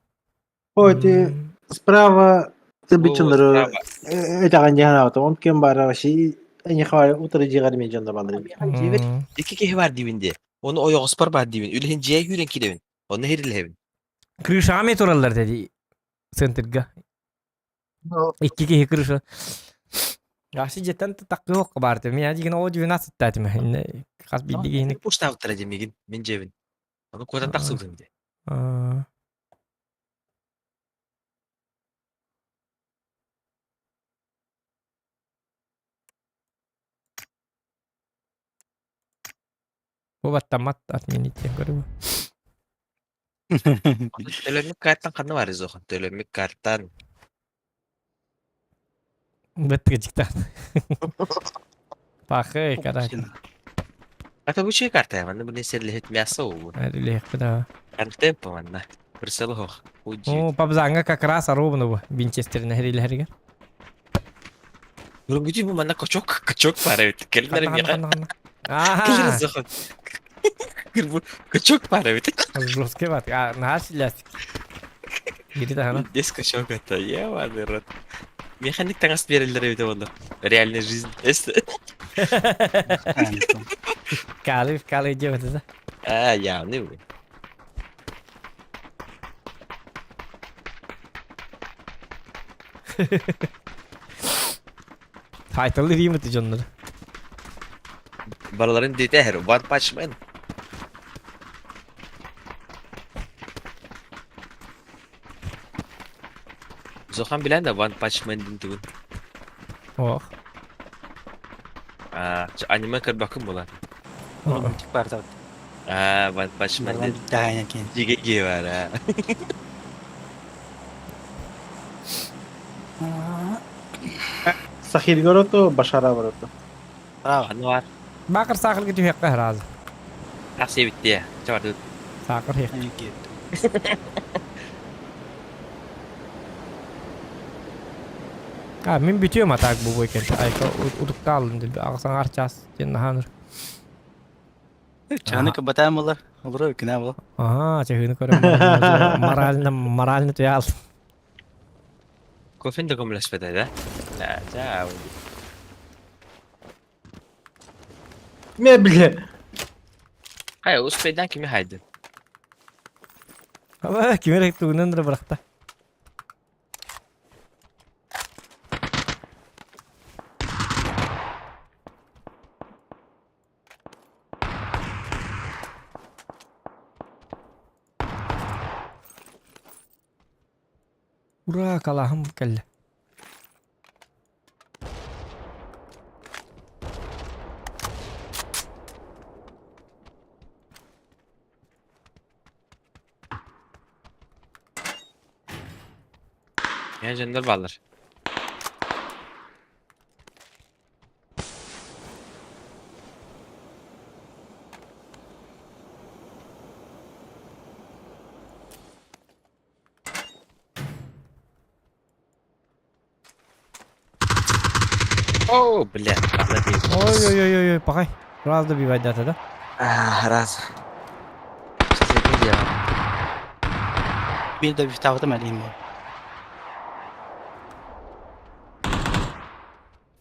Ой, ты справа ты биченлары этэҕин диэн аабыта. Он кем бара вообще не хвай утары дьиҕэр мен дьонно балары. Икки киһи бар диибин дии. Оны ойоҕоспор бар диибин. Үлэһин дьиэ үүрэн киирэбин. Онно хирилэһэбин. Крышаҕа эмиэ тураллар дии центрга. Икки киһи крыша. Яшы жеттен таккы баар Мен адигин о 12 татым. Хас бидди киһини. Пуштаабыттара дии мигин. Мин дьиэбин. Ону куотан тахсыбытым дии. Бу баттаммат отменить диэн көрүбү. Төлөммүк картан ханна бар изохан? Төлөммүк картан. Бэттигэ дьиктаан. Пахы, карак. Это бу чей карта, манна бу несерлиһит мясо уу. Үлэһикпит аа. Контемпо манна. Прицел хох. О, пабзанга как раз оробну бу Винчестерин херилэһэригэр. Бүгүнкүтүй бу манна кочок, кочок пара бит. Кэлиннэр Ханна, миэхэ. ханна, ханна. Аха. Кэлин захон. Бу кочок пара бит. Жесткий бат. А, наһаа силлястик. Гири тахана. Здесь кочок это, ебаный рот. Механик таҥас биэрэллэр эбитэ буолла. Реальная жизнь. Калы, калы диэбэтэ да. А, явный вы. Тайталы римыты дьоннор. Барыларын диэтэһэр One Punch Man. Зохан билэн да One Punch Man дин тугун. Ох. А, аниме көрбөккүн буолар. Мультик бар да. А, One Punch Man дин. Даайна кин. Жиге бар, а. Сахир гороту, Башара гороту. Ханна бар. Бакыр саахырга түһүөххэ сразу. Тахсыы эбит Чабарды. Саахыр хиэх. А, мин бүтүөм атаак бу бойкен. Айка утукта алын дил. Ағсан арчас ден наханыр. Чаны кыбатаан болар. Олорор күнә бол. Ага, чехыны көрөм. Морально, морально туял. Кофен да көмөлөспөтө да? Да, жа. Мебель. Хай, успейдан кими хайдын? Ама кимер тугунан да бырахта. Ура, калаһым кэллэ. Я дьоннор бааллар. О, бля, Ой, ой, ой, ой, ой, пахай. Раз добивать дата, да? А, раз. Сейчас я не делаю. Bir de bir tavada maliyim bu.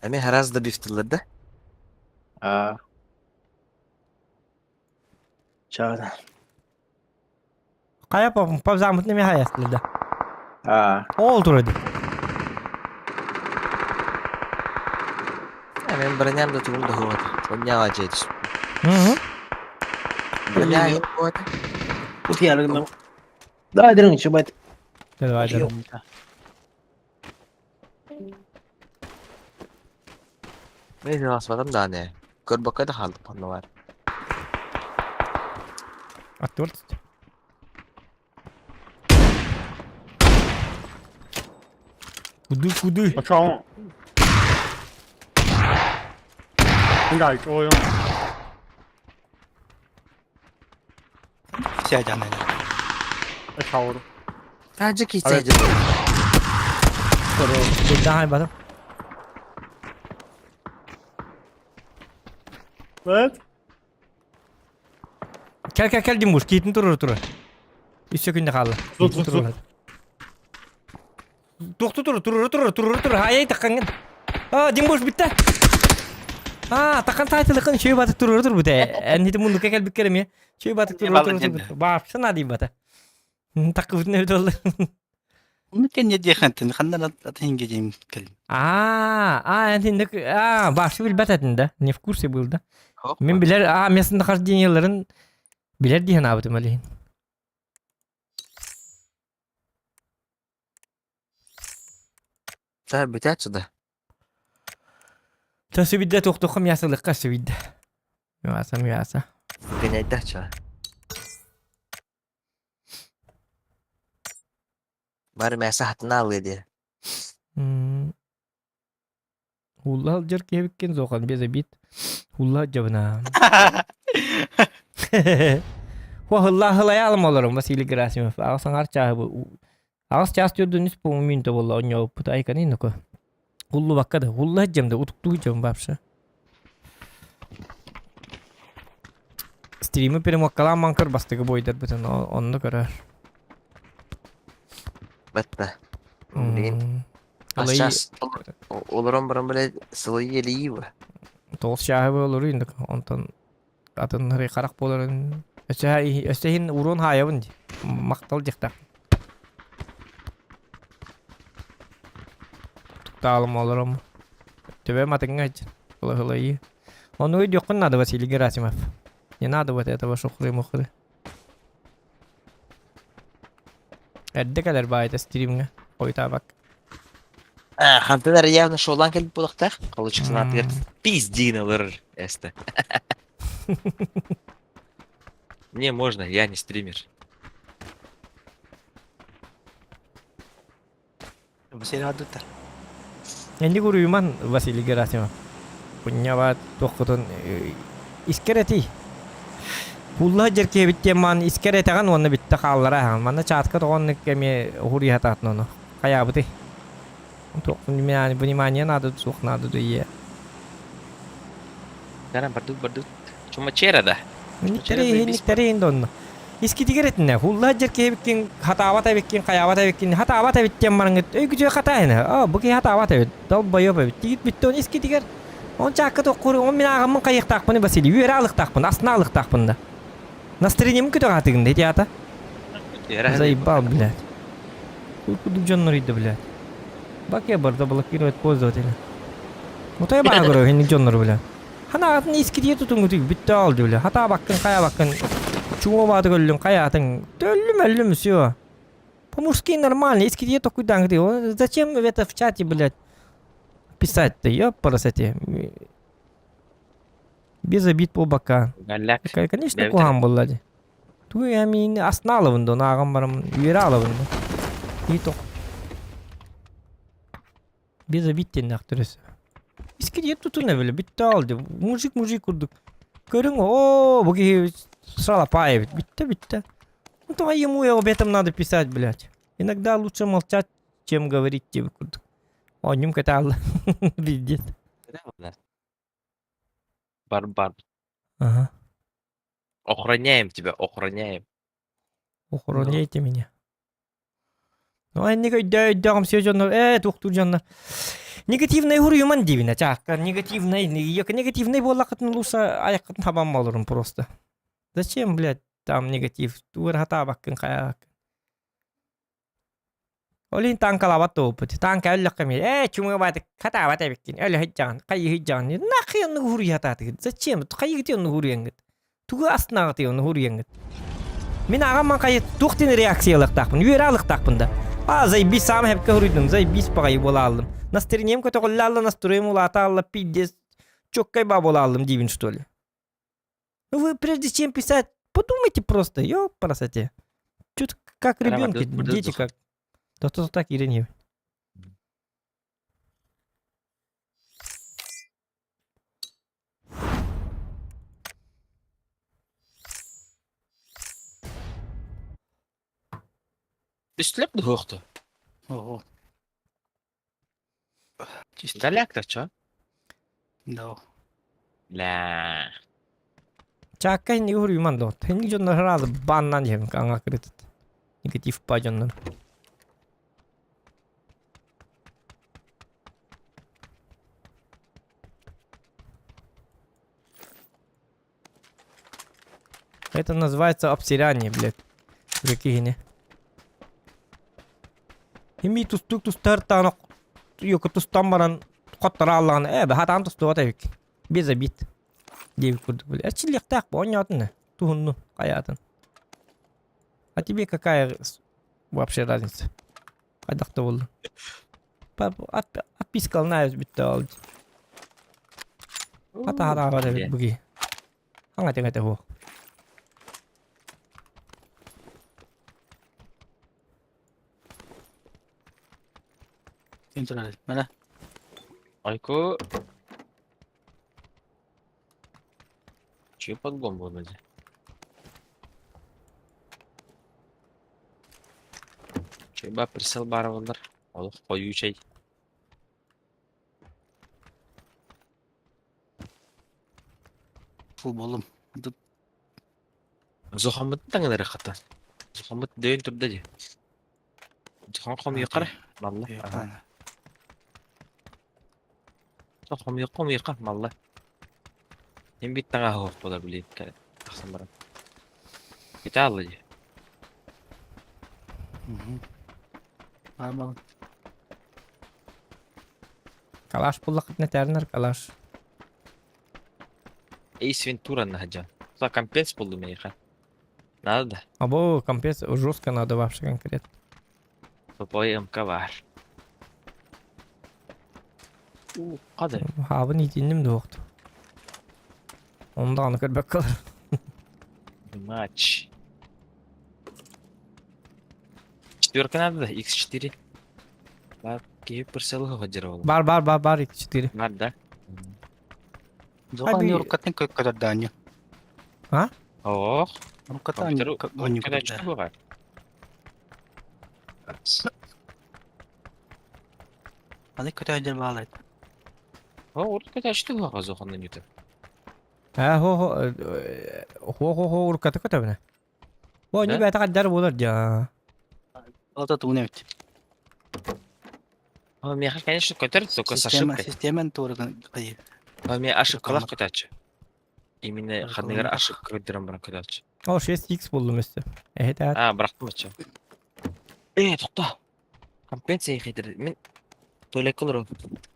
Эми раз добивтылар да? А. Чао. Кая пап, пап замыт неме хаясты да. А. Ол турады. Мен броням да тугум да хуат. Онняга жетиш. Hı Броня вот. Утуйарым. Давай, дырың, чубайт. Давай, дырың. Мен асмадым да не. Көрбөккө да халдым онно бар. Аттур. Куды, куды. А чё он?应该作用。 Все жанайда. Чао. Тажы кийсе Куда батым. What? Кел кел кел Димуш, киитин турur турur. Үс секунда хаалла. Зут, зут, зут. Туохту турur турur турur турur турur. Хайай таккангын. А, Димуш битте. А, таккан тайтылыкын чөй батык турur тур бите. Эн хити муннука кел биккер эми. Чөй батык турur турur тур. Баапшы нади бата. Таккыбытын өтө олду. Оны кенне диэхэнтин ханнан атын гедим кэл. А, а, эн а, баапшы билбэт этин да. Не в курсе был да. Мен билер, а, местонахождениеларын билер диэн аабытым алиһин. Та бүтээт сюда. Төсүбидде туохтухха мясылыкка сөбидде. Мяса, мяса. Геняйда ча. Бары мяса хатына алые де. Улла алжар киһибиккин зохан без обид. Улла жабына. Хуахылла хылайалым олорум Василий Герасимов. Аҕыс аҥар чааһы бу. Аҕыс чаас төрдүн үс по минута буолла онньообуппут айканын ноко. Уллубакка да улла дьэм да утуктуу дьэм вообще. Стримы перемоккалаан маҥкыр бастакы буойдарбытын онно көрөр. Батта. Билигин Ас олорон баран блядь сылайы елийи Тоҕус чааһы олору индик онтон атын харах буоларын өссө иһин уруон хаайабын дии махтал диэхтээх Туктаалым олором төбөм атыҥҥа ылыһылайыы ону өйдүөххүн наада Василий Герасимов не надо вот этого шухры-мухры эрдэ кэлэр баайта стримҥэ хойутаабак Хантан эрэ явно шоулаан кэлбит буолуохтаах. Холучук санаатыгар пиздин ылыр эстэ. Мне можно, я не стример. Василий Адутар. Энди Гуруйман Василий Герасимов. Пунньабаат туоххутун искэр этий. Кулла дьэркиэбит ман искэр этэҕин уонна бүтте хааллара манна чаатка тоҕоннук эмиэ уһуруйа сатаатын ону хайаабытый внимание надо суох надо дуе Даран бардут бардут. Чумачера да. Инниктэри донно. Искитигер этинэ хулла дьэркиэбиккин хатаабат эбиккин хайаабат эбиккин хатаабат эбит диэн бараҥҥыт өйгүтүө хатаайына аа бу киһи хатаабат эбит долбойоп эбит тигит бүттэ он искитигер он чаакка тоххур он мин ааҕаммын хайыахтаахпыны Василий үөрэ алыхтаахпын астына алыхтаахпын да настроением көтөҕө атыгын да ити Заебал, блядь. Курдук дьоннор блядь. Баке барда блокировать пользователя. Мутай баагыры хинник дьоннору, блядь. Ханаатын искитие тутунгутуй бүтте алды, бля. Хата баккын, кая баккын. Чума бааты көллүн, каятын. Төллүм өллүм, все. По-мужски нормально, искитие токуйдан Зачем это в чате, блядь, писать-то, ёпарасоте. Без обид по бока. Галляк. Конечно, куһаҕан буолла дии. Туй амин астына алабын да, ааҕан барам үөрэ алабын да. И тоқ. Без обид диэннээх төрөс. Искидиэ тутуна били бүтте ал деп. Мужик мужик курдук. Көрүҥ, о, бу киһи шалапай эбит. Бүтте, бүтте. Ну, то ему об этом надо писать, блядь. Иногда лучше молчать, чем говорить тебе курдук. Оонньум кэтаалла. Пиздец. Бар бар. Ага. Охраняем тебя, охраняем. Охраняйте меня. Ну, энник өйдөө өйдөөҕүм все дьоннор, ээ, туохтуур дьоннор. Негативный хуруйуман диибинэ, чаакка, негативный, негативный буоллаххытын луса айаххытын хабан болорум просто. Зачем, блядь, там негатив? Тугар хатаабаккын хайаабаккын. Ол иһин тааҥкалаабат да буолбут. Тааҥка өллөххө эмиэ, ээ, чумуга хатаабат эбиккин, өлө сылдьаҕын, хайыы сылдьаҕын. Нахуй оннук уһуруйа сатаатыгыт? Зачем? Хайыгытый оннук уһуруйаҥҥыт? Тугу астынаҕытый оннук уһуруйаҥҥыт? Мин аҕам ман хайы туох диэн реакциялыахтаахпын, үөрэ алыахтаахпын да. А, заебись, саам хэпкэ уһуруйдум, заебись баҕайы буола ааллым. Настроением көтөҕүллэ аалла, настроением улаата аалла, пиздец, чёткай баа буола ааллым диибин, что ли? Ну вы прежде чем писать, подумайте просто, ёпарасоте. Чё-то как ребенки, дети как. Да то так или не. Үстүлэп дуһуохту. Ого. Даляк-то чё? Да. Ля. Чаакка инниги хуруйман доо. Тэнник дьоннор сразу баннан иһэбин аҥа кырытыт. Негатив па дьоннор. Это называется обсирание, блядь. Прикинь. Ими тустук тустар таана йоку тустан баран хоттора аллаҕына ээ баһатаан тустубат эбик. Без обид. Диэбит курдук били. Эрчиллиэхтээх бу оонньоотун туһунну хайаатын. А тебе какая вообще разница? Хайдах да буолла. Отписка ылына бүттэ ол. Хата бар эбит буги. Хаҥа тэҥэтэ суох. Ким турар? Мана. Айко. Че подгон был вроде? Чөйба прицел баар буоллар. Олох хойуу чэй. Фу болум. Зохоммут таҥнары хата. Зохоммут дөйөн турда дии. Зохон хомуйуккара. Малла. Хомуйукка хомуйукка малла. Мин бит таҥаһы суох буолар билигин тахсан баран. Ити аалла дии. Аамал. Калаш буллахытына тэрнер калаш. Эйс Вентура наһадьан. Компенс булду миэхэ. Надо да. Або компенс жестко надо вообще конкретно. Тупой МК бар. Хады. Хаабын итинним дуохту. Онда аны көрбөк кылар. Матч. Четверка надо да? X4. Бар, киһи прицелы ходжировал. Бар, бар, бар, бар, X4. Бар, да? Зохан рукатын көтөрдөөннү. А? Ох. Рукатын Компьютер көтөчү бугар. Аны көтөйдер баалайт. О, урут көтөчү бугар зохоннан үтө. А, хо хо хо хо хо урукката көтөбүнэ. Бу они бэйэтэ хаддар буолар дьа. Алта тугун эбит. О, миэхэ, конечно, көтөр, только с ошибкой. Системан туурагын кайы. О, миэ ошибкалаах көтөөччү. Именно ханныгар ошибка көрдөрөн баран көтөөччү. О, 6x булдум өстө. Эһит аат. А, бырахтым оччо. Э, тохто. Компенсия хитер. Мин туалекка олору.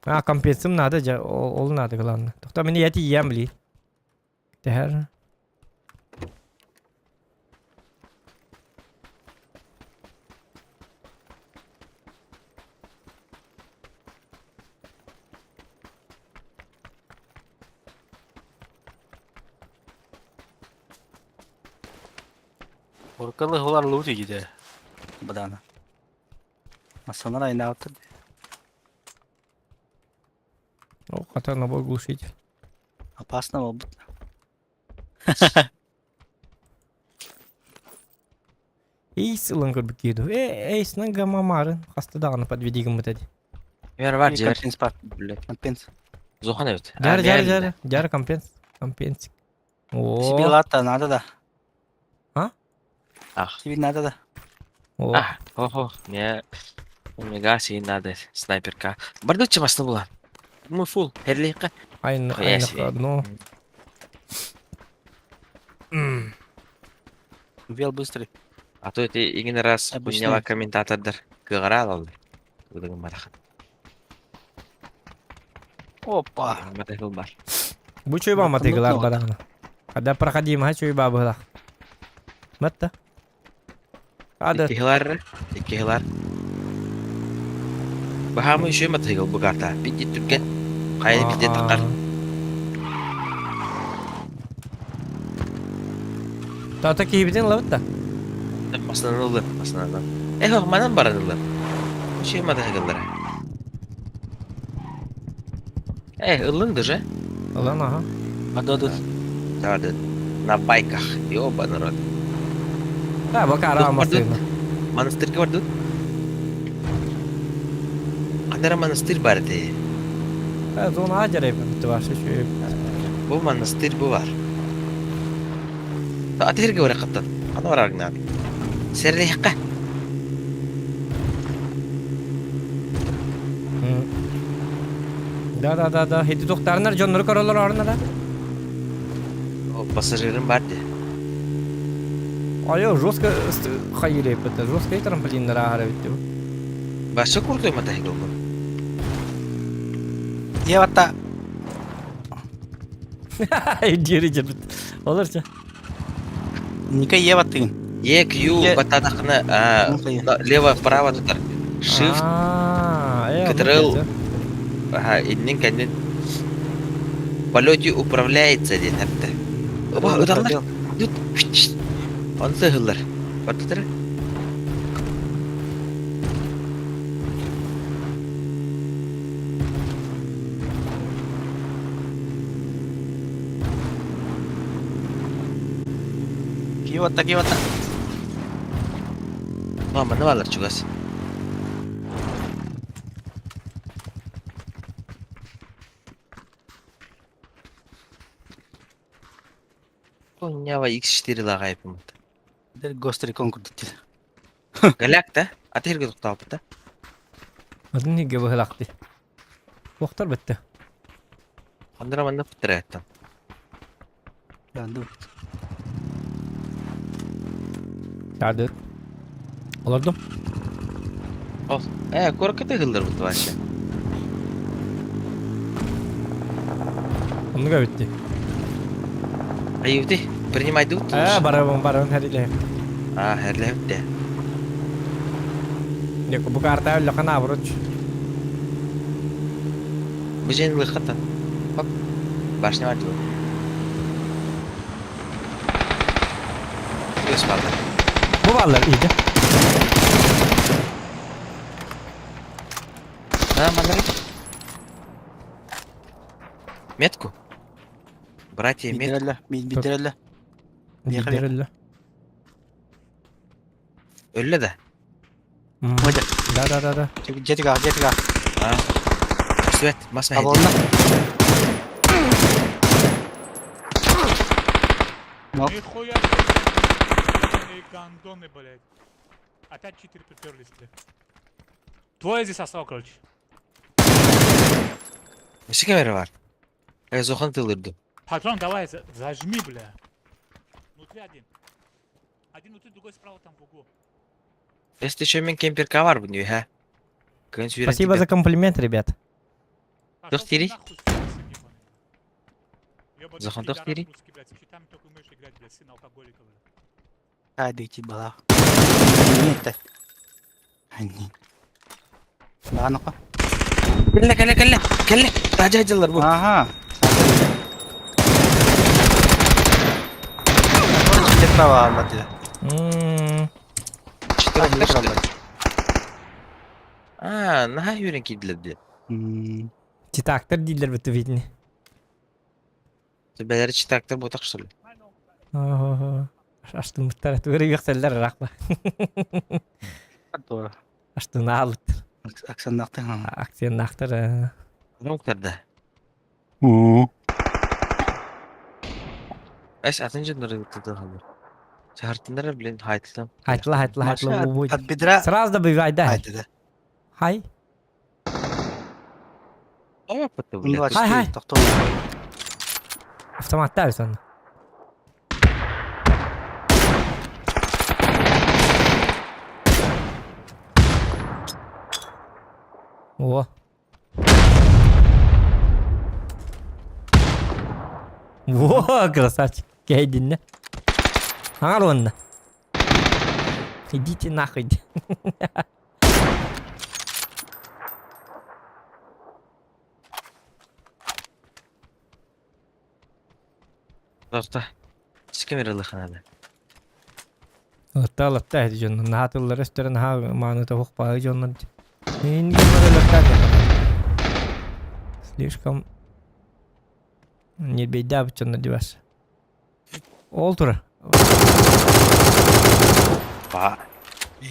А, компенсиям надо, дьэ, ол надо главное. Тохто, мин ийэ тиийэм били. Тэһэр. Уркалы хулар лут иде. Бадана. Масанар айнаутыр. О, хата набор глушитель. Опасно болбут. Эйс ылан көрбүт киһи Э, эйс гамамарын хаста даҕаны подведи гыммыт эди. Вер бар жер. Компенс бар. Компенс. Зохан эбит. Жар, жар, жар, жар компенс. Компенсик. О. Себе латта надо да. А? Ах. Тебе надо да. О. А, хо-хо, мне Омега сей надо, снайперка. Бардучча масны була. Мы фул, херлейка. Айна, айна, одно. Вел быстрый. А то это игин раз Обычный. хуйняла комментатордар кыгара алалар. Кыдыгын барахан. Опа. Матахыл бар. Бу чуйба матыгылар барахна. Когда проходим, а чуйба была. Матта. Ада. Иккихилар, иккихилар. Бахамы еще матыгыл бугарта. Бидди түрген. Кайы бидде такар. Тата киһибитин ылабыт да. Масынан ылды, масынан. Эх, манан баран ылды. Еще матыгыллар. Эй, ыллың даже? Ылан, ага. Ададыт. Да, да. На байках. Ёба, народ. Да, бакара амастыгына. Монастырьга бардыт. Кандара монастырь бар ди. Зона ажарай бит башы шүй. Бу монастырь бу бар. Аты сиргэ барыаххыттан. Ханна бараргын Сэрэлиэххэ. Да да да да. Хити тохтарынар дьоннору көрөлөр орнара. Пассажирым бар де. Айо жестко хайыреппит. Жестко трамплиннар ааһар эбит бу. Башы курдуй мотоцикл бу. Евата. Диэри дьэбит. Олорча. Ника Ева тыын. Е, Q, баттаатаххына, лево, вправо тутар. Shift, Ctrl, аха, иннин кэннин. Полете управляется диэн эптэ. Оба, ыталлар. Тут, он сыһыллар. Бардытыр. Киеватта, киеватта. Мама, не балар чугас. Хуйнява X4 лагайпым. Дер гострикон курдук. Голяк да? А ты хэрэг тоқтаапыта? Атын хиге быһылакты. Уохтар бетте. Хандыра манна пытыраттан. Данду. Тардыт. Олордум. Ол, э, куоракка тыгыллар бут вообще. Оннуга битти. Айыбыты, принимай дут. Э, барабын, барабын хәриле. А, хәрләп Дек, бу карта үлләхэн абруч. Бу жен лыхата. Хоп. Башня бар дип. Өс балдар. Бу баллар иде. А, манары. Метку. Братья, метку. Бидерелле, бидерелле. Бидерелле. Өллө да. Да, да, да, да. Жетига, жетига. А. Свет, мас Абонна. Нихуя себе, гондоны, блядь. Опять читеры приперлись, блядь. Двое здесь осталось, короче. Неше камера бар? Э, Зохан тылырды. Патрон, давай, зажми, бля. Внутри один. Один внутри, другой справа там в углу. Если еще мен кемперка бар бұны, ха? Көн сүйрен Спасибо за комплимент, ребят. Тохтири? Ёбаный Зохан пидорас тохтири? русский, блядь, с читами только умеешь играть, блядь, сын алкоголика, блядь. Хadi бала. Нет. Они. Ладно-ка. Кэллэ, кэллэ, кэллэ, кэллэ. Тажа жыллар бу. Ага. Право алла А, наха юрен кийдилер Читактар дииллер битти видни. Бәләре читактар ботак что ли? Ого. Аштымыттар түгәрі бихтеллер рахма. Doğru. Аштыны алыт. Аксаннактыр. Аксеннактыр. Нуктарда. Эс атын жындары тыды халыр. Чартындары блин хайтылам. Айтла, айтла, айтла. Маша, будет. от бедра. Сразу добивай, да. Айтла. Хай. Блядь. Хай, хай. Автоматтар сон. О. Во, красавчик. Кейдинне. Аңар Идите нахуй. Тоқта. Скамера лыханады. Латта латта эти жонно наатыллар өстөрөн ха мааны тоһук баы жоннор. Мен латта. Слишком не беда бычонно дибас. Ол тура. Ба.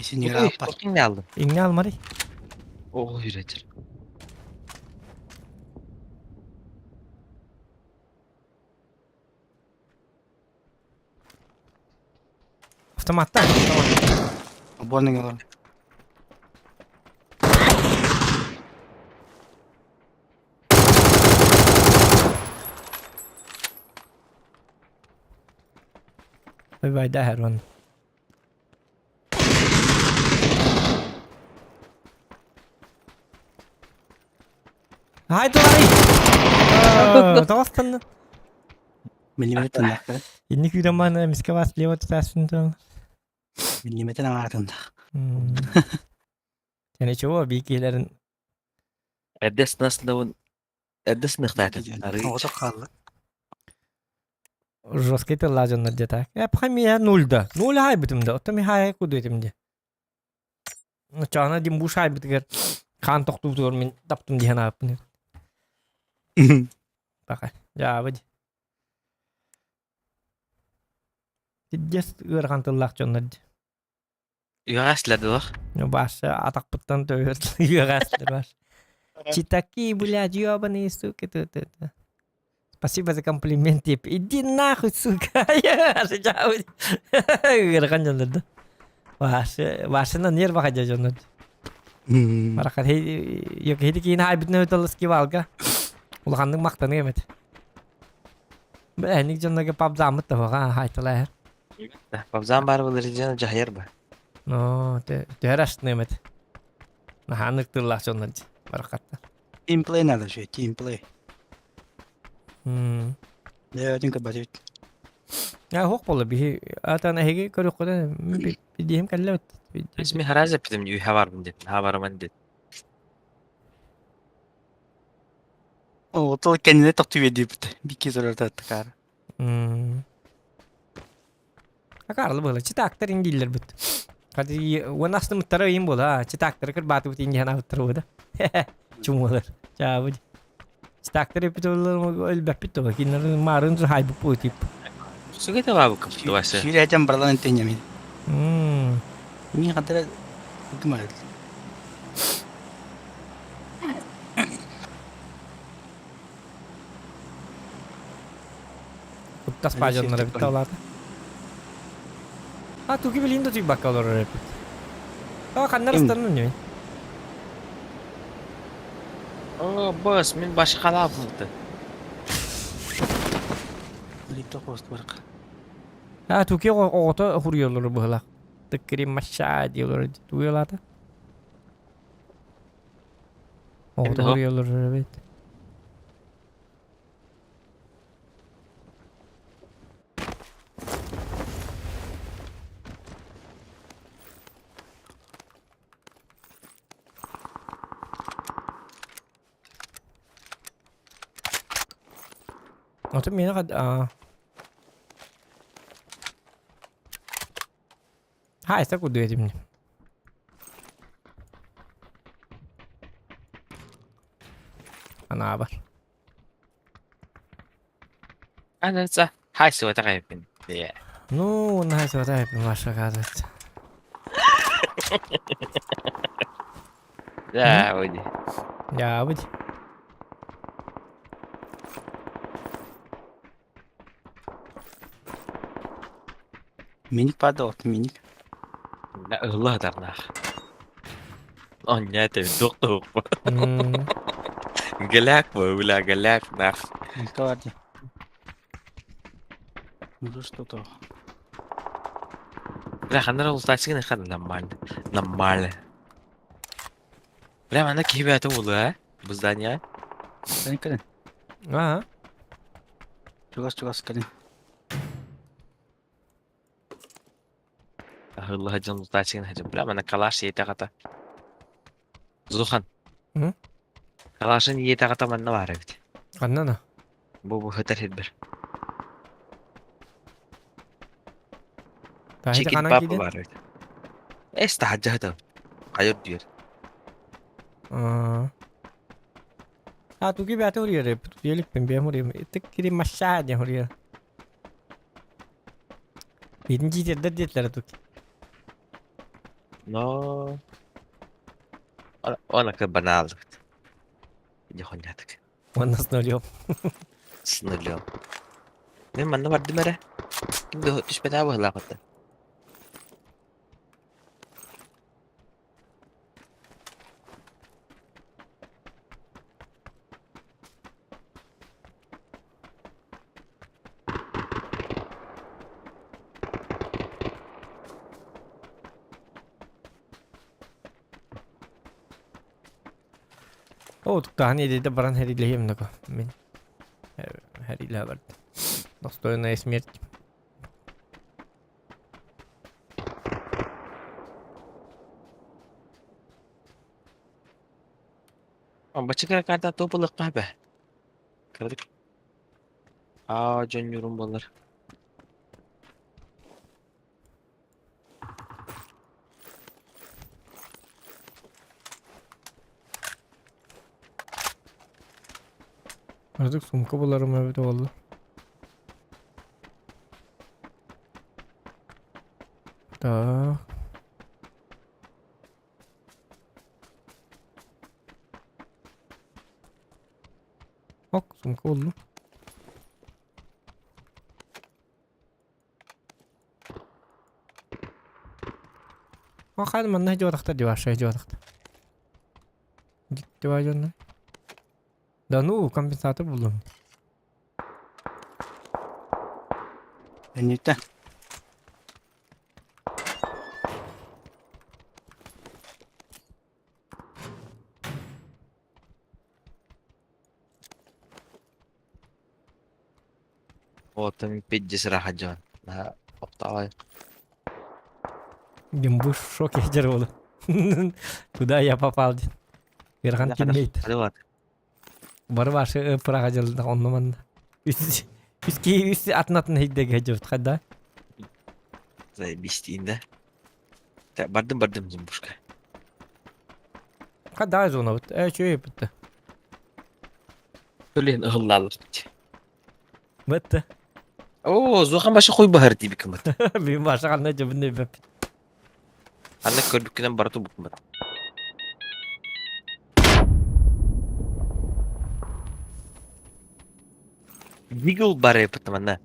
Синера аппар. Иңне алдым. Иңне алмары. О, үйрәтер. Автоматтан, автомат. Оборный олор. Ой, байда херван. Хай тулай! Тоҕостанна. Миллиметр тыннахтар. Инник күүрэн эмискэ бас лево тутасын тыл. Миллиметр аҥаратындах. Және чего бикилерин Эрдэс наслабын эрдэс ныхтаатын. Оҕото хаалла. жесткий тыллаа дьоннор дьэ Э, пхамия нульда. Нуль хайбытым да. Оттон михай кудуйтым де. Чаана дим бу шайбытыгар хаан тохтуутугар мин таптым диэн ааппын. Бака. Жаабы. Тиддес ыарахан тыллаах дьоннор дии. Үөҕэслэр дылах. Баша атахпыттан төбөр үөҕэслэр баш. Читаки, блядь, ёбаные суки тут это. Спасибо за комплимент, тип. Иди нахуй, сука. Ыарахан дьоннор да. Башы, башына нерва хадя дьоннор. Барахат хейди киин хайбытын өтөлөс кивалга. Улаханнык мактаны эмет. Бля, ник дьоннорго пабзамыт да хайталар. Пабзам бар был режим жахер ба. Но, төһөр астын эмет. Наханык тыллаах дьоннор барахаттар. Teamplay надо же, teamplay. Да, один кабачит. Я хоқ болы биһи атан эһиги көрүк бидиһим кэллэбит. Biz mi haraz yaptım diyor ha var mı dedi. Ha var mı dedi. О, тол кэннэ тохтуу диэбит. Бики зорорта такар. Акарлы было. Читактар индиллер бит. Хати уонасты муттара им була. Читактар кыр баты бит инди хана уттар буда. Чумулар. Чабы. Читактар эпитолар өлбәп бит то. Киннер марын хай бу тип. Сугета бабы кып вася. Сүүрээжэн барлан тэньэмин. Мин хатара кымар. Куттас бажаннара бит алады. А туги билин да түй бакка олорор эпит. А ханнар ыстанны не? О, босс, мен башкала булды. Липто хост барка. А туки оҕото хуруйаллар быһылах. Тыккири маша диэлэр туйалата. Оҕото хуруйаллар эбит. Ото мені қад а. Хайса куду этим. Ана бар. Ана са хайсы вата кайпин. Yeah. Ну, он хайса вата кайпин ваша оказывается. Да, выйди. Я выйди. Миник падал, миник. Да, Allah дарнах. О, нет, это доктор. Галяк, бля, галяк, нах. Каварди. Ну что-то. Бля, ханнар ултачыгын хан нормально. Нормально. Бля, мана кибәте булы, а? Бу здание. Кэлин кэлин. Ага. Чугас чугас кэлин. Allah жан ултачыгын хажы. Бля, мана калаш ете ката. Зухан. Калашын ете ката манна бар бит. Канна Бу бу хөтер хидбер. Таһи Чикин канан папа киде? бар бит. Эс тахаджа Кайыр дүйер. А. А туки бәте хурьер, еликпин бе хурьер. Тик кири маша де хурьер. Бидин житердер детлер туки. Но... Она как банал. Дихонятык. Онна с нулем. С нулем. Мен манна бардым эрэ. Ким да түспэтэ быһылаах отта. О, туктаһан иэдэйдэ баран хэрилэһиэм нако. Мин хэрилэһэ барда. Достойная смерть. Бачыка карта топылыққа бә. Кырдык. Аа, дьон юрун болар. Artık сумка буларым эбит буолла. Так. Ок, сумка буллум. Хахаан манна дьуотахта дьуаша дьуотахта. Дьуа дьонно. Да ну, компенсатор буллум. Эннитэ. Оттон пиддис раха дьон. Наһаа оптаалай. Гимбуш в шоке дьэр Куда я попал? Верхан тиммейт. Бары ваши пыраға дьылда онно манна. Үс үс ки үс атын атын хейдеге жұрт қайда? Заебись дейін да. Так, бардым бардым Зимбушка. Қайда зона бит? Э, чөй бітті. Блин, ыһыллаалар. Бітті. Оо, Зухан башы хуй баһар диби кымыт. Мен башы қандай жібін біп. Анда көрбүккүнэн барыту букмат. Дигл бар эпит манна.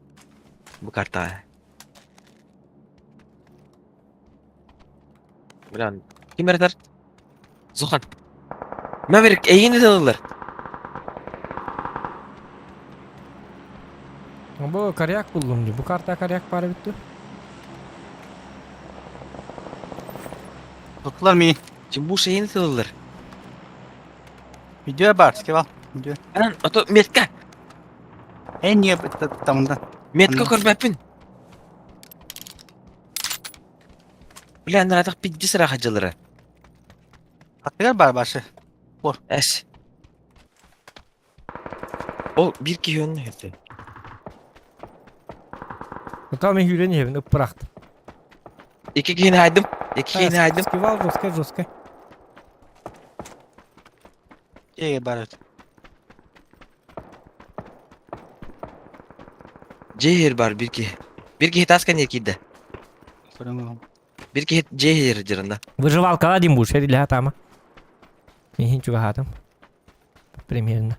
Бу картаҕа. Блин, ким эрэтэр? Зухан. Маврик, эйигин ытылылар. Бу коряк буллум дии. Бу карта коряк баар эбит дуо? Туттулар ми. Чимбуш эйигин ытылылар. Видео бар, скивал. Видео. Ан, ото метка. Эй, не, тамында. Метка көрбөппүн. Бля, наратах пиддис рахадьылара. Аттыгар бар башы. Бор. Эс. Ол биир киһи онно иһирдэ. Отаа мен сүүрэн иһэбин ыппырахтым. Икки киһини хаайдым. Икки киһини хаайдым. Скивал жестко жестко. Ээ бар. Дьиэ бар биир киһи. Биир киһи таас кэннигэ киирдэ. Биир киһи дьиэ иһигэр дьарында. Выживалкаҕа диэн бу шерилэһэ таама. Миһин чугаһаатым. Примерно.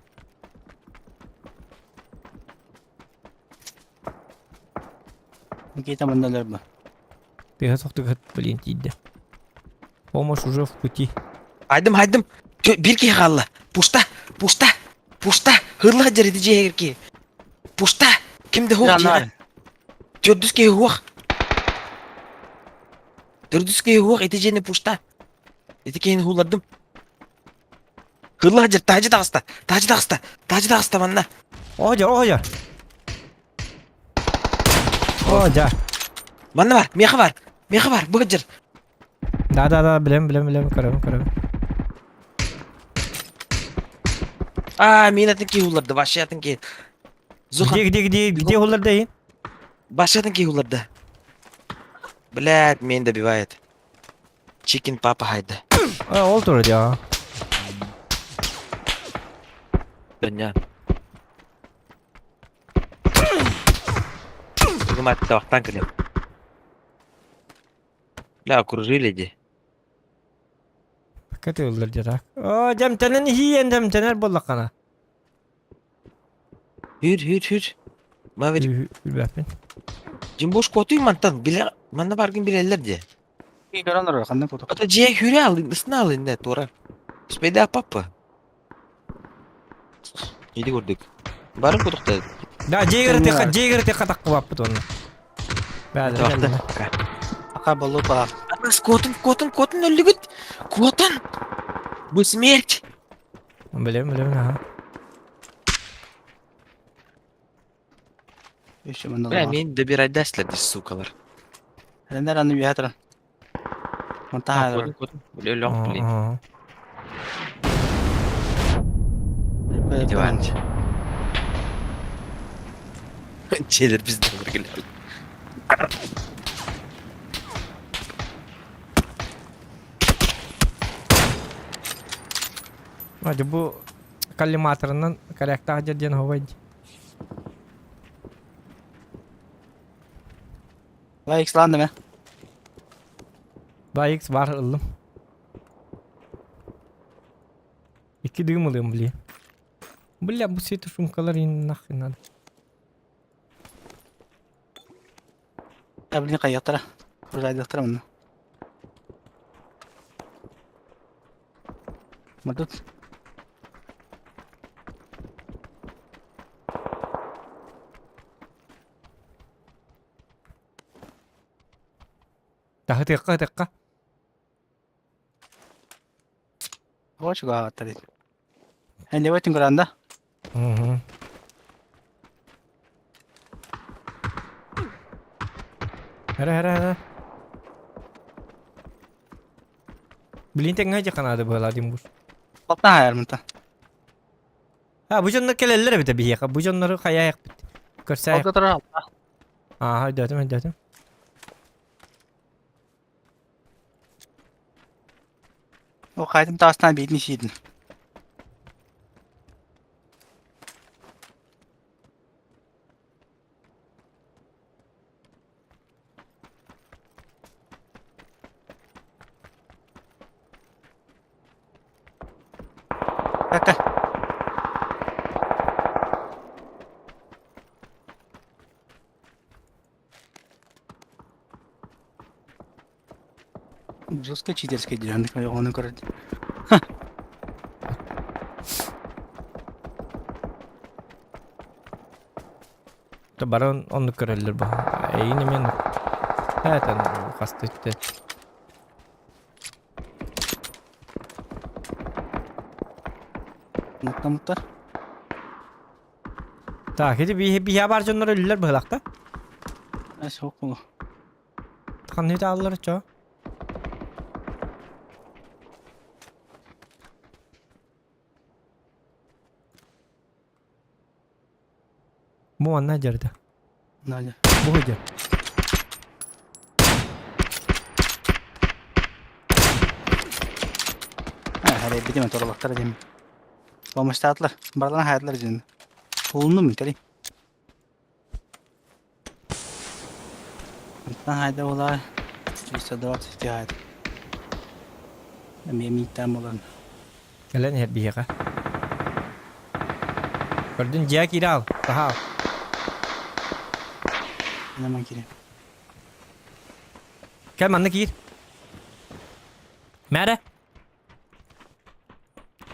Никита манна өлөр бу. Тыга сохтугат, блин, тиийдэ. Помощь уже в пути. Хайдым, хайдым. Биир киһи хаалла. Пуста, пуста, пуста. Хырла дьэр ити дьиэ иһигэр киһи. Пуста. Ким да суох дьиэҕэ. Төрдүс киһи суох. Төрдүс киһи суох ити дьиэни пуста. Ити киһини хууллардым. Хырла дьэр таһдьа таҕыста. Таһдьа таҕыста. Таһдьа таҕыста манна. Оҕо оҕо О, дьа. Манна бар, миэхэ бар. Миэхэ бар, бу дьэр. Да, да, да, билем, билем, билем, көрөбүн, көрөбүн. Аа, мин атын киһи улларды, вообще атын киһи. Зухан. Где, где, где, где улларды ин? Вообще атын киһи улларды. Блядь, меня добивает. Чикин папа хайда. А, ол турар дьа. Дөнья. Бүгүн аттабахтан кэлиэм. Бля, окружили ди. Пока ты ыллар дьэ так. О, дьэмтэнэн иһиэн дьэмтэнэр буоллаххына. Хүр, хүр, хүр. Маврик. Билбэппин. Дьимбуш куотуй мантан, биле, манна баргын билэллэр дии. Көрөн олорор, ханна куотук. Ото дьиэ хүрэ алын, ысна алын да, туора. Успейда папа. Иди курдук. Бары кутукта. Да, дьиэгэр тыха, дьиэгэр тыха таккыбаппыт онно. Бәдэ. Ака болу па. Анас куотун, куотун, куотун өллүгүт. Куотун. Бу смерть. Билем, билем, аха. Еще мында Бля, мин добирайдаслар дии, сукалар. Рендер аны үөһэ туран. Монта А, кодум, кодум. Бля, лёг, блин. Диван. Челер бізден бір Вадя, бу коллиматорынан корректаах дьэр диэн оһуобай дии. Два X лаан Два X бар ыллым. Икки дыым ылыам блин. Бля, бу светошумкалар и нахрен надо. Блин хайыахтара. Прожайдыахтара манна. Мадут. Таһытыахха, ытыахха. Очуга аттар. Эн левый көрөн да? Угу. Эрэ, эрэ, эрэ. Блин, тэҥҥэ дьаханаады быһалаа дим буш. Алтан хайар мынта. А, бу дьоннор кэлэллэр эбитэ биһиэхэ. Бу дьоннору хайаайахпыт. Көрсөөйөх. Алга турар алта. Ааха, өйдөөтүм, өйдөөтүм. О хайтым таастан биитин сиидин. Кака. Жестко читерский деревянный он короче. Барон оннук көрөллөр бу. Эйин эмиэ оннук. Это хастыт. Муттамуттар. Так, ити биһиэ бар дьоннор өллөр быһылахта. Суох буолу. Ханны тааллар чо? Бу манна дьарда. Надя. Бу дьар. Хәрәй битеме торалактар дим. Помощтатлар, барлан хайтлар дим. Улунну мин кали. Антан хайда була 320 хайда. Эми миттан болан. Кэлэн иһэр биһиэхэ. Көрдүн дьиэ киирэ ал, таһа ал. Наман киирэ. Кэл манна киир. Мээрэ.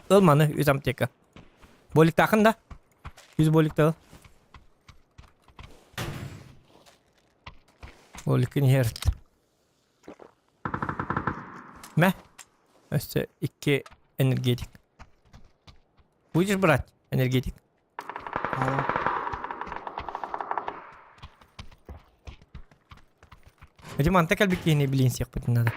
Ыл маны үс аптека. Боликтаахын да? Үс боликта ыл. Боликкин иһэр. Мэ. Өссө икки энергетик. Будешь брать энергетик? Эти манта кэлбит киһини билин сиэхпитин надо.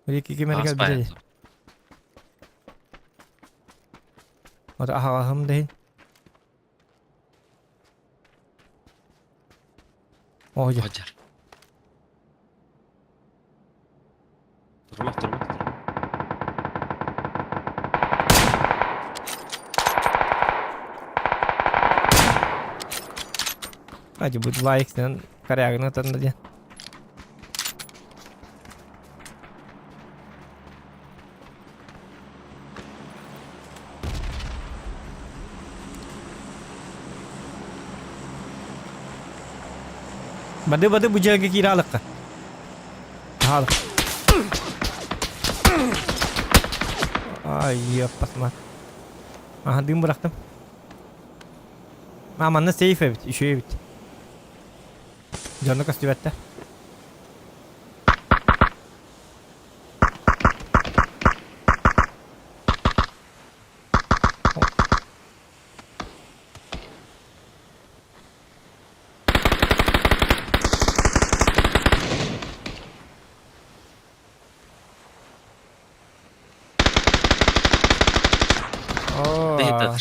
Икки ким эрэ кэлбитэ дии. Вот аһаҕаһым да иһин. О, дьэ. Турма, турма, турма. Hadi bu лайк-тан корягына танда диэн. Бады бады бу дьиэгэ киирэ алыкка. Хаалык. Ай, еппасма. Аха, дым бырахтым. А, манна сейф эбит, үчүгэй эбит. Дьону көстүбэттэ. О.